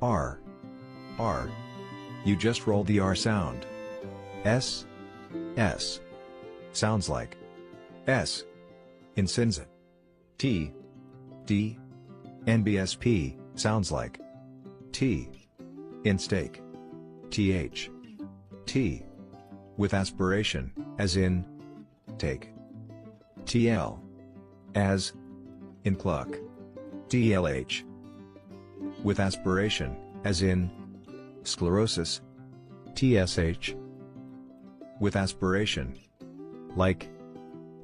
Speaker 7: R. R. You just roll the R sound. S. S. Sounds like S. In Sinza. T. D. NBSP, sounds like T. In steak. TH. T. With aspiration, as in take. TL. As in cluck. DLH. With aspiration, as in sclerosis. TSH. With aspiration. Like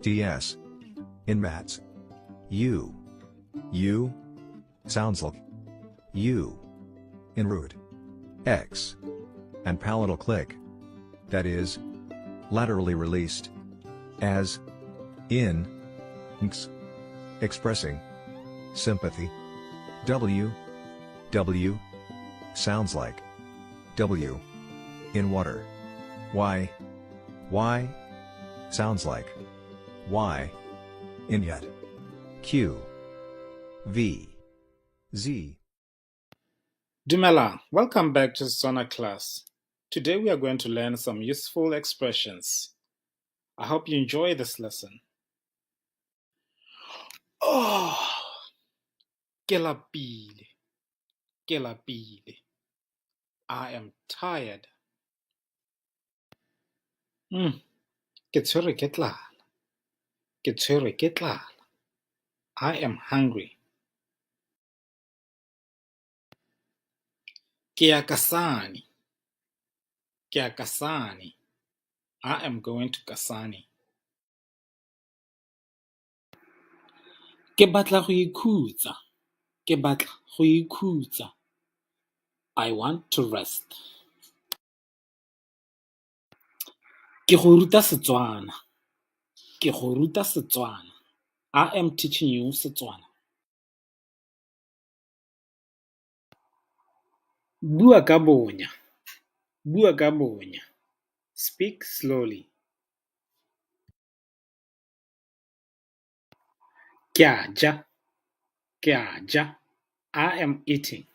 Speaker 7: DS. In mats. U. U. Sounds like U. In root. X. And palatal click. That is laterally released. As in X. Expressing sympathy. W. W. Sounds like W. In water. Y. Y. Sounds like Y. In yet. Q. V. Z.
Speaker 1: Dumela, welcome back to Setswana class. Today we are going to learn some useful expressions. I hope you enjoy this lesson. Oh, ke lapile, ke lapile. I am tired. Ke tshwerwe ke tlala, ke tshwerwe ke tlala. I am hungry. Ke ya Kasane, ke ya Kasane. I am going to Kasane. Ke batla go ikhutsa, ke batla go ikhutsa. I want to rest. Ke go ruta Setswana, ke go ruta Setswana. I am teaching you Setswana. Bua ka bonya, bua ka bonya. Speak slowly. Ke a ja, ke a ja. I am eating.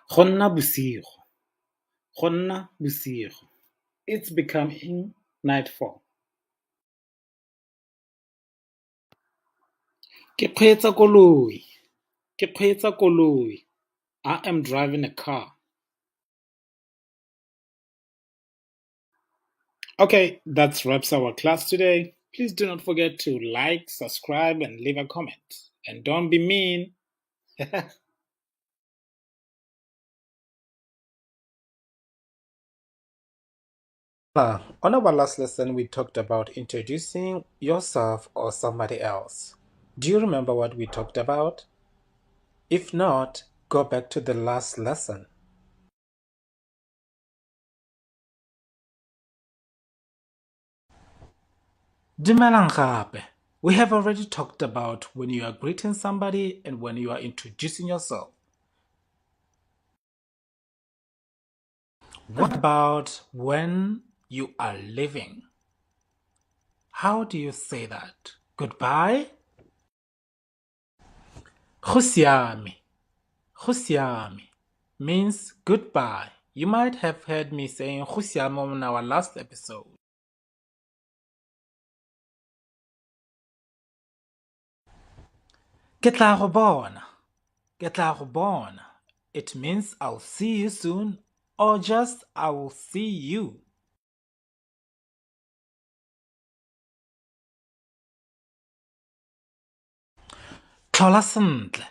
Speaker 1: Go nna bosigo, go nna bosigo. It's becoming nightfall. Ke kgweetsa koloi, ke kgweetsa koloi. I am driving a car. Okay, that wraps our class today. Please do not forget to like, subscribe, and leave a comment. And don't be mean. On our last lesson, we talked about introducing yourself or somebody else. Do you remember what we talked about? If not, go back to the last lesson. Dumelang gape. We have already talked about when you are greeting somebody and when you are introducing yourself. What about when you are leaving? How do you say that? Goodbye? Go siame. Go siame means goodbye. You might have heard me saying go siame on our last episode. Ke tla go bona. Ke tla go bona. It means I'll see you soon, or just I will see you. Tlhola sentle.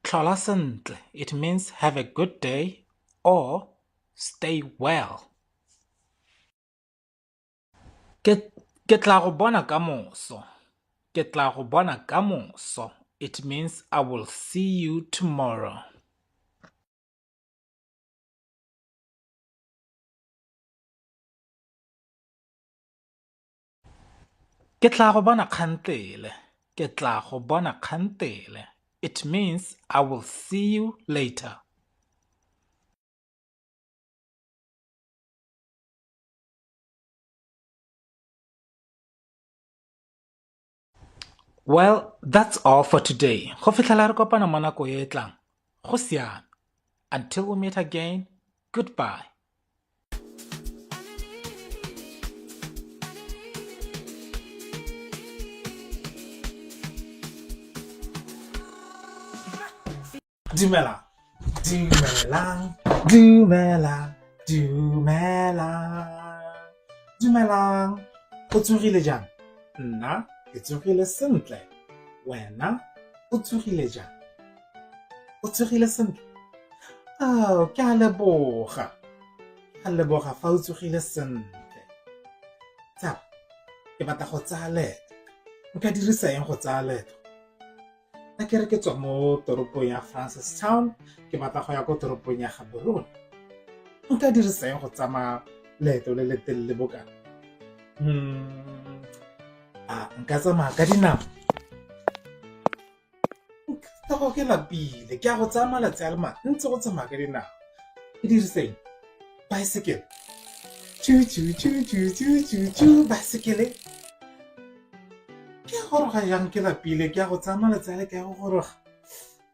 Speaker 1: Tlhola sentle. It means have a good day or stay well. Ke tla go bona kamoso. Ke tla go bona kamoso. It means I will see you tomorrow. Ke tla go bona kgantele. Ke tla go bona kgantele. It means I will see you later. Well, that's all for today. Go fitlhela re kopana mo nako e tlang. Go siame. Until we meet again, goodbye. Dumelang. Dumelang. Dumelang. Dumelang. Dumelang. O tsogile jang? Nna ke tsogile sentle. Wena o tsogile jang? O tsogile sentle? Oh, ke a leboga. Ke a leboga fa o tsogile sentle. Tsala, ke batla go tsaya leeto. Nka dirisa eng go tsaya leeto? A ke re ke tswa mo toropong ya Francistown, ke batla go ya ko toropong ya Gaborone. Nka dirisa eng go tsamaya leeto le le telele bokana? A nka tsamaya ka dinao? Nka ke lapile, ke ya go tsaya malatsi a le mantsi go tsamaya ka dinao. Ke dirise eng? Bicycle. Chu chu chu chu chu chu chu bicycle. Ke ya goroga jang ke lapile, ke ya go tsaya malatsi a le ke ya go goroga.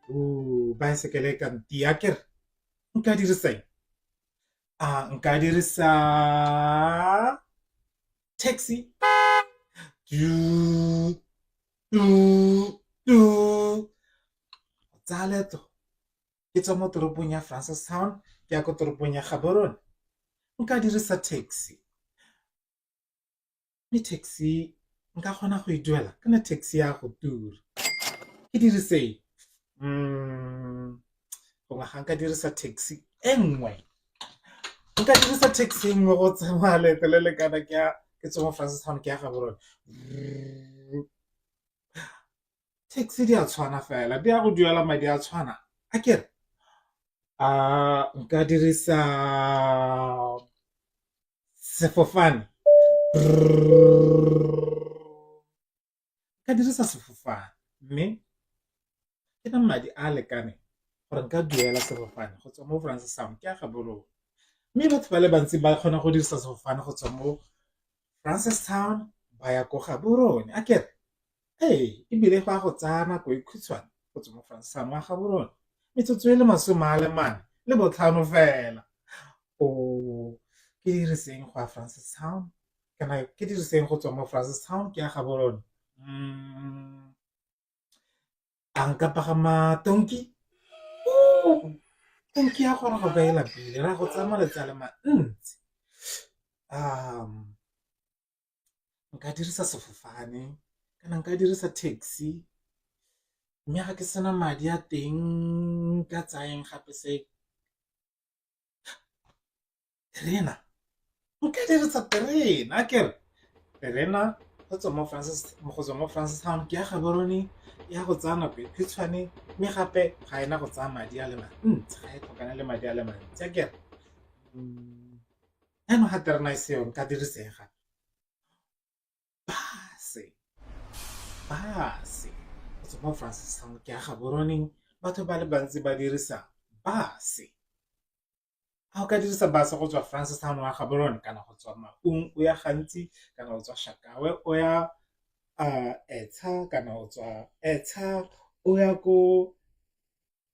Speaker 1: O bicycle e ka ntia kere. Nka dirisa eng? A nka dirisa taxi. Tu tu tu. Tsaya leeto. Ke tswa mo toropong ya Francistown ke ya ko toropong ya Gaborone. Nka dirisa taxi. Mme taxi nka kgona go e duela kana taxi ya go tura. Ke dirise eng? Gongwe ga nka dirisa taxi e nngwe. Nka dirisa taxi e nngwe go tsamaya leeto le le kana ke ya ke tswa mo Francistown ke ya Gaborone. Taxi di a tshwana fela, di a go duela madi a tshwana. Akere? A nka dirisa sefofane. Nka dirisa sefofane mme ke na madi a a lekaneng gore nka duela sefofane go tswa mo Francistown ke ya Gaborone. Mme batho ba le bantsi ba kgona go dirisa sefofane go tswa mo Francistown ba ya ko Gaborone. Akere? Ee, ebile go a go tsaya nako e khutshwane go tswa mo Francistown wa Gaborone. Metsotso e le 45 fela. O ke diriseng go ya Francistown kana ke diriseng go tswa mo Francistown ke ya Gaborone. A nka pagama tonki? Tonki ya goroga ka e lapile, ra go tsaya malatsi a le mantsi. Nka dirisa sefofane kana nka dirisa taxi, mme ga ke sena madi a teng nka tsayang gape se terena. Nka dirisa terena akere, terena go tswa mo go tswa mo Francistown ke ya Gaborone ya go tsaya nako e khutshwane, mme gape ga ena go tsaya madi a le mantsi, ga e tlhokane le madi a le mantsi akere. Jaanong ga terena e seyo nka dirisa eng gape? Base, base go tswa mo Francistown ke ya Gaborone batho ba le bantsi ba dirisa base. A o ka dirisa base go tswa Francistown wa Gaborone kana go tswa Maun o ya Gantsi kana o tswa Shakawe o ya Etsha kana o tswa Etsha o ya ko.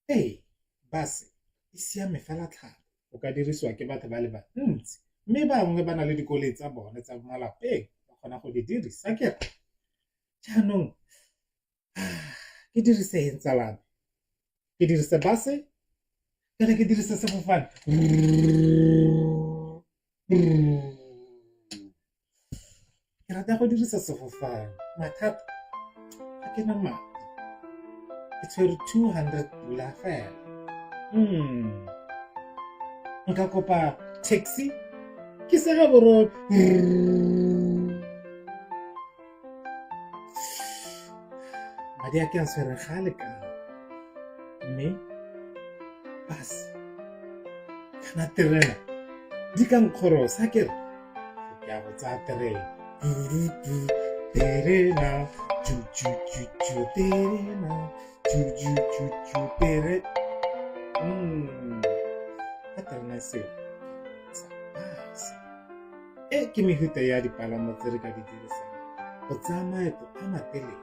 Speaker 1: Ee, base e siame fela thata, o ka dirisiwa ke batho ba le bantsi mme bangwe ba na le dikoloi tsa bone tsa malapeng ba kgona go di dirisa akere. Jaanong ke dirise eng tsala me? Ke dirise base kana ke dirise sefofane? Ke rata go dirisa sefofane, mathata ga ke na madi, ke tshwere 200 pula fela. Nka kopa taxi ke se Gaborone. Madi a ke a tshwere ga a lekana, mme bus kana terena di ka nkgorosa akere, ke a go tsaya terena. Terena ju terena ju tere. Ka terena seo tsa bus. E ke mefuta ya dipalamo tse re ka di dirisang go tsaya maeto a matelele.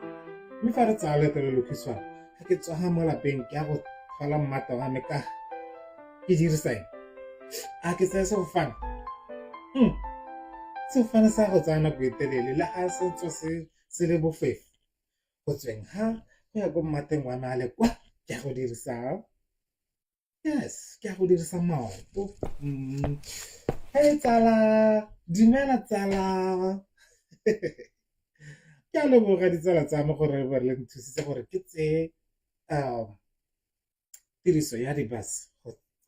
Speaker 1: Mme fa re tsaya leeto le lokhutshwane, ga ke tsoga mo lapeng ke ya go tlhola mmata wa me ka ke dirisa eng? A ke tsaya sefofane? Sefofane sa go tsaya nako e telele le ga se tswa se le bofefo. Go tsweng ga go ya ko mmateng wa me a le kwa ke ya go dirisa. Yes, ke a go dirisa maoto. Hey tsala, dumela tsala. Ke a leboga ditsala tsa me gore ba le nthusitse gore ke tseye tiriso ya di-bus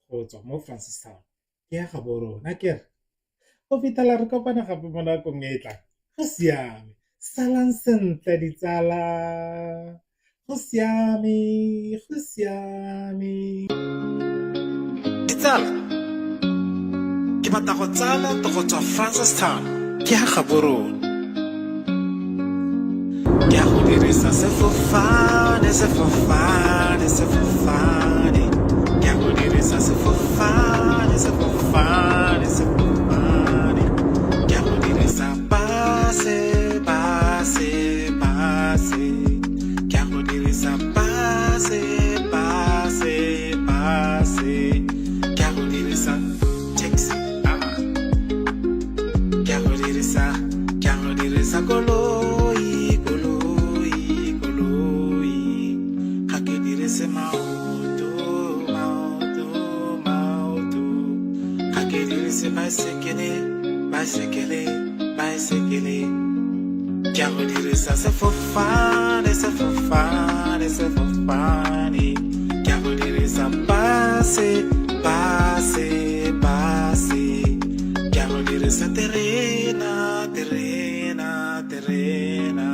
Speaker 1: go tswa mo Francistown ke ya Gaborone akere. Go fitlhela re kopana gape mo nakong e e tlang. Go siame. Salang sentle ditsala. Go siame, go siame.
Speaker 4: Ditsala, ke batla go tsaya leeto go tswa Francistown ke ya Gaborone. Ke ya go dirisa sefofane, sefofane, sefofane. Ke ya go dirisa sefofane, sefofane, sefofane. Ke ya go dirisa base, base, base. Ke ya go dirisa base, base, base. Ke ya go dirisa taxi. Ah. Ke a go dirisa, ke a go dirisa koloi, koloi, koloi. Ga ke dirise maoto, maoto, maoto. Ga ke dirise baesekele, baesekele, baesekele. Ke a go dirisa sefofane, sefofane, sefofane. Ke a go dirisa base, base, base. Ke a go dirisa terena, terena, terena.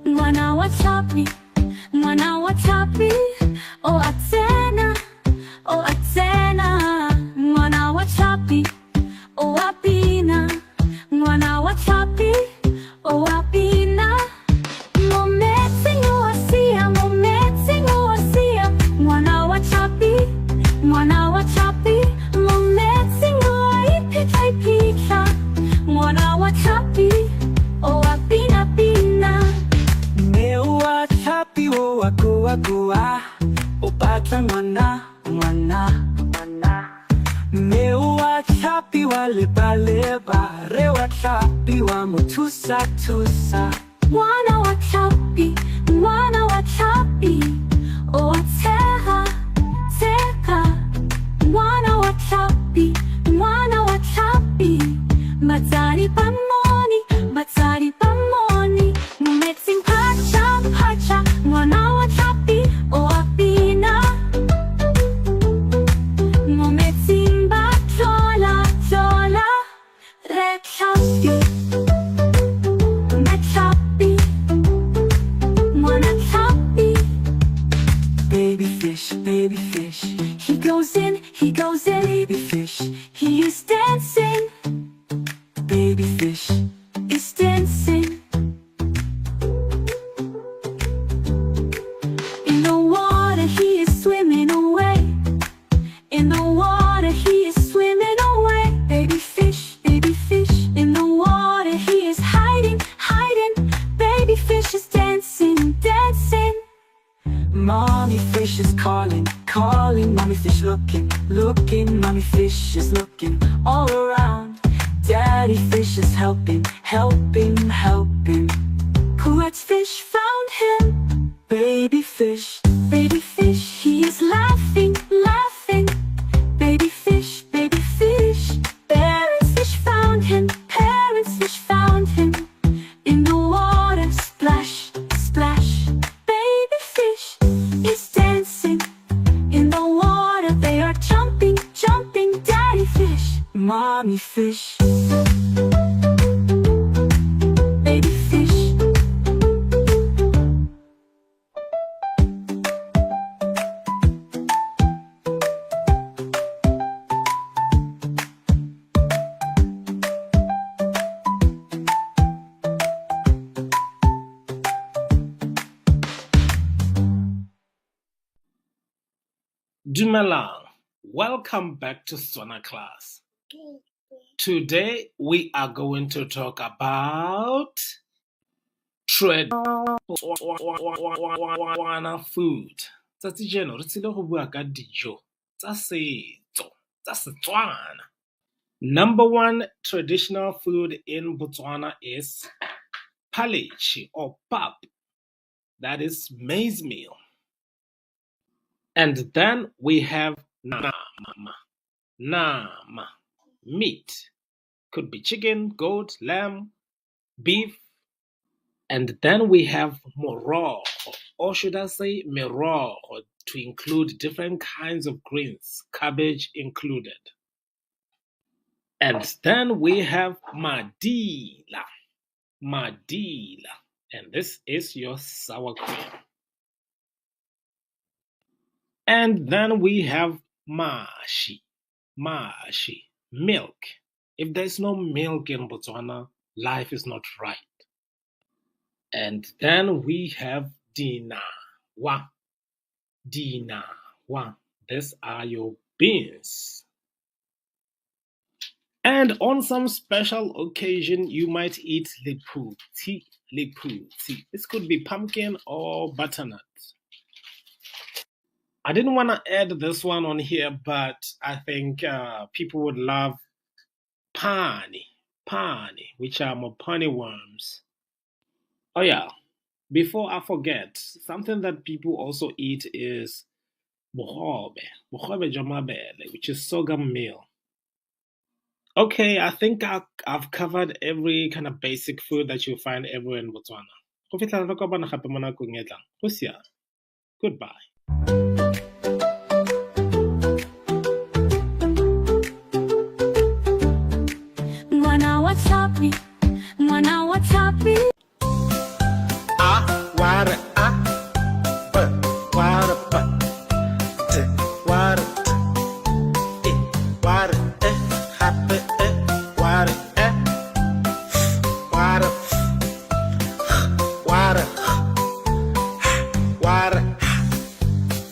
Speaker 2: Ngwana wa tlhapi, ngwana wa tlhapi, o a tsena, o a tsena. Ngwana wa tlhapi, o a bina. Ngwana wa tlhapi, o a bina. Mo metsing o a sia, mo metsing o a sia. Ngwana wa tlhapi, ngwana wa tlhapi, mo metsing o a iphitlha iphitlha. Ngwana wa tlhapi, o a bina bina.
Speaker 3: Mme o a tlhapi o a koa. koa koa, o batla ngwana, ngwana, ngwana. Mme o a tlhapi wa lebaleba, rre wa tlhapi wa mo thusa thusa.
Speaker 2: Ngwana wa tlhapi, ngwana wa tlhapi, o a tshega, tshega. Ngwana wa tlhapi, ngwana wa tlhapi, batsadi ba mmone, batsadi ba mmone. Mo metsing phatša, phatša, ngwana wa tlhapi, o a bina. Mo metsing ba tlola, tlola, rre tlhapi, mme tlhapi, ngwana tlhapi.
Speaker 3: Baby fish, baby fish,
Speaker 2: He goes in, he goes in,
Speaker 3: baby fish,
Speaker 2: he is dancing,
Speaker 3: baby fish.
Speaker 2: Is dancing. In the water he is swimming away. In the water he is swimming away. Baby fish, baby fish. In the water he is hiding, hiding. Baby fish is dancing, dancing.
Speaker 3: Mommy fish is calling, calling. Mommy fish looking, looking. Mommy fish is looking all around. Daddy fish is helping, helping, helping.
Speaker 2: Kuet's fish found him.
Speaker 3: Baby fish,
Speaker 2: Baby fish, he is laughing, laughing. Baby fish, baby fish. Parents fish found him, parents fish found him. In the water, splash, splash. Baby fish is dancing. In the water, they are jumping, jumping. Daddy fish,
Speaker 3: mommy fish.
Speaker 2: Baby fish.
Speaker 1: Dumelang. Welcome back to Setswana class. Today we are going to talk about Tswana food. Tsatsi jeno re tsile go bua ka dijo tsa setso tsa Setswana. Number one traditional food in Botswana is phaleche or pap. That is maize meal. And then we have nama. Nama, meat. Could be chicken, goat, lamb, beef. And then we have morogo, or should I say merogo, to include different kinds of greens, cabbage included. And then we have madila, madila, and this is your sour cream. And then we have mashi, mashi, milk. If there's no milk in Botswana, life is not right. And then we have dinawa, dinawa. These are your beans. And on some special occasion, you might eat lephutsi, lephutsi. This could be pumpkin or butternut. I didn't want to add this one on here, but I think people would love pani, pani, which are mopani worms. Oh yeah, before I forget, something that people also eat is bogobe, bogobe jwa mabele, which is sorghum meal. Okay, I think I've covered every kind of basic food that you find everywhere in Botswana. Go fitlhela re kopana gape mo nakong e tlang. Go siame. Goodbye.
Speaker 2: Ngwana wa tlhapi, ngwana wa tlhapi.
Speaker 4: A wa re A, B wa re B, D wa re D, E wa re E, gape E wa re E, F wa re F, G wa re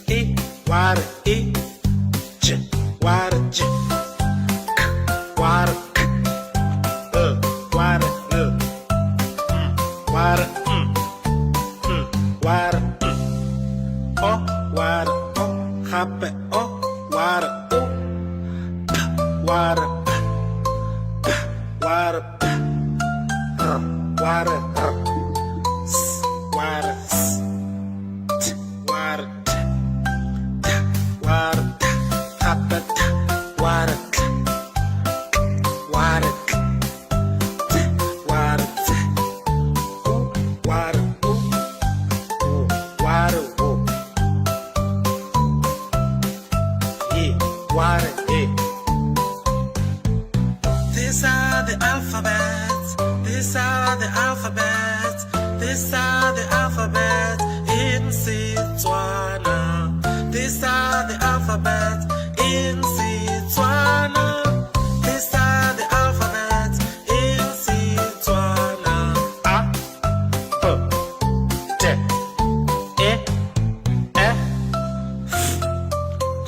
Speaker 4: G, H wa re H, I wa re I, J wa re J, K wa re K, L wa re L, M wa re M, N wa re N. O wa re O gape O wa re O P wa re P P wa re P R wa re R S wa re S T wa re T T wa re T gape T wa re Tl wa re Tl T wa re Tse U wa re U W wa re W E wa re E. These are the alphabets. These are the alphabets. These are the alphabets in Setswana. These are the alphabets in Setswana. These are the alphabets in Setswana. A B D E F G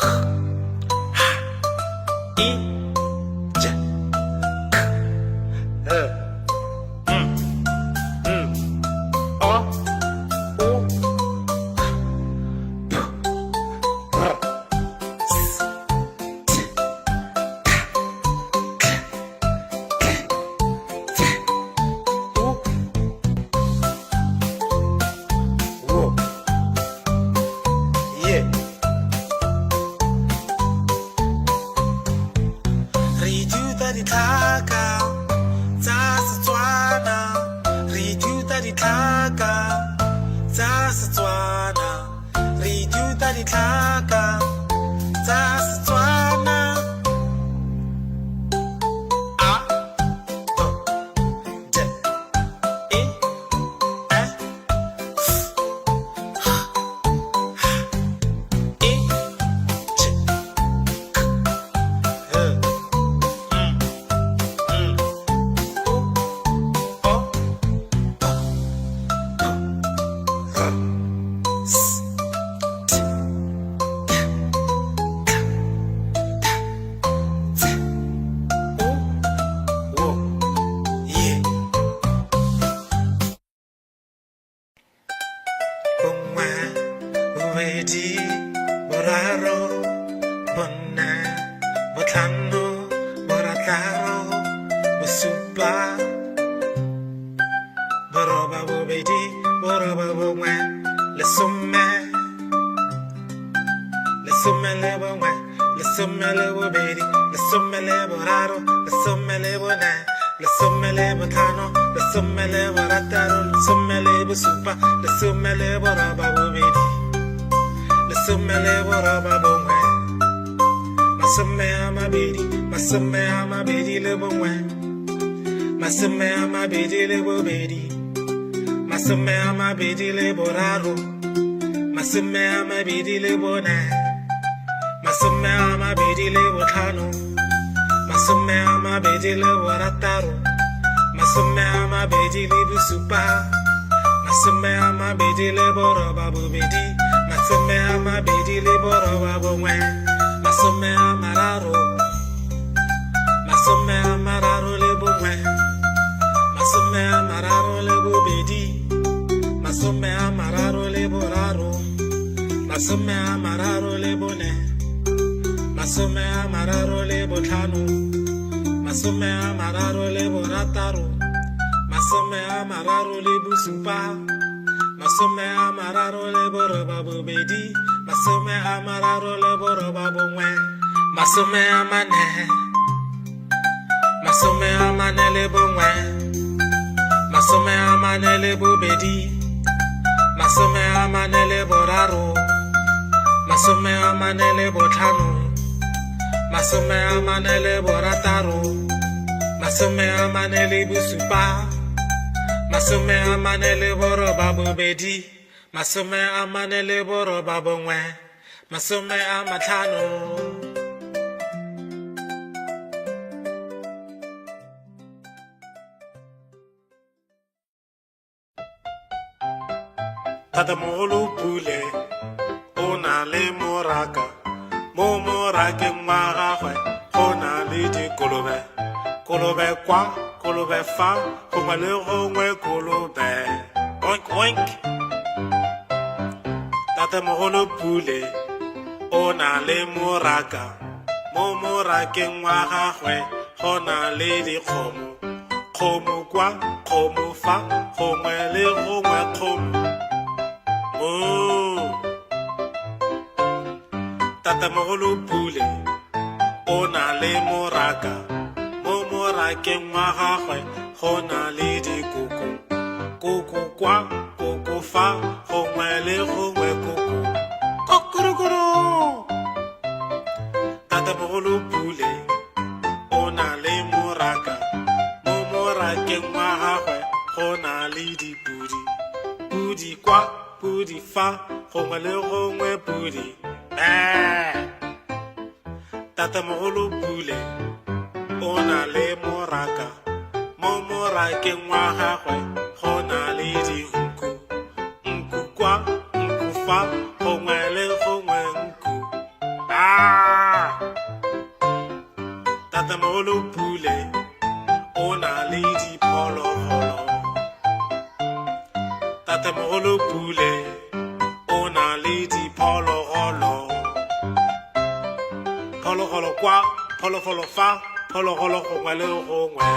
Speaker 4: H I J K L M N O U P R S T K K T U W Y. Re ithuta ditlhaka tsa Setswana. Re ithuta ditlhaka tsa Setswana. Re ithuta ditlhaka tsa Setswana. A B D E F G H I J K L M N U O P R S T K T U W Y. Bongwe, bobedi, boraro, bone, botlhano, borataro, bosupa, boroba bobedi, boroba bongwe, lesome, lesome le bongwe, lesome le bobedi, lesome le boraro, lesome le bone, lesome le botlhano, lesome le borataro, lesome le bosupa, lesome le boroba bobedi, lesome le boroba bongwe, masome a mabedi, masome a mabedi le bongwe, masome a mabedi le bobedi, masome a mabedi le boraro, masome a mabedi le bone, masome a mabedi le botlhano, masome a mabedi le borataro, masome a mabedi le bosupa, masome a mabedi le boroba bobedi, masome a mabedi le boroba bongwe, masome a mararo, masome a mararo le bongwe, masome a mararo le bobedi, masome a mararo le boraro, masome a mararo le bone, masome a mararo le botlhano, masome a mararo le borataro, masome a mararo le bosupa, masome a mararo le boroba bobedi, masome a mararo le boroba bongwe, masome a mane, masome a mane le bongwe, masome a mane le bobedi, masome a mane le boraro, masome a mane le botlhano, masome a mane le borataro, masome a mane le bosupa, masome a mane le boroba bobedi, masome a mane le boroba bongwe, masome a matlhano. Tatamogolo Pule o na le moraka, mo morakeng wa gagwe go na le dikolobe, kolobe kwa, kolobe fa, gongwe le gongwe kolobe. Oink oink. Tatemogolo Pule o na le moraka. Mo morakeng wa gagwe go na le dikgomo. Kgomo kwa, kgomo fa, gongwe le gongwe kgomo. Moo. Tatemogolo Pule o na le moraka. Mo morakeng wa gagwe go na le dikoko. Koko kwa, koko fa, gongwe le gongwe koko. Kokorokoro! Tatemogolo Pule o na le moraka. Mo morakeng wa gagwe go na le dipudi. Pudi kwa, pudi fa, gongwe le gongwe pudi. Bee! Tatemogolo Pule o na le moraka. Mo morakeng wa gagwe go na le dinku. Nku kwa, nku fa, gongwe le gongwe nku. Ah! Tatemogolo Pule o na le diphologolo. Tatemogolo Pule o na le diphologolo. Phologolo kwa, phologolo fa, phologolo gongwe le gongwe.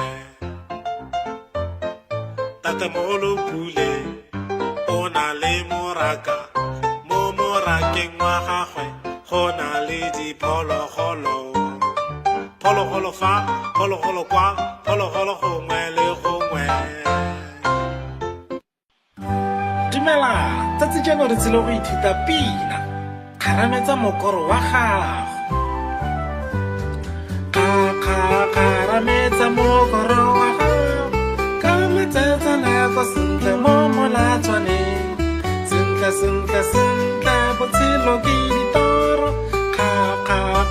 Speaker 4: Tatemogolo Pule o na le moraka. Mo morakeng wa gagwe go na le diphologolo. Phologolo fa, phologolo kwa, phologolo gongwe le gongwe.
Speaker 1: Dumela, tsatsi jeno re tsile go ithuta pina. Kgarametsa mokoro wa gago. Kgarametsa mokoro wa gago. Ka metsetsaneko sentle mo molatswaneng. Sentle, sentle, sentle, botshelo ke ditoro.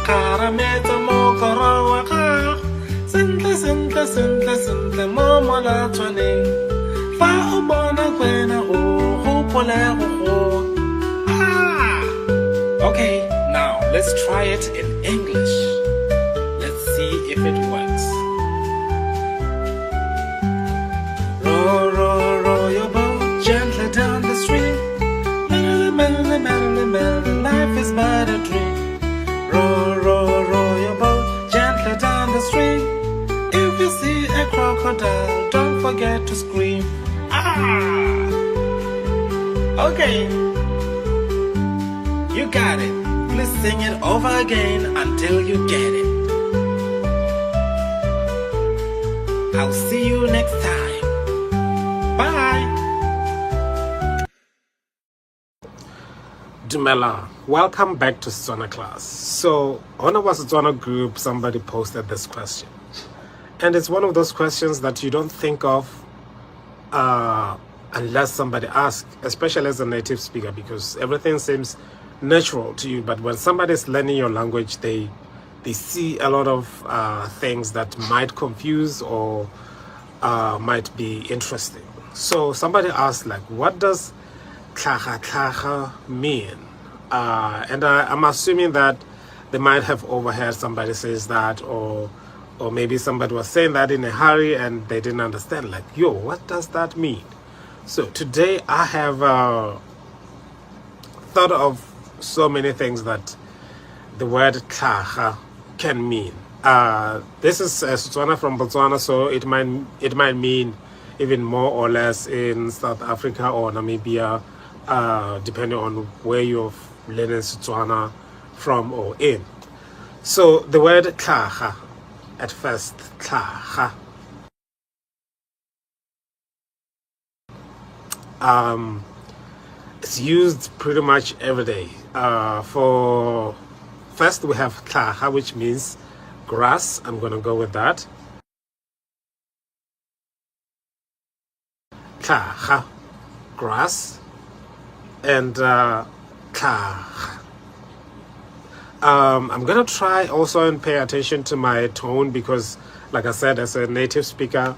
Speaker 1: Kgarametsa mokoro wa gago. Sentle, sentle, sentle, sentle mo molatswaneng. Fa o bona kwena o gopole go goa. Ah! Okay, now let's try it in English. Let's see if it works. Row, row, row your boat gently down the stream. Merrily, merrily, merrily, merrily, life is but a dream. Row, row, row your boat gently down the stream. If you see a crocodile, don't forget to scream. Ah! Okay. You got it. Please sing it over again until you get it. I'll see you next time. Bye.
Speaker 4: Dumela, welcome back to Setswana class. So, on our Setswana group, somebody posted this question. And it's one of those questions that you don't think of unless somebody asks, especially as a native speaker, because everything seems natural to you. But when somebody is learning your language, they see a lot of things that might confuse or might be interesting. So somebody asked, like, what does tlhaga tlhaga mean? And I'm assuming that they might have overheard somebody says that, or maybe somebody was saying that in a hurry and they didn't understand. Like, yo, what does that mean? So today I have thought of so many things that the word tlhaga can mean. This is Setswana from Botswana, so it might mean even more or less in South Africa or Namibia, depending on where you're learning Setswana from or in. So the word tlhaga, at first, tlhaga, it's used pretty much every day. For first, we have tlhaga, which means grass. I'm gonna go with that. Tlhaga, grass, and tlhaga. I'm gonna try also and pay attention to my tone because, like I said, as a native speaker,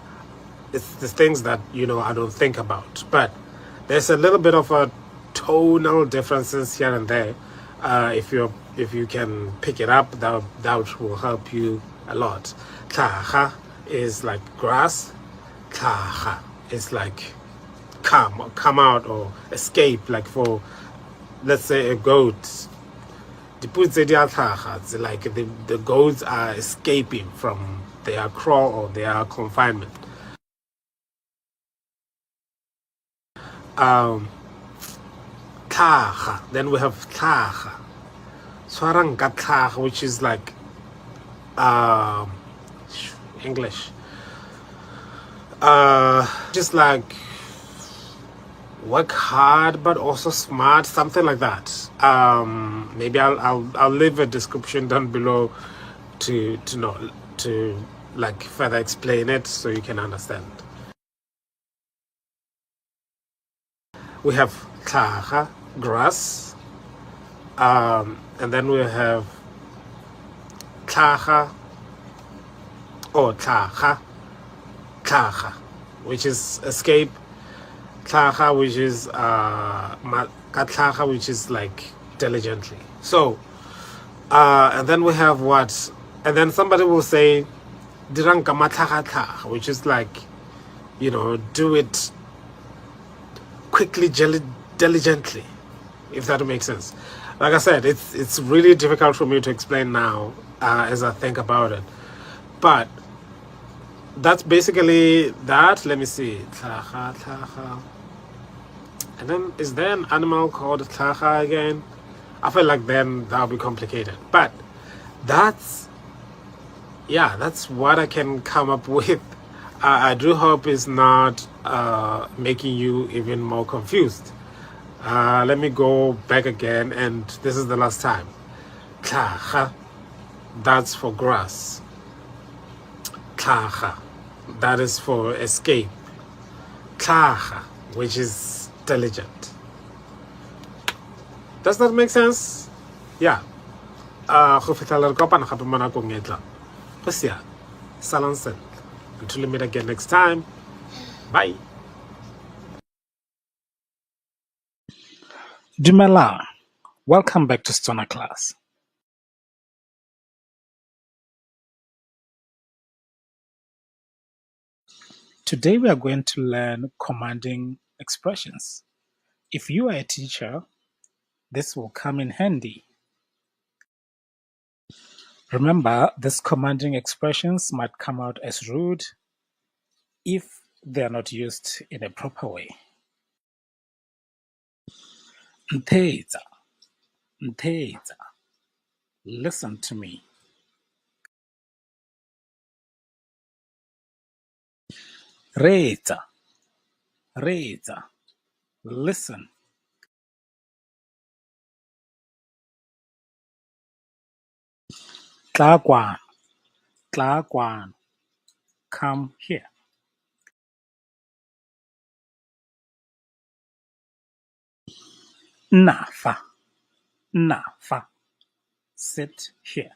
Speaker 4: it's the things that I don't think about. But there's a little bit of a tonal differences here and there. If you can pick it up, that will help you a lot. Tlhaga is like grass. Tlhaga is like come out or escape, like for Let's say a goat. Dipodi tse di a tlhaga, it's like the goats are escaping from their kraal or their confinement. Tlhaga. Then we have tlhaga. Tshwarang ka tlhaga, which is like English. Just like work hard but also smart, something like that. Maybe I'll leave a description down below to know to like further explain it so you can understand. We have tlhaga, grass, and then we have tlhaga or tlhaga, tlhaga, which is escape, tlhaga, which is ka tlhaga, which is like diligently. So, and then we have what? And then somebody will say, dirang ka matlhagatlhaga, which is like, do it quickly, diligently, if that makes sense. Like I said, it's really difficult for me to explain now as I think about it. But that's basically that. Let me see. Tlhaga, tlhaga. And then, is there an animal called tlhaga again? I feel like then that'll be complicated. But that's what I can come up with. I do hope it's not making you even more confused. Let me go back again, and this is the last time. Tlhaga, that's for grass. Tlhaga, that is for escape. Tlhaga, which is diligent. Does that make sense? Yeah. Go fitlhela re kopana gape mo nakong e tlang. Go siame. Salang sentle. Until we meet again next time. Bye.
Speaker 1: Dumelang. Welcome back to Setswana class. Today we are going to learn commanding expressions. If you are a teacher, this will come in handy. Remember, these commanding expressions might come out as rude if they are not used in a proper way. Ntheetsa, ntheetsa. Listen to me. Reetsa, reetsa. Listen. Tla kwano, tla kwano. Come here. Nna fa, nna fa. Sit here.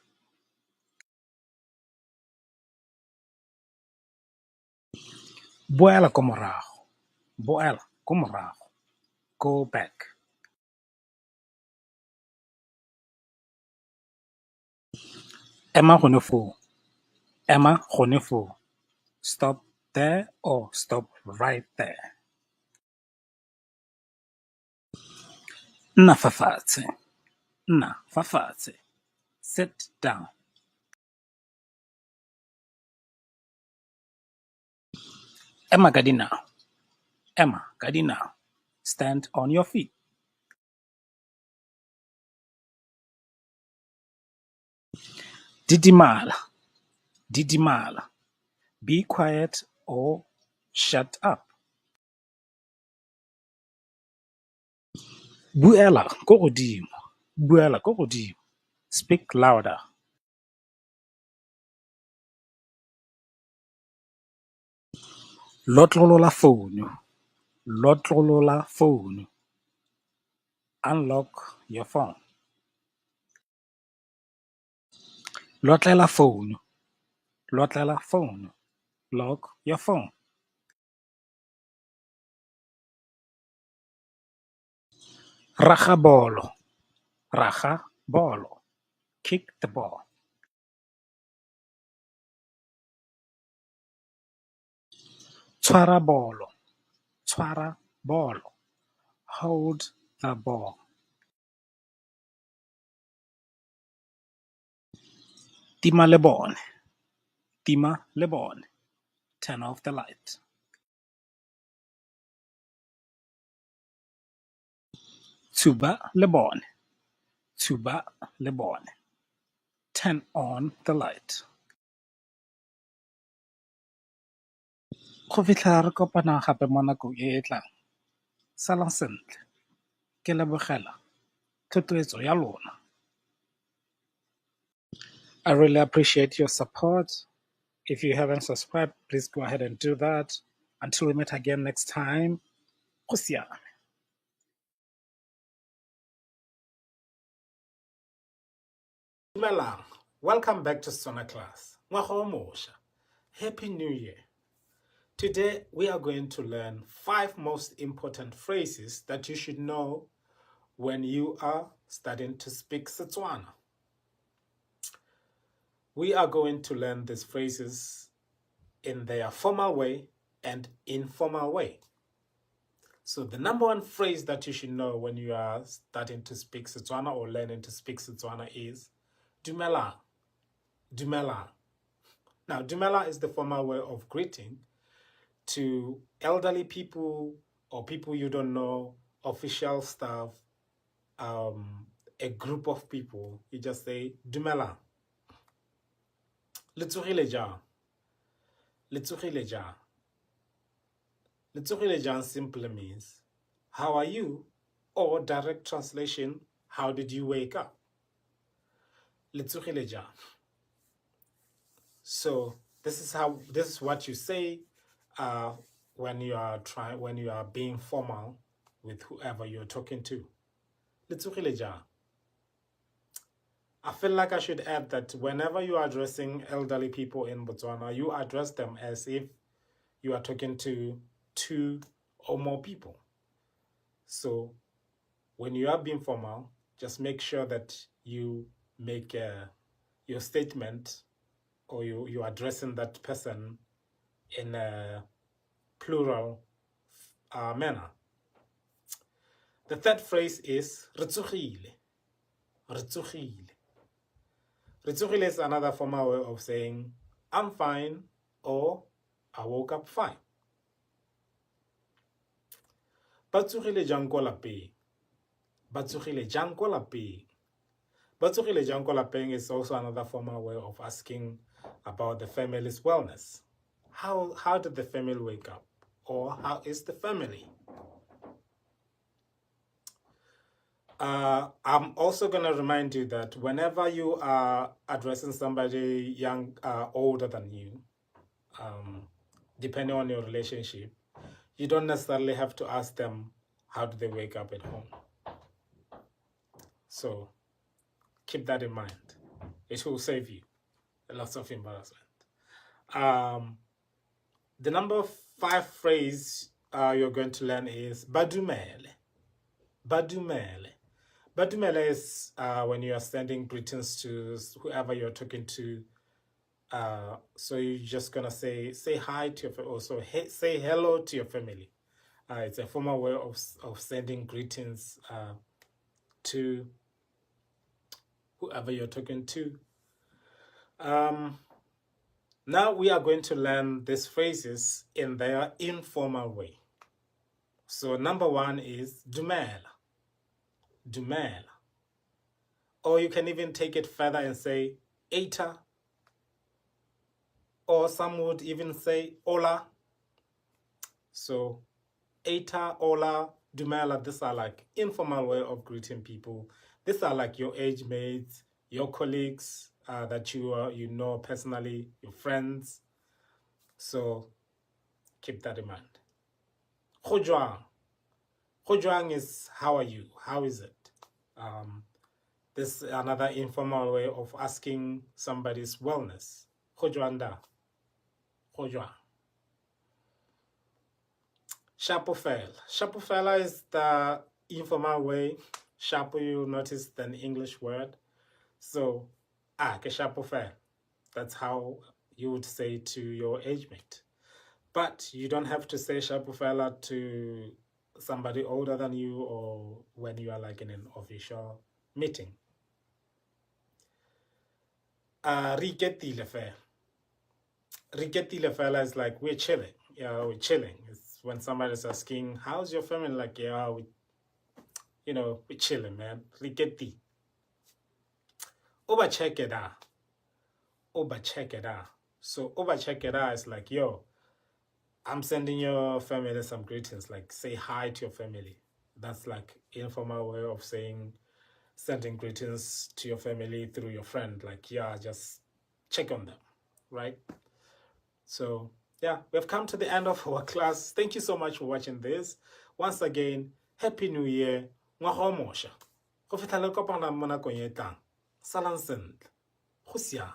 Speaker 1: Boela ko morago, boela ko morago. Go back. Ema gone foo, ema gone foo. Stop there or stop right there. Nna fa fatshe, nna fa fatshe. Sit down. Ema ka dinao, ema ka dinao. Stand on your feet. Didimala, didimala. Be quiet or shut up. Buela ko godimo, buela ko godimo. Speak louder. Lotlolola founu, lotlolola founu. Unlock your phone. Lotlela founu, lotlela founu. Lock your phone. Raga bolo, raga bolo. Kick the ball. Tshwara bolo, tshwara bolo. Hold the ball. Tima lebone, tima lebone, turn off the light. Tshuba lebone, tshuba lebone, turn on the light. Go fitlhela re kopana gape mo nakong e e tlang, salang sentle, ke lebogela thotloetso ya lona. I really appreciate your support. If you haven't subscribed, please go ahead and do that. Until we meet again next time, go siame. Dumelang. Welcome back to Setswana class. Ngwaga o mosha. Happy New Year. Today we are going to learn five most important phrases that you should know when you are starting to speak Setswana. We are going to learn these phrases in their formal way and informal way. So the number one phrase that you should know when you are starting to speak Setswana or learning to speak Setswana is Dumela. Dumela. Now, Dumela is the formal way of greeting to elderly people or people you don't know, official staff, a group of people. You just say Dumela. Le tsogile jang? Le tsogile jang? Le tsogile jang simply means how are you, or direct translation, how did you wake up? Le tsogile jang? So this is what you say when you are trying when you are being formal with whoever you're talking to. Le tsogile jang? I feel like I should add that whenever you are addressing elderly people in Botswana, you address them as if you are talking to two or more people. So when you are being formal, just make sure that you make your statement or you are addressing that person in a plural manner. The third phrase is re tsogile. Re tsogile. Re tsogile is another formal way of saying I'm fine or I woke up fine. Ba tsogile jang ko lapeng? Ba tsogile jang ko lapeng? Ba tsogile jang ko lapeng is also another formal way of asking about the family's wellness. How did the family wake up? Or how is the family? I'm also going to remind you that whenever you are addressing somebody young, older than you, depending on your relationship, you don't necessarily have to ask them how do they wake up at home. So keep that in mind. It will save you a lot of embarrassment. The number 5 phrase you're going to learn is Badumele. Badumele. Badumele is when you are sending greetings to whoever you're talking to. So you're just going to say hi to your, also hey, say hello to your family. It's a formal way of sending greetings to whoever you're talking to. Now we are going to learn these phrases in their informal way. So number 1 is Dumela. Dumela. Or you can even take it further and say Eta. Or some would even say Hola. So Eta, Hola, Dumela, these are like informal way of greeting people. These are like your age mates, your colleagues that you know personally, your friends. So keep that in mind. Go jwang. Go jwang is how are you? How is it? This is another informal way of asking somebody's wellness. Go jwang da? Go jwang. Shapo fela. Shapo fela is the informal way. Shapo, you notice an English word. So, ke shapo fela. That's how you would say to your age mate. But you don't have to say shapo fela to somebody older than you or when you are in an official meeting. Re iketile fela. Re iketile fela is like we're chilling. Yeah, we're chilling. It's when somebody's asking, how's your family? Like, yeah, we, we're chilling, man. Re iketile. Oba check it out. Oba check it out. So Oba check it out is like, yo, I'm sending your family some greetings. Like, say hi to your family. That's like informal way of saying sending greetings to your family through your friend. Like, yeah, just check on them, right? So yeah, we've come to the end of our class. Thank you so much for watching this. Once again, Happy New Year. Ngwaga o mosha. Go fitlha le kopana mo nakong e tlang. Salang sentle. Go siame.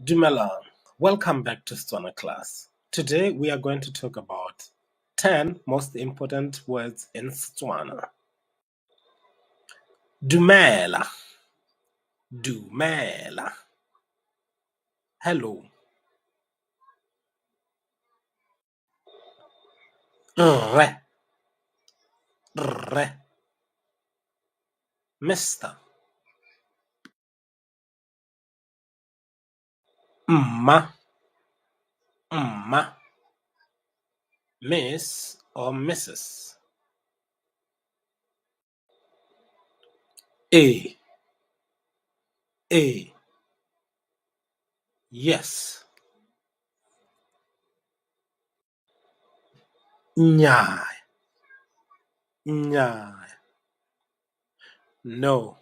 Speaker 1: Dumelang. Welcome back to Setswana class. Today we are going to talk about 10 most important words in Setswana. Dumela. Dumela. Hello. Rre. Rre. Mister. Mma. Mma. Miss or Mrs. A. A. Yes. Nnyaa. Nnyaa. No.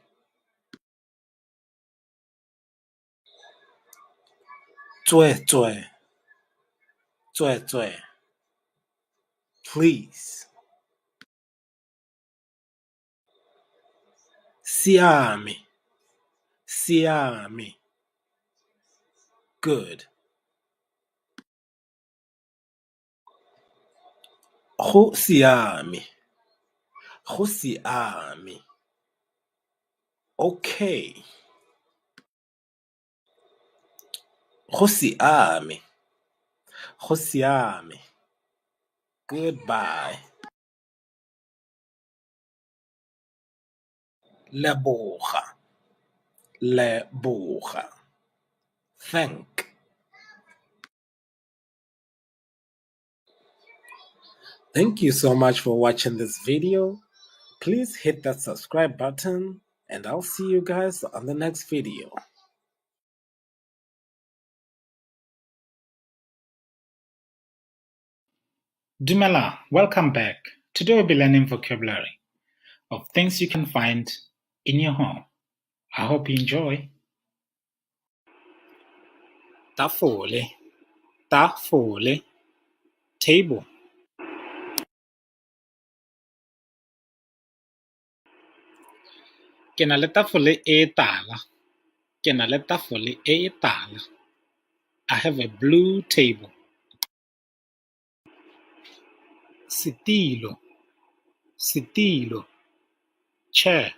Speaker 1: Tsweetswee. Tsweetswee. Please. Siame. Siame. Good. Go siame. Go siame. Okay. Go siame. Go siame. Goodbye. Leboga. Leboga. Thank. Thank you so much for watching this video. Please hit that subscribe button and I'll see you guys on the next video. Dumela, welcome back. Today we'll be learning vocabulary of things you can find in your home. I hope you enjoy. Tafole, tafole, table. Ke na le tafole e tala. Ke na le tafole e tala. I have a blue table. Setilo, setilo, chair.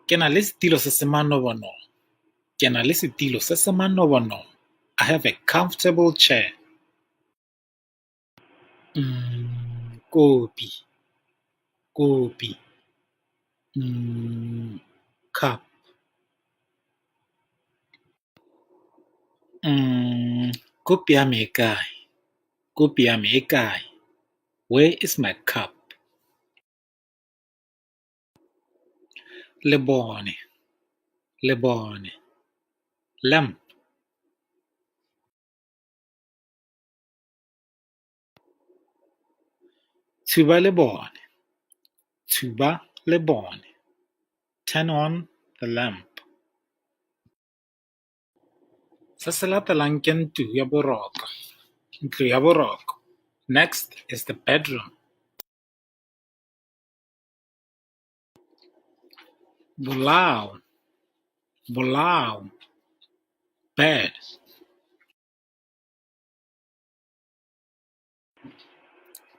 Speaker 1: Ke na le setilo se se manobonobo. Ke na le setilo se se manobonobo. I have a comfortable chair. Kopi, kopi. Cup. Kopi ya me e kae? Kopi ya me e kae? Where is my cup? Lebone, lebone, lamp. Tshuba lebone, tshuba lebone. Turn on the lamp. Se se latelang ke ntlo ya boroko. Ntlo ya boroko. Next is the bedroom. Bolao, bolao, bed.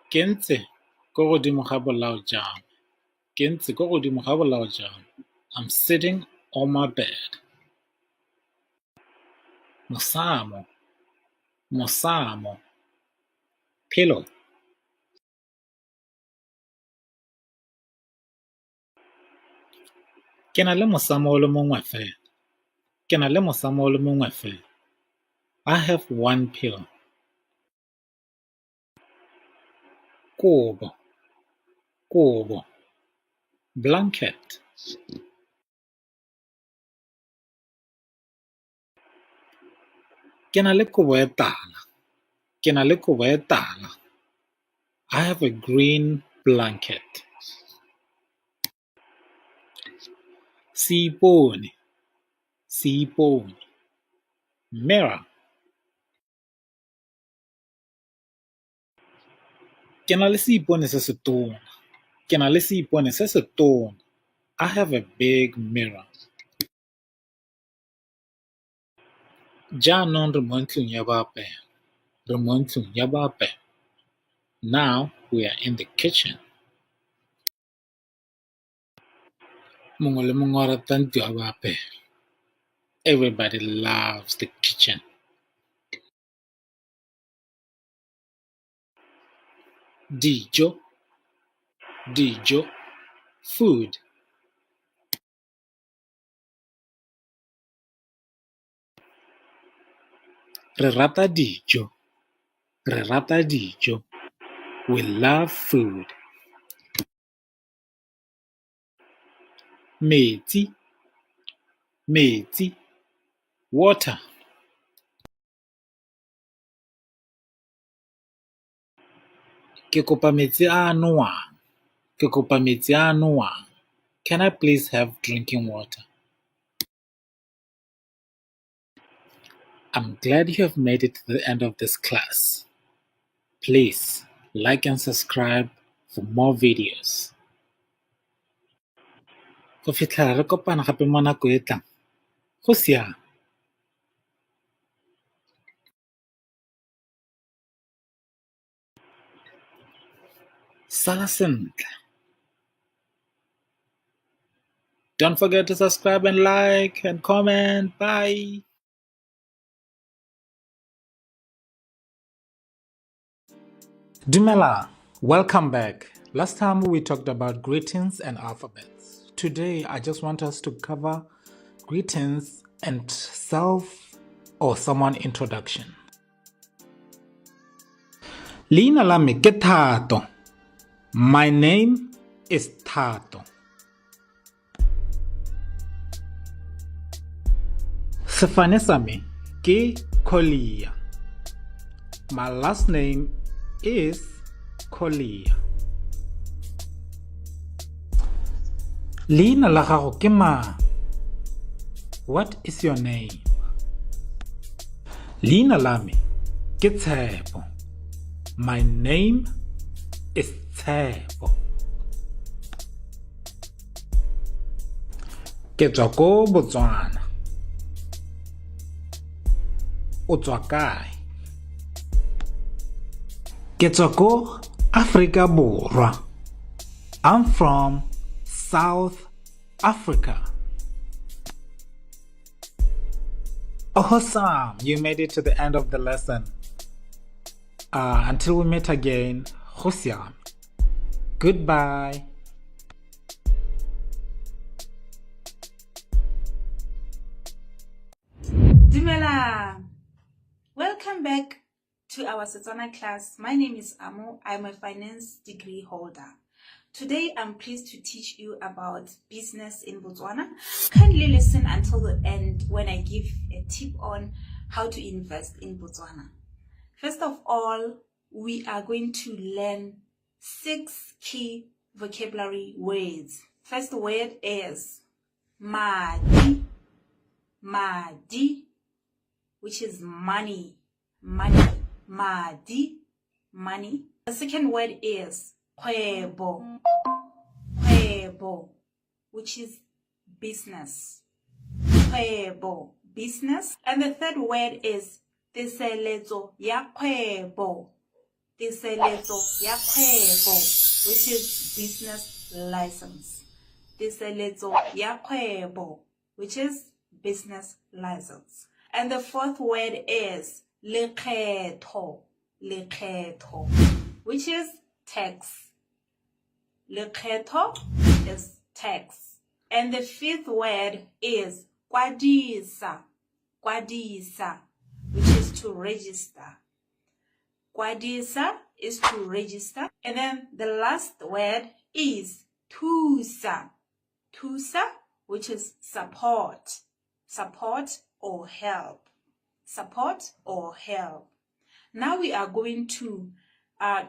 Speaker 1: Ke ntse ko godimo ga bolao jwa me. Ke ntse ko godimo ga bolao jwa me. I'm sitting on my bed. Mosamo, mosamo, pillow. Ke na le mosamo o le mongwe fela. Ke na le mosamo o le mongwe fela. I have one pillow. Kobo, kobo, blanket. Ke na le kobo e tala. Ke na le kobo e tala. I have a green blanket. Seipone, seipone, mirror. Ke na le seipone se se tona. Ke na le seipone se se tona. I have a big mirror. Jaanong re mo ntlong ya boapelo. Re mo ntlong ya boapelo. Now we are in the kitchen. Mongwe le mongwe o rata ntlo ya boapelo. Everybody loves the kitchen. Dijo, dijo, food. Re rata dijo, re rata dijo. We love food. Metsi, metsi, water. Ke kopa metsi a a nowang. Ke kopa metsi a a nowang. Can I please have drinking water? I'm glad you have made it to the end of this class. Please like and subscribe for more videos. Go fitlhela re kopana gape mo nako e tlang. Go siame. Sala sentle. Don't forget to subscribe and like and comment. Bye. Dumela, welcome back. Last time we talked about greetings and alphabets. Today I just want us to cover greetings and self or someone introduction. Leina la me ke Thato. My name is Thato. Sefane sa me ke Collier. My last name is Collier. Leina la gago ke mang? What is your name? Leina la me ke Tshepo. My name is Tshepo. Ke tswa ko Botswana. O tswa kae? Ke tswa ko Afrika Borwa. I'm from South Africa. Awesome! You made it to the end of the lesson. Until we meet again, go siame. Goodbye.
Speaker 5: Dumela! Welcome back to our Setswana class. My name is Amo. I'm a finance degree holder. Today, I'm pleased to teach you about business in Botswana. Kindly listen until the end when I give a tip on how to invest in Botswana. First of all, we are going to learn 6 key vocabulary words. First word is madi, madi, which is money, money, madi, money. The second word is kgwebo, kgwebo, which is business, kgwebo, business. And the third word is teseletso ya kgwebo, teseletso ya kgwebo, which is business license. Teseletso ya kgwebo, which is business license. And the fourth word is lekgetho, lekgetho, which is tax. Lekgetho is tax. And the fifth word is kwadisa, kwadisa, which is to register. Kwadisa is to register. And then the last word is thusa, thusa, which is support, support or help, support or help. Now we are going to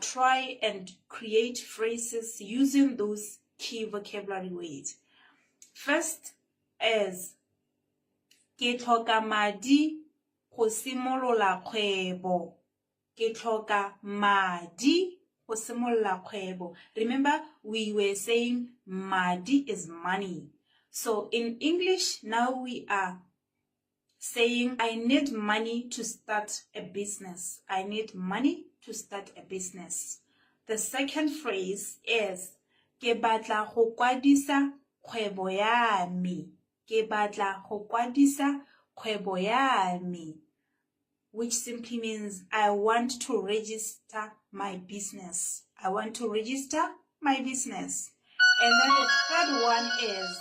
Speaker 5: try and create phrases using those key vocabulary words. First is ke tlhoka madi go simolola kgwebo. Ke tlhoka madi go simolola kgwebo. Remember, we were saying madi is money. So in English, now we are saying I need money to start a business. I need money to start a business. The second phrase is ke batla go kwadisa kgwebo ya me. Ke batla go kwadisa kgwebo ya me, which simply means I want to register my business. I want to register my business. And then the third one is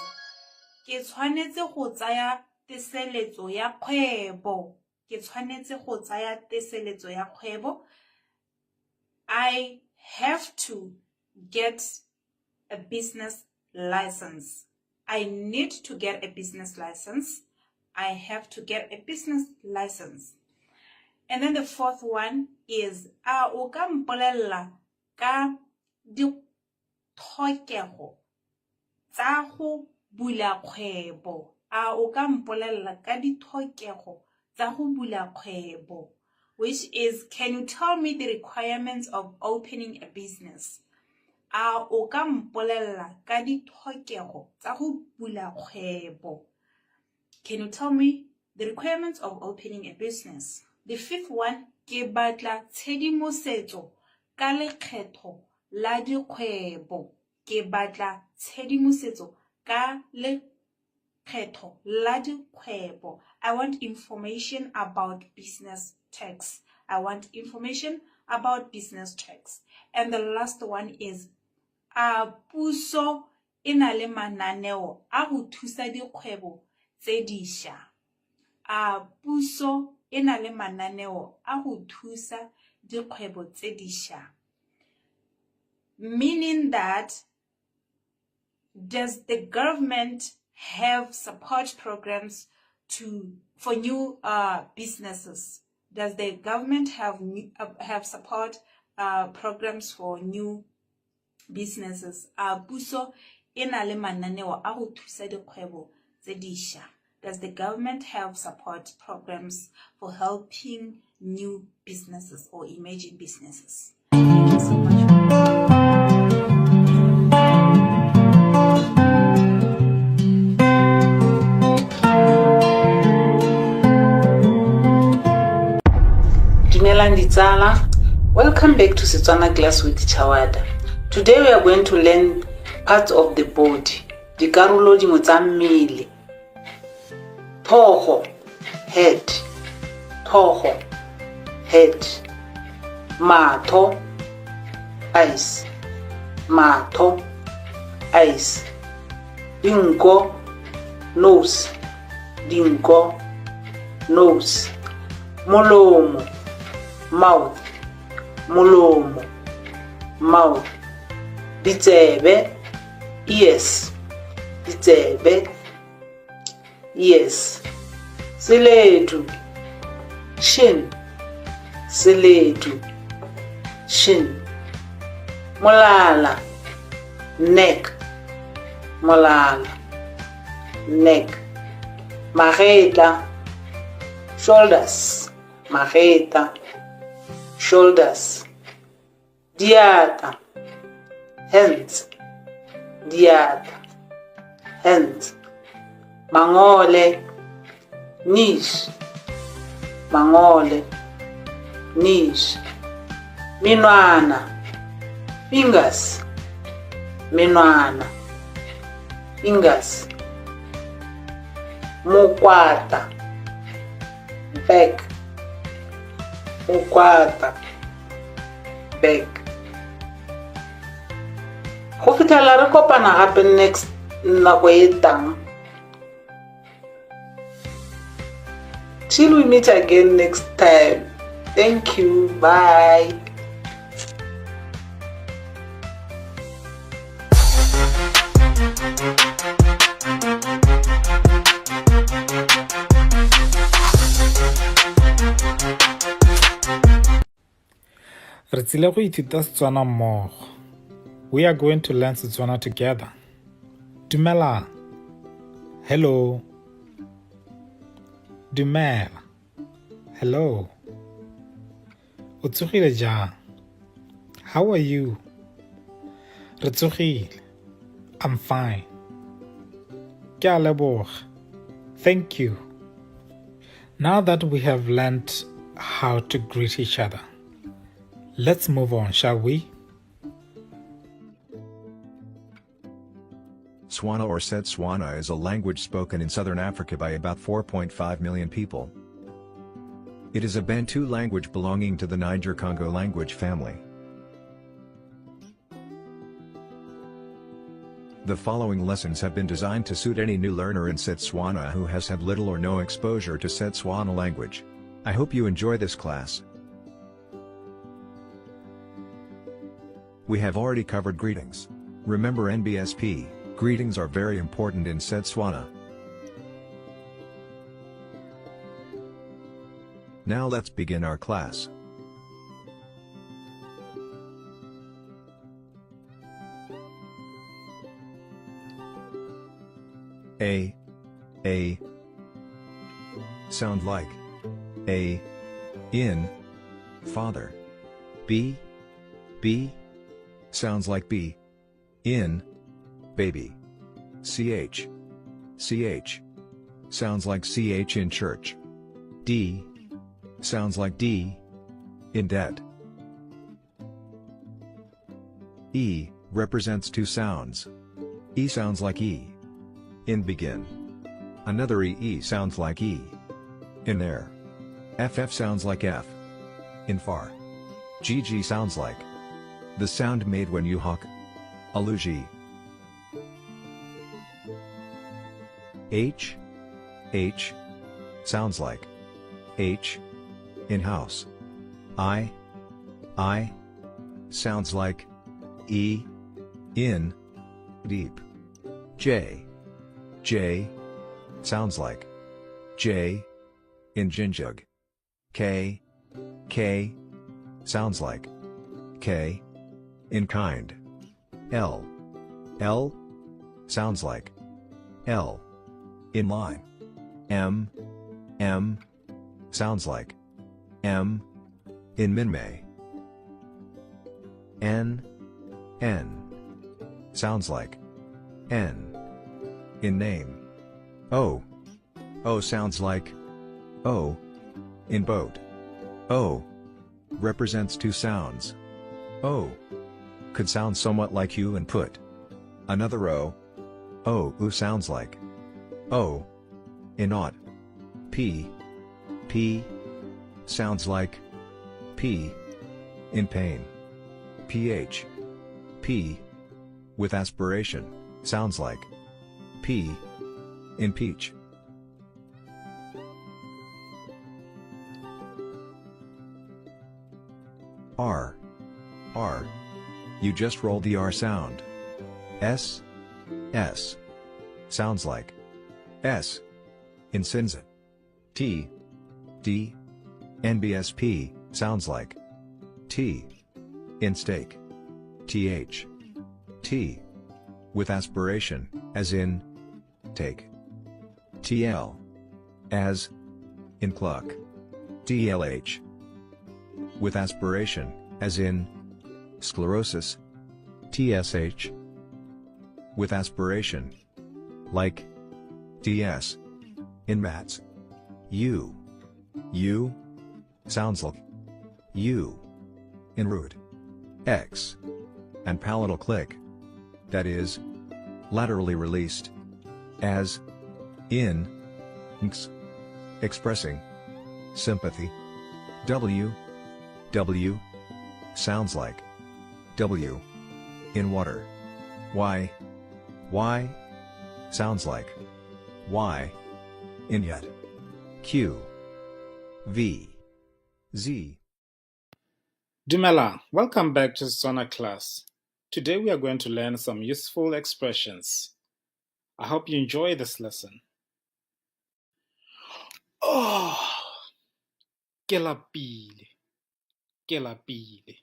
Speaker 5: ke tshwanetse go tsaya teseletso ya kgwebo. Ke tshwanetse go tsaya teseletso ya kgwebo. I have to get a business license. I need to get a business license. I have to get a business license. And then the fourth one is a o ka mpolella ka ditlhokego tsa go bula kgwebo. A o ka mpolella ka ditlhokego tsa go bula kgwebo, which is, can you tell me the requirements of opening a business? A o ka mpolella ka ditlhokego tsa go bula kgwebo? Can you tell me the requirements of opening a business? The fifth one, ke batla tshedimosetso ka lekgetho la dikgwebo. Ke batla tshedimosetso ka lekgetho la dikgwebo. I want information about business tax. I want information about business tax. And the last one is, a puso e na le mananeo a go thusa dikgwebo tse dišwa? A puso e na le mananeo a go thusa dikgwebo tse dišwa? Meaning that, does the government have support programs to for new businesses? Does the government have support programs for new businesses? A puso e na le mananeo a go thusa dikgwebo tse dišwa? Does the government have support programs for helping new businesses or emerging businesses? Thank you so much.
Speaker 6: Dumelang ditsala. Welcome back to Setswana class with Chawada. Today we are going to learn parts of the body. Dikarolo dingwe tsa mmele. Tlhogo, head. Tlhogo, head. Matlho, eyes. Matlho, eyes. Dinko, nose. Dinko, nose. Molomo, mouth. Molomo, mouth. Ditsebe, ears. Ditsebe, ears. Seledu, shin. Seledu, shin. Molala, neck. Molala, neck. Magetla, shoulders. Magetla, shoulders. Diatla, hands. Diatla, hands. Mangole, knees. Mangole, knees. Menwana, fingers. Menwana, fingers. Mokwatla, back. Mokwatla, back. Go fitlhela re kopana gape next nako e tang. Till we meet again next time. Thank you. Bye.
Speaker 1: Re tsile go ithuta Setswana mmogo. We are going to learn Setswana together. Dumelang. Hello. Dumela. Hello. O tsogile jang? How are you? Re tsogile. I'm fine. Ke a leboga. Thank you. Now that we have learned how to greet each other, let's move on, shall we?
Speaker 7: Tswana or Setswana is a language spoken in southern Africa by about 4.5 million people. It is a Bantu language belonging to the Niger-Congo language family. The following lessons have been designed to suit any new learner in Setswana who has had little or no exposure to Setswana language. I hope you enjoy this class. We have already covered greetings. Remember NBSP, greetings are very important in Setswana. Now let's begin our class. A, A, sound like A, in, father. B, B, sounds like B, in, baby. CH, CH, sounds like CH in church. D, sounds like D, in debt. E represents two sounds. E sounds like E in begin. Another E sounds like E in air. FF sounds like F in far. GG sounds like the sound made when you honk. Alugi. H, H sounds like H in house. I sounds like E in deep. J, J sounds like J in ginjug. K, K sounds like K in kind. L, L sounds like L in line. M, M sounds like M in Minmay. N, N sounds like N in name. O, O sounds like O in boat. O represents two sounds. O could sound somewhat like U in put. Another O, O U sounds like O in ought. P, P sounds like P in pain. PH, P with aspiration sounds like P in peach. R, R. You just roll the R sound. S, S sounds like S in Sinza. T, D, NBSP sounds like T in steak. TH, T with aspiration, as in take. TL as in cluck. DLH with aspiration, as in sclerosis. TSH with aspiration, like DS in mats. U, U sounds like U in root. X and palatal click, that is laterally released, as in nx, expressing sympathy. W, W sounds like W in water. Y, Y sounds like Y in yet. Q V Z.
Speaker 1: Dumela, welcome back to Setswana class. Today we are going to learn some useful expressions. I hope you enjoy this lesson. Oh, ke lapile, ke lapile.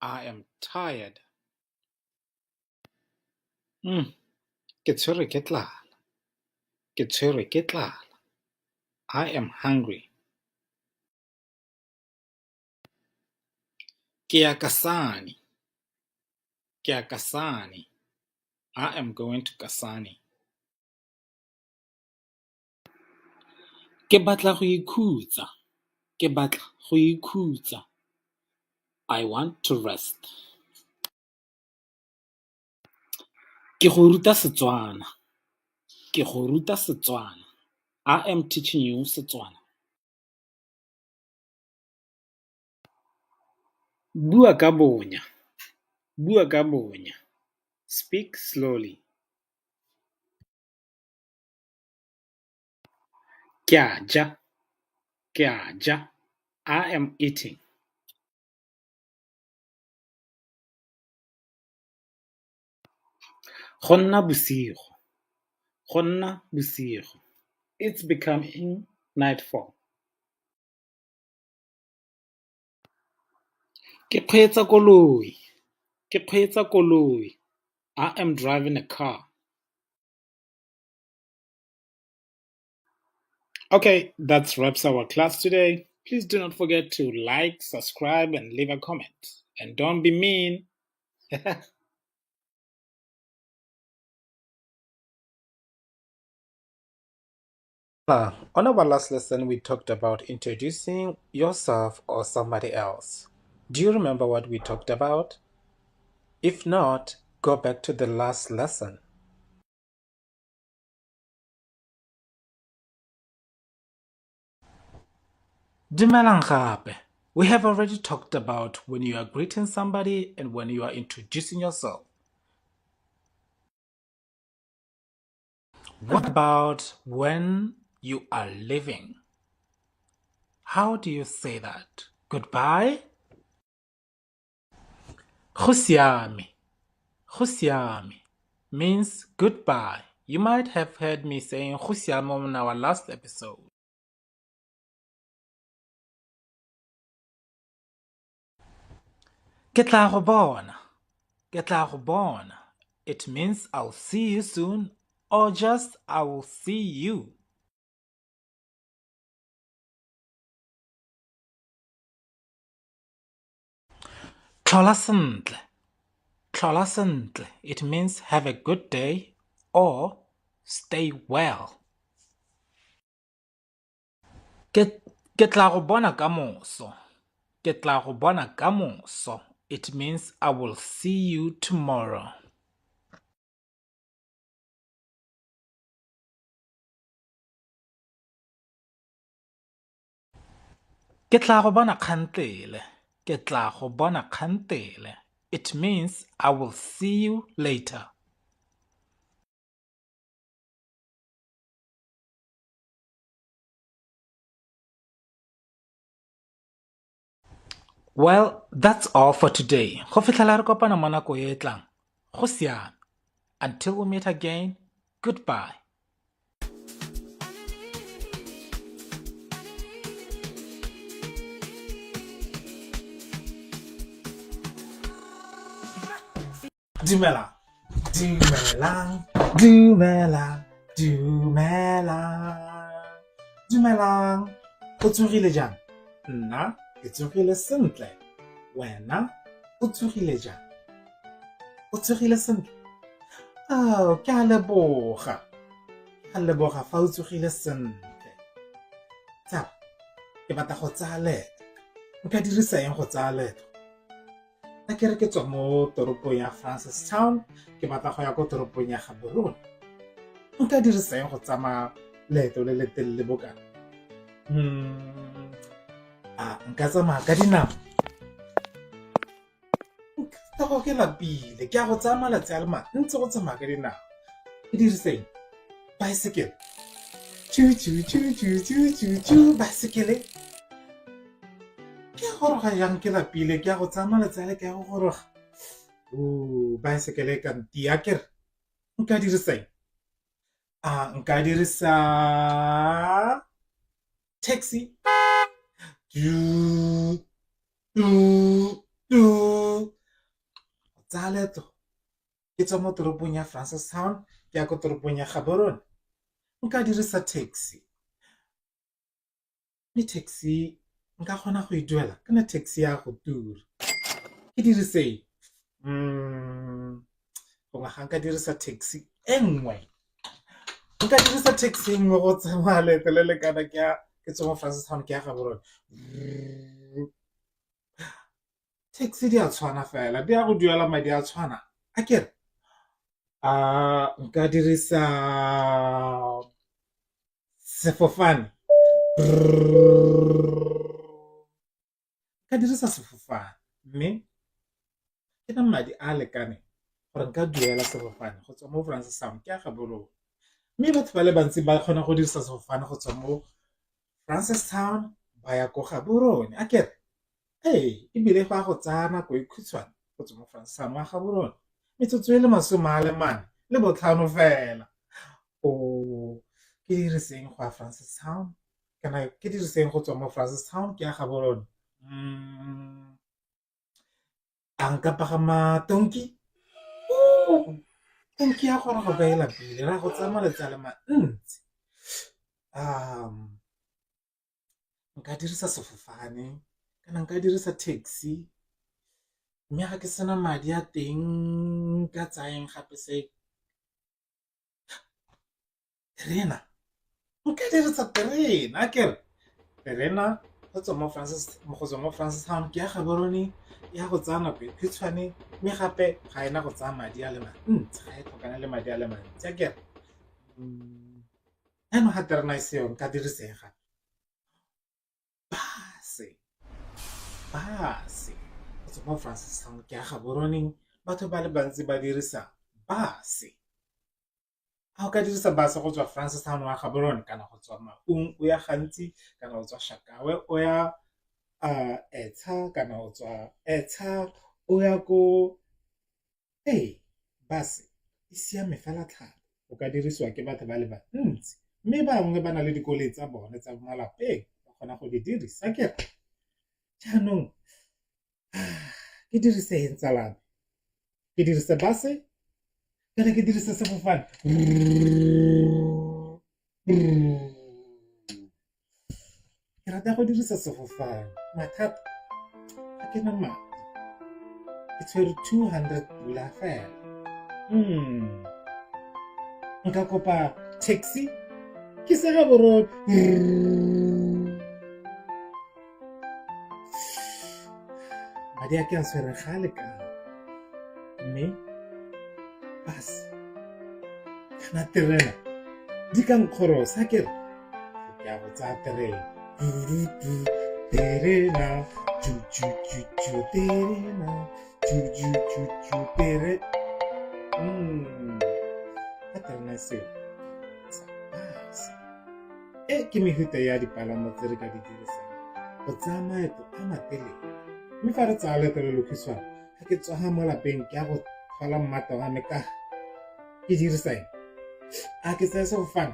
Speaker 1: I am tired. Ke tshwerwe ke tlala, ke tshwerwe ke tlala. I am hungry. Ke ya Kasane, ke ya Kasane. I am going to Kasane. Ke batla go ikhutsa, ke batla go ikhutsa. I want to rest. Ke go ruta Setswana, ke go ruta Setswana. I am teaching you Setswana. Bua ka bonya, bua ka bonya. Speak slowly. Ke a ja, ke a ja. I am eating. Go nna bosigo, go nna bosigo. It's becoming nightfall. Ke kgweetsa koloi, ke kgweetsa koloi. I am driving a car. Okay, that wraps our class today. Please do not forget to like, subscribe, and leave a comment. And don't be mean. On our last lesson, we talked about introducing yourself or somebody else. Do you remember what we talked about? If not, go back to the last lesson. Dumelang gape. We have already talked about when you are greeting somebody and when you are introducing yourself. What about when you are leaving? How do you say that? Goodbye? Go siame. Go siame means goodbye. You might have heard me saying go siame on our last episode. Ke tla go bona. Ke tla go bona. It means I'll see you soon, or just I will see you. Tlhola sentle. Tlhola sentle. It means have a good day or stay well. Ke tla go bona kamoso. Ke tla go bona kamoso. It means I will see you tomorrow. Ke tla go bona kgantele. Ke tla go bona kgantele. It means I will see you later. Well, that's all for today. Go fitlhela re kopana mo nako e tlang. Go siame. Until we meet again, goodbye. Dumelang. Dumelang. Dumelang. Dumelang. Dumelang. O tsogile jang? Nna ke tsogile sentle. Wena o tsogile jang? O tsogile sentle? Oh, ke a leboga. Ke a leboga fa o tsogile sentle. Tsala, ke batla go tsaya leeto. Nka dirisa eng go tsaya leeto? Nna ke re ke tswa mo toropong ya Francistown, ke batla go ya ko toropong ya Gaborone. Nka dirisa eng go tsamaya leeto le le telele bokana? A nka tsamaya ka dinao? Nka go ke lapile, ke a go tsaya malatsi a le mantsi go tsamaya ka dinao. Ke dirise eng? Baesekele. Tšu tšu tšu tšu tšu tšu tšu baesekele. Ke a goroga jang ke lapile ke ya go tsaya malatsi a le ke ya go goroga. O baesekele e ka ntia kere nka dirisa eng? A nka dirisa taxi. Tu tu tu. Tsaya leeto ke tswa mo toropong ya Francistown ke ya ko toropong ya Gaborone nka dirisa taxi mme taxi nka kgona go e duela kana taxi ya go tura ke dirise gongwe ga nka dirisa taxi e nngwe nka dirisa taxi e nngwe go tsamaya leeto le le kana ke ya ke tswa mo Francistown ke ya Gaborone. Taxi di a tshwana fela di ya go duela madi a tshwana a kere a nka dirisa sefofane nka dirisa sefofane mme ke na madi a a lekaneng gore nka duela sefofane go tswa mo Francistown ke ya Gaborone mme batho ba le bantsi ba kgona go dirisa sefofane go tswa mo Francistown ba ya ko Gaborone a kere Ee, ebile go a go tsaya nako e khutshwane go tswa mo Francistown wa Gaborone, metsotso e le 45 fela. O ke diriseng go ya Francistown kana ke diriseng go tswa mo Francistown ke ya Gaborone? A nka pagama tonki? Tonki ya goroga ka e lapile, ra go tsaya malatsi a le mantsi. Nka dirisa sefofane kana nka dirisa taxi mme ga ke sena madi a teng nka tsayang gape se terena nka dirisa terena akere terena go tswa mo go tswa mo Francistown ke ya Gaborone ya go tsaya nako e khutshwane mme gape ga ena go tsaya madi a le mantsi ga e tlhokane le madi a le mantsi akere. Jaanong ga terena e seyo nka dirisa eng gape? Base, base go tswa mo Francistown ke ya Gaboroneng batho ba le bantsi ba dirisa base. A o ka dirisa base go tswa Francistown wa Gaborone kana go tswa Maun o ya Gantsi kana go tswa Shakawe o ya Etsha kana go tswa Etsha o ya ko Ee, bus e siame fela thata o ka dirisiwa ke batho ba le bantsi mme bangwe ba na le dikoloi tsa bone tsa malapeng ba kgona go di dirisa akere. Jaanong ke dirise eng tsala me, ke dirise bus-e kana ke dirise sefofane? Ke rata go dirisa sefofane mathata ga ke na madi ke tshwere 200 pula fela. Nka kopa taxi ke se Gaborone. Madi a ke a tshwereng ga a lekane mme bus kana terena di ka nkgorosa akere ke a go tsaya terena terena terena tere ka terena seo sa bus. E ke mehuta ya dipalamo tse re ka di dirisang go tsaya maeto a matelele. Mme fa re tsaya leeto le lokhutshwane, ga ke tsoga mo lapeng ke ya go tlhola mmata wa me ka ke dirisa eng? A ke tsaya sefofane?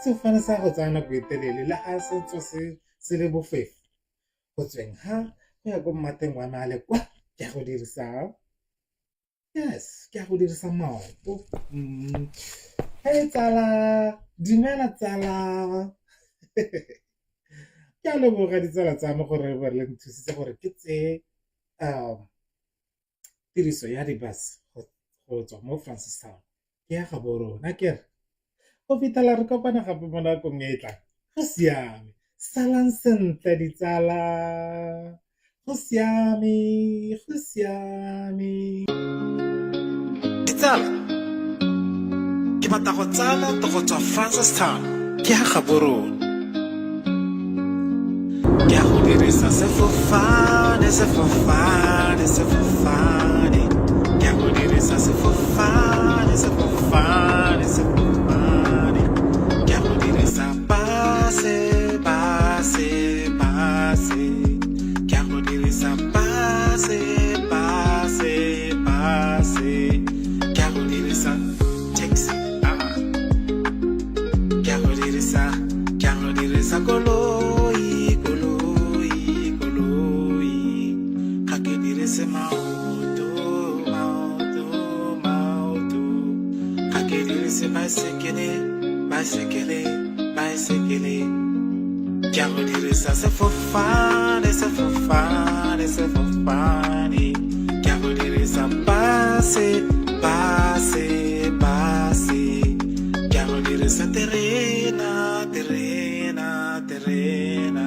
Speaker 1: Sefofane sa go tsaya nako e telele le ga se tswa se le bofefo. Go tsweng ga go ya ko mmateng wa me a le kwa ke ya go dirisa Yes, ke a go dirisa maoto. Hey tsala, dumela tsala. Ke a leboga ditsala tsa me gore ba le nthusitse gore ke tseye tiriso ya di-bus go tswa mo Francistown ke ya Gaborone akere. Go fitlhela re kopana gape mo nakong e e tlang. Go siame. Salang sentle ditsala. Go siame, go siame.
Speaker 4: Ditsala, ke batla go tsaya leeto go tswa Francistown ke ya Gaborone. Ke ya go dirisa sefofane, sefofane, sefofane. Ke ya go dirisa sefofane. Base, base, base. Ke a go dirisa taxi. Ah. Ke a go dirisa, ke a go dirisa koloi, koloi, koloi. Ga ke dirise maoto, maoto, maoto. Ga ke dirise baesekele, baesekele, baesekele. Ke a go dirisa sefofane, sefofane, sefofane. Ke a go dirisa base, base, base. Ke a go dirisa terena, terena, terena.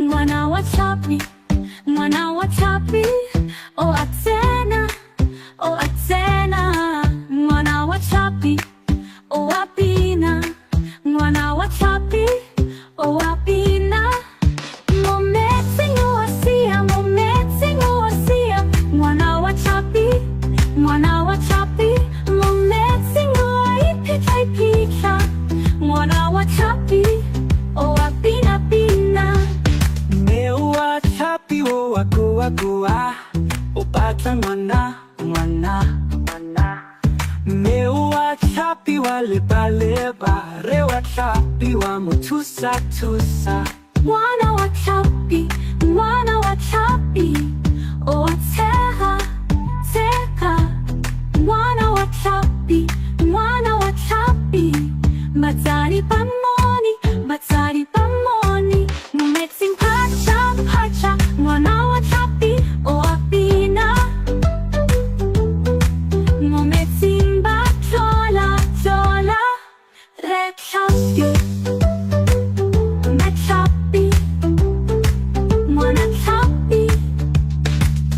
Speaker 2: Ngwana wa tlhapi, ngwana wa tlhapi, o a tsena, o a tsena. Ngwana wa tlhapi, o a bina. Ngwana wa tlhapi, o a bina. Mo metsing o a sia, mo metsing o a sia. Ngwana wa tlhapi, ngwana wa tlhapi, mo metsing o a iphitlha iphitlha. Ngwana wa tlhapi, o a bina bina.
Speaker 3: Mme wa tlhapi o a goa goa, o batla ngwana, ngwana, ngwana. Mme wa tlhapi wa leba leba, rre wa tlhapi wa mo thusa thusa.
Speaker 2: Ngwana wa tlhapi, ngwana wa tlhapi, o a tshega, tshega. Ngwana wa tlhapi, ngwana wa tlhapi, batsadi ba mmone, batsadi ba mmone. Mo metsing phatša, phatša, ngwana wa tlhapi, o a bina. Mo metsing ba tlola, tlola, rre tlhapi, mme tlhapi, ngwana tlhapi.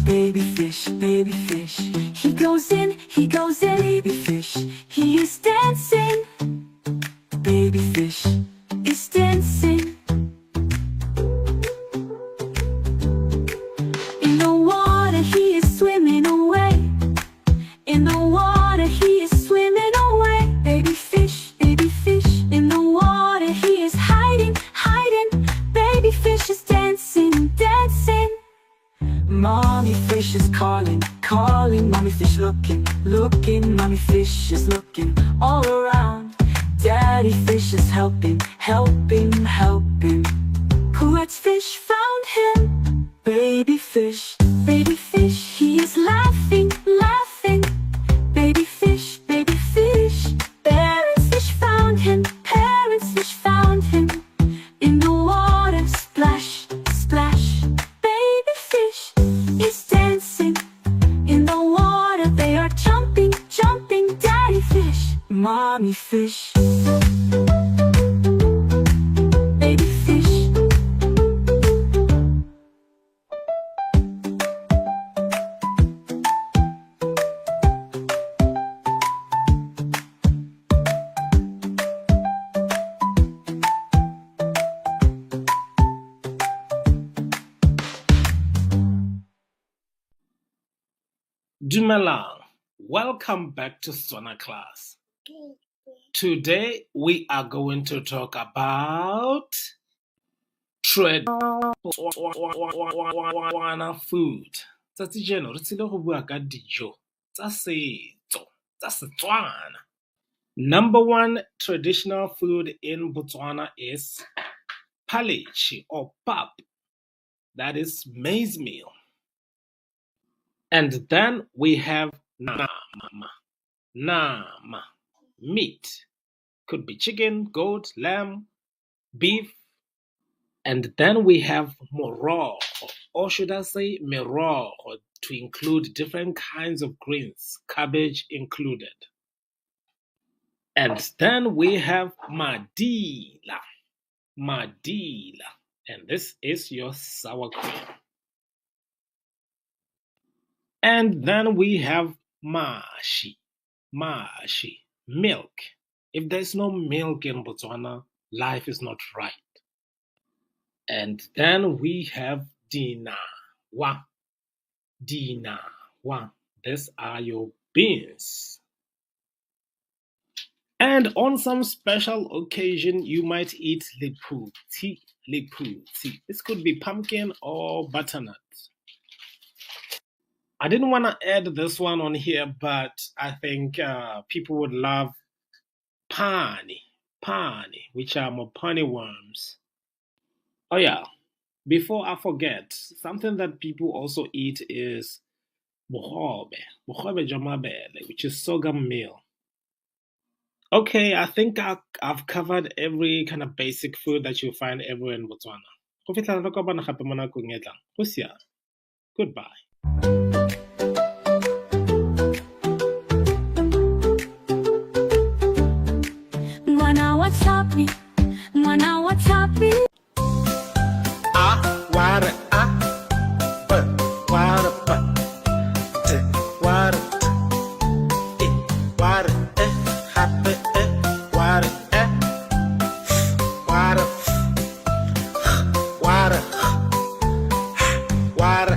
Speaker 3: Baby fish, baby fish,
Speaker 2: He goes in, he goes in,
Speaker 3: baby fish,
Speaker 2: he is dancing,
Speaker 3: baby fish.
Speaker 2: Is dancing. In the water he is swimming away. In the water he is swimming away. Baby fish, baby fish. In the water he is hiding, hiding. Baby fish is dancing, dancing.
Speaker 3: Mommy fish is calling, calling. Mommy fish looking, looking. Mommy fish is looking all around. Daddy fish is helping, helping, helping.
Speaker 2: Which fish found him?
Speaker 3: Baby fish,
Speaker 2: Baby fish, he is laughing, laughing. Baby fish, baby fish. Parents fish found him, parents fish found him. In the water, splash, splash. Baby fish is dancing. In the water, they are jumping, jumping. Daddy fish,
Speaker 3: mommy fish.
Speaker 2: Baby fish.
Speaker 1: Dumelang. Welcome back to Setswana class. Today we are going to talk about Tswana food. Tsatsi jeno re tsile go bua ka dijo tsa setso tsa Setswana. Number one traditional food in Botswana is phaleche or pap. That is maize meal. And then we have nama. Nama, meat. Could be chicken, goat, lamb, beef. And then we have morogo, or should I say merogo, to include different kinds of greens, cabbage included. And then we have madila, madila, and this is your sour cream. And then we have mashi. Mashi, milk. If there's no milk in Botswana, life is not right. And then we have dinawa. Dinawa. These are your beans. And on some special occasion, you might eat lephuthi. Lephuthi. This could be pumpkin or butternut. I didn't want to add this one on here, but I think people would love pani, pani, which are mopani worms. Oh yeah, before I forget, something that people also eat is bogobe, bogobe jwa mabele, which is sorghum meal. Okay, I think I've covered every kind of basic food that you'll find everywhere in Botswana. Go fitlhela re kopana gape mo nakong e tlang. Go siame. Goodbye.
Speaker 2: Ngwana wa tlhapi, ngwana wa tlhapi.
Speaker 4: A wa re A, B wa re B, D wa re D, E wa re E, gape E wa re E, F wa re F, G wa re G, H wa re H, I wa re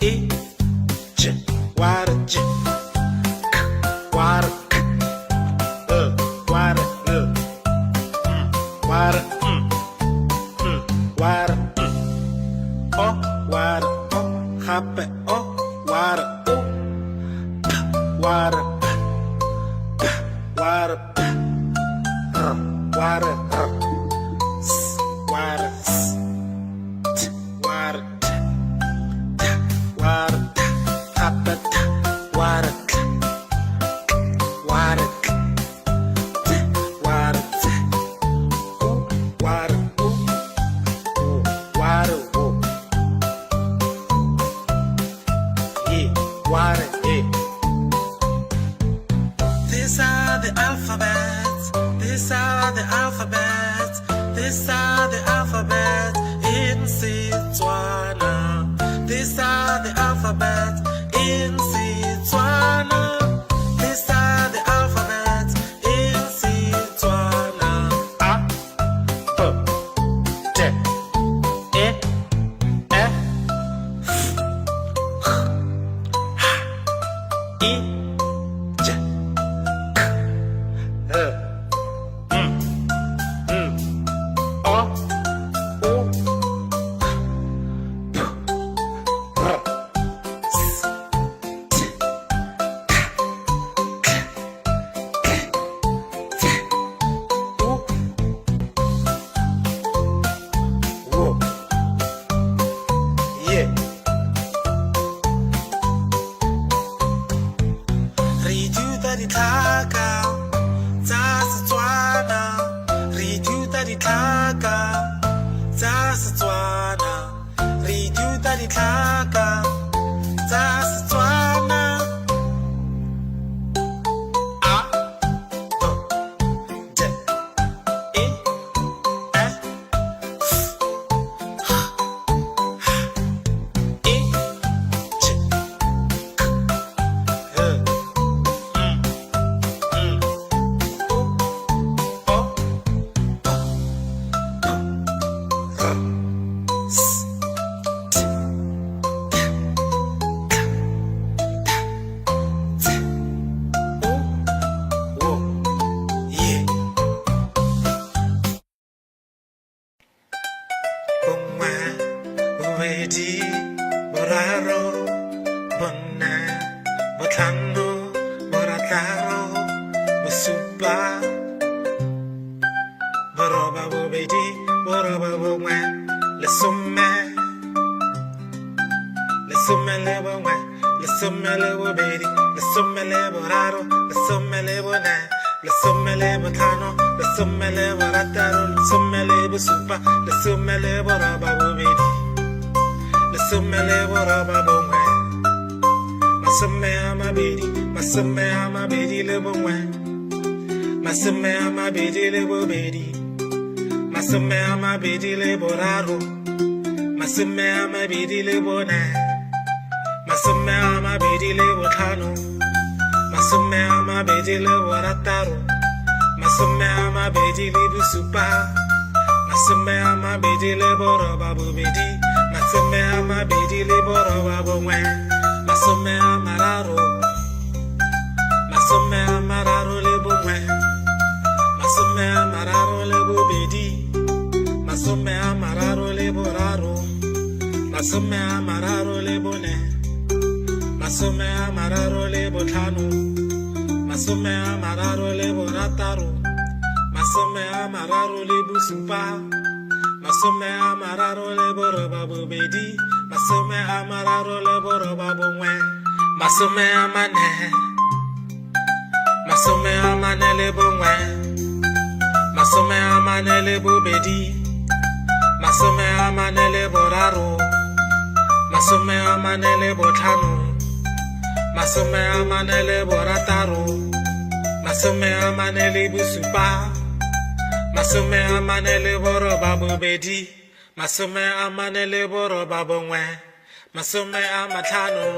Speaker 4: I, J wa re J, K wa re K, L wa re L, M wa re M, M wa re M, O wa re O, gape O wa re O, P wa re P, P wa re P, R wa re R, S wa re S, T wa re T, T wa re T, gape T wa re T, wa re T, T wa re T, U wa re U, W wa re W, E wa re E. These are the alphabets, these are the alphabets, these are the alphabets in Setswana. These are the alphabets in Setswana. These are the alphabets in Setswana. A, B, D, E, F, G, H, I, J, K, L, M, N, O, U, P, R, S, T, K, K, T, U, W, Y. Re ithuta ditlhaka tsa Setswana, re ithuta ditlhaka tsa Setswana, re ithuta ditlhaka tsa Setswana. A B D E F G H I J K L M N U O P R S T K T U W Y. Bongwe, bobedi, boraro, bone, botlhano, borataro, bosupa, boroba bobedi, boroba bongwe, lesome, lesome le bongwe, lesome le bobedi, lesome le boraro, lesome le bone, lesome le botlhano, lesome le borataro, lesome le bosupa, lesome le boroba bobedi, lesome le boroba bongwe, masome a mabedi, masome a mabedi le bongwe, masome a mabedi le bobedi, masome a mabedi le boraro, masome a mabedi le bone, Masome a mabedi le botlhano, masome a mabedi le borataro, masome a mabedi le bosupa, masome a mabedi le boroba bobedi, masome a mabedi le boroba bongwe, masome a mararo, masome a mararo le bongwe, masome a mararo le bobedi, masome a mararo le boraro, masome a mararo le bone, masome a mararo le botlhano, masome a mararo le borataro, masome a mararo le bosupa, masome a mararo le boroba bobedi, masome a mararo le boroba bongwe, masome a mane, masome a mane le bongwe, masome a mane le bobedi, masome a mane le boraro, masome a mane le botlhano, masome a mane le borataro, masome a mane le bosupa, masome a mane le boroba bobedi, masome a mane le boroba bongwe, masome a matlhano.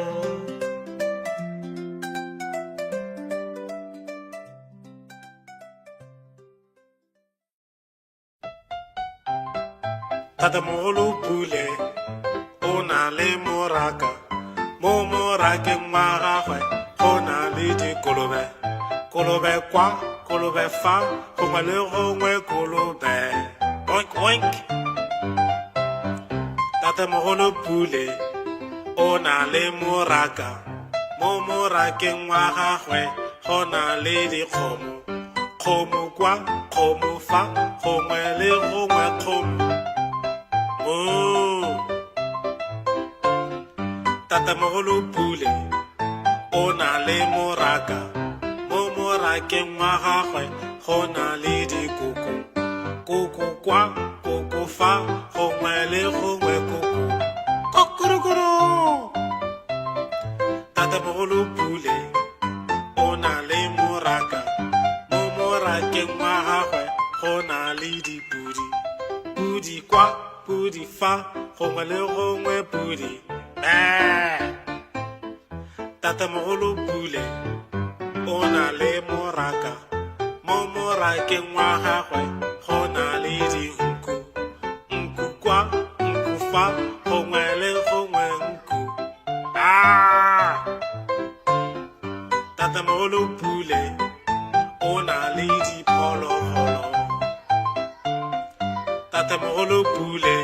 Speaker 4: Tatemogolo Pule o na le moraka, mo morakeng wa gagwe go na le dikolobe, kolobe kwa, kolobe fa, gongwe le gongwe kolobe. Oink oink. Tatemogolo Pule o na le moraka, mo morakeng wa gagwe go na le dikgomo, kgomo kwa, kgomo fa, gongwe le gongwe kgomo. Moo. Tatemogolo Pule o na le moraka, mo morakeng wa gagwe go na le dikoko, koko kwa, koko fa, gongwe le gongwe koko. Kokorokoro. Tatemogolo Pule o na le moraka, mo morakeng wa gagwe go na le dipudi, pudi kwa, pudi fa, gongwe le gongwe pudi. Mee. Tatemogolo Pule o na le moraka, mo morakeng wa gagwe go na le dinku, nku kwa, nku fa, gongwe le gongwe nku. Ah! Tatemogolo Pule o na le diphologolo. Tatemogolo Pule